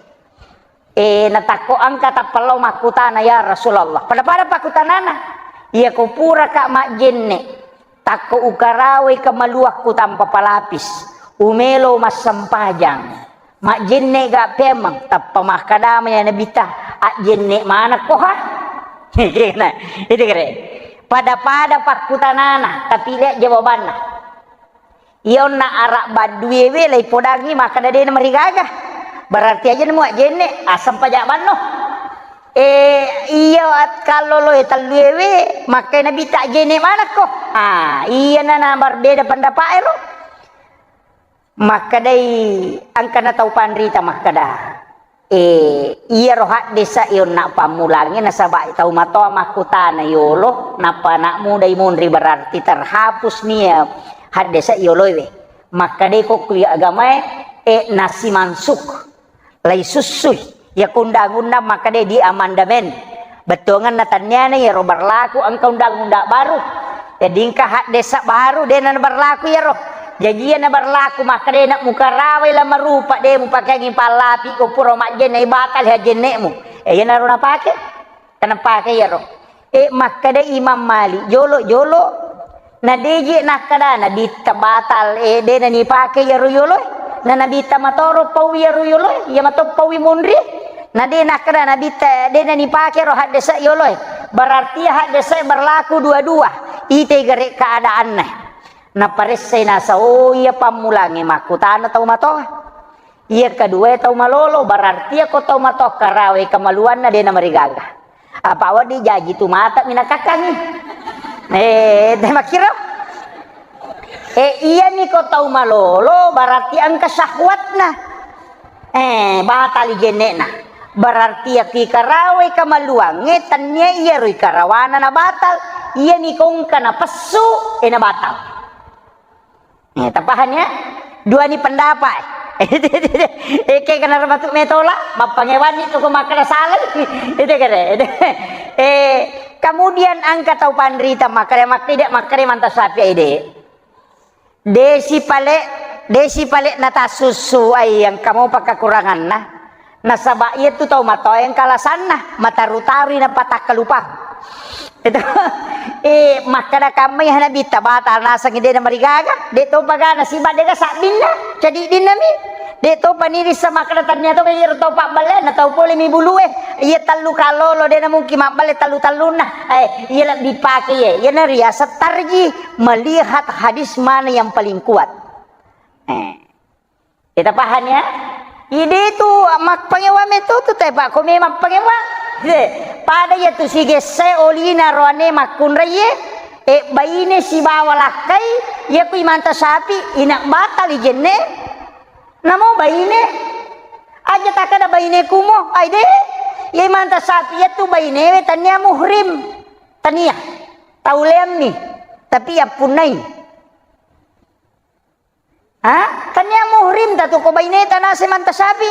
Eh, natakko engka tappa lao makkutana, "Ya Rasulullah." Pada-pada pakkutanana, "Iyako puraka majjenne, takko ukarawai kamaluakku tanpa palapis, umelo massempajang, majjenne ga peameng?" Tappa makkedama ya Nabitta, "Ajjenne manekko ha?" Nah, itu kere. Pada-pada pakkutanana, tapi lihat jawabanna. Iya onna arak baddui ewe laipodangi makkeda de namarigaga. Berarti aja nemu ajjenne, aseng paja banno. Eh, iya at-, kalloloe tellu ewe, makkai Nabitta ajjenne manekko. Ah, iya nana berbeda pendapat ero. Makkedai engkana tau panrita makkeda. Eh, iyaro haddesa onna pammulangnge nasaba tau matoa makkutana yolo, nappa anak muda imunri berarti terhapus nia haddesa yoloe we. Makkedai ko kui agamae, eh, nasi mansuk, lai sussui. Iya ko undang-undang makkedai di amandemen. Bettuangenna tanniana iyaro berlaku engka undang-undang baru. Jadi engka haddesa baru de na berlaku iyaro. Jaji iya na berlaku makkeda de na mukarawai la marupa de mupakeangi pallapi ko pura majjenne batal hajjennemu. Eh, iyanaro napake. Kana pake iyaro. Eh, makkeda Imam Malik, jolo-jolo. Na deje nakkeda Nabitta batal, eh, de na nipake iyaro yoloe. Na Nabitta matoro paui iyaro yoloe, iya mato paui monri. Na de nakkeda Nabitta de na nipake ro haddesa yoloe. Berarti haddesa berlaku dua-dua. Ite gare keadaanna. Naparessai nasa, oh, iya pammulangnge makkutana tau matoa. Iya kedua tau malolo, berarti iya ko tau matoa karawe kamaluanna de na marigaga. Apa wedding jaji tu mata minakakkangi. Eh, de makkiro. Eh, iya ni ko tau malolo, berarti engka syahwatna. Eh, batal jennekna. Berarti iya ki karawe kamaluangnge, tennia iya roi karawana na batal. Iya ni ko engka na pessu, eh, na batal. Eh, tapahang ya? Dua ni pendapat. Eh, kayak kena matu metola, mappangewani tu ko makkeda salah. Itu kere. Eh, kemudian engka tau panrita makkeda, makkeda, makkeda manta sapi ide. Desi pale, desi pale na tasussu ai engka mopa kekuranganna. Nasaba iyatu tau matoa engka alasanna, mataru-tarui napatakkalupa. Itu, eh, makkeda kammai Nabitta batal nasengngi de na marigaga, de topa gana siba de ga sabbinna, cadiddinna mi. De topa nirissa makkeda tannia to iyaro tau pabballe na tau pole mi bulue. Iya tellu kallolo de na mungkin mabballe tellu-tellunna. Eh, iya lebbi pake iya. Iya na riaseng tarji melihat hadis mana yang paling kuat. Eh. Kita paham ya? Ide tu mappangewa metu tu te, Pak, ko memang pangewa. De, pada iyatu sigesse olina roane makkunraie, e, baine sibawa lakkai, iya ku imanta sapi, ina batali jenne, namo baine. Aja takkada baine kumo, ai de, iya imanta sapi iyatu bainewe tania muhrim. Tania. Tauleammi, tapi yappunnai. Ha? Tania muhrim tatu ko baineta nase manta sapi.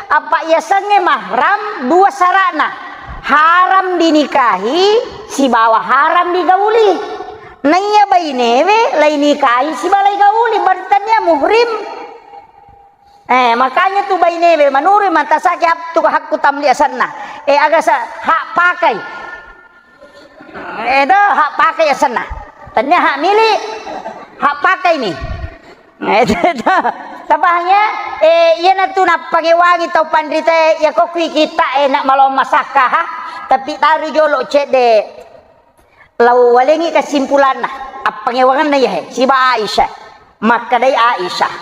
Apa yasengnge mahram dua sara'na. Haram dinikahi sibawa haram digauli. Naiya bainewe lai nikahi sibawa lai gauli, berarti tania muhrim. Eh, makanya tu bainewe manurui manta sapi hak-, tu hakku tamli asenna. Eh, aga sa-, hak pakai. Edo, hak pakai asenna. Tania hak milik, hak pakai ni. Edo, tapahang ya? Eh, iyanatu nappangewangi tau panrita, ya kok kui kita enak malong masakka, ha? Tapi taru jolo cedde. Lau walengi kesimpulanna, appangewanganna iya he, siba Aisyah. Makkedai Aisyah,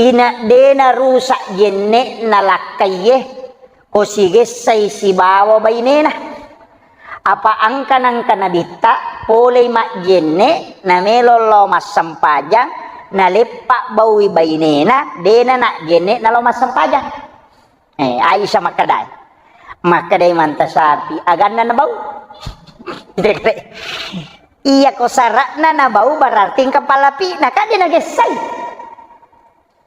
ina dena rusak jenne'na lakkaiye, ko sigessai sibawa bainena. Apa angka nangka nabitta, polei majjenne, namelo lao massempajang, naleppa baui bainena, dena najjenne nalao massempajang. Eh, Aisyah makkedai. Makkedai manta sapi, aganna nabau. Iya ko sara'na nabau berarti engka palapi'na, kan de nagessai.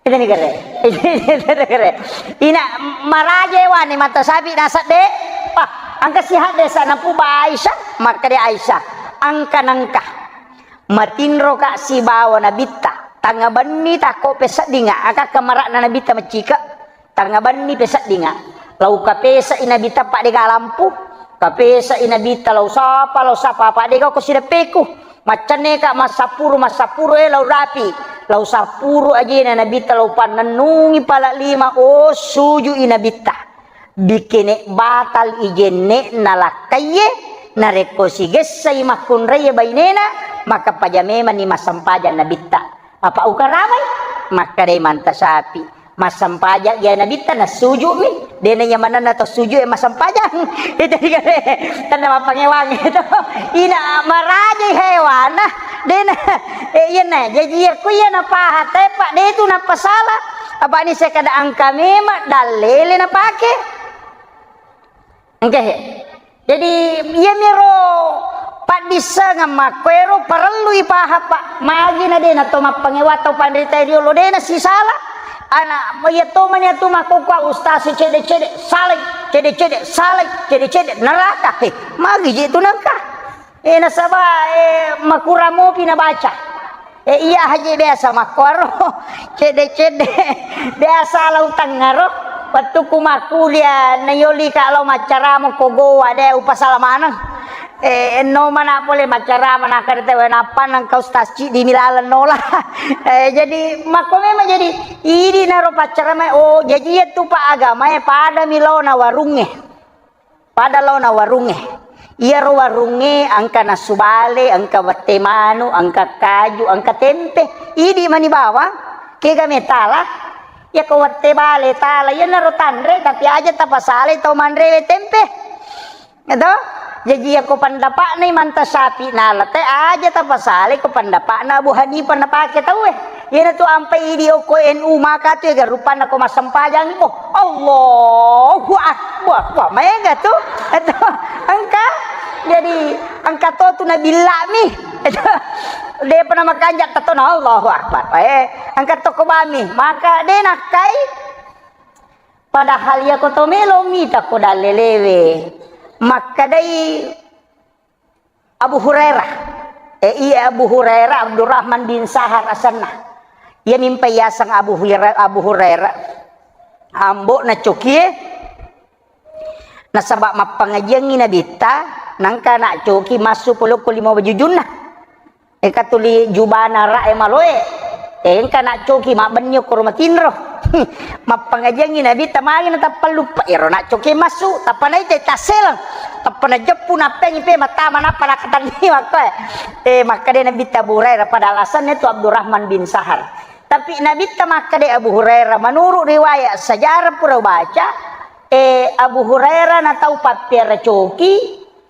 Itu ni kere. Itu ni kere. Ina maraje wani manta sapi nasab de. Wah, angka sihat de sa napuba Aisyah, makkeda Aisyah, angka nangka. Matinroka sibawa nabitta. Tangnga benni takko peseddinga, aka kamara'na nabitta maccika. Tangnga benni peseddinga. Lau kapesai nabitta padega lampu. Kapesai nabitta lau sapa, lau sapa, padega ko sideppeku. Maccenneka massappuru, massappuru, eh, lau rapi. Lau sappuru ajena nabitta lau pannennungi pala lima, oh, sujui nabitta. Bikene batal ijenne'na lakkaiye, narekko sigessai makkunraiye bainena, maka paja memanni massempajang nabitta. Apa ukaramai? Makkedai manta sapi. Massempajang iya nabitta, nassuju'mi. Dena iya manenna to sujud e massempajang. Itu dikare. Tenna mappangewang itu. Ina marajai hewana. Dena, eh, iyana. Jaji iya ku iya napaha tepa, de tu napasala. Apa ni sekada angka memang dallele napake. Engke he. Jadi, iyamiro paddissengeng makkuero parellui paha, Pak. Magi na de na to mappangewa tau panrita riolo, de na sisala. Ana, iya to mani atu makkokkoe ustaz cede-cede, salai, cede-cede, salai, cede-cede, neraka. He, magi je tu nengka. Eh, nasaba, eh, makurang mopi nabaca. Eh, iya haji biasa makkuaro. Cedde-cedde. Biasa lau tengngaro. Wettukku makkuliah, nayolika lau maccarama ko Gowa, de upasala maneng. Eh, enno mana pole maccarama, nakkeda tau, nappa nengka ustaz ciddi mi laleng nola. Eh, jadi makko memang jadi idi naro paccarama, oh, jaji iya tu Pak agama, eh, pada mi laona warungnge. Pada laona warungnge. Iyaro warungnge engka nasu bale, engka wette manu, engka kaju, engka tempe. Idi mani bawang, kega metala, iyako wette bale tala, iyanaro tanre, tapi aja tapasalai tau manrewe tempe. Eto? Jaji iyako pendapatna imanta sapi nala te, aja tapasalai ko pendapatna Abu Hanifah napake tauwe. Iyanatu ampai idi okko N U maka tu ega rupanna ko massempajang, oh, Allahu Akbar. Wah, maega tu. Eto, engka. Jadi, engka to tu nabillami. Eto, depa na makanja tetona Allahu Akbar. Eh, engka to ko bami. Maka de nakkai. Padahal iyako to melo mita ko dallelewe. Makkedai Abu Hurairah. Eh, iya Abu Hurairah, Abdurrahman bin Sahar asenna. Iya mimpa yaseng Abu Hurairah, Abu Hurairah. Ambo'na cokie. Nasaba mappangajiangngi nabitta, nangka na coki massu polokko lima wajujunna. Engka tuli jubana ra e maloe. Engka na coki mabbenni okkoro matinro. Mappangajiangngi nabitta magi na tappa luppa. Ero na coki massu, tappa naita tasseleng. Tappa najeppu nappengi pe mattama nappa nakatanni makkoe. Eh, makkeda nabitta Abu Hurairah pada alasannya tu Abdurrahman bin Sahar. Tapi nabitta makkeda Abu Hurairah, menurut riwayat sejarah pura baca, Eh, Abu Hurairah na tau pappiara coki,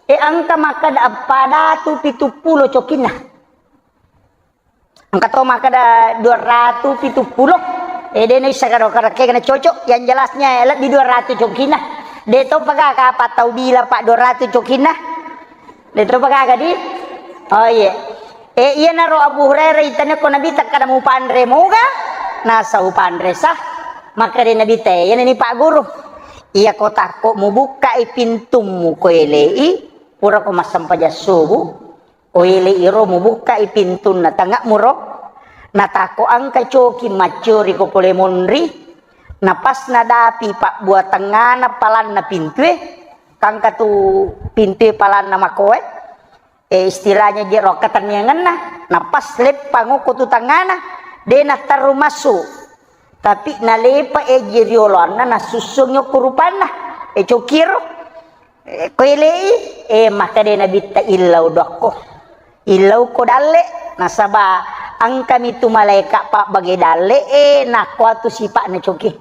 eh, engka makkeda eppa datu pitu pulo cokinna. Engka to makkeda dua ratu pitu pulo. Eh, de naisseng karo karekkega na cocok. Yang jelasnya, eh, lebbi dua ratu cokinna. De to pagaga apa tau bila, Pak, dua ratu cokinna. De to pagaga di. Oh, iya. Eh, iyanaro Abu Hurairah itanya ko Nabitta kada mupanre moga, nasa upanre sa. Makkeda Nabitta, eh, iyanani Pak Guru. Iya ko takko mubukkai pintummu ko elei, pura ko massempajang subuh, ko elei iro mubukkai pintunna tangnga'muro, natakko engka coki macciori ko pole monri, na pas nadapi pabbua tengngana palanna pintue, kangka tu pintue palanna makoe, eh, istilahnya jero akkatenniangenna, na pas leppang okko tu tangngana, de natterru massu. Tapi nalepa eji rioloanna, nasussungi okko rupanna, eh, cokiro. Eh, ko elei, eh, makkeda Nabitta, "Illau dokko. Illau ko dalle, nasaba engkami tu malaeka pabbage dalle, eh, nakkuatu sipa'na coki."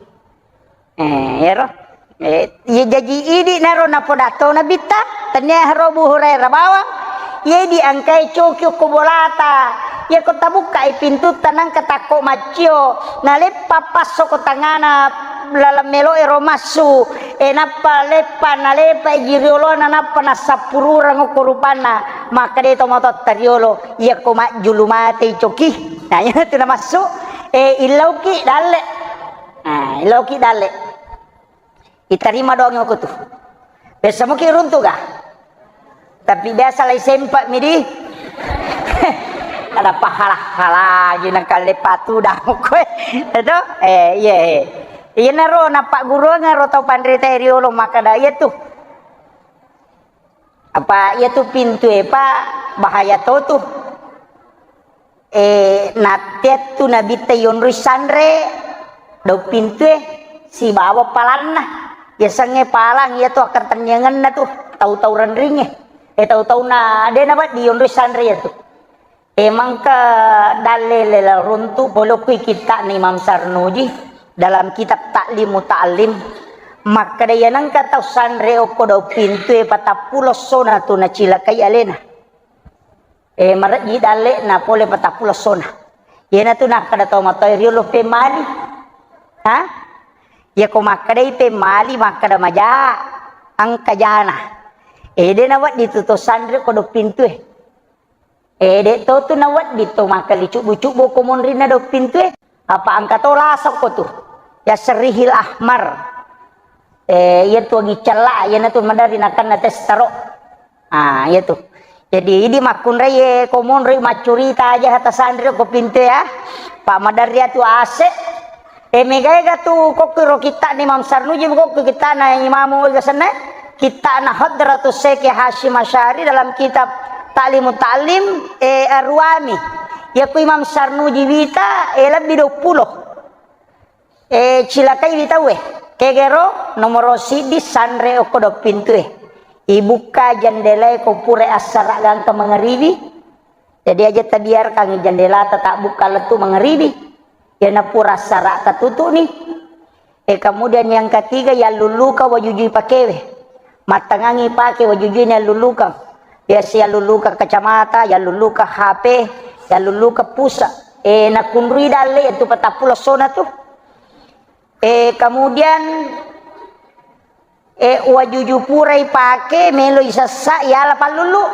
Eh, ero. Eh, iya jaji idi naro napodatto Nabitta, tania haro Abu Hurairah bawang. Iya idi engkae coki okko bolata. Iya ko tabukkai pintutta nangka takko maccio, naleppa passo ko tangana laleng melo ero massu, e nappa leppa, nalepa ji riolona, nappa nassappururang okko rupanna, makkeda tomatoatta riolo, "Iya ko majjulu matei coki." Nah, iya tu namassu, e, illauki dalle. Nah, illauki dalle. Itarima doang okko tu. Biasa muki runtu ga? Tapi biasa lai sempa mi di. Ada pahala-hala lagi nang kale patu dah koe. Itu? Eh, iya, eh. Iyanaro nappagguruangeng ro tau panrita riolo makkeda iya tu. Apa iya tu pintue pa bahaya to tu. Eh, natteattu Nabitta yonroi sanre daung pintue sibawa palanna. Yasengnge palang iya tu akkatenniangenna tu, tau-tau renringnge. Eh, tau-tauna de nawedding yonroi sanre iya tu. Eh, mangka dalle lela runtu pole okko kitta'na Imam Sarnuji dalam kitab Ta'limu Ta'lim. Makkeda iya nengka tau sanre okko daung pintue patappulo essona tu nacilakai alena. Eh, marejji dalle'na pole patappulo essona. Iyanatu nakkeda tomatoae riolo pemmali. Ha? Iya ko makkedai pemmali, makkeda maja, engka jana. Eh, de nawedding tu to sanre ko daung pintue. Eh, de to tu nawedding to makkeda cubbu-cubbu ko monrinna daung pintue. Apa engka to lasokko tu. Ya serihil ahmar. Eh, iya tu agi cella, iyanatu maderri nakenna testaro. Ah, iya tu. Jadi, idi makkunrai, eh, ko monri maccurita aja hata sanri ko pintue ya. Pak maderri atu ase. Eh, megaega tu kokko ro kitta'na Imam Sarnuji, kokko kitta'na Imamu Gasenna. Kitta'na Hadratus Syekh Hasyim Asy'ari dalam kitab Ta'limu Ta'lim, eh, Ar-Ruami. Iya ku Imam Sarnuji wita, eh, lebbi dua puluh. Eh, cilakai wi tauwe. Kegero nomoro siddi sanre okko daung pintue. Ibukka jendelae ko pura assara gangka mangaribi. Jadi aja tabiarkangngi jendelata tabbukka lettu mangaribi. Iyana pura assara tatutu'ni. Eh, kemudian yang ketiga, yallulluka wajujui pakewe. Mattangangi pake wajujui na yallulluka. Biasa yallulluka kacamata, yallulluka H P, yallulluka pulsa. Eh, nakunrui dalle itu patappulo essona tu. Eh, kemudian, eh, wajuju purai pake, melo isessa, yala pallullu.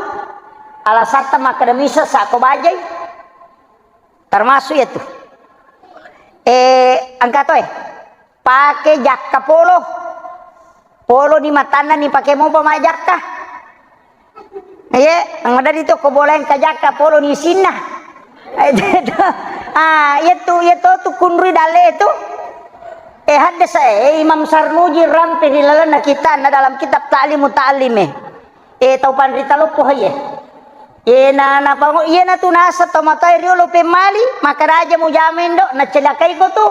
Alasatta makkeda misessa ko bajai. Termasuk ya tu. Eh, engka to, eh. Pake jakka polo. Polo ni matanna ni pake mopa ma jakka. Iye, anggadari to ko bola engka jakka polo ni isinna. Ah, iya tu, iya to tu kunrui dalle tu. Eh, haddasa, eh, Imam Sarnuji rampe ri lalenna kitta'na dalam kitab Ta'limu Ta'lim, eh. Eh, tau panrita loppo, haye. Eh, na, na pango, iyana tu nasa tomatoae riolo pemmali, makkeda aja mujama indo, nacelakai ko tu.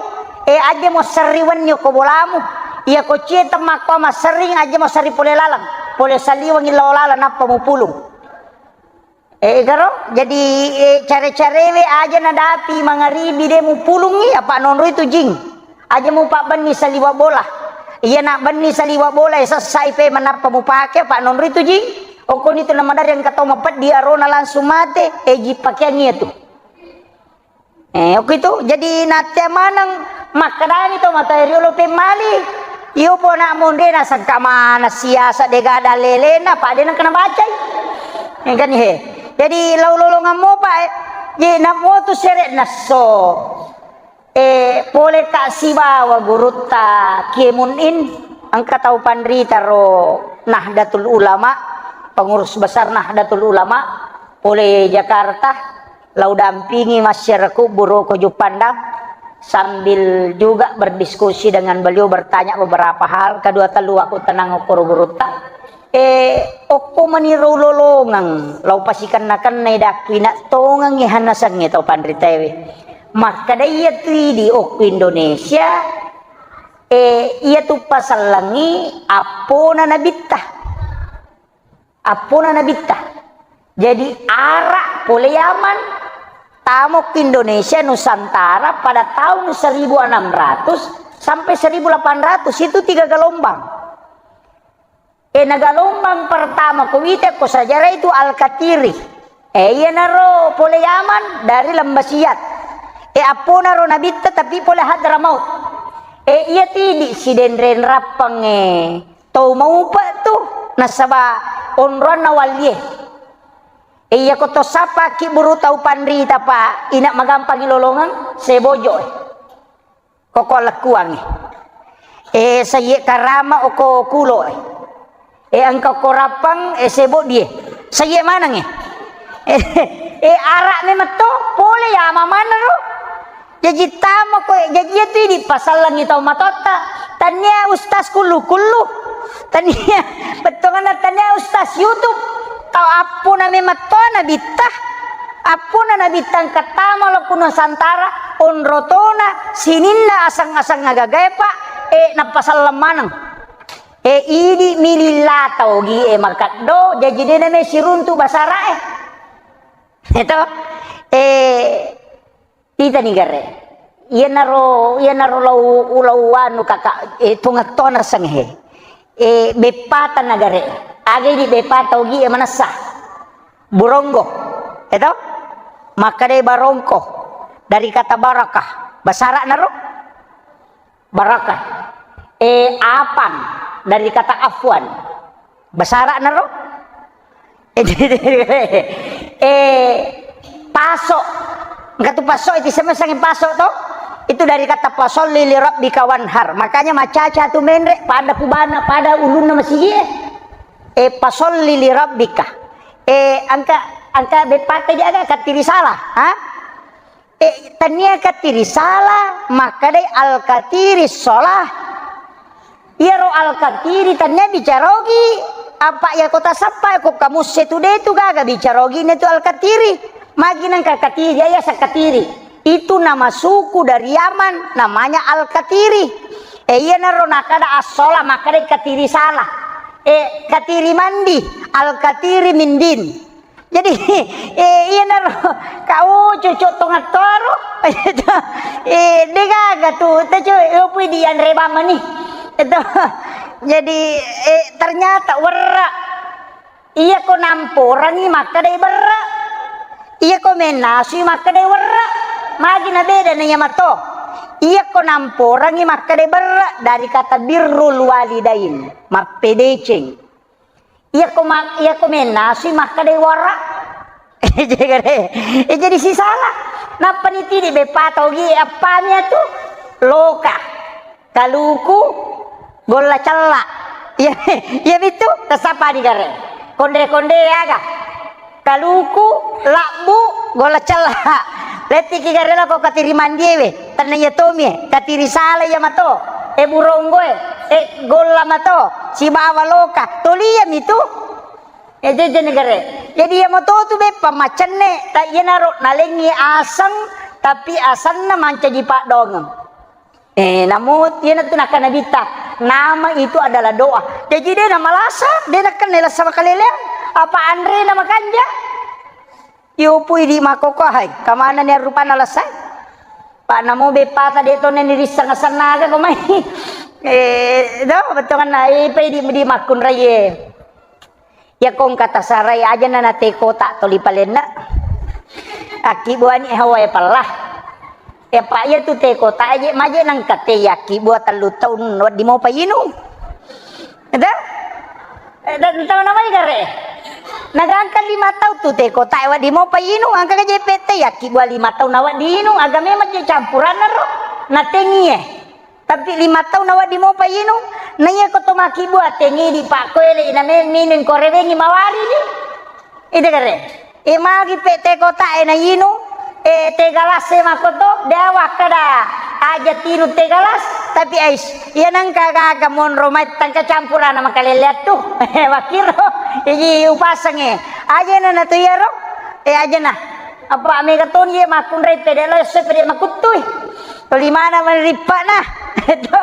Eh, aja mo serri wenni ko bolamu. Iya ko cie temmakko masserring, aja mo serri pole laleng. Pole saliwengi lao laleng, nappa mupulung. Eh, garo, jadi, eh, care-carewe aja nadapi mangaribi de mupulungi, apa nonroi tu jing. Aja mupabbenni saliwa bola. Iya na benni saliwa bola e sessai pe manappa mupake, apa nonri tu ji. Okkoni tu namadarri engka tau mapeddi arona langsung mate, e ji pakeang iya tu. Eh, okko itu. Jadi nattea maneng makkedani to mata riolo pemmali. Iyo pona monre na sangka mana siasa dega ada lelena, apa de nengka nabacai. Eh, kan he. Jadi lau lolongan mopa, eh. Ye namo tu sere nesso. Eh, pole ka sibawa gurutta Kiemun In, engka tau panrita ro Nahdlatul Ulama, pengurus besar Nahdlatul Ulama, pole Jakarta, lau dampingi masyarakat Buroko Juppandang, sambil juga berdiskusi dengan beliau, bertanya beberapa hal, kedua telu aku tenang okoro gurutta. Eh, okko mani ro lolongang, lau pasikenna-kennai dakku ina tongengi hanasengnge tau panritaewe. Makkeda iya tu idi okko Indonesia, eh, iya tu pasellengi appona nabitta. Appona nabitta. Jadi ara pole Yaman, tamo ke Indonesia Nusantara pada tahun seribu enam ratus sampai seribu delapan ratus, itu tiga gelombang. Eh, na gelombang pertama ko wita ko sejarah itu Al-Katiri. Eh, iyanaro pole Yaman dari Lembah Siat. Eh, apponaro nabitta tapi pole Hadramaut. Eh, iya tidi sidenreng rappang, eh, tau maupa tu nasaba onroanna wallie. Eh, iya ko to sappa ki buru tau panrita pa ina magampangi lolongang sebojo, eh. Koko lekkuangnge. Eh, Sayye Karama oko kulo, eh. Eh, engka ko Rappang, eh, Seboddi, eh. Sayye maneng, eh. Eh, eh, ara memetto, pole ya mamana ro. Jaji tama ko, jaji itu idi pasallangi tau matotta. Tania ustaz kullu-kullu. Tania, bettonganna tania ustaz YouTube. Tau appuna memetto nabitta. Appuna nabitta engka tama lo ku Nusantara, onrotona, sininna asang-asang agagae, Pak, eh, nappa selleng maneng. Eh, idi mililla tau gi, eh, makaddo, jaji dena me siruntu basara, eh. Eto, eh, titani gare. Iyanaro, iyanaro lau, lau anu kaka, eh, tungattona senghe. Eh, beppata nagare. Aga idi beppata ogi, eh, manessa. Buronggo, eto? Makkadai barongko dari kata barakah. Basara naro? Barakah. Eh, apang dari kata afwan. Basara naro? Eh, paso. Engka tu paso itu sama sangi paso to? Itu dari kata fasolli li rabbika wanhar. Makanya macaca tu menre pada kubana, pada ulunna masigi, eh. Eh, fasolli li rabbika. Eh, engka, engka beppata dia aga katiri salah, ha? Eh, tania katiri salah, makkadai al-katiri sholah. Iyaro al-katiri tania bicarogi, apa iya kota sappa ko kamusse tu de tu gaga bicarogi ne tu al-katiri. Magi nangka katiri, iya sakatiri. Itu nama suku dari Yaman, namanya al-katiri. Eh, iyanaro nakada as-sholah, makkadai katiri salah. Eh, katiri mandi, al-katiri mindin. Jadi, eh, iyanaro, kau cucuk tongattoro. Eh, degaga tu, tecu, opui dianre bamani. Itu. Jadi, eh, ternyata werra. Iya ko namporangi makkadai berra. Iya ko mennasui makkadai werra. Magi na beda na iya mato. Iya ko namporangi makkadai berra dari kata birrul walidain, mappedeceng. Iya ko ma-, iya ko mennasui makkadai wara. Jadi, eh, jadi sisala. Nappa nitidi beppa tau gi appami atu loka. Kaluku golla cella. Iya, iya bitu tasapa di gare. Konde-konde aga. Kaluku, labbu, golla cella. Lettiki gare lako katiri mandiewe. Tenna iya tomi, eh, katiri sala iya mato. Eh, buronggo, eh, eh, golla mato. Sibawa loka. Toli iya mitu. Eh, jeje negare. Jadi iya mato tu beppa macenne, ta iyanaro nalengi aseng, tapi asenna mancaji paddongeng. Eh, namo iyanatu nakkeda Nabitta, nama itu adalah doa. Jaji de namalasa, de nakkenna lasa makaleleang, apa anrena makanja. Iyo pui di makoko hai, kamana ni rupanna lasai? Pak namo beppata de to neni risseng asenna aga ko mai. Eh, do, bettuanna, eh, pe di, di makkunraie. Iya kong kata sarai aja na, na teko tak toli palenna. Aki buani hawa e pella. E, pa iya tu teko tak aje maje nang kate yaki bua tellu taun waddi mau payinu. Ada? Eh, dan tahu nama gare. Nagangka lima taun tu teko tak waddi mau payinu, angka ke J P T yaki bua lima taun awak dinu, agame maje campuran ro. Na tengi e. Tapi lima taun awak dimo payinu, na iya ko to maki bua tengi di pak koele ina me minin korewengi mawari ni. Ide gare. E magi pe te kota e na yinu, e te galas e makoto, de awak kada aja tinu te galas, tapi ais, iya nangka gaga monro mai tangka campurana makalele tu. Wakiro, iji upasange. Aja na na tu iya ro, e aja na. Apa mega toni ye makkunrai pede lo, se pede makuttui. Toli mana mani rippa'na. Eto,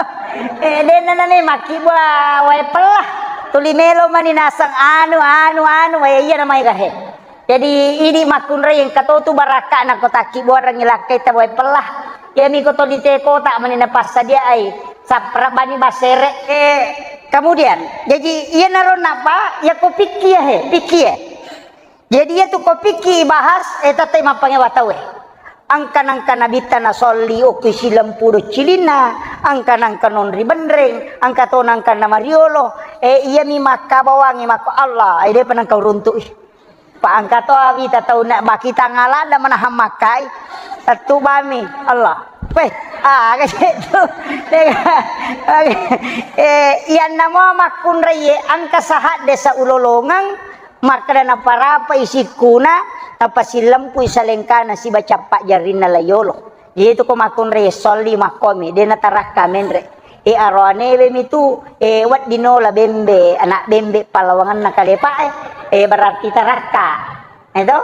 eh, denna nane makkibua wae pella. Tuli melo mani nasang anu, anu, anu, wae iya namai gahe. Jadi, idi makkunrai engka to tu barakka'na ko takkibua rangi lakkai ta wae pella. Iyami ko to di te kota mani napassadiai. Sappara bani basere. Eh, kemudian, jadi iya naro napa, ya ko pikki ya he, pikki ya. Jadi, iyatu ko pikki ibahas, eh, tette mappangewa tauwe. Angka-nangka nabitta nasolli okki silempu doccilinna, angka-nangka nonri benreng, angka to nangka namariolo, eh, iyami makkabawangi makko Allah, eh, depa nangka uruntu'i. Pa angka to awita tau na bakita ngalada manahang makkai, tettu bami Allah. Weh, ah, kasi tu. Eh, iyanna mo makkunraiye angka sahadde sa ulolongeng, Makkeda naparapai sikkuna, napasilempui salengkana siba cappa jarrinna layolo. Jadi tu ko makkunrai solli makkomi, de natarakka menre. E aroanewe mi tu, e wedding nola bembe, anak bembe pallawangenna kalepa e. E berarti tarakka. Eto?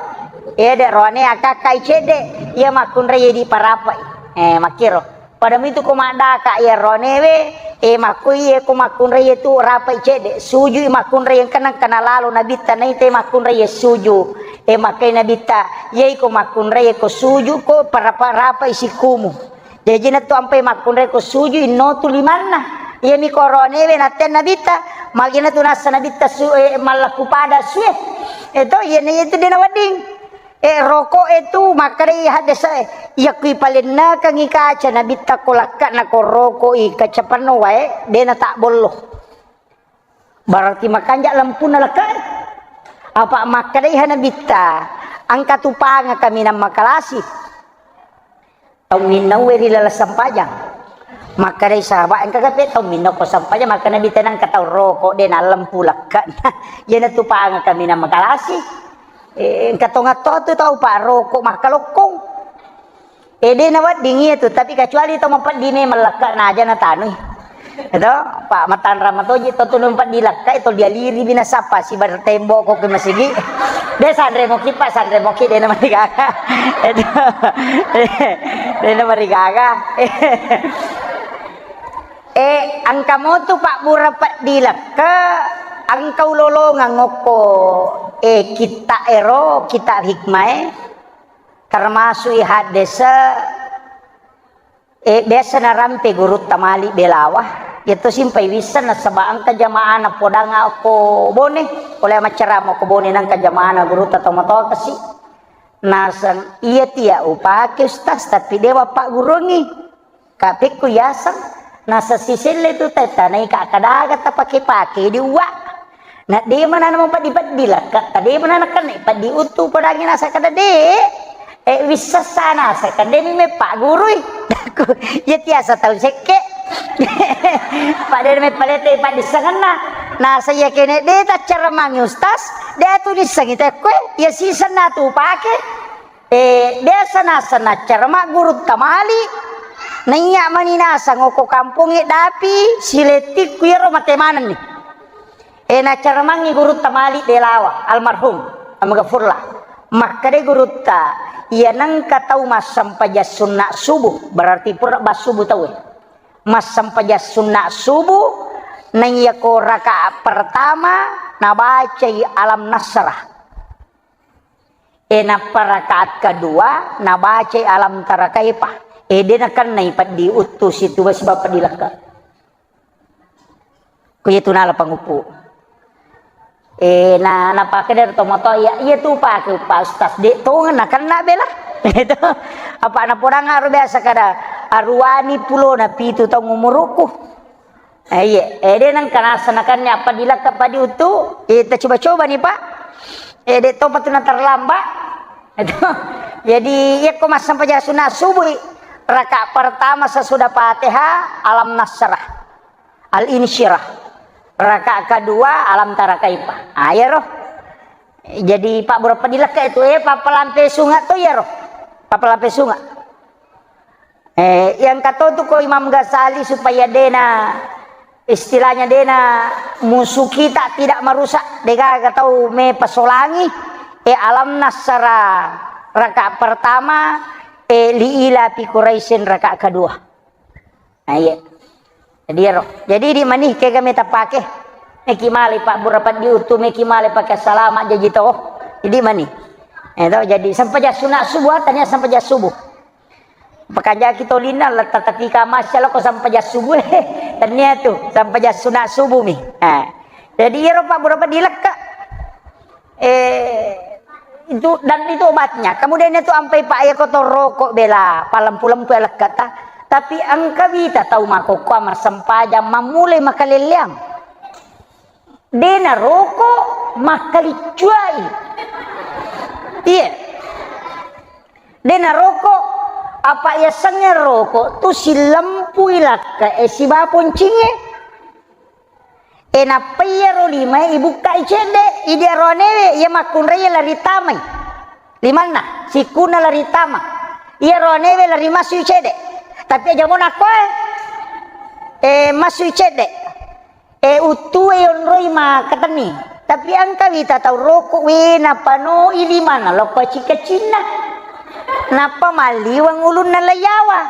E de roane akakkai cedde, iya makkunrai diparapai. E makkiro. Pada mitu ko maddaka iya ronewe, e, makkoi, e, ko makkunrai tu rapai cedde, sujui makkunrai engka nangka nalalo nabitta naita makkunrai suju. E, makkai nabitta, yai ko makkunrai ko suju ko parapa-, rapai sikkumu. Jaji na tu ampai makkunrai ko suju inno tu limanna. Iya mi ko ronewe natten nabitta, magina tu nassa nabitta su, e, mallaku pada sue. Eto, iya na itu dena wedding. E, roko e tu makkedai haddese e, iya kui palennakengi kaca nabitta ko lakka na ko roko i kaca penno wae, de na tak bollo. Berarti makanja lampunna lakka e. Apa makkedai ha nabitta, engka tu panga kaminang makalasi. Tau minnaue ri laleng sempajang. Makkedai sahabat engka gape tau minna ko sempajang, makkeda nabitta engka tau roko de na lempu lakka. Iya na tu panga kaminang makalasi. Eh, engka tongatto tu tau pa roko makkalokkong. Eh, de na wedding iya tu, tapi kecuali tau mapeddi memang lakka na aja na tanui. Eto, pa matanra matoji to tu mapeddi lakka, to dialiri bina sapa sibar tembok ko ke masigi. De sanre moki pa, sanre moki de na marigaga. Eto, de na marigaga. Eh, engka motu pabbura peddi lakka, engka ulolongeng okko, eh, kitta ero, kitta hikmae, termasuk i haddese, eh, biasa narampe gurutta mali belawa, yatto simpai wisseng nasaba engka jamaah na podang okko Bone, oleh maccarama okko Bone nangka jamaah na gurutta tomatoa kasi. Naseng, iya tia upake Ustaz, tapi dewa pagguruangi. Kapekku yaseng, nasa siselle tu tetta, naika kadaga tapake-pake di uwa. Na de mana na mapeddi-peddi lakka, ta de mana na kenne peddi utu podangi nasa kada de. E, wissessa nasa kada mi mepaggurui. Iya tiasa tau sekke. Pada me palete padissengenna. Nasa iya kene de taccaremangi Ustaz, de tu dissengi tekkue, iya sisenna tu pake. Eh, biasa naseng naccara maggurutta mali. Naiya mani naseng okko kampongnge Dapi, silettikku iyaro mate manenni. Eh, naccara mangngi gurutta mali Belawa, almarhum, Amgafurlah. Makkeda gurutta, iya nengka tau massempajang sunna subuh, berarti pura bassubuh tauwe. Massempajang sunna subuh, naiya ko rakaat pertama, nabacai Alam Nasrah. E, nappa rakaat kedua, nabacai Alam Tara Kaifa. E, de nakennai peddi uttu situ siba peddi lekka. Iya tu nala panguppu. Eh, na, napake dari tomoto, iya, iya tu pake Pak Ustaz. Dek tongeng nakenna bela. Itu. Apa napodang aro biasa kada aruani pulo na pitu taung umuruku. Eh, iya. Eh, de nengka nasanakannya apa dilakka padi utu. Eh, kita coba-coba nih, Pak. Eh, de topa tu na terlambat. Itu. Jadi, iya ko massempajang sunat subuh, rakaat pertama sesudah Fatihah, Alam Nasrah. Al-Insyirah. Rakaat kedua, Alam Tara Kaifa. Ah, iya roh. Jadi, Pak, berapa dilakka itu? Eh, papalampe sunga to iya roh. Papalampe sunga. Eh, yang kata tu ko Imam Ghazali supaya dena, istilahnya dena musuh kita tidak merusak, degaga tau me pasolangi, eh, Alam Nasrah rakaat pertama, eh, Li ila fi Quraisyin rakaat kedua. Nah, iya. Jadi, ya, roh. Jadi, di mani, kega meta pake. Meki male, Pak, berapa diutu, meki male pakai salama, jadi toh. Jadi, mani. Eh, toh, jadi, sempajang sunat subuh, tania sempajang subuh. Pekanjaki tolinna, letta tatika masya lo ko sempajang subuh, eh. Tania tu, sempajang sunat subuh mi. Eh. Jadi, iyaro Pak, berapa dilekka. Eh, itu, dan itu obatnya. Kemudian itu ampai Pak, ya, kotor rokok bela, palempu-lempu ya lekka ta. Tapi engka wita tau makokkoa marsempajang, mammulai makalelleang. Dena rokok, makkaliccuai. Iya. Dena rokok, apa yasengnge rokok tu silempui lakka e siba poncingnge. E, nappa iyaro limae ibukkai cedde, idi aroanewe, iya makkunrai lari tamai. Limanna, sikkunna lari tama. Iya aroanewe lari masui cedde. Tapi aja mo nakkoe, e, masui cedde. E, uttue yonroi makkatenni. Tapi engka wita tau rokok, we, napanoi limanna, lokko cika-cinna. Nappa malliweng ulunna laiyawa.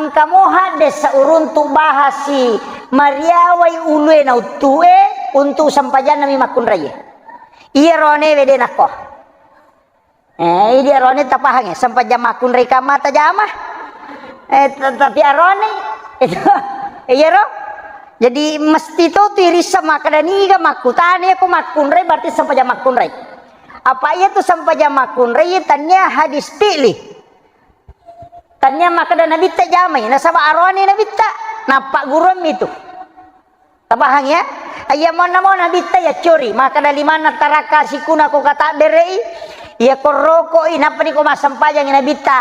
Engka mo hadde sauruntu bahasi mariawai ulue na uttue untuk sempajanna mi makkunraie. Iya roanewe de nakko. Eh, idi arone tapahangnge, sempajang makkunrai kamma tajama. Eh, t-, tapi arone, itu, iya ro? Jadi, mesti to tu irissa makkeda niga makkutana, iya ko makkunrai berarti sempajang makkunrai. Apa iya tu sempajang makkunrai, iya tania hadis fi'li. Tania makkeda nabitta jamai, nasaba arone nabitta, nappagguruammi tu. Tapahang ya? Iya monna mo nabitta ya cori, makkeda limanna taraka sikuna ko katabbere'i, iya ko roko'i, nappa ni ko massempajangi nabitta,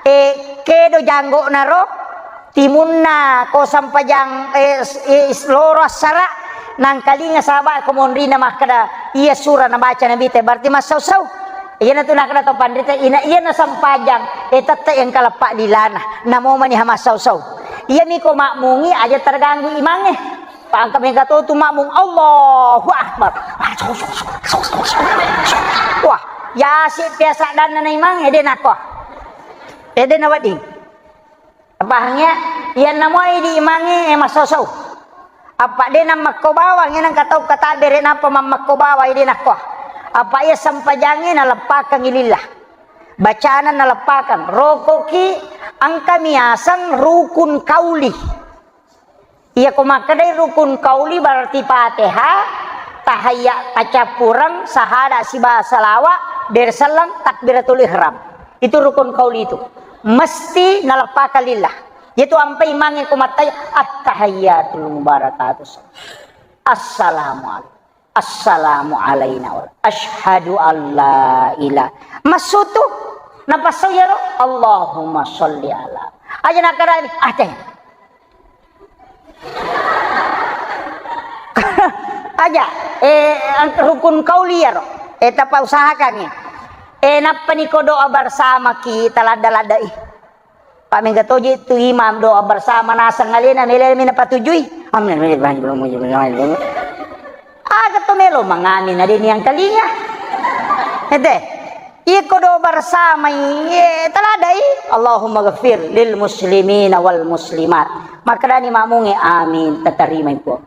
eh, kedo janggokna ro, timunna ko sempajang, eh, s-, eh, s-, loro assara, nangkalinga sahabat ko monrina makkeda, iya sura nabaca nabitta, berarti massau-sau. Iyana tu nakkeda to panrita, ina iyana sempajang, eh, tette yang kaleppa lilana, namo mani hamassau-sau. Iya mi ko makmungi aja terganggu imangnge. Pangka mega to tu makmung, Allahu Akbar. Wah, ya si biasa dan nana imang, ede nako. Ede nawading. Pahang ya? Iyanna moi di imangnge, eh, massosou. Apa de nammakko bawang, eh, nangka tau katabbere napa mammakko bawang, eh, de nakko. Apa iya sempajangnge naleppakangngi lillah. Bacana naleppakang. Rokoki engka miaseng rukun kauli. Iya ko makkedai rukun kauli berarti Fatihah, tahayya, tacappureng, sahada siba salawa, berselleng, takbiratul ihram. Itu rukun kauli itu. Mesti naleppakang lillah. Yaitu ampai imangnge ko mattai, "At-tahiyyatul mubarakatuh. Assalamualaikum. Assalamu alaina wa asyhadu alla ilaha." Massutu. Napassau yaro, "Allahumma sholli ala." Aja nakkarani, ah, teh. Aja, eh, ang-, rukun kauli yaro. Eh, tapa usahakan ni. Eh, nappa ni ko doa bersama ki, taladda-laddai. Pak mega toje tu imam doa bersama naseng alena, mele mena patujui. Amin. Aga to melo mangamin, ada ni yang kalinga. Ede. Iko doa bersama, iye, taladai. Allahumma ghafir lil muslimina wal muslimat. Makkedani makmungnge, "Amin, tatarima ipo."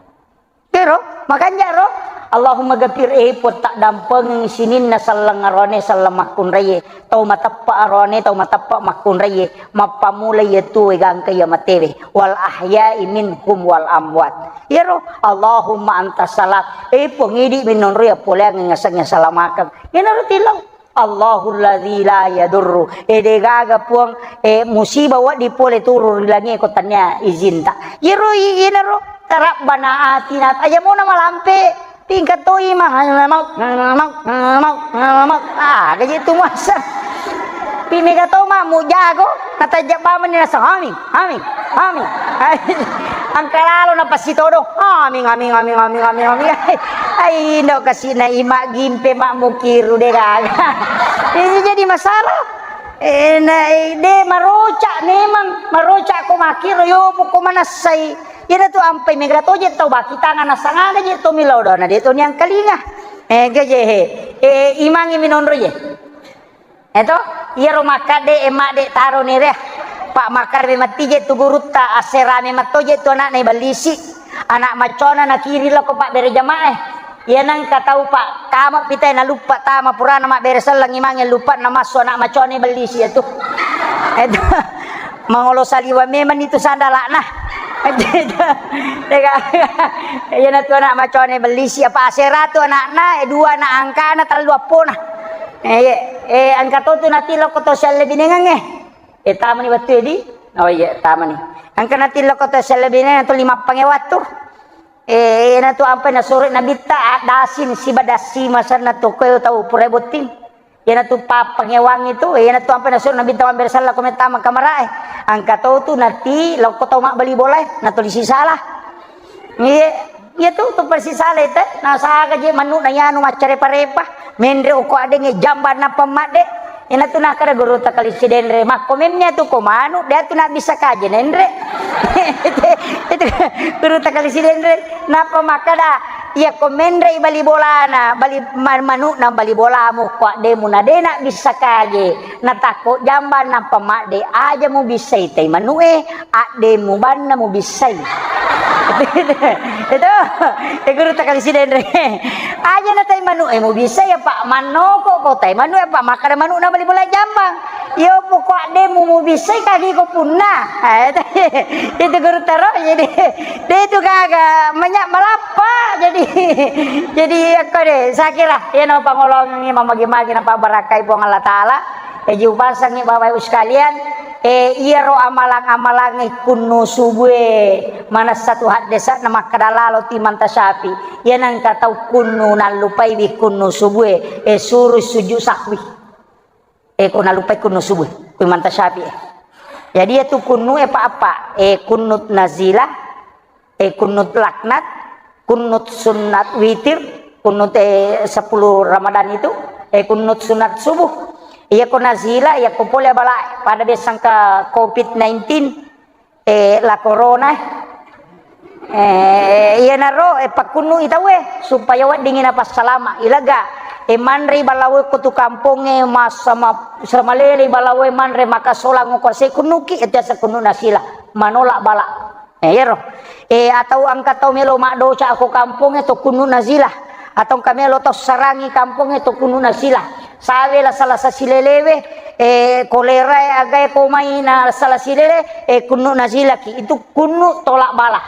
Kero, makanja ro. Allahumma ghafir, eh, Puang, taddampengengngi sininna selleng aroane, selleng makkunraie, tau mateppa aroane, tau mateppa makkunraie, mappamula iya tuo, gangka iya matewe, wal ahya'i minhum wal amwat. Iyaro, Allahumma antas salam, eh, Puang, idi minonro iya poleangngi, asengnge salamakeng. Iyanaro tilau. Allahul ladzi la yadurru. Eh, degaga, Puang, eh, musibah wedding pole turun ri langie ko tania izinta. Iyaro i-, iyanaro, Rabbana atina, aja mona malampe. Tingkat toi mah, mau, mau, mau, mau. Ah, gaji tu muasa. Pi mega to ma mujago, natajak bamani nasa, "Amin, amin, amin." Angka lalo na pasti todo. "Amin, amin, amin, amin, amin, amin." Ai, ndo kasina ima gimpe mak mukiru degaga. Ini jadi masalah. Eh, na, eh, de maroca memang, maroca ko makiro yo poko manassai. Iyana tu ampai mega toje tau baki tangan nasang aga je to milo dona de to niangkalinga. Eh, gaje he. Eh, imangi minonro je. Eto, iyaro makkadde, eh, madde taro ni re. Pak makkadde matti je tu gurutta, asserame matto je tu anakna iballisi. Anak maccona nakiri lako pak bere jamaah. Iya nengka tau pak tama pitai naluppa tama purana mabbere selleng imange luppa namassu anak maccona iballisi ya tu. Eto, mangolo saliwa memang itu sandalakna. Iya na tu anak maccona iballisi apa asera tu anakna, eh, dua anak angkana, tellu appona. Eh, iya. Eh, engka to tu nati lokko to siallebinengengnge. Eh, tamani wettu edi? Oh iya, tamani. Engka nati lokko to siallebinengengnge to lima pange wattu. Eh, ena tu ampai nasuro nabitta, ah, dasin siba dasi masanna to koe tau purai botting. Ena tu papangewang itu, ena tu ampai nasuro nabitta mabbere sella ko mettama kamarae. Engka to tu nati lokko tau mabbali bolae, natuli sisala. Iya, iya tu, tu persis sale te. Nasaga je manu na yanu maccare parepa. Menre uko adengnge jamba nappa madde. Ina tu nakara guru takali sidenre. Makko memnya tu ko manu, dia tu nak bisa kaje nenre. Itu guru takali sidenre. Napa makada, iya ko menre bali bolana, bali ma-, manu na bali bolamu ko ademu na de nak bisa kaje. Natakko jamba nappa madde, aja mubissai tai manu'e, adde mubanna mubissai. Itu, e guru takali sidenre. Aja na tai manu'e mubissai, apa mannoko ko tai manu'e, apa makkada manu'na bali bola jambang. Iyo poko addemu mubissai kagi ko punna. Ah, itu, itu guru taro, jadi, de itu gaga, manya malappa, jadi, jadi, aku de, saya kira, ya no pangolongi mamagi-magi na pabarakai Puang Allah Ta'ala. Jaji upasengngi Bapak Ibu sekalian, eh, iyaro amalang-amalangnge kunnu subue manessa tu haddesa'na makkada lalo ti manta syafi. Iya nengka tau kunnu nallupaiwi kunnu subue, eh, suru sujud sahwi. Eh, ko nallupai kunnu subue, kui manta syafi, eh. Jadi iya tu kunnu e pa apa, eh, kunnut nazilah, eh, kunnut laknat, kunnut sunnat witir, kunnut, eh, sepuluh Ramadan itu, eh, kunnut sunat subuh. Iya ko nazila, iya ko pole bala pada besang ke covid nineteen, eh, la corona, eh, iya naro, eh, pakkunnu i tauwe supaya weddingi napassalama. Ilaga, eh, manre balawe ko tu kamponge, masa ma-, samalele balawe manre maka solang ko se kunnuki, itu asa kunnu nasila, manolak bala. Eh, iyaro. Eh, atau engka tau melo maddoca ko kampongnge to kunnu nazila. Atau engka melo tau sarangi kampongnge to kunnu nazila. Sawe la salasa silelewe, eh, kolera e agae ko mai na sala silele, eh, kunnu nazilaki. Itu kunnu tolak bala.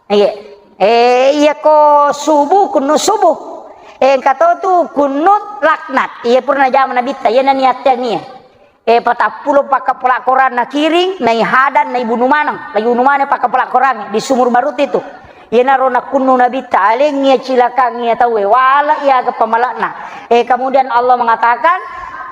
Iya. Eh, iya ko subuh, kunnu subuh. Eh, engka to tu kunnu laknat. Iya purna jama nabitta, iya nani attengi. Eh, patappulo pakkapala Quran nakiring, naihadang, naibunu maneng. Laibunu maneng pakkapala Quran di Sumur Barut itu. Iyanaro nakunnu nabitta, alengngi iya cilakangngi iya tauwe, wala iya aga pamalakna. Eh, kemudian Allah mengatakan,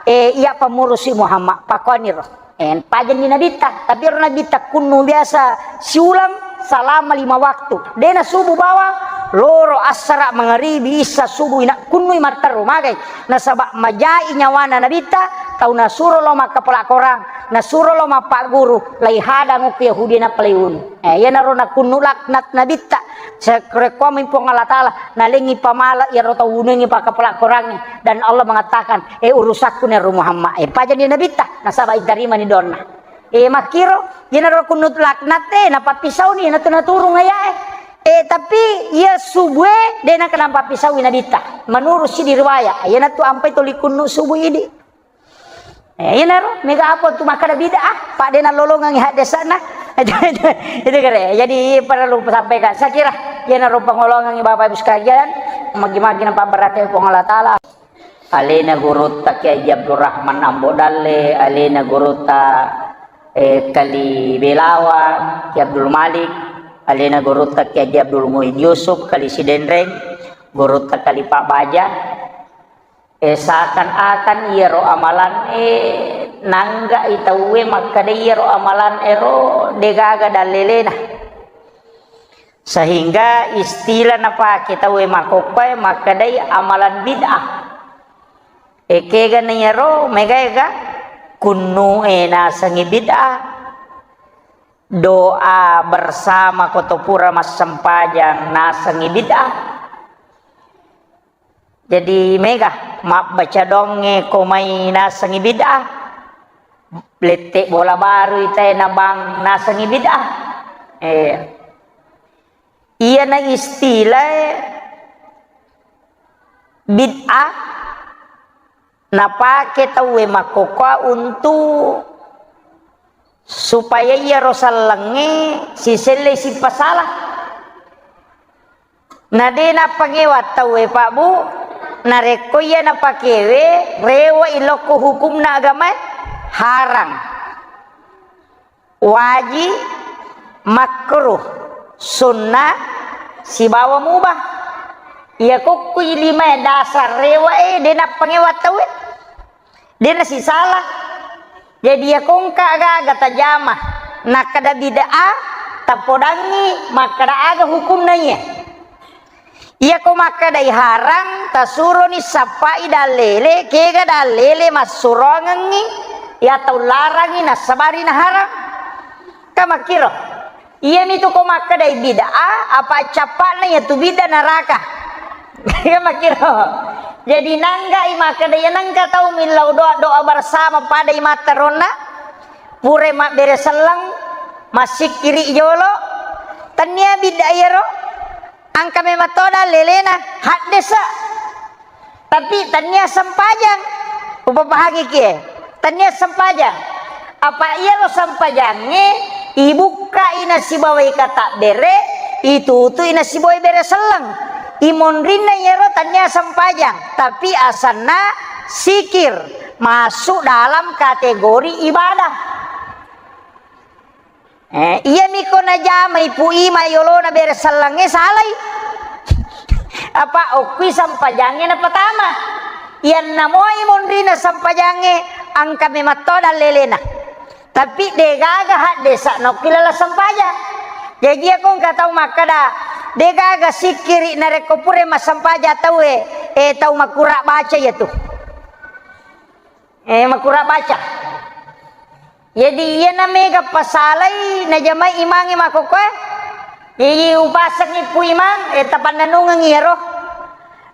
eh, iya pamurusi Muhammad, pakoniro. Eh, pajanni nabitta, tapi ro nabitta kunnu biasa siulang salama lima waktu. Dena subuh bawang, loro, assara, mangaribi, issa, subuh, ina kunnui matteru magai. Nasaba majai nyawana nabitta, tau nasuro lo makkapala Korang, nasuro lo mappagguru, laihadang okko Yahudi nappa laiunu. Eh, iyanaro nakunnu laknat nabitta. Sekrekkomi Puang Allah Ta'ala, nalengi pamala iyaro tau unungi pakkapala Korangnge. Dan Allah mengatakan, eh, urusakku nero Muhammad. Eh, pajanni nabitta, nasaba itarimani donna. Eh, makkiro, iyanaro kunnut laknat e, napappisauni, natu-, naturung ayae. Eh, tapi iya subuh e de' nakenna pappisaui Nabitta. Menurut siddi riwayat, iyanatu ampai toli kunnu subuh idi. Eh, iyanaro, mega apa tu makkeda bid'ah, pa de' nalolongengngi haddesana. Itu, itu, itu kere. Jadi perlu sampaikan. Saya kira iyanaro pangolongengngi Bapak Ibu sekalian, magi-magi napabbarakai Puang Allah Taala. Alena gurutta Kiai Haji Abdul Rahman Ambo Dalle, alena gurutta, eh, Kali Belawa, Ki Abdul Malik, alena gurutta Ki Haji Abdul Muin Yusuf, Kali Sidenreng, gurutta Kali Pak Baja. Eh, seakan-akan iyaro amalan, eh, nangga'i tauwe makkeda iyaro amalan ero degaga dallelena. Sehingga istilah napake tauwe makkokkoe makkedai amalan bid'ah. Ekega na iyaro, mega-ega kunnu e nasengi bid'ah. Doa bersama ko to pura massempajang nasengi bid'ah. Jadi mega mabbaca donge ko mai nasengi bid'ah. Lette bola baru itae nabang nasengi bid'ah. Eh. Iyana istilah bid'ah napake tauwe makkokkoe untuk supaya iyaro sellengnge siselle sipasala. Na de' nappangewa tauwe, Pak Bu, narekko iya napakewe, rewe'i lokko hukumna agamae, harang. Waji, makruh, sunnah, sibawa mubah. Iya kokkui limae dasar rewe'e de' nappangewa tauwe. De' nasisala. Jadi iya kongka aga-aga tajama nakkeda bid'ah, tapodangngi makkeda aga hukumna iya. Iyako makkedai harang, tasuroni sappai dallele, kega dallele massurongengngi, iya tau larangi nassabari naharang. Ka makkiro. Iyamitu ko makkedai bid'ah, apa cappa'na iyatu bid'ah naraka. Iya makkiro. Jadi nanggai makkeda iya nengka tau millau doa, doa bersama pada imatta ronna, pura mabbere selleng, massikkiri jolo, tennia bid'ah iyaro. Engka memang to dallelena, haddesa. Tapi tennia sempajang. Upapahangi kie. Tennia sempajang. Apa iyaro sempajangnge ibukkai nasibawai katabbere, itutui nasibawai bere selleng. Imonrinna iyaro tennia sempajang, tapi asanna sikir, masuk dalam kategori ibadah. Eh, iyami ko najamai Pu Ima yolona bere sellengnge salai. Apa okkui sempajangnge napatama. Iyanna moi monrina sempajangnge, engka memang to dallelena. Tapi degaga haddesa nokki lala sempajang. Jaji iya ko engka tau makkeda, degaga sikkiri narekko pura massempajang tauwe, eh, tau makkura baca iyatu. Eh, makkura baca. Jadi, iyana mega pasalai najamai imangnge makkokkoe. Jadi, upasengngi Pu Imang, eh, tapannennungengngi iyaro.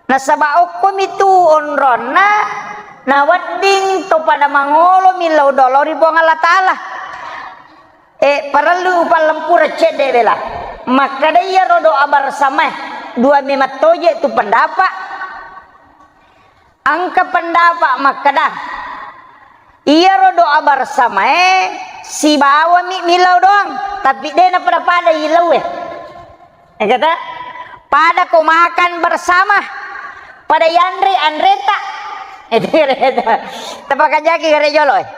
Nasaba okkomitu onronna nawedding to pada mangolo millau doa lao ri Puang Allah Taala. Eh, parellu upallempura cedde bela. Makkeda iyaro doa bersamae, dua memettoje tu pendapat. Engka pendapat makkeda, iyaro doa bersamae sibawami millau doang, tapi de napada-pada yillauwe. Eh, kata, pada ko makan bersama, pada yanre anreta. Tapakajaki gare jolo, eh.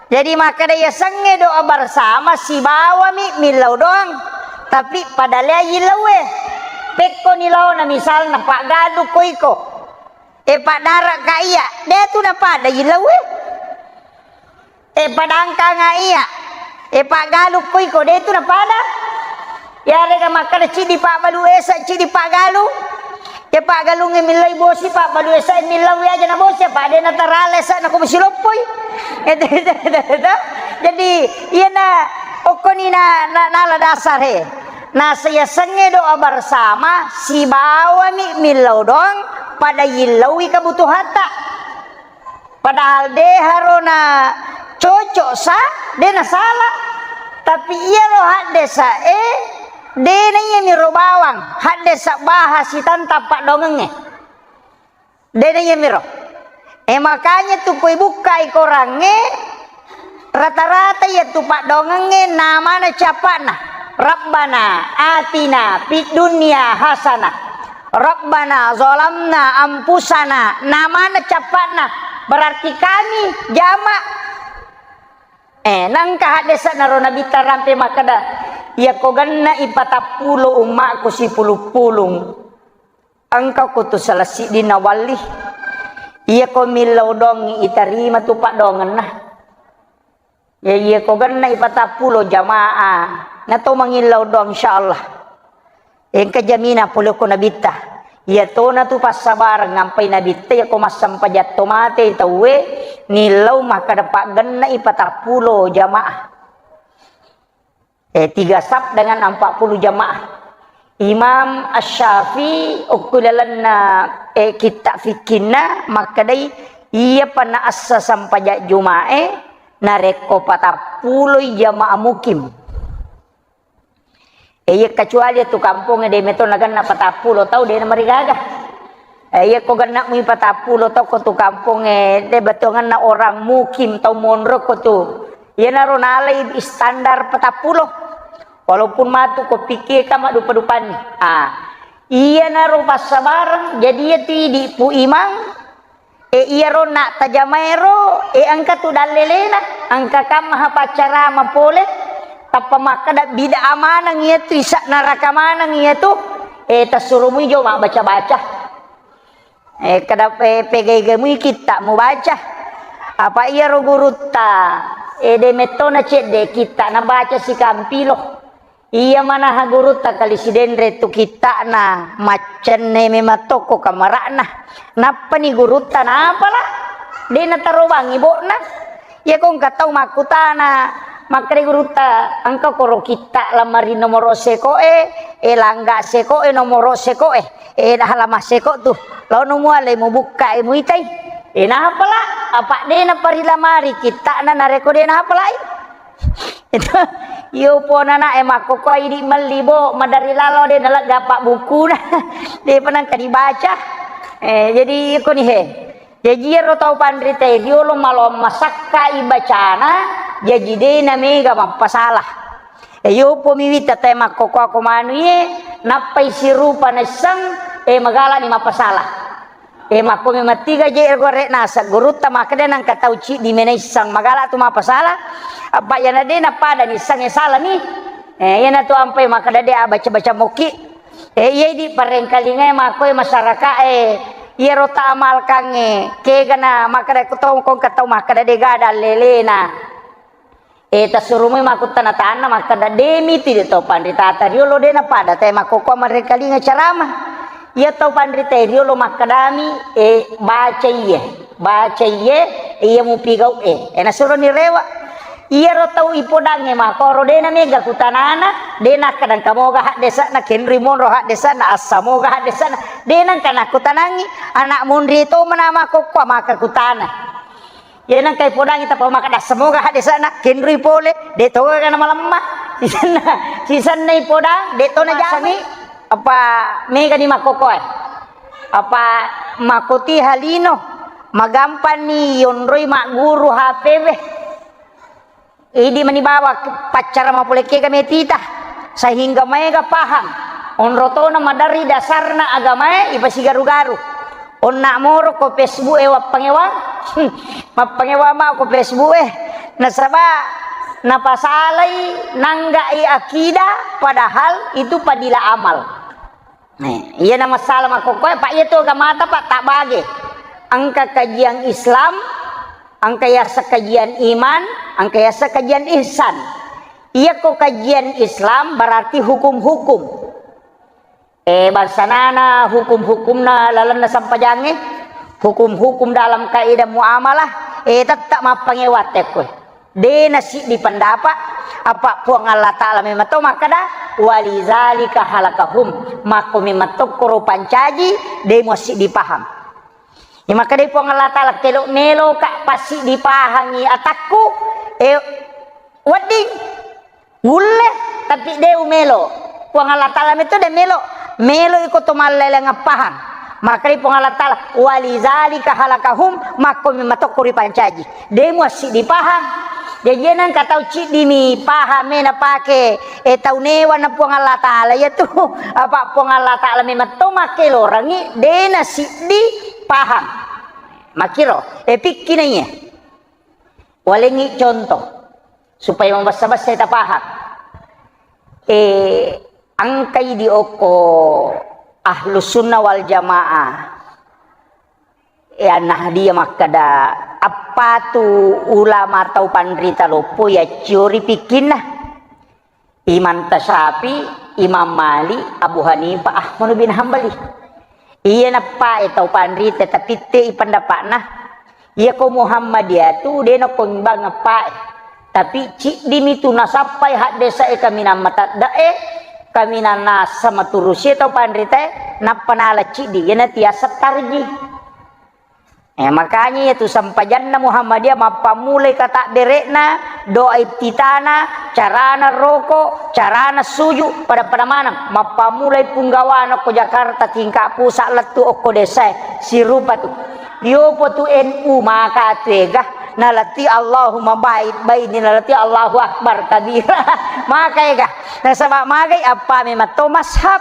Jadi makkeda yasengnge doa bersama sibawami millau doang, tapi pada lea yillauwe. Pekko ni laona misalna paggalu ko iko. Eh, paddaraka iya, de tu napada yillauwe. Eh, padangkanga iya. Eh, paggalu ko iko, de tu napada. Yarega makkeda ciddi pabbalu esa, ciddi paggalu. Eh, paggalungnge millai bosi, pabbalu esa millau aja na bosi, apa de natarale esa na ko bosi loppoi. Eh, jadi, iyana okkoni na, na, nala dasar he. Nasa yasengnge doa bersama, sibawami millau doang, pada yillaui kebutuhatta. Padahal de harona cocok sa, de nasala. Tapi iyaro haddesa e, Dena iyamiro bawang, haddesa baha sitantang paddoangengnge. Dena iyamiro. E, makanya tu koi bukkai korangnge, rata-rata iya tu paddoangengnge namana cappa'na. Rabbana atina fid dunya hasanah. Rabbana zalamna anfusana. Namana cappa'na. Berarti kami jama. Eh, nangka haddesa naro Nabitta rampe makkeda, iya ko genna ipatappulo ummakku sipulung-pulung. Engka ko tu salah siddi nawalli. Iya ko millau doangngi itarima tu paddoangenna. Ya, iya ko genna ipatappulo jamaah. Na to mangillau doang, insyaallah. Engka jamina pole ko Nabitta. Iya tona tu passabareng ngampai Nabitta, iya ko massempajang to mate tauwe, nillau makkeda paggenna ipatappulo jamaah. Eh, tiga saf dengan empat puluh jamaah. Imam Asy-Syafi'i okko lalenna, eh, kitta fikkinna makkedai, iya pa naassa sempajang Juma'e, narekko patappuloi jamaah mukim. Eh, iya kecuali tu kampongnge de meto nagenna patappulo tau, de namarigaga. Eh, iya ko genna mui patappulo tau ko tu kampongnge, de betongenna orang mukim, tau monro ko tu. Iyanaro nalai standar patappulo. Walaupun matu ko pikir ka maddupa-dupanni. Ah, iyanaro passabareng, jadi iya tu idi pu imang, e, iyaro na tajamaero, e, engka tu dallelena, engka kamma ha paccarama pole, tappa makkeda bid'ah maneng iyatu, isa neraka maneng iyatu, e, tassuro mui jo mabbaca-baca. Eh, kada, eh, pega-ega mui kitta mubaca. Apa iyaro gurutta, eh, de mettona cedde kitta nabaca sikampilo. Iya manaha gurutta kali sidenre tu kittana, maccenne memang tokko kamara'na. Nappani gurutta napala, de natarobangi bo'na. Iya ko engka tau makkutana, makkeda gurutta, engka koro kitta lamari nomoro sekoe, eh, langga sekoe, nomoro sekoe. Eh, dah lama seko tu. Laono muale mubukka e muitai. Eh, nahapala? Apa de naparilamari kittana nareko de nahapalai? Itu, iyo pona na e makkoko idi melli bo, madari lalo de nalegga apa bukuna. De penang ka dibaca. Eh, jadi iko ni he. Jaji iyaro tau panrita e riolo malo masakka ibacana, jaji de namega mappasala. E, yopo mi wita tae makkokkoa ko manu iye, nappai sirupa naisseng, e, magalani mappasala. E, makko mi mattiga je gore nasa gurutta makkeda nangka tau ciddi mena isseng magala tu mappasala. Apa yana de napada nisseng e salani. E, yana tu ampai makkeda de abaca-baca mokki. E, iya idi parengkalinga e makko e masyarakat e, iyaro ta amalkangnge, kegana makkeda ko tau kongka tau makkeda de gada lelena. E, tassurumoi makkuttana tanna makkeda, "De miti de tau panritata riolo de napada tae makkokkoa marengkalinga carama." Iya tau panrita riolo makkedami, "E, baca iye, baca iye, iya mupigau e." E, nasuroni rewa. Iyaro tau ipodangnge makkoro de namega kutanana, de nakkeda engka moga haddesana, kenri monro haddesana, assa moga haddesana, de nangka nakkutanangi, anak monri to mana makkokkoa maka kutana. Iya nengka ipodangi tappa makkeda semoga haddesana kenrui pole, de to ga namalemma. Sisenna, sisenna ipodang, de to najamai. Apa mega ni makkokkoe. Apa makkoti halino, magampang ni yonroi magguru H P we. Idi mani bawa paccara mapole kega metita, sehingga maega paham. Onro tona maderri dasarna agamae ipasigaru-garu. Onna moro ko Facebook e wappangewa, mappangewa ma ko Facebook e. Nasaba napasalai nanggai akidah padahal itu fadilah amal. Nah, iya na masalah makkokkoe, Pak, iya tu agamata, Pak, tak bage. Engka kajian Islam, engka yasa kajian iman, engka yasa kajian ihsan. Iya ko kajian Islam berarti hukum-hukum. Eh, bangsanana hukum-hukumna lalenna sampajangnge, hukum-hukum dalam kaidah muamalah, eh, tetap mappangewa tekko. De nasiddi pendapat, apa Puang Allah Ta'ala memang to makkeda, "Walizalika halakahum." Makko memang tokkoro pancaji, de muasiddi paham. Ya, makkedai Puang Allah Ta'ala, "Telo melo ka passiddi pahangi atakku, eh, wedding, wulle, tapi de umelo." Puang Allah Ta'ala meto de melo, melo iko to malleleng pahang. Makkedai Puang Allah Ta'ala, "Walizalika halakahum," makko memang tokko ripancaji. De muassiddi pahang. Jaji nengka tau ciddi mi pahang me napake, eh, tau newa na Puang Allah Ta'ala, iya tu. Apa Puang Allah Ta'ala memang to makkelorangi, de na siddi pahang. Makiro, eh, pikki na iya. Walengngi contoh, supaya mabessa-bessa tapahang. Eh, engkai di okko Ahlus Sunnah wal Jamaah, eh, An-Nahdiyah makkeda, appatu ulama tau panrita loppo yacciori pikkinna. Imam Tasyafi, Imam Malik, Abu Hanifah, Ahmad bin Hambali. Iya nappae tau panrita, tapi te i pendapatna. Iya ko Muhammadiyah tu de nako imbang nappae. Tapi ciddimi tu nasappai haddesa e kaminang matadda e, kaminang nasa maturusi tau panrita e, nappa nala ciddi. Iyana tiasa tarji. Eh, makanya iya tu sempajanna Muhammadiyah mappammulai katabbere'na, doa iftitana, carana roko, carana suju, pada-pada maneng. Mappammulai punggawana ko Jakarta tingkat pusat lettu okko desa e, sirupa tu. Yopo tu N U maka tu ega, nalati Allahumma ba'id baini, nalati Allahu Akbar kabira. Maka ega. Nasaba magai appa memang to mashab.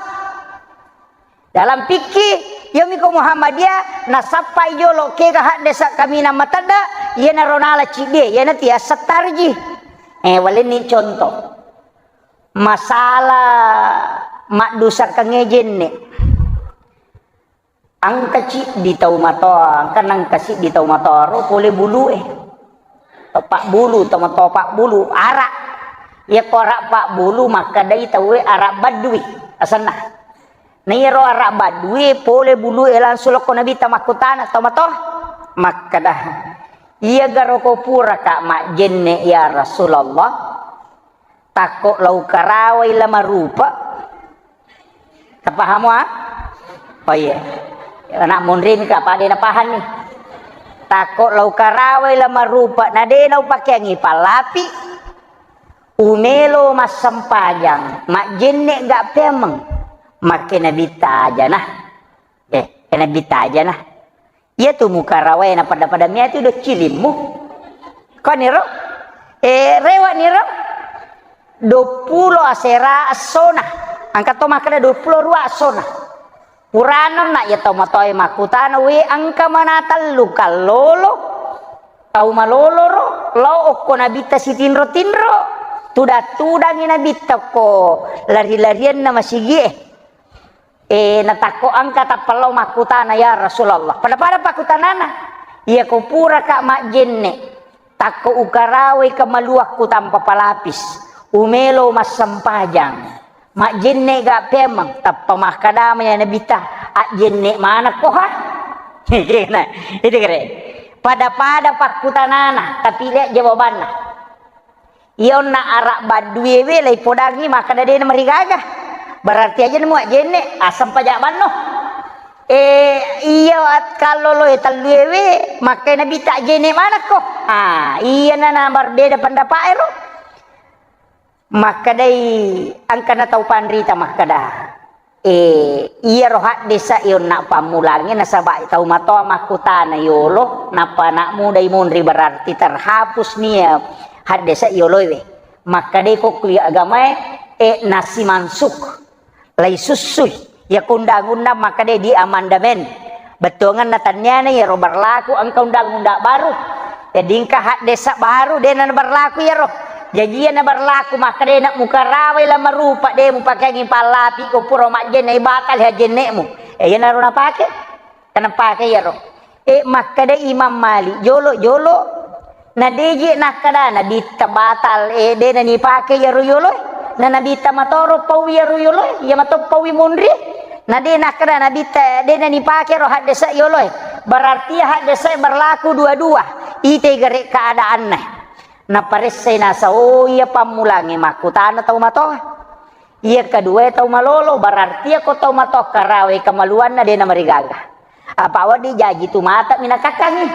Dalam fikih, yomiko Muhammadiyah, nasappai jolo kega haddesa kaminang matedda, iyanaro nala ciddie, iyana tiasa tarji. Eh, walenni contoh. Masalah maddusakangnge jenne. Engka ciddi tau matoa, engka nengka siddi tau matoa ro pole bulue. Pabbulu, tau matoa pabbulu, arak. Iyako arak pabbulu, makkedai tauwe arak baddui asenna. Na iyaro arak baddui pole bulue langsung lokko Nabitta makkutana tau matoa. Makkeda, "Iyagaro ko puraka majjenne ya Rasulullah? Takko lau karawai la marupa." Tapahamo, ah? Oh iya. Anak munrin ka pada napahang ni. Takko lau karawai la marupa, na de naupakeangi pallapi. Umelo massempajang, majjenne ga peameng. Makke Nabitta aja nah. Eh, ke Nabitta aja nah. Iya tu mukarawae na pada-pada mea tu do cilimmu. Koniro? Eh, rewa niro? Duappulo asera essona. Engka to makkeda duappulo rua essona. Purana na iya tau matoae makkutana, "We, engka mana tellu kallolo? Tau malolo ro, lao okko Nabitta sitinro-tinro. Tudang-tudangi Nabitta ko lari-larianna masigie." Eh, natakko engka tappa lao makkutana, "Ya Rasulullah." Pada-pada pakkutanana, "Iyako puraka majjenne, takko ukarawai kamaluakku tanpa palapis, umelo massempajang, majjenne ga peameng?" Tappa makkadama ya Nabitta, "Ajjenne manekko ha?" Nah, itu kere. Pada-pada pakkutanana, tapi lihat jawabanna. Iya onna arak badduewe laipodangi makkeda de namarigaga. Berarti aja nemu ajjenne, asam pajak banno. Eh, iya at-, kalloloe telluewe, makkai Nabitta ajjenne manekko. Ah, iya na, na berbeda pendapat ero. Makkedai engkana tau panrita makkeda. Eh, iyaro haddesa e onna pammulangnge nasaba tau matoa makkutana yolo, nappa anak muda imonri, berarti terhapus nia haddesa yoloe. Makkadai ko kuliah agamae, eh, nasi mansuk, lai sussui. Iya ko undang-undang makkadai di amandemen. Bettuangenna tanniana iyaro berlaku engka undang-undang baru. Jadi engka haddesa baru de na berlaku iyaro. Jaji iya na berlaku makkeda de na mukarawai la marupa de mupakeangi pallapi ko pura majjenne batal hajjennemu. Eh, iyanaro napake. Kana pake iyaro. Eh, makkeda Imam Malik, jolo-jolo na deje nakkeda Nabitta batal, eh, de na nipake iyaro yoloe. Na Nabitta matoro pau iyaro yoloe, iya mato pau imonri. Na de nakkeda Nabitta, de na nipake ro haddesa yoloe. Berarti haddesa berlaku dua-dua. Ite gare keadaanna. Naparessai nasa, oh, iya pammulangnge makkutana tau matoa. Iya kedua tau malolo, berarti iya ko tau matoa karawe kamaluanna de na marigaga. Apa wedding jaji tu mata minakakkangi.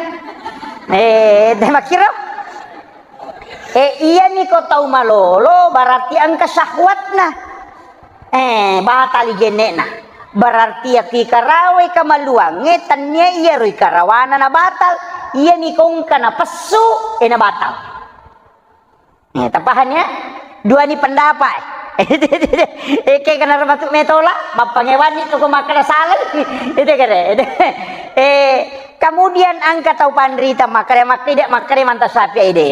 Eh, de makkiro. Eh, iya ni ko tau malolo, berarti engka syahwatna. Eh, batali jenne'na. Berarti iya tu ikarawai kamaluangnge, tennia iyaro ikarawana na batal. Iyani kongka na pessu, eh, na batal. Eh, tapahang ya? Duani pendapat. Eh, ke kena matu metola, mappangewanni tu ko makkeda salai. Itu kere. Eh, kemudian engka tau panrita makkeda, makkeda, makkeda manta sapi ede.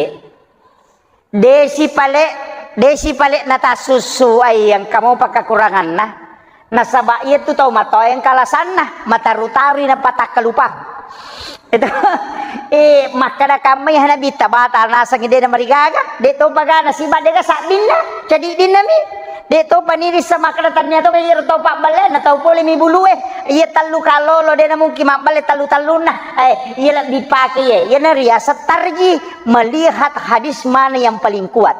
Desi pale, desi pale natasussu ai engka mopa kekuranganna. Nasaba iyatu tau matoa engka alasanna, mataru-tarui napatakkalupa. Itu, eh, makkeda kammai Nabitta batal nasengngi de namarigaga, de topa gana siba de ga sabbinna, cadiddinna mi. De topa nirissa makkeda tannia to iyaro tau pabballe na tau pole mi bulue. Iya tellu kalolo de namungkin mabballe tellu-tellunna. Eh, iya lebbi pake ye. Iyana riaseng tarji melihat hadis mana yang paling kuat.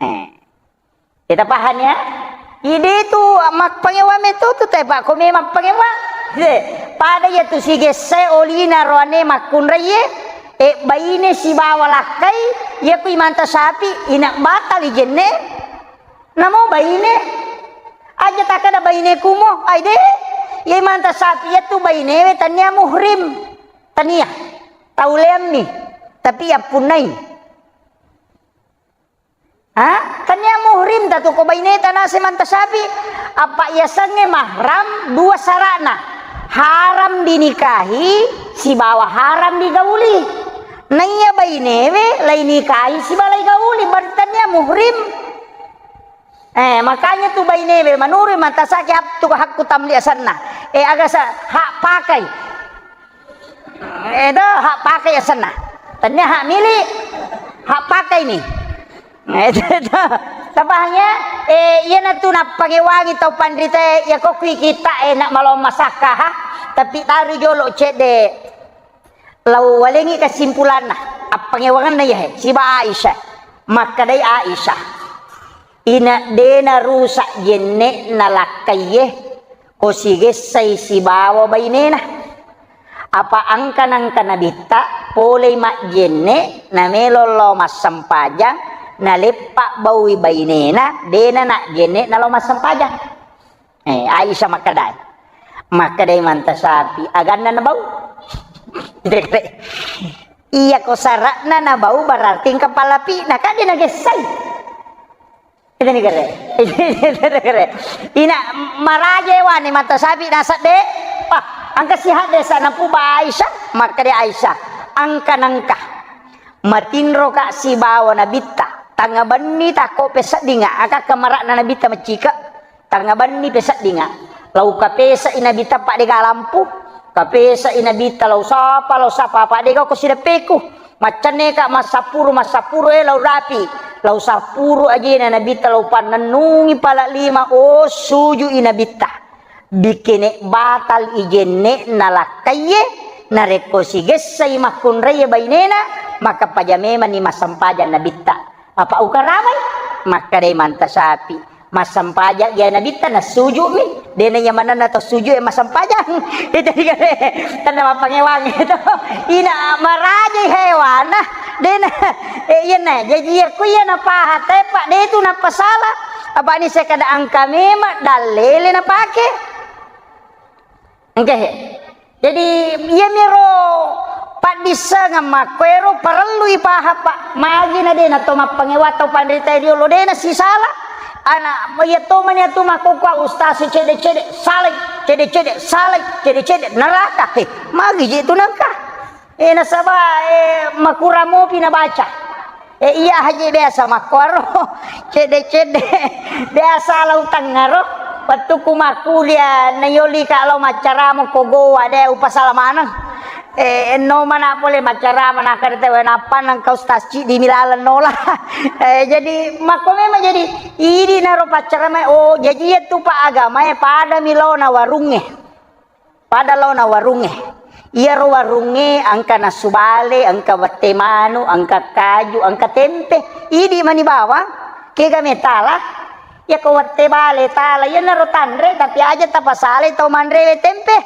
Eh. Kita paham ya? Ide tu mappangewa metu tu te, Pak, ko memang pangewa. He, pada ya tu sigesse olina roane makkunraie, e baine sibawa lakkai, ya ku imanta sapi, ina batal ijenne. Namo baine. Aja takada baine kumo, ai de. Ya imanta sapi ya tu baine we tania muhrim. Tania. Tauleammi. Tapi ya punai. Ha? Tania muhrim tatu ko baineta nase manta sapi. Apa yasengnge mahram dua sarana. Haram dinikahi sibawa haram digauli. Naiya bainewe lainikahi sibawa laigauli, berarti tania muhrim. Eh, makanya tu bainewe manurui manta sapi hak tu hakku tamli asenna. Eh, aga sa hak pakai. Edo hak pakai asenna. Tania hak milik, hak pakai ni. Edo, tapahang ya? Eh, iyana tu nappangewangi tau panrita, ya kokui kita enak malong masakka ha. Tapi taru jolo cedde. Lau walengi kesimpulanna, appangewanganna ya he, siba Aisyah. Makkedai Aisyah. Ina dena rusak jenne'na lakkaiye, ko sigessai sibawa bainena. Apa angka-nangka nabitta polei majjenne, namelo lao massempajang, naleppa baui bainena, dena najjenne nalao massempajang. Eh, Aisyah makkedai. Makkedai manta sapi, aganna nabau. Iya ko sara'na nabau berarti engka palapi'na, kan de nagessai. Itu ni kere. Itu ni kere. Ina maraja wani mata sapi nasab de. Wah, angka sihat desa napuba Aisyah, makkeda Aisyah, angka nangka. Matinro ka sibawa nabitta. Tangnga benni tako peseddinga, aka kamara'na nabitta macika. Tangnga benni peseddinga. Lau kapesai nabitta padega lampu. Kapesai nabitta lau sapa, lau sapa, padega ko sideppeku. Maccenneka massapuru, massapuru, eh, lau rapi. Lau sapuru ajena nabitta lau pannennungi pala lima, oh, sujui nabitta. Bikene batal ijenne'na lakkaiye, narekko sigessai makkunraiye bainena, maka paja memanni massempajang nabitta. Apa ukaramai? Makkedai manta sapi. Massempajang iya nabitta nassuju'mi, dena iya manenna to sujud e massempajang. Itu dikare, tenna mappangewang itu. Ina marajai hewana, dena, eh, iyana, jaji iya ku iya napaha, tepa, de tu napasala. Apa ni sekada angka memang dallele napake. Engke. Jadi, iyamiro paddissengeng makkuero parellui paha, Pak. Magi na dena to mappangewa tau panrita riolo dena sisala. Ana, iya to mani atu makkukua ustaz cede-cede, salai, cede-cede, salai, cede-cede, neraka. He, magi je tu nangka. Eh, nasaba, eh, makurang mopi nabaca. Eh, iya haji biasa makkuaro. Cedde-cedde. Biasa lau tengngaro. Wettukku makkulia, nayolika lau maccarama ko goa, de upasala maneng. Eh, enno mana pole maccarama, nakkeda tewe nappa nengka ustaz ciddi milaleng nola. Eh, jadi, makko memang jadi, idi naro paccarama, oh, jadi iya tu pa agama, eh, pada milona warungnge. Pada laona warungnge. Iyaro warungnge engka nasu bale, engka wette manu, engka kaju, engka tempe. Idi mani bawang, kega metala. Iyako wette bale tala, iyanaro tanre, tapi aja tapasalai tau manrewe tempe.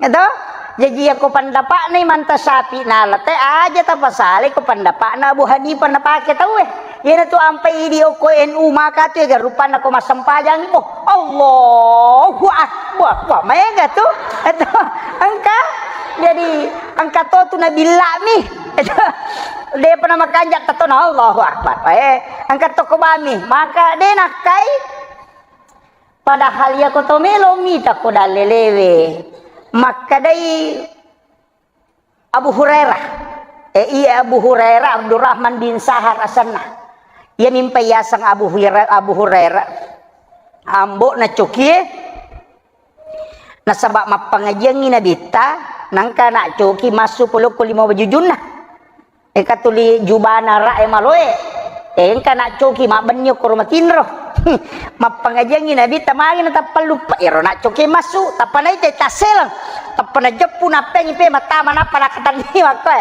Eto? Jaji iyako pendapatna Imam Syafi'i nala te aja tapasalai ko pendapatna Abu Hanifah napake tauwe. Iyana tu ampai idi okko N U maka tu ega rupanna ko massempajang mo. Allahu Akbar. Wah, maega tu. Itu engka. Jadi engka to tu nabillami. Itu. Depa na makanja tetona Allahu Akbar. Eh, engka to ko bami. Maka de nakkai. Padahal iya ko to melo mita ko dalle lewe. Makkadai Abu Hurairah. Eh, iya Abu Hurairah, Abdurrahman bin Sahar asenna. Iya mimpa yaseng Abu Hurairah, Abu Hurairah. Ambo na cokie. Nasaba mappangajiangngi Nabitta, nangka nak coki massu polokko lima wajujunna. Eka tuli jubana ra e maloe. Engka nak coki mabbenni okkoro matinro. Mappangajiangngi Nabitta magi natappa luppa. Ero nak coki massu, tappa naita tasseleng. Tappa najeppu nappengi pe mattama nappa nakatanni makkoe.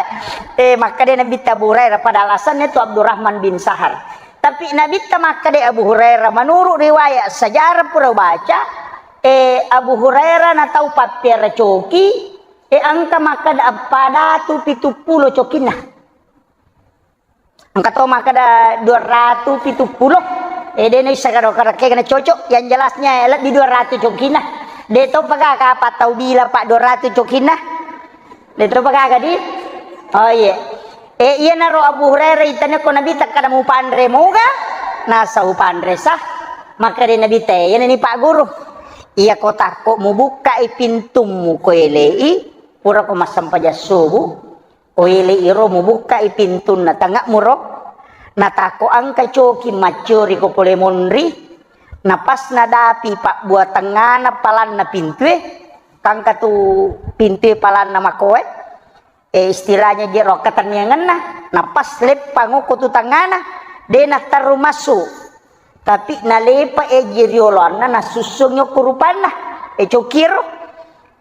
Eh, makkade Nabitta Abu Hurairah pada alasannya tu Abdurrahman bin Sahar. Tapi Nabitta makkade Abu Hurairah, menurut riwayat sejarah pura baca, eh, Abu Hurairah na tau pappiara coki, eh, engka makkada eppa datu pitu pulo cokinna. Engka to makkada dua ratu pitu pulo. Eh, de naissa karo karekke kena cocok. Yang jelasnya, eh, lebbi dua ratu cokinna. De to pagaga apa tau bila pa dua ratu cokinna. De to pagaga di. Oh, iya. Eh, iyanaro Abu Hurairah itanya ko Nabitta kada mupanre moga. Nasa upanre sah. Makkade Nabitta, eh, iyana ni Pak Guru. Iya ko takko mubukkai pintummu ko elei, pura ko massempajang subuh. Oele iro mubukkai pintunna tanga'muro, natako engka coki macciori ko pole monri, napasna dapi pabbua tengngana palanna pintue, kangka tu pintue palanna makoe, eh, istilahnya jero akkatenniangenna, napas leppang okko tu tengngana, de natterru massu. Tapi nalepa eji rioloanna nasussungi okko rupanna, eh, cokiro.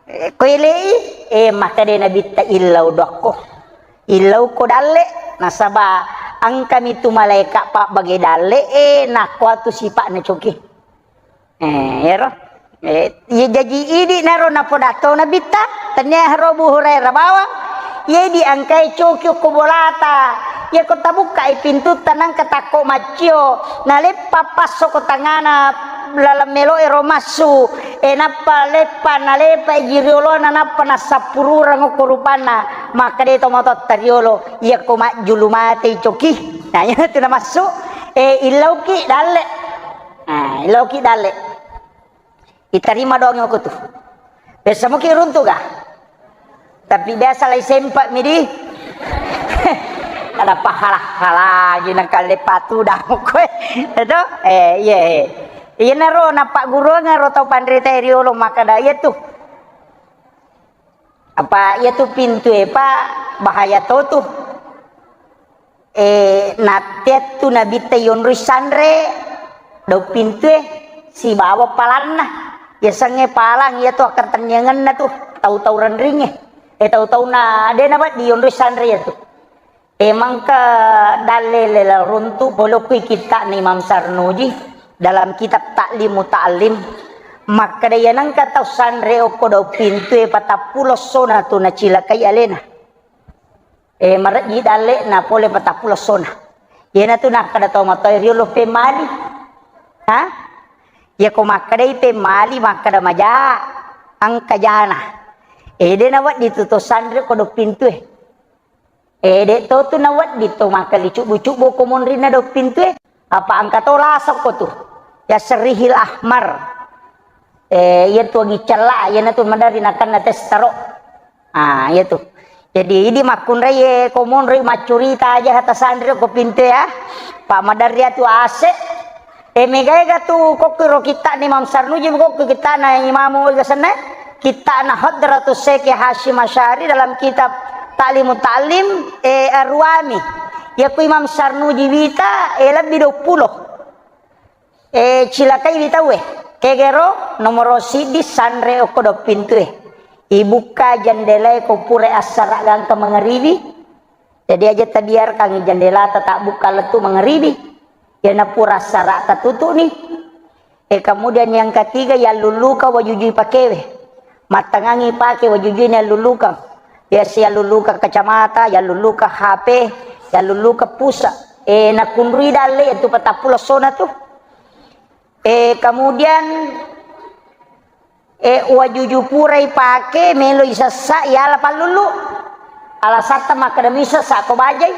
Eh, ko elei, eh, makkade Nabitta illau dokko. Illau ko dalle, nasaba engkami tu malaeka pabbage dalle, eh, nakko atu sipa'na coki. Eh, ero. Eh, iya jaji idi naro napodatto Nabitta, tania haro Abu Hurairah bawang. Iya idi engkai coki okko bolata. Iya ko tabukkai pintutta nangka takko maccio, naleppa passo ko tangana laleng melo ero massu. E, nappa leppa, nalepa i riolona, nappa nassappurureng okko rupanna. Makkeda tomatoatta riolo, iyakko majjulu matei coki. Nah, iyatu namassu, e, illauki dalle. Nah, illauki dalle. Itarima doang okko tu. Biasa muki runtu ga? Tapi biasa lai sempa mi di. Ada pahala-halagi nakalle patu dah koe. Edo? Eh, iya, eh. Iyanaro nappagguruangeng ro tau panrita riolo makkeda iyatu. Apa iyatu pintue pa bahaya to tu. Eh, natteattu Nabitta yonroi sanre daung pintue sibawa palanna. Yasengnge palang iyatu akkatenniangenna tu tau-tau renringnge. Eh, tau-tauna de nawedding yonroi sanre iyatu. E, mangka dalle lela runtu polokkoi kitta'na Imam Sarnuji dalam kitab Ta'limu Ta'lim. Makkeda iyanengka tau sanre okko daung pintue patappulo essona tu nacilakai alena. E, marejji dalle'na pole patappulo essona. Iyanatu nakkeda tau matoa riolo pemmali. Ha? Iyako makkedai pemmali makkeda maja, engka jana. E, de nawedding tu to sanre ko daung pintue. E, de to tu nawedding to makkelli cubbu-cubbu ko monrinna daung pintue. Apa engka to lasokko tu. Ya serihil ahmar. E, iyatu agi cella, iyanatu maderri nakenna testaro. Ah, iyatu. Jadi, idi makkunrai e ko monri maccurita aja hata sanri ko pintue ya. Pa maderri atu ase. E, mega-ega tu kokki ro kitta'na Imam Sarnuji, kokki kitta'na Imamu ega senna. Kitta'na Hadratus Syekh Hasyim Asy'ari dalam kitab Ta'limu Ta'lim, e, Ar-Ruwami. Yaku Imam Sarnuji wita, e, lebbi duappulo. E, cilakai wi tauwe. Kegero nomoro siddi sanre okko daung pintue. Ibukka jendelae ko pura assara gangka mangaribi. Jadi aja tabiarkangi jendelata tabbukka lettu mangaribi. Iyana pura assara tatutu'ni. E, kemudian yang ketiga, yallulluka wajujui pakewe. Mattangangi pake wajujui yallulluka. Biasa yallulluka kacamata, yallulluka H P, yallulluka pulsa. Eh, nakunrui dalle itu patappulo essona tu. Eh, kemudian, eh, wajuju purai pake, melo isessa, iala pallulu. Alasatta makkeda misessa ko bajai.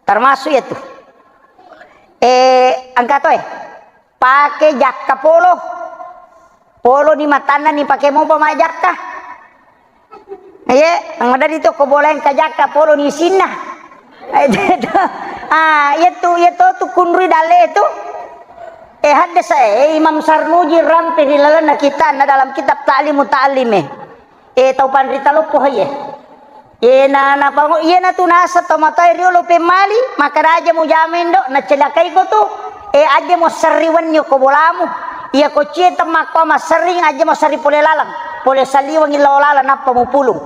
Termasuk ya tu. Eh, angka to, eh. Pake jakka polo. Polo ni matanna ni pake mopa ma jakka. Iye, maddari to ko bola engka jakka polo ni isinna. Ah, iya tu, iya to tu kunrui dalle tu. Eh, haddasa, eh, Imam Sarnuji rampe ri lalenna kitanna dalam kitab Ta'limu Ta'lim, eh. Eh, tau panrita loppo, iye. Iyena napango-, iyena tu naseng tau matoae riolo pemmali, makkeda aja mujama indo, nacelakai ko tu. Eh, aja mo serri wenni ko bolamu. Iya ko cie temmakko masserring, aja mo serri pole laleng. Pole saliwengi lao laleng nappa mupulung.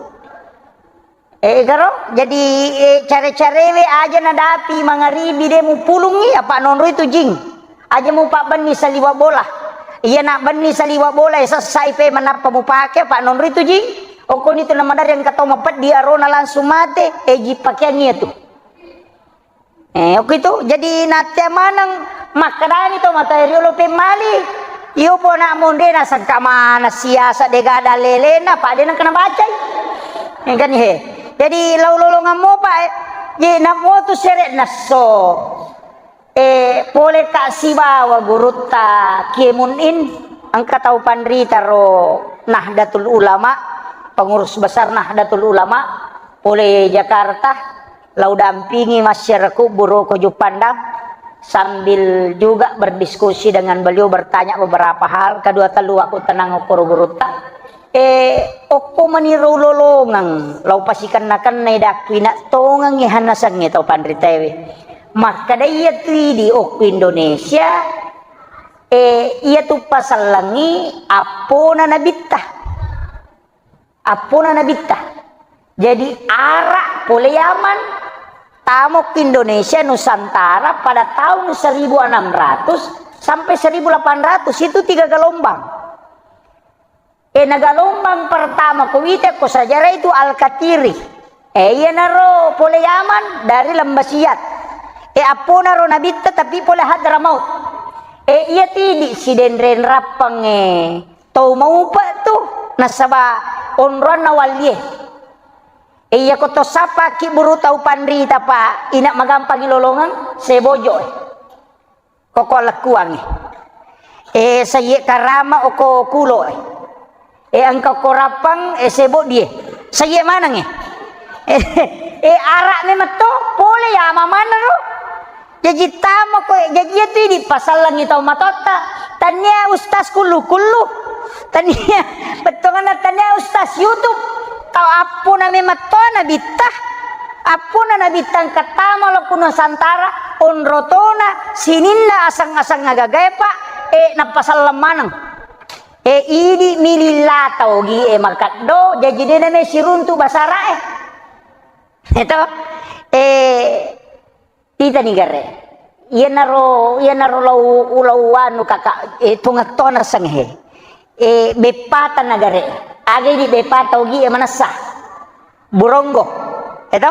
Eh, garo, jadi, eh, care-carewe aja nadapi mangaribi de mupulungi, apa nonroi tu jing. Aja mupabbenni saliwa bola. Iya nabbenni saliwa bola, eh, sessai pe manappa mupake, apa nonroi tu jing. Okkoni tu namadari engka tau mapeddi arona langsung mate, eh, ji pakeang iya tu. Eh, okko itu, jadi nattea maneng makkedani to matoae riolo pemmali. Iyo pona monre nasengka mana siasa dega ada lelena, pa de nengka nabacai. Eh, kan, he. Jadi lau lolongang mopa, eh. Jadi namo tu sere nasso. Eh, pole ka sibawa gurutta Kiai Mun'in, engka tau panrita ro Nahdlatul Ulama, pengurus besar Nahdlatul Ulama, pole Jakarta, lau dampingi masyarakat Buroko Juppandang, sambil juga berdiskusi dengan beliau, bertanya beberapa hal, kedua telu aku tenang okoro gurutta. Eh, okko mani ro lolongeng, lau pasikenna-kennai dakku ina tongengi hanasengnge tau panritaewe. Makkeda iya tu idi okko Indonesia, eh, iya tu pasellengi appona nabitta. Appona nabitta. Jadi, ara pole Yaman, tamo ke Indonesia Nusantara pada tahun seribu enam ratus sampai seribu delapan ratus, itu tiga gelombang. Eh, na gelombang pertama ko wita ko sejarah itu Al-Katiri. Eh, iyanaro pole Yaman dari Lembah Siat. Eh, apponaro nabitta tapi pole Hadramaut. Eh, iya tidi sidenreng rappang, eh. Tau maupa tu, nasaba onroanna wallie. E, iya ko to sappa ki buru tau panrita pa, ina magampangi lolongeng, sebojo e. Koko lekkuangi. E, saye karama oko kulo e. E, engka ko rappang, e, sebodie. Saye maneng e. E, e, ara memetto, pole ya mamana ro. Jaji tamo koe, jaji iya tu idi pasallengi tau matotta. Tania ustaz kullu-kullu. Tania, bettuanna tania ustaz YouTube. Tau appuna memetto nabitta. Appuna nabitta engka tama lo ku Nusantara, onrotona, sininna aseng-aseng agagae pa, e, nappasalleng maneng. E, idi mililla tau gi e makaddo, jaji dena me siruntu basara e. Eto, e, Titani gare. Iyanaro, iyanaro lau, lau anu kaka, e, tungetto nasengnge. E, beppata nagare. Aga idi beppata ogi e manessa. Buronggo. Eto?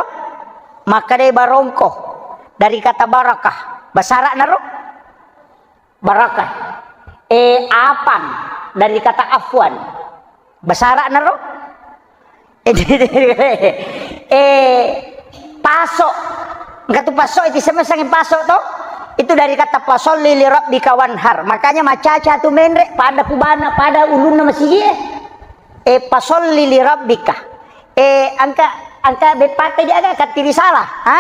Makkadai barongko. Dari kata barakah. Basara naro? Barakah. E, apang. Dari kata afwan. Basara naro? Eh, paso. Engka tu paso itu sama sangi paso to. Itu dari kata fasolli li rabbika wanhar. Makanya macaca tu menre pada kubana, pada ulunna masigi e. Eh, fasolli li rabbika. Eh, engka, engka beppata dia aga kattiri salah, ha?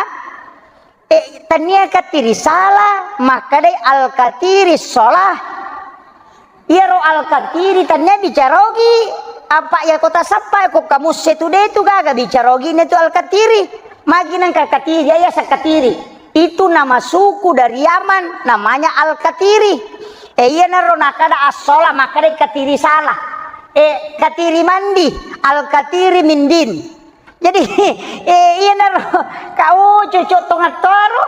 Eh, tania kattiri salah, makkadai al-katiri sholah. Iyaro al-katiri tania bicarogi, apa iya kota sappa ko kamusse tu de tu gaga bicarogi ne tu al-katiri. Magi nangka katiri, iya sakatiri. Itu nama suku dari Yaman, namanya al-katiri. Eh, iyanaro nakada as-sholah, makkadai katiri salah. Eh, katiri mandi, al-katiri mindin. Jadi, eh, iyanaro, kau cucuk tongattoro.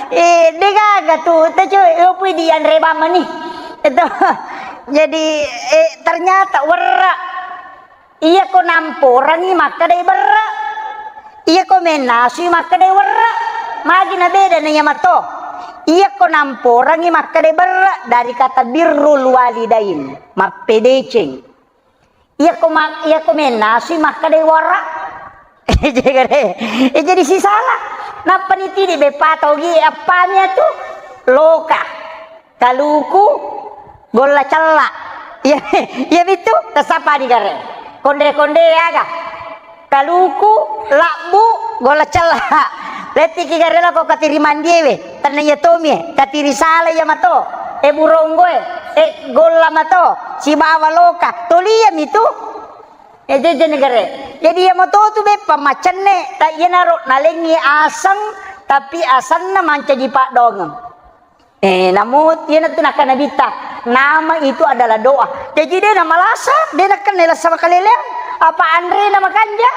Eh, degaga tu, tecu, eh, opui dianre bamani. Itu. Jadi, eh, ternyata werra. Iya ko namporangi makkadai berra. Iya ko mennasui makkadai werra. Magi nabeda na iya mato. Iyako namporangi makkeda berre dari kata birrul walidain, mappedeceng. Iyako ma-, iyako mennasui makkeda wara. Jadi, eh, jadi sisala. Nappa nitidi beppa togi appami atu loka. Kaluku golla cella. Iya, iya bitu, tasapani gare. Konde-konde aga. Kaluku, labbu, golla cella. Lettiki gare lako katiri mandiewe. Tenna iya tomie, katiri sala iya mato. E buronggoe, e golla mato. Sibawa loka. Toli iya mitu. E jeje negare. Jadi iya mato tu beppa macenne, ta iyanaro nalengi aseng, tapi asenna mancaji paddongeng. Eh, namu, iyanatu nakkeda Nabitta, nama itu adalah doa. Jaji, de namalasa, de nakkenna lasa makaleleang, apa anrena makanja?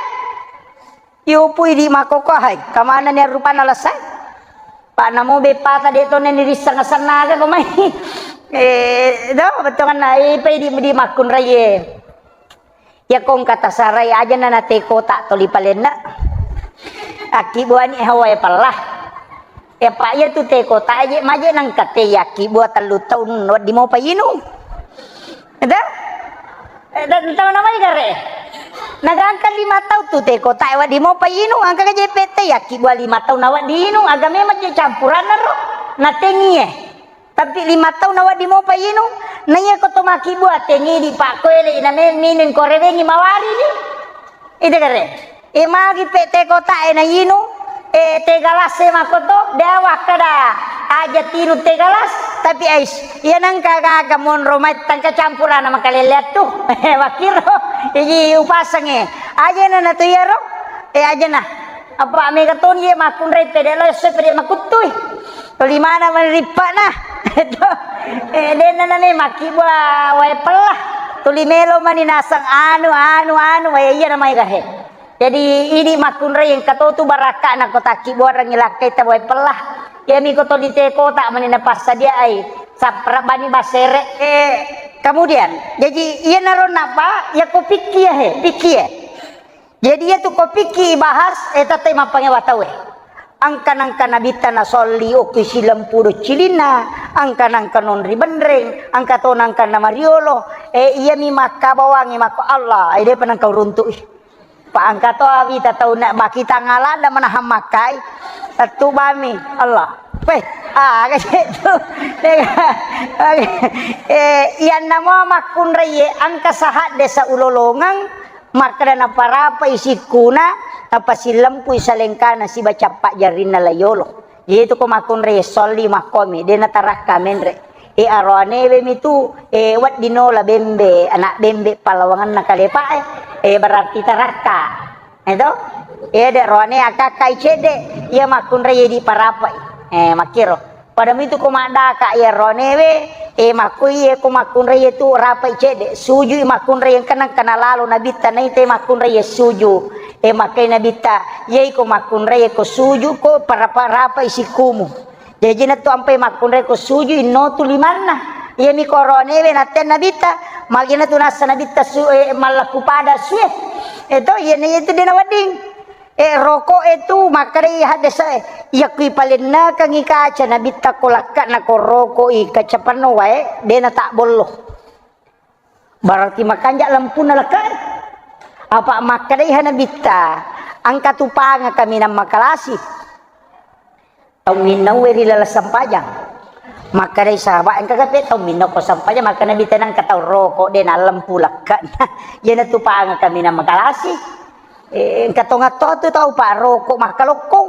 Iyopui idi makkokkoe, hai, kamanani rupanna lasa? Pa namo beppata de tonna nirisseng asenna aga ko mai. Eh, do, bettuanna, eh, pa idi di makkunraie. Iyako engka tasarai, ajana na teh kotak toli palenna. Akkibbuani hawae pella. Iyapa iyatu teh kotak aje maje nangka teh yakkibua tellu taung wedding mopa inung. Eda? Eh, dan tahu namanya gare? Nagangka lima taung tu teh kotak wedding mopa inung, angka kaje pete yakkibua lima taung na wedding inung, aga memang je campuranna ro. Na tengie. Tapi lima taung na wedding mopa inung, na iya ko to makkibua tengidi pakkoele ina me-, minung ko rewengi mawarini. Ide gare. E magi pe teh kotak e na inung, e teh galas e makkoto, de wakkeda aja tinung teh galas, tapi ais. Iya nangka gaga monro mai tangka campurana makaleleang tu. Wakkiro. Iji upasengnge. Ajana na tu iyaro. E ajana. Apa mega toni ye makkunrai pede lo esso pede makuttui. Tuli mana mani rippana. Itu. Eh, denna nane makkibua wae pella. Tuli melo mani nasang anu, anu, anu, wae iya namai gahe. Jadi, idi makkunrai engka to tu barakka na ko takkibuarangi lakkai ta wae pella. Iya mi ko to di teh kotak mani napassadiai. Sappara bani basere. Eh, kemudian, jadi iya naro napa, ya ko pikki ya he, pikki ya. Jadi, iyatu ko pikki ibahas, eh, tette mappangewa tauwe. Angka nangka nabitta nasolli okki silempu doccilinna, angka nangka nonri benreng, angka to nangka namariolo, eh, iyami makkabawangi makko Allah, eh, depa nangka uruntu'i. Pa angka to awita tau na makita ngalada manahang makkai, tettu bami Allah. Weh, ah, aga cek tu. Eh, iyanna mo makkunrai, eh, angka sahadde sa ulolongeng, Makkeda naparapai sikkuna, napasilempui salengkana siba cappa jarrinna la yolo. Jadi tu ko makkunrai solli makkomi, de natarakka menre. E aroanewe mitu, e wedding nola bembe, anak bembe pallawangenna kalepa e. E berarti tarakka. Eto? E de roane akakkai cedde, iya makkunrai di parapai. E makkiro. Pada mitu ko maddaka iya ronewe, e makkui e ko makkunrai tu rapai cedde, sujui makkunrai engka nangka nalalo nabitta naita makkunrai suju. E makkai nabitta, yai ko makkunrai ko suju ko parapa-, rapai sikkumu. Jaji na tu ampai makkunrai ko suju inno tu limanna. Iya mi ko ronewe natte nabitta, magina tu nassa nabitta su, e, mallakku pada sue. Eto, iya na itu dena wedding. Eh, roko e tu makkedai haddese'e, iyakku ipalennekengngi kaca nabitta ko lakka'na ko roko i kaca penno wae, de natabbollo. Berarti makanja lempunna lekka'e. Apa makkedai ha nabitta, engka tu panga kaminang makalasi. Tau minnaue ri laleng sempajang. Makkedai sahabat, engka gape tau minna ko sempajang, makkeda nabitta nengka tau roko, de nallempu lekka'na. Iyana tu panga kaminang makalasi. Eh, engka tongatto tu tau pa roko makkalokkong.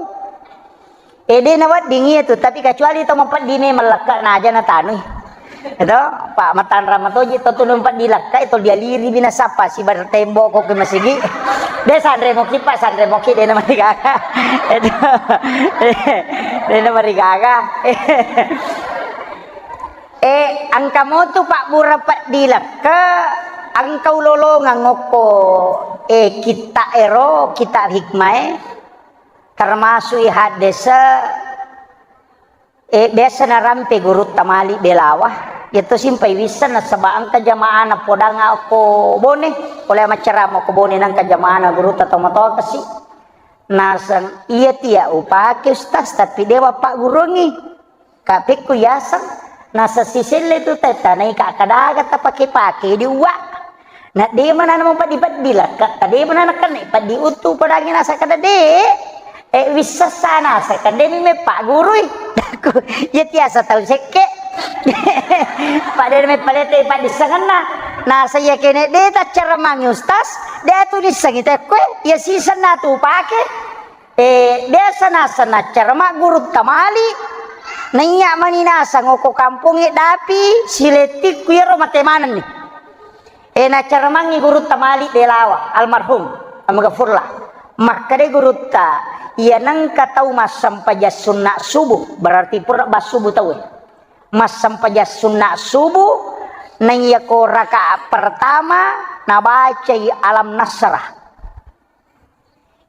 Eh, de nawedding iya tu, tapi kecuali tau mapeddi memang lekka'na aja natanui. Eto, pa matanra matoji to tu mapeddi lekka, to dialiri bina sapa sibar tembok ko ke masigi. De sanre moki, pa sanre moki de namarigaga. Eto. De namarigaga. Eh, engka motu pabbura peddi lekka, engka ulolongeng okko, eh, kitta ero, kitta hikmae, termasuk i haddese, eh, biasa narampe gurutta mali belawa, yetto simpai wisseng nasaba engka jamaana podang okko Bone, pole maccarama okko Bone nangka jamaana gurutta tomatoa kasi. Naseng, "Iya tia upake, Ustaz, tapi dewa pagguruangngi." Kapekku yaseng, naseng siselle tu tetta, naika kadaga tapake-pake di uwa. Na de mana namo peddi-peddi lakka, tade mana nakenna peddi uttu padangi naseng kada de. E, wissessa naseng kada mi mepaggurui. Aku, iya tiasa tau sekke. Pada mepalete paddissengenna. Naseng iya kene de taccaremangi Ustaz, de tu nissengi tekkoe, iya sisenna tu pake. E, biasa naseng naccarama gurutta mali. Naiya mani naseng oko kampongnge dapi, silettikku iyaro mate manenni. E, naccaramangngi gurutta mali Delawa, almarhum, almaghfurlah. Makkeda gurutta, iya nengka tau massempajang sunna subuh, berarti pura bassubuh tauwe. Massempajang sunna subuh, naiyako rakaat pertama nabacai Alam Nasrah.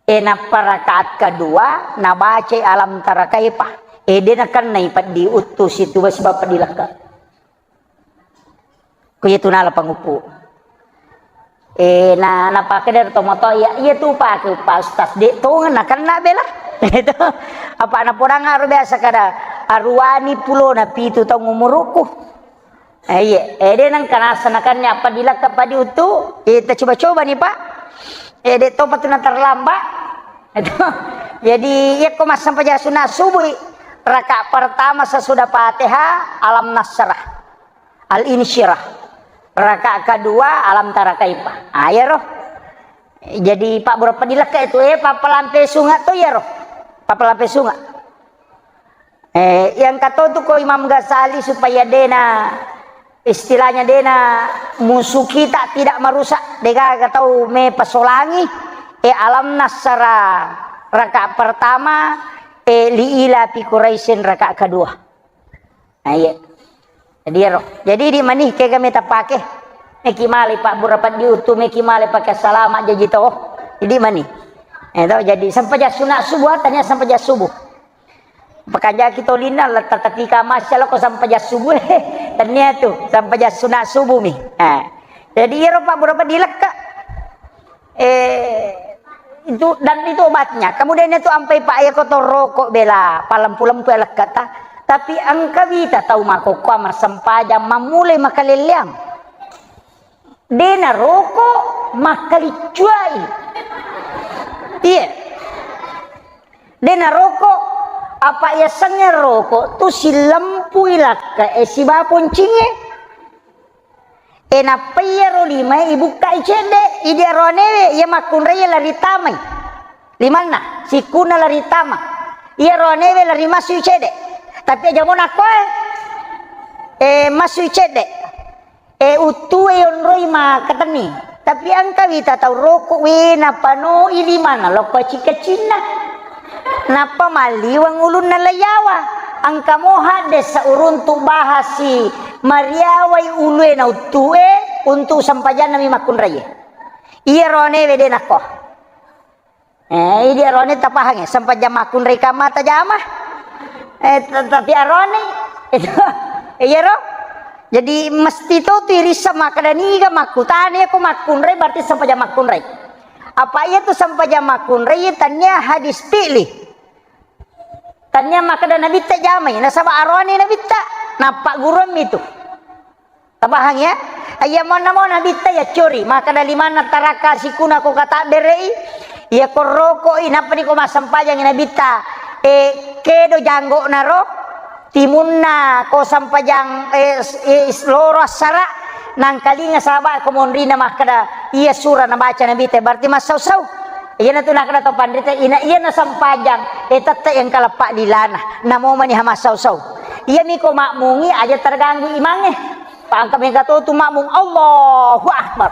E, nappa rakaat kedua nabacai Alam Tara Kaifa. E, de nakennai peddi uttu situ sibawa peddi lekka. Ko iya tu nala panguppu. E, na, napake dari tomoto, iya, iya tu pake Pak Ustaz. De tongeng nakenna bela. Itu. Apa napodang aro biasa kada aruani pulona pitu taung umuruku. Eh, iya. Eh, de nengka naseng nakenna peddi lekka peddi uttu. Eh, ta coba-coba ni, Pak. Eh, de topa tu na terlambat. Itu. Jadi, iya ko massempajang sunna subuh, rakaat pertama sesudah Fatihah, Alam Nasrah. Al-Insyirah. Rakaat kedua, Alam Tara Kaifa. Ah, iyaro. Jadi, Pak, berapa dilekka itu? Eh, pappalampe sunga to iyaro. Pappalampe sunga. Eh, yang kata tu ko Imam Ghazali supaya dena, istilahnya dena musuh kita tidak merusak, degaga tau me pasolangi, eh, Alam Nasrah rakaat pertama, eh, li ila fi Quraisyin rakaat kedua. Nah, iya. Jadi, ero. Jadi, di mani kega meta pake. Meki male Pak, berapa diutu, meki male pakai salama jaji to. Jadi, mani. Eh, to, jadi, sempajang sunat subuh, tania sempajang subuh. Pakanja kita lina, letak tetika masya lo, ko sempajang subuh. Tania tu, sempajang sunat subuh mi. Nah. Jadi, ero Pak, berapa dilekka. Eh, itu, dan itu obatnya. Kemudian itu ampai Pak, ya, kotor rokok bela, palempu-lempu ya lekkata. Tapi engka wita tau makokkoa massempajang, mammulai makalelleang. Dena rokok, makkaliccuai. Iya. Dena rokok, apa yasengnge rokok tu silempui lakka, eh, siba poncingnge. E, nappa iyaro limae ibukkai cedde, idi aroanewe iya makkunrai lari tamai. Limanna, sikkunna lari tama. Iya aroanewe lari masui cedde. Tapi aja mo nakkoe, e, masui cedde. E, uttue yonroi makkatenni. Tapi engka wita tau rokok, we, napanoi limanna lokko cika-cinna. Nappa malliweng ulunna laiyawa. Engka mo hadde sauruntu bahasi mariawai ulue na uttue untu sempajanna mi makkunraie. Iya roanewe de nakko. Eh, idi arone tapahangnge, sempajang makkunrai kamma tajama. Eh, te-, tapi arone, itu, iya ro? Jadi, mesti to tu irissa makkeda niga makkutana, iya ko makkunrai berarti sempajang makkunrai. Apa iya tu sempajang makkunrai, iya tania hadis fi'li. Tania makkeda Nabitta jamai, nasaba arone Nabitta, nappa gurummi tu. Tapahang ya? Iya monna mo Nabitta ya cori, makkeda limanna taraka sikuna ko katabberei, iya ko rokoi, nappa ni ko massempajangi Nabitta, eh, kedo janggokna ro, timunna ko sempajang, eh, s-, eh, s-, loro assara, nangkalinga saba ko monrina makkeda, iya sura nabaca Nabitta, berarti massau-sau. Iyana tu nakkeda to panrita, ina iyana sempajang, eh, tette yang kaleppa lilana, namo mani ha massau-sau. Iya mi ko makmungi aja terganggu imangnge. Pangka mega to tu makmung, Allahu Akbar.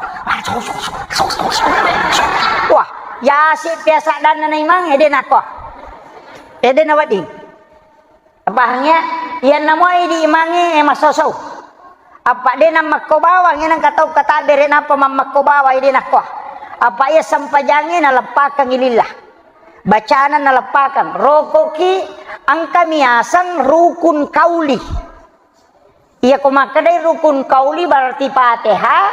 Wah, yasi biasa danna na imang, ede nako. Ede na wedding. Pahang ya? Iyanna moi di imangnge, eh, massosou. Apa de na makko bawang, enang katau katabere napa mammakko bawang, ede nakko. Apa iya sempajangnge naleppakang ilillah. Bacana naleppakang. Rokoki engka miaseng rukun kauli. Iya ko makkedai rukun kauli berarti Fatihah,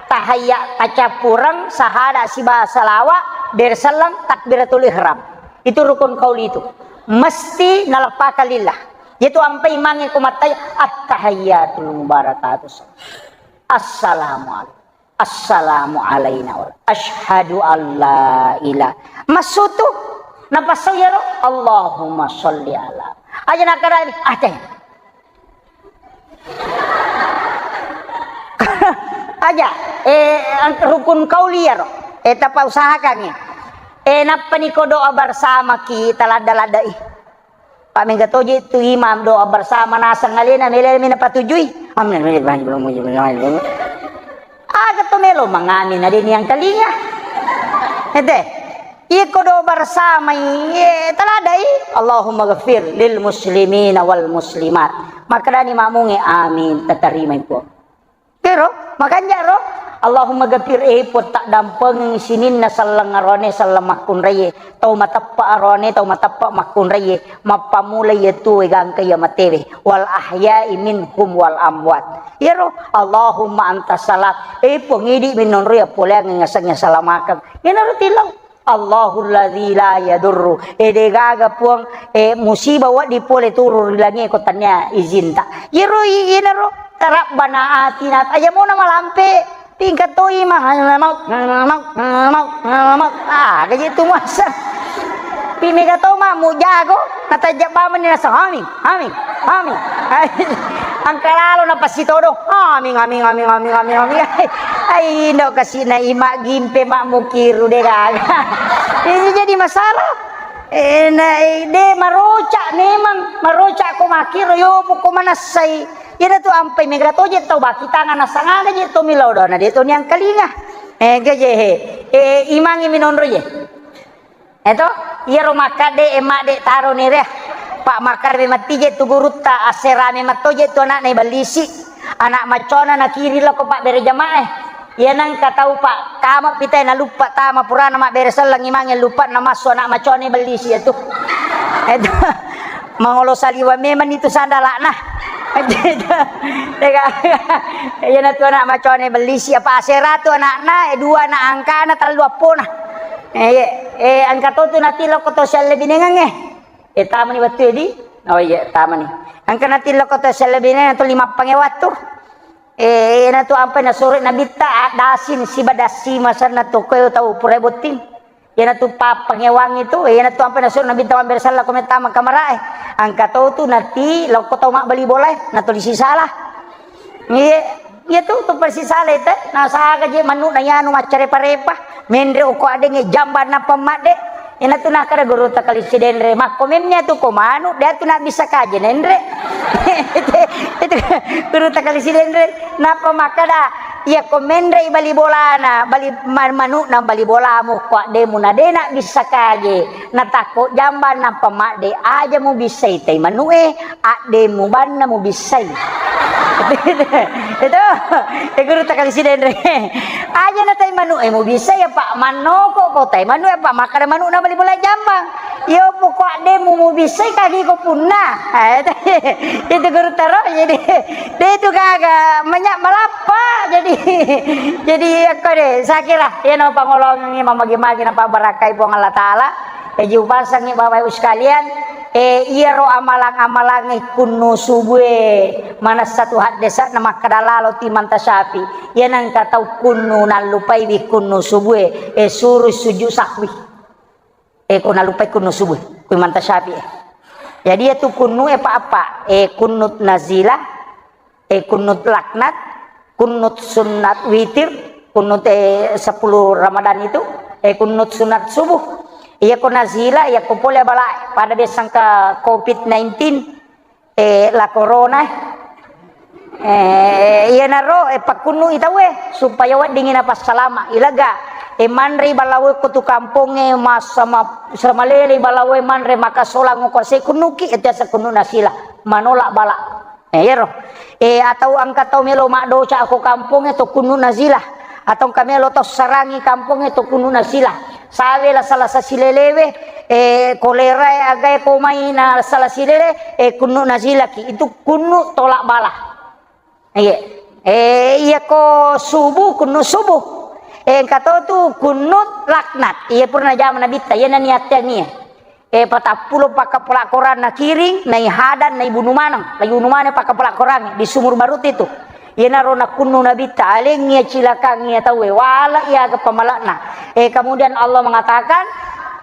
tahayya, tacappureng, sahada siba salawa, berselleng, takbiratul ihram. Itu rukun qauli itu. Mesti naleppakang lillah. Itu ampai imangnge ko mattai, "Attahiyyatul mubarakatuh. Assalamualaikum. Assalamu alaina wa asyhadu alla ilaha." Massutu. Napassau iyaro, "Allahumma sholli ala." Aja nakkadani, "Ah, teh." Aja, eh, ang-, rukun qauli iyaro. Eh, tapausahakangngi. Eh, nappani ko doa bersamaki taladda-laddai. Pak, mega toje tu imam doa bersama naseng alena, mele mena patujui. Amin. Aga to melo mangamin, ada ni yang telinga. Ete. Iko do bersamai, ye, taladai. Allahumma ghafir lil muslimina wal muslimat. Makkedani makmungnge, "Amin, tatarimai, Puang." Kero, makanja ro. Allahumma ghafir, eh, Puang, taddampengi sininna selleng arone, selleng makkunraie. Tau mateppa arone, tau mateppa makkunraie. Mappamula iya tuwe gangka iya matewe. Wal ahya'i minhum wal amwat. Iyaro, Allahumma antas salam. Eh, Puang, idi minonro ya poleang ngasengnge salamakeng. Yenaro tilau. Allahul ladzi la yadurru. Eh, degaga, Puang, eh, musibah wedding pole turu ri langie ko tania izinta. Yero i-, yenaro, Rabbana atina, aja mona malampe, tingkat toi mah, mau, mau, mau, mau. Ah, gaji tu muasa. Pi mega to mah mujago, natajak bamani nasa, "Amin, amin, amin." Angka lalo na pasti todo. "Amin, amin, amin, amin, amin, amin." Ai, indo kasina ima gimpe mak mukiru de gaga. Ini jadi masalah. Eh, na, eh, de maroca memang, maroca ko makiro yo ko manassai. Iyana tu ampai mega toje tau baki tangan nasangana je to milodo na de to niang kalinga. Eh, gaje he. Eh, imangi minonro je. Eto, iyaro makkadde, e, madde taro nere. Pak makkadde matti je tu gurutta, asserame matto je tu anakna iballisi. Anak maccona nakiri lako pabbere jamaah. Iya nangka tau pak kama pitai naluppa tama purana mabbere selleng imange luppa namassu anak maccona iballisi ya tu. Eto, mangolo saliwa memang itu sandalakna. Iya na tu anak maccona iballisi apa asera tu anakna, e, dua anak angkana, tellu appona. Eh, eh, engka to tu natilokko to siallebinengengnge. Eh, tamani wettu edi? Oh iya, tamani. Engka natilokko to siallebinengengnge to lima pange wattu. Eh, na tu ampai nasuro nabitta addasin siba dassi masanna to koe tau purai botting. Iyana tu pappangewangi tu, iyana tu ampai nasuro nabitta mabbere sella ko mettama kamarae. Engka to tu nati lokko tau mabbali bolae, na to disisala. Iya, iya tu, tu persisale te, nasaga je manu na yanu maccarepa-repa, menre uko adengnge jamba nappa madde. Ina tu nakkada guru takali sidenre, makko memnya tu ko manu, dia tu nak bisa kaje nenre. Itu guru takali sidenre, nappa makkada, iya ko menre bali bolana, bali ma-, manu na bali bolamu, ko addemu na de nak bisa kaje. Natakko jamba nappa madde, aja mubissai tai manu'e, addemu banna mubissai. Itu, e guru takali sidenre. Aja na tai manu'e mubissai, apa mannoko ko tai manu'e, apa makkada manu'na bali bola jambang. Iyo poko addemu mubissai kagi ko punna. Ah, itu, itu guru taro, jadi, de itu gaga, manya malappa, jadi, jadi aku de, saya kira, ya no pangolongi mamagi-magi na pabarakai Puang Allah Ta'ala. Jaji upasengngi Bapak Ibu sekalian, eh, iyaro amalang-amalangnge kunnu subue manessa tu haddesa'na makkada lalo timanta Syafi'i. Iya nengka tau kunnu nallupaiwi kunnu subue, eh, suru sujud sahwi. Eh, ko nallupai kunnu subue, ku imanta Syafi'i. Jadi iya tu kunnu e pa apa? Eh, kunnut nazilah, eh, kunnut laknat, kunnut sunnat witir, kunnut, eh, sepuluh Ramadan itu, eh, kunnut sunat subuh. Iya ko nazila, iya ko pole bala pada biasa engka covid nineteen, eh, la corona, eh, iyanaro, eh, pakkunnu i tauwe supaya weddingi napassalama. Ilaga, eh, manrei balawe ko tu kampongnge, massa ma-, samalele balawe manre makasolang ko se kunnuki, itu asa kunnu nasila, manolak bala. Eh, iyaro. Eh, atau engka tau melo maddoca ko kampongnge to kunnu nazila. Atau engka melo tau sarangi kampongnge to kunnu nazila. Sawe la salasa silelewe, eh, kolera e agae ko mai na sala silele, eh, kunnu nazilaki. Itu kunnu tolak bala. Iya. Eh, iya ko subuh, kunnu subuh. Eh, engka to tu kunnu laknat. Iya purna jama nabitta, iya nani attea nie. Eh, patappulo pakkapala Koranna kiring, naihadang, naibunu maneng, naibunu maneng pakkapala Korangnge di Sumur Barut itu. Iyanaro nakkunnu Nabitta, alengngi acilakang iya tauwe, wala iya aga pamala'na. Eh, kemudian Allah mengatakan,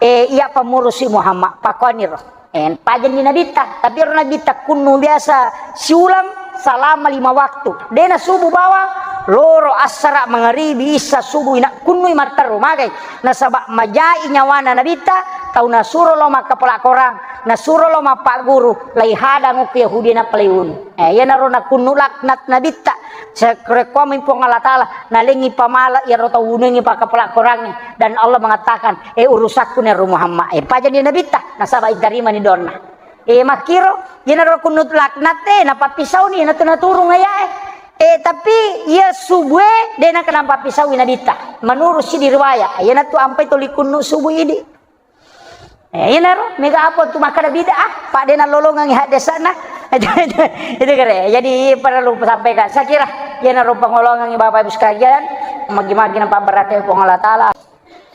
eh, iya pammurusi Muhammad, pakkuaniro. Eh, pajanni Nabitta, tapi ero Nabitta kunnu biasa siulang salama lima waktu. Dena subuh bawang, loro, assara, mangaribi, issa, subuh, ina kunnui matteru magai. Nasaba majai nyawana Nabitta, tau nasuro lao makkapala Korang, nasuro lao mappagguru, laihadang okko Yahudi nappa laiunu. Eh, iyanaro nakunnu laknat Nabitta. Sarekkoammi Puang Allah Taala, nalengngi pamala iyaro tau unungngi pakkapala Korangnge. Dan Allah mengatakan, eh, urusakku nero Muhammad. Eh, pajanni Nabitta, nasaba itarimani doanna. Eh, makkiro, iyanaro kunnu laknat, eh, napappisauni, natu-, naturung ayae. Eh, tapi iya subue, de nengka napappisaui Nabitta. Menurut sidi riwayat, iyanatu ampai toli kunnu subuh idi. Eh, iyanaro, mega apa tu makkada bid'ah, pa de nalolongengngi haddesana. Itu, itu, itu kere. Jadi perlu sampaikan. Saya kira iyanaro pangolongengngi Bapak Ibu sekalian, magi-magi napabbarakkai Puang Allah Taala.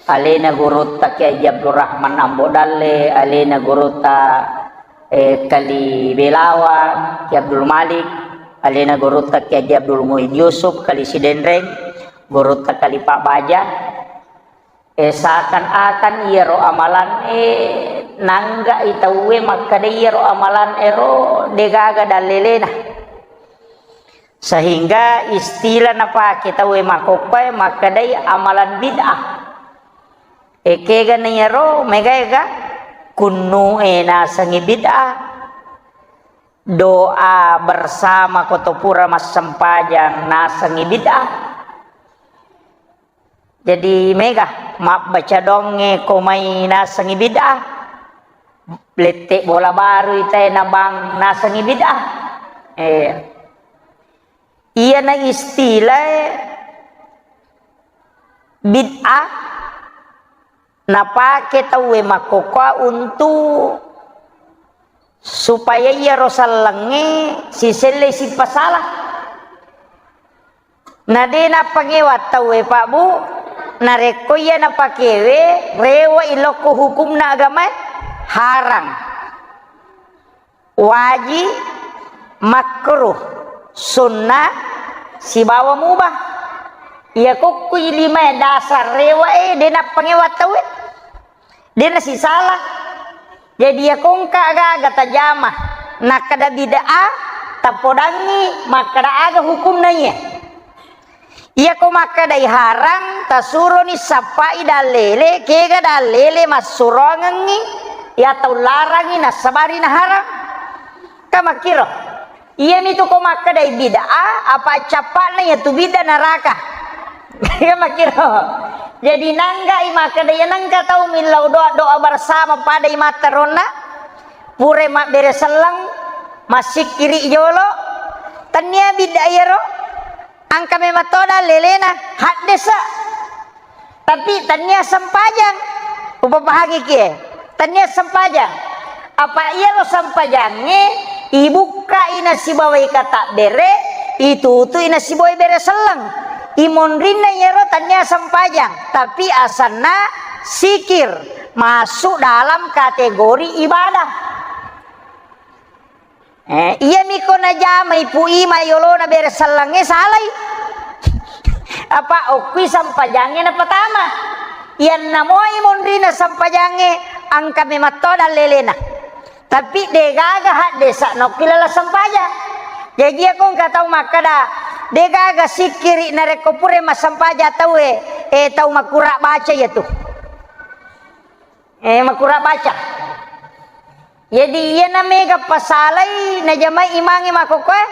Alena gurutta Kiai Haji Abdul Rahman Ambo Dalle, alena gurutta, eh, Kali Belawa, Kiai Abdul Malik, alena gurutta Kiai Haji Abdul Muin Yusuf, Kali Sidenreng, gurutta Kali Pak Baja. Eh, seakan-akan iyaro amalan, eh, nanggai tauwe makkeda iyaro amalan ero degaga dallelena. Sehingga istilah napake tauwe makkokkoe makkedai amalan bid'ah. Eh, kegana iyaro megaega kunnu e nasengi bid'ah. Doa bersama ko to pura massempajang nasengi bid'ah. Jadi mega mabbaca doangnge ko mai nasengi bid'ah. Lette bola baru itae nabang nasengi bid'ah. Eh. Iyana istilah bid'ah napake tauwe makkokkoe untuk supaya iyaro sellengnge siselle sipasala. Na de nappangewa tauwe, Pak Bu, narekko iya napakewe, rewa ilokko hukumna agamae, harang, wajib, makruh, sunnah, sibawa mubah. Iya kokkui limae dasar rewae, de nappangewa tauwe. De nasisala. Jadi, iya kongka aga-aga tajama, nakkeda bid'ah, tapodangngi makkeda aga hukumna iya. Iya ko makkedai harang, tasuroni sappai dallele, kega dallele massuroangengngi, iya tau larangi nassabari naharang. Ka makkiro. Iyami tu ko makkedai bid'ah, apa cappa'na iya tu bid'ah neraka. Iya makkiro. Jadi nanggai makkeda iya nengka tau millau doa, doa bersama pada imatta ronna, pura mabbere selleng, massikkiri jolo, tennia bid'ah iyaro, engka memang to dallelena, haddesa. Tapi tennia sempajang. Upapahangi kie. Tennia sempajang. Apa iyaro sempajangnge ibukkai nasibawai katabbere, itutui nasibawai bere selleng. Imonrinna iyaro tennia sempajang, tapi asanna sikir, masuk dalam kategori ibadah. Eh, iyami ko najamai Pu Ima yolona bere sellengnge salai. Apa okkui sempajangnge napatama. Iyanna moi monrina sempajangnge engka memang to dallelena. Tapi degaga haddesa nokki lala sempajang. Jaji iya ko engka tau makkeda, degaga sikkiri narekko pura massempajang tauwe, eh, tau makkura baca iya tu. Eh, makkura baca. Jadi, iyana mega pasalai najamai imangnge makkokkoe.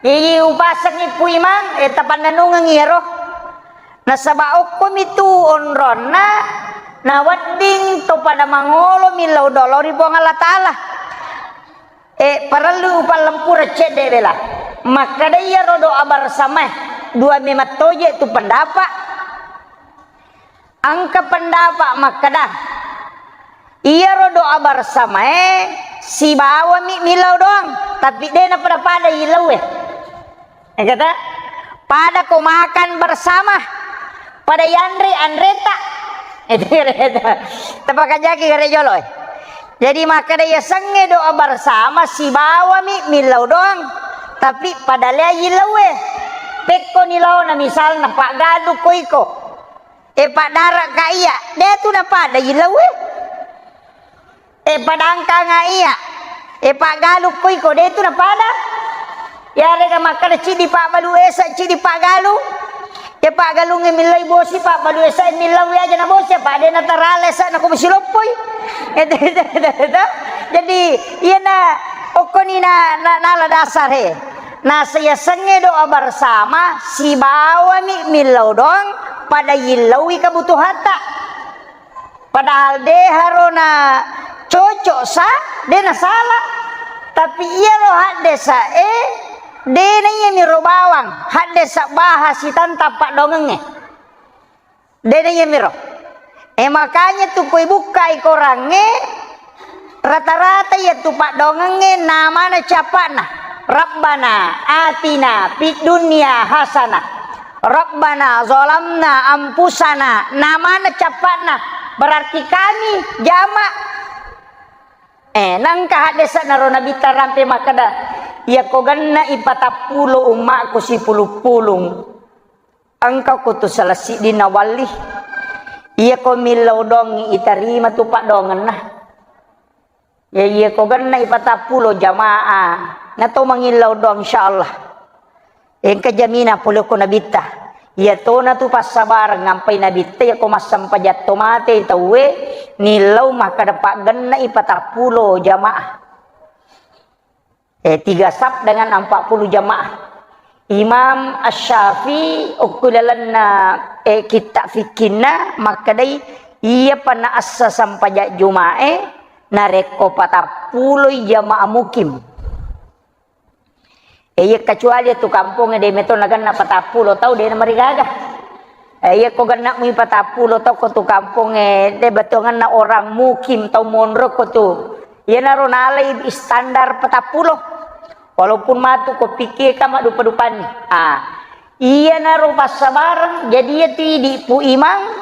Jadi, upasengngi Pu Imang, eh, tapannanungeng iyaro. Nasaba okkomi tu onronna, nawedding to pada mangolo millau doa lao ri Puang Allah Taala. Eh, parellu upallempura cedde bela. Makkeda iyaro doa bersamae, dua memang toje tu pendapat. Engka pendapat makkeda, iyaro doa bersamae sibawami millau doang, tapi de napada-pada ilaue. Eh, kata, pada ko makan bersama, pada yanre anreta. Tapakajaki gare jolo, eh. Jadi makkeda yasengnge doa bersama sibawami millau doang, tapi pada lea yillauwe. Pekkoni laona misalna paggalukko iko. E paddarakka iya, de tu napada yillauwe. E padangkanga iya, e paggalukko iko, de tu napada. Yarega makkeda ciddi pabbalu esa, ciddi paggalu. Ya paggalungnge millai bosi, pabbalu esa millau aja na bosi, apa de natarala esa na ko bosi loppoi. Jadi iyana okkoni na, na, nala dasar he. Nasa yasengnge doa bersama sibawami millau doang pada yillaui kebutuhatta. Padahal de harona cocok sa, de nasala. Tapi iyaro haddesa e, de na iyamiro bawang, haddesa baha sitantang paddoangengnge. De na iyamiro. E makanya tu koi bukkai korangnge, rata-rata iya tu paddoangengnge namana cappa'na. Rabbana atina fid dunya hasanah. Rabbana zalamna anfusana, namana cappa'na, berarti kami jama. Eh, nangka haddesa naro Nabitta rampe makkeda, iya ko genna'i patappulo ummakku sipulung-pulung, engka ko tu salah siddinna walli. Iya ko millau dongi itarima tu paddoangenna. Ya, iya ko genna'i patappulo jamaah, na to mangillau doang, insyaallah. Engka jamina pole ko Nabitta. Iya tona tu passabareng ngampai Nabitta, iya ko massempajang to mate tauwe, nillau makkeda paggenna'i patappulo jamaah. Eh, tiga saf dengan empat puluh jamaah. Imam Asy-Syafi'i okko lalenna, eh, kitta fikkinna makkedai, iya pa naassa sempajang Juma'e, narekko patappuloi jamaah mukim. Eh, iya kecuali tu kampongnge de meto nagenna patappulo tau, de namarigaga. Eh, iya ko genna mui patappulo tau ko tu kampongnge, de bettuangenna orang mukim, tau monro ko tu. Iyanaro nalai standar patappulo. Walaupun matu ko pikir ka maddupa-dupanni. Ah, iyanaro passabareng, jadi iya tu idi pu imang,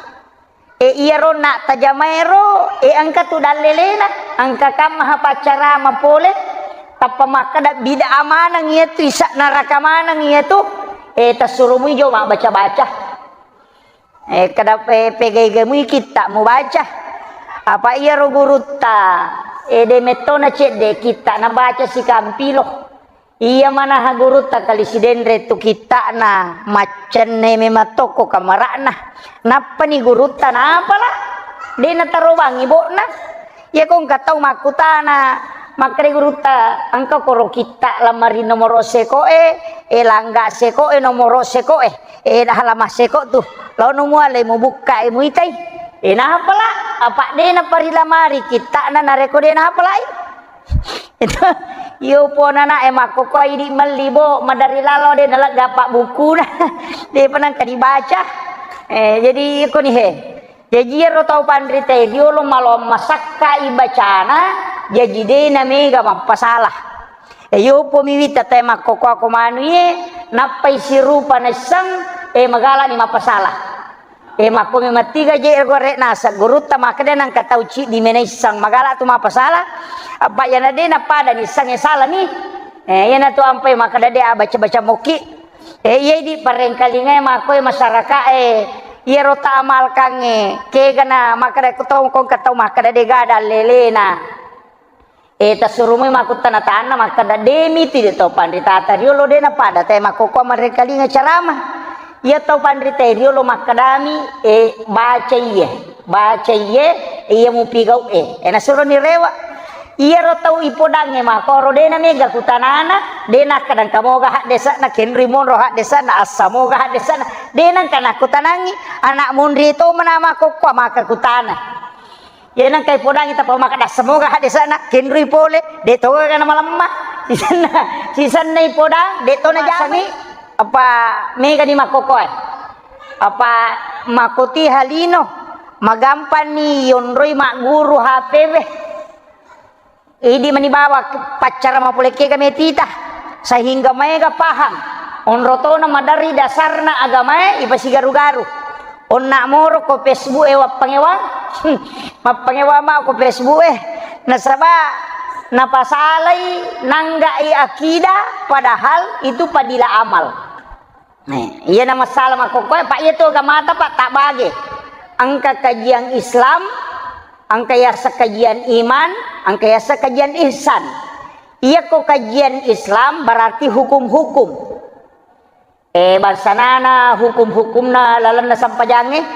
e, iyaro na tajamaero, e, engka tu dallelena, engka kamma ha paccarama pole, tappa makkeda bid'ah maneng iya tu, isa neraka maneng iya tu, e, tassurumui jo mabbaca-baca. Eh, kada pe-, pegai-gemui kitta mubaca. Apa iyaro gurutta, eh, de mettona cedde kitta nabaca sikampilo. Iya manaha gurutta kali sidenre tu kittana maccenne memang tokko kamara'na. Nappani gurutta napala, de natarobangi bo'na. Iya ko engka tau makkutana, makkeda gurutta, engka koro kitta lamari nomoro sekoe, eh, langga sekoe, nomoro sekoe. Eh, dah lama seko tu. Laono mualai mubukka e muitai. Eh, napala? Apa de naparilamari kittana nareko de napalai? Itu, iyo pona na e makkoko idi melli bo, madari lalo de nalegga apa bukuna. De penangka dibaca. Eh, jadi iko ni he. Jaji iyaro tau panrita e riolo malo masakka ibacana, jaji de namega mappasala. E, yopo mi wita tae makkokkoako manu iye, nappai sirupa naisseng, e, magalani mappasala. E, makko mi mattiga je gore naseng gurutta makkeda nangka tau ciddi me naisseng magala tu mappasala. Apa iyana de napada nisseng e salani. E, iyana tu ampai makkeda de abaca-baca mokki. E, iya idi parengkalingae makkoe masyarakae, iyaro ta amalkangnge, kegana makkeda ko tau, ko engka tau makkeda de gada lelena. E, tassurumoi makkuttana tanna makkeda, "De miti de tau panritata riolo de napada tae makkokkoa marengkalinga carama." Iya tau panritae riolo makkedami, "E, baca iye, baca iye, iya mupigau e." E, nasuroni rewe. Iyaro tau ipodangnge makkoro de namega kutanana, de nakkeda engka moga haddesana, kenrui monro haddesana, assa moga haddesana, de nangka nakkutanangi, anak monri to mana makkokkoa maka kutana. Iya nengka ipodangi tappa makkeda semoga haddesana kenrui pole, de to ga namalemma. Sisenna, sisenna ipodang, de to najamai. Apa mega ni makkokkoe. Apa makkoti halino, magampang ni yonroi magguru H P we. Idi mani bawa paccara mapole kega metita, sehingga maega paham. Onro tona maderri dasarna agamae ipasigaru-garu. Onna moro ko Facebook e wappangewa, mappangewa ma ko Facebook e. Nasaba napasalai nanggai akidah, padahal itu fadilah amal. Nah, iya na masalah makkokkoe, Pak, iya tu agamata, Pak, tak bage. Engka kajian Islam, engka yaseng kajian iman, engka yaseng kajian ihsan. Iya ko kajian Islam berarti hukum-hukum. Eh, bangsanana hukum-hukumna lalenna sempajangnge,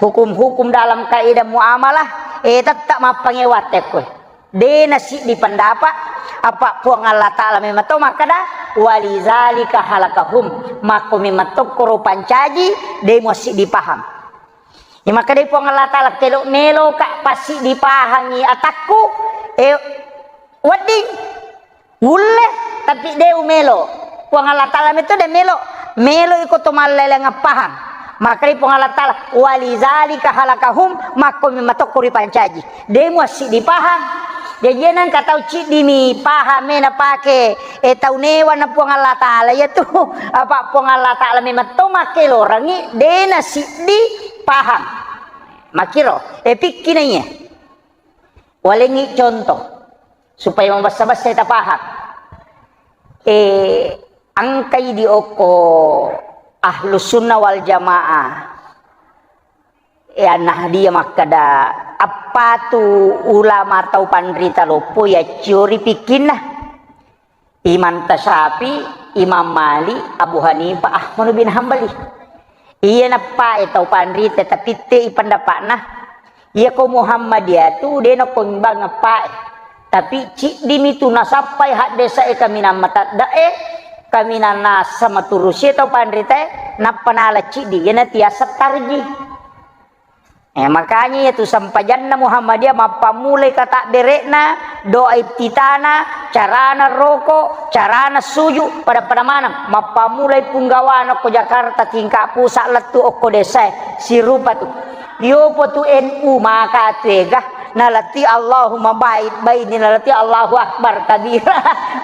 hukum-hukum dalam kaidah muamalah, eh, tetap mappangewa tekko. De nasiddi pendapat, apa Puang Allah Ta'ala memang to makkeda, "Walizalika halakahum." Makko memang tokkoro pancaji, de muassiddi paham. Ya, makkedai Puang Allah Ta'ala, "Kelo melo ka passiddi pahangi atakku, eh, wedding." Ulle, tapi de umelo. Puang Allah Ta'ala meto de melo. Melo iko to malleleng pahang. Makkedai Puang Allah Ta'ala, "Walizalika halakahum," makko memang tokko ripancaji. De muassiddi pahang. Jaji nengka tau ciddi mi paham e napake, eh, tau newa na Puang Allah Ta'ala. Iya tu, apa Puang Allah Ta'ala memang to makkelorangi, de nasiddi paham. Makiro, eh, pikki na iya. Walengngi contoh, supaya mabessa-bessai tapahang. Eh, engkai di okko Ahlus Sunnah wal Jamaah, eh, An-Nahdiyah makkeda, appatu ulama tau panrita loppo yacciori pikkinna. Imam Tasyafi, Imam Malik, Abu Hanifah, Ahmad bin Hambali. Iya nappae tau panrita, tapi te i pendapatna. Iya ko Muhammadiyah tu de nako imbang nappae. Tapi ciddimi tu nasappai haddesa e kaminang matadda e, kaminang nasa maturusi tau panrita e, nappa nala ciddi, iyana tiasa tarji. Eh, makanya iya tu sempajanna Muhammadiyah mappammulai katabbere'na, doa iftitana, carana roko, carana suju, pada-pada maneng. Mappammulai punggawana okko Jakarta tingkat pusat lettu okko desa e, sirupa tu. Yopo tu N U maka tu ega, nalati Allahumma ba'id baini, nalati Allahu Akbar kabira.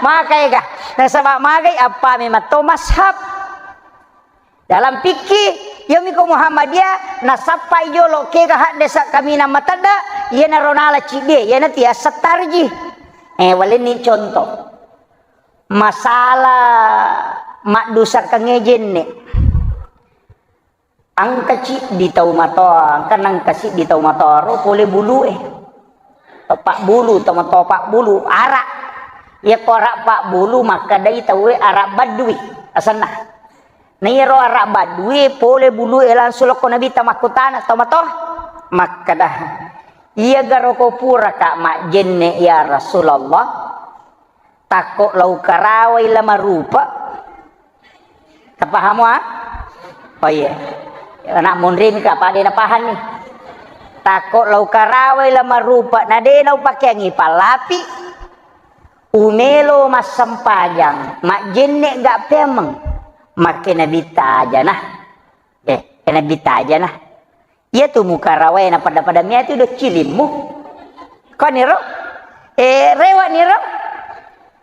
Maka ega. Nasaba magai appa memang to mashab. Dalam fikih, yomi ko Muhammadiyah, nasappai jolo kega haddesa kaminang matadda, iyanaro nala ciddie, iyana tiasa tarji. Eh, walenni contoh. Masalah maddusakkangnge jenne. Engka ciddi tau matoa, engka nengka siddi tau matoa ro pole bulue. Pabbulu, tau matoa pabbulu, arak. Iya ko arak pabbulu, makkedai tauwe arak badui asenna. Na iyaro arak badue pole bulue langsung lokko Nabitta makkutana tau matoa. Makkeda, "Iya garo ko puraka majjenne ya Rasulullah? Takko lau karawai la marupa." Tapahamo, ah? Oh iya. Anak munrin ka pada napahang ni. Takko lau karawai la marupa na de nau pakeangi pallapi. Umelo massempajang, majjenne ga pemeng. Makke Nabitta aja nah. Eh, ke Nabitta aja nah. Iya tu mukarawae na pada-pada mia tu do cilimmu. Koniro? Eh, rewa niro?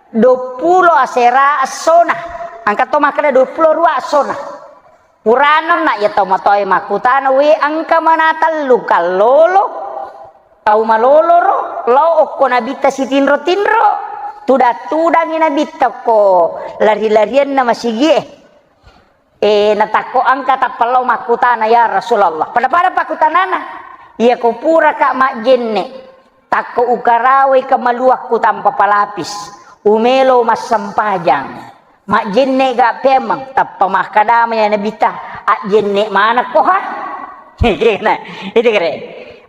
Duappulo asera essona. Engka to makkeda duappulo rua essona. Purana na iya tau matoae makkutana, "We, engka mana tellu kallolo?" Tau maloloro, lao okko Nabitta sitinro-tinro, tudang-tudangi Nabitta okko lari-larianna masigie. Eh, natakko engka tappa lao makkutana, "Ya Rasulullah." Pada-pada pakkutanana, "Iya ko puraka majjenne, takko ukarawai kamaluakku tanpa palapis, umelo massempajang. Majjenne ga pemeng?" Tappa makkadama ya Nabitta, "Ajjenne manekko ha?" Nah, itu kere.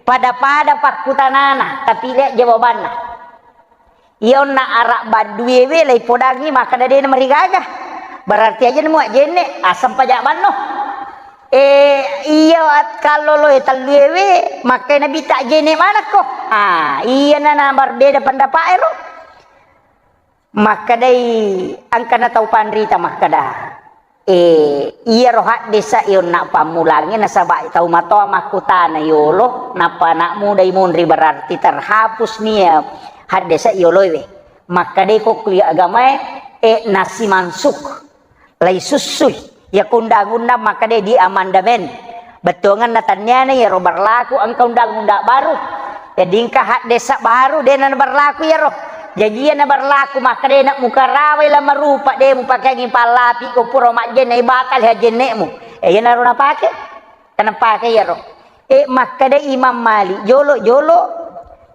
Pada-pada pakkutanana, tapi lihat jawabanna. Iya onna arak badduewe laipodangi makkeda de namarigaga. Berarti aja nemu ajjenne, asam pajak banno. Eh, iya at-, kalloloe telluewe, makkai Nabitta ajjenne manekko. Ah, iya na, na berbeda pendapat ero. Makkedai engkana tau panrita makkeda, eh, iyaro haddesa e onna pammulangnge nasaba tau matoa makkutana yolo, nappa anak muda imonri berarti terhapus nia haddesa yoloe. Makkedai ko kuliah agamae, eh, nasi mansuk. Laisussui. Iya ko undang-undang makkeda di amandemen. Bettuangenna tanniana iyaro berlaku engka undang-undang baru. Jadi engka haddesa baru, de na berlaku iyaro. Jaji iya na berlaku, makkeda de na mukarawai la marupa, de mupakeangi pallapi, ko pura majjenne, batal hajenne'mu. E, iyanaro napake. Tena pake iyaro. E, makkeda Imam Malik, jolo-jolo,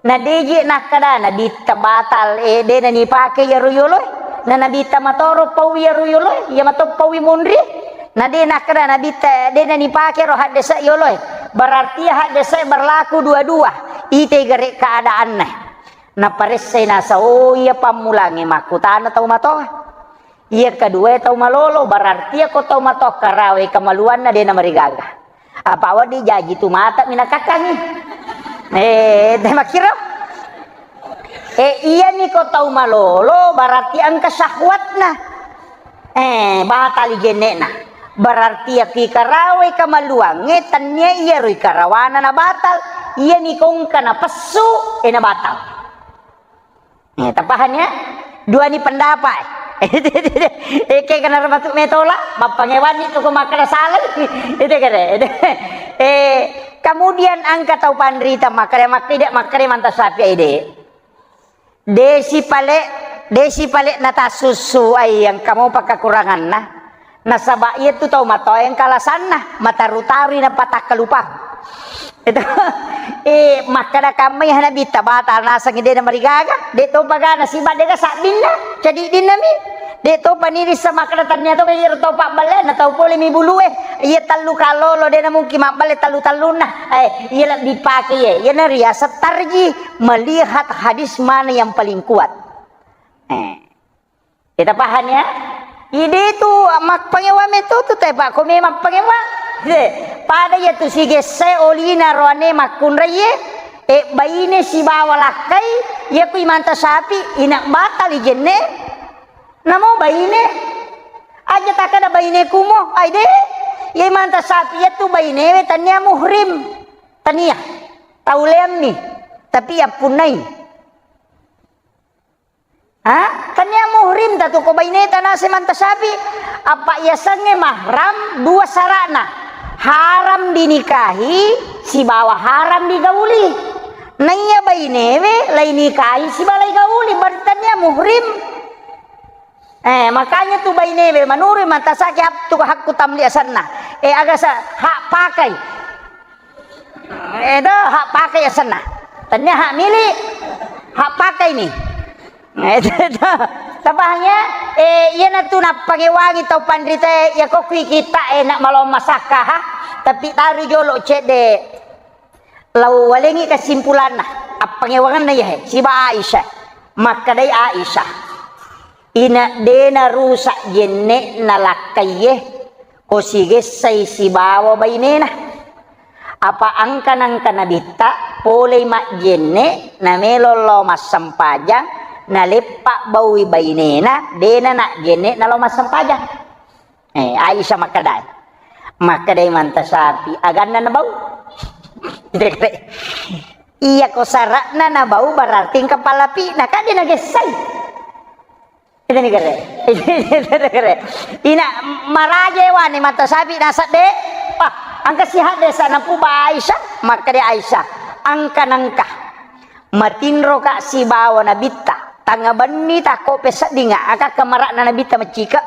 na deje nakkeda Nabitta batal, e, de na nipake iyaro yoloe. Na Nabitta matoro paui iyaro yoloe, iya mato paui monri. Na de nakkeda Nabitta, de na nipake ro haddesa yoloe. Berarti haddesa berlaku dua-dua. Ite gare keadaanna. Naparessai nasa, oh, iya pammulangnge makkutana tau matoa. Iya kedua tau malolo, berarti ko tau matoa karawai kamaluanna de na marigaga. Apa wedding jaji tu mata minakakkangi. Eh, de makkiro. Eh, iya ni ko tau malolo, berarti engka syahwatna. Eh, batal jenne'na. Berarti iya ki karawai kamaluangnge, tennia iyaro ikarawana na batal. Iya ni ko engka napessu, eh, na batal. Eh, tapahang ya? Dua ni pendapat. Eh, ke kena matu metola, mappangewanni tu ko makkeda salai. Itu kere. Eh, kemudian engka tau panrita makkeda, makkeda, makkeda manta sapi ide. Desi pale, desi pale na tasussu ai engka mopa kekuranganna. Nasaba iya tu tau matoa engka alasanna, mataru-tarui na patakkalupa. Itu, eh, makkeda kamma iya Nabitta batal nasengngi de na marigaga, de topa gana siba de ga sabbinna, cadiddinna mi. De topa nirissa makkeda tania to iyaro tau pabballe na tau pole mi bulue. Iya tellu kalolo de na mungkin mabballe tellu-tellunna. Eh, iya lebbi pake iya. Iya na riaseng tarji melihat hadis mana yang paling kuat. Eh. Kita paham ya? Ide tu mappangewa meto tu te, Pak. Ko memang pangewa. He, pada iya tu sigesse olina roane makkunraiye, e, baine sibawa lakkai, iya ku imanta sapi, ina batali jenne. Namo baine. Aja takkada baine kumo, ai de. Iya imanta sapi iya tu bainewe tania muhrim. Tania. Tauleammi. Tapi yappunnai. Ha? Tania muhrim tatu ko baineta nase manta sapi. Apa yasengnge mahram dua sarana. Haram dinikahi sibawa haram digauli. Naiya bainewe lai nikahi sibawa lai gauli, berarti tania muhrim. Eh, makanya tu bainewe manurui manta sapi hak-, tu hakku tamli asanna. Eh, agasa hak pakai. Edo hak pakai asenna. Tania hak milik, hak pakai ni. Edo, tabahnya, eh, iya natu nappangewangi tau panrita, iya ko kui kita, eh, nak malo masakka, ha? Tapi taru jolo cedde. Lau walengi kesimpulanna, appangewanganna iya, he, siba Aisyah. Makkedai Aisyah. Ina dena rusak jenne'na lakkaiye, ko sigessai sibawa bainena. Apa angka-nangka nabitta, polei majjenne, namelo lao massempajang, naleppa baui bainena, dena najjenne nalao massempajang. Eh, Aisyah makkedai. Makkedai manta sapi, aganna nabau. Iya ko sara'na nabau berarti engka palapi'na, kan de nagessai. Itu ni kere. Itu ni kere. Ina maraja ewani mata sapi nasab de. Wah, angka sihat de sana puba Aisyah, makkeda Aisyah, angka nangka. Matinro ka sibawa nabitta. Tanga benni tako peseddinga, aka kamara'na nabitta macika.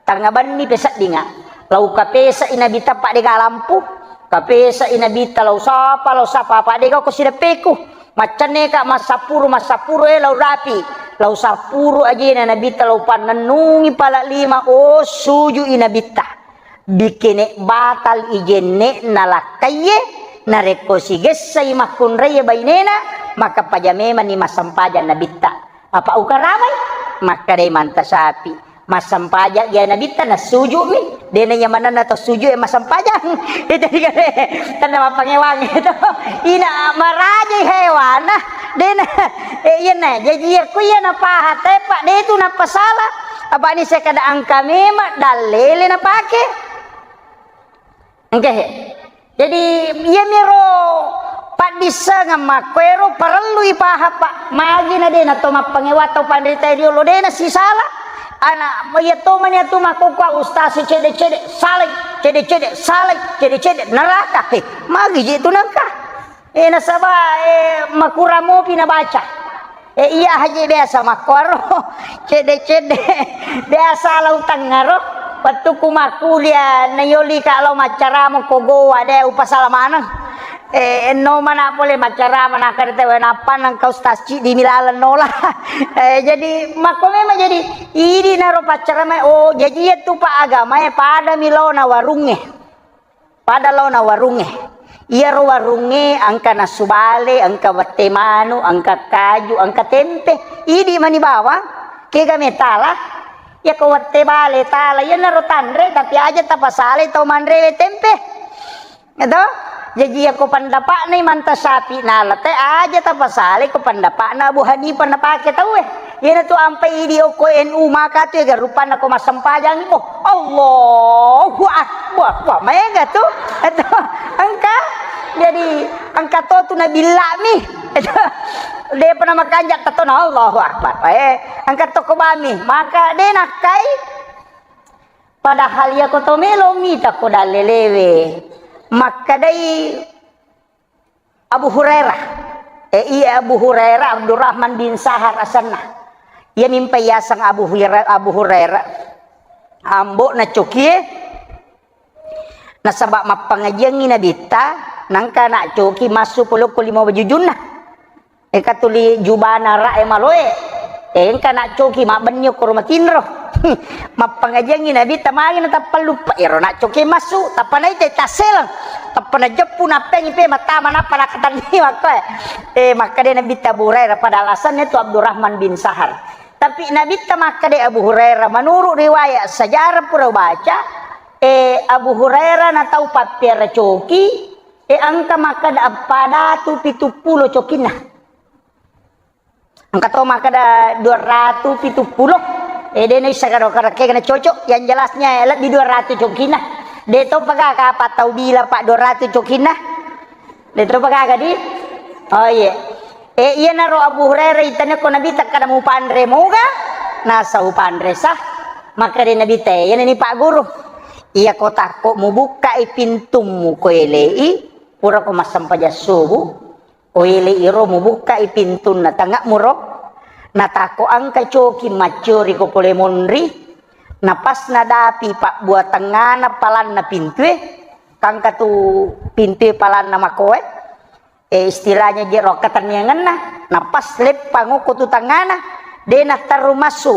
Tanga benni peseddinga. Lau kapesai nabitta pa dega lampu. Kapesai nabitta lau sapa, lau sapa, pa dega ko sideppeku. Maccanne ka massapuru, massapuru, eh, lau rapi. Lau sapuru ajena nabitta lau pannennungi pala lima, oh, sujui nabitta. Bikene batal ijenne nalakkaiye, narekko sigessai makkunraiye bainena, maka paja memanni massempajang nabitta. Apa ukaramai? Makkedai manta sapi. Massempajang iya nabitta nassuju'mi. Dena iya manenna to sujud e massempajang. Itu dikare. Tenna mappangewangi itu. Ina marajai hewana. Dena. Eh, iya na. Jaji iya ku iya napaha tepa de tu napasala. Apa ni sekada angka mema dallele napake. Engke he. Jadi, iyamiro paddissengeng makkuero parellu ipaha, Pak. Magi na de na to mappangewa tau panrita riolo de na sisala. Ana, iya to mani atu makkukua ustaz cede-cede salai, cede-cede salai, cede-cede neraka. He, magi je tu nengka. Eh, nasaba, eh, makurang mopi nabaca. Eh, iya haji biasa makkoro, cedde-cedde. Biasa lau tengaro, wettu ku makkulia, nayoli ka lau maccaramo ko gowa, de upasala maneng. Eh, enno mana pole maccarama, nakada tewe nappa nengka ustaz cidi milaleng nola. Eh, jadi makko memang jadi idi naro paccarama, oh, jadi iya tu pa agama e pada milona warunge. Pada laona warungnge. Iyaro warungnge engka nasu bale, engka wette manu, engka kaju, engka tempe. Idi mani bawang, kega metala. Iyako wette bale tala, iyanaro tanre, tapi aja tapasalai tau manrewe tempe. Eto? Jaji iyako pendapatna Imam Syafi'i nala te aja tapasalai ko pendapatna Abu Hanifah napake tauwe. Iyanatu ampai idi okko N U maka tu ega rupanna ko massempajang ko. Allahu Akbar. Wah, maega tu. Eto, engka. Jadi, engka to tu nabillami. Eto, depa namakanja tetona Allahu Akbar. Eh, engka to ko bami. Maka de nakkai. Padahal iyako to melo mita ko dallelewe. Makkedai Abu Hurairah. Eh, iya Abu Hurairah, Abdurrahman bin Sahar asenna. Iya mimpa yaseng Abu Hurairah, Abu Hurairah. Ambo na cokie. Nasaba mappangajiangngi Nabitta, nangka na coki massu polokko lima bajujunna. Eka tuli jubana ra e maloe. Engka na coki mabbenni okkoro matinro. Mappangajiangngi Nabitta magi na tappa luppa. Ero na coki massu, tappa naita tasseleng. Tappa najeppu nappengi pe matama nappa nakatanni makkoe. Eh, makkeda Nabitta Abu Hurairah pada alasannya tu Abdurrahman bin Sahar. Tapi Nabitta makkeda Abu Hurairah, menurut riwayat sejarah pura baca, eh, Abu Hurairah na tau pappiara coki, eh, engka makkeda pada tu pitu pulo cokinna. Engka to makkeda dua ratu pitu pulo. Eh, de naisseng karo karekkega na cocok. Yang jelasnya, eh, lebbi dua ratu cokinna. De to pagaga apa tau bila pa dua ratu cokinna. De to pagaga di. Oh, iya. Eh, iyanaro Abu Hurairah itane ko Nabitta kada mupanre moga. Nasa upanre sah. Makkeda Nabitta, eh, iyana ni Pak Guru. Iyako takko mubukkai pintummu ko elei, pura ko massempajang subuh. Oele iro mubukkai pintunna tangnga'muro, natakko engka coki maccori ko pole monri, napasna dapi pabbuatengngana palanna pintue, kangka tu pintue palanna makoe, eh, istilahnya jero katenniangenna, napas leppang okko tu tangngana, de natterru massu.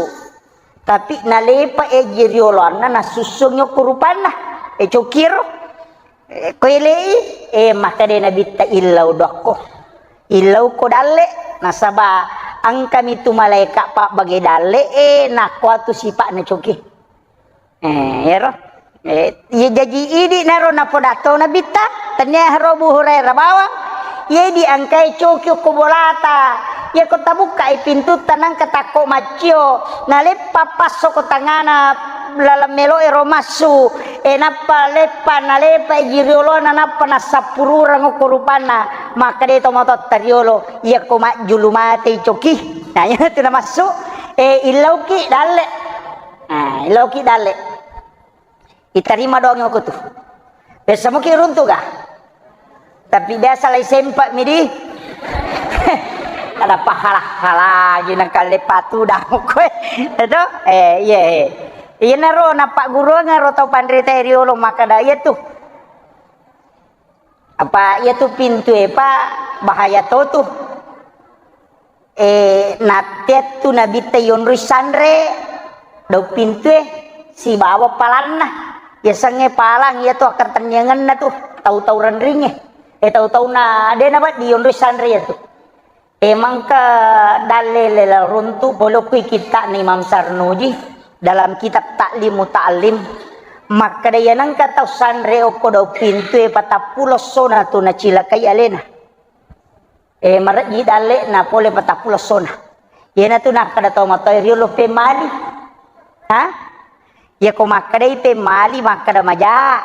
Tapi nalepa eji rioloanna, nasussungi okko rupanna, eh, cokiro. Eh, ko elei, eh, makkeda Nabitta illau dokko. Illau ko dalle, nasaba engkami tu malaeka pabbage dalle, eh, nakko atu sipa'na coki. Eh, ero. Eh, iya jaji idi naro napodatto Nabitta, tania haro Abu Hurairah bawang, iya idi engkai coki ko bolata, iya ko tabukkai pintutta nangka takko maccio, naleppa passo ko tangana laleng melo ero massu, eh, nappa leppa, nalepa ji riolona, nappa nassappurureng okko rupanna, makkeda to matotta riolo, iya ko majjulu matei coki. Nah, iya tu namassu, eh, illauki dalle. Nah, illauki dalle. Itarima doang aku tu. Biasa mungkin runtuh kah? Tapi biasa lai sempat midi. Ada pahala-hala lagi nang kale patu dah kowe. Itu? Eh, iya, iya. Iya naro, napa guru ngaro tau panrita riolo makkeda iya tu. Apa iya tu pintu e, Pak, bahaya to tu. Eh, nattettu Nabitta yonroi sanre, daung pintue, sibawa palanna. Yasengnge palang, iya tu akkatenniangenna tu, tau-tau renringnge. Eh, tau-tauna, de nawedding yonroi sanre iya tu. Eh, mangka dalle lela runtu, polokkui kitta'na Imam Sarnuji dalam kitab Ta'lim Muta'allim. Makkeda iya nengka tau sanre okko daung pintue patappulo sona tu nacilakai alena. Eh, marejji dalle'na pole patappulo sona. Iyanatu nakkeda tau matoa riolo pemmali. Ha? Iyako makkedai pemmali, makkeda maja,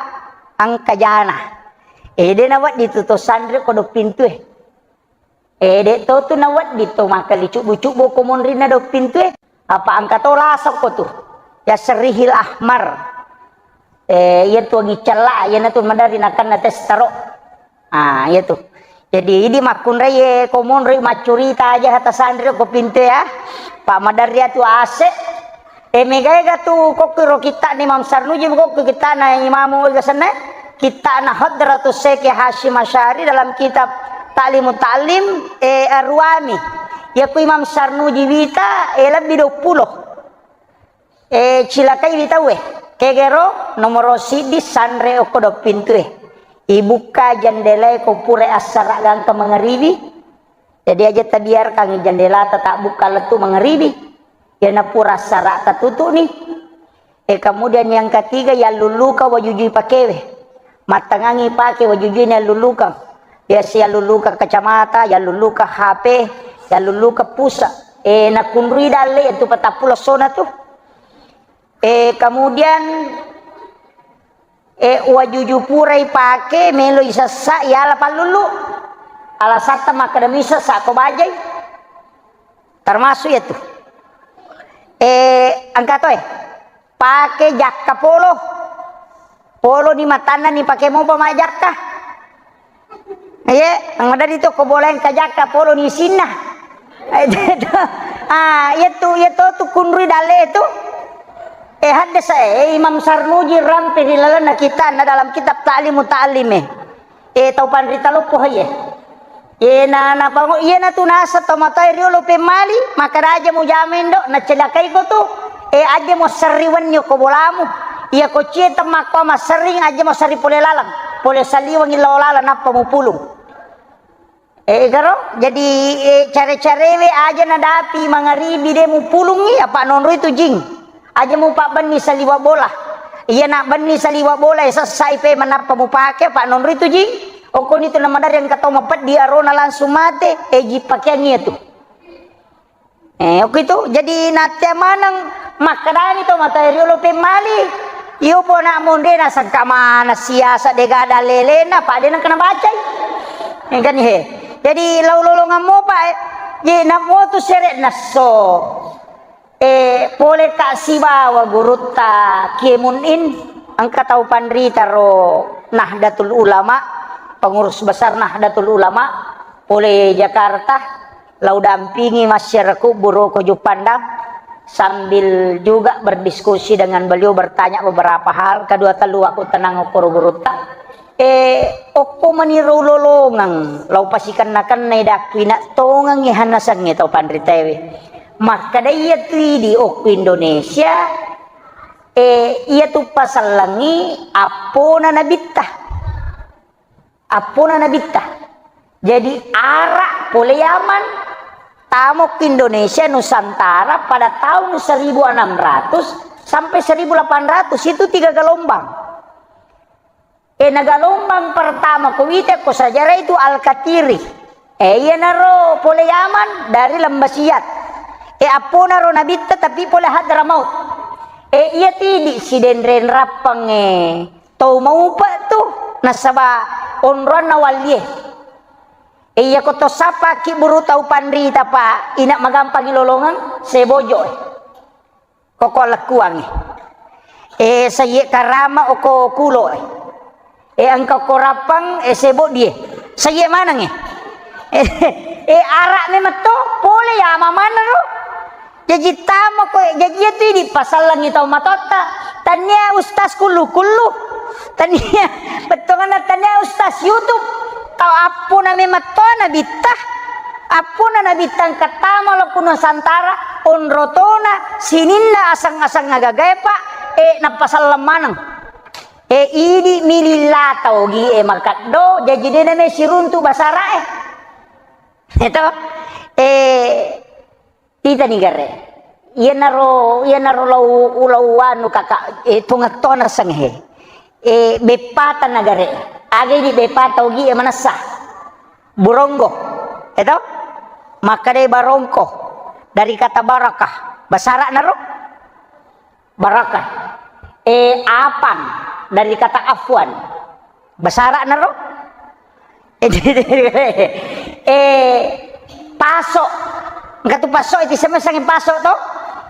engka jana. Eh, de nawedding tu to sanre ko do pintue. Eh, de to tu nawedding to makkeli cubbu-cubbu ko monrinna do pintue. Apa engka to lasokko tu. Ya serihil ahmar. Eh, iya tu angi cella, iyanatu maderri nakenna testaro. Ah, iya tu. Jadi, idi makkunrai, e, ko monroi maccurita aja hata sanri ko pintu ya. Pak Madarri atu ase. E, mega-ega tu kokki ro kitta ni Imam Sarnuji, kokki kitta na Imamu ega senna. Kitta na Hadratus Syekh Hasyim Asy'ari dalam kitab Ta'limu Ta'lim, e, Arwami. Ya ku Imam Sarnuji wita, e, lebbi dua puluh. E, cilakai wi tauwe. Kegero nomoro siddi sanre okko do pintue. Ibukka jendelae ko pura assara gangka mangaribi. Jadi aja tabiarkan jendelata tabbukka lettu mangaribi. Yana pura assara tatutu ni. E, kemudian yang ketiga, yalluluka wajujui pakewe. Mattangangi pake wajujui ni yalluluka. Biasa yalluluka kacamata, yalluluka H P, yalluluka pusa. E, nakunrui dalle itu patappulo sona tu. E, kemudian, e, wajuju purai pake, melo isessa, yala pallulu. Alasatta makkeda misessa ko bajai. Termasuk ya tu. E, engka to, e. Pake jakka polo. Polo ni matanna ni pake mopa ma jakka. Iye, maddari to ko bola engka jakka polo ni sinna. Ah, iya tu, iya to tu kunrui dalle tu. E, haddasa, e, Imam Sarnuji rampe ri lalenna kitab na dalam kitab Ta'limu Ta'lim, e. E, tau panrita loppo haye. Iyena napango, iyena tu nasa tomatoe riolo pemmali, makkeda aja mujama indo, nacelakai ko tu. E, aja mo serri wenni ko bolamu. Iya ko cie temmakko masserring, aja mo serri pole lalang. Pole saliweng lao lalang nappa mupulung. E, garo, jadi, e, care-carewe aja nadapi mangaribi de mupulungi, apa nonroi tu jing. Aja mupabbenni saliwa bola. Iya na benni saliwa bola, e, sessai pe manappa mupake, apa nonroi tu jing. Okkoni tu namadari engka tau mapeddi arona langsung mate, e, ji pakeang iya tu. E, okko itu, jadi nattea maneng makkedani to matae riolo pemmali. Iyo pona monde nasengka mana siasa dega ada lelena, pa de nengka nabacai. Engkani he. Jadi lau lolongang mopa, e, je namo tu sere nasso. E, pole ka sibawa gurutta Kiai Munin, engka tau panrita ro Nahdlatul Ulama, pengurus besar Nahdlatul Ulama, pole Jakarta, lau dampingi masyarakat Buru ko Juppandang, sambil juga berdiskusi dengan beliau, bertanya beberapa hal, kedua telu aku tenang okoro gurutta. E, okko maniro lolongeng, lau pasikenna-kennai dakku ina tongengi hanasengnge tau panritaewe. Makkeda iya tu idi okko Indonesia, e, iya tu pasellengi appona nabitta. Appona nabitta. Jadi, Arab pole Yaman, tamo ke Indonesia, Nusantara pada tahun seribu enam ratus sampai seribu delapan ratus, itu tiga gelombang. E, na gelombang pertama ko wita ko sejarah itu Al-Katiri. E, iyanaro pole Yaman dari Lembah Siat. E, apponaro nabitta tapi pole Hadramaut. E, iya tidi sidenreng rappang, e. Tau maupa tu, nasaba onroanna wallie. E, iya ko to sapaki buru tau panrita pa, ina magampangi lolongeng, sebojo, e. Koko lekkuangi. E, saye karama oko kulo, e. E, engka ko rappang, e, sebo die. Saye maneng, e. E, e, ara memetto, pole ya mamana ro. Jaji tama ko, jaji itu idi pasallangi tau matotta. Tania ustaz kullu-kullu. Tania, bettonganna tania ustaz YouTube. Tau appona memetto nabitta. Appona nabitta engka tama lo ku Nusantara, onrotona, sininna aseng-aseng agagae, Pak, e, nappasallang maneng. E, idi mililla tau gi, e, makaddo, jaji dena me siruntu basara, e. Eto, e, Titani gare. Iyanaro, iyanaro lau, lau anu kaka, e, tongeng-tongeng seng he. E, beppata na gare. Aga idi beppata ogi e manessa. Buronggo. Eto? Makkadai barongko. Dari kata barakah. Basara naro? Barakah. E, apang. Dari kata afwan. Basara naro? E, paso. Engka tu paso, itu sama sangi paso to.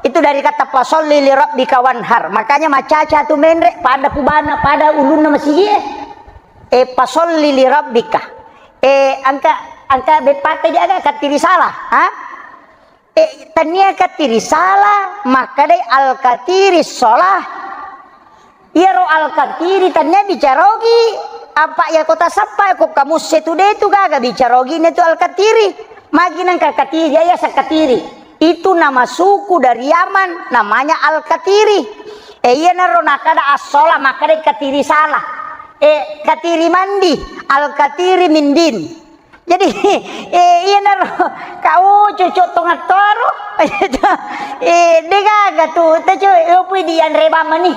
Itu dari kata fasolli li rabbika wanhar. Makanya macaca tu menre, pada kubana, pada ulunna masigi e. E, fasolli li rabbika. Eh, engka, engka beppata dia aga katiri salah, ha? Eh, tania katiri salah, makkedai al-katiri sholah. Iyaro al-katiri tania bicarogi, apa iya kota sappa ko kamusse tu de tu gaga bicarogi ne tu al-katiri. Magi nengka katiri, iya sakatiri. Itu nama suku dari Yaman, namanya al-katiri. Eh, iyanaro nakada as-sholah, makkedai katiri salah. Eh, katiri mandi, al-katiri mindin. Jadi, eh, iyanaro, kau cucuk tongattoro. Eh, degaga tu, te cu-, eh, pui di anre bamani.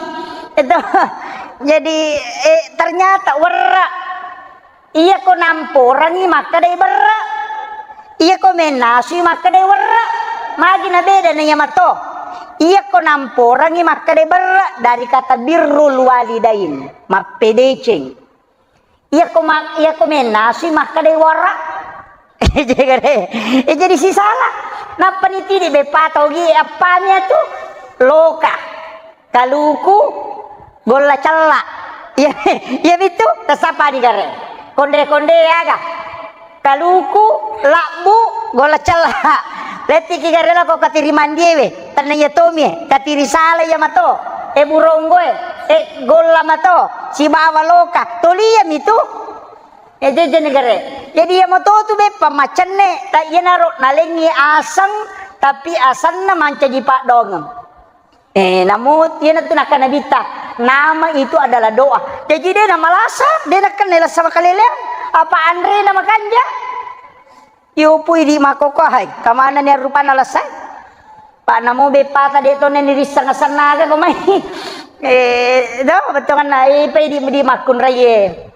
Itu. Jadi, eh, ternyata werra. Iya ko namporangi makkadai berra. Iya ko mennasui makkadai werra. Magi na beda na iya mato. Iya ko namporangi makkadai berra dari kata birrul walidain, mappedeceng. Iya ko ma-, iya ko mennasui makkadai warra. Jadi, eh, jadi sisala. Nappa ni tidi beppa togi appami atu. Loka. Kaluku golla cella. Iya, iya bitu, tasapa di gare. Konde-konde aga. Kaluku labbu golla cella. Lettiki gare lako katiri mandiewe. Tenna iya tomie, katiri sala iya mato. E buronggoe, e golla mato. Sibawa loka. Tolia mitu. E jeje negare. Jadi iya mato tu beppa macenne. Ta iyanaro nalengi aseng, tapi asenna mancaji paddongeng. Eh, namu iyanatu nakkeda Nabitta, nama itu adalah doa. Jaji de namalasa, de nakkenna lasa makaleleang, apa anrena makanja. Yupui di makkokko, hai, kamana ni rupanna lasa? Pak namo beppata de tonna ni risseng asenna aga ko mai. Eh, do, bettuanna, eh, pai di, di makkunraie.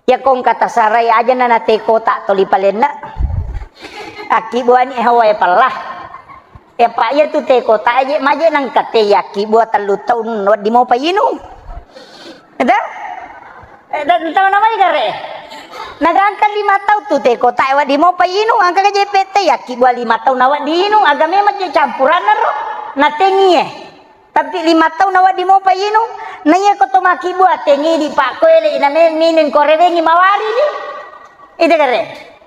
Iyako engka tasarai, ajana na teh kotak toli palenna. Akkibbuani hawae pella. Iyapa iyatu teh kotak aje maje nengka teh yakkibbua tellu taung wedding mopa inung. Ada? Eh, dan tahu namanya gare? Nagangka lima taung tu teh kotak wedding mopa inung, angka aje pete yakkibbua lima taung na wedding inung, aga memang je campuranna ro. Na tengie. Tapi lima taung na wedding mopa inung, na iya ko to makkibbua tengidi pakkoele na me-, minung ko rewengi mawari ni. Ite kare.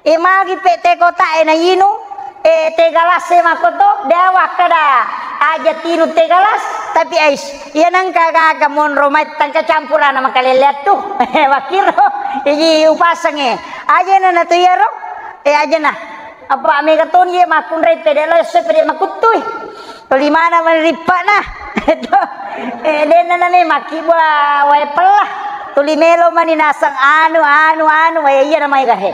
E magi pe teh kotak e na inung, e teh galas e makkoto, de wakkada aja tinung teh galas, tapi ais, iya nengka gaga monro mai tangka campurana makaleleang tu. Wakkiro, iji upasengnge. Ajana na tu iyaro, e ajana. Apa mega toni ye makkunrai pede lo esso pede makuttui. Tuli mana mani rippa'na. Eh, denna nane makkibbua wae pella. Tuli melo mani naseng anu, anu, anu, wae iya na maega he.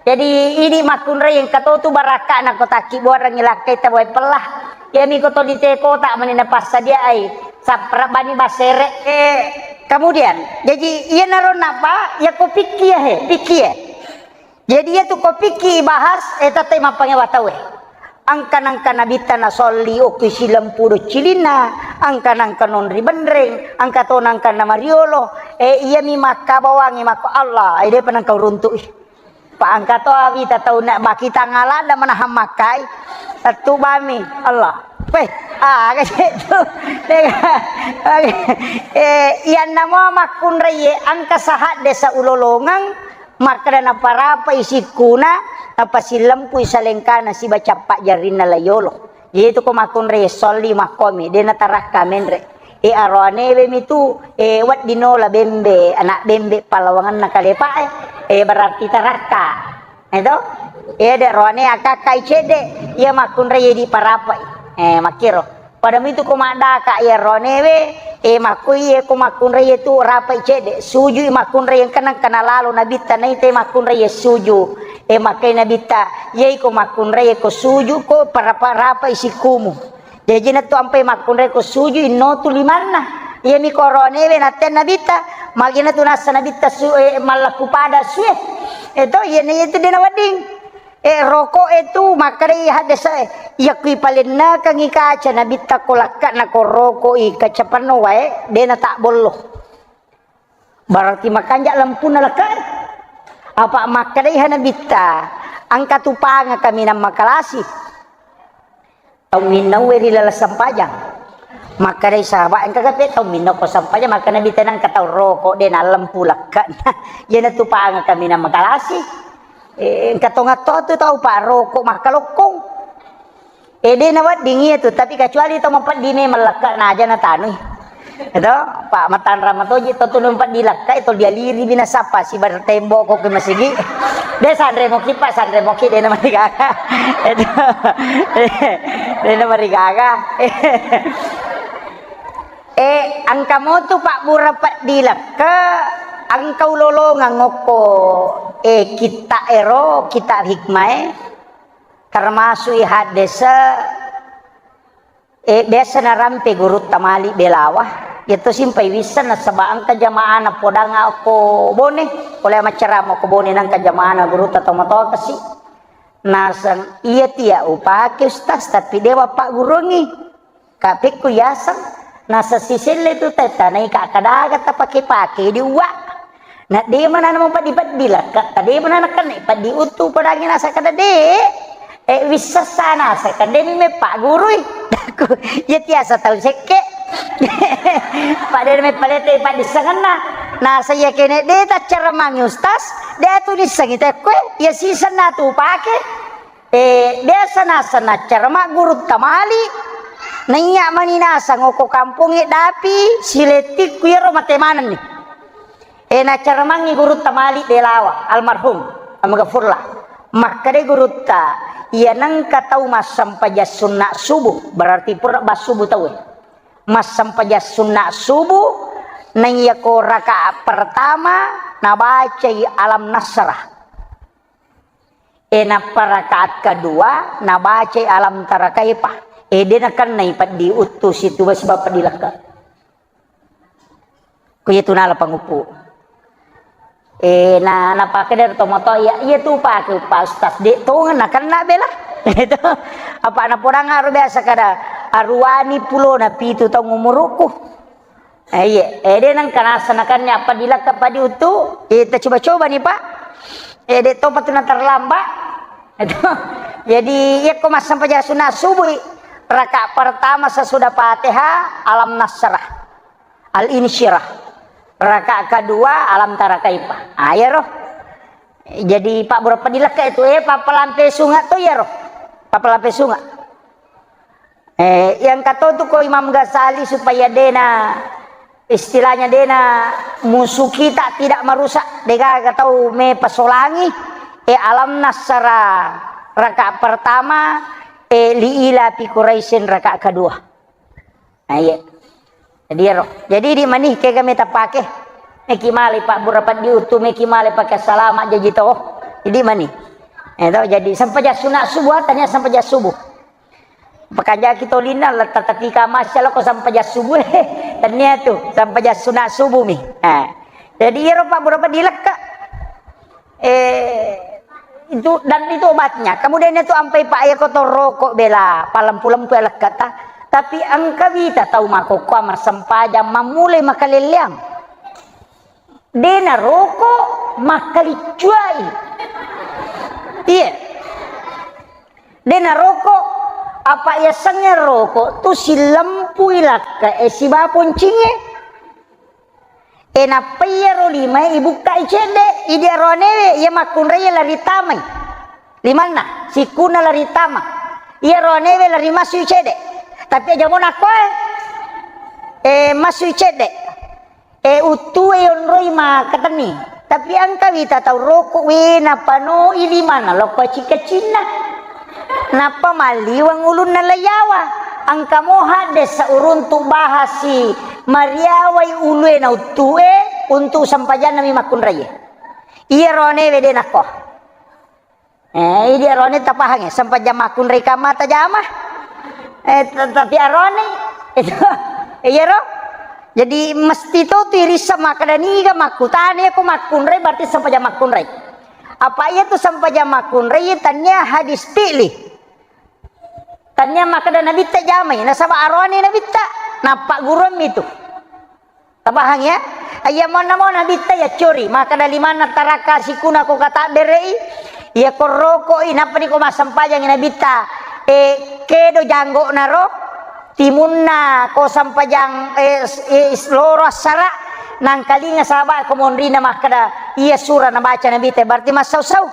Jadi, idi makkunrai engka to tu barakka'na ko takkibbuarengngi lakkai ta wae pella. Iyami ko to di teh kotak mani napassadiaai. Sappara bani basere. Eh, kemudian, jadi iyanaro napa, ya ko pikki ya he, pikki ya. Jadi, iyatu ko pikki ibahas, eh, tette mappangewa tauwe. Angka-nangka Nabitta nasolli okki silempu doccilinna, angka-nangka nonri benreng, angka to nangka namariolo, eh, iyami makkabawangi makko Allah, eh, depa nangka uruntu'i. Pa angka to awita tau na bakita ngalada manahang makkai, tettu bami Allah. Weh, ah, kaje tu. Eh, iyanna mo makkunrai, eh, angka sahadde saulolongeng, Makkeda naparapai sikkuna, napasilempui salengkana siba cappa jarrinna layolo. Jadi tu ko makkunrai solli makkomi, de natarakka menre. E aroanewe mitu, e wedding nola bembe, anak bembe palawangenna kalepa e, e berarti tarakka. Eto? E de roane akakkai cedde, iya makkunrai diparapai. E makkiro. Pada mitu ko maddaka iya ronewe, e, makkuiye ko makkunraiye tu rapai cedde, sujui makkunraiye engka nengka nalalo Nabitta naita makkunraiye suju. E, makkai Nabitta, iyai ko makkunraiye ko suju ko parapa-, rapai sikkumu. Jaji natu ampai makkunrai ko suju inno tu limanna. Iyami ko ronewe natten Nabitta, magina tu nassa Nabitta su-, e, mallakku pada sue. Eto, iyana iyatu dena wedding. Eh, roko e tu makkedai haddese'e, iya kui palennekengngi kaca Nabitta ko lakka'na ko roko i kaca penno wae, de natabbollo. Berarti makanja lempunna lekke'e. Apa makkedai ha Nabitta, engka tu panga kaminang makalasi. Tau minnaue ri laleng sempajang. Makkedai sahabat, engka kape tau minna ko sempajang, makkeda Nabitta nengka tau roko de nalempu lekke'na. Iyana tu panga kaminang makalasi. Eh, engka tongatto tu tau pa roko makkalokkong. Eh, de' nawedding iya tu, tapi kecuali tau mapeddi memang lekka' naja natanui. Itu, pa matanra matoji to tu mapeddi lekka' itu dialiri binasa pa sibar tembok ko ke masigi. De' sanre moki pa, sanre moki de' namarigaga. Itu. De' namarigaga. Eh, engka motu pabbura peddi lekka', engka ulolongeng okko, eh, kitta' ero, kitta' hikmae, termasuk i haddese, eh, biasa narampe gurutta mali belawa, yetto simpai wisseng nasaba engka jamaana podang okko Bone, pole maccarama okko Bone nangka jamaana gurutta tomatoa kasi. Naseng, iya tia upake Ustaz, tapi dewa paggurungi. Kapekku yaseng, naseng siselle tu tetta naika kadaga tapake-pake di uwa. Na de' mana namo peddi-peddi lekka', ta de' mana nakenna peddi uttu padangi nasa kada de'. Eh, wissessa nasa kada mi meppagurui. Iya tiasa tau sekke'. Pada meppalete paddissengenna. Nasa iya kene de' taccara mangi Ustaz, de' atu dissengi tekkoe, iya sisenna tu pake. Eh, biasa naseng naccara maggurutta mali, naiya mani naseng okko kampongnge dapi, silettikku iyaro mate manenni. Eh, naccara mangi gurutta mali belawa, almarhum, almaghfurlah. Makkeda gurutta, iya nengka tau massempajang sunna subuh, berarti pura bassubuh tauwe. Massempajang sunna subuh, naiya ko rakaat pertama, nabacai alam nasrah. E, nappa rakaat kedua, nabacai alam tara kaifa. E, de nakennai peddi uttu situ, sebab peddi lekka. Ko iya tu nala panguppu. E, na, napakkeda to moto, iya, iya tu pake uppa ustaz, de tongeng nakenna bela. Itu. Apa napodang aro biasa kada aruwani pulona pitu taung umurukku. Eh, iya, eh, de nengka nasanakannya apa dilakka padi utu, eh, ta coba-coba nih, Pak. Eh, de topa tu na terlambat. Itu. Jadi, iya ko massempajang sunat subuh, rakaat pertama sesudah Fatihah, Alam Nasrah, Al-Insyirah. Rakaat kedua, Alam Tara Kaifa. Ah, iya roh. Jadi, Pak, berapa dilakka itu, eh, papalampe sunga tu, iya roh. Papalampe sunga. Eh, yang kata tu ko Imam Ghazali supaya dena, istilahnya dena musuh kita tidak merusak, degaga tau me pasolangi, eh, Alam Nasrah rakaat pertama, eh, li ila fi Quraisyin rakaat kedua. Nah, iya. Jadi, ero. Jadi, di mani kega meta pake. Meki male Pak Bura Paddi utu, meki male pake salama jaji to. Jadi mani. Eh, to, jadi sempajang sunat subuh, tania sempajang subuh. Pakajaki tolinna, la tatatika masya lako sempajang subuh. Tania tu, sempajang sunat subuh mi. Eh. Jadi, ero Pak Bura Paddi lekka. Eh, itu, dan itu obatnya. Kemudian itu ampai Pak ya kotor rokok bela, palempu-lempu ya lekkata. Tapi engka wita tau makokkoa massempajang mammulai makalelleang. Dena rokok makkaliccuai. Iya. Dena rokok, apa yasengnge rokok tu silempui lakka e siba poncingnge. E, nappa iyaro limae ibukkai cedde, idi aroanewe iya makkunraie lari tamai. Limanna, sikkunna lari tama. Iya aroanewe lari masui cedde. Tapi aja mo nakkoe, e, masui cedde. E, uttue yonroi makatenni. Tapi engka wita tau rokok we napanoi limanna lokko cika cinna. Nappa malliweng ulunna laiyawa. Engka mo haddesa uruntu bahasi mariawai ulue na uttue untuk sempajanna mi makkunraie. Iya roanewe de nakko. Eh, idi roane tapahangnge, sempajang makkunrai kamma tajama. Eh, t-, tapi arone. Itu, iya ro. Jadi mesti to tu irissa makkeda niga makkutane ko makkunrai berarti sempajang makkunrai. Apa iya tu sempajang makkunrai tania hadis fi'li. Tania makkeda nabitta jamai, nasaba arone nabitta, nappa guruammi tu. Tabahang ya? Iya monna mo nabitta ya cori, makkeda limanna taraka sikuna ko katabberei, iya ko rokoi, nappa ni ko massempajangi nabitta, e, kedo janggo naro, timunna ko sempajang, e, s-, e, s-, loro assara, nangkalinga sahabat ko monrina makkeda, iya sura nabaca nabitta, berarti massau-sau.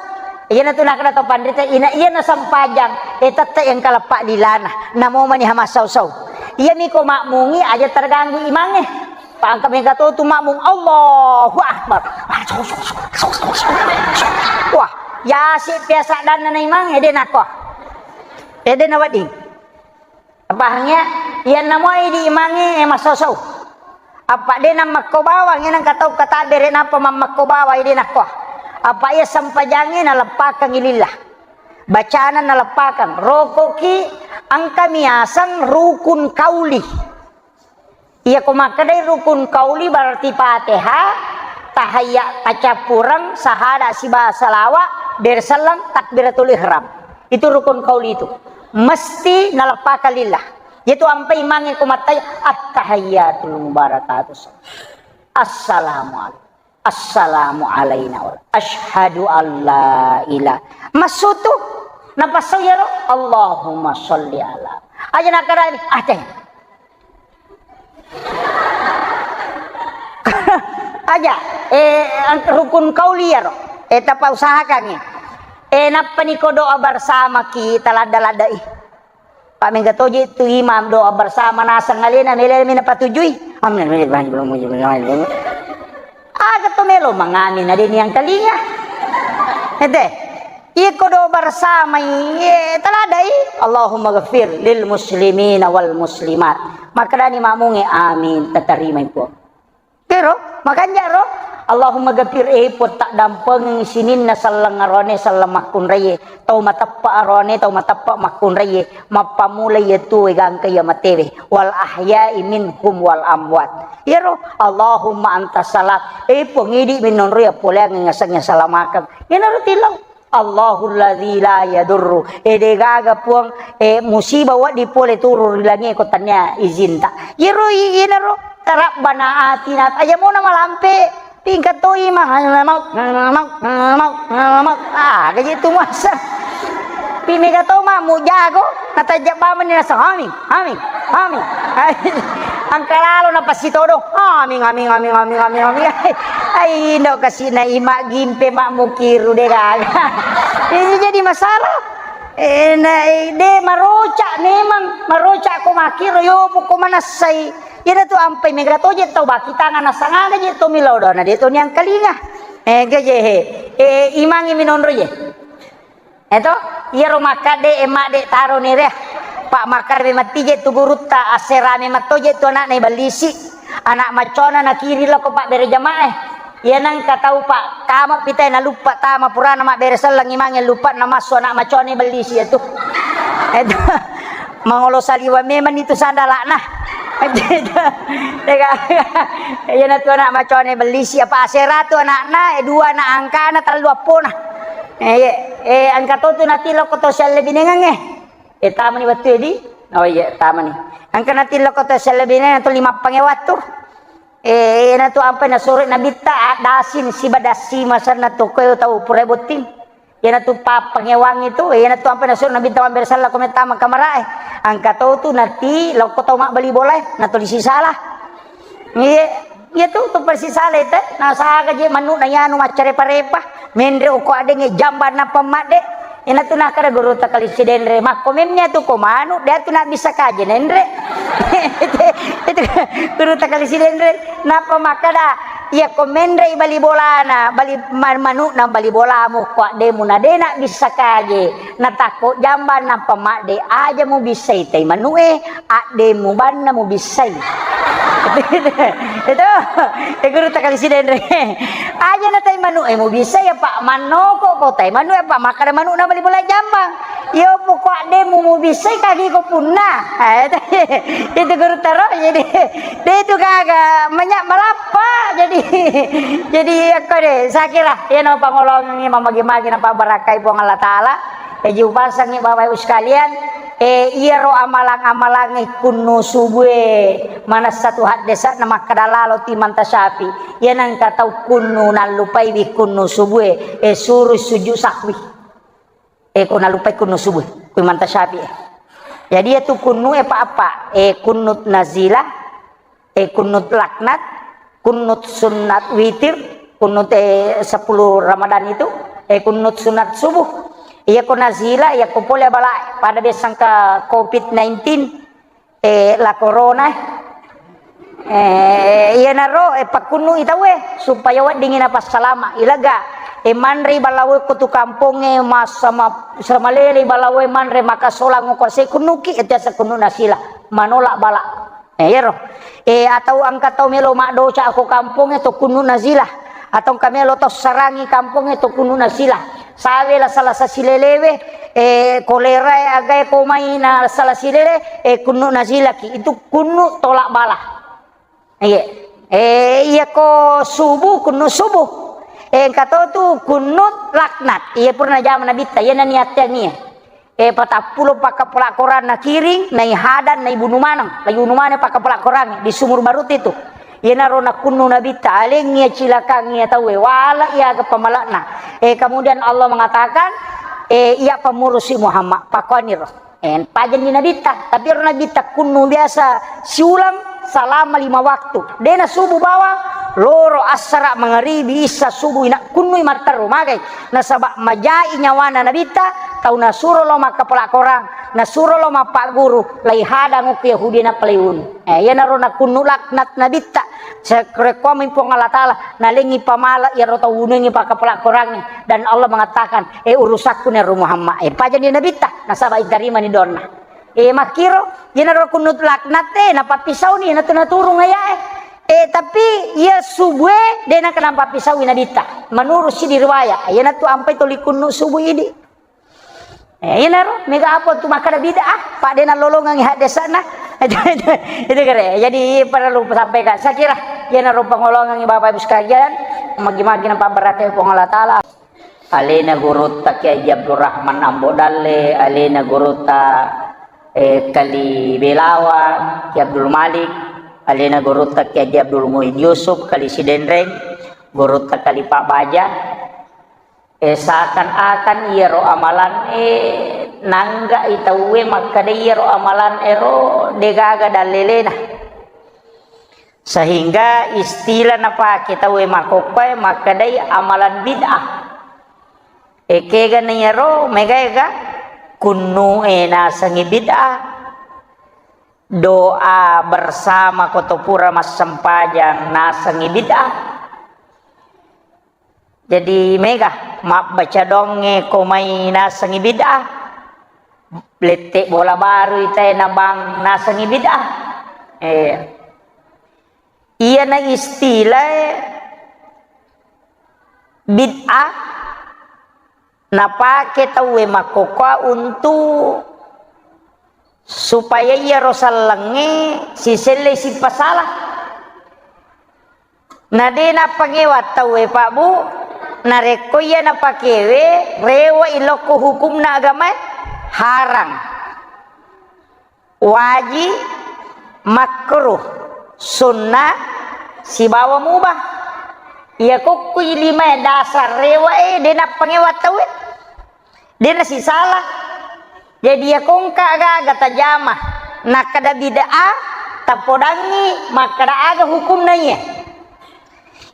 Iyana tu nakkeda to panrita, ina iyana sempajang, e tette engka leppa lilana, namo mani hamassau-sau. Iyami ko makmungi aja terganggu imangnge. Pangka mega to tu makmung, Allahu Akbar. Wah, yasi biasa danna na imangnge, de nakko. Ede na wedding. Pahangnge, iyanna moi di imangnge, eh, massosou. Apa de nammakko bawang, iya nengka tau katabbere napa mammakko bawang, de nakko. Apa iya sempajangnge naleppakangngi lillah. Bacana naleppakang. Rokoki engka miaseng rukun kauli. Iya ko makkedai rukun kauli berarti Fatihah, tahayya, tacappureng, sahada siba salawa, berselleng, takbiratul ihram. Itu rukun kauli itu. Mesti naleppaka lillah. Yaitu ampai imangnge ko mattai, "Attahiyyatul mubarakatuh. Assalamualaikum. Assalamu alaina wa asyhadu alla ila." Massutu. Napassau yaro, "Allahumma sholli ala." Aja nakkedani, "Ah, teh." Aja, eh, ang-, rukun kauli yaro. Eh, tapa usahakangngi. Eh, nappani ko doa bersama ki taladda-laddai. Pak mega toje tu imam doa bersama naseng alena mele mena patujui. Amin. Aga to melo mangamin ade ni angkalinga. Ete. Iko doa bersama iye taladai. Allahumma ghafir lil muslimina wal muslimat. Makkedani makmunge, "Amin, tatarima iku." Kero, makanja ro. Allahumma ghafir, eh, Puang, taddampengengngi sininna selleng arone, selleng makkunraie, tau mateppa arone, tau mateppa makkunraie, mappamula iya tuwe gangka iya matewe, wal ahya'i minhum wal amwat. Iyaro, Allahumma antas salam, eh, Puang, idi minonro iya poleang ngasengnge salamakeng. Iyanaro tillau. Allahul ladzi la yadurru. E, de gaga Puang, e, musibah wedding pole turun ri langie ko tania izinta. Iyaro i-, iyanaro tarabbana atina aja mona malampe tingkat to imang. Mau, mau, mau, mau. Ah, gaji tu masa. Pi mega to ma mujago, natajak bamani nasa amin. Amin. Amin. Engka lalo napassitodong. Amin, amin, amin, amin, amin, amin. Ai, indo kasina ima gimpe mak mukiru de gaga. Ini jadi masalah. Eh, na, eh, de maroca memang, maroca ko makiru yo poko manassai. Iyana tu ampai mega toje tau baki tangan nasangana je to milodo na de to niangkalinga. Eh, gaje he. Eh, imangi minonro je. Eto, iyaro makkadde e madde taro ni re. Pak makkadde mettije tu gurutta, asserame mattoje tu anakna ibellisi. Anak maccona nakiri lako pak bere jamaah. Iya nengka tau pak kama pitai naluppa tama purana mabbere selleng imange luppa namassu anak maccona ibellisi itu. Eto, mangolo saliwa memang itu sandalakna. Iya natu anak maccona ibellisi apa asera tu anakna, eh, dua anak angkana, tellu appona. Eh, iya. Eh, engka to tu natilokko to siallebinengengnge. Eh, tamani wettu edi? Oh iya, tamani. Engka natilokko to siallebinengengnge to lima pange wattu. Eh, iyanatu ampai nasuro Nabitta, addasin siba dassi masanna to koe tau pura botting. Iyanatu pappangewangi tu, iyanatu ampai nasuro Nabitta mabbere sella ko mettama kamarae. Engka to tu nati lokko tau mabbali bolae, natuli sisala. Iya, iya tu, tu persis salai te, nasaga je manu na yanu maccarepa-repa, menre oko adengnge jamba nappa madde. Ina tu nakkeda guru takali sidenre, makko memnya tu ko manu, de tu nak bisa kaje nenre. Itu guru takali sidenre, nappa makkeda, iya ko menre bali bolana, bali ma-, manu na bali bolamu, ko addemu na de nak bisa kaje, natakko jamba nappa madde, aja mu bissai tai manue, adde mubanna mubissai. Itu, e guru takali sidenre. Aja na tai manu e mubissai apa mannoko ko tai manu apa makkada manu na bali bola jambang. Iyo poko adde mu mubissai kagi ko punna. Eh, itu guru taro jadi de itu gaga menya marappa jadi jadi aku de sakira ya no pangolongi mamagi-magi na pabarakai Puang Allah Taala. Eji upasangngi Bapak Ibu sekalian, eh, iyaro amalang-amalangnge kunnu subue, manessa tu haddesa'na makkada lalo ti manta Syafi'i. Iya nengka tau kunnu nallupaiwi kunnu subue, eh, suru sujud sahwi. Eh, ko nallupai kunnu subue, kui manta Syafi'i, eh. Jadi iya tu kunnu e pa apa, eh, kunnut nazilah, eh, kunut laknat, kunut sunat witir, kunut, eh, sepuluh Ramadan itu, Eh, kunnut sunat subuh. Iya ko nazila, iya ko pole bala pada biasa engka covid nineteen, eh, la corona, eh. Eh, iyanaro, eh, pakkunnu i tauwe supaya weddingi napassalama. Ilaga, eh, manre balawe ko tu kampongnge, masa ma-, seramalele balawe manre maka solang ko se kunnuki, itu asa kunnu nasila, manolak bala. Eh, iyaro. Eh, atau engka tau melo maddosa ko kampongnge to kunnu nazila. Atau engka melo tau sarangi kampongnge to kunnu nazila. Sawe la sala silelewe, eh, kolera e agae ko mai na sala silele, eh, kunnu nazilaki. Itu kunnu tolak bala. Iya. Eh, iya ko subuh, kunnu subuh. Eh, engka to tu kunnu laknat. Iya purna jama nabitta, iya naniatteang iya. Eh, patappulo pakkapala Quran nakiring, naihadang, naibunu maneng. Laibunu maneng pakkapala Quran di Sumur Baruti tu. Iyanaro nakkunnu nabitta, alengngi iya cilakang iya tauwe, wala iya aga pamalakna. Eh, kemudian Allah mengatakan, eh, iya pamurusi Muhammad, pakuaniro. Eh, pajanni nabitta, tapi ero nabitta kunnu biasa siulang salama lima waktu. Dena subuh bawang, loro, assara, mangaribi, issa, subuh, ina kunnui matteru magai. Nasaba majai nyawana nabitta, tau nasuro lo makkapala Quran, nasuro lo mappagguru, laihadang okko Yahudi nappa laiwunu. Eh, iyanaro nakunnu laknat nabitta. Sarekkoami Puang Allah Taala, nalengngi pamala iyaro tau wunungi pakkapala Qurangnge. Dan Allah mengatakan, eh, urusakku nero Muhammad. Eh, pajanni nabitta, nasaba itarimani doanna. Eh, makkiro, iyanaro kunnu laknat e, napappisauni, natu naturung ayae. Eh, tapi iya subue, de nakenna pappisaui nabitta. Menurut sidi riwayat, iyanatu ampai toli kunnu subuh idi. Eh, iyanaro, mega apa tu makkada bid'ah, Pak, de nalolongangi haddesana. Itu, itu, itu kere. Jadi perlu sampaikan. Saya kira iyanaro pangolongangi Bapak Ibu sekalian, magi-magi napabbarate Puang Allah Taala. Alena gurutta Kiai Haji Abdul Rahman Ambo Dalle, alena gurutta, eh, Kali Belawa, Ki Abdul Malik, alena gurutta Kiai Haji Abdul Muin Yusuf, Kali Sidenreng, gurutta Kali Pak Baja. Eh, seakan-akan iyaro amalan, eh, nanggai tauwe makkeda iyaro amalan ero degaga dallelena. Sehingga istilah napake tauwe makkokkoe makkedai amalan bid'ah. Ekega na iyaro, mega ega kunnu e nasengi bid'ah. Doa bersama ko to pura massempajang nasengi bid'ah. Jadi mega mabbaca doangnge ko mai nasengi bid'ah. Lette bola baru itae nabang nasengi bid'ah. Eh. Iyana istilah bid'ah napake tauwe makkokkoe untuk supaya iyaro sellengnge siselle sipasala. Na de nappangewa tauwe, Pak, Bu, narekko iya napakewe, rewe'i lokko hukumna agamae, harang. Waji, makruh, sunnah, sibawa mubah. Iya kokkui limae dasar rewe'e de nappangewa tauwe. De nasisala. Jadi iya kongka aga-aga tajama nakkeda bid'ah, tapodangngi makkeda aga hukumna iya.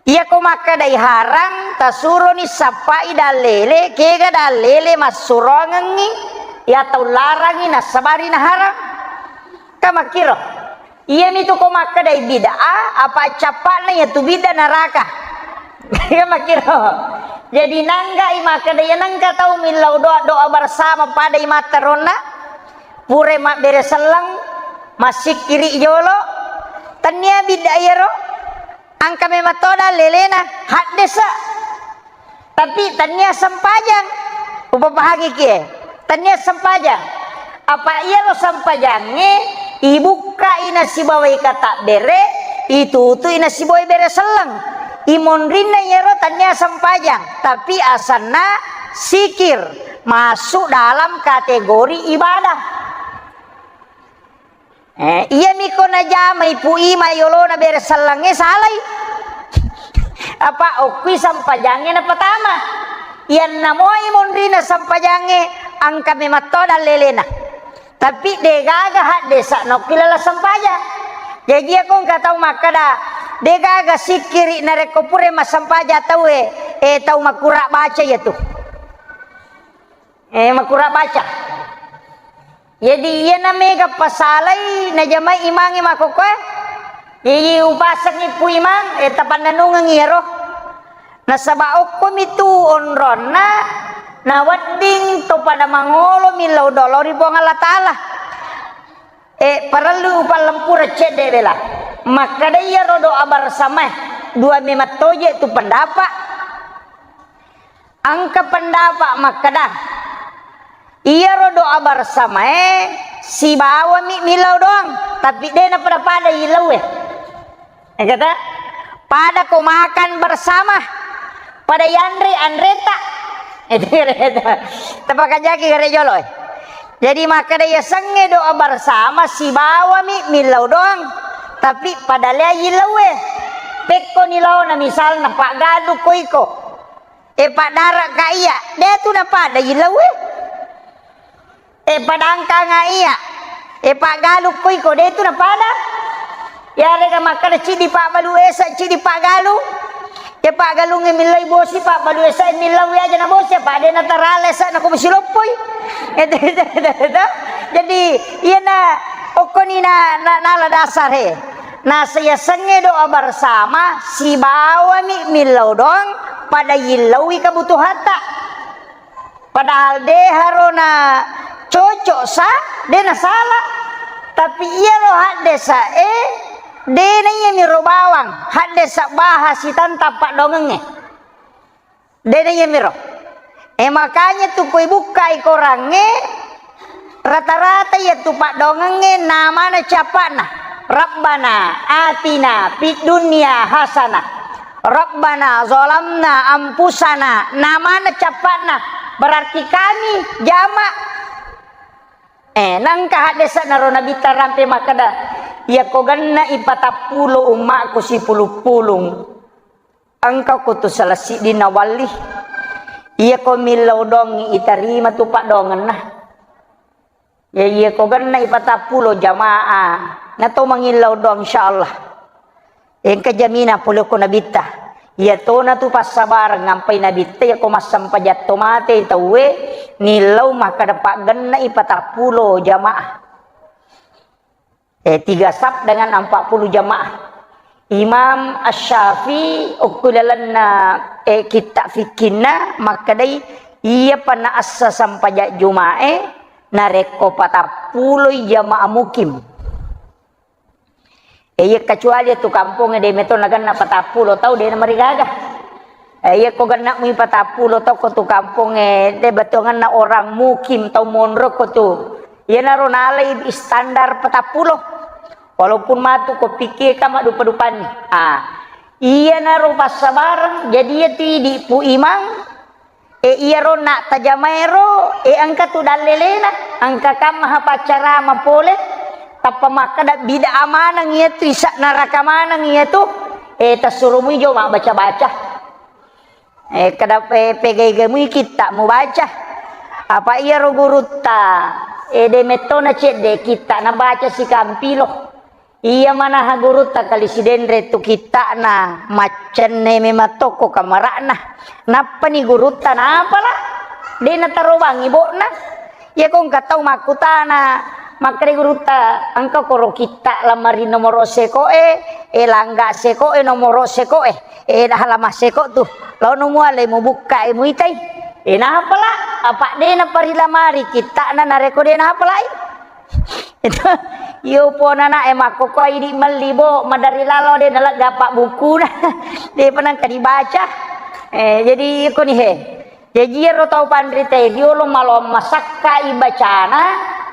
Iyako makkedai harang, tasuroni sappai dallele, kega dallele massuroangengngi iya tau larangi nassabari naharang. Ka makkiro. Iyamitu ko makkedai bid'ah, apa cappa'na iyatu bid'ah naraka. Ka makkiro. Jadi nanggai makkeda iya nengka tau millau doa, doa bersama padai matteronna, pura mabbere selleng, massikkiri jolo, tennia bid'ah iyaro. Engka memang to dallelena, haddesa. Tapi tennia sempajang. Upapahangi kie. Tennia sempajang. Apa iyaro sempajangnge ibukkai nasibawai katabbere, itutui nasibawai bere selleng. Imonrinna iyaro tennia sempajang, tapi asanna sikir, masuk dalam kategori ibadah. Eh, iyami ko najamai Pu Ima yolona bere sellengnge salai. Apa okkui sempajangnge napatama. Iyanna moi monrina sempajangnge engka memang to dallelena. Tapi degaga haddesa naokki lala sempajang. Jaji ako engka tau makkeda, degaga sikkiri narekko pura massempajang tauwe, eh, tau makkura baca iyatu. Eh, makura baca. Jadi, iyana mega pasalai najamai imangnge makkokkoe. Jadi, upasengngi Pu Imang, eh, tapannennungeng iyaro. Nasaba okkomi tu onronna nawedding to pada mangolo millau doang lao ri Puang Allah Ta'ala. Eh, parellu upallempura cedde bela. Makkeda iyaro doa bersamae, dua memang toje tu pendapat. Engka pendapat makkeda, iyaro doa bersamae sibawami millau doang, tapi de napada-pada yillaue. Eh, kata, pada ko makan bersama, pada yanre anreta. Itu kata, tapakajaki gare jolo, eh. Jadi makkeda yasengnge doa bersama sibawami millau doang, tapi pada lea yillaue. Pekko ni laona misalna paggalu ko iko. E paddara ka iya, de tu napada yillaue. E padangkanga iya, e paggalu ko iko, de tu napada. Yarega makkeda cidi pabbalu esa, cidi paggalu. E paggalungnge millai bosi, pabbalu esa millai aja na bosi, apa de natarale esa na ko bosi loppoi. Itu, itu, itu, itu. Jadi, iyana okkoni na, na, nala dasar he. Nasa yasengnge doa bersama, sibawami millau doang, pada yillaui kebutuhanta. Padahal de harona cocok sa, de nasala. Tapi iyaro haddesa e, de na iyamiro bawang, haddesa baha sitantang paddoangengnge. De na iyamiro. E, makanya tu koi bukkai korangnge, rata-rata iya tu paddoangengnge namana cappa'na. Rabbana atina fid dunya hasanah. Rabbana zalamna anfusana. Namana cappa'na. Berarti kami jamak. Eh, nangka haddesa naro Nabitta rampe makkeda, iyako genna ipatappulo ummakku sipulung-pulung. Engka ko tu salah siddinna walli. Iyako millau dongi itarima tu paddoangenna. Ya, iyako genna ipatappulo jamaah. Na to mangillau doang, insyaallah. Engka jamina pole ko Nabitta. Iya tona tu passabareng ngampai Nabitta, iyako massempajang to mate tauwe, nillau makkeda paggenna ipatappulo jamaah. Eh, tiga saf dengan empat puluh jamaah. Imam Asy-Syafi'i okko lalenna, eh, kitta fikkinna makkedai, iya pa naassa sempajang Juma'e narekko patappuloi jamaah mukim. Eh, iya kecuali tu kampongnge de meto nagenna patappulo tau de namarigaga. Eh, iya ko genna mui patappulo tau ko tu kampongnge de betongenna orang mukim tau monro ko tu. Iyanaro nalai standar patappulo. Walaupun matu ko pikir ka maddupa-dupanni. Ah, iyanaro passabareng, jadi iya tu idi Pu Imang, e, iyaro na tajamaero, e, engka tu dallelena, engka kammaha paccarama pole, tappa makkeda bid'ah maneng iyatu, isa neraka maneng iyatu, e, tassurumui jo mabbaca-baca. Eh, kada pe-, pega-ega mui kitta mubaca. Apa iyaro gurutta, eh, de mettona cedde kitta nabaca sikampilo. Iya manaha gurutta kali sidenre tu kittana, maccenne memang tokko kamara'na. Nappani gurutta napala, de natarobangi bo'na. Iya ko engka tau makkutana, makkeda gurutta, engka koro kitta lamari nomoro seko e, e langga seko e, nomoro seko e. Eh, dah lama seko tu. Laono muale mubukka e muitai. Eh, napala, apa de naparilamari kittana nareko de napalai. Itu, iyo pona na e makkoko idi melli bo, madari lalo de nalegga apa bukuna. De penang ka dibaca. Eh, jadi iko ni he. Jaji iyaro tau panrita e riolo maloang masakka i bacana,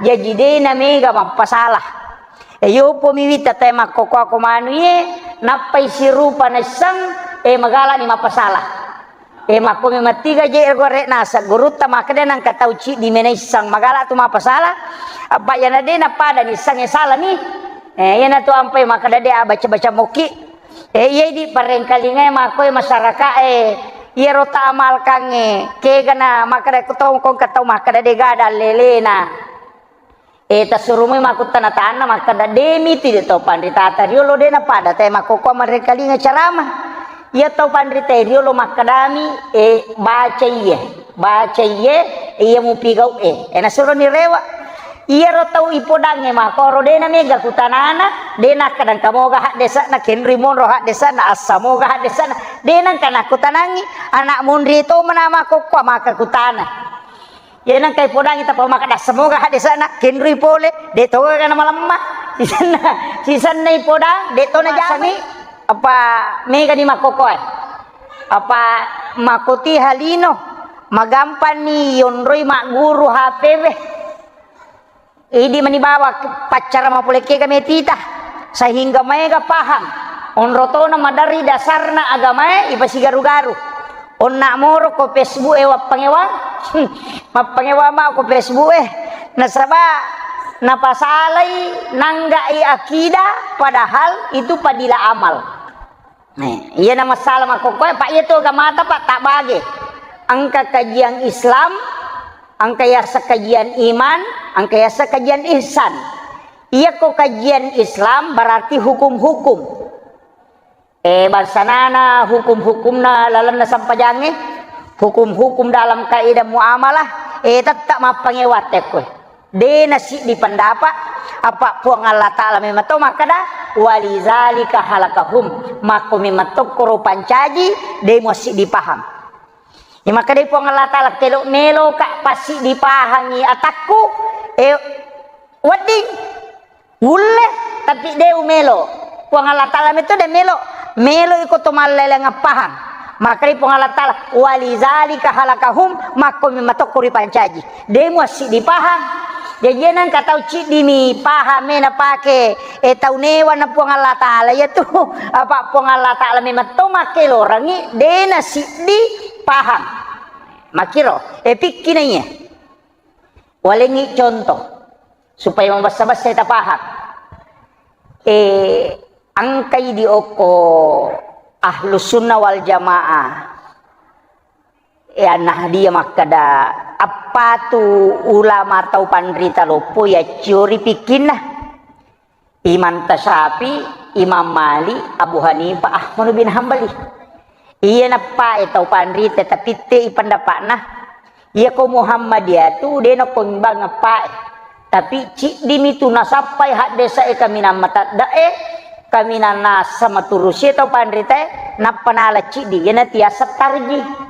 jaji de namega mappasala. E, yopo mi witta tae makkoko-ko manui e, nappai sirupa naisseng, e, magalani mappasala. E, makko memang tiga je ero gore nasa gurutta makkeda nangka tau ciddi mena isseng magala tu mappasala. Apa yana de napada nisseng e salani. E, yana tu ampai makkeda de abaca-baca mokki. E, iya idi parengkalingai makko e masyarakat e, iyaro ta amalkangnge, kegana makkeda ko tau, ko engka tau makkeda de gada lelena. E, tassurumui makkutana tanna makkeda, "De mitu de tau panritata riolo de napada tae makkokkoa marengkalinga carama." Iya tau panrita riolo makkedami, e, baca iye, baca iye, Iya mupigau e, e nasuroni rewe. Iyaro tau ipodangnge makkoro de namega kutanana, de nakkeda engka moga haddese'na, kenrui monro haddese'na, assa moga haddese'na, de nengka nakkutanangi, anak monri to mena makkokkoe maka kutana. Iya nengka ipodangngi tappa makkeda assa moga haddese'na, kenrui pole, de toga kana malemma. Sisenna, sisenna ipodang, de to najamai. Apa mega ni makkokkoe. Apa makkoti halino, magampanni yonroi magguru H P we. Idi mani bawa paccara mapolekega metita, sehingga maega paham. Onro tona maderri dasarna agamae ipasigaru-garu. Onna moro ko Facebook e wappangewang, mappangewang ma ko Facebook e. Nasaba napasalai nanggai akidah, padahal itu fadilah amal. Nah, iyana masalah makkokkoe, Pak, iya tu agamata, Pak, tabbage. Engka kajian Islam, engka yaseng kajian iman, engka yaseng kajian ihsan. Iyako kajian Islam berarti hukum-hukum. Eh, bangsanana hukum-hukumna lalenna sempajangnge, hukum-hukum dalam kaidah muamalah, eh, tetap mappangewa tekko. De nasiddi pendapat, apa Puang Allah Ta'ala memang to makkeda, "Walizalika halakahum." Makko memang tokkoro pancaji, de muassiddi paham. Ya, makkeda Puang Allah Ta'ala, "Kelo melo ka passiddi pahangi atakku, eh, wedding, wulle, tapi de umelo." Puang Allah Ta'ala meto de melo, melo iko to malleleng pahang. Makkeda Puang Allah Ta'ala, "Walizalika halakahum," makko memang tokko ripancaji. De muassiddi pahang. Jaji nengka tau ciddimi pahang me napake, eh, tau newa na Puang Allah Ta'ala, iya tu. Apa Puang Allah Ta'ala memang to makkelorangi, de nasiddi pahang. Makkiro, eh, pikki na iya. Walengngi contoh, supaya mabessa-bessa tapahang. Eh, engkai di okko Ahlus Sunnah wal Jamaah. Eh, An-Nahdiyah makkeda, appatu ulama tau panrita loppo yacciori pikkinna. Imam Tasyafi, Imam Malik, Abu Hanifah, Ahmad bin Hambali. Iya nappae tau panrita, tapi te i pendapatna. Iya ko Muhammadiyah tu de nako imbang appae. Tapi ciddimi tu nasappai haddesa e kaminang matadda e, kaminang nasa maturusi tau panrita e, nappa nala ciddi, iyana tiasa tarji.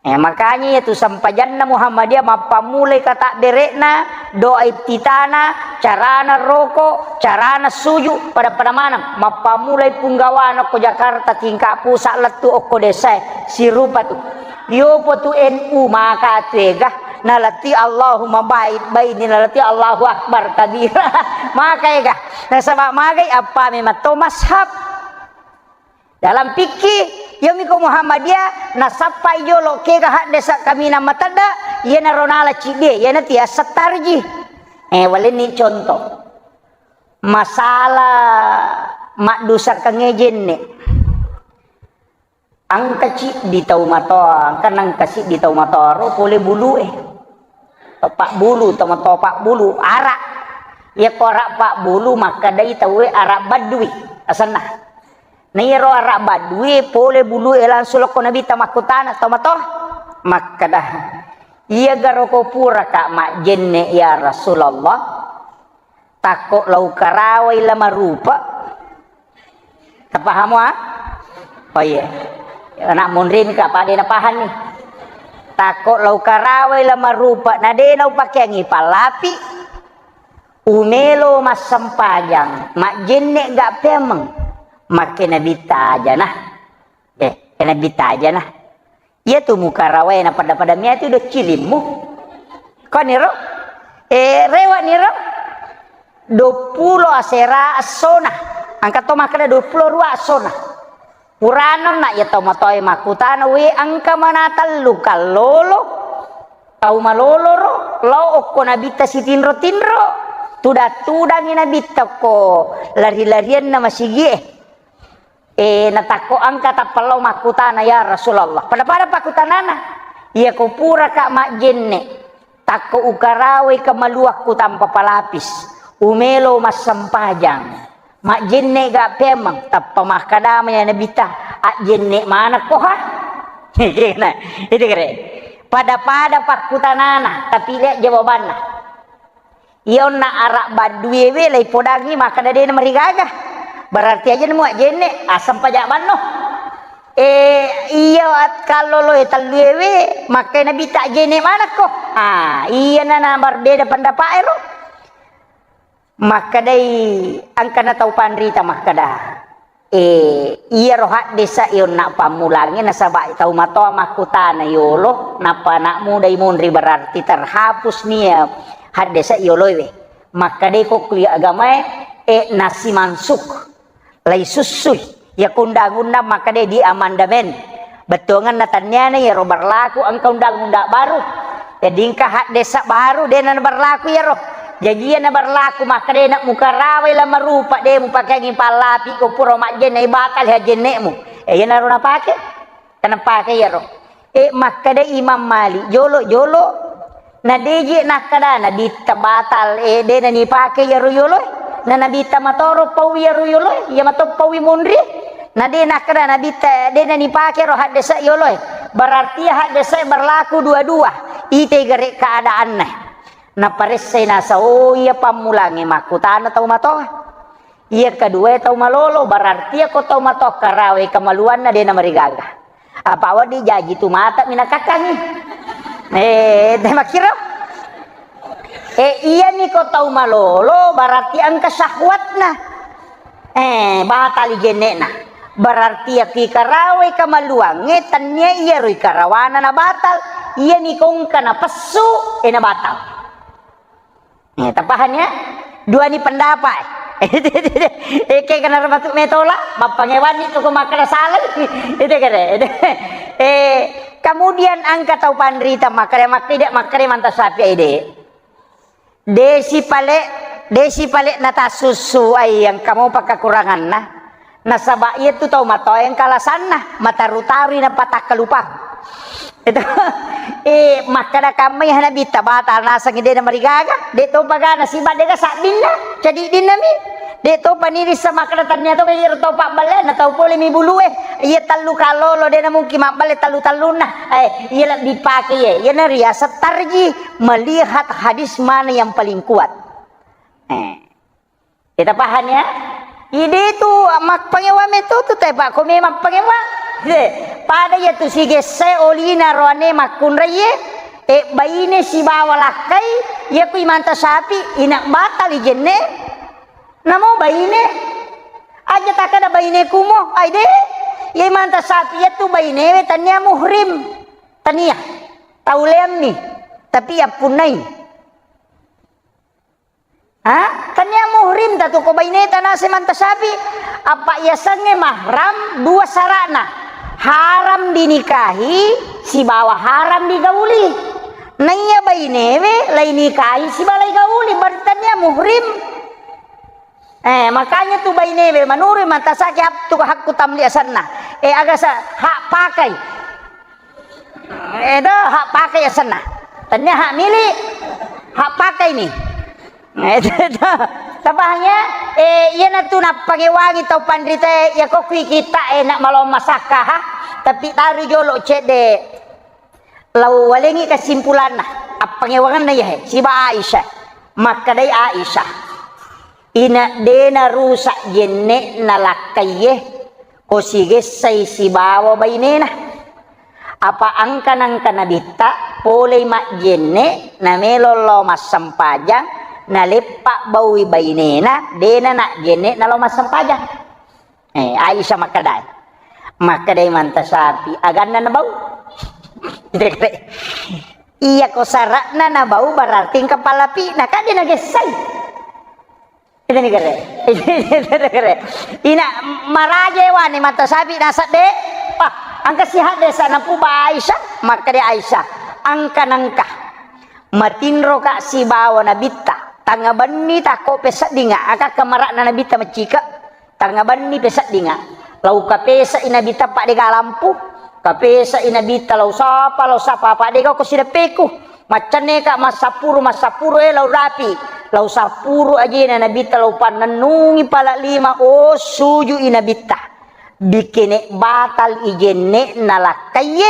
Eh, makanya iya tu sempajanna Muhammadiyah mappammulai katabbere'na, doa iftitana, carana roko, carana suju, pada-pada maneng. Mappammulai punggawana ko Jakarta tingkat pusat lettu okko desa e, sirupa tu. Yopo tu N U maka tu ega, nalati Allahumma ba'id baini, nalati Allahu Akbar kabira. Maka ega. Nasaba magai appa memang to mashab. Dalam fikih, yomiko Muhammadiyah, nasappai jolo kega haddesa kaminang matedda, iyanaro nala ciddie, iyana tiasa tarji. Eh, walenni contoh. Masalah maddusakangnge jenne. Engka ciddi tau matoa, engka nengka siddi tau matoaro pole bulue. Pabbulu, tau matoa pabbulu, ara. Iyako ara pabbulu makkedai tauwe ara baddui asenna. Na iyaro ara baddui pole bulue langsung lokko Nabitta makkutana tau matoa. Makkeda, "Iyagaro ko puraka majjenne ya Rasulullah?" Takko lao karawai la marupa. Tapahamo, ah? Oh iya. Anak munrin ka pada na paham ni. Takko lao karawai la marupa, na de na upakeangi pallapi. Umelo massempajang, majjenne ga pemeng. Makke Nabitta aja nah. Eh, Nabitta aja nah. Iyatu mukarawae na pada-pada miatu do cilimmu. Koniro? Eh, rewa niro? Duappulo asera essona. Engka to makkeda duappulo rua essona. Purana na iya tau matoae makkutana, "We, engka mana tellu kallolo?" Tau maloloro, lao okko Nabitta sitinro-tinro. Tudang-tudangi Nabitta ko lari-larianna masigie. Eh, natakko engka tappa lao makkutana, "Ya Rasulullah." Pada-pada pakkutanana, "Iyako puraka majjenne, takko ukarawai kemaluakku tanpa palapis, umelo massempajang, majjenne ga pemeng?" Tappa makkadama ya Nabitta, "Ajjenne manekko ha?" Nah, itu kere. Pada-pada pakkutanana, tapi lihat jawabanna. Iya onna arabba duewe laipodangi makkeda de namarigaga. Berarti aja nemu ajenne, asam paja banno. Eh, iya at-, kalloloe telluewe, makkai nabitta ajenne manakko. Ah, iya nana berbeda pendapat ero. Makkedai engkana tau panrita makkeda, eh, iyaro haddesa onna pammulangnge nasaba tau matoa makkutana yolo, nappa anak muda imunri, berarti terhapus nia haddesa yoloewe. Makkedai ko kuliah agamae, eh, nasi mansuk. Laisussui. Iya ko undang-undang makkeda di amandemen. Bettuanganna tenniana iyaro berlaku engka undang-undang baru. Jadi engka haddesa baru de na berlaku iyaro. Jadi iya na berlaku makkeda na mukarawai la marupa de mupakeangi pallapi ko pura majjenne batal hajjennemu. Eh, iyanaro napake. Kenapa ke iyaro? Eh, makkeda Imam Malik, jolo-jolo, na deje nakkeda nabitta batal, eh, de na nipake iyaro yoloe. Na nabitta matoro pau iyaro yoloe, iya mato paui monri. Na de nakkeda nabitta, de na nipake ro haddesa yoloe. Berarti haddesa berlaku dua-dua. Ite gare keadaanna. Naparessai nasa, oh, iya pammulangnge makkutana tau matoa. Iya kedua tau malolo, berarti iya ko tau matoa karawe kamaluanna de na marigaga. Apa wedding jaji tu mata minakakkangi. Eh, de makkiro. Eh, iya ni ko tau malolo, berarti engka syahwatna. Eh, batal jennekna. Berarti iya ki karawe kamaluangnge tennia iyaro ikarawana na batal. Iya ni ko engka napessu, eh, na batal. Eh, tapahang ya? Dua ni pendapat. Eh, kayak kena matu metola, mappangewanni tu ko makkeda salah. Itu kere. Eh, kemudian engka tau panrita makkeda, makkeda, makkeda manta sapi ide. Desi pale, desi pale natasussu ai yang kamu pakkakuranganna. Nasaba iyatu tau matoa engka alasanna, mataru-tarui napatakkalupa. Itu, eh, makkeda kammai hana bitta batal nasengngi de namarigaga, de topa gana siba dega sabbinna, cadiddinna mi. De topa nirissa makkeda tania to iyaro tau pabballe na tau pole mi bulue. Iya tellu kalolo de na mungkin mabballe tellu-tellunna. Eh, iya lebbi pake ye. Iya na riaseng tarji melihat hadis mana yang paling kuat. Eh. Kita paham ya? Ide tu mappangewang meto tu te, Pak, ko memang pangewang. He, pada iya tu sigesse olina roane makkunrai ye, e, baine sibawa lakkai, iya ku imanta sapi, ina batal ijenne, namo baine, aja takada baine kumo, ai de, iya imanta sapi iya tu baine we tania muhrim, tania, tau leammi, tapi yappunnai. Ha? Tania muhrim tatu ko baineta nase manta sapi. Apa yasengnge mahram dua sarana. Haram dinikahi sibawa haram digauli. Naiya bainewe lai nikahi sibawa lai gauli, berarti tania muhrim. Eh, makanya tu bainewe manurui manta saki hak-, tu hakku tamli asenna. Eh, aga sa-, hak pakai. Edo, hak pakai asenna. Tania hak milik, hak pakai ni. Edo, tapahang ya? Eh, iya natu nappangewangi tau panrita, ya kok kui kita enak malo masakka, ha? Tapi taru jolo cedde. Lau walengi kesimpulanna, appangewanganna iya he, siba Aisyah. Makkedai Aisyah. Ina dena rusak jenne'na lakkaiye, ko sigessai sibawa bainena. Apa engka nengka nabitta, polei majjenne, namelo lao massempajang, naleppa baui bainena, dena najjenne nalao massempajang. Eh, Aisyah makkedai. Makkedai manta sapi, aganna nabau. Iya ko sara'na nabau berarti engka palapi'na, kan de nagessai. Itu ni kere. Itu ni kere. Ina maraje wani mata sapi nasabbe. Wah, engka sihat desa napuba Aisyah, makkeda Aisyah, engka nengka. Matinroka sibawa nabitta. Tangnga benni takko peseddinga, aka kamara'na nabitta maccika. Tangnga benni peseddinga. Lau kapesai nabitta padega lampu. Kapesai nabitta lau sapa, lau sapa, padega ko sideppeku. Maccenneka massapuru, massapuru, eh, lau rapi. Lau sapuru ajena nabitta lau pannennungi pala lima, oh, sujui nabitta. Bikene batal ijenne nalakkaiye,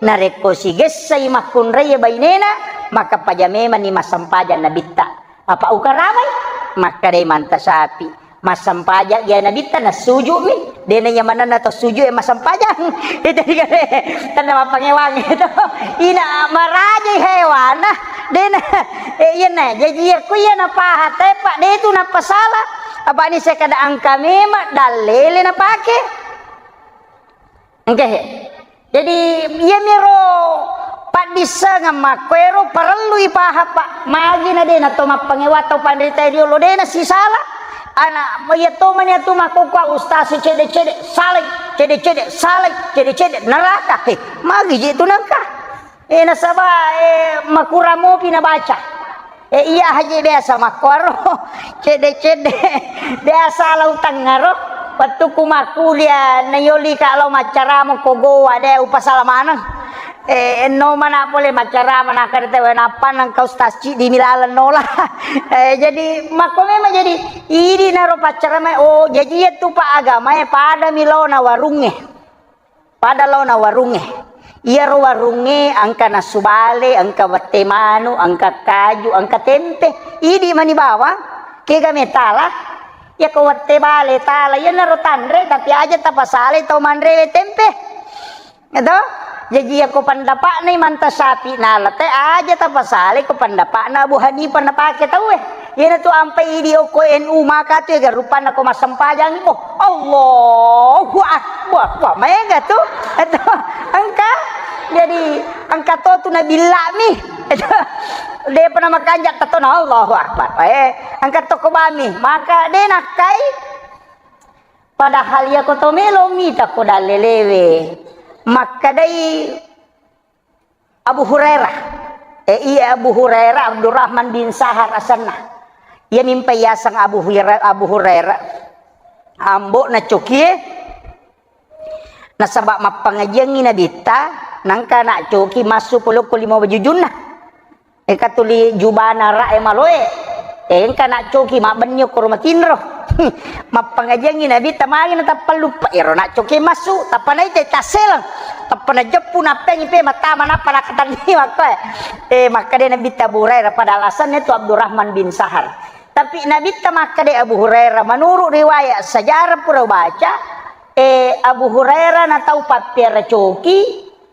Narekko sigessai makkunraie bainena, maka paja memanni massempajang nabitta. Apa ukaramai? Makkadai Manta Syafi'i. Massempajang gia nabitta, nassuju'mi. Dena iya manenna to sujud e massempajang. Itu dikare, tanna mappangewang itu. Ina marajai hewana. Dena, eh, iyana, jaji iya ku iya napaha tepa, de tu napasala. Apa ni sekada angka memang dalele napake. Engke. Jadi, iyamiro paddissengeng makkuero parellui paha, Pak. Magi na de na to mappangewa tau panrita riolo, de na sisala. Ana, iya to mani atu makkokkoe ustaz cede-cede, salai, cede-cede, salai, cede-cede, neraka. He, magi je tu nengka. Eh, nasaba, eh, makurang mopi nabaca. Eh, iya haji biasa makkuaro. Cedde-cedde. Biasa lau tengngaro. Wettukku makkulia, nayoli ka lao maccarama ko goa, de upasala maneng. Eh, enno mana pole maccarama, nakada tewe nappa nengka ustaz cidi milaleng nola. Eh, jadi, makko memang jadi, idi naro paccarama, oh, jadi iya tu Pak agama, eh, pada milona warunge. Pada laona warungnge. Iyaro warungnge engka nasu bale, engka wette manu, engka kaju, engka tempe. Idi mani bawang, kega metala. Iyako wette bale tala, iyanaro tanre, tapi aja tapasalai tau manre tempe. Gitu? Jaji iyako pendapatna Imam Syafi'i nala te aja tapasalai ko pendapatna Abu Hanifah napake tauwe. Iyanatu ampai idi okko N U maka tu ega rupanna ko massempajangi. Oh, Allahu Akbar. Wah, maega tu. Itu engka. Jadi engka to tu nabillami. Itu depa na makanja tatona Allahu Akbar. Eh, engka to ko bami. Maka de nakkai. Padahal iyako to melo mita ko dallelewe. Makkadai Abu Hurairah. Eh, iya Abu Hurairah, Abdurrahman bin Sahar asenna. Iya mimpa yaseng Abu Hurairah, Abu Hurairah. Ambo na cokie. Nasaba mappangajiangi nabitta, nangka na coki massu polokko lima wajujunna. Eka tuli jubana ra e maloe. Engka na coki mabbenni okkoro matinro. Mappangajiangi nabitta magi na tappa luppa. Ero na coki massu, tappa naita tasseleng. Tappa najeppu nappengi pe matama nappa nakatanni makkoe. Eh, makkade nabitta Abu Hurairah pada alasannya tu Abdurrahman bin Sahar. Tapi nabitta makkade Abu Hurairah, menurut riwayat sejarah pura baca, eh, Abu Hurairah na tau pappiara coki,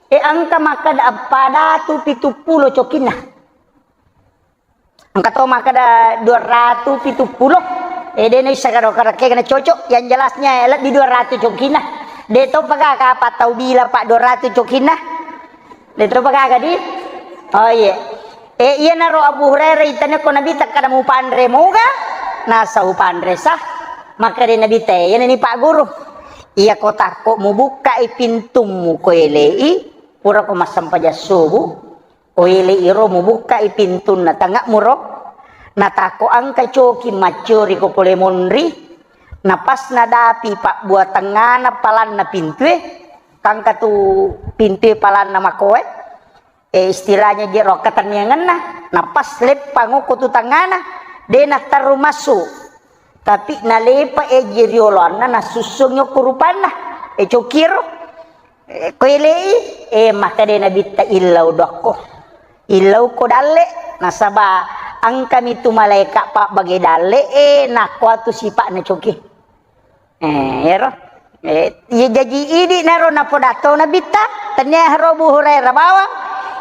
eh, engka makkada eppa datu pitu pulo cokinna. Engka to makkada dua ratu pitu pulo. Eh, de naissa karo karekke na cocok. Yang jelasnya, eh, lebbi dua ratu cokinna. De to paga kapa tau bila pa dua ratu cokinna. De to paga di? Oh, iya. Eh, iyanaro Abu Hurairah itane ko Nabi takkada mupanre moga. Nasa upanre sa. Makkade Nabi te, iyana ni Pak Guru. Iya ko takko mubukkai pintummu ko elei, pura ko massempajang subuh. Oele iro mubukkai pintunna tanga'muro, natako engka coki macciori ko pole monri, napasna dapi pabbuatengngana palanna pintue, kangka tu pintue palanna makoe, eh, istilahnya jero akkatenniangenna, napas leppang okko tu tangngana, de natterru massu. Tapi nalepa eji rioloanna nasussungi okko rupanna, eh, cokiro. Eh, ko elei, eh, makkade Nabitta illau dokko. Illau ko dalle, nasaba engkami tu malaeka pabbage dalle, eh, nakkuatu sipa'na coki. Eh, ero. Eh, iya jaji idi naro napodatto Nabitta, tennia haro Abu Hurairah bawang,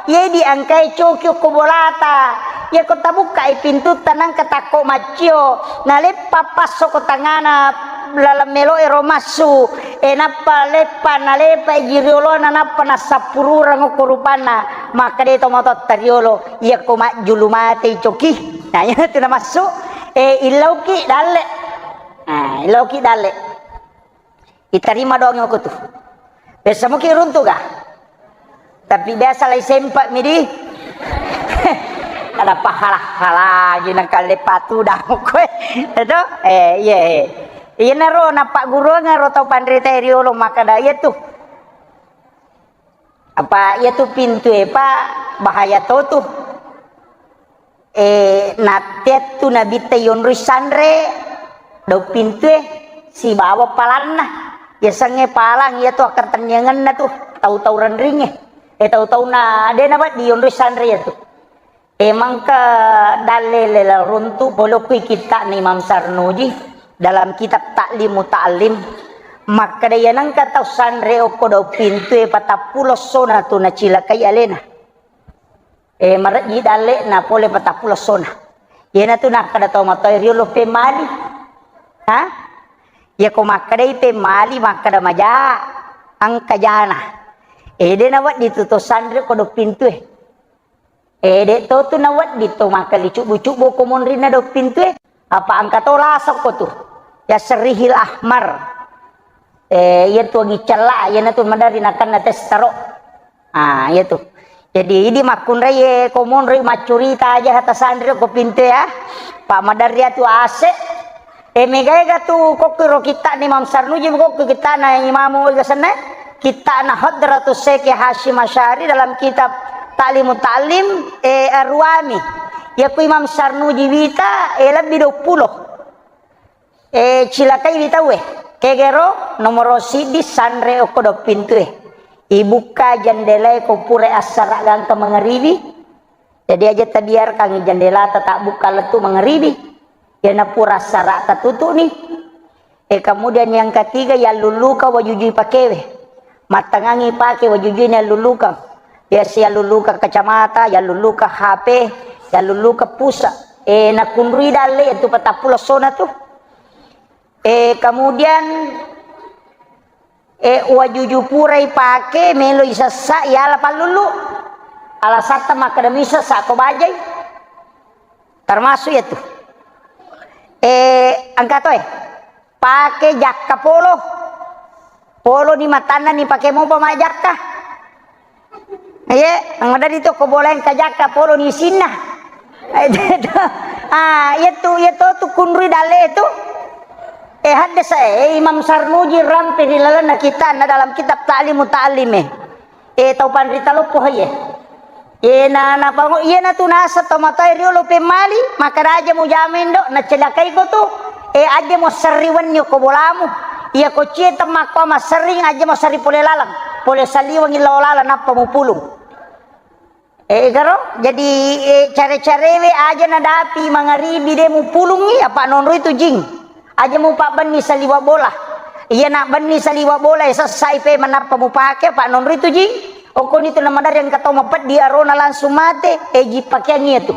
iya idi engkai coki ko bolata, iya ko tabukkai pintutta nangka takko maccio, naleppa passo ko tangana laleng melo ero massu, e, nappa leppa, nalepa ji riolona, nappa nassappurureng okko rupanna, makkeda to matotta riolo, iyakko majjulu matei coki. Nah, iyanatu namassu, e, illauki dalle. Nah, illauki dalle. Itarima doang okko tu. Biasa muki runtu ga? Tapi biasa lai sempat mi di. Ada pahala-hala lagi nang kalle patu dah koe. Itu? Eh, iya, iya. Iyanaro nappagguruang ro tau panrita riolo makkeda iya tu. Apa iya tu pintu e, Pak, bahaya to tu. Eh, natteattu Nabitta yonroi sanre, daung pintue, sibawa palanna. Yasengnge palang, iyatu akkatenniangenna tu, tau-tau renringnge. E tau-tauna de' nawedding yonroi sanre iyatu. E mangka dalle lela runtu pole okko kitta'na Imam Sarnuji dalam kitab Ta'lim Muta'allim. Makkeda iya nengka tau sanre okko dau pintu e patappulo essona tu nacilakai alena. E, marejji dalle'na pole patappulo essona. Iyanatu nakkeda tau matoa riolo pemmali. Ha? Iyako makkedai pemmali, makkeda maja, engka jana. E, de' nawedding tu to sanre ko do pintu e. E, de' to tu nawedding to makkeli cubbu-cubbu ko monrinna do pintu e. Apa engka to lasokko tu. Ya serihil ahmar. E, iya tu agi cella, iyanatu maderri nakenna testaro. Ah, iya tu. Jadi, idi makkunrai e ko monri maccurita aja hata sanri ko pintu ya. Pak maderri atu ase. E, mega-ega tu kokki ro kitta'na Imam Sarnuji, kokki kitta'na Imam Ega Senna, kitta'na Hadratus Syekh Hasyim Asy'ari dalam kitab Ta'limut Ta'lim, e, Arwami. Iya ku Imam Sarnuji wita, e, lebbi dua puluh. E, cilakai wi tauwe. Kegero nomoro siddi sanre okko do pintu e. Ibukka jendelae ko pura assara gangka mangaribi. Jadi aja tabiarkan jendelata tabbukka lettu mangaribi. Yana pura assara tatutu'ni. E, kemudian yang ketiga, yalluluka wajujui pakewe. Mattangangi pake wajujui yalluluka. Biasa yalluluka kacamata, yalluluka H P, yalluluka pulsa. E, nakunrui dalle itu patappulo essona tu. E, kemudian, e, wajuju purai pake, melo isessa, yala pallulu. Alasatta makkeda misessa ko bajai. Termasuk ya tu. E, engka to e. Pake jakka polo. Polo ni matanna ni pake mopa majakka. Iye, anggadani to ko bola engka jakka polo ni isinna. Ah, iya tu, iya to tu kunrui dalle tu. E, haddasa e, Imam Sarnuji rampe ri lalenna kitta'na dalam kitab Ta'limu Ta'lim e. E, tau panrita loppo haye. Iyena, napango-, iyena tu nasa tau matoa riolo pemmali, makkeda aja mujama indo, nacelakai ko tu. E, aja mo serri wenni ko bolamu. Iya ko cie temmakko masserring, aja mo serri pole lalang. Pole saliweng illau lalang, nappa mupulung. E, garo, jadi, e, care-carewe aja nadapi mangaribi de mupulungi, apa nonroi tu jing. Aja mupabbenni saliwa bola. Iya nabbenni saliwa bola, e, sessai pe manappa mupake, apa nonroi tu jing. Okkoni tu namadarri engka tau mapeddi arona langsung mate, e, ji pakeang iya tu.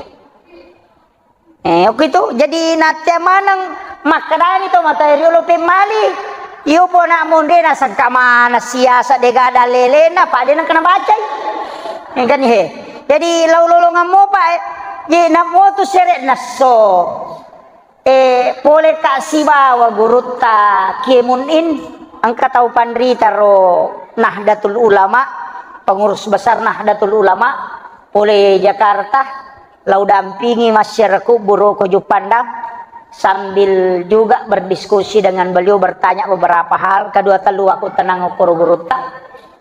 E, okko itu, jadi nattea maneng makkedani to matoa riolo pemmali. Iyo pona monde nasengka mana siasa dega dalelena, pade nengka nabacai. E, kan he. Jadi lau lolongang mopa, e, je namo tu sere nasso. E, pole ka sibawa gurutta Kiai Mun'in, engka tau panrita ro Nahdlatul Ulama, pengurus besar Nahdlatul Ulama, pole Jakarta, lau dampingi masyarakat buro ko Juppandang, sambil juga berdiskusi dengan beliau, bertanya beberapa hal, kedua telu aku tenang okoro gurutta.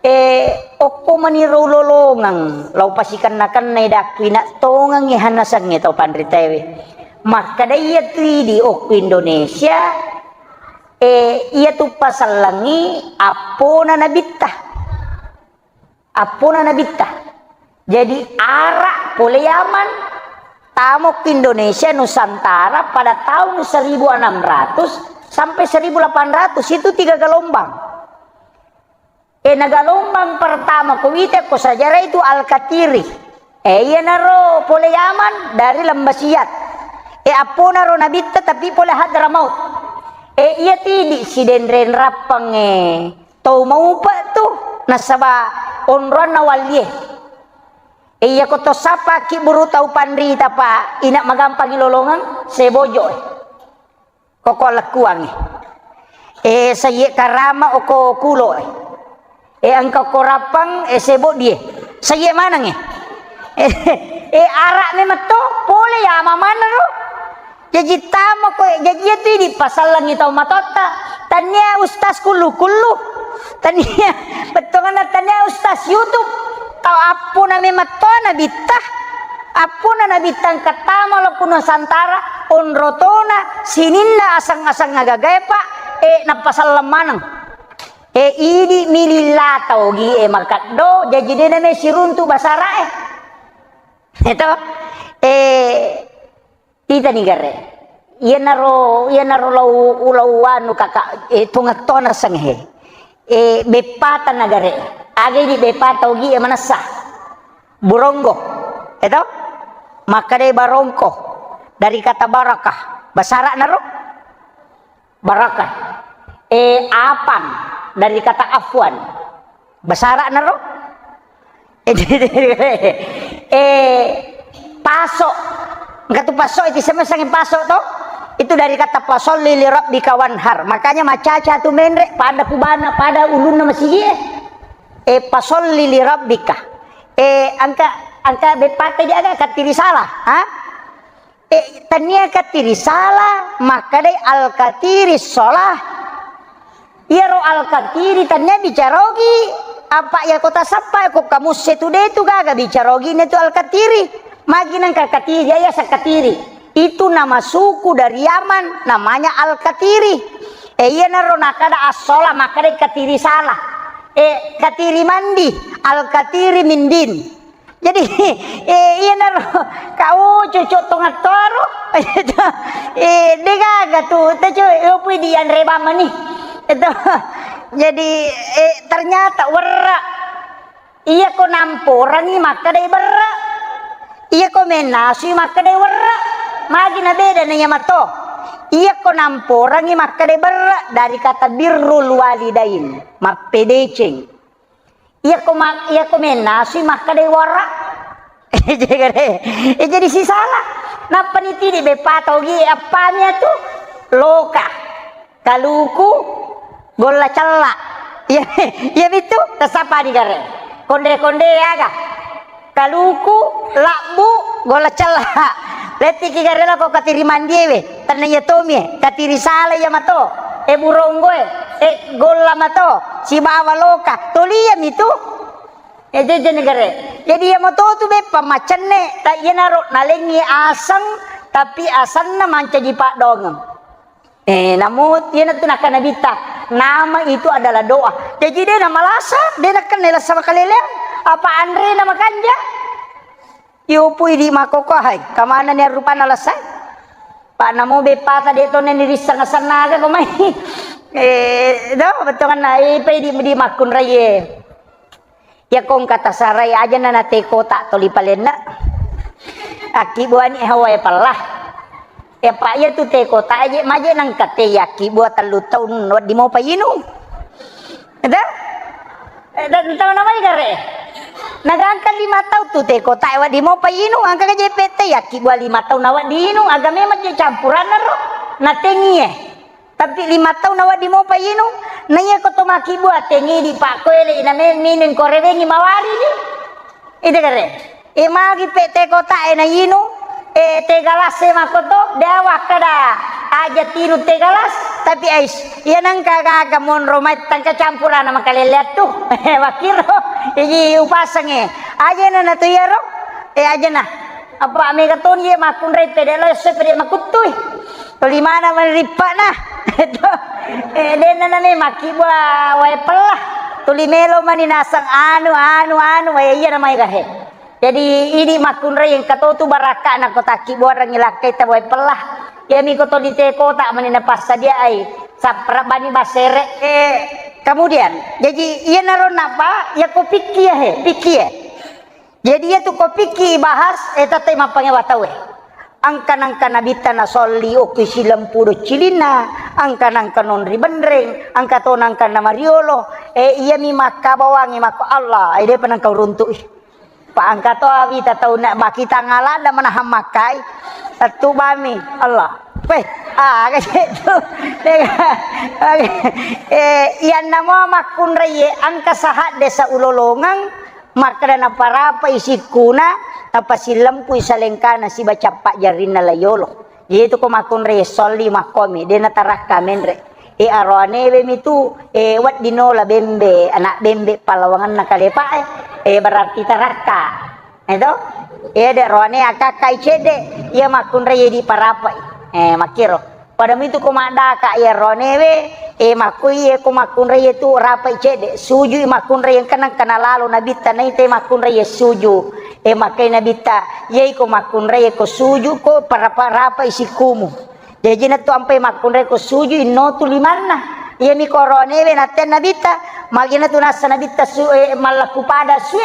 E, okko maniro lolongeng, lau pasikenna-kennai dakku ina tongengi hanasengnge tau panritaewe. Makkeda iya tu idi okko Indonesia, e, iya tu pasellengi appona nabitta. Appona nabitta. Jadi, Arab pole Yaman, tamo ke Indonesia Nusantara pada tahun seribu enam ratus sampai seribu delapan ratus, itu tiga gelombang. E, na gelombang pertama ko wita ko sejarah itu Al-Katiri. E, iyanaro pole Yaman dari Lembah Siat. E, apponaro nabitta tapi pole Hadramaut. E, iya tidi sidenreng rappang e. Tau maupa tu, nasaba onroanna wallie. E, iyako to sappa kibburu tau panrita, pa ina magampangi lolongeng, sebojo e. Koko lekkuang e. E, sayye karama oko kulo e. E, engka ko rappang, e, sebodie. Sayye maneng e. E, e, ara memetto, pole ya mamana ro. Jaji tamo ko, jaji itu idi pasallengi tau matotta. Tania ustaz kullu-kullu. Tania, bettuanna tania ustaz YouTube. Tau appona memetto nabitta. Appona nabitta engka tamo lo ku Nusantara, onrotona, sininna asang-asang agagae, Pak, e, nappasalleng maneng. E, idi mililla tau gi e makeddo, jaji de name siruntu basara e. Eto, e, titani gare. Iyanaro, iyanaro lau, lau anu kaka, e, tungetto nasengnge. E, beppata nagare. Aga idi beppata ogi e manessa. Buronggo. Eto? Makkadai barongko. Dari kata barakah. Basara naro? Barakah. E, apang. Dari kata afwan. Basara naro? E, paso. Engka tu paso, itu sama sange paso to. Itu dari kata fasolli li rabbika wanhar. Makanya macaca tu menre pada kubana, pada ulunna masigi e. E, fasolli li rabbika. E, engka, engka beppata di aga kattiri salah, ha? E, tania kattiri salah, makkadai al-katiri sholah. Iyaro al-katiri tania bicarogi, apa iya kota sappa ko kamusse tu de tu gaga bicarogi ne tu al-katiri. Magi nangka katiri, iya sakatiri. Itu nama suku dari Yaman, namanya al-katiri. E, iyanaro nakada as-sholah, makkadai katiri salah. E, katiri mandi, al-katiri mindin. Jadi, e, iyanaro, kau cucuk tongattoro. E, degaga tu, tecu, e, pui di anre bamani. Itu. Jadi, e, ternyata werra. Iya ko namporangi makkadai berra. Iya ko menasui makkadai werra. Magi na beda na iya mato. Iya ko namporangi makkadai berra dari kata birrul walidain, mappedeceng. Iya ko ma-, iya ko menasui makkadai wara. Jadi, e, jadi sisala. Nappa nitidi beppa tau gi appami atu. Loka. Kaluku, golla cella. Iya, iya bitu, tasapa di gare. Konde-konde aga. Kaluku, labbu, golla cella. Lettiki gare lako katiri mandiewe. Tanna iya tomi e, katiri sala iya mato. E buronggo e, e golla mato. Sibawa loka. Toli iya mitu. E jeje negare. Jadi iya mato tu beppa macenne, ta iyanaro nalengi aseng, tapi asenna mancaji paddongeng. Eh, namu, iyanatu nakkeda Nabitta, nama itu adalah doa. Jaji, de namalasa, de nakkenna lasa makaleleang, apa anrena makanja? Iyopui di makkokko, hai, kamanani rupanna lasa? Pa namo beppata de tonna nirisseng asenna aga ko mai. Eh, do, bettuanna, eh, pai di, di makkunraie. Iyako engka tasarai, ajana na teh kotak toli palenna. Akkibbuani hawa e pella. Ya, Pak, iyatu teh kotak aje, maje nangka teh yakkibbua tellu taung, wedding mopa inung. Eda? Eh, dan tahu namanya gare? Nagangka lima taung tu teh kotak, wedding mopa inung, angka je pete yakkibbua lima taung, nawa diinung, aga memang je campuranna ro, na tengie. Tapi lima taung nawedding mopa inung, na iya ko to makkibbua tengidi pakkoele, ina me-, minung ko rewengi mawari ni. Ide gare. E magi pe teh kotak e na inung, e teh galas e makko to, de wakkada aja tinung teh galas, tapi ais, iya nangka gaga monro mai tangka campurana makalele attu. Wakkiro, iji upasengnge. Ajana na tu iyaro, e ajana. Apa mega toni ye makkunrai pede lo esso pede makuttui. Tuli mana mani rippana. Eh, denna nani makkibbua wae pella. Tuli melo mani naseng anu, anu, anu, wae iya namai gahe. Jadi, idi makkunrai engka to tu barakka'na ko takkibbuarengngi lakkai ta wae pella. Iyami ko to di teh kotak mani napassadiaai. Sapra bani basere. Eh, kemudian, jadi iyanaro napa, ya ko pikki ya he, pikki ya. Jadi, iyatu ko pikki bahas, eh, tette mappangewa tauwe. Engka nangka Nabitta nasolli okki silempu doccilinna, engka nangka nonri benreng, engka to nangka namariolo, eh, iyami makkabawangi makko Allah, eh, depa nangka uruntu'i. Pa engka to awita tau na bakita ngalada manahang makkai, tettubami Allah. Weh, aga ceddu. Eh, iyanna mo makkunraiye engka sahadde saulolongeng, Makkeda naparapai sikkuna, napasilempui salengkana siba cappa jarrinna layolo. Jadi tu ko makkunrai solli makkomi, de natarakka menre. E, aroanewe mi tu, e, wedding nola bembe, anak bembe pallawanganna kalepa e. E, berarti tarakka. Eto? E, de roane akakkai cedde, iya makkunrai di parapai. E, makkiro. Pada mitu ko maddaka iya ronewe, e, makkoi iya ko makkunrai iya tu rapai cedde, sujui makkunrai engka nengka nalalo nabitta naita makkunrai iya suju. E, makkai nabitta, iya ko makkunrai iya ko suju ko parapa-, rapai sikumu. Jaji na tu ampai makkunrai ko suju inno tu limanna. Iya mi ko ronewe natte nabitta, magina tu nassa nabitta su, e, mallakku pada sue.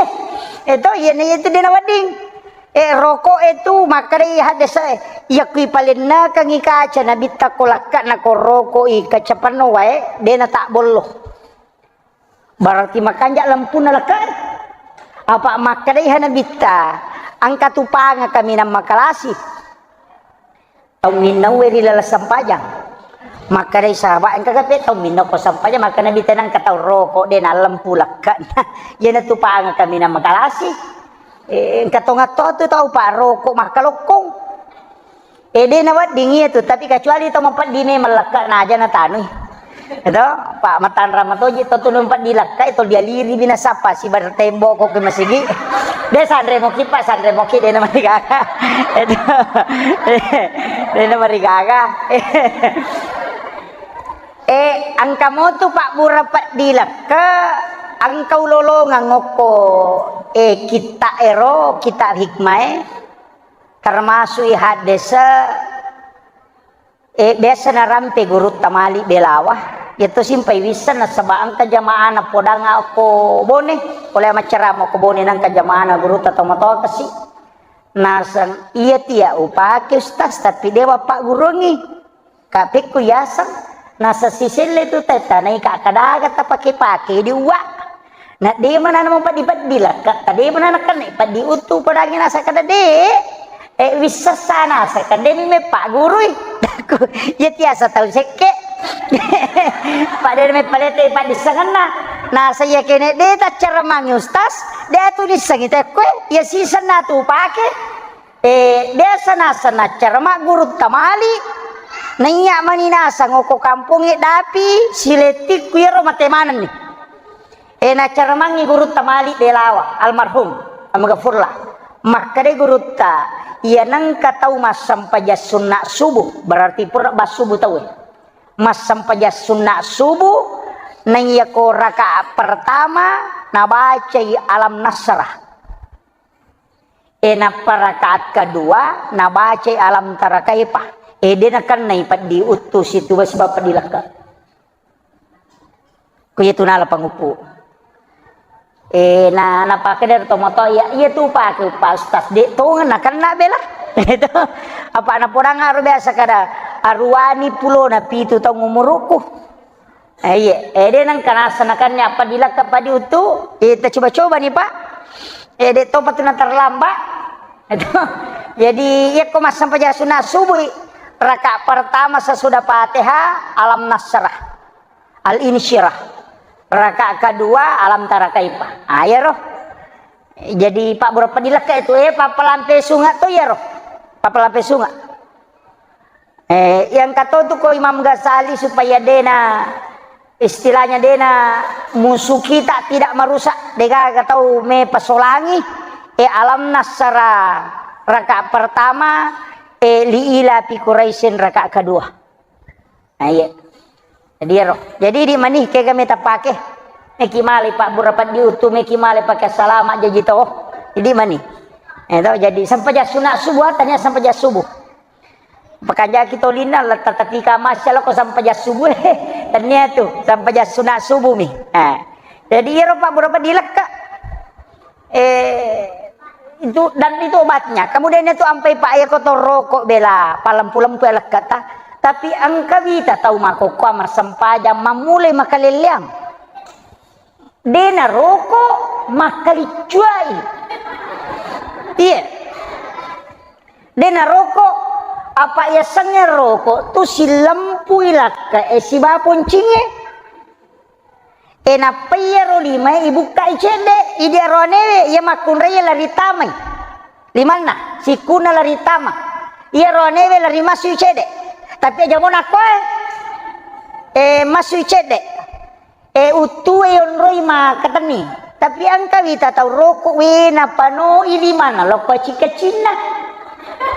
E to, iya na iya tu dena wedding. E, roko e tu, makkedai haddese e, iya kui palennekengngi kaca nabitta ko lakka na ko roko i kaca penno wae, dena tak bollo. Berarti makanja lampunna lakka. Apa makkedai ha nabitta, engka tu panga kaminang makalasi. Tau minnaue ri laleng sempajang. Makkedai sahabat, engka kape tau minna ko sempajang, maka nabitta nengka tau roko, dena lampu lakka. Iya na tu panga kaminang makalasi. Eh, engka tongatto tu tau pa roko makkalokkong. Eh, dena wedding iya tu, tapi kecuali tau mapeddi memang lakka na aja na tanui. Itu, pa matanra matoji to tu mapeddi lakka itu dia liri bina sapa si bar tembok ko ke masigi. De sanre moki pa sanre moki dena marigaga. Itu. Dena marigaga. Eh, engka motu pabbura peddi lakka, engka ulolongeng okko, eh, kitta ero, kitta hikmae, termasuk i haddese, eh, biasa narampe gurutta mali belawa, iya to simpai wisseng nasaba engka jamaana podang okko Bone, pole maccarama okko Bone nengka jamaana gurutta tomatoa kasi. Naseng, iya tia upake Ustaz, tapi dewa pagguruangngi. Kapekku yaseng, nasa siselle tu te tanai ka kadaga tapake-pake di uwa. Na de mana mau peddi-peddi lakka, ta de mana kenne peddi utu podangi nasa kada de. E wissessa nasa kada mi me paggurui. Iya tiasa tau sekke. Pada me palete padissengenna. Nasa iya kene de taccaremangi Ustaz, de tu dissengi tekkoe, iya sisenna tu pake. Eh, biasa naseng naccarama gurutta mali, naiya mani naseng okko kampongnge Dapi, silettikku iyaro mate manenni. Eh, naccaramangngi gurutta mali Belawa, almarhum, almaghfurlah. Makkeda gurutta, iya nengka tau massempajang sunna subuh, berarti pura bassubuh tau. Massempajang sunna subuh, naiya ko rakaat pertama, nabacai Alam Nasrah. E, nappa rakaat kedua, nabacai Alam Tara Kaifa. E, de nakennai peddi uttu situ, sebab peddi lekka. Ku iya tu nala panguppu. E, na, napake dari tomoto, iya, iya tu pake Pak Ustaz. De tongeng nakenna bela. Itu. Apa napodang aro biasa kada aruani pulona pitu taung umurukku. Eh, iya. Eh, de nengka naseng nakenna apa dilekka padi utu. Eh, ta coba-coba nih, Pak. Eh, de topa tu na terlambat. Itu. Jadi, iya ko massempajang sunna subuh, rakaat pertama sesudah Fatihah, Alam Nasrah. Al-Insyirah. Rakaat kedua, Alam Tara Kaifa. Ah, iya roh. Jadi, Pak, berapa dilekka itu? Eh, papalampe sunga to iya roh. Papalampe sunga. Eh, yang katotu ko Imam Ghazali supaya dena, istilahnya dena musuh kita tidak merusak, degaga tau me pasolangi, eh, Alam Nasrah rakaat pertama, eh, Li ila fi Quraisyin rakaat kedua. Nah, iya. Jadi, ya, roh. Jadi, di mani kega me tapake. Meki male, Pak, berapa diutu, meki male pakai salama jaji to. Jadi, mani. Eh, to, jadi, sempajang sunna subuh, tania sempajang subuh. Pakanja ki tolinna, letta tatika masya lako sempajang subuh. Tania tu, sempajang sunna subuh mi. Nah. Jadi, iyaro Pak, berapa dilekka. Eh, itu, dan itu obatnya. Kemudian itu ampai Pak, ya, kotor rokok bela, palempu-lempu ya lekka ta. Tapi engka wita tau makokkoa massempajang, mammulai makalelleang. Dena rokok, makkaliccuai. Iya. Dena rokok, apa yasengnge rokok tu silempui lakka e siba poncingnge. E nappa iyaro limae ibukkai cedde, idi aroanewe iya makkunrai lari tamai. Limanna, sikkunna lari tama. Iya aroanewe lari masui cedde. Tapi aja mo nakkoe, e, masui cedde. E, uttue yonroi makkatenni. Tapi engka wita tau rokok we napanoi limanna lokko cika-cinna.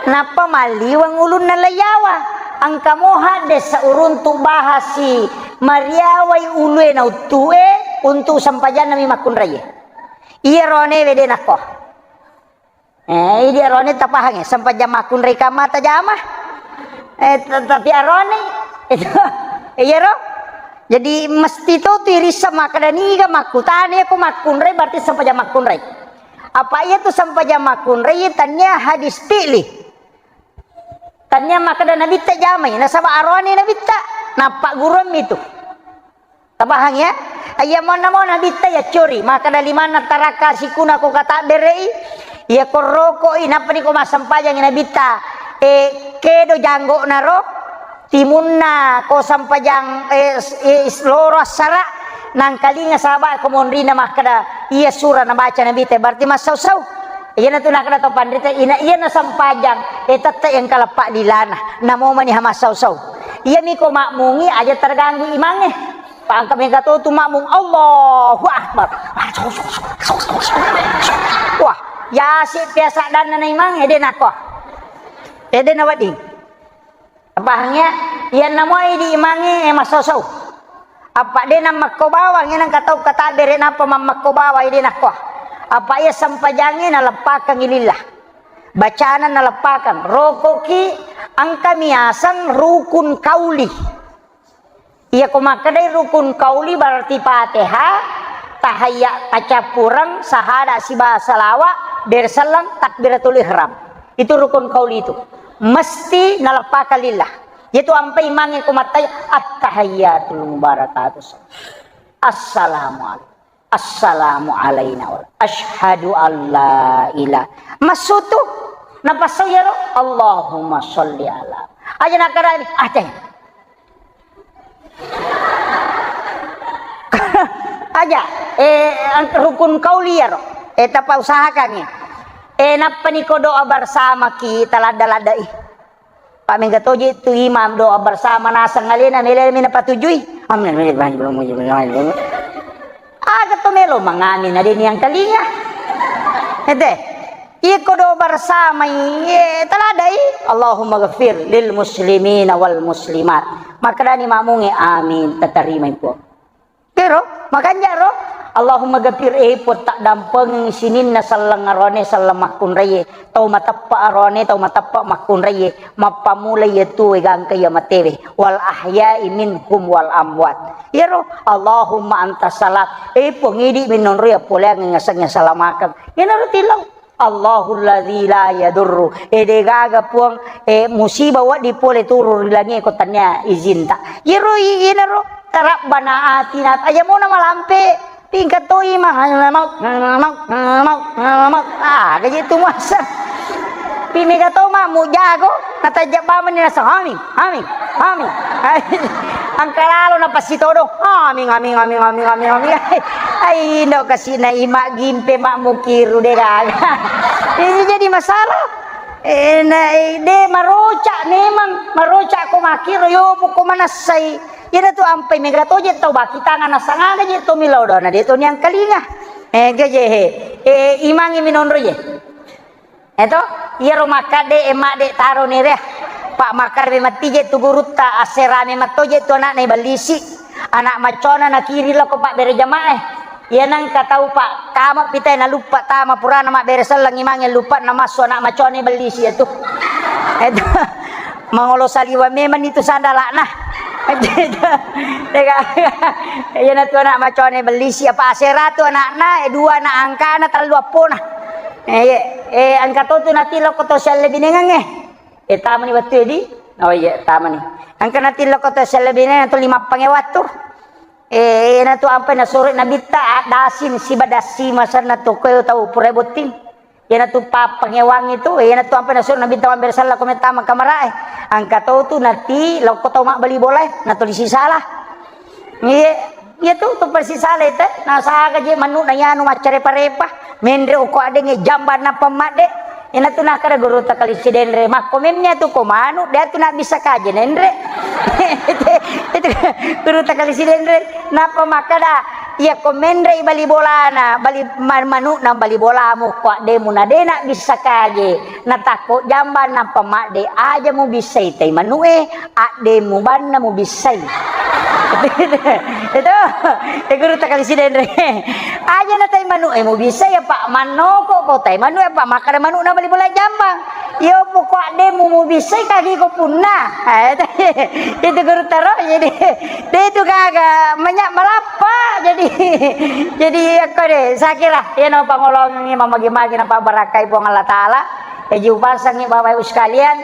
Nappa malliweng ulunna laiyawa. Engka mo hadde sauruntu bahasi mariawai ulue na uttue untu sempajannami makkunraie. Iya rone wede nakko. Eh, idi arone tapahangnge, sempajang makkunrai kamma tajama. Eh, t-, tapi arone, itu, iya ro? Jadi, mesti to tu irissa makkeda niga makkutana, iya ko makkunrai berarti sempajang makkunrai. Apa iya tu sempajang makkunrai, iya tania hadis fi'li. Tania makkeda nabitta jamai, nasaba arone nabitta, nappagguruammi tu. Tapahang ya? Iya monna mo nabitta ya curi, makkeda limanna taraka sikuna ko katabberei, iya ko rokoi, nappa ni ko massempajangi nabitta, eh, kedo janggokna ro, timunna ko sempajang, eh, s-, eh, s-, loro assara, nangkalinga sahabat ko monrina makkeda, iya sura nabaca nabitta, berarti massau-sau. Iyana tu nakkeda to panrita, ina-, iyana sempajang, eh, tette yang kaleppa lilana, namo mani ha massau-sau. Iyami ko makmungi aja terganggu imangnge. Pangka mega to tu makmung, Allahu Akbar. Wah, yasi biasa danna na imang, ede nako. Ede na wedding. Pahang ya? Iyanna moi di imangnge, eh, massosou. Apa de na makko bawang, ya nang katau katabbere napa mammakko bawang, ede nakko. Apa iya sempajangnge naleppakang lillah. Bacana naleppakang. Rokoki engka miaseng rukun kauli. Iya ko makkedai rukun kauli berarti Fatihah, tahayya, tacappureng, sahada siba salawa, bere selleng, takbiratul ihram. Itu rukun kauli itu. Mesti naleppakang lillah. Itu ampai imangnge ko mattai, at-tahiyyatul mubarakatus. Assalamualaikum. Assalamu alaina wal-, asyhadu alla ila-, massutu. Napassau iyaro, Allahumma sholli ala. Aja nakkedani, ah, teh. Aja, eh, rukun kauli iyaro. Eh, tapa usahakan ya. Eh, nappa niko doa bersama ki, taladda-laddai. Pak mega toje tu imam doa bersama naseng alena, mele mena patujui. Amin. Aga to melo mangamin, ada ni yang kalinga. Ete. Iko doa bersama, iye, taladai. Allahumma ghafir lil muslimina wal muslimat. Makkedani makmunge, amin, tatarima ipo. Kero, makanja ro, Allahumma ghafir, eh, Puang, taddampengi sininna selleng arone, selleng makkunraie, tau mateppa arone, tau mateppa makkunraie, mappamula iya tuwe gangka iya matewe, wal ahya'i minhum wal amwat. Iyaro, Allahumma anta salam, eh, Puang, idi minonro iya poleang ngaseng iya salamakeng. Iyanaro tilau. Allahul ladzi la yadurru. Eh, de gaga, Puang, eh, musibah wedding pole turun ri langie ko tania izinta. Iyaro i-, iyanaro, Rabbana atina, aja mona malampe, tingkat to imang, mau, mau, mau, mau, mau. Ah, gaji tu masa. Pi mega to ma mujago, natajjak bamani nasa, amin. Amin. Amin. Engka lalo napassitodo. Amin, amin, amin, amin, amin, amin. Ai, indo kasina ima gimpe mak mukiru de gaga. Ini jadi masalah. Eh, na, eh, de maroca memang, maroca ko makiru yo buko manassai. Iyana tu ampai mega toje tau baki tangan nasangaga je to milodona de to niang kalinga. Eh, gaje he. Eh, imangi minonro je. Eto, iyaro makkadde, eh, madde taro ni rea. Pak makkadde metti je tu gurutta, asserame matto je tu anakna ibellisi. Anak maccona nakiri lako pabbere jamaah. Iya nengka tau pak tama pitai naluppa tama purana mabbere selleng imangnge luppa namassu anak maccona ibellisi itu. Eto, mangolo saliwa memang itu sandalakna. Iya na tu anak maccona ibellisi apa asera tu anakna, eh, dua anak angkana, tellu appona. Eh, iya. Eh, engka to tu natilokko to siallebinengengnge. Eh, tamani wettu edi? Oh iya, tamani. Engka natilokko to siallebinengengnge to lima pange wattu. Eh, iyana tu ampai nasuro nabitta, ah, dasin siba dasi masanna to koe tau pura botting. Iyana tu pappangewangi tu, iyana tu ampai nasuro nabitta mabbere sella ko mettama kamarae. Engka to tu natilokko tau mabbali bolae, natuli sisala. Iya, iya tu, tu persis salai te. Nasaga je manu na yanu maccarepa-repa. Menre uko adengnge jamba nappa madde. Ina tu nakada guru takali sidenre. Makko memnya tu ko manu, dia tu nak bisa kaje nenre. Itu guru takali sidenre. Napa makada, Iyako menrei bali bolana, bali ma-, manu'na bali bolamu, ko addemu na dena bissa kage, natakko jambang nappa madde, aja mubissai tai manu'e, addemu banna mubissai. Itu, e guru takali sidenre. Aja na tai manu'e mubissai, apa mannoko ko tai manu'e, apa makkada manu'na bali bola jambang. Iyo, poko addemu mubissai kagi ko punna. Eh, itu guru taro, jadi, de itu gaga, menya malappa. Jadi, jadi, akko de, sakira, iya no pangolongi mamagi-magi na pabarakai Puang Allah Ta'ala. Jadi, upasangi Bapak Ibu sekalian,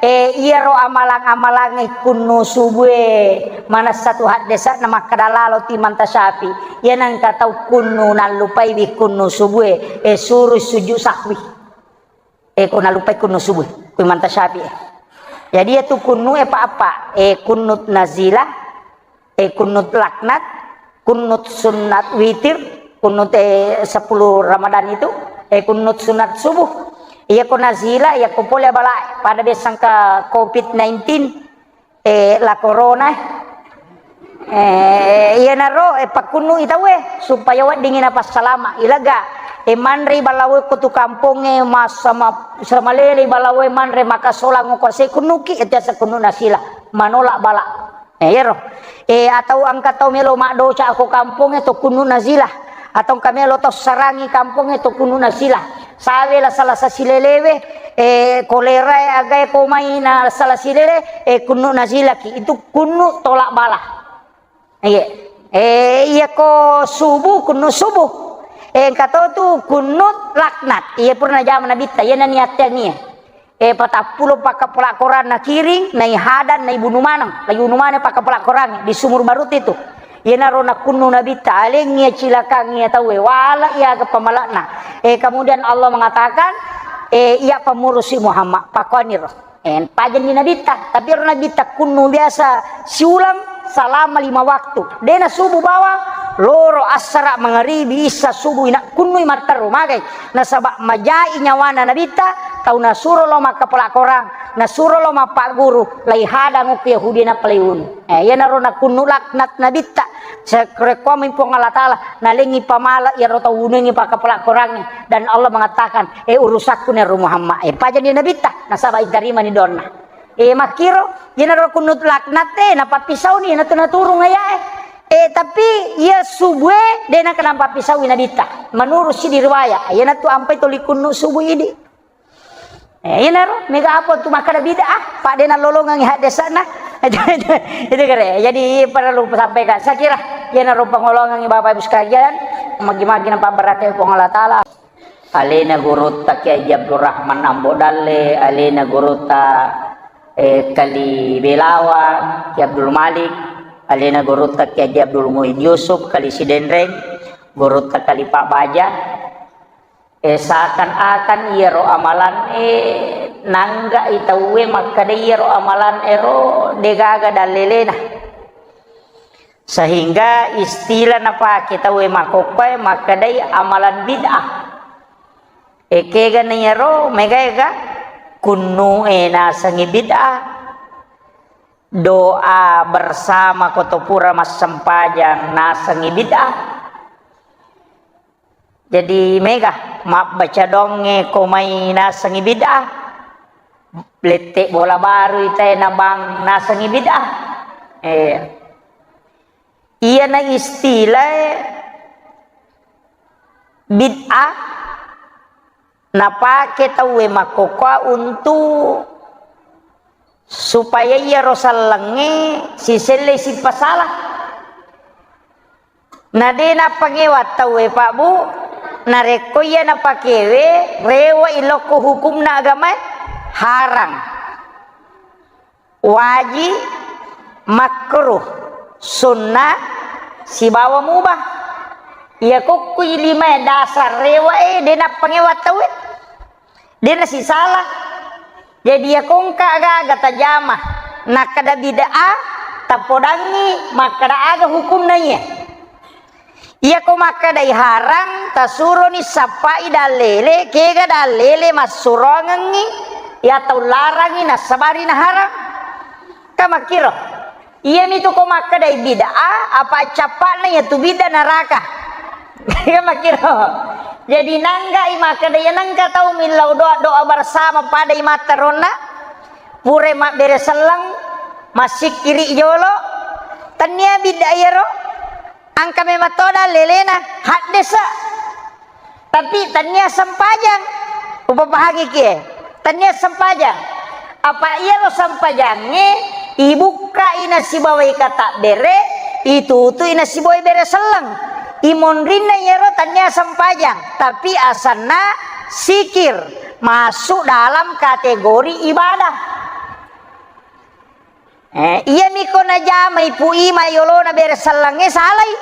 eh, iyaro amalang-amalangi kunnu subue, manessa tu haddesa na makkada lalo timanta syafi. Iya nangka tau kunnu nallupai wi kunnu subue, eh, suru sujud sahwi. Eh, ko nalupai kunnu subuh, ku Imam Tasyafi'i. Jadi, iya tu kunnu e pa apa? Eh, kunnut nazilah, eh, kunnut laknat, kunnut sunat witir, kunnut, eh, sepuluh Ramadan itu, eh, kunnut sunat subuh. Iya ko nazilah, iya ko pole bala pada desangka covid nineteen, eh, la corona, eh. Eh, iyanaro, eh, pakkunnu'i tauwe supaya weddingngi napassalama. Ilaga, eh, manrei balawe ko tu kampongnge, massa ma-, samalele balawe manre makasolang ko se kunnuki, itu asa kunnu nasila, manolak bala. Eh, iyaro. Eh, atau engka tau melo maddoca ko kampongnge to kunnu nasila. Atau engka melo tau sarangi kampongnge to kunnu nasila. Sawe la salasa silelewe, eh, kolera e agae ko mai na sala silele, eh, kunnu nasilaki. Itu kunnu tolak bala. Iya. Eh, iya ko subuh, kunnu subuh. Eh, engka to tu kunnu laknat. Iya purna jama nabitta, iya naniatteang iya. Eh, patappulo pakkapola Koran nakiring, naihadang, naibunu maneng. Laibunu maneng pakkapola Koran di Sumur Barut itu. Iyanaro nakunnu nabitta, alengngi iya cilakang iya tauwe, wala iya aga pamalakna. Eh, kemudian Allah mengatakan, eh, iya pamurusi Muhammad, pakuaniro. Eh, pajanni nabitta, tapi ro nabitta kunnu biasa siulang selama lima waktu. Dena subuh bawang, loro, assara, mangaribi, issa, subuh, ina kunnui matteru magai. Nasaba majai nyawana nabitta, tau nasuro lo makkapola Korang, nasuro lo mappagguru, laihadang okko Yahudi nappa laiwunu. Eh, iyanaro nakunnu laknat nabitta. Sekrekkuammi Puang Allah Ta'ala, nalengngi pamala iyaro tau wunungngi pakkapola Korangnge. Dan Allah mengatakan, eh, urusakku nero Muhammad. Eh, pajani nabitta, nasaba itarimani donna. Eh, makkiro, iyanaro kunnu laknat e, napappisauni, natu naturung ayae. Eh, tapi iya subue, de naka napappisaui nabitta. Menurut sidi riwayat, iyanatu ampai toli kunnu subuh idi. Eh, iyanaro, mega apa tu makkada bid'ah, pa de nalolongangi haddesana. Itu, itu, itu kare. Jadi, perlu sampaikan. Saya kira, iyanaro pangolongangi Bapak Ibu sekalian, magi-magi napabarakai Puang Allah Ta'ala. Alena gurutta Kiai Haji Abdul Rahman Ambo Dalle, alena gurutta, eh, Kali Belawa, Kiai Abdul Malik, alena gurutta Kiai Haji Abdul Muin Yusuf, Kali Sidenreng, gurutta Kali Pak Baja, eh, seakan-akan iyaro amalan, eh, nangga i tauwe makkeda iyaro amalan ero degaga dallelena. Sehingga istilah napake tauwe makkokkoe makkedai amalan bid'ah. Ekega na iyaro, mega ega kunnu e nasengi bid'ah. Doa bersama ko to pura massempajang nasengi bid'ah. Jadi mega mabbaca donge ko mai nasengi bid'ah. Lette bola baru itae na bang nasengi bid'ah. Eh. Iyana istilah bid'ah napake tauwe makkokkoe untuk supaya iyaro sellengnge siselle sipasala. Na de nappangewa tauwe, Pak, Bu, narekko iya napakewe, rewe ilokko hukumna agamae, harang, wajib, makruh, sunnah, sibawa mubah. Iya kokkui limae dasar rewe e, de nappangewa tauwe. De nasisala. Jadi, iya kongka aga-aga tajama, nakkeda bid'ah, tapodangngi makkeda aga hukumna iya. Iya ko makkedai harang, tasuroni sappai dallele, kega dallele massuroangengngi, iya tau larangi nassabari naharang. Ka makkiro. Iyamitu ko makkedai bid'ah, apa cappa'na iyatu bid'ah neraka. Iya makkiro. Jadi nanggai makkeda, iya nengka tau millau doa, doa bersama pada imatta ronna, pura mabbere selleng, massikkiri jolo, tennia bid'ah iyaro, engka memang to dallelena, haddesa. Tapi tennia sempajang. Upapahangi kie. Tennia sempajang. Apa iyaro sempajangnge ibukkai nasibawai katabbere, itutui nasibawai bere selleng. Imonrinna iyaro tennia sempajang, tapi asanna sikir, masuk dalam kategori ibadah. Eh, iyami ko najamai Pu Imang yolona bere sellengnge salai.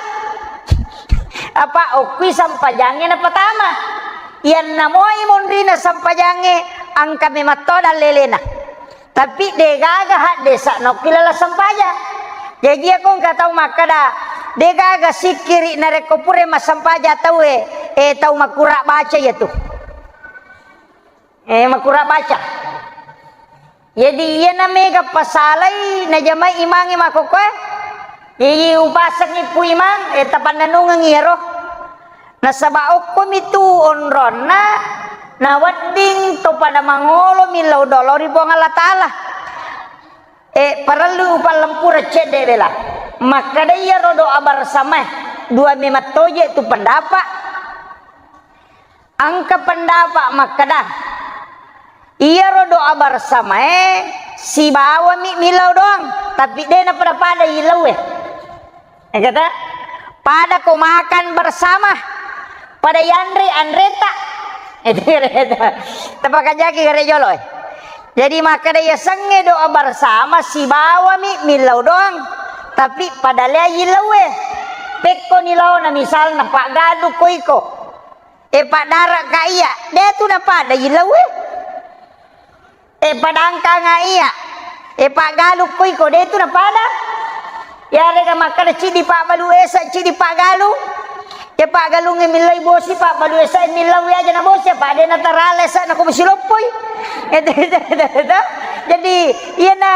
Apa okkui sempajangnge napatama. Iyanna moi monrina sempajangnge, engka memang to dallelena. Tapi degaga haddesa nokki lala sempajang. Jaji iya ko engka tau makkeda, degaga sikkiri narekko pura massempajang tauwe, eh, tau makura baca iyatu. Eh, makura baca. Jadi, iyana mega pasalai najamai imangnge makkokkoe. Jadi, upasengngi Pu Imang, eh, tapannennungeng iyaro. Nasaba okkomitu onronna nawedding to pada mangolo millau doa lao ri Puang Allah Taala. Eh, parellu upallempureng cedde bela. Makkeda iyaro doa bersamae, dua memang toje tu pendapat. Engka pendapat makkeda, iyaro doa bersamae sibawami millau doang, tapi de napada-pada yillauwe. Eh, kata, pada ko makan bersama, pada yanre anreta. Tapakajaki gare jolo, eh. Jadi makkeda yasengnge doa bersama sibawami millau doang, tapi pada lea yillauwe. Pekko ni laona misalna paggalu ko iko. E paddara ka iya, de tu napada yillauwe. E padangkanga iya, e paggalu ko iko, de tu napada. Yarega makkeda cidi pabbalu esa, cidi paggalu. Ya paggalungnge millai bosi, pabbalu esa millai aja na bosi, apa de natarale esa na ko bosi loppoi. Jadi iyana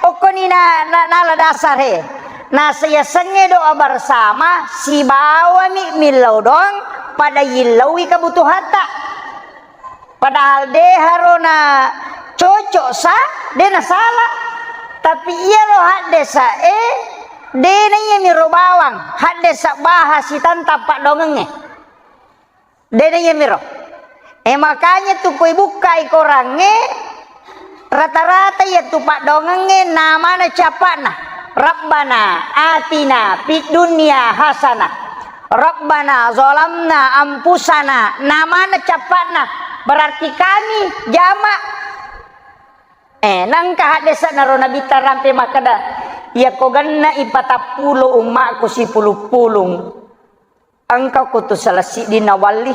okkoni na, na, nala dasar he. Nasa yasengnge doa bersama, sibawami millau doang pada yillaui kebutuhatta. Padahal de harona cocok sa, de nasala. Tapi iyaro haddesa e, de na iyamiro bawang, haddesa baha sitantang paddoangengnge. Dede iyamiro. E, makanya tu koi bukkai korangnge, rata-rata iya tu paddoangengnge namana cappa'na. Rabbana atina fid dunya hasanah. Rabbana zalamna anfusana. Namana cappa'na. Berarti kami jama. E, nangka haddesa naro Nabitta rampe makkeda, iya ko genna ipatappulo ummaku sipulung-pulung. Engka ko tu salah siddinna walli.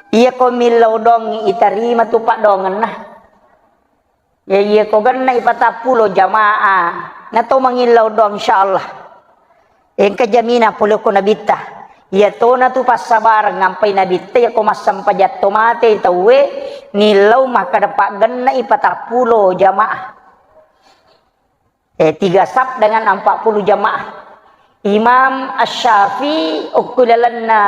Iya ko millau dongi itarima tu paddoangenna. Ya iya ko genna ipatappulo jamaah. Na to mangillau doang insyaallah. Engka jamina pole ko Nabitta. Iya tona tu passabareng ngampai Nabitta iya ko massempajang to mate tauwe nillau makkeda paggenna ipatappulo jamaah. Eh, tiga saf dengan empat puluh jamaah. Imam Asy-Syafi'i okko lalenna,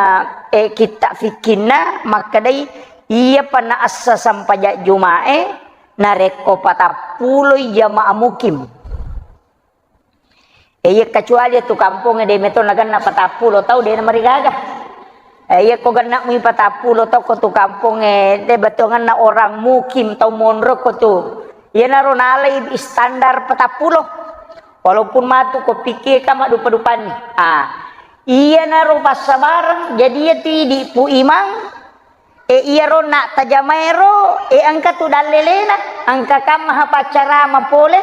eh, kitta fikkinna makkedai, iya pa naassa sempajang Juma'e narekko patappuloi jamaah mukim. Eh, iya kecuali tu kampongnge de meto nagenna patappulo tau de namarigaga. Eh, iya ko genna mui patappulo tau ko tu kampongnge de betongenna orang mukim tau monro ko tu. Iyanaro nalai standar patappulo. Walaupun matu ko pikir ka maddupa-dupanni. Ah, iyanaro passabareng, jadi iya tu idi Pu Imang, e iyaro na tajamaero, e engka tu dallelena, engka kamma ha paccarama pole,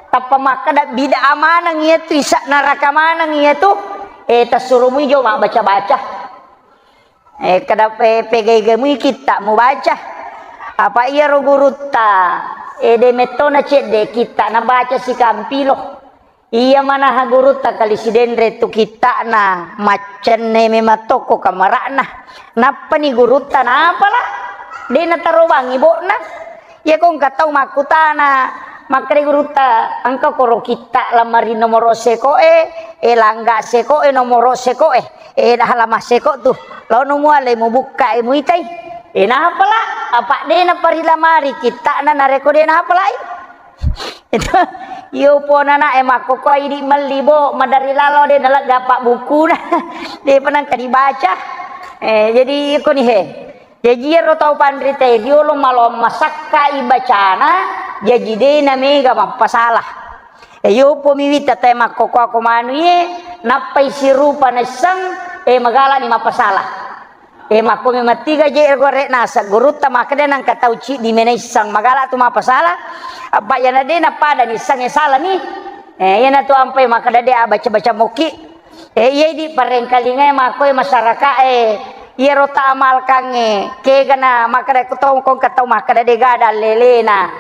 tappa makkeda bid'ah maneng iyatu, isa neraka maneng iyatu, e tassurumui jo mabbaca-baca. Eh, kada pe-, pegaiga mui kitta mubaca. Apa iyaro gurutta, eh, de mettona cedde kitta nabaca sikampilo. Iya manaha gurutta kali sidenre tu kittana, maccenne memang tokko kamara'na. Nappani gurutta napala, de natarobangi bo'na. Iya ko engka tau makkutana, Makkeda gurutta, engka koro kitta lamari nomoro sekoe, e langga sekoe, nomoro sekoe, e dah lama seko tu. Laono muale mubukka e muitai. E nahapala, apa de napari lamari kittana nareko de nahapalai. Itu, iyo ponana e makkoko idi melli bo, madari lalo de nalegga apa bukuna. De penang dibaca. Eh, jadi iko ni he. Jaji iyaro tau panrita e riolo maloang masakkai bacana, jaji de namega mappasala. E, yopomi witta tae makkokkoako manu iye, nappai sirupa naisseng, e, magalani mappasala. E, makko memang tiga je gorek naseng gurutta makkeda nangka tau ciddi mena isseng magala tu mappasala, apa iyana de napada nisseng e salani. E, iyana tu ampai makkeda de abaca-baca mokki. E, iya idi parengkalingae makkoe masyarakae, iyaro taamalkangnge, kegana makkeda ko tau, ko engka tau makkeda de gada lelena.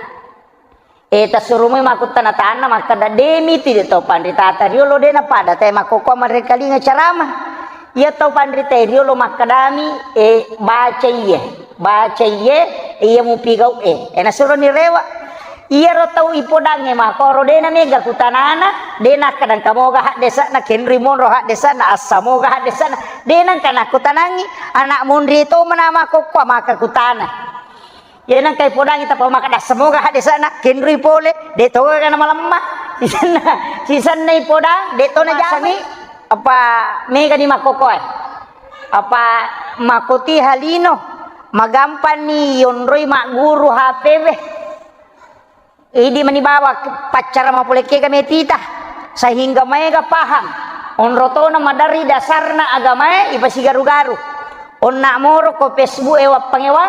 E, tassurumoi makkuttana tanna makkeda, de mitu de tau panritata riolo de napada tae makkokkoa marengkalinga carama. Iya tau panrita riolo makkedami, e, baca iye, baca iye, iya mupigau e. E, nasuroni rewa. Iyaro tau ipodangnge makkoro de namega kutanana, de nakkeda engka moga haddese'na, kenrui monro haddese'na, assa moga haddese'na, de nengka nakkutanangngi, ana monri to mena makkokkoa maka kutana. Iya nengka ipodangngi tappa makkeda assa moga haddese'na, kenrui pole, de to ga namalemma. Sisenna, sisenna ipodang, de to najamai. Apa mega ni makkokkoe. Apa makkoti halino, magampanni yonroi magguru H P we. Idi mani bawa paccara mapole kega metita, sehingga maega paham. Onro tona maderri dasarna agamae ipasigaru-garu. Onna moro ko Facebook e wappangewa,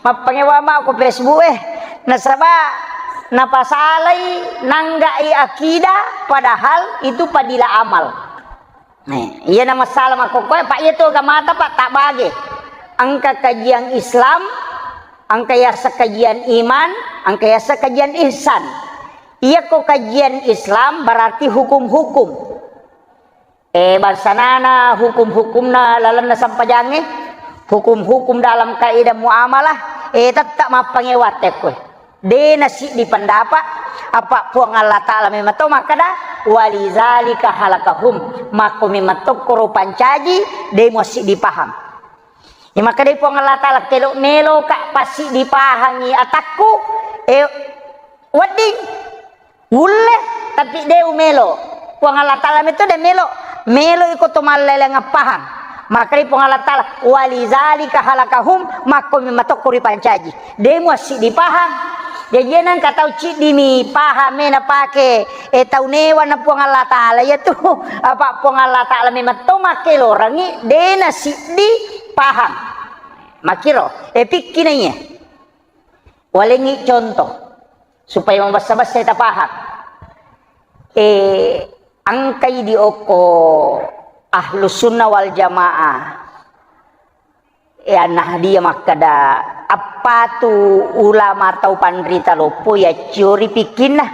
mappangewa ma ko Facebook e. Nasaba napasalai nanggai akidah padahal itu padila amal. Nah, iyana masalah makkokkoe, Pak, iya tu agamata, Pak, tabbage. Engka kajian Islam, engka yaseng kajian iman, engka yaseng kajian ihsan. Iyako kajian Islam berarti hukum-hukum. Eh, bangsanana hukum-hukumna lalenna sempajangnge, hukum-hukum dalam kaidah muamalah, eh, tetap mappangewa tekkoe. De nasiddi pendapat, apa Puang Allah Ta'ala memang to makkeda, "Walizalika halakahum." Makko memang tokkoro pancaji, de muassiddi paham. Iya makkeda Puang Allah Ta'ala, "Kelo meloka passiddi pahangi atakku, eh, wedding, ulle, tapi de umelo." Puang Allah Ta'ala meto de melo, melo iko to malleleng pahang. Makkeda Puang Allah Ta'ala, "Walizalika halakahum," makko memang tokko ripancaji. De muassiddi pahang. Jaji nengka tau ciddimi pahang me napake, eh, tau newa na Puang Allah Ta'ala, iya tu. Apa Puang Allah Ta'ala memang to makkelorangi, de nasiddi pahang. Makkiro, eh, pikkina iya. Walengngi contoh, supaya mabessa-bessai tapahang. Eh, engkai di okko Ahlus Sunnah wal Jamaah. E, Anna Hadia makkeda, appatu ulama tau panrita loppo yacciori pikkinna.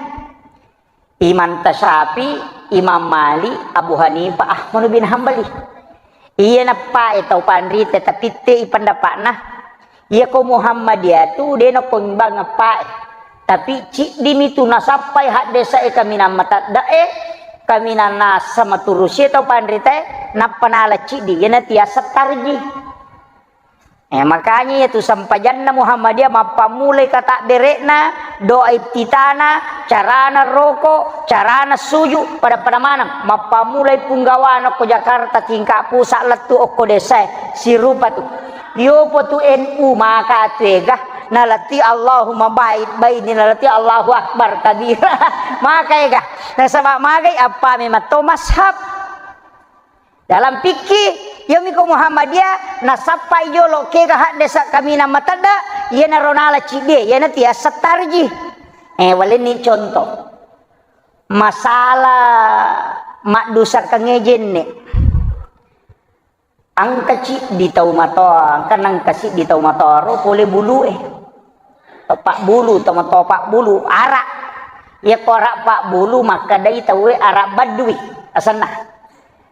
Imam Tasyafi, Imam Malik, Abu Hanifah, Ahmad bin Hambali. Iya nappae tau panrita tapitte i pendapatna. Iya ko Muhammadiyah tu de nako imbang appae. Tapi ciddimi tu nasappai haddesa e kaminang matadda e, kaminang nasa maturusi tau panrita e, nappa nala ciddi. Iyana tiasa tarji. Eh, makanya iya tu sempajanna Muhammadiyah mappammulai katabbere'na, doa iftitana, carana roko, carana suju, pada-pada maneng. Mappammulai punggawana okko Jakarta tingkat pusat lettu okko desa e, sirupa tu. Yopo tu N U maka tu ega, nalati Allahumma ba'id baini, nalati Allahu Akbar kabira. Maka ega. Nasaba magai appa memang to mazhab. Dalam fikih, yomi ko Muhammadiyah, nasappai jolo kega haddesa kaminang matedda, iyanaro nala ciddie, iyana tiasa tarji. Eh, walenni contoh. Masalah maddusakangnge jenne. Engka ciddi tau matoa, engka nengka siddi tau matoa ro pole bulue. Tau pabbulu, tau matoa pabbulu, ara. Iya ko ara pabbulu makkedai tauwe ara badui asenna.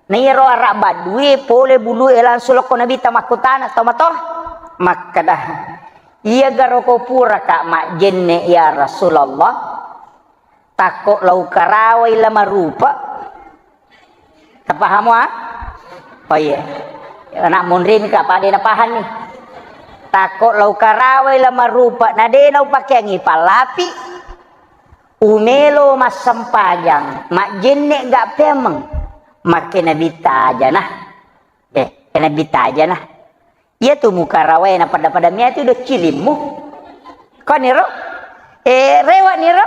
Na iyaro ara badue pole bulue langsung lokko Nabitta makkutana tau matoa. Makkeda, "Iya garo ko puraka majjenne ya Rasulullah?" Takko lau karawai la marupa. Tapahamo, ah? Oh iya. Anak munrin ka pada na paham nih. Takko lau karawai la marupa, na de na upakeangi pallapi. Umelo massempajang, majjenne ga pemeng. Makke nabitta aja nah. Eh, nabitta aja nah. Iya tu muka rawae na pada-pada mia tu do cilimmu. Koniro? Eh, rewa niro?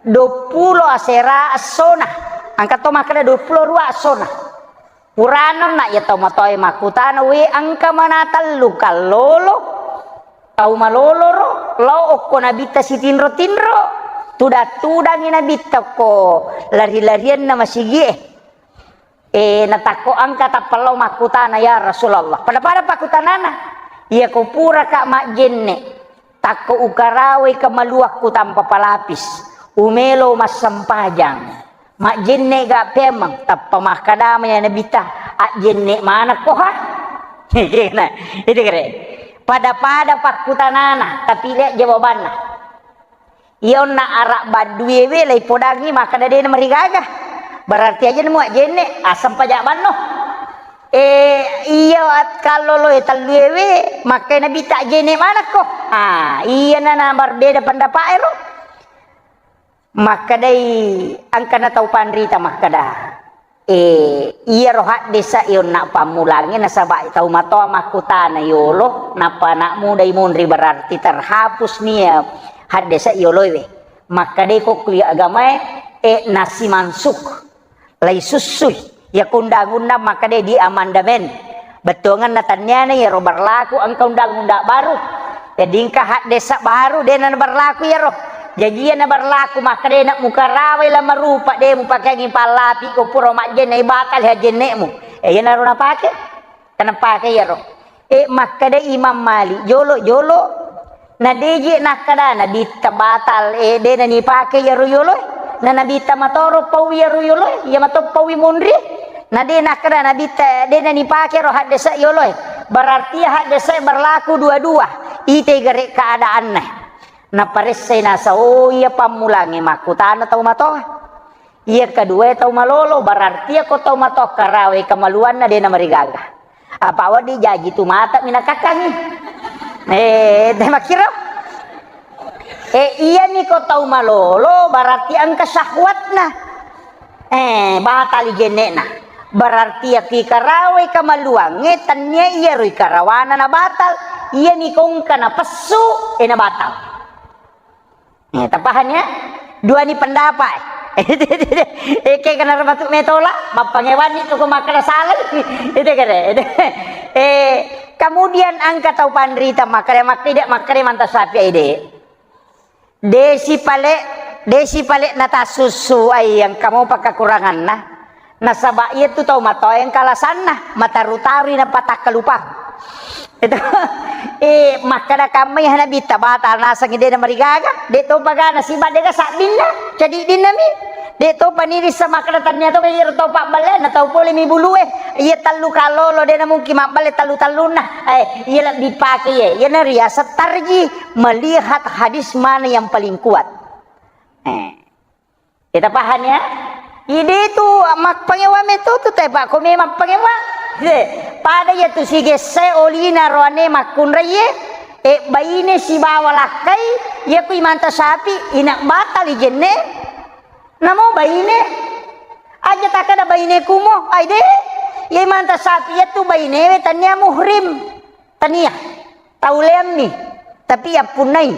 Dua puluh asera essona. Angka to makkeda dua puluh dua essona. Purana na iya tau matoe makkutana, "We, engka mana tellu kallolo? Tau malolo ro, lao okko nabitta sitinro-tinro. Tudang-tudangi nabitta ko lari-larianna masigie." Eh, natakko engka tappa lao makkutana, "Ya Rasulullah." Pada-pada pakkutanana, "Iya ko puraka majjenne, takko ukarawai kamaluakku tanpa palapis, umelo massempajang, majjenne ga pemeng, tappa makkadama ya Nabitta, ajjenne manakko ha?" Nah, itu kere. Pada-pada pakkutanana, tapi lihat jawabanna. Iya onna ara badduewe laipodangi makkeda de namarigaga. Berarti aja nemu ajjenne, aseng paja banno. Eh, iya at-, kalloloe telluewe, makkai Nabitta ajjenne manakko. Ah, iya na, na berbeda pendapat ero. Makkedai engkana tau panrita makkeda. Eh, iyaro haddesa e onna pammulangnge nasaba tau matoa makkutana yolo, nappa anak muda imunri, berarti terhapus nia haddesa yoloe. Makkedai ko kui agamae, eh, nasi mansuk, lai sussui. Iya ko undang-undang makkedai di amandemen. Bettuangenna tanniana iyaro berlaku engka undang-undang baru. Jadi engka haddesa baru de na berlaku iyaro. Jaji iya na berlaku makkeda na mukarawai la marupa de mupakeangi pallapi ko pura majjenne batal hajjennemu. Eh, iyanaro napake. Tena pake iyaro. Eh, makkeda Imam Malik, jolo-jolo. Na deje nakkeda Nabitta batal, eh, de na nipake iyaro yoloe. Na Nabitta matoro paui iyaro yoloe, iya mato paui munri. Na de nakkeda Nabitta, de na nipake ro haddesa yoloe. Berarti haddesa berlaku dua-dua. Ite gare keadaanna. Naparessai nasa, oh, iya pammulangnge makkutana tau matoa. Iya kedua tau malolo, berarti iya ko tau matoa karawai kamaluanna de na marigaga. Apa wedding jaji tu mata minakakkangi. Eh, de makkiro. Eh, iya ni ko tau malolo, berarti engka syahwatna. Eh, batali jennekna. Berarti iya ki karawai kamaluangnge, tennia iyaro ikarawana na batal. Iya ni ko engka na pessu, eh, na batal. Eh, tapahang ya? Dua ni pendapat. Eh, kayak kena matu metola, mappangewanni tu ko makkeda salah. Itu kere. Eh, kemudian engka tau panrita makkeda, makkeda, makkeda manta sapi ide. Desi pale, desi pale natasussu ai engka mopa kekuranganna. Nasaba iyatu tau matoa engka alasanna, mataru-tarui napatakkalupa. Itu, eh, makkeda kammai Nabitta batal nasengngi de namarigaga, de topa gana siba de ga sabbinna, cadiddinna mi. De topa nirissa makkeda tannia to iyaro tau pabballe na tau pole mi bulue. Iya tellu kallolo de namungkin mabballe tellu-tellunna. Eh, iya lebbi pake iye. Iya nariaseng tarji melihat hadis mana yang paling kuat. Eh. Kita paham ya? Ide tu mappangewa meto tu te, Pak. Ko memang pangewa. He, pada iya tu sigesse olina roane makkunraiye, eh, baine sibawa lakkai, iya ku imanta sapi, ina batali jenne. Namo baine. Aja takkeda baine kumo, ai de. Iya imanta sapi iya tu baine we tania muhrim. Tania. Tauleammi. Tapi yappunnai.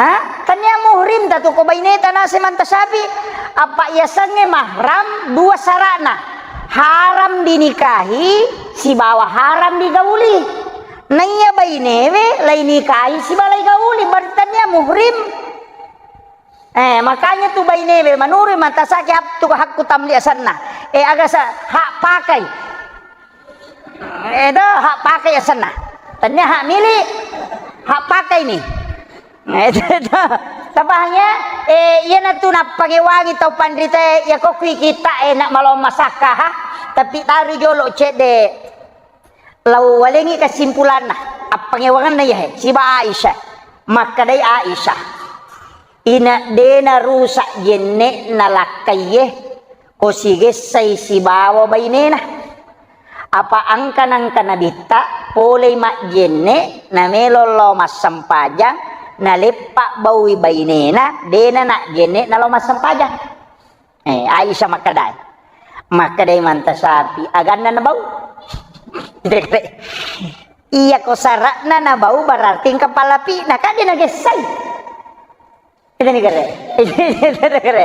Ha? Tania muhrim tatu ko baineta nase manta sapi. Apa yasengnge mahram dua sarana. Haram dinikahi sibawa haram digauli. Naiya bainewe lai nikahi sibawa lai gauli, berarti tania muhrim. Eh, makanya tu bainewe menurut manta sapi hak tu hakku tamli asenna. Eh, aga sa hak pakai. Edo, hak pakai asenna. Tania hak milik, hak pakai ni. Edo, tapahang ya? Eh, iyana tu nappangewangi tau panrita, iya ko kui kita, eh, nak malo masakka, ha? Tapi taru jolo cedde. Lau walengi kesimpulanna, appangewanganna iya, he, siba Aisyah. Makkedai Aisyah. Ina dena rusak jenne'na lakkaiye, ko sigessai sibawa bainena. Apa angka-nangka nabitta polei majjenne, namelo lao massempajang, naleppa baui bainena, dena najjenne nalao massempajang. Eh, Aisyah makkedai. Makkedai Manta Sapi, aganna nabau? Iya ko sara'na nabau berarti engka palapi'na, kan de nagessai. Itu ni kere. Itu ni kere.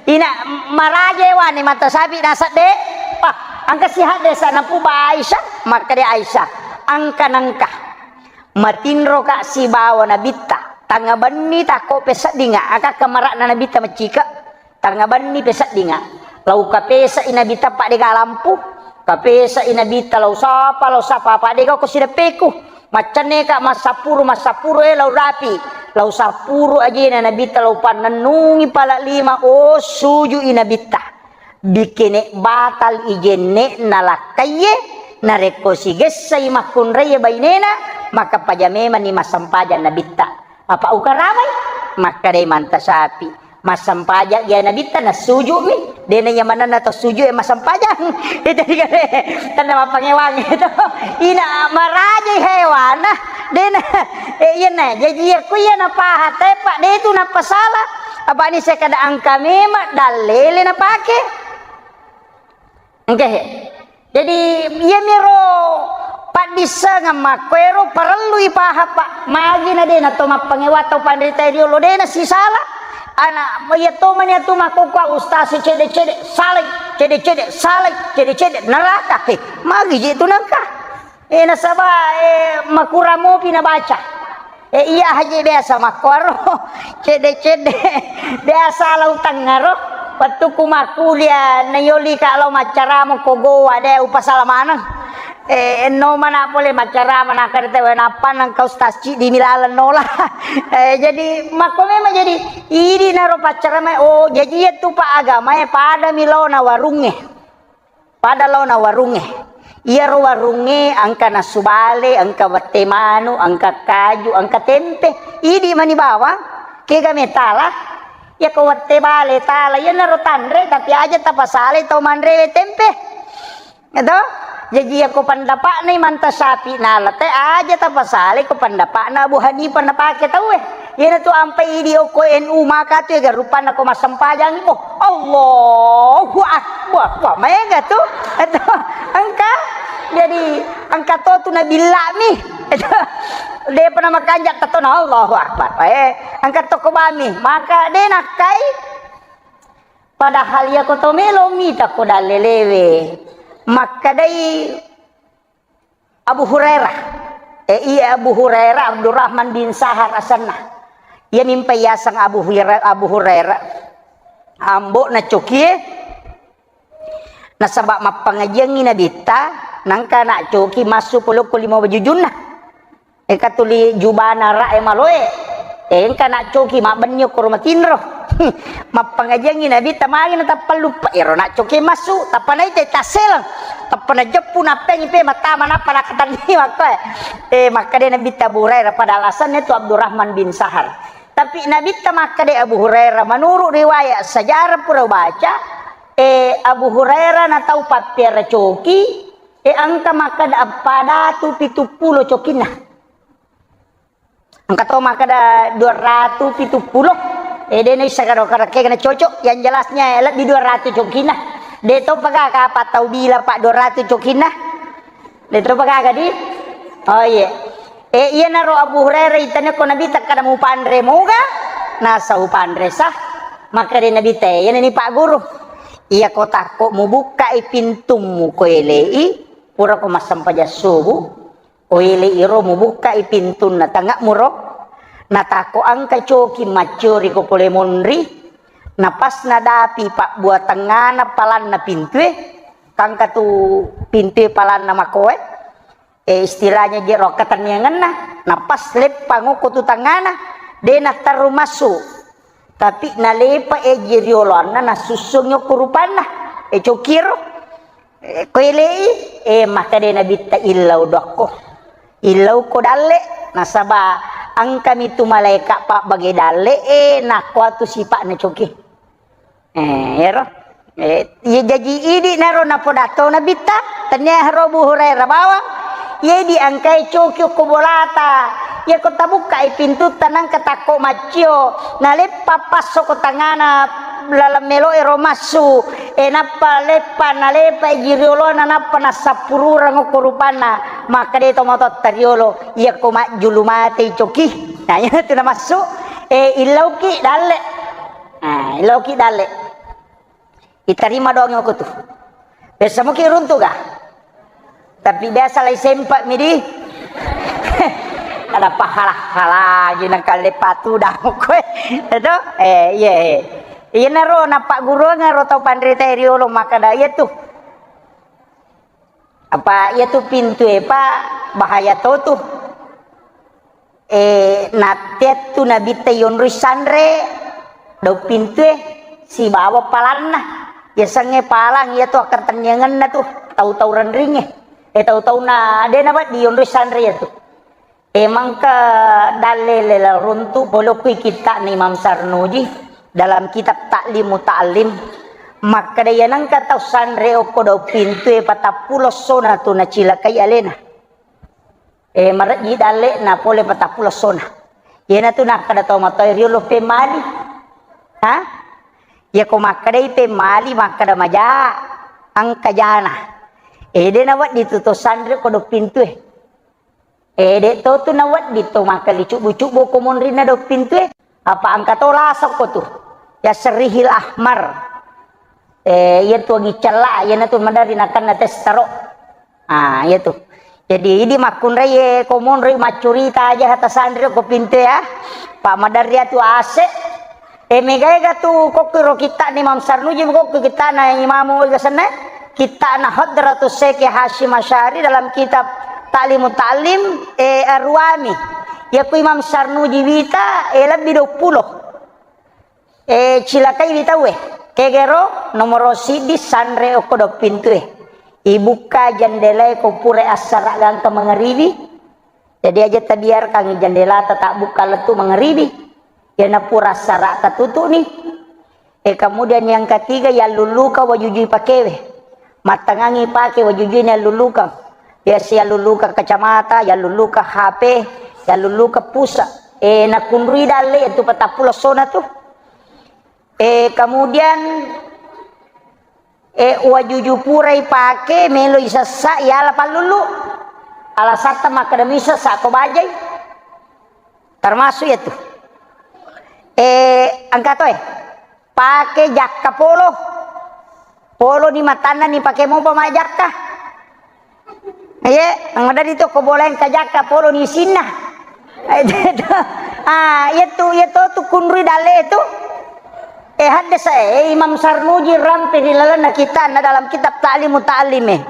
Ina maraja wani Manta Sapi nasab de. Wah, angka sihat de sa napuba Aisyah, makkeda Aisyah, angka nangka. Matinro ka sibawa nabitta. Tangnga benni takko peseddinga, aka kamara'na nabitta maccika. Tangnga benni peseddinga. Lau kapesai nabitta padega lampu. Kapesai nabitta lau sapa, lau sapa, padega ko sideppeku. Maccenneka massapuru, massapuru, eh, lau rapi. Lau sapuru ajena nabitta lau pannennungi pala lima, oh, sujui nabitta. Bikene batal ijenne'na lakkaiye, narekko sigessai makkunraiye bainena, maka paja memanni massempajang nabitta. Apa ukaramai? Makkedai Manta Sapi. Massempajang ya nabitta nassuju'mi, dena iya manenna tau suju e massempajang. Itu dikare, tanda mappangewang itu. Ina marajai hewana, dena, eh, iyana, jaji iya ku iya napaha, tepa, de tu napasala. Apa ni sekada angka memang dalele napake. Engke he. Jadi, iyamiro paddissengeng makkoero parellui pahang, Pak. Magi na de na to mappangewa tau panrita riolo de na sisala. Ana, iya to mani atu makkokkoe ustaz cede-cede salai, cede-cede salai, cede-cede neraka. He, magi je tu nengka. Eh, nasaba, eh, makurang mopi nabaca. Eh, iya haji biasa makkuaro. Cedde-cedde. Biasa lau tengngaro. Wettukku makkulia, nayoli ka lau maccarama ko goa, de upasala maneng. Eh, enno mana pole maccarama, nakka de tau, nappa nengka ustaz ciddi milaleng nola. Eh, jadi, makko memang jadi, idi naro paccarama, oh, jaji iya tu pa agama, eh, pada mi laona warungnge. Pada laona warungnge. Iyaro warungnge engka nasu bale, engka wette manu, engka kaju, engka tempe. Idi mani bawang, kega metala. Iyako wette bale tala, iyanaro tanre, tapi aja tapasalai tau manrewe tempe. Eto? Jaji iyako pendapatna Imanta Syafi'i nala te, aja tapasalai ko pendapatna Abu Hanifah napake tauwe. Iyanatu ampai idi okko N U maka tu ega rupanna ko massempajangi, oh, Allahu Akbar. Wah, maega tu. Eto, engka. Jadi, engka to tu nabillami. Eto, depa namakanja tetona Allahu Akbar. Eh, engka to ko bami. Maka de nakkai. Padahal iyako to melo mita ko dallelewe. Makkedai Abu Hurairah. Eh, iya, Abu Hurairah, Abdurrahman bin Sahar asenna. Iya mimpa yaseng Abu Hurairah, Abu Hurairah. Ambo'na cokie. Nasaba mappangajiangngi nabitta, nangka na coki massu polokko lima wajujunna. Engka tuli jubana ra'e maloe. Eh, engka na coki mabbenni okkoro matinro. Mappangajiangngi nabitta magi na tappa luppa. Ero na coki massu, tappa naita tasseleng. Tappa najeppu nappengi pe mattama nappa nakatanni makkoe. Eh, makkeda nabitta Abu Hurairah pada alasannya tu Abdurrahman bin Sahar. Tapi nabitta makkeda Abu Hurairah, menurut riwayat sejarah pura baca, eh, Abu Hurairah na tau pappiara coki, eh, engka makkeda eppa datu pitu pulo cokinna. Engka to makkeda dua ratu pitu pulo. Eh, de naisseng karo karekke kena cocok. Yang jelasnya, eh, lebbi dua ratu cokinna. De to pagaga apa tau bila pa dua ratu cokinna. De to pagaga di? Oh, iya. Eh, iyanaro Abu Hurairah itane ko Nabi takkada mupanre moga? Nasa upanre sa. Makkeda Nabi te, iyana ni Pak Guru. Iya ko takko mubukkai pintummu ko elei, pura ko massempajang subuh. Ko elei ro mubukkai pintunna tangnga'mu ro, natakko engka coki maccori ko pole monri, napasna dapi pabbua tengngana palanna pintue, kangka tu pintue palanna makoe, eh, istilahnya je ro katenniangenna, napas leppang okko tu tengngana, de natterru massu. Tapi nalepa eji rioloanna nasussungi okko rupanna, e cokiro. Eh, ko elei, eh, makkeda Nabitta illau dokko. Illau ko dalle, nasaba Engkami tu malaeka pabbage dalle'e, nakkuatu sipa'na coki. Eh, ero. Eh, iya jaji idi naro napodatto Nabitta, tania haro Abu Hurairah bawang. Iya idi engkae coki ko bolata. Iya ko tabukkai pintutta nangka takko maccio, naleppa passo ko tangana laleng melo ero massu. Eh, nappa leppa, nalepa ji riolona, nappa nassappurureng ko rupanna. Makkeda to matotta riolo, iya ko majjulu mate coki. Nah, iya tu namassu. Eh, illauki dalle. Nah, illauki dalle. Itarima doang aku tu. Biasa muki runtu ga? Tapi biasa lai sempat midi. Ada pahala-hala lagi nang kale patu dah kowe. Itu? Eh, iya, iya. Iya naro napa guru ngaro tau panrita riolo makkeda iya tu. Apa iya tu pintu e pa bahaya to tu. Eh, natteattu Nabitta yonroi sanre daung pintue sibawa palanna. Yasengnge palang iyatu akkatenniangenna tu tau-tau renringnge. Eh, tau-tauna de nawedding yonroi sanre iyatu. Eh, mangka dalle lela runtu pole okko kitta'na Imam Sarnuji dalam kitab Ta'lim Muta'allim. Makkeda iyanengka tau sanre okko daung pintue patappulo essona tu nacilakai alena. Eh, marejji dalle'na pole patappulo essona. Iyanatu nakkeda tau matoa riolo pemmali. Ha? Iyako makkedai pemmali, makkeda maja, engka jana. Eh, de nawedding tu to sanre ko do pintue. Eh, de to tu nawedding to makkeli cubbu-cubbu ko monrinna do pintue. Apa engka to lasokko tu. Ya serihil ahmar. Eh, iya tu agi cella, iyanatu maderri nakenna testaro. Ah, iya tu. Jadi, idi makkunrai, eh, ko monroi maccurita aja hata sanri ko pintu ya. Pak maderri atu ase. Eh, mega-ega tu kokki ro kitta'na Imam Sarnuji, kokki kitta'na Imam Ega Senna. Kitta'na Hadratus Syekh Hasyim Asy'ari dalam kitab Ta'limut Ta'lim, eh, Arwami. Iya ku Imam Sarnuji wita, eh, lebbi dua puluh. Eh, cilakai wi tauwe. Kegero nomoro siddi sanre okko do pintue. Ibukka jendelae ko pura assara gangka mangaribi. Jadi aja tabiarkan jendelata tabukka lettu mangaribi. Yana pura assara tatutu ni. Eh, kemudian yang ketiga, yalluluka wajujui pakewe. Mattangangi pake wajujui yallulukang. Biasa yallulukang kacamata, yallulukang H P, yallulukang pulsa. Eh, nakunrui dalle itu patappulo essona tu. Eh, kemudian, eh, wajuju purai pake, melo isessa, yala pallulu. Alasatta makkeda misessa ko bajai. Termasuk ya tu. Eh, engka to, eh. Pake jakka polo. Polo ni matanna ni pake mopa majjakka. Iye, maderri to ko bola engka jakka polo ni sinna. Ah, iya tu, iya to tu kunrui dalle tu. Eh, haddasa, eh, Imam Sarnuji rampe ri lalenna kitta'na dalam kitab Ta'limu Ta'lim, eh.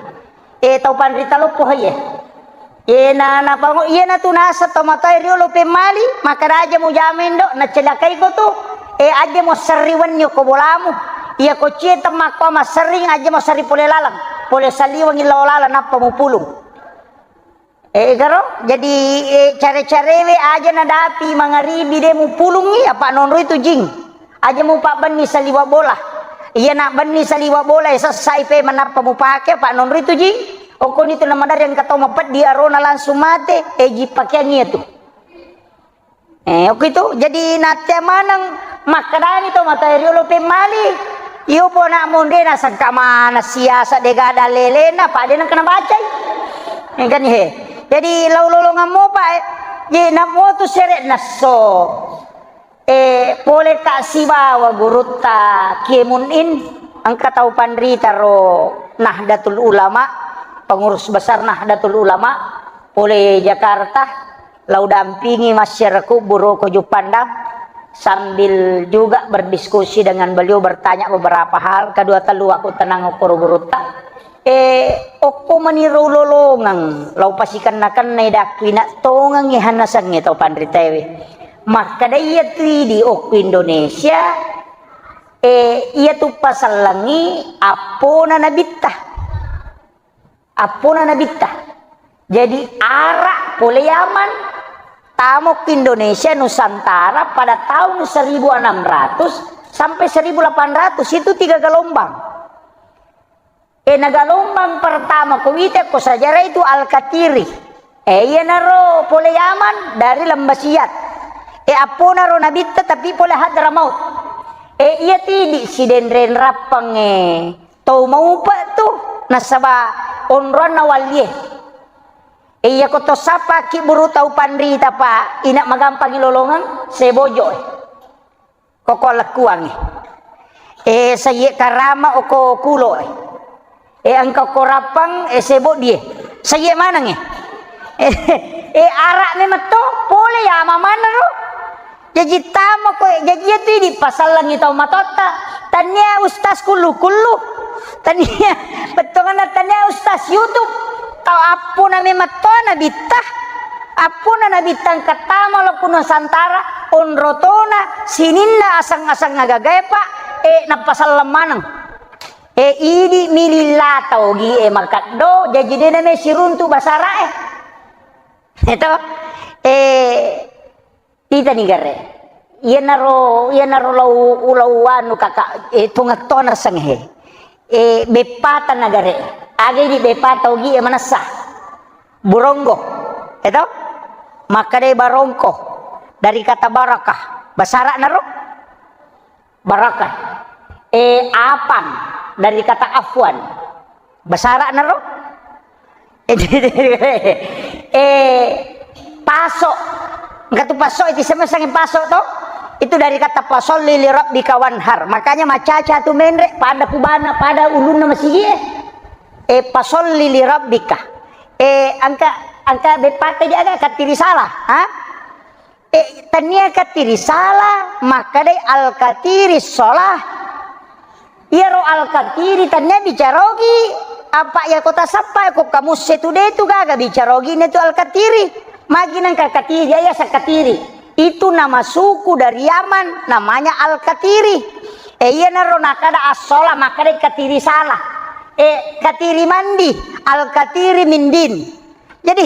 Eh, tau panrita loppo, iye. Iyena napango, iyena tu naseng tau matoa riolo pemmali, makkeda aja mujama indo, nacelakai ko tu. Eh, aja mo serri wenni ko bolamu. Iya ko cie temmakko masserring, aja mo serri pole laleng. Pole saliweng lao laleng nappa mupulung. Eh, garo, jadi, eh, care-carewe aja nadapi mangaribi de mupulungi, apa nonroi tu jing. Aja mupabbenni saliwa bola. Iya na benni saliwa bola, eh, sessai pe manappa mupake, apa nonroi tu jing. Okoni tu namadarri engka tau mapeddi arona langsung mate, eh, ji pakeang iya tu. Eh, okko itu, jadi nattea maneng makkedani to matoa riolo pemmali. Iyo pona monre nasengka mana siasa dega dalelena, pa de nengka nabacai. Eh, kan he. Jadi lau lolongang mopa, eh. Ye namo tu sere nesso. Eh, pole ka sibawa gurutta Kiai Munin, engka tau panrita ro Nahdlatul Ulama, pengurus besar Nahdlatul Ulama, pole Jakarta. Lau dampingi masyarakat Buru ko Juppandang, sambil juga berdiskusi dengan beliau, bertanya beberapa hal, kedua telu aku tenang okoro gurutta. Eh, okko mani ro lolongang, lau pasikenna-kennai dakku ina tongengi hanasangnge tau panritaewe. Makkeda iya tu idi okko Indonesia, eh, iya tu pasallengi appona nabitta. Appona nabitta. Jadi, ara pole Yaman, tamo ke Indonesia Nusantara pada tahun seribu enam ratus sampai seribu delapan ratus, itu tiga gelombang. E, na gelombang pertama ko wita ko sejarah itu Al-Katiri. E, iyanaro pole Yaman dari Lembah Siat. E, apponaro nabitta tapi pole Hadramaut. E, iya tidi sidenreng rappangnge tau maupa tu nasaba onroanna wallie. E, iya ko to sapa ki buru tau panrita pa ina magampangi lolongeng sebojo e. Koko lekkuangnge. E, sayye karama oko kulo e. E, engka ko rappang, e, sebo die. Sayye maneng e. E, e, ara memetto, pole ya mamana ro. Jaji tamo ko, jaji itu idi pasallengi tau matotta. Tania ustaz kullu-kullu. Tania, bettonganna tania ustaz YouTube. Tau appona memetto nabitta. Appona nabitta engka tama lo ku Nusantara, onrotona, sininna aseng-aseng agagae, Pak, e, napasalleng maneng. E, idi mililla tau gi, e, makaddo, jaji dena me siruntu basara, e. Eto, e, Itani gare. Iyanaro, iyanaro lau, lau anu kaka, e, tungettona senghe. E, beppata nagare. Aga idi beppata ogi e manessa. Buronggo. Eto? Makkadai barongko. Dari kata barakah. Basara naro? Barakah. E, apang. Dari kata afwan. Basara naro? Eh, paso. Engka tu paso, itu sama sangi paso to. Itu dari kata fasolli li rabbika wanhar. Makanya macaca tu menre pada kubana, pada ulunna masigi e. Eh, fasolli li rabbika. Eh, engka, engka beppata dia aga katiri salah, ha? Eh, tania katiri salah, makkadai al-katiri sholah. Iyaro al-katiri tania bicarogi, apa iya kota sappa ko kamusse tu de tu gaga bicarogi ne tu al-katiri. Magi nangka katiri, iya, iya, sakatiri. Itu nama suku dari Yaman, namanya al-katiri. Eh, iya naro nakada as-sholah, makkadai katiri salah. Eh, katiri mandi, al-katiri mindin. Jadi,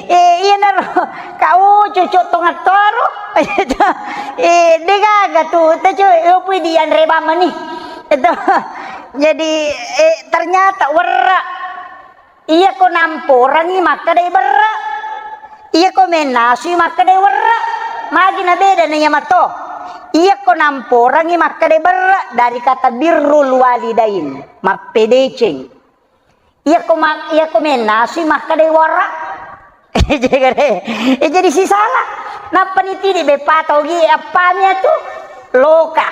eh, iyanaro, kau cucuk tongattoro, eh, degaga tu, tecu, opui dianre bamani. Itu. Jadi, eh, ternyata werra. Iya ko namporangi makkadai berra. Iya ko mennasui makkadai werra. Magi na beda na iya mato. Iya ko namporangi makkadai berra dari kata birrul walidain, mappedeceng. Iya ko ma-, iya ko mennasui makkadai wara. Jegare. Eh, jadi sisala. Nappa nitidi beppa tau gi appami atu. Loka.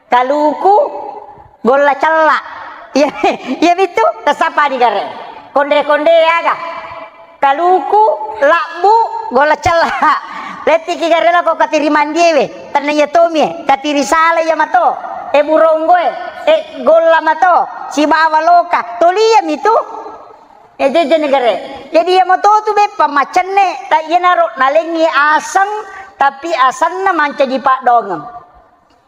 Kaluku. Golla cella. Iya, iya bitu. Tasapani gare. Konde-konde aga. Kaluku, labbu, golla cella. Lettiki gare lako katiri mandiewe. Tenna iya tomie. Katiri sala iya mato. E buronggoe, e golla mato, sibawa loka, toliami tu. E jeje negare. Jadi iya mato tu beppa macenne, ta iyanaro nalengi aseng, tapi asenna mancaji paddongeng.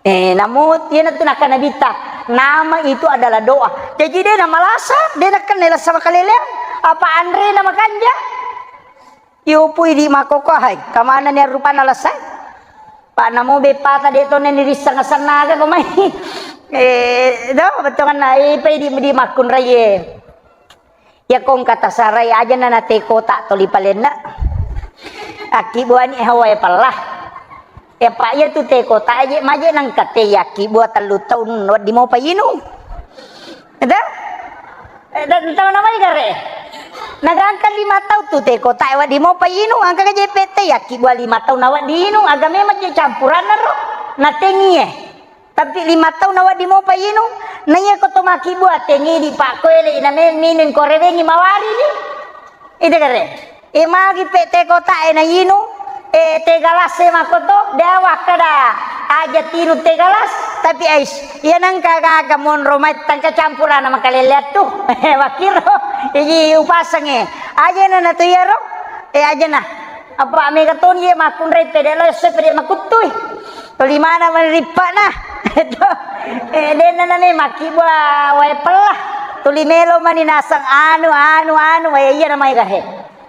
Eh, namu iyana tu nakkana bitta, nama itu adalah doa. Jadi de namalasa, de nakkenna lasa makaleleang, apa anrena makanja. Iyopui di makkokko, hai, kamanani rupanna lasa. Pa namo beppata de to nenni risseng asenna aga ko mai. Eh, do, bettuanna, eh, ipai di, di makkunrai, eh. Iya ko engka tasarai aja na, na te kota toli palenna. Akkibuani hawa e pella. Iya pa iya tu te kota aja, maje nangka te yakkibua tellu taun wedding mopa inung. Eda? Eh, dan tau namai gare. Nagangka lima tau tu te kota e wedding mopa inung, angka ka J P T yakkibua lima tau na wedding inung, aga memang je campuranna ro. Na tengie. Tapi lima tau na wedding mopa inung, na iya ko to makkibua tengi di pakkoele ina me-, minung ko rewengi mawari ni. Ida gare. E magi pe te kota e na inung, e te galas e makoto, de wakkada aja tiru te galas, tapi ais, iya nangka gaga monro mai tangka campurana makalele attu. Wakkiro, iji upasange. Aja na na tu iyaro, e aja na. Apa mega toni ye makkunrai pede lo se pede makuttui. Tuli mana mani rippana. Eh, denna name makkibua wae pella. Tuli melo mani naseng anu, anu, anu, wae iya namai gahe.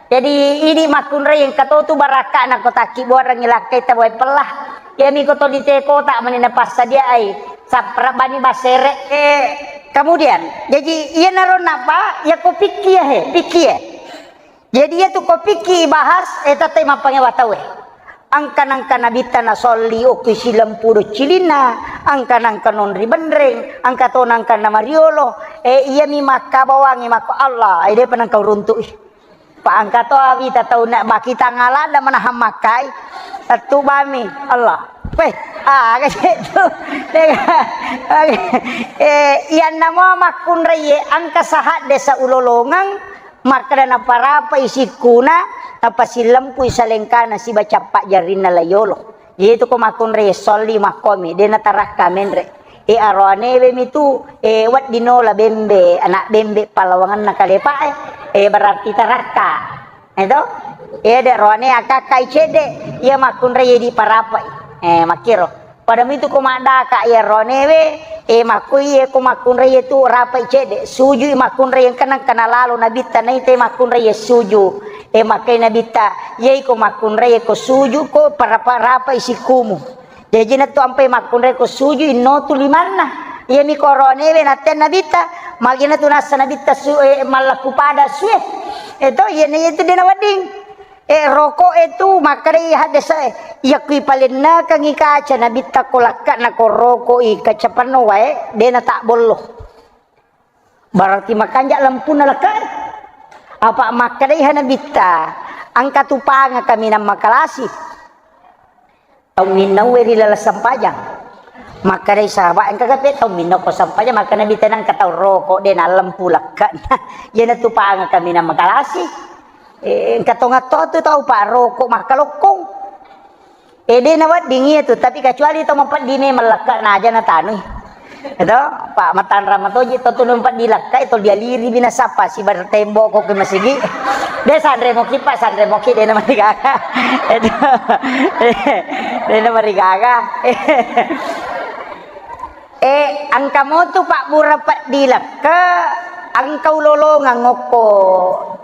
Jadi, idi makkunrai engka to tu barakka na ko takki buarengngi lakkai tawai pella. Iyami ko to di te kota mani na passadiaai. Sappara bani basere. Eh, kemudian, jadi iyanaro napa, ya ko pikki ya he, pikki ya. Jadi iya tu ko pikki bahas, eh, tette mappangewa tau e. Angka nangka nabitta nasolli okki silempu do cilinna, angka nangka nonri benreng, angka to nangka namariolo, eh, iyami makkabawangi makko Allah, eh, depa nangka uruntu'i. Pa angka to awita tau na makita ngalada manahang makkai. Tettu bami Allah. Weh, ah, kasi tu. Eh, iyanna mo makkunrai ye angka sahadde saulolongeng makkeda naparapai sikkuna, napasilempui salengkana siba cappa jarrinna layolo. Jadi tu ko makkunrai ye solli makkomi, de natarakka menre. E, aroanewe mi tu, e, wedding nola bembe, anak bembe pallawangenna kalepa e, e, berarti tarakka. Eto? E, de roane akakkai cedde, iya makkunrai ye diparapai. E, makkiro. Pada mitu ko maddaka iya roanewe, e, makkui ye ko makkunrai ye tu rapai cedde, sujui makkunrai engka nangka nalalo nabitta naite makkunrai ye suju. E, makkai nabitta, yai ko makkunrai ye ko suju ko parapa-, rapai sikumu. Jaji na tu ampai makkunrai ko suju inno tu limanna. Iyami ko roanewe natte nabitta, magina tu nassa nabitta su, eh, mallakku pada sue. Eto, iyana iya tu dena wedding. Eh, roko e tu makkadai haddesae. Iya kui palennakangi kaca nabitta ko lakka na ko roko i kaca penno wae, dena tak bollo. Berarti makanja lempuna lekka e. Apa makkedai ha nabitta, engka tu panga kaminang makalasi. Tau minnaue ri laleng sempajang. Makkedai sahabat, engka kape tau minna ko sempajang, makkeda nabitta nangka tau roko de na lempu lekka. Iyana tu panga kaminang makalasi. Eh, engka tongatto tu tau pa roko makkalokkong. Eh, de nawedding iya tu, tapi kecuali to mapeddi memang lekka na aja natanui. Eto, pa matanrang matoji to tu mapeddi lekka, to dialiri bina sapa sibar tembok ko ke masigi. De sanre moki pa, sanre moki de namarigaga. Eto. De namarigaga. Eh, engka motu pabbura peddi lekka, engka ulolongeng okko,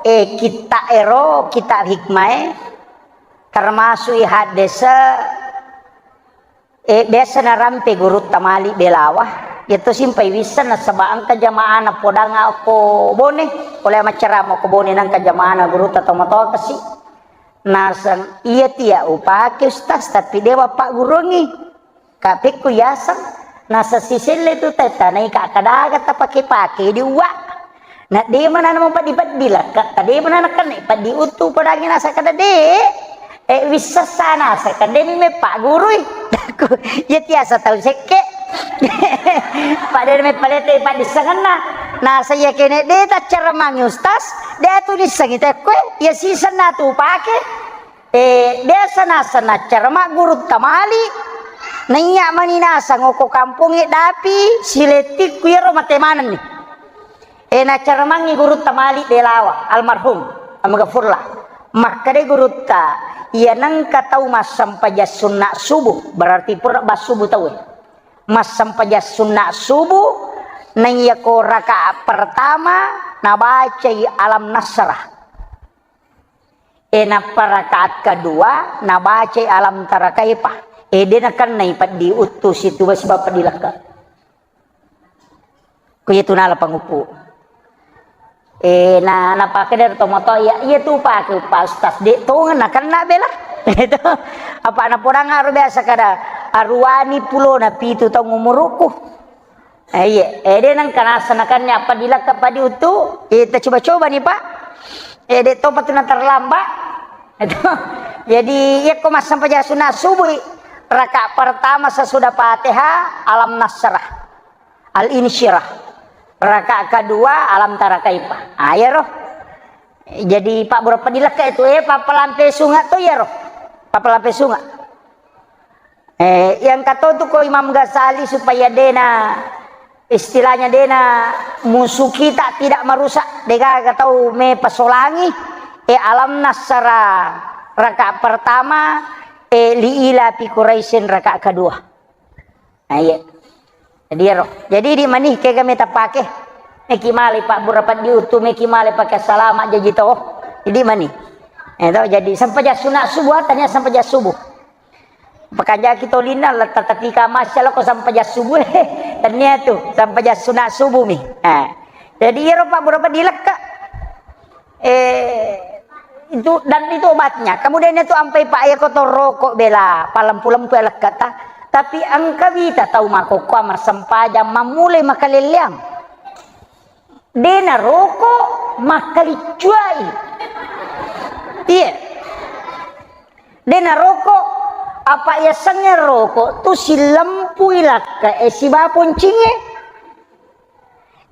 eh, kitta ero, kitta hikmae. Termasuk i haddese, eh, biasa narampe gurutta mali belawa. Iya to simpai wisseng nasaba engka jamaana podang okko Bone. Pole maccarama okko Bone nangka jamaana gurutta to matoa kasi. Naseng, iya tia upake Ustaz, tapi dewa pagguruangi. Kapekku yaseng, naseng siselle tu tetta naika kadaga tapake-pake di uwa. Na de mana na mapeddi-peddi lekka, ta de mana na kenne peddi uttu padangi nasa kada de. Eh, wissessa nasa kan de mi meppagurui. Iya tiasa tau sekke. Pada mepalete paddissengenna. Nasa iya kene de taccara mangi Ustaz, de atu dissengi tekkoe, iya sisenna tu pake. Eh, biasa naseng naccara maggurutta mali, naiya mani naseng okko kampongnge Dapi, silettikku iyaro mate manenni. Eh, naccara mangngi gurutta mali Belawa, almarhum, Amgafurlah. Makkeda gurutta, iya nengka tau massempajang sunna subuh, berarti pura bassubuh tauwe. Massempajang sunna subuh, naiya ko rakaat pertama, nabacai Alam Nasrah. E, nappa rakaat kedua, nabacai Alam Tara Kaifa. E, de nakennai peddi uttu situ basi bapa dilakka. Ko iya tu nala panguppu. E, na, napake dari tomato, iya, iya tu pake Pak Ustaz. De tongeng nakenna bela. Itu. Apa napodang aro biasa kada aruani pulo na pitu taung umurukku. Eh, iya, eh, de nengka naseng nakenna apa dilakka padi uttu, eh, ta coba-coba ni, Pak. Eh, de topa tu na terlambat. Itu. Jadi, iya ko massempajang sunna subuh, rakaat pertama sesudah Fatihah, Alam Nasrah, Al-Insyirah. Rakaat kedua, Alam Tara Kaifa. Ah, iya roh. Jadi, Pak, berapa dilakka itu, eh, Pak, pelampe sunga tu, iya roh. Pak, pelampe sunga. Eh, yang kata tu ko Imam Ghazali supaya dena, istilahnya dena musuh kita tidak merusak, degaga tau me pasolangi, eh, Alam Nasrah rakaat pertama, eh, li ila fi Quraisyin rakaat kedua. Nah, iya. Jadi, ero. Jadi, di mani kega meta pake. Meki male pabbura peddi uttu, meki male pake salama jaji to. Jadi, mani. Itu jadi sempajang sunat subuh, tania sempajang subuh. Pekanjaki tolinna, letta tapi kamasya loko sempajang subuh, tania tu sempajang sunat subuh mi. Nah, jadi iyaro Pak berapa dilekka. Eh, itu, dan itu obatnya. Kemudian itu ampai Pak ya kotor rokok bela, palempu-lempu ya lekka ta. Tapi engka wita tau makokkoa marsempajang, mammulai makalelleang. Dena rokok, makkaliccuai. Iya. Dena rokok, apa yasengnge rokok tu silempui lakka e siba poncingnge.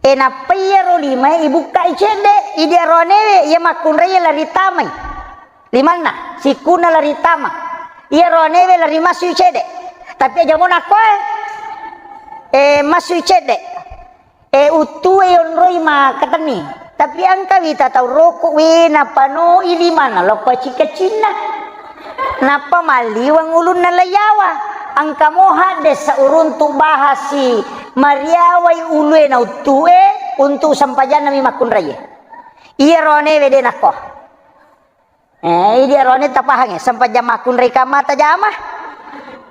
E, nappa iyaro limae ibukkai cedde, idi aroanewe iya makkunrai lari tamai. Limanna, sikkunna lari tama. Iya aroanewe lari masui cedde. Tapi aja mo nakkoe, e, masui cedde. E, uttue yonroi makkatenni. Tapi engka wita tau rokok we napanoi limanna lokko cika-cinna. Nappa malliweng ulunna laiyawa. Engka mo hadde sauruntu bahasi mariawai ulue na uttue untuk sempajanna mi makkunraie. Iya roanewe de nakko. Eh, idi arone tapahangnge, sempajang makkunrai kamma tajama.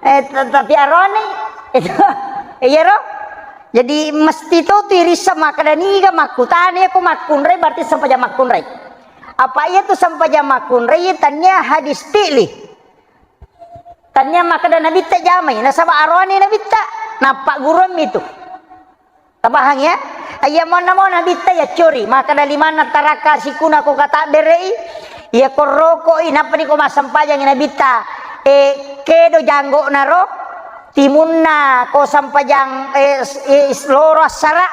Eh, tetapi arone itu, iyaro. Jadi mesti to tu irissa makkeda niga makkutana ko makkunrai berarti sempajang makkunrai. Apa iya tu sempajang makkunrai tania hadis fi'li. Tania makkeda nabitta jamai, nasaba arone nabitta, nappa guruammi tu. Tapahang ya? Iya mona mona bitta ya curi. Maka dari mana taraka sikuna ko kata berei. Iya ko rokoi, nappa ni ko massempajang nabitta. E, kedo janggo naro. Timunna ko sempajang, e, s-, e, s-, loro assara.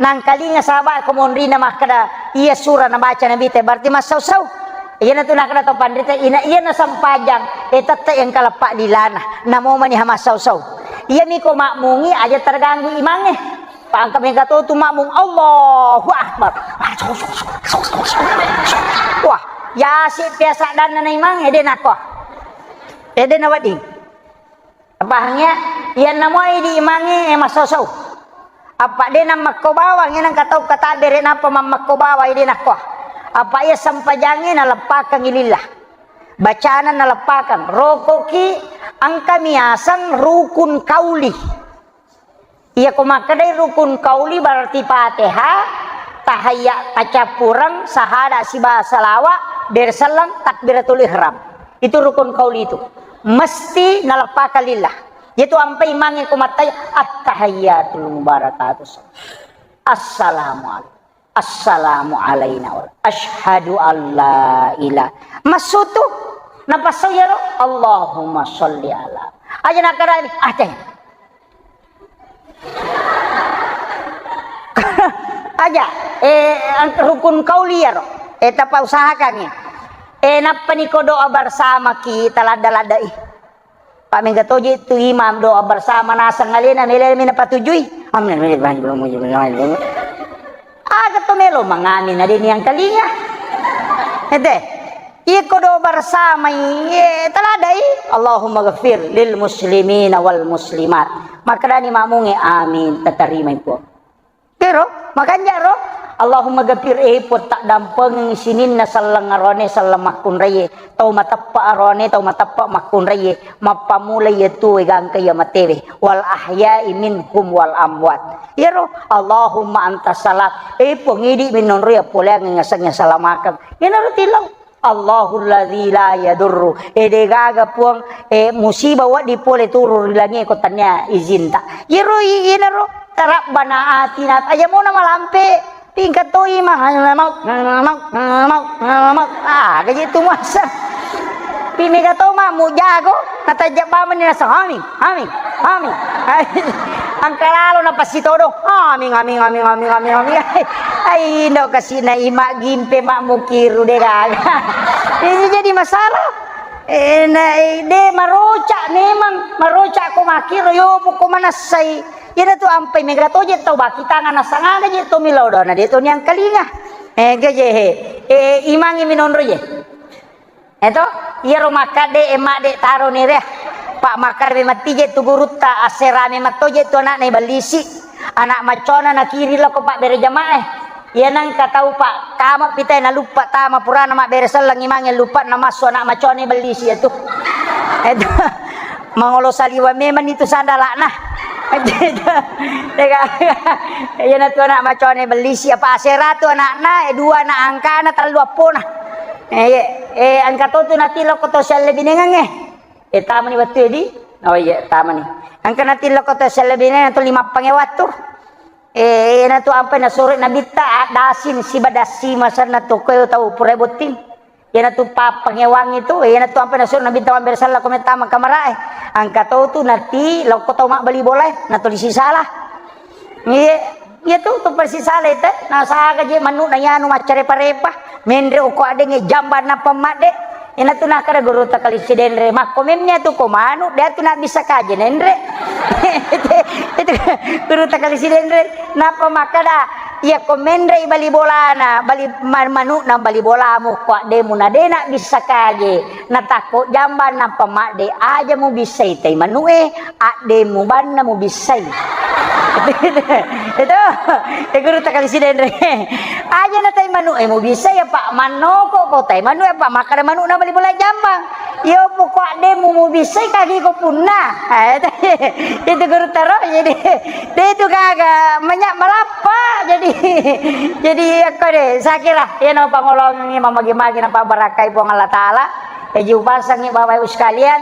Nangkalinga sahabat ko monrina makkeda. Iya surah nabaca nabitta. Berarti massau-sau. Iya natu nakada to panrita. Ina iya na sempajang. E, tette yang kalepak dilana. Namo mani ha massau-sau. Iya mi ko makmungi aja terganggu imange. Pangka mega to tu makmum, Allahu Akbar. Wah, yasi biasa dan na imang, ede nako. Ede na wedding. Pahang ya? Iya namo di imange, e, masosau. Apa de na makko bawang, iya nang katau kata bere napa mamakko bawang, ede nako. Apa iya sempajange na leppakang lillah. Bacana na leppakang. Rokoki, engka miaseng rukun kauli. Iya ko makkedai rukun kauli berarti Fatihah, tahayya, tacappureng, sahada siba salawa, berselleng, takbiratul ihram. Itu rukun kauli itu. Mesti naleppakang lillah. Itu ampai mange ko mattai attahiyyatul mubarakatuh. Assalamualaikum. Assalamu alaina wa asyhadu alla ila. Massutu. Napassau yaro. Allahumma sholli ala. Aja nakadani. Ate. Aja. Eh, ang-, rukun kauli yaro. Eh, tapa usahakan ya. Eh, nappani ko doa bersama ki taladda-laddai. Pak mega toje tu imam doa bersama naseng alena mele mena patujui. Amin, amin, amin, amin, amin. Aga to melo mangamin ade ni angkalinga. Ete. Iko doa bersama iye taladai. Allahumma ghafir lil muslimina wal muslimat. Makadani makmunge amin tatarima ipo. Kero, makanja ro. Allahumma gafir, eh, Puang, taddampengeng sininna selleng arone, selleng makkunraie. Tau mateppa arone, tau mateppa makkunraie. Mappamula iya tuwe gangka iya matewe. Wal ahya'i minhum wal amwat. Iyaro, Allahumma anta salam. Eh, Puang, idi minonro iya poleang ngaseng salamakeng. Iyanaro tilau. Allahul ladzi la yadurru. Eh, de gaga Puang, eh, musibah wedding pole turun ri langie ko tania izinta. Iyaro i-, iyanaro, Rabbana atina, aja mona malampe, tingkat to imang, mau, mau, mau, mau, mau. Ah, gaji tu masa. Pi mega to ma mu jago, natajak bamani nasa, amin, amin, amin. Angka lalo na pasitodo, amin, amin, amin, amin, amin, amin. Ai, indo kasina ima gimpe mak mukiru de gaga. Ini jadi masalah. Eh, na, eh, de maroca memang, maroca ko makiro yo ko manassai. Iyana tu ampai mega toje tau baki tangan nasangana je to milo dona de to niang kalinga. Eh, gaje he. Eh, imangi minonro je. Eto, iyaro makkadde e madde taro ni re. Pak makkadde matti je tu gurutta, asserame matto je tu anakna iballisi. Anak maccona nakiri lako pak bere jamaah. Iya nengka tau pa kama pitai naluppa tama purana mabbere selleng imangnge luppa namassu anak macone bellisi itu. Itu mangolo saliwa memang itu sandalana. Iya natu anak macone bellisi apa asera tu anakna, eh, dua anak angkana, tellu appona. Eh, eh, engka to tu nati lokko to selle binengangnge. Eh, tamani wettu edi. Oh iya, tamani. Engka nati lokko to selle binengang tu lima pange wattu. Eh, iyanatu ampai nasuro Nabitta, addasin siba dassi masanna to koe tau pura botting. Iyanatu pappangewangi tu, iyanatu ampai nasuro Nabitta mabbere sella ko metta mangkamarae. Engka to tu nati lokko tau mabbali bolae, natuli sisala. Iye, iya tu, tu persisala te, nasaga je manu na yanu maccarepa-repa. Menre oko adengnge jamba nappa madde. Iyanatu nakkeda gurutta Kali Sidenre, makko memmi atu ko manu, de atu nabbissa kaje nenre. Itu gurutta Kali Sidenre. Nappa makkeda, iya ko menre bali bolana, bali ma-, manukna bali bolamu, ko addemu na de nabbissa kaje, natakko jamba nappa madde, aja mubissai tai manue, addemu banna mubissai. Itu, itu gurutta Kali Sidenre. Aja na tai manu, eh, mubissai apa mannoko ko tai manu apa makkeda manu na bali bola jambang. Iyo poko addemu mubissai kagi ko punna. Eh, itu gurutta ro, jadi, de itu gaga, menya malappa, jadi, jadi, aku de, saya kira, ya, no, pangolongi, mamagi-magi, napa barakai Puang Allah Ta'ala. Eh, jiupasangngi Bapak Ibu sekalian,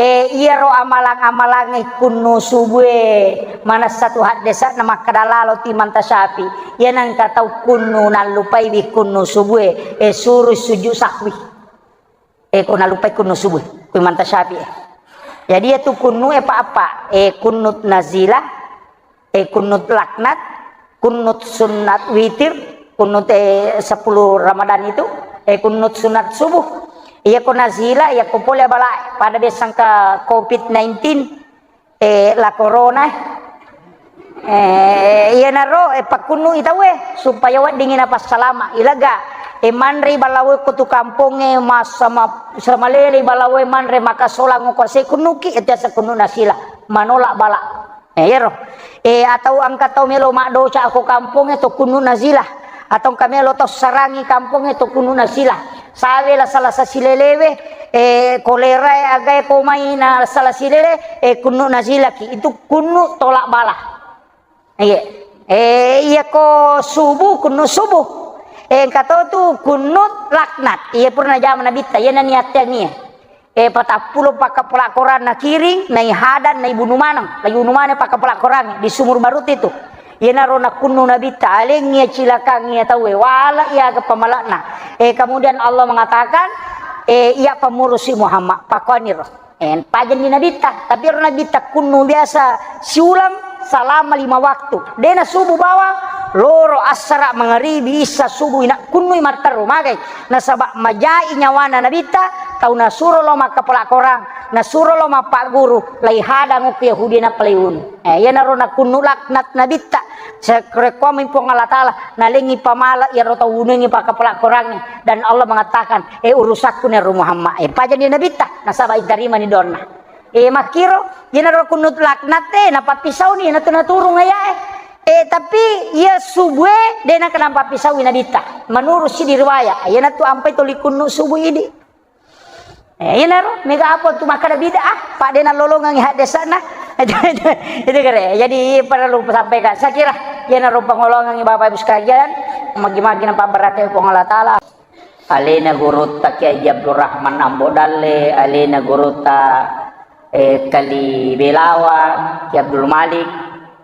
eh, iyaro amalang-amalangnge kunnu subue, manessa tu haddesa'na makkeda lalo ti manta syafi, iya nengka tau kunnu nallupaiwi kunnu subue, eh, suru sujud sahwi. Eh, ko nallupai kunnu subue, kui manta syafi, eh. Jadi, iya tu kunnu, eh, pa-, apa, eh, kunnut nazilah, eh, kunnut laknat, kunnut sunnat witir, kunnut, eh, sepuluh Ramadan itu, eh, kunnut sunat subuh. Iya ko nazila, iya ko pole bala pada besang ke covid nineteen, eh, la corona, eh. Eh, iya naro, eh, pakkunnu itawe supaya weddingi napassalama. Ilaga, eh, manre balawe ko tu kamponge masama, samalele balawe manre makasolang ko se kunnuki, itu asa kunnu nasila, manolak bala. Eh, iyaro. Eh, atau engka tau melo maddosa ko kampongnge to kunnu nazila. Atau engka melo tau sarangi kampongnge to kunnu nazila. Sawe la salasa silelewe, eh, kolera e agae ko mai na sala silele, eh, kunnu nazilaki. Itu kunnu tolak bala. Iya. Eh, iya ko subuh, kunnu subuh. Eh, engka to tu kunnu laknat. Iya purna jama nabitta, iya naniatteang iya. Eh, patappulo pakkapala Koranna kiring, naihadang, naibunu maneng, naibunu maneng pakkapala Korangnge di Sumur Marut itu. Iyanaro nakkunnu nabitta, alengngi acilakangngi tauwe, wala iya aga pamalakna. Eh, kemudian Allah mengatakan, eh, iya pamurusi Muhammad, pakkuaniro. Eh, pajanni nabitta, tapi ero nabitta kunnu biasa siulang salama lima waktu. Dena subuh bawang, loro, assara, mangaribi, issa, subuh, ina kunnui matteru, magai. Nasaba majai nyawana nabitta, tau nasuro lo makkapala Korang, nasuro lo mappagguru, laihadang okko Yahudi nappa laiunu. Eh, iyanaro nakunnu laknat nabitta. Sarekkuammi Puang Allah Ta'ala, nalengngi pamala iyaro tau unungngi pakkapala Korangnge. Dan Allah mengatakan, eh, urusakku nero Muhammad. Eh, pajanni nabitta, nasaba itarimani doanna. Eh, makkiro, iyanaro kunnu laknat e, napappisauni, natu naturung ayae. Eh, tapi iya subue, de nakenna pappisaui nabitta. Menurut sidi riwayat, iyanatu ampai toli kunnu subuh idi. Eh, iyanaro, mega apa tu makkada bid'ah, pak de nalolongangi haddesana. Itu kere. Jadi perlu sampaikan. Saya kira, iyanaro pangolongangi Bapak Ibu sekalian, magi-magi napabarakai Puang Allah Ta'ala. Alena gurutta Kiai Haji Abdul Rahman Ambo Dalle, alena gurutta, eh, Kali Belawa, Ki Abdul Malik,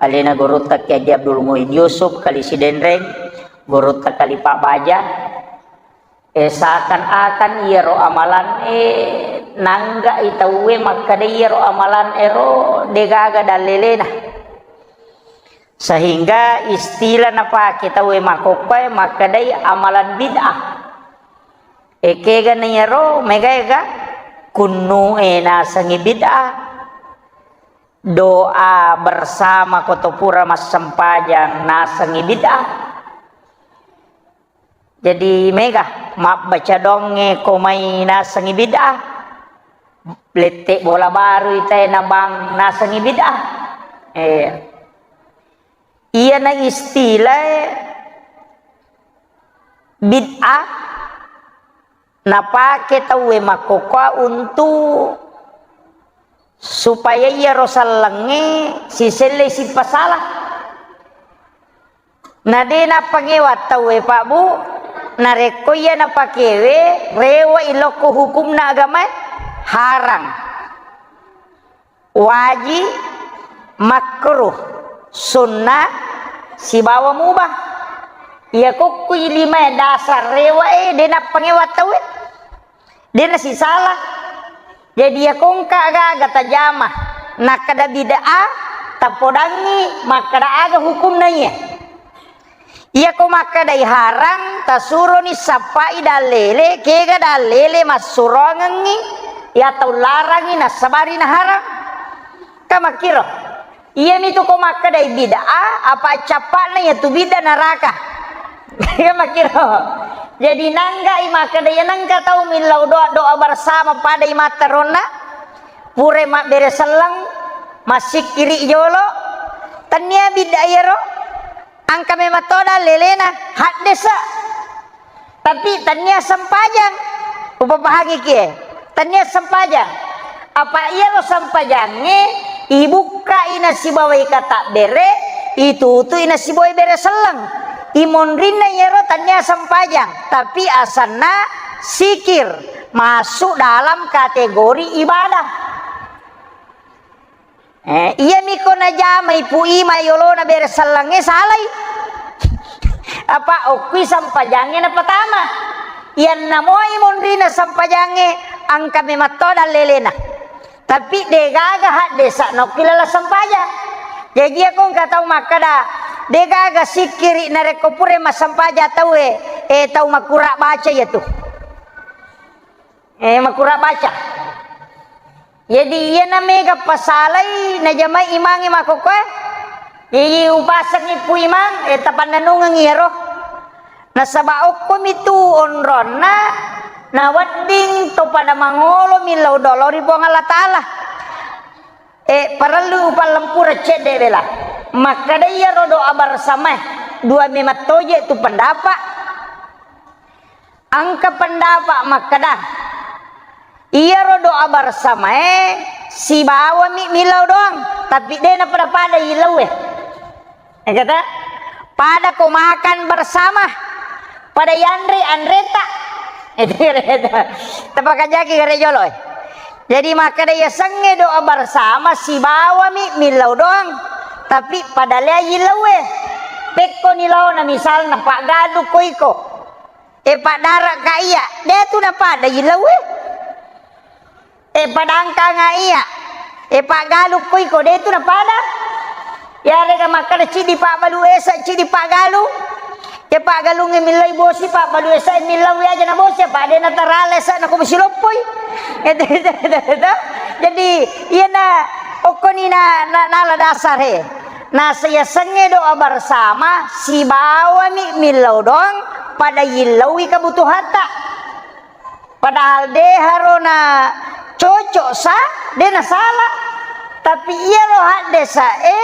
alena gurutta Kiai Haji Abdul Muin Yusuf, Kali Sidenreng, gurutta Kali Pak Baja. Eh, seakan-akan iyaro amalan, eh, nangga i tauwe makkeda iyaro amalan ero degaga dallelena. Sehingga istilah napake tauwe makkokkoe makkedai amalan bid'ah. Ekega na iyaro megaega kunnu e nasengi bid'ah. Doa bersama ko to pura massempajang nasengi bid'ah. Jadi mega mabbaca donge ko mai nasengi bid'ah. Lette bola baru itae nabang nasengi bid'ah. Eh. Iyana istilah e, bid'ah napake tauwe makkokkoe untu supaya iyaro sellengnge siselle sipasala. Na de nappangewa tauwe, Pak, Bu, narekko iya napakewe, rewe'i lokko hukumna agamae, harang, wajib, makruh, sunnah, sibawa mubah. Iya kokkui limae dasar rewe'e, de nappangewa tauwe. De nasisala. Jadi, iya kongka aga-aga tajama, nakkeda bid'ah, tapodangngi makkeda aga hukumna iya. Iya ko makkedai harang, tasuroni sappai dallele, kega dallele massuroangengngi iya tau larangi nassabari naharang. Ka makkiro. Iyami tu ko makkedai bid'ah, apa cappa'na iya tu bid'ah naraka. Iya makkiro. Jadi nanggai makkeda iya nengka tau millau doa, doa bersama pada imatta ronna, pura mabbere selleng, massikkiri jolo, tennia bid'ah iyaro, engka memang to dallelena, haddesa. Tapi tennia sempajang. Upapahangi kie. Tennia sempajang. Apa iyaro sempajangnge ibukkai nasibawai katabbere, itutui nasibawai bere selleng. Imonrinna iyaro tennia sempajang, tapi asanna sikir, masuk dalam kategori ibadah. Eh, iyami ko najamai Pu Ima yolona bere sellengnge, salai. Apa okkui sempajangnge napatama. Iyanna moi monrina sempajangnge, engka memang to dallelena. Tapi degaga haddesa nokki lala sempajang. Jaji iya ko engka tau makkeda, degaga sikkiri narekko pura massempajang tauwe, eh, tau makkura baca iya tu. Eh, makkura baca. Jadi, iyana mega pasalai najamai imangnge makkokkoe. Jadi, upasengngi Pu Imang, eh, tapannennungeng iyaro. Nasaba okkomi tu onronna, nawedding to pada mangolo millau doa lao ri Puang Allah Ta'ala. Eh, parellu upallempura cedde bela. Makkeda iyaro doa bersamae, dua memang toje tu pendapat. Engka pendapat makkeda, iyaro doa bersamae sibawami millau doang, tapi de napada-pada ilaue. Eh, kata, pada ko makan bersama, pada yanre anreta. Tapakajaki gare jolo, eh. Jadi makkeda yasengnge doa bersama sibawami millau doang, tapi pada lea ilaue. Pekko nilaona misalna paggalu ko iko. E paddaraka iya, de tu napada ilaue. E padangkanga iya, e paggalukko iko, de tu napada. Yarega makkeda cidi pabbalu esa, cidi paggalu. E paggalungnge millai bosi, pabbalu esa millau aja na bosi, apa de natarale esa na ko siloppoi. Itu, itu, itu, itu. Jadi, iyana okkoni na, na, nala dasar he. Nasa yasengnge doa bersama, sibawami millau doang, pada yillaui kebutuhatta. Padahal de harona cocok sa, de nasala. Tapi iyaro haddesa e,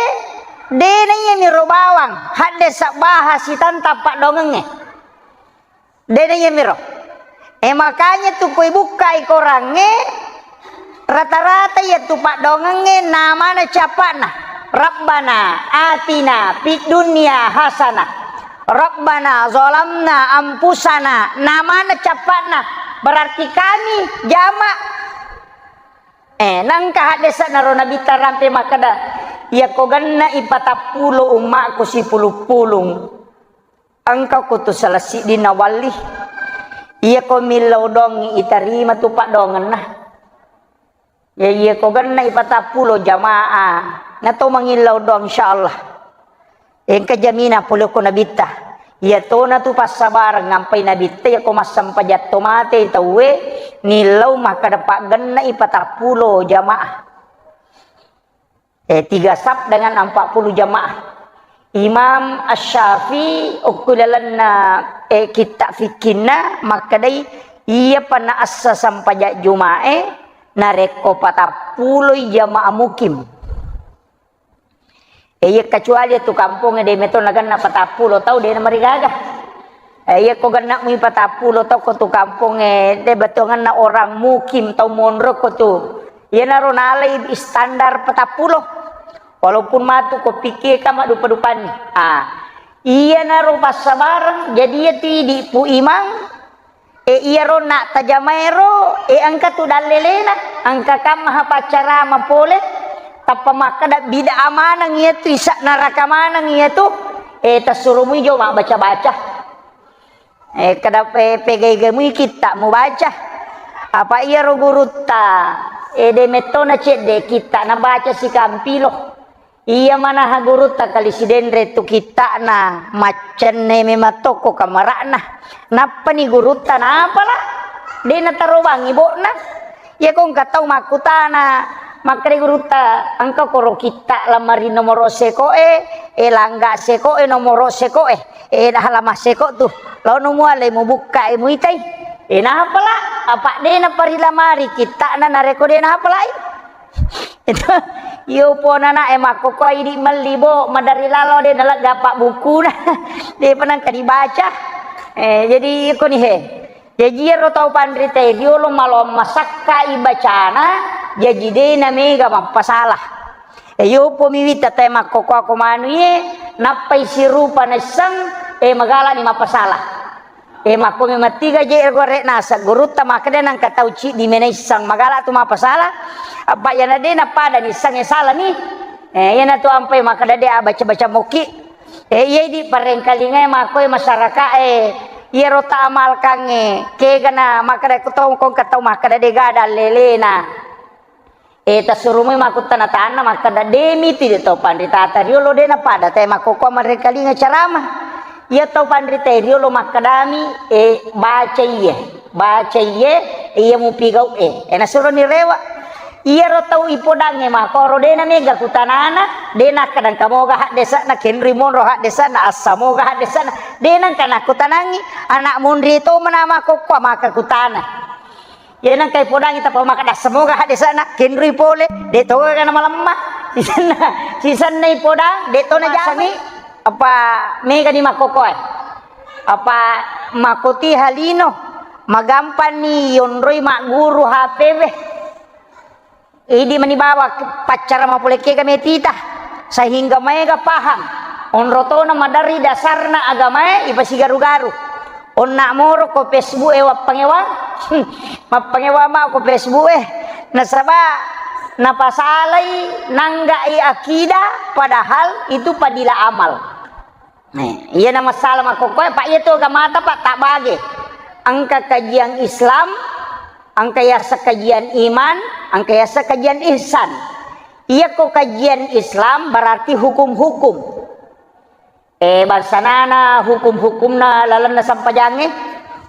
de na iyamiro bawang, haddesa baha sitantang paddoangengnge. De na iyamiro. E, makanya tu ko ibukkai korangnge, rata-rata iya tu paddoangengnge namana cappa'na. Rabbana atina fid dunya hasanah. Rabbana zalamna anfusana. Namana cappa'na. Berarti kami jama. Eh, nengka haddesa naro Nabitta rampe makkeda, iya ko genna ipatappulo ummakku sipulung-pulung. Engka ko tu salah siddinna walli. Iya ko millau dongi itarima tu paddoangenna. Ya iya ko genna ipatappulo jamaah. Na to mangillau doang insyaallah. Engka jamina pole ko Nabitta. Iya tona tu passabareng ngampai Nabitta iya ko massempajang to mate tauwe nillau makkeda paggenna ipatappulo jamaah. Eh, tiga saf dengan empat puluh jamaah. Imam Asy-Syafi'i okko lalenna, eh, kitta fikkinna makkedai, iya pa naassa sempajang Juma'e narekko patappuloi jamaah mukim. Eh, iya kecuali tu kampongnge de meto nagenna patappulo tau de namarigaga. Eh, iya ko genna mui patappulo toko tu kampong, eh, de betongenna orang mukim tau monro ko tu. Iyanaro nalai standar patappulo. Walaupun matu ko pikir ka maddupa-dupani. Ah, iyanaro passabareng, jadi iya tu idi Pu Imang, eh, iyaro na tajamaero, eh, engka tu dallelena, engka kamma ha paccarama pole, tappa makkeda bid'ah maneng iya tu, isa neraka maneng iya tu, eh, tassuro mui jo mabbaca-baca. Eh, kada pe-, pegaiga mui kitta mubaca. Apa iyaro gurutta, eh, de mettona cedde kitta nabaca sikampilo. Iya manaha gurutta kali sidenre tu kittana, maccenne memang tokko kamara'na. Nappani gurutta napala, de natarobangi bo'na. Iya ko engka tau makkutana, makkeda gurutta, engka koro kitta lamari nomoro sekoe, eh, langga sekoe, nomoro sekoe. Eh, dah lama seko tu. Laono muale mubukka e muitai. Eh, napala? Apa de naparilamari kittana nareko de napalai? Itu, iyo pona na e makkoko idi melli bo, madari lalo de nalegga apa bukuna. De penang ka dibaca. Eh, jadi iko ni he. Jaji iyaro tau panrita e riolo maloang masakka i bacana, jaji de namega mappasala. E, yopo mi witta tae makkokkoa ko manu iye, nappai sirupa naisseng, e, magalani mappasala. E, makko memang tiga je gore naseng gurutta makkeda nangka tau ciddi me naisseng magala tu mappasala. Apa iyana de napada nisseng e salani. E, iyana tu ampai makkeda de abaca-baca mokki. E, iye di parengkalinga e makko e masyarakat e, iyaro ta amalkang e, kegana makkeda ko tau kongka tau makkeda de gada lelena. E, tassurumoi makkuttana tanna makkeda, "De miti de tau panritata riolo de napada tae makkokkoa marengkalinga carama." Iya tau panrita riolo makkedami, "E, baca iye, baca iye, iya mupigau e." E, nasuroni rewa. Iyaro tau ipodangnge makkoro de namega kutanana, de nakkeda engka moga haddesana, kenri monro haddesana, assa moga haddesana, de nangka nakkutanangi, anak monri to mena makkokkoa maka kutana. Iya nengka ipodangi tappa makkeda semoga haddesana kenrui pole, de to ga namalemma. Sisenna, sisenna ipodang, de to najamai. Apa mega ni makkokkoe. Apa makkoti halino, magampanni yonroi magguru H P we. Idi mani bawa paccara mapole kega metita. Sehingga maega paham. Onro tona maderri dasarna agamae ipasigaru-garu. Onna moro ko Facebook e wappangewang, mappangewang ma ko Facebook e. Nasaba napasalai nanggai akidah padahal itu padila amal. Nah, iya na masalah makkokkoe, Pak, iya to agamata, Pak, tak bage. Engka kajian Islam, engka yasa kajian iman, engka yasa kajian ihsan. Iya ko kajian Islam berarti hukum-hukum. Eh, bangsanana hukum-hukumna lalenna sampajangnge,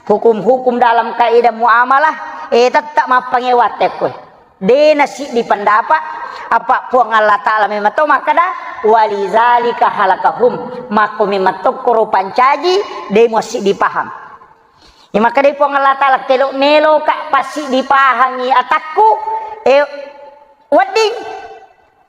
hukum-hukum dalam kaidah muamalah, eh, tetap mappangewa tekkoe. De nasiddi pendapat, apa Puang Allah Ta'ala memang to makkeda, "Walizalika halakahum." Makko memang tokkoro pancaji, de muassiddi paham. Ya, makkedai Puang Allah Ta'ala, "Kelo melo ka passiddi pahangi atakku, eh, wedding."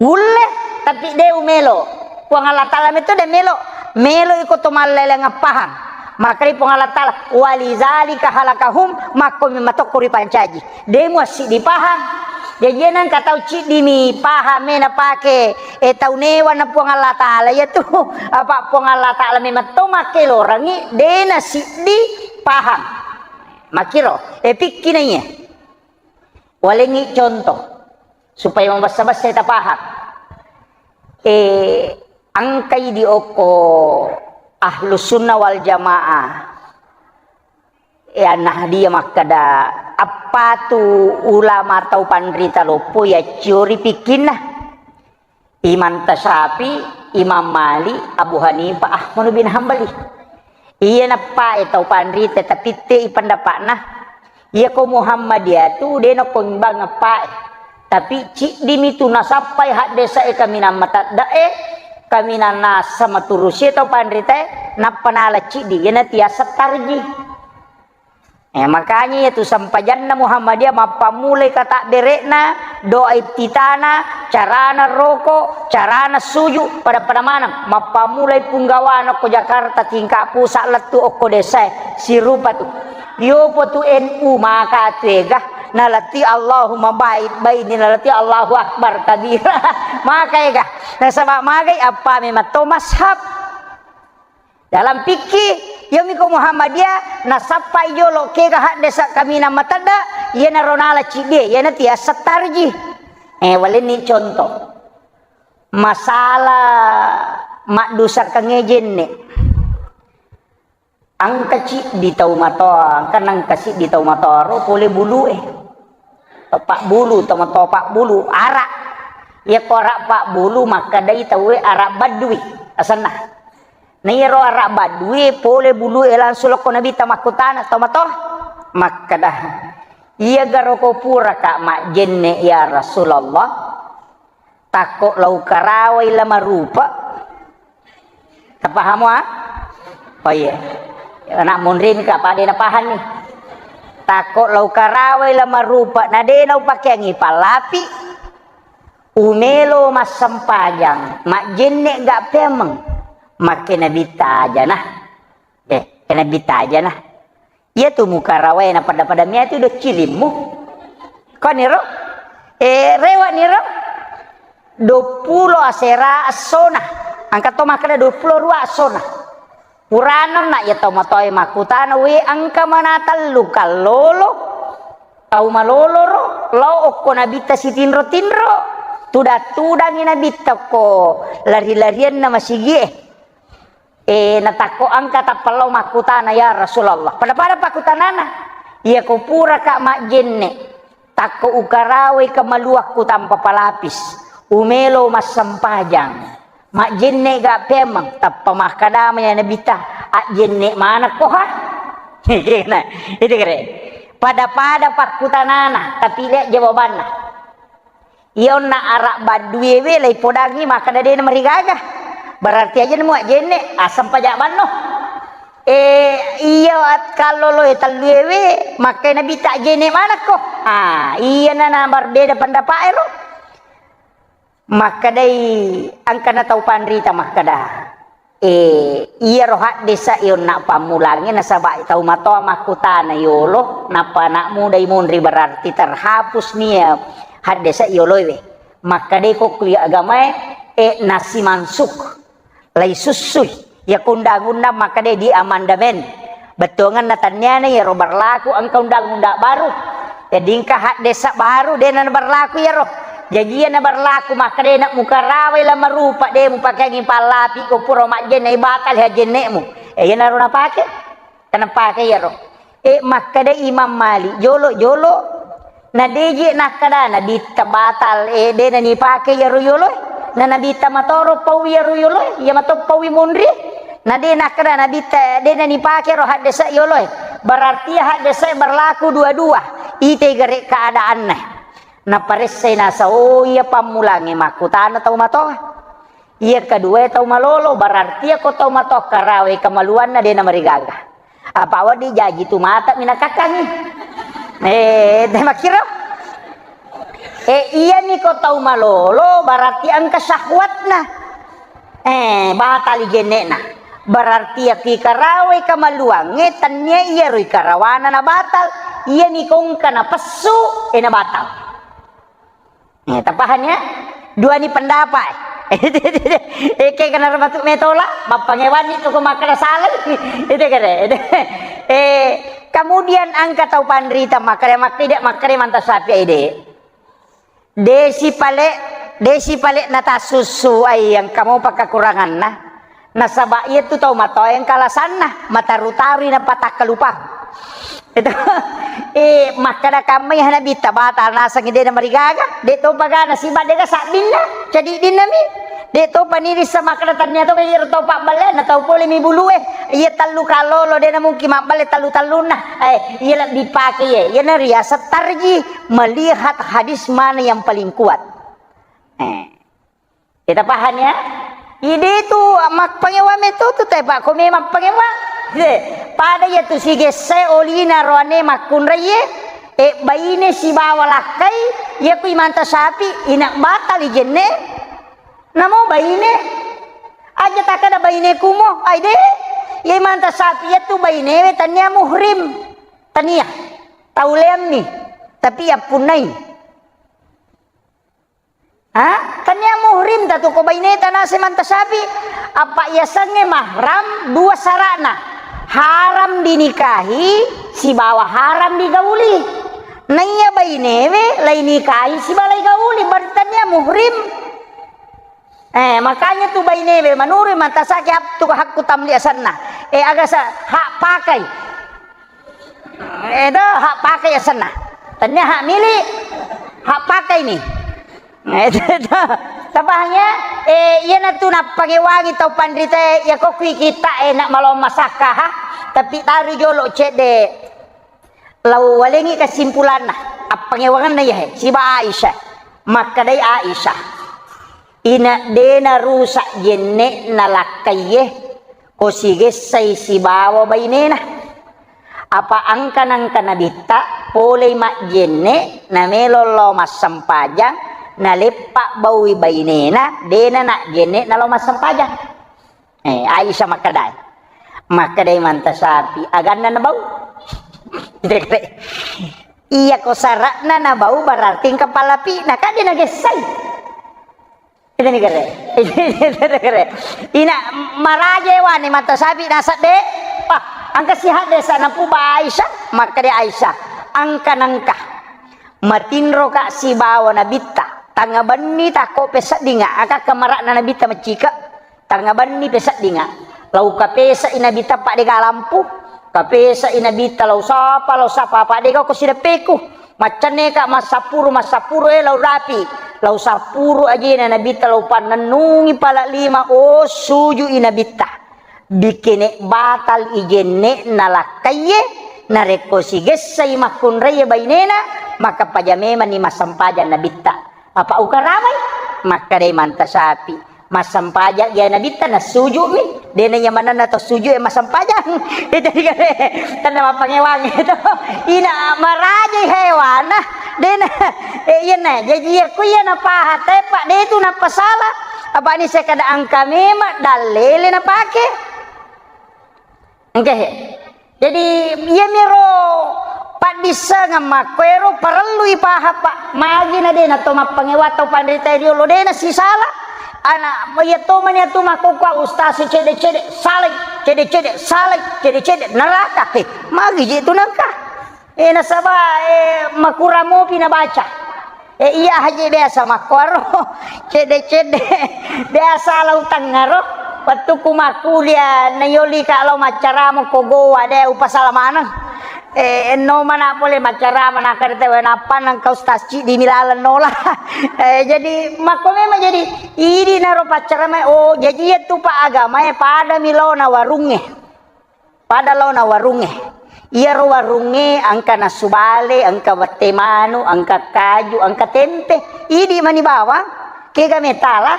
Ulle, tapi de umelo. Puang Allah Ta'ala metto de melo. Melo iko to malleleng appahang. Makkedai Puang Allah Ta'ala, "Walizalika halakahum," makko memang tokko ripancaji. De muassiddi pahang. Jaji nengka tau ciddi mi pahang me napake, eh, tau newa na Puang Allah Ta'ala iya tu. Apa Puang Allah Ta'ala memang to makkelorangi, de nasiddi pahang. Makiro, eh, pikki na iya. Walengngi contoh, supaya mabessa-bessai tapahang. Eh, engkai di okko Ahlus Sunnah wal Jamaah. Eh, An-Nahdiyah makkeda, appatu ulama tau panrita loppo yacciori pikkinna. Imam Tasyafi, Imam Malik, Abu Hanifah, Ahmad bin Hambali. Iya nappae tau panrita tapitte i pendapatna. Iya ko Muhammadiyah tu de nako imbang nappae. Tapi ciddi mi tu nasappai haddesa e kaminang matadda e, kaminang nasa maturusi tau panrita e, nappa nala ciddi. Iya na tiasa tarji. Eh, makanya iya tu sempajanna Muhammadiyah mappammulai katabbere'na, doa iftitana, carana roko, carana suju, pada-pada maneng. Mappammulai punggawana ko Jakarta tingkat pusat lettu okko desa, sirupa tu. Yopo tu N U maka tu ega, nalati Allahumma ba'id baini, nalati Allahu Akbar kabira. Maka ega. Nasaba magai appa memang to mashab. Dalam fikih, yomi ko Muhammadiyah, nasappai jolo kega haddesa kaminang matedda, iyanaro nala ciddie, iyana tiasa tarji. Eh, walenni contoh. Masalah maddusakangnge jenne. Engka ciddi tau matoa, engka nengka siddi tau matoa ro pole bulue. Pabbulu, tau matoa pabbulu, ara. Iya ko ara pabbulu, makkedai tauwe ara baddui, asenna. Na iyaro ara baddui pole bulue langsung lokko Nabitta makkutana, tau matoa? Makkeda, iya garo ko puraka majjenne ya Rasulullah? Takko lau karawai la marupa. Tapahamu, ah? Oh iya. Anak munrin ka pada na paham nih. Takko lau karawai la marupa, na de nau pakeangi pallapi. Umelo massempajang, majjenne ga pemeng. Makke Nabitta aja nah. Eh, Nabitta aja nah. Iya tu mukarawae na pada-pada mia tu do cilimmu. Koniro? Eh, rewa niro? Dua puluh asera essona. Angka to makkeda dua puluh dua essona. Purana na iya tau matoe makkutana, we engka mana tellu kallolo. Tau malolo ro, lao okko Nabitta sitinro-tinro. Tudang-tudangi Nabitta ko lari-larianna masigie. Eh, natakko engka tappa lao makkutana, "Ya Rasulullah." Pada-pada pakkutanana, "Iya ko puraka majjenne, takko ukarawai kemaluakku tanpa palapis, umelo massempajang, majjenne ga pemeng?" Tappa makkadama ya Nabitta, "Ajjenne manekko ha?" Nah, itu kere. Pada-pada pakkutanana, tapi lihat jawabanna. Iya onna ara badduewe laipodangi makkeda de namarigaga. Berarti aja nemu ajjenne, aseng paja banno. Eh, iya at-, kalloloe telluewe, makkai Nabitta ajjenne manekko. Ah, iya na, na berbeda pendapat ero. Makkedai engkana tau panrita makkeda. Eh, iyaro haddesa onna pammulangnge nasaba tau matoa makkutana yolo, nappa anak muda imunri berarti terhapus nia haddesa yoloe we. Makkedai ko kui agamae, eh, nasi mansuk, lai sussui. Iya ko undang-undang makkedai di amandemen. Bettuangenna tanniana iyaro berlaku engka undang-undang baru. Jadi engka haddesa baru, de na berlaku iyaro. Jaji iya na berlaku makkeda de na mukarawai la marupa, de mupakeangi pallapi ko pura majjenne, batal hajjennemu. Eh, iyanaro napake. Kana pake iyaro. Eh, makkeda Imam Malik, jolo-jolo. Na deje nakkeda Nabitta batal, eh, de na nipake iyaro yoloe. Na Nabitta matoro paui iyaro yoloe, iya mato paui monri. Na de nakkeda Nabitta, de na nipake ro haddesa yoloe. Berarti iya haddesa berlaku dua-dua. Ite gare keadaanna. Naparessai nasa, oh, iya pammulangnge makkutana tau matoa. Iya kedua tau malolo, berarti iya ko tau matoa karawai kemaluanna de na marigaga. Apa wedding jaji tu mata minakakkangi. Eh, de makkiro. Eh, iya ni ko tau malolo, berarti engka syahwatna. Eh, batali jenne'na. Berarti iya ki karawai kamaluangnge, tennia iyaro ikarawana na batal. Iya ni ko engka napessu, eh, na batal. Eh, tapahang ya? Dua ni pendapat. Eh, kayak kena matu metola, mappangewanni tu ko makkeda salah. Itu kere. Eh, kemudian engka tau panrita makkeda, makkeda, makkeda manta sapi ide. Desi pale, desi pale natasussu ai yang kamu pakkakuranganna. Nasaba iya tu tau matoa engka alasanna, mataru-tarui napatakkalupa. Itu, eh, makkeda kammai ha Nabitta batal nasengngi de namarigaga, de topa gana siba de ga sabbinna, cadiddinna mi. De topa nirissa makkeda tannia to iyaro tau pabballe na tau pole mi bulue. Iya tellu kallolo de namungkin mabballe tellu-tellunna. Eh, iya lebbi pake iya. Iya na riaseng tarji, melihat hadis mana yang paling kuat. Eh. Kita paham ya? Ide tu mappangewa meto tu, tapi ko memang pangewa. Pada iyatu sigessai olina roane makkunraie, e, baine sibawa lakkai, iyaku imanta sapi, ina batali jenne, namo baine, aja takkada baine kumo, ai de, iya imanta sapi iyatu bainewe tania muhrim, tania, tau leammi, tapi yappunnai. Ha? Tania muhrim tatu ko baineta nase manta sapi. Apa yasengnge mahram dua sarana. Haram dinikahi sibawa haram digauli. Naiya bainewe lai nikahi sibawa lai gauli, berarti tania muhrim. Eh, makanya tu bainewe menurut manta sapi tu hakku tamli asanna. Eh, agasa hak pakai. Edo, hak pakai asenna. Tania hak milik, hak pakai ni. Edo, tapahang ya? Eh, iyanatu nappangewangi tau panrita, ya kok kui kita enak malo masakka, ha? Tapi taru jolo cedde. Lau walengi kesimpulanna, appangewanganna ya, he, siba Aisyah. Makkedai Aisyah. Ina dena rusak jenne'na lakkaiye, ko sigessai sibawa bainena. Apa angka-nangka nabitta polei majjenne, namelo lao massempajang, naleppa baui bainena, dena najjenne nalao massempajang. Eh, Aisyah makkedai. Makkedai manta sapi, aganna nabau? Iya ko sara'na nabau berarti engka palapi'na, kan de nagessai. Itu ni kere. Itu ni kere. Ina maraja wane mata sapi nasab de. Wah, angka sihat de sa napu ba Aisyah. Maka de Aisyah. Angka nangka. Matinro ka sibawa nabitta. Tanga benni tako peseddinga. Aka kemarana nabitta macika. Tanga benni peseddinga. Lau kapesa i nabitta pa de galampu. Kapesa i nabitta lau sapa, lau sapa pa de ko sideppeku. Maccanne ka massapuru, massapuru, eh, lau rapi. Lau sapuru ajena nabitta lau pannennungi pala lima, oh, suju i nabitta. Bikene batal i jenne nalakkaiye, narekko sigessai makkunraiye bainena, maka paja memanni massempajang nabitta. Apa ukarawai? Makkedai manta sapi. Massempajang iya nabitta nassuju'mi, dena iya manenna to sujud e massempajang. Itu dikare, tenna mappangewang itu. Ina marajai hewana, dena, eh, iyana, jaji iya ku iya napaha tepa, de tu napasala. Apa ni sekada angka memang dallele napake. Engke he. Jadi, iyamiro paddissengeng makkoero parellui pahang, Pak. Magi na de na to mappangewa tau panrita riolo, de na sisala. Ana, iya to mani atu makkokkoe ustaz cede-cede salai, cede-cede salai, cede-cede neraka. He, magi je tu nengka. Eh, nasaba, eh, makurang mopi nabaca. Eh, iya haji biasa makkuaro. Cedde-cedde. Biasa lau tengngaro. Wettukku makkuliah, nayolika lau maccarama ko goa, de upasala maneng. Eh, enno mana pole maccarama, nakarita we nappa nengka ustaz cidi milaleng nola. Eh, jadi makko memang jadi idi naro paccarama, oh, jaji iya tu pa agama e pada mi laona warungnge. Pada laona warungnge. Iyaro warungnge engka nasu bale, engka wette manu, engka kaju, engka tempe. Idi mani bawang, kega metala,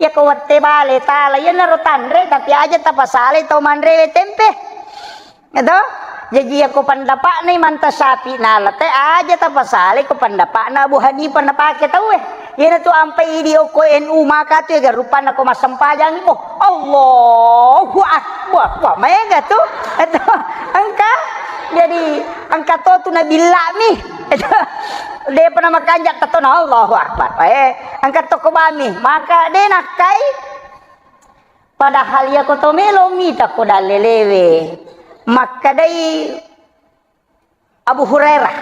iyako wette bale tala, iyanaro tanre, tapi aja tapasalai tau manrewe tempe. Eto? Jaji iyako pendapatna manta sapi nala te aja tapasalai ko pendapatna Abu Hanifah napake tauwe. Iyanatu ampai idi okko N U maka tu ega rupanna ko massempajangi ko. Allahu Akbar. Wah, maega tu. Eto, engka. Jadi, engka to tu nabillami. Eto, depa namakanja tatona Allahu Akbar. Eh, engka to ko bami. Maka de nakkai. Padahal iyako to melo mita ko dallelewe. Makkedai Abu Hurairah.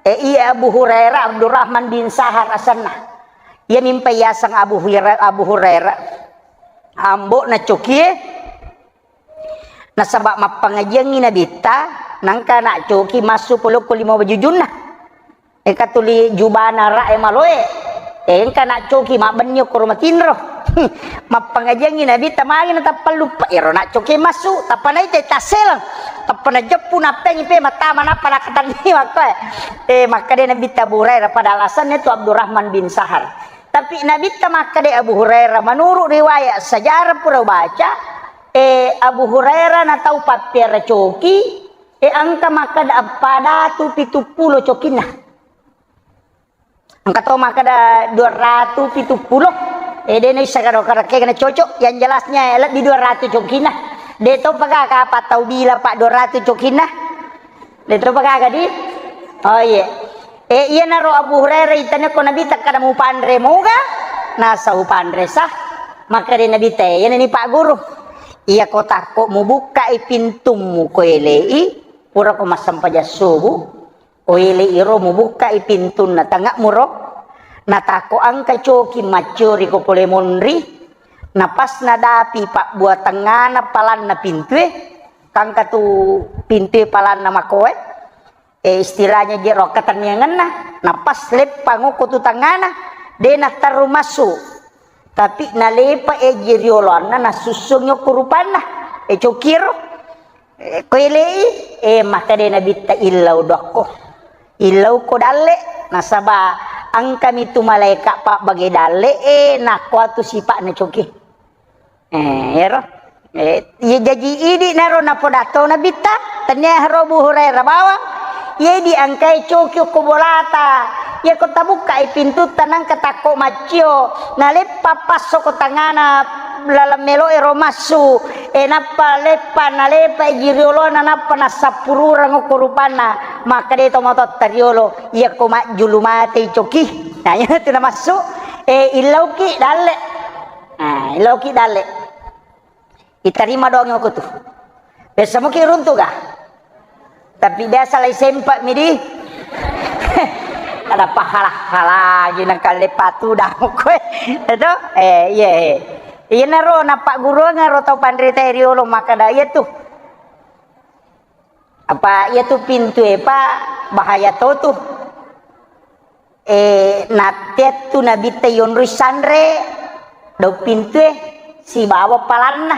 Eh, iya Abu Hurairah, Abdurrahman bin Sahar asenna. Iya mimpa yaseng Abu Hurairah, Abu Hurairah. Ambo na cokie. Nasaba mappangajiangi nabitta, nangka na coki massu polokko lima wajujunna. Engka tuli jubana ra e maloe. Engka na coki mabbenni okkoro matinro. Mappangajiangi nabitta magi na tappa luppa. Ero na coki massu, tappa naita tasseleng. Tappa najeppu nappengi pe matama nappa nakatanni makkoe. Eh, makkade nabitta Abu Hurairah pada alasannya tu Abdurrahman bin Sahar. Tapi nabitta makkade Abu Hurairah, menurut riwayat sejarah pura baca, Eh, Abu Hurairah na tau pappiara coki, eh, engka makkeda eppa datu pitu pulo cokinna. Engka to makkeda dua ratu pitu pulo. Eh, de naisseng karo karekkega na cocok. Yang jelasnya, eh, lebbi dua ratu cokinna. De to pagaga apa tau bilang, Pak, dua ratu cokinna? De to pagaga di? Oh, iya. Eh, iyanaro Abu Hurairah itanya ko Nabitta kada mupanre moga? Nasa upanre sah. Makkeda Nabitta, eh, iyana ni Pak Guru. Iya ko takko mubukkai pintummu ko elei, pura ko massempajang subuh, ko elei iro mubukkai pintunna tengnga'mu ro, natakko engka coki macciori ko pole monri, na pas nadapi pabbua tengngana palanna pintue, kangka tu pintue palanna makoe, eh, istilahnya jero ketenniangenna, na pas leppang okko tu tengngana, de natterru massu. Tapi nalepa eji rioloanna, nasussungi okko rupanna, eh, cokiro. Eh, ko elei, eh, makkeda Nabitta, illau dokko. Illau ko dalle, nasaba engkami tu malaeka pabbage dalle, eh, nakko atu sipa'na coki. Eh, ero. Eh, iya jaji idi naro napodatto Nabitta, tania haro Abu Hurairah bawang. Iya idi engkai coki okko bolata. Iya ko tabukkai pintutta nangka takko maccio, naleppa passo ko tangana laleng melo ero massu, eh, nappa leppa, nalepa eji rioloanna, nappa nassappururang okko rupanna. Makkeda tomatoatta riolo, iya ko majjulu matei coki. Nah, iya tu namassu, eh, illauki dalle. Nah, illauki dalle. Itarima doang okko tu. Biasa muki runtu ga? Tapi biasa lai sempat midi. Ada pahala-hala lagi nang kale patu dah koe. Itu? Eh, iya, iya. Iyanaro nappagguruangeng ro tau panrita riolo makkeda iya tu. Apa iya tu pintue, Pak, bahaya to tu. Eh, natteattu Nabitta yonroi sanre daung pintue sibawa palanna.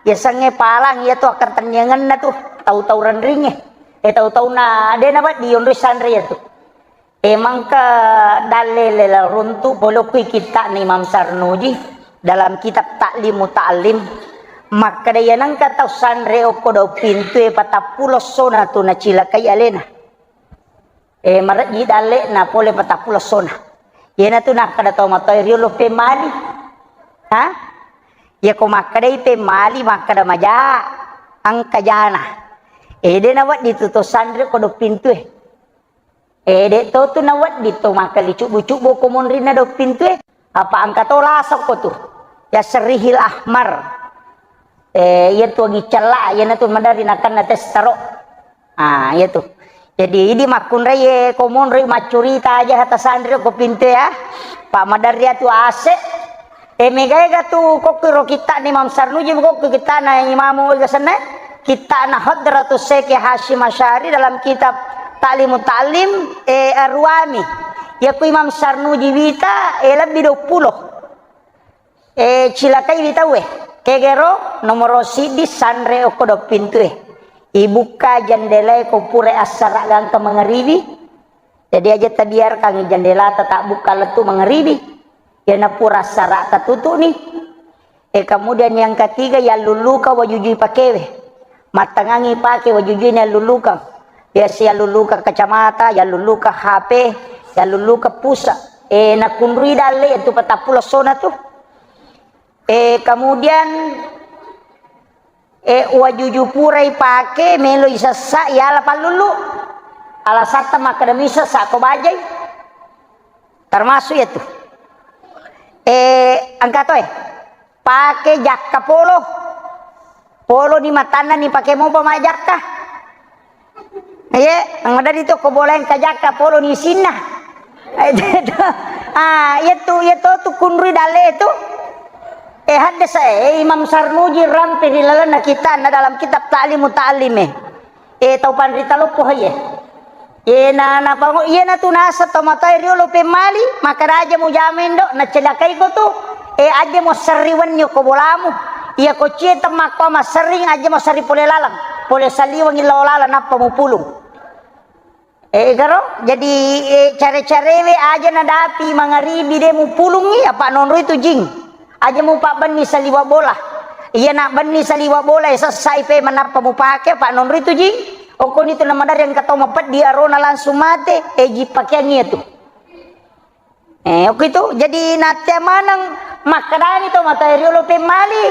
Yasengnge palang iya tu akkatenniangenna tu, tau-tau renringnge. Eh, tau-tauna de nawedding yonroi sanre iya tu. Eh, mangka dalle lela runtu pole okko kitta'na Imam Sarnuji dalam kitab Ta'lim Muta'allim. Makkeda iya nengka tau sanre okko daung pintue patappulo essona tu nacilakai alena. Eh, marejji dalle'na pole patappulo essona. Iyanatu nakkeda tau matoa riolo pemmali. Ha? Iyako makkedai pemmali, makkeda maja, engka jana. Eh, de nawedding tu to sanre ko dong pintue. Eh, de to tu nawedding to makkeli cubbu-cubbu ko monrinna dong pintue. Apa engka to lasokko tu. Ya serihil ahmar. Eh, iya tu agi cella, iyanatu maderri nakenna testaro. Ah, iya tu. Jadi, idi makkunrai, eh, ko monroi maccurita aja hata sanri ko pinte ya. Pak maderri atu ase. Eh, megaega tu kokki ro kitta'na Imam Sarnuji, kokki kitta'na Imam ega senna. Kitta'na Hadratus Syekh Hasyim Asy'ari dalam kitab Ta'limut Ta'lim, eh, Arwami. Iya ku Imam Sarnuji wita, eh, lebbi dua puluh. Eh, cilakai wi tauwe. Kegero nomoro siddi sanre okko dong pintue. Ibukka jendelae ko pura assara gangka mangaribi. Jadi aja tabiarkan jendelata tabbukka lettu mangaribi. Yana pura assara tatutu'ni. Eh, kemudian yang ketiga, yallulluka wajujui pakewe. Mattangangi pake wajujui ni yallulluka. Biasa yallulluka kacamata, yallulluka H P, yallulluka pulsa. Eh, nakunrui dalle itu patappulo sona tu. Eh, kemudian, eh, wajuju purai pake, melo isessa, yala pallullu. Alasatta makkeda misessa ko bajai. Termasuk ya tu. Eh, engka to, eh. Pake jakka polo. Polo ni matanna ni pake mopa majakka. Iye, maderri to ko bola engka jakka polo ni isinna. Ah, iya tu, iya to tu kunrui dalle tu. Eh, haddasa, eh, Imam Sarnuji rampe ri lalenna kitta'na dalam kitab Ta'limu Ta'lim, eh. Eh, tau panrita loppo, haye. Iyena, napango-, iyena tu nasa tau matoa riolo pemmali, makkeda aja mujama indo, nacelakai ko tu, eh, aja mo serri wenni ko bolamu. Iya ko cie temmakko masserring, aja mo serri pole laleng. Pole saliweng lao laleng, nappa mupulung. Eh, garo, jadi, eh, care-carewe aja nadapi mangaribi de mupulungi, apa nonroi tu jing. Aja mupabbenni saliweng bola. Iya na benni saliwa bola e sessai pe manappa mupake, apa nonri tu ji. Okkoni tu namadarri engka tau mapeddi arona langsung mate, e ji pakeang iya tu. Eh, okko itu, jadi nattea maneng makkedani to matoa riolo pemmali.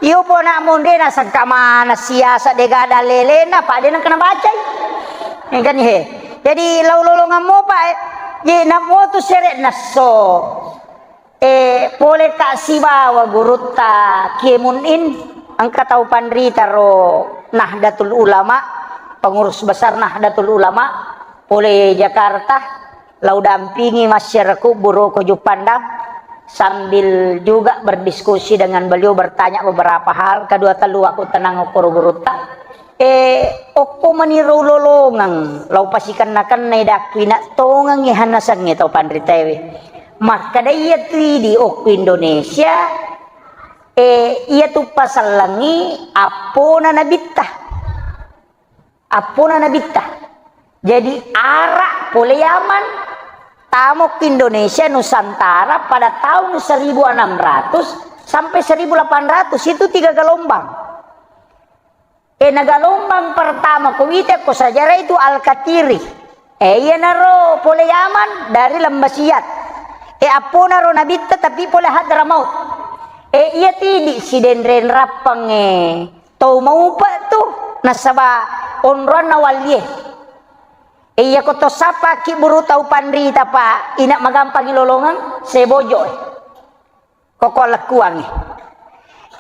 Iyo po na monre na sengka mana siasa de gada lelena, pa de nengka nabacai. Eh, kan he. Jadi lau lolongang mopa, eh. Ye na motu sere nesso. Eh, pole ka sibawa gurutta Kiemun In, engka tau panrita ro Nahdlatul Ulama, pengurus besar Nahdlatul Ulama, pole Jakarta. Lau dampingi masyarakat Buroko Juppandang sambil juga berdiskusi dengan beliau, bertanya beberapa hal, kedua telu aku tenang okoro gurutta. Eh, okko maniro lolongeng, lau pasikenna-kennai dakku ina tongengi hanasengnge tau panritaewe. Makkeda iya tu idi okko Indonesia, eh, iya tu pasellengi appona nabitta. Appona nabitta. Jadi, ara pole Yaman, tamo ke Indonesia Nusantara pada tahun seribu enam ratus sampai seribu delapan ratus, itu tiga gelombang. Eh, na gelombang pertama ko wita ko sejarah itu Al-Katiri. Eh, iyanaro pole Yaman dari Lembah Siat. Eh, apponaro nabitta tapi pole Hadramaut. Eh, iya tidi sidenreng rappang, eh. Tau maupa tu, nasaba onroanna wallie. Iya ko to sappa kibburu tau panrita pa, ina magampangi lolongeng, sebojo e. Koko lekkuang e.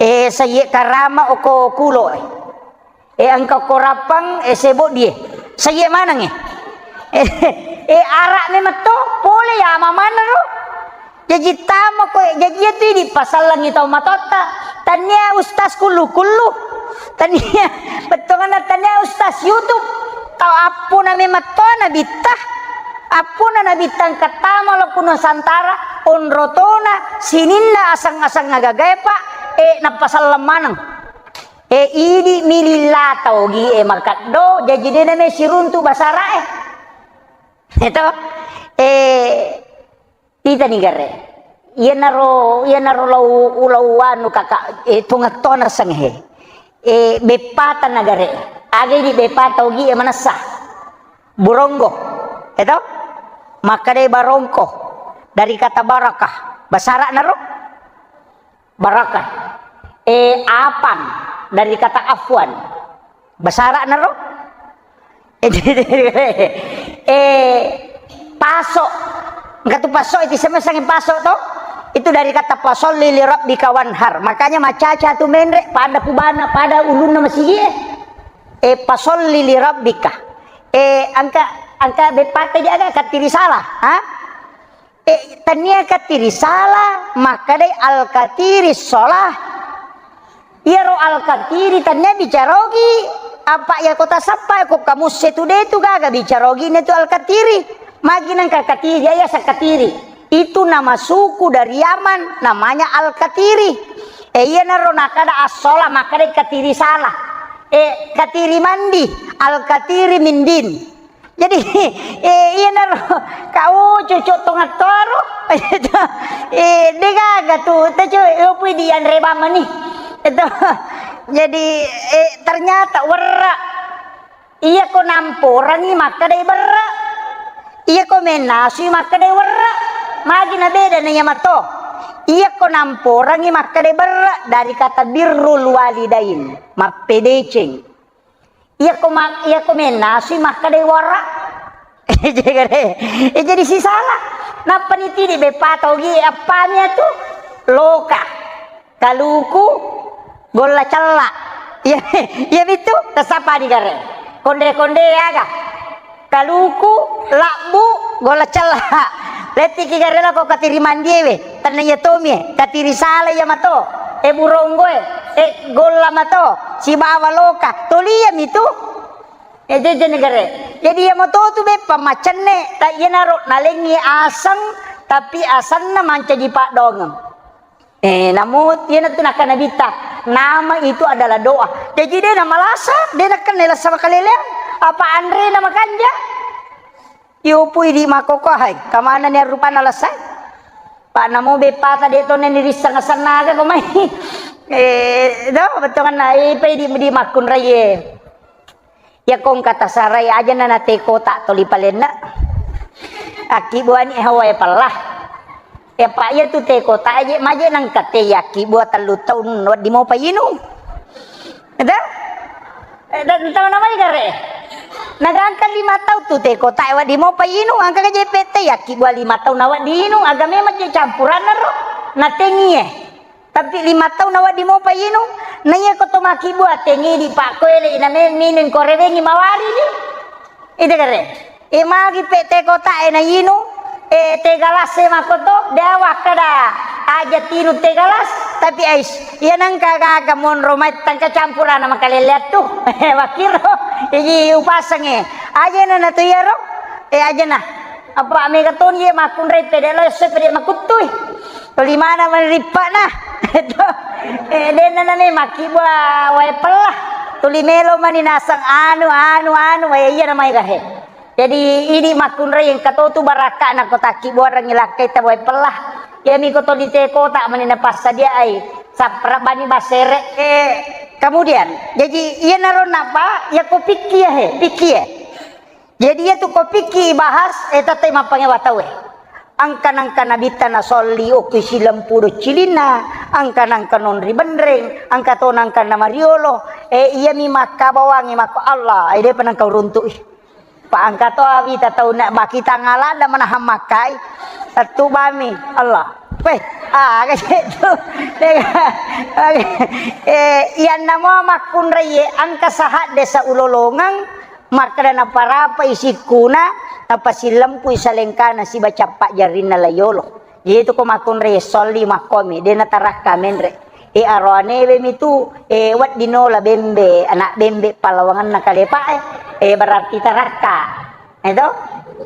Eh, saye karama oko kulo e. Eh, engka ko rappang, eh, sebo die. Saye maneng e. Eh, eh, ara memetto, pole ya mamanna ro. Jaji tamo ko, jaji iya tu idi pasallengi tau matotta. Tania ustaz kullu-kullu. Tania, bettuanna tania ustaz YouTube. Tau appona memang to nabitta. Appona nabitta engka tamo lo ku Nusantara, onrotona, sininna asang-asang agagae, Pak, eh, nappasalleng maneng. Eh, idi mililla tau gi, eh, makaddo, jaji dena me siruntu basara, eh. Eto, eh, Itani gare. Iyanaro, iyanaro lau, lau anu kaka, eh, tunga tona seng he. Eh, beppata nagare. Aga idi beppata ogi e manessa. Buronggo. Eto? Makkadai barongko. Dari kata barakah. Basara naro? Barakah. Eh, apang. Dari kata afwan. Basara naro? Eh, paso. Engka tu paso, itu sama sangi paso to. Itu dari kata fasolli li rabbika wanhar. Makanya macaca tu menre pada pubana, pada ulunna masigi e. Eh, fasolli li rabbika. Eh, engka, engka beppata dia aga katiri salah, ha? Eh, tania katiri salah, makkadai al-katiri sholah. Iyaro al-katiri tania bicarogi, apa iya kota sappa ko kamusse tu de tu gaga bicarogi ne tu al-katiri. Magi nangka katiri, iya sakatiri. Itu nama suku dari Yaman, namanya al-katiri. Eh, iyanaro nakada as-sholah, makkadai katiri salah. Eh, katiri mandi, al-katiri mindin. Jadi, eh, iyanaro, kau cucuk tongattoro. Eh, degaga tu, tecu, opui di anre bamani. Itu. Jadi, eh, ternyata werra. Iya ko namporangi makkadai berra. Iya ko mennasui makkadai werra. Magi na beda na iya mato. Iya ko namporangi makkadai berra dari kata birrul walidain, mappedeceng. Iya ko ma-, iya ko mennasui makkadai wara. Eh, jadi sisala. Nappa nitidi beppa tau gi appami atu. Loka. Kaluku. Golla cella. Iya, iya bitu. Tasappa di gare. Konde-konde aga. Kaluku, labbu, golla cella. Lettiki gare lako katiri mandiewe. Tenna iya tomie. Katiri sala iya mato. E buronggoe. E golla mato. Sibawa loka. Toli iya mitu. Eh, jeje negare. Jadi iya moto tu beppa macenne, ta iyanaro nalengi aseng, tapi asenna mancaji paddongeng. Eh, namo iyana tu nakkana Nabitta, nama itu adalah doa. Jadi de namalasa, de nakkana lasa makaleleang, apa anre na makanja. Iyopui di makoko hai, kamana ni rupanna lasa? Pa namo beppata de to neni risseng asenna aga ko mai. Eh, do, bettuanna, eh, ipai di, di makkunraie. Iya ko engka tasarai aja na nate kota toli palenna. Akkibuani hawa e pella. Ya, Pak, iya tu te kota aja, maje nangka te yakkibua tellu taun, wedding mopa inung. Ada? Eh, dan tahu namanya gare? Nagangka lima taun tu te kota, wedding mopa inung, angka je pete yakkibua lima taun, nawa diinung, aga memang je campuranna ro, natengi e. Tapi lima taun nawedding mopa inung, na iya ko to makkibua tengi di pakkoele, ina me-, minung ko rewengi mawari ni. Ida gare. E magi pe te kota e na inung, e te galas e makoto, de wakkada aja tinung te galas, tapi ais, iya nangka gaga monro mai tangka campurana makalele attu. Wakkiro, iji upasange. Aja na natu iyaro, e aja na. Apa mega toni ye makkunrai pede lo esso pede makuttui. Toli mana mani rippa'na. Itu. Eh, denna nani makkibua wae pella. Tuli melo mani nasang anu, anu, anu, wae iya namai gahe. Jadi, idi makkunrai engka to tu barakka'na ko takkibua rangi lakkai ta wae pella. Iyami ko to di te kota mani napassadiai. Sapra bani basere. Eh, kemudian, jadi iya naro napa, ya ko pikki ya he, pikki ya. Jadi, iyatu ko pikki ibahas, eh, tette mappangewa tauwe. Angka-nangka Nabitta nasolli okki silempuru cilinna, angka-nangka nonri benreng, angka to nangka namariolo, eh, iyami makkabawangi makko Allah, eh, depa nangka uruntu'i. Pa angka to awita tau na bakita ngalada manahang makkai, tettubami Allah. Weh, ah, aga ceddu. Eh, iyanna mo makkunraiye, angka sahadde sa ulolongeng, Makkeda naparapai sikkuna, napasilempui salengkana siba cappa jarrinna layolo. Jadi tu ko makkunrai solli makkomi, de natarakka menre. E aroanewe mi tu, e wedding nola bembe, anak bembe pallawangenna kalepa e. E berarti tarakka. Eto?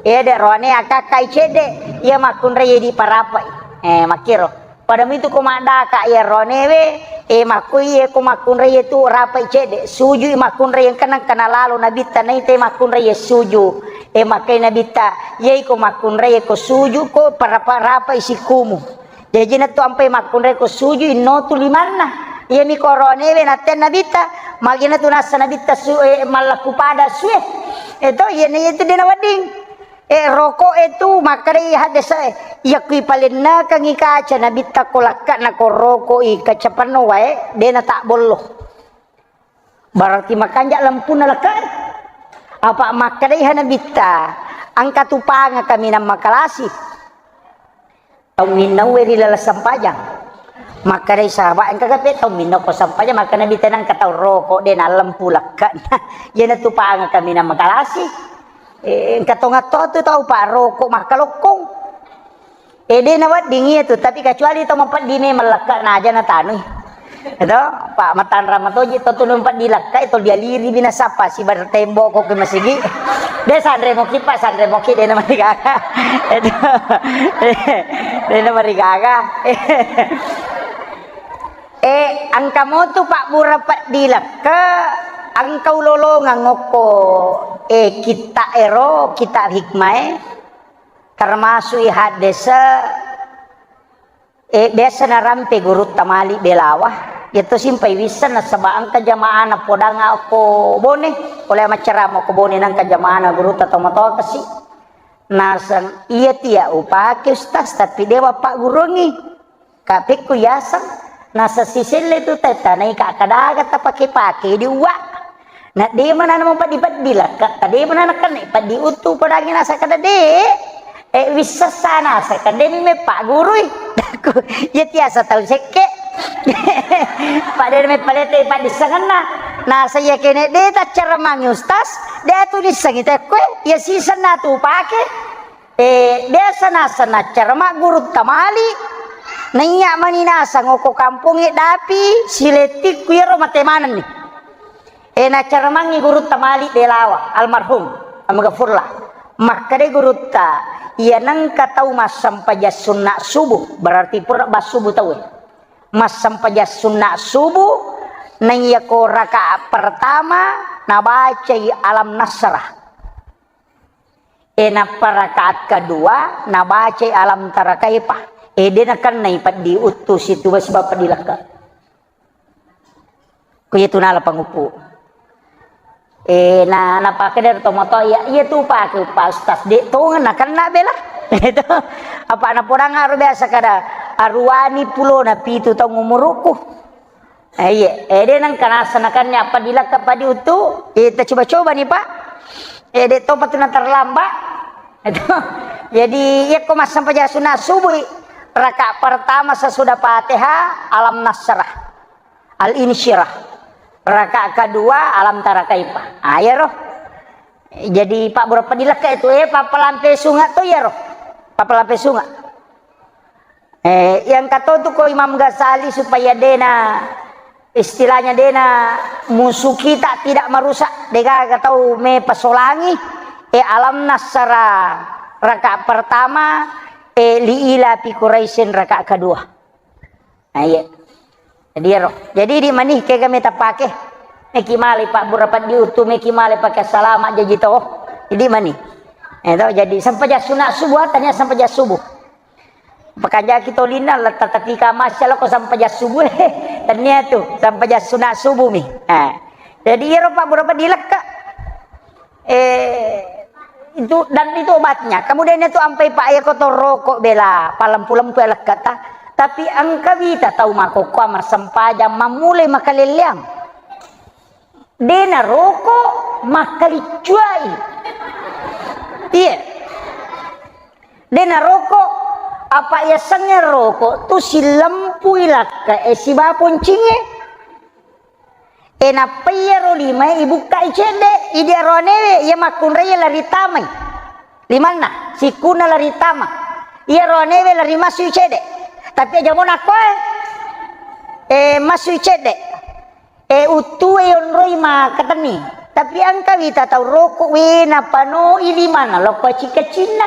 E de roane akakkai cedde, iya makkunrai diparapai. E makkiro. Pada mitu ko maddaka iya ronewe, e, makkoi, e, ko makkunrai tu rapai cedde, sujui makkunrai engka nangka nalalo Nabitta naita makkunrai suju. E, makkai Nabitta, iyai ko makkunrai ko suju ko parapa-, rapai sikkumu. Jaji na tu ampai makkunrai ko suju inno tu limanna. Iyami ko ronewe natten Nabitta, magina tu nassa Nabitta su-, e, mallakku pada sue. E to, iya na iya tu dena wedding. E, roko e tu makkedai haddese'e, iya kui palennekengngi kaca Nabitta ko lakka na ko roko i kaca penno wae, de na tabbollo. Berarti makanja lampunna lakka e. Apa makkedai ha Nabitta, engka tu panga kaminang makalasi. Tau minnaue ri laleng sempajang. Makkedai sahabat, engka gape tau minnau ko sempajang, makkeda Nabitta engka tau roko, de nallempu lekkana. Iyana tu panga kaminang makalasi. Eh, engka tongatto tu tau pa roko makkalokkong. Eh, de nawedding iya tu, tapi kecuali tau mapeddi memang lekkana aja natanui. Eto, pa matanrang matoji to tu numpa dilakkai to dialiri binasa pa sibar tembok ko ke masigi. De sanre moki pa sanre moki de namarigaga. Eto. De namarigaga. Eh, engka motu pabbura peddi lekke, engka ulolongeng okko, eh, kitta ero, kitta hikmae, termasuk i haddese, Eh, biasa narampe gurutta mali belawa. Iyatu simpai wisseng nasaba engka jamaana podang okko Bone. Pole maccarama okko Bone nangka jamaana gurutta tomatoa kasi. Naseng, "Iya tia upake, Ustaz, tapi dewa pagguruangngi." Kapekku yaseng, naseng siselle tu tetta naika kadaga tapake-pake di uwa. Na de manana mapeddi-peddi lekketta, de manana kenne peddi uttu podangi naseng kada de. Eh, wissessa naseng kada mi mepaggurui. Iya tiasa tau sekke. Pada me palete paddissengenna. Naseng iya kene de taccaremangi ustaz, de tu nissengi tekkue, iya sisenna tu pake. Eh, biasa naseng naccarama gurutta mali. Naiya mani naseng okko kampongnge dapi silettikku iyaro mate manenni. Eh, nacaramangngi gurutta mali belawa, almarhum, amgafurlah. Makkedai gurutta, iya nengka tau massempajang sunna subuh, berarti pura bassubuh tau. Massempajang sunna subuh, naiya ko rakaat pertama, nabacai alam nasrah. E, nappa rakaat kedua, nabacai alam tara kaifa. E, de nakennai peddi uttu situ basi bapa di lekka. Ko iya tu nala panguppu. Eh, na, na pake dari tomato, iya, iya tu pake uppa ustaz. Dek tongeng na kena bela. Itu. Apa na podang aro biasa kada aruani pulo na pitu taung umuruku. Eh, iya. Eh, de nang kanasa nakannya apa dilakka padi utu. Eh, ta coba-coba nih, Pak. Eh, dek topa tu na terlambat. Itu. Jadi, iya ko massempajang sunat subuh, rakaat pertama sesudah Fatihah, Alam Nasrah. Al-Insyirah. Rakaat kedua, Alam Tara Kaifa. Ah, iya roh. Jadi, Pak Burapa dilakka itu, eh, papalampe sunga to iya roh. Papalampe sunga. Eh, yang kata tu ko Imam Ghazali supaya dena, istilahnya dena musuh kita tidak merusak, degaga tau me pasolangi, eh, Alam Nasrah rakaat pertama, eh, Li ila fi Quraisyin rakaat kedua. Nah, iya. Jadi, ya, roh. Jadi, di mani kega meta pake. Meki male Pak Burapa di utu, meki male pake salama jaji to. Jadi, mani. Eh, to, jadi, sempajang sunat subuh, tania sempajang subuh. Pekanjaki tolinna, la tatatika masya lo ko sempajang subuh. Tania tu, sempajang sunat subuh mi. Nah. Jadi, ya, roh Pak Burapa dilekka. Eh, itu, dan itu obatnya. Kemudian itu ampai Pak ya kotor rokok bela, palempu-lempu ya lekkata. Tapi engka wita tau makokkoa marsempajang mammulai makalelleang. Dena rokok makkaliccuai. Iya. Dena rokok apa yasengnge rokok tu silempui lakka e sibawa poncingnge. E, nappa iyaro limae ibukkai cedde, idi aroanewe, iya makkunrai lari tamai. Limanna, sikkunna lari tama. Iya aroanewe lari masui cedde. Tapi aja mo nakkoe, e, masui cedde. E, uttue yonroi makkatenni. Tapi engka wita tau roko, we, napanoi limanna, lokko cika-cinna.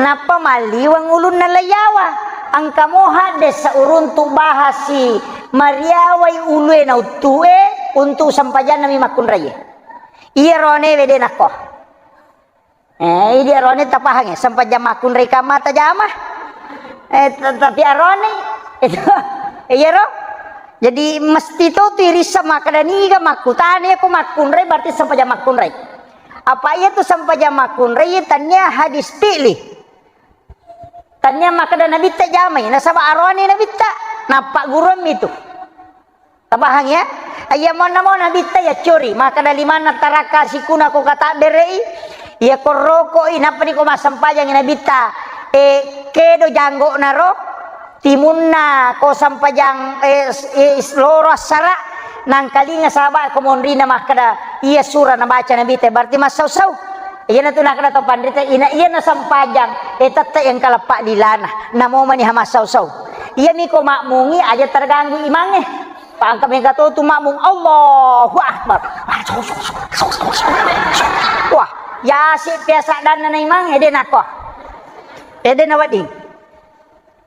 Nappa malliweng ulunna laiyawa. Engka mo hadde sauruntu bahasi mariawai ulue na uttue untuk sempajanna mi makkunraie. Iya roanewe de nakko. Eh, idi arone tapahangi, sempajang makkunrai kamma tajama. Eh, te-, tapi arone itu, iya ro. Jadi mesti to tu irissa makkeda niga makkutana, iya ko makkunrai berarti sempajang makkunrai. Apa iya tu sempajang makkunrai, tania hadis fi'li. Tania makkeda nabitta jamai, nasaba arone nabitta, nappa guruammi tu. Tapahang ya? Iya monna mo nabitta ya cori, makkeda limanna taraka sikuna ko katabberei, iya ko rokoi, nappa ni ko massempajang nabitta, eh, kedo janggokna ro, timunna ko sempajang, eh, s-, eh, s-, loro assara, nangkalinga sahabat ko monrina makkeda, iya sura nabaca nabitta, berarti massau-sau. Iyana tu nakkeda to panrita, ina iyana sempajang, eh, tette yang kaleppa lilana, namo mani hamassau-sau. Iya mi ko makmungi aja terganggu imangnge. Pangka mega to tu makmung, Allahu Akbar. Wah, ya si biasa dan na imang, ede nako. Ede na wedding.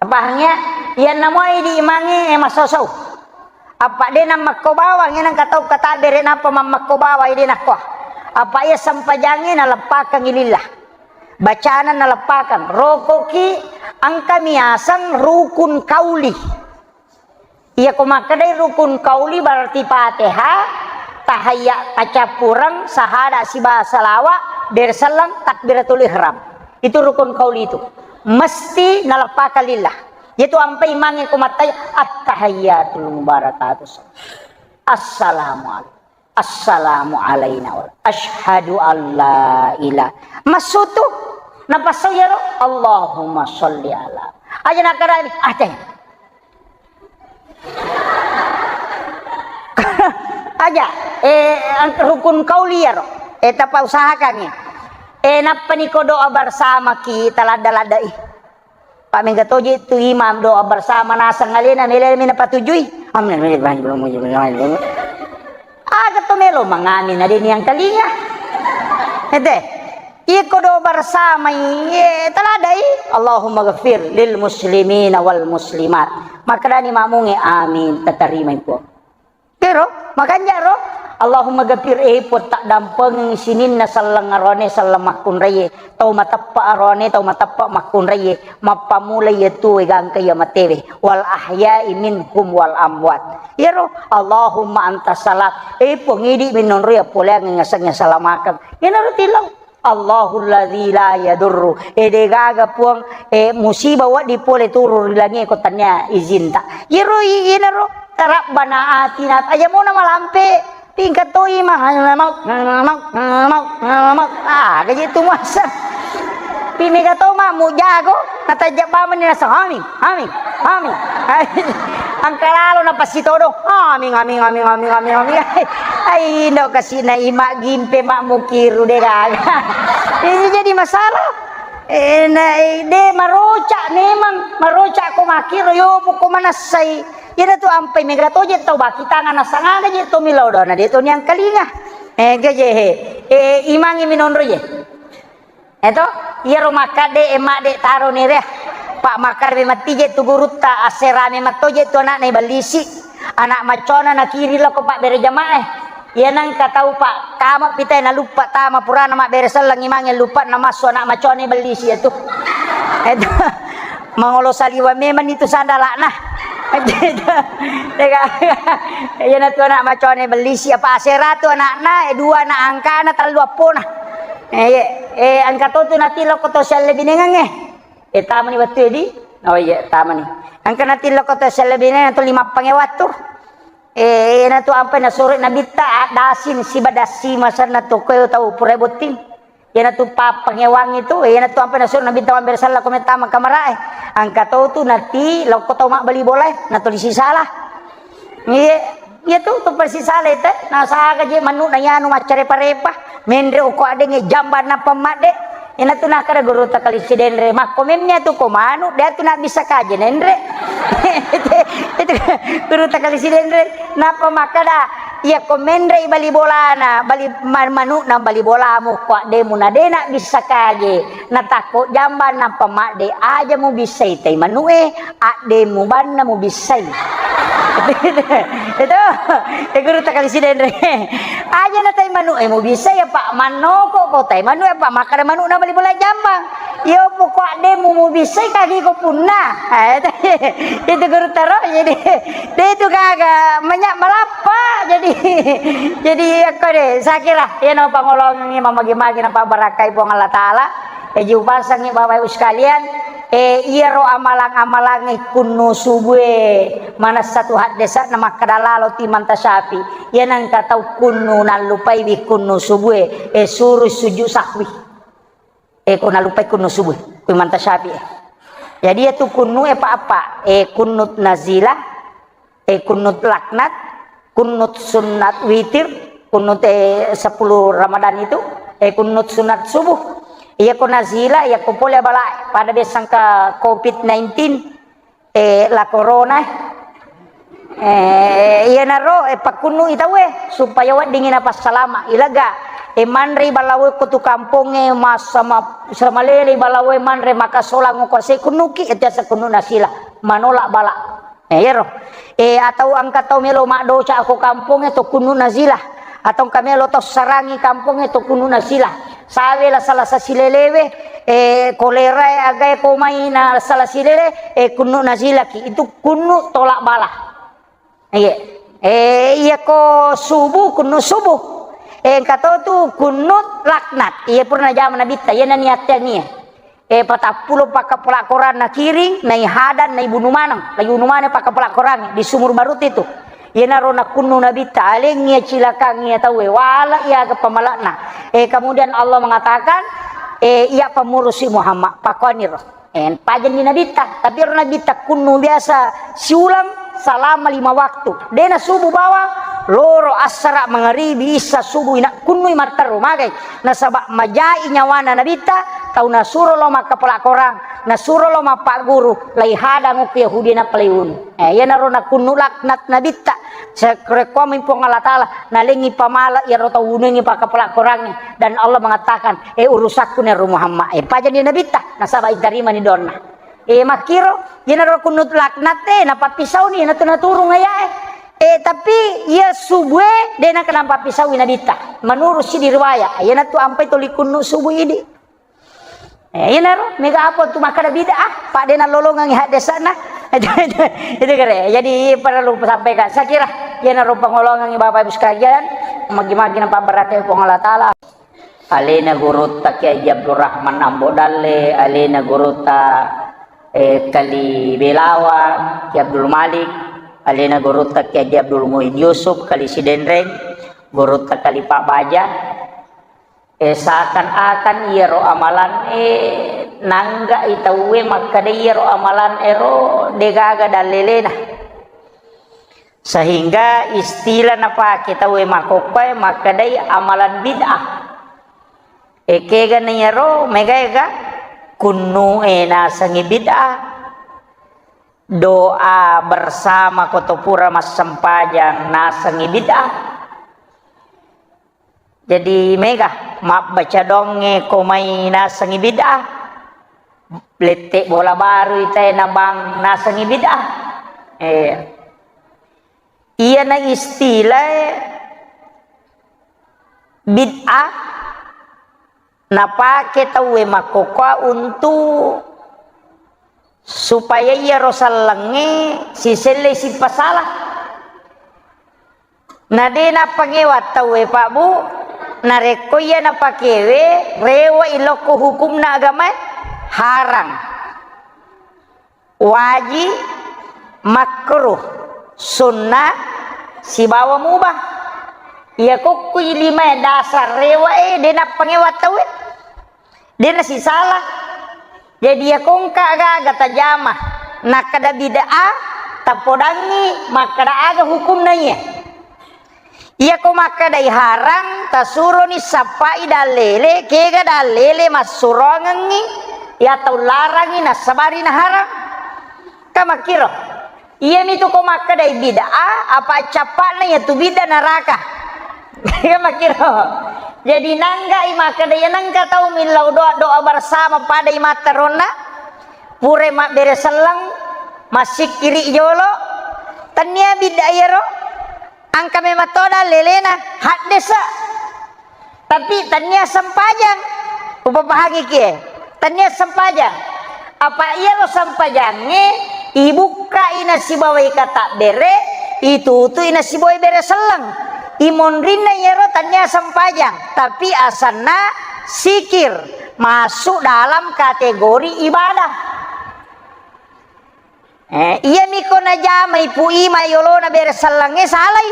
Pahang ya? Iyanna moi di imangnge, eh, massau-sau. Apa de nammakko bawang, ya nang katau katabbere napa mammakko bawang, ede nakko. Apa iya sempajangnge naleppakangngi lillah. Bacana naleppakang. Rokoki engka miaseng rukun kauli. Iya ko makkedai rukun kauli berarti Fatihah, tahayya, tacappureng, sahada siba salawa, berselleng, takbiratul ihram. Itu rukun kauli itu. Mesti naleppakang lillah. Yaitu ampai mange ko mattai, at-tahiyyatul mubarakatuh. Assalamualaikum. Assalamu alaina wal-, asyhadu alla ila-, massutu. Napassau iyaro, Allahumma sholli ala. Aja nakkadani, ah, teh. Aja, eh, ang-, rukun kauli iyaro. Eh, tapausahakangngi. Eh, nappani ko doa bersama ki taladda-laddai. Pak mega toje tu imam doa bersama naseng alena mele mena patujui. Amin. Aga to melo mangamin ade ni yang kalinga. Ede. Iko doa bersama iye taladai. Allahumma ghafir lil muslimina wal muslimat. Makkedani makmunge amin, tatarima ipo. Kero, makanja ro, Allahumma ghafir, eh, Puang, taddampengengngi sininna selleng aroane, selleng makkunraie, tau mateppa aroane, tau mateppa makkunraie, mappammula iya tuwe gangka iya matewe, wal ahya'i minhum wal amwat. Iyaro, Allahumma anta salam, eh, Puang, idi minonro iya poleangngi ngaseng iya salamakeng. Iyanaro tilau. Allahul ladzi la yadurru. Eh, de gaga, Puang, eh, musibah wedding pole turun ri langie ko tania izinta. Iyaro i-, iyanaro, Rabbana atina, aja mona malampe. Tingkat toi mah, mau, mau, mau, mau. Ah, gaji tu masa. Pi mega to ma mujago, natajak bamani nasa, amin, amin, amin. Angka lalo na pasti todo. Amin, amin, amin, amin, amin, amin. Ai, ndo kasina ima gimpe mak mukiru de gaga. Ini jadi masalah. Eh, na, eh, de maroca memang, maroca ko makiro yo poko manassai. Iyana tu ampai mega toje tau baki tangan nasangaga je to milo dona de to niang kalinga. Eh, gaje he. Eh, imangi minonro je. Eto, iyaro makkadde, eh, madde taro ni re. Pak makkadde matti je tu gurutta, asserame matto je tu anakna iballisi. Anak maccona nakiri lako Pak bere jamaah. Iya nengka tau Pak kama pitai naluppa tama purana mabbere selleng imange luppa namassu anak maccona iballisi ya tu. Eto, mangolo saliwa memang itu sandalakna. Iya na tu anak maccona iballisi apa asera tu anakna, eh, dua anak angkana, tellu appona. Eh, iya. Eh, engka to tu nati loko to sialle binengang, eh. Eh, tamani wettu di? Oh iya, tamani. Engka nati loko to sialle binengang tu lima pange wattu. Eh, na tu ampai nasuro nabitta, ah, dasin siba dasi masanna to koe tau pura botting. Iya na tu pa-, pangewang itu, iya na tu ampai nasuro nabitta mabbere salla ko mettama kamarae. Engka to tu nati loko tau mabbali bolae, na tu disisala. Iya, iya tu, tu persis sale te. Nasaga je manu na yanu maccare parepa. Menre uko adenge jamba nappa madde. Ina tu nakara guru takali sidenre. Makko memnya tu ko manu, dia tu nak bisa kaje nenre. Itu guru takali sidenre. Napa makada? Iya ko menre bali bolana, bali man-, manu na bali bolamu ko ademu na de nak bisa kaje. Natakko jamba nappa madde aja mu bisai tai manue, adde mu banna mu bissai. Itu, eh, guru takali sidenre. Aja na tai manue mu bissai apa mannoko ko tai manue apa makkada manu na bali bola jambang. Iyo poko adde mu mu bissai kagi ko punna. Eh, itu guru taro jadi de itu gaga manya malappa jadi jadi aku de sakira ya no pangolongi mamagi-magi na pabarakai Puang Allah Taala. Eji upasangngi Bapak Ibu sekalian, eh, iyaro amalang-amalangnge kunnu subue manessa tu haddesa'na makkada lalo timanta syafi. Iya nengka tau kunnu nallupaiwi kunnu subue, eh, suru sujud sahwi. Eh, ko nallupai kunnu subue, timanta syafi, eh. Jadi iya tu kunnu e pa apa? Eh, kunnut nazilah, eh, kunnut laknat, kunnut sunnat witir, kunnut, eh, sepuluh Ramadan itu, eh, kunnut sunat subuh. Iya ko nazila, iya ko pole bala pada desangka covid nineteen, eh, la corona, eh. Eh, iya naro, eh, pakkunnu i tauwe supaya weddingi napassalama. Ilaga, eh, manrei balawe ko tu kamponge, masa ma-, samalele balawe manre maka solang ko se kunnuki, itu asa kunnu nasila, manolak bala. Eh, iyaro. Eh, atau engka tau melo maddoca ko kampongnge to kunnu nazilah. Atau engka melo tau sarangi kampongnge to kunnu nazilah. Sawe la salasa silelewe, eh, kolera e agae ko mai na sala silele, eh, kunnu nazilaki. Itu kunnu tolak bala. Iya. Eh, iya ko subuh, kunnu subuh. Eh, engka to tu kunnu laknat. Iya pura najama nabitta, iya naniatteang iya. Eh, patappulo pakkapala Korang nakiring, naihadang, naibunu maneng, naibunu maneng pakkapala Korang di Sumur Barut itu. Iyanaro nakkunnu Nabitta, alengngi acilakang iya tauwe, wala iya aga pamalakna. Eh, kemudian Allah mengatakan, eh, iya pamurusi Muhammad, pakkuaniro. Eh, pajanni Nabitta, tapi ero Nabitta kunnu biasa siulang selama lima waktu. Dena subuh bawang, loro assara mangaribi, issa subuh ina kunnui matteru magai. Nasaba majai nyawana Nabitta, tau nasuro lao makkapala Korang, nasuro lao mappagguru, laihadang okko Yahudi nappa laiwunu. Eh, iyanaro nakunnu laknat Nabitta. Sekkurekkuammi Puang Allah Taala, nalengngi pamala iyaro tau wunungngi pakkapala Korangnge. Dan Allah mengatakan, eh, urusakku nero Muhammad. Eh, pajanni Nabitta, nasaba itarimani doanna. Eh, makkiro, iyanaro kunnut laknat e, napappisauni, natu-, naturung ayae. Eh, tapi iya subue de' nakenna pappisaui Nabitta. Menurut siddi riwayat, iyanatu ampai toli kunnu subuh idi. Eh, iyanaro, mega apa tu makkeda bid'ah, pa de' nalolongengngi haddesana. Itu, itu, itu kere. Jadi perlu sampaikan. Saya kira iyanaro pangolongengngi Bapak Ibu sekalian, magi-magi napabbarakkai Puang Allah Taala. Alena gurutta Kiai Haji Abdul Rahman Ambo Dalle, alena gurutta, eh, Kali Belawa, Kiai Abdul Malik, alena gurutta Kiai Haji Abdul Muin Yusuf, Kali Sidenreng, gurutta Kali Pak Baja. Eh, seakan-akan iyaro amalan, eh, nangga'i tauwe makkeda iyaro amalan ero degaga dallelena. Sehingga istilah napake tauwe makkokkoe makkedai amalan bid'ah. Ekega na iyaro megaega kunnu'e nasengi bid'ah. Doa bersama ko to pura massempajang nasengi bid'ah. Jadi mega mabbaca doangnge ko mai nasengi bid'ah. Lette bola baru itae nabang nasengi bid'ah. Eh. Iyana istilah bid'ah napake tauwe makkokkoe untuk supaya iyaro sellengnge siselle sipasala. Na de' nappangewa tauwe, Pak Bu, narekko iya napakewe, rewe'i lokko hukumna agamae, harang, wajib, makruh, sunnah, sibawa mubah. Iya kokkui limae dasar rewe'e, de' nappangewa tauwe. De' nasisala. Jadi, iya kongka aga-aga tajama, nakkeda bid'ah, tapodangngi makkeda aga hukumna iya. Iya ko makkedai harang, tasuroni sappai dallele, kega dallele massuroangengngi, iya tau larangi nassabari naharang. Ka makkiro. Iyamitu ko makkedai bid'ah, apa cappa'na iyatu bid'ah neraka. Iya makkiro. Jadi nangga'i makkeda iya nengka tau millau doa, doa bersama padai matteronna, pura mabbere selleng, massikkiri jolo, tennia bid'ah iyaro, engka memang to dallelena, haddesa. Tapi tennia sempajang. Upapahangi kie. Tennia sempajang. Apa iyaro sempajangnge ibukkai nasibawai katabbere, itutui nasibawai bere selleng. Imonrinna iyaro tennia sempajang, tapi asanna sikir, masuk dalam kategori ibadah. Eh, iyami ko najamai Pu Ima yolona bere sellengnge salai.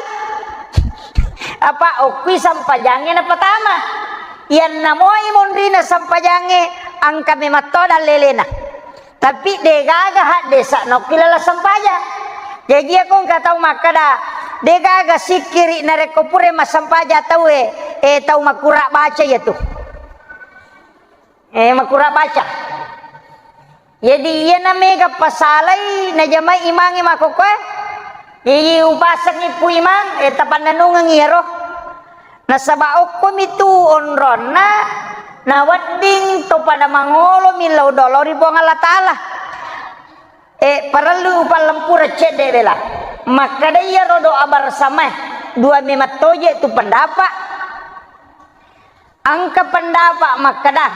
Apa okkui sempajangnge napatama. Iyanna moi monrina sempajangnge engka memang to dallelena. Tapi degaga haddesa nokki lala sempajang. Jaji iya ko engka tau makkeda, degaga sikkiri narekko pura massempajang tauwe, eh, tau makura baca iyatu. Eh, makura baca. Jadi, iyana mega pasalai najamai imangnge makkokkoe. Jadi, upasengngi Pu Imang, eh, tapannennungeng iyaro. Nasaba okkomitu onronna nawedding to pada mangolo millau doa lao ri Puang Allah Taala. Eh, parellu upallempureng cedde bela. Makkeda iyaro doa bersamae, dua memang toje tu pendapat. Engka pendapat makkeda,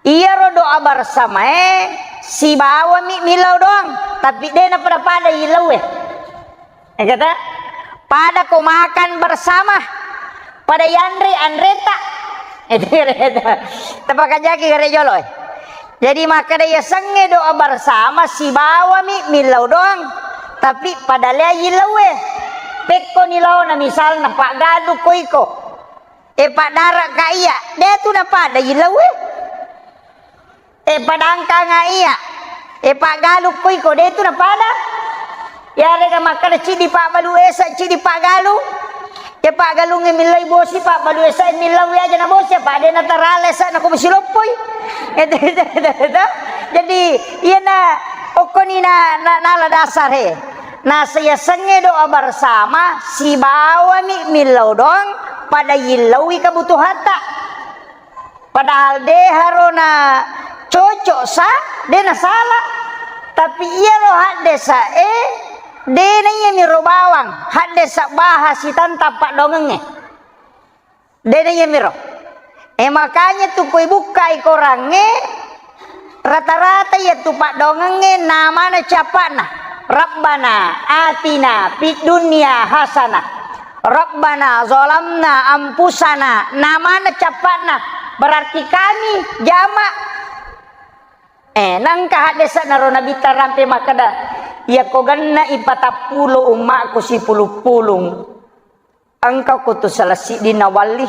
iyaro doa bersamae sibawami millau doang, tapi de napada-pada illaue. Engkata, pada ko makan bersama, pada yanre anreta. Tapakajaki gare jolo, eh. Jadi makkeda yasengnge doa bersama sibawami millau doang, tapi pada lea illaue. Pekko ni laona misalna paggalu ko iko. Eh, paddaraka iya, de tu napada illaue. Eh, padangkanga iya. Eh, paggalukko iko, de tu napada. Yarega makkeda cidi pabbalu esa, cidi paggalu. Eh, paggalungnge millai bosi, pabbalu esa millau aja na bosi, apa de natarala esa na ko bosi loppoi. Eh, jadi, iyana okkoni na, na, nala dasar he. Nasa yasengnge doa bersama, sibawami millau doang, pada yillaui kebutuhatta. Padahal de harona cocok sa, de nasala. Tapi iyaro haddesa e, Dena iya miro bawang, haddesa baha sitantang paddongengnge. Dena iya miro. E, makanya tu koi bukkai korangnge, rata-rata iya tu paddongengnge namana cappa'na. Rabbana atina fid dunya hasanah. Rabbana zalamna anfusana. Namana cappa'na. Berarti kami jama. Eh, nangka haddesa'na ro Nabitta rampe makkeda, iya ko genna ipatappulo ummakku sipulung-pulung. Engka ko tu salah siddi nawalli.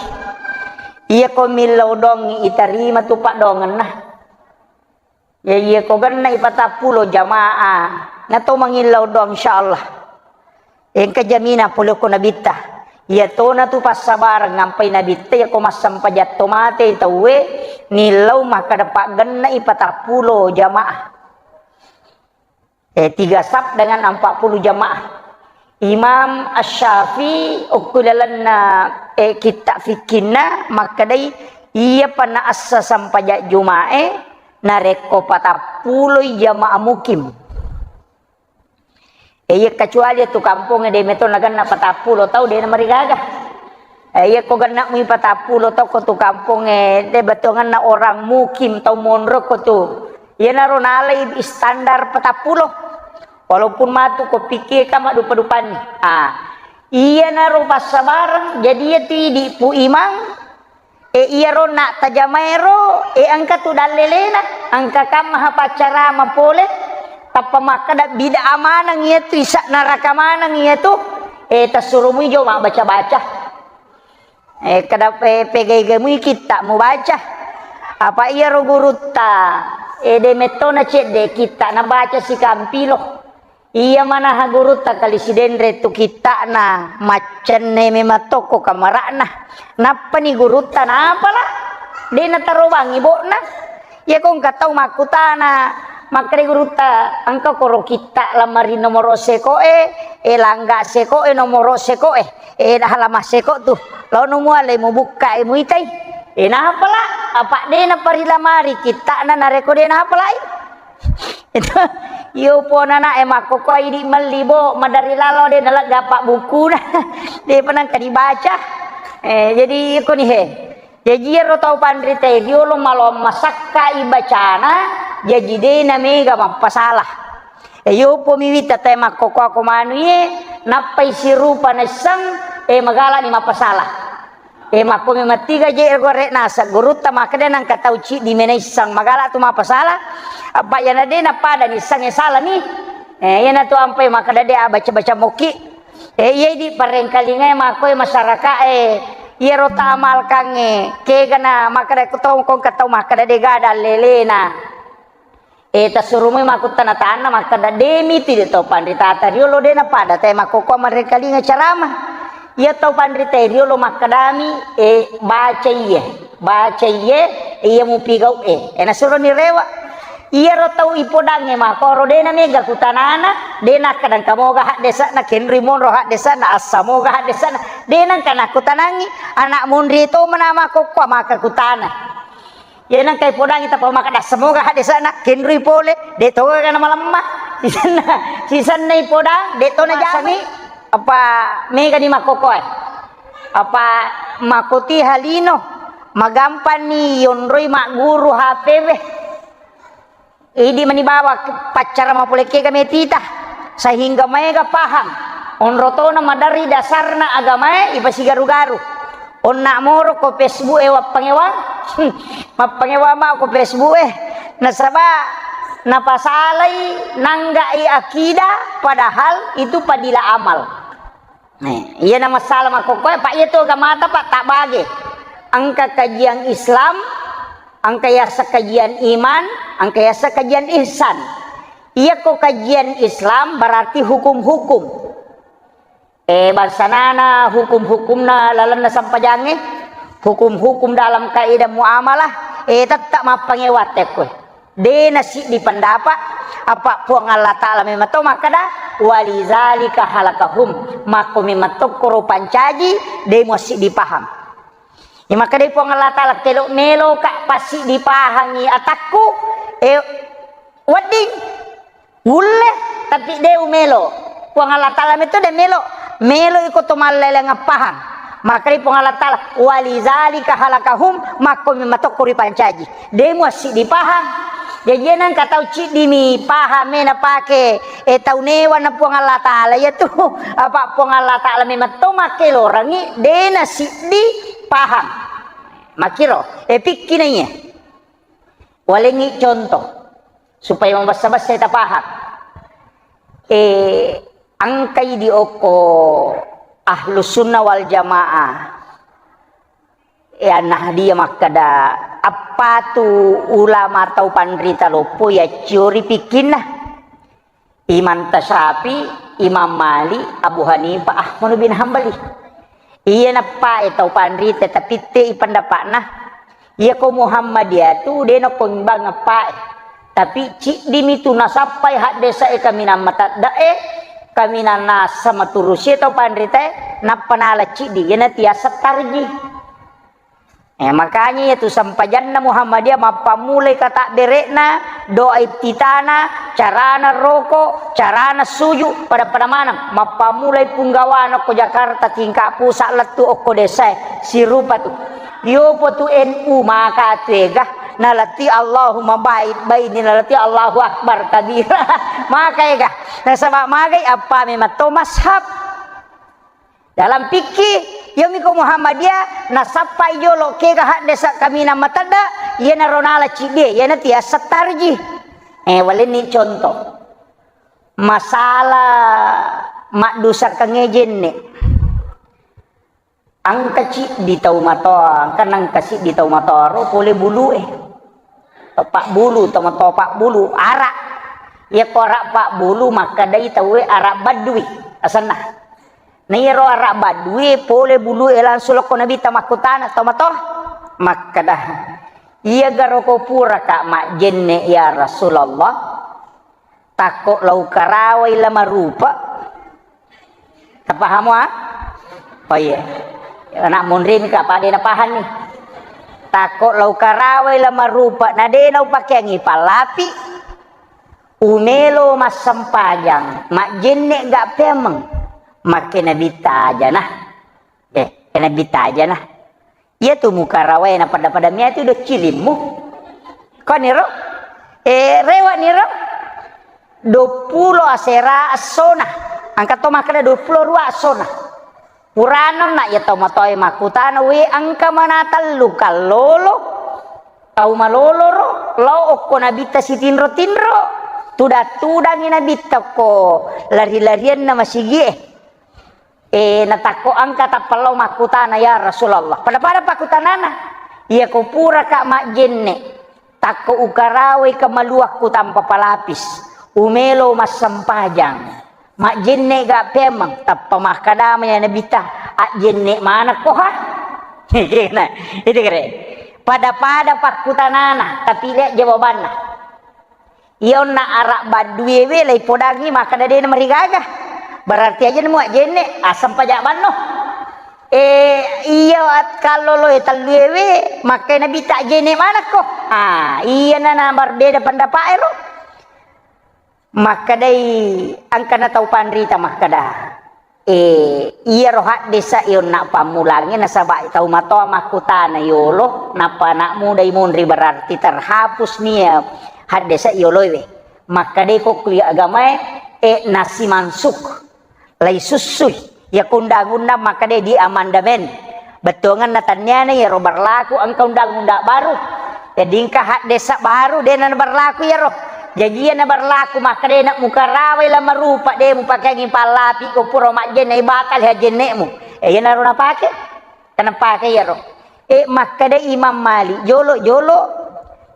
Iya ko millau dongi itarima tu paddongenna. Ya iya ko genna ipatappulo jamaah. Na to mangillau doang insyaallah. Engka jamina pole ko Nabitta. Iya tona tu passabareng ngampai Nabitta, iya ko massempajang to mate tauwe, nillau makkeda paggenna ipatappulo jamaah. Eh, tiga saf dengan empat puluh jamaah. Imam Asy-Syafi'i okko lalenna, eh, kitta fikkinna makkedai, iya pa naassa sempajang Jumae narekko patappuloi jamaah mukim. Eh, iya kecuali tu kampongnge de meto nagenna patappulo tau de namarigaga. Eh, iya ko genna mui patappulo tau ko tu kampongnge de betongenna orang mukim tau monro ko tu. Iyanaro nalai standar patappulo. Walaupun matu ko pikir ka maddupa-dupanni. Ah, iyanaro passabareng, jadi iya tu idi pu imang, e iyaro na tajamaero, e engka tu dallelena, engka kamma ha paccarama pole, tappa makkeda bid'ah maneng iya tu, isa neraka maneng iya tu, e tassurumui jo mabbaca-baca. Eh, kada, eh, pegaiga mui kitta mubaca. Apa iyaro gurutta, eh, de mettona cedde kitta nabaca sikampilo. Iya manaha gurutta kali sidenre tu kittana maccenne memang tokko kamara'na. Nappani gurutta napala, de natarobangi bo'na. Iya ko engka tau makkutana, makkeda gurutta, engka koro kitta lamari nomoro sekoe, e langga sekoe, nomoro sekoe, e halaman seko tu. Laono muale mubukka e muitai. E napala, apa de naparilamari kittana nareko de napalai. Itu, iyo pona na e makkoko idi melli bo, madari lalo de nalegga apa bukuna. De penangka dibaca. Eh, jadi iko ni he. Jaji iyaro tau panritae riolo maloang masakkai bacana, jaji de namega mappasala. E, yopomi wita tae makkokkoako manu iye, nappai sirupa naisseng, e, magalani mappasala. E, makkomi mattiga je gore naseng gurutta makkeda nangka tau ciddi me naisseng magala tu mappasala, apa iyana de napada nisseng e salani. E, iyanatu ampai makkeda de abaca-baca mokki. E, iya idi parengkalingae makkoe masyarakae, iyaro taamalkangnge, kegana makkeda ko tau, ko engka tau makkeda de gaga dallelena. E, tassurumoi makkuttana tanna makkeda, de mitu de tau panritata riolo de napada tae makkokkoa marengkalinga carama. Iya tau panritae riolo makkedami, e, baca iye, baca iye, iya mupigau e. E, nasuroni rewe. Iyaro tau ipodangnge makkoro de namega kutanana, de nakkeda engka moga haddese'na, kenrui monro haddese'na, assa moga haddese'na, de nengka nakkutanangngi, ana monri to mena makkokkoa maka kutana. Iya nengka ipodangngi tappa makkeda assa moga haddese'na, kenrui pole, de to gaga namalemma. Sisenna, sisenna ipodang, de to najamai. Apa megani makkokkoe. Apa makkoti halino, magampanni yonroi magguru H P we. Idi mani bawa paccara mapole kega metita, sehingga maega paham. Onro tona maderri dasarna agamae ipasigaru-garu. Onna moro ko Facebook e wappangewa, mappangewa ma ko Facebook e. Nasaba napasalai nanggai akidah padahal itu padila amal. Nah, iya na masalah makkokkoe, Pak, iya tu agamata, Pak, tak bage. Engka kajian Islam, engka yasa kajian iman, engka yasa kajian ihsan. Iya ko kajian Islam berarti hukum-hukum. Eh, bangsanana hukum-hukumna lalenna sampajangnge, hukum-hukum dalam kaidah muamalah, eh, tetap mappangewa tekko. De nasiddi pendapat, apa Puang Allah Ta'ala memang to makkeda, "Walizalika halakahum." Makko memang tokkoro pancaji, de muassiddi paham. Iya makkedai Puang Allah Ta'ala, "Kelo melo ka passiddi pahangi atakku, eh, wedding, wulle, tapi de umelo." Puang Allah Ta'ala metto de melo, melo iko to mallaileng pahang. Makkedai Puang Allah Ta'ala, "Walizalika halakahum," makko memang tokko ripancaji. De muassiddi pahang. Jaji nengka tau ciddi mi pahang me napake, eh, tau newa na Puang Allah Ta'ala, iya tu. Apa Puang Allah Ta'ala memang to makkelorangi, de nasiddi pahang. Makkiro, eh, pikki na iya. Walengngi contoh, supaya mabessa-bessa tapahang. Eh, engkai di okko Ahlus Sunnah wal Jamaah. Eh, Nahdiyah makkeda, appatu ulama tau panrita loppo yacciori pikkinna. Imam Tasyafi, Imam Malik, Abu Hanifah, Ahmad bin Hambali. Iya nappae tau panrita, tapi te i pendapatna. Iya ko Muhammadiyah tu de nako imbang appae. Tapi ciddimi tu nasappai haddesa e kaminang matadda e, kaminang nasa maturusi tau panrita e, nappa nala ciddi, iyana tiasa tarji. Eh, makanya iya tu sempajanna Muhammadiyah mappammulai katabbere'na, doa iftitana, carana roko, carana suju, pada-pada maneng. Mappammulai punggawana okko Jakarta tingkat pusat lettu okko desa e, sirupa tu. Yopo tu N U maka tu ega, nalati Allahumma ba'id baini, nalati Allahu Akbar kabira. Maka ega. Nasaba magai appa memang to mashab. Dalam fikih, iyami ko Muhammadiyah, nasappai jolo kega haddesa kaminang matedda, iyanaro nala ciddie, iyana tiasa tarji. Eh, walenni contoh. Masalah maddusakkangnge jenne. Engka ciddi tau matoa, engka nengka siddi tau matoa ro pole bulue. Pabbulu, tau matoa pabbulu, ara. Iya ko ara pabbulu, makkedai tauwe ara badui asenna. Na iyaro ara badue pole bulue langsung lokko Nabitta makkutana tau matoa. Makkeda, "Iya garo ko puraka majjenne ya Rasulullah? Takko lau karawai la marupa." Tapahamo, ah? Oh iya. Anak munrin ka pada napahang ni. Takko lau karawai la marupa na de nau pakeangi pallapi. Umelo massempajang, majjenne ga pemeng. Makke Nabitta aja nah. Eh, Nabitta aja nah. Iya tu mukarawai na pada-pada mia tu do cilimmu. Koniro? Eh, rewa niro? Duappulo asera essona. Engka to makkeda duappulo rua essona. Purana na iya tau matoae makkutana, "We, engka mana tellu kallolo?" Tau malolo ro, lao okko Nabitta sitinro-tinro. Tudang-tudangi Nabitta ko lari-larianna masigie. Eh, natakko engka tappa lao makkutana, "Ya Rasulullah." Pada-pada pakkutanana, "Iya ko puraka majjenne, takko ukarawai kemaluakku tanpa palapis, umelo massempajang, majjenne ga pemeng?" Tappa makkadama ya Nabitta, "Ajjenne manekko ha?" Nah, itu kere. Pada-pada pakkutanana, tapi lihat jawabanna. Iya onna ara badduewe laipodangi makkeda de namarigaga. Berarti aja nemu ajjenne, asam pajak banno. Eh, iya at-, kalloloe telluewe, makkai Nabitta ajjenne manekko. Ah, iya na, na berbeda pendapat ero. Makkedai engkana tau panrita makkeda. Eh, iyaro haddesa e onna pammulangnge nasaba tau matoa makkutana yolo, nappa anak muda imunri berarti terhapus nia haddesa yoloe. Makkedai ko kuliah agamae, eh, nasi mansuk, lai sussui. Iya ko undang-undang makkedai di amandemen. Bettuangenna tanniana iyaro berlaku engka undang-undang baru. Jadi engka haddesa baru, de na berlaku iyaro. Jaji iya na berlaku makkeda de na mukarawai la marupa, de mupakeangi pallapi ko pura majjenne, batal hajjennemu. Eh, iyanaro napake. Kana pake iyaro. Eh, makkeda Imam Malik, jolo-jolo.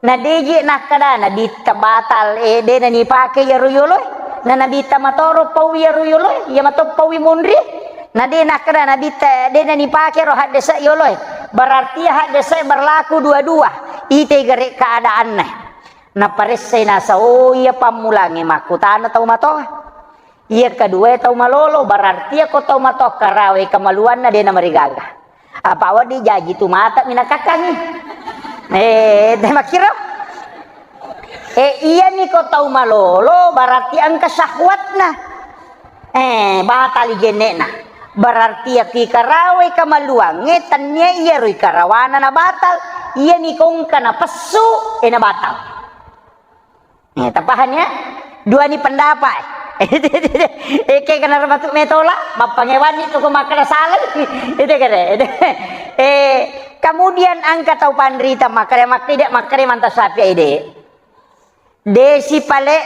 Na deje nakkeda Nabitta batal, eh, de na nipake iyaro yoloe. Na Nabitta matoro pau iyaro yoloe, iya mato paui munri. Na de nakkeda Nabitta, de na nipake ro haddesa yoloe. Berarti haddesa berlaku dua-dua. Ite gare keadaanna. Naparessai nasa, oh, iya pammulangnge makkutana tau matoa. Iya kedua tau malolo, berarti iya ko tau matoa karawai kemaluanna de na marigaga. Apa wedding jaji tu mata minakakkangi. Eh, de makkiro. Eh, iyani ko tau malolo, berarti engka syahwatna. Eh, Batali jenne'na. Berarti iya ki karawai kamaluangnge, tennia iyaro ikarawana na batal. Iyami kongka na pessu, e na batal. Eh, tapahang ya? Duani pendapat. Eh, ke kena matu metola, mappangewanni tu ko makkeda salai. Itu kere. Eh, kemudian engka tau panrita makkeda, makkeda, makkeda manta sapi ede. Desi pale,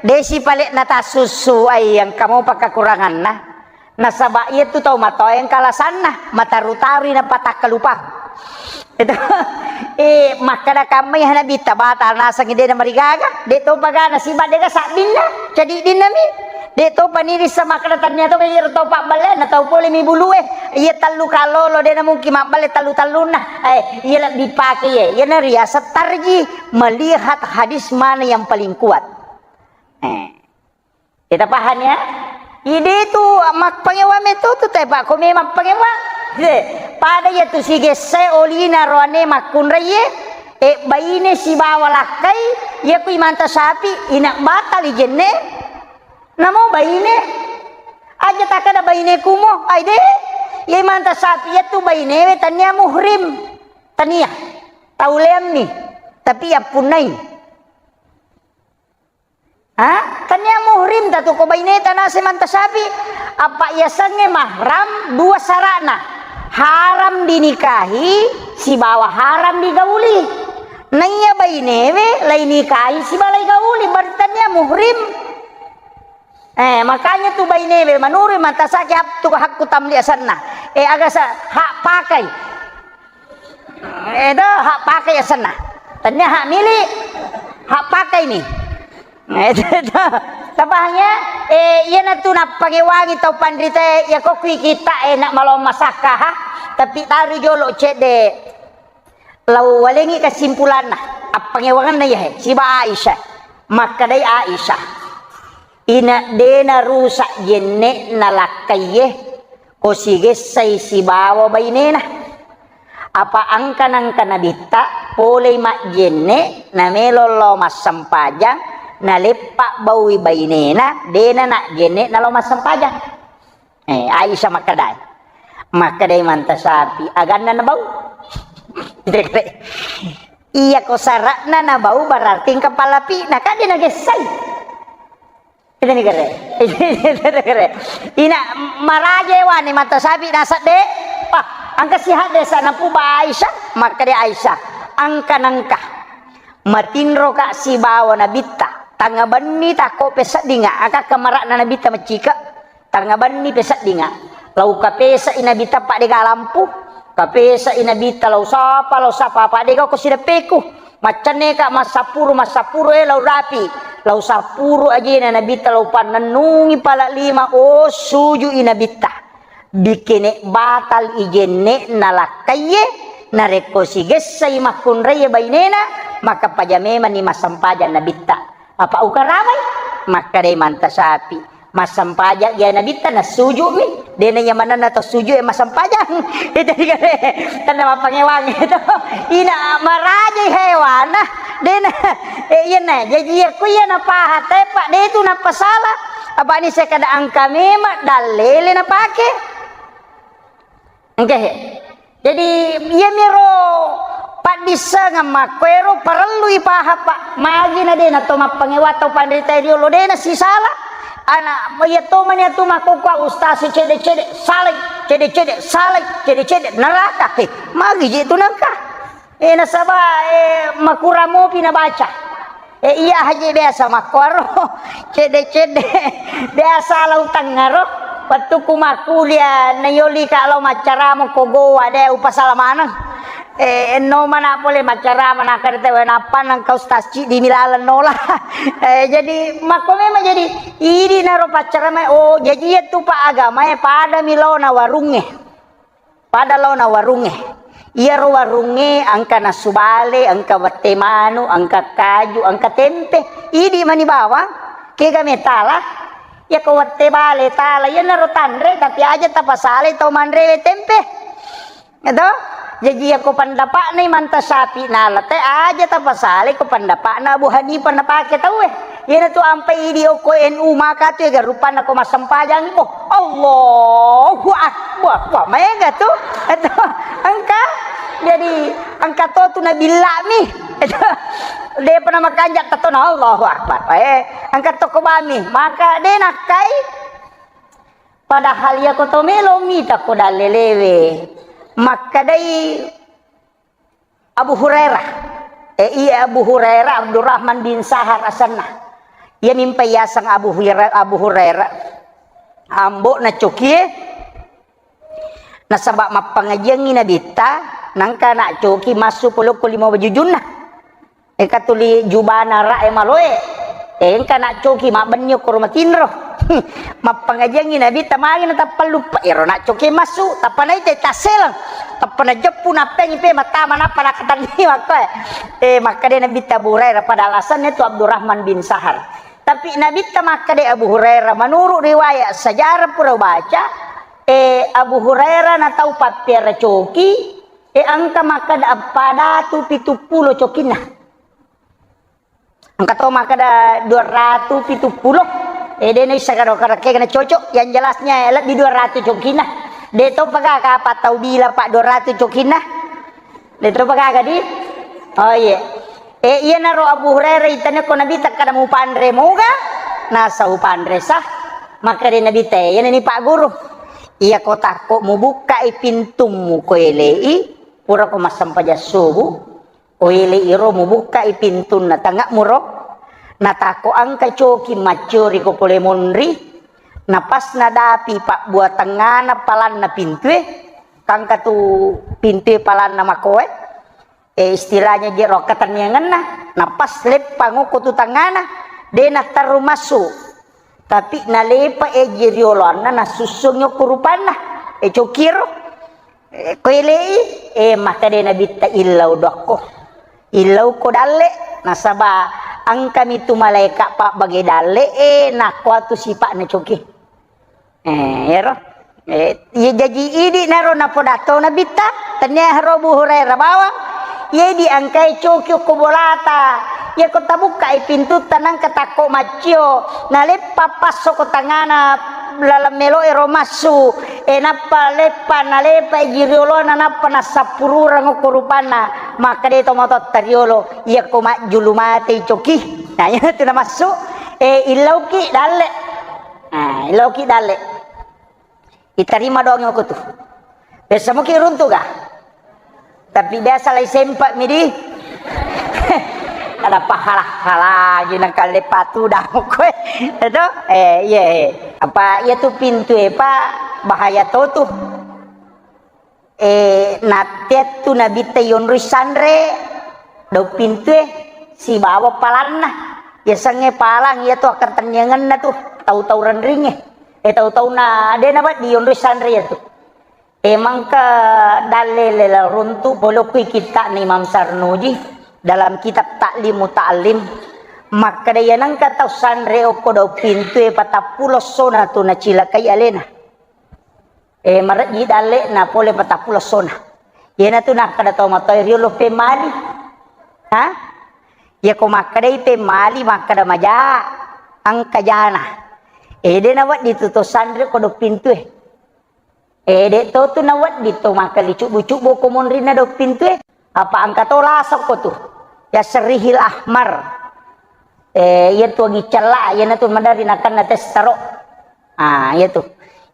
desi pale natassussu ai engka mopa kekuranganna. Nasaba iyatu tau matoa engka alasanna, mataru-tarui napatakkalupa. Itu, eh, makkeda kammai ha Nabitta, batal nasengngi de namarigaga, de topa gana siba de ga sabbinna, cadiddinna mi. De topa nirissa makkeda tania to iyaro tau pabballe, na tau pole mi bulue. Iya tellu kalolo de namungkin mabballe tellu-tellunna. Eh, iya lebbi pake iya. Iyana riaseng tarji, melihat hadis mana yang paling kuat. Eh. Kita paham ya? Ide tu mappangewa meto tu te, Pak. Ko memang pangewa. He, pada iya tu sigesse olina roane makkunraiye, e, baine sibawa lakkai, iya ku imanta sapi, ina batali jenne. Namo baine. Aja takada baine kumo, aide. Iya imanta sapi iya tu bainewe tania muhrim. Tania. Tauleammi. Tapi ya punnai. Ha? Tania muhrim tatu ko baineta nase manta sapi. Apa yasengnge mahram dua sarana. Haram dinikahi sibawa haram digauli. Naiya bainewe lainikahi sibawa laigauli, berarti tania muhrim. Eh, makanya tu bainewe manurui manta sapi hak-, tu hakku tamli asenna. Eh, agasa hak pakai. Edo, hak pakai asenna. Tania hak milik, hak pakai ni. Edo, tapahang ya? Eh, iyana tu nappangewangi tau panrita, ya kokui kita enak malo masakka, ha? Tapi taru jolo cedde. Lau walengi kesimpulanna, appangewanganna iya he, siba Aisyah. Makkedai Aisyah. Ina dena rusak jenne'na lakkaiye, ko sigessai sibawa bainena. Apa angka-nangka nabitta, polei majjenne, namelo lao massempajang, naleppa baui bainena, dena nak jenne nalao massempajang. Eh, Aisyah makkedai. Makkedai manta sapi, aganna nabau. Iya ko sara'na nabau berarti engka palapi'na, kan de nagessai. Itu ni kere. Itu ni kere. Ina maraja wani manta sapi nasab de. Wah, angka sihat de sa napuba Aisyah, makkeda Aisyah, angka nangka. Matinro ka sibawa nabitta. Tangnga benni takko peseddinga, aka kamara'na nabitta maccika. Tangnga benni peseddinga. Lau kapesai nabitta padega lampu. Kapesai nabitta lau sapa, lau sapa, padega ko sideppeku. Maccenneka massappuru, massappuru, eh, lau rapi. Lau sappuru ajena nabitta lau pannennungi pala lima, oh, sujui nabitta. Bikene batal ijenne'na lakkaiye, narekko sigessai makkunraiye bainena, maka paja memanni massempajang nabitta. Apa ukarawai? Makkedai manta sapi. Massempajang ya nabitta nasujumi. Dena iya manenna to suju e massempajang. Itu dikare. Tanna mappangewang itu. Ina marajai hewana. Dena. Eh, iyana. Jaji iya ku iya napaha tepa. De itu napasala. Apa ni sekada angka memang dalele napake. Engke he. Jadi, iyamiro paddissengeng makkuero parellu ipaha, Pak. Magi na de na to mappangewa tau panrita riolo de na sisala. Ana, iya to mani atu makkokkoe ustaz cede-cede salai, cede-cede salai, cede-cede neraka. He, magi je tu nengka. Eh, nasaba, eh, makurang mopi nabaca. Eh, iya haji biasa makkuaro. Cedde-cedde. Biasa lau tengngaro. Wettukku makkulia, nayolika lau maccarama ko Gowa, de upasala maneng. Eh, enno mana pole maccarama, nakkeda tau, "Nappa nengka Ustaz Cik di milaleng nola." Eh, jadi, makko memang jadi, idi naro paccarama, oh, jadi iya tu Pak agama, eh, pada milona warungnge. Pada laona warungnge. Iyaro warungnge engka nasu bale, engka wette manu, engka kaju, engka tempe. Idi mani bawang, kega metala. Iyako wette bale tala, iyanaro tanre, tapi aja tapasalai tau manrewe tempe. Eto? Jaji iyako pendapatna Imam Syafi'i nala te aja tapasalai ko pendapatna Abu Hanifah napake tauwe. Iyana tu ampai idi okko N U maka tu ega rupanna ko massempajang ko. Allahu Akbar. Wah, maega tu. Itu engka. Jadi engka to tu nabillami. Itu. Depa na makanja tetona Allahu Akbar. Eh, engka to ko bami. Maka de nakkai. Padahal iya ko to melo mita ko dallelewe. Makkadai Abu Hurairah. Eh, iya Abu Hurairah, Abdurrahman bin Sahar asenna. Iya mimpa yaseng Abu Hurairah, Abu Hurairah. Ambo na cokie. Nasaba mappangajiangngi Nabitta, nangka na coki massu polokko lima wajujunna. Eka tuli jubana ra e maloe. Engka na coki mabbenni okko matinro. Mappangajiangngi Nabitta magi na tappa luppa ero na coki massu, tappa naita tasseleng. Tappa najeppu nappengi pe matama nappa nakatanni makkoe. Eh, makkade Nabitta Abu Hurairah pada alasannya tu Abdurrahman bin Sahar. Tapi Nabitta makkade Abu Hurairah, menurut riwayat sejarah pura baca, eh, Abu Hurairah na tau pappiara coki, eh, engka makkada eppa datu pitu pulo cokinna. Engka to makkada dua ratu pitu pulo. Eh, de naisseng karo karekkega na cocok. Yang jelasnya, eh, lebbi dua ratu cokinna. De to paga kapa tau bila pa dua ratu cokinna. De to paga di? Oh, iya. Eh, iyanaro Abu Hurairah itane ko Nabitta kada mupanre moga? Nasa upanre sah. Makkade Nabitta, eh, iyana ni Pak Guru. Iya ko takko mubukkai pintummu ko elei, pura ko massempajang subuh. Oele iro mubukkai pintunna tange'muro, natakko engka coki maccori ko pole monri, napas nadapi pabbua tengngana palanna pintue, kangka tu pintue palanna makoe, eh, istilahnya jero katenniangenna, napas leppang okko tu tengngana, de natterru massu. Tapi nalepa eji rioloanna nasussungi okko rupanna, eh, cokiro. Eh, ko elei, eh, makkade Nabitta illau dokko. Illau ko dalle, nasaba engkami tu malaeka pabbage dalle, eh, nakko atu sipa'na coki. Eh, ero. Eh, iya jaji idi naro napodatto Nabitta, tania haro Abu Hurairah bawang. Iya idi engkai coki ko bolata. Iya ko tabukkai pintutta nangka takko maccio. Naleppa passo ko tangana laleng melo ero massu. Eh, nappa leppa, nalepa iji rioloanna, nappa nassappurureng okko rupanna. Makkade to matotta riolo, iya ko majjulu matei coki. Nah, iya tu namassu. Eh, illauki dalle. Nah, illauki dalle. Itarima doang aku tu. Biasa muki runtu ga? Tapi biasa lai sempak midi. Ada pahala-hala lagi nang kalle patu dah kowe. Itu? Eh, iya, eh. Apa iya tu pintu, eh, Pak? Bahaya to tu. Eh, nattettu Nabitta yonroi sanre, dau pintue, sibawa palanna. Yasengnge palang, iya tu akkatenniangenna tu, tau-tau renringnge. Eh, tau-tauna de nawedding yonroi sanre iya tu. Eh, mangka dalle lela runtu, polokkui kitta'na Imam Sarnuji dalam kitab Ta'limu Ta'lim. Makkeda iya nengka tau sanre okko dau pintue patappulo sona tu nacilakai alena. Eh, marejji dalle'na pole patappulo sona. Iyanatu nakkeda tau matoa riolo pemmali. Ha? Iyako makkedai pemmali, makkeda maja, engka jana. Eh, de nawedding tu to sanre ko do pintue. Eh, de to tu nawedding to makkeli cubbu-cubbu ko monrinna do pintue. Apa engka to lasokko tu. Ya serihil ahmar. Eh, iya tu angi cella, iyanatu maderri nakenna testaro. Ah, iya tu.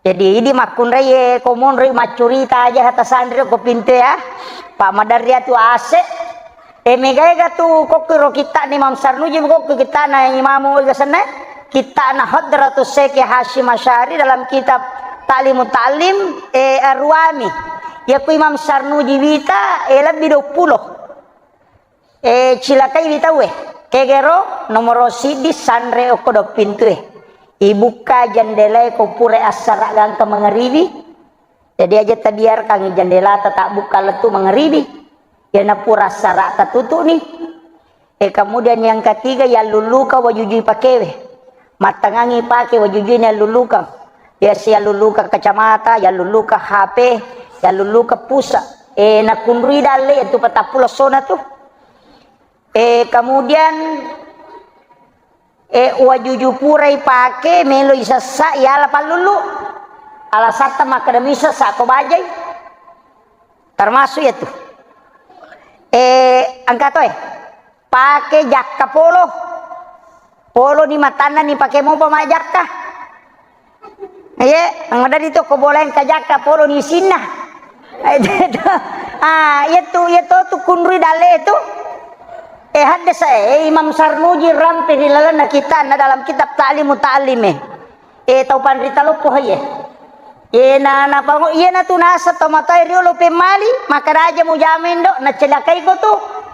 Jadi, idi makkunrai, eh, ko monroi maccurita aja hata sanri ko pinte ya. Pak maderri atu ase. Eh, mega-ega tu kokki ro kitta'na Imam Sarnuji, kokki kitta'na Imamu ega senna. Kitta'na Hadratus Syekh Hasyim Asy'ari dalam kitab Ta'limut Ta'lim, eh, Ar-Ruami. Iya ku Imam Sarnuji wita, eh, lebbi dua puluh. Eh, cilakai wi tauwe. Kegero nomoro siddi sanre okko do pintue. Ibukka jendelae ko pura assara gangka mangaribi. Jadi aja tabiarkan jendelata tabbukka lettu mangaribi. Yana pura assara tatutu'ni. Eh, kemudian yang ketiga, yalluluka wajujui pakewe. Mattangangi pake wajujui ni yallulukang. Biasa yallulukang kacamata, yallulukang H P, yallulukang pulsa. Eh, nakunrui dalle itu patappulo sona tu. Eh, kemudian E, wajuju purai pake, melo isessa, iala pallulu. Alasatta makkeda misessa ko bajai. Termasuk iya tu. E, engka to e. Pake jakka polo. Polo ni matanna ni pake mopa majjakka. Iye, maddari to ko bola engka jakka polo ni isinna. Ah, iya tu, iya to tu kunrui dalle tu. E, haddasa e, Imam Sarnuji rampe ri lalenna kitanna dalam kitab Ta'limu Ta'lim e. E, tau panrita loppo haye. Iyena napango, iyena tu naseng tau matoae riolo pemmali, makkeda aja mujama indo, nacelakai ko tu.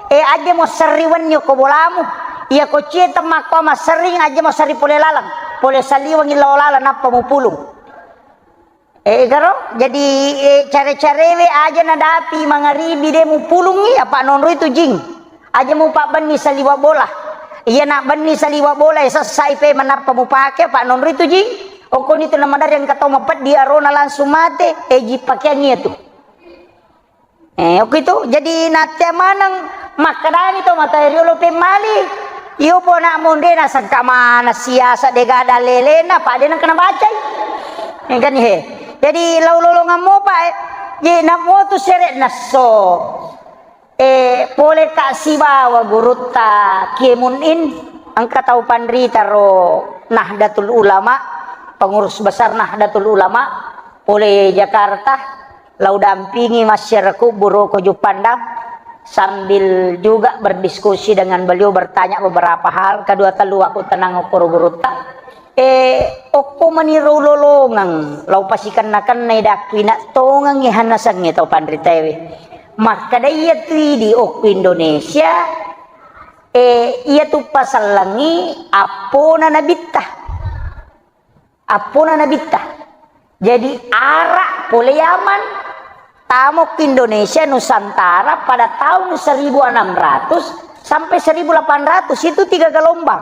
E, aja mo serri wenni ko bolamu. Iya ko cie temmakko masserring, aja mo serri pole laleng. Pole saliweng lao laleng nappa mupulung. E, garo, jadi, e, care-carewe aja nadapi mangaribi de mupulungi, apa nonroi tu jing. Aja mupabbenni saliwa bola. Iya na benni saliwa bola, e, sessai pe manappa mupake, apa nonroi tu jing. Okkoni tu namadari engka tau mapeddi arona langsung mate, e, ji pakeang iya tu. E, okko itu, jadi nattea maneng makkedani to matoae riolo pemmali. Iyo pona monde nasengka mana siasa dega dalelena, pa de nengka nabacai. Engkani he. Jadi lau lolongang mopa e. Jadi namo tu sere nesso. E, pole ka sibawa gurutta Kiai Munin, engka tau panrita ro Nahdlatul Ulama, pengurus besar Nahdlatul Ulama, pole Jakarta, lau dampingi masyarakat buru ko Juppandang, sambil juga berdiskusi dengan beliau, bertanya beberapa hal, kedua telu aku tenang okoro gurutta. E, okko maniro lolongeng, lau pasikenna-kennai dakku ina tongengi hanasengnge tau panritaewe. Makkeda iya tu idi okko Indonesia, e, iya tu pasellengi appona nabitta. Appona nabitta. Jadi, Arab pole Yaman, tamo ke Indonesia Nusantara pada tahun seribu enam ratus sampai seribu delapan ratus, itu tiga gelombang.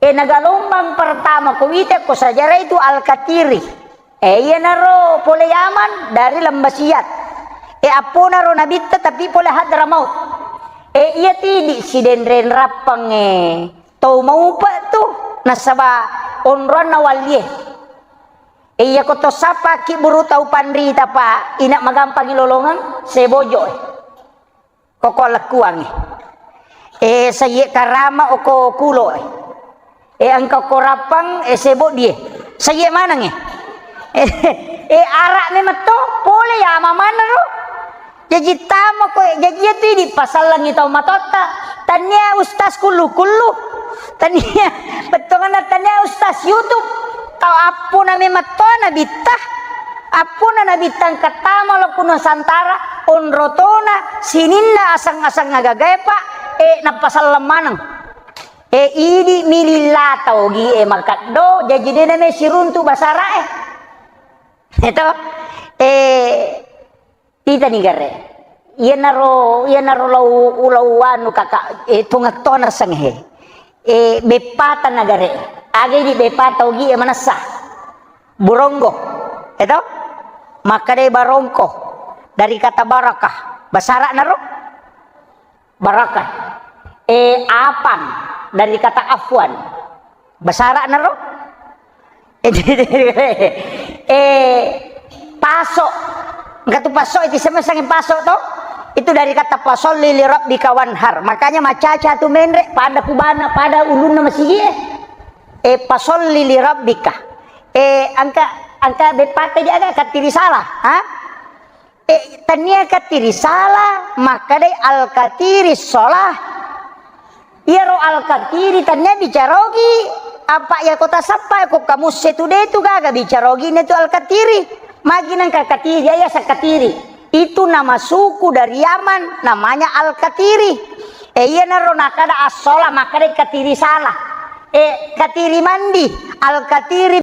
E, na gelombang pertama ko wita ko sejarah itu Al-Katiri. E, iyanaro pole Yaman dari Lembah Siat. E, apponaro nabitta tapi pole Hadramaut. E, iya tidi sidenreng rappang e. Tau maupa tu, nasaba onroanna wallie. E, iya ko to sapaki buru tau panrita pa, ina magampangi lolongeng, sebojo e. Koko lekkuang e. E, saye karama oko kulo e. E, engka ko rappang, e, sebo die. Saye maneng e. E, e, ara memetto, pole ya mamana ro. Jaji tama ko, jaji iya tu idi pasallengi tau matotta. Tania ustaz kullu-kullu. Tania, bettuanna tania ustaz YouTube. Tau appona memetto nabitta. Appona nabitta engka tama lo ku Nusantara, onrotona, sininna aseng-aseng agagae pa, e, nappasalleng maneng. E, idi mililla tau gi e makaddo, jaji dena me siruntu basara e. Eto, e, Titani gare. Iyanaro, iyanaro lau, lau anu kaka, e, tungetto naseng he. E, beppata nagare. Aga idi beppata ogi e manessa. Buronggo. Eto? Makkadai barongko. Dari kata barakah. Basara naro? Barakah. E, apang. Dari kata afwan. Basara naro? Eh, paso. Engka tu paso itu sama sangi paso to. Itu dari kata fasolli li rabbika wanhar. Makanya macaca tu menre pada kubana, pada ulunna masigi e. Eh, fasolli li rabbika. Eh, engka, engka beppata dia aga katiri salah, ha? E, tania katiri salah, makkadai al-katiri sholah. Iyaro al-katiri tania bicarogi, apa iya kota sappa ko kamusse tu de tu gaga bicarogi ne tu al-katiri. Magi nengka katiri, iya sakatiri. Itu nama suku dari Yaman, namanya al-katiri. E, iyanaro nakada as-sholah, makkadai katiri salah. E, katiri mandi, al-katiri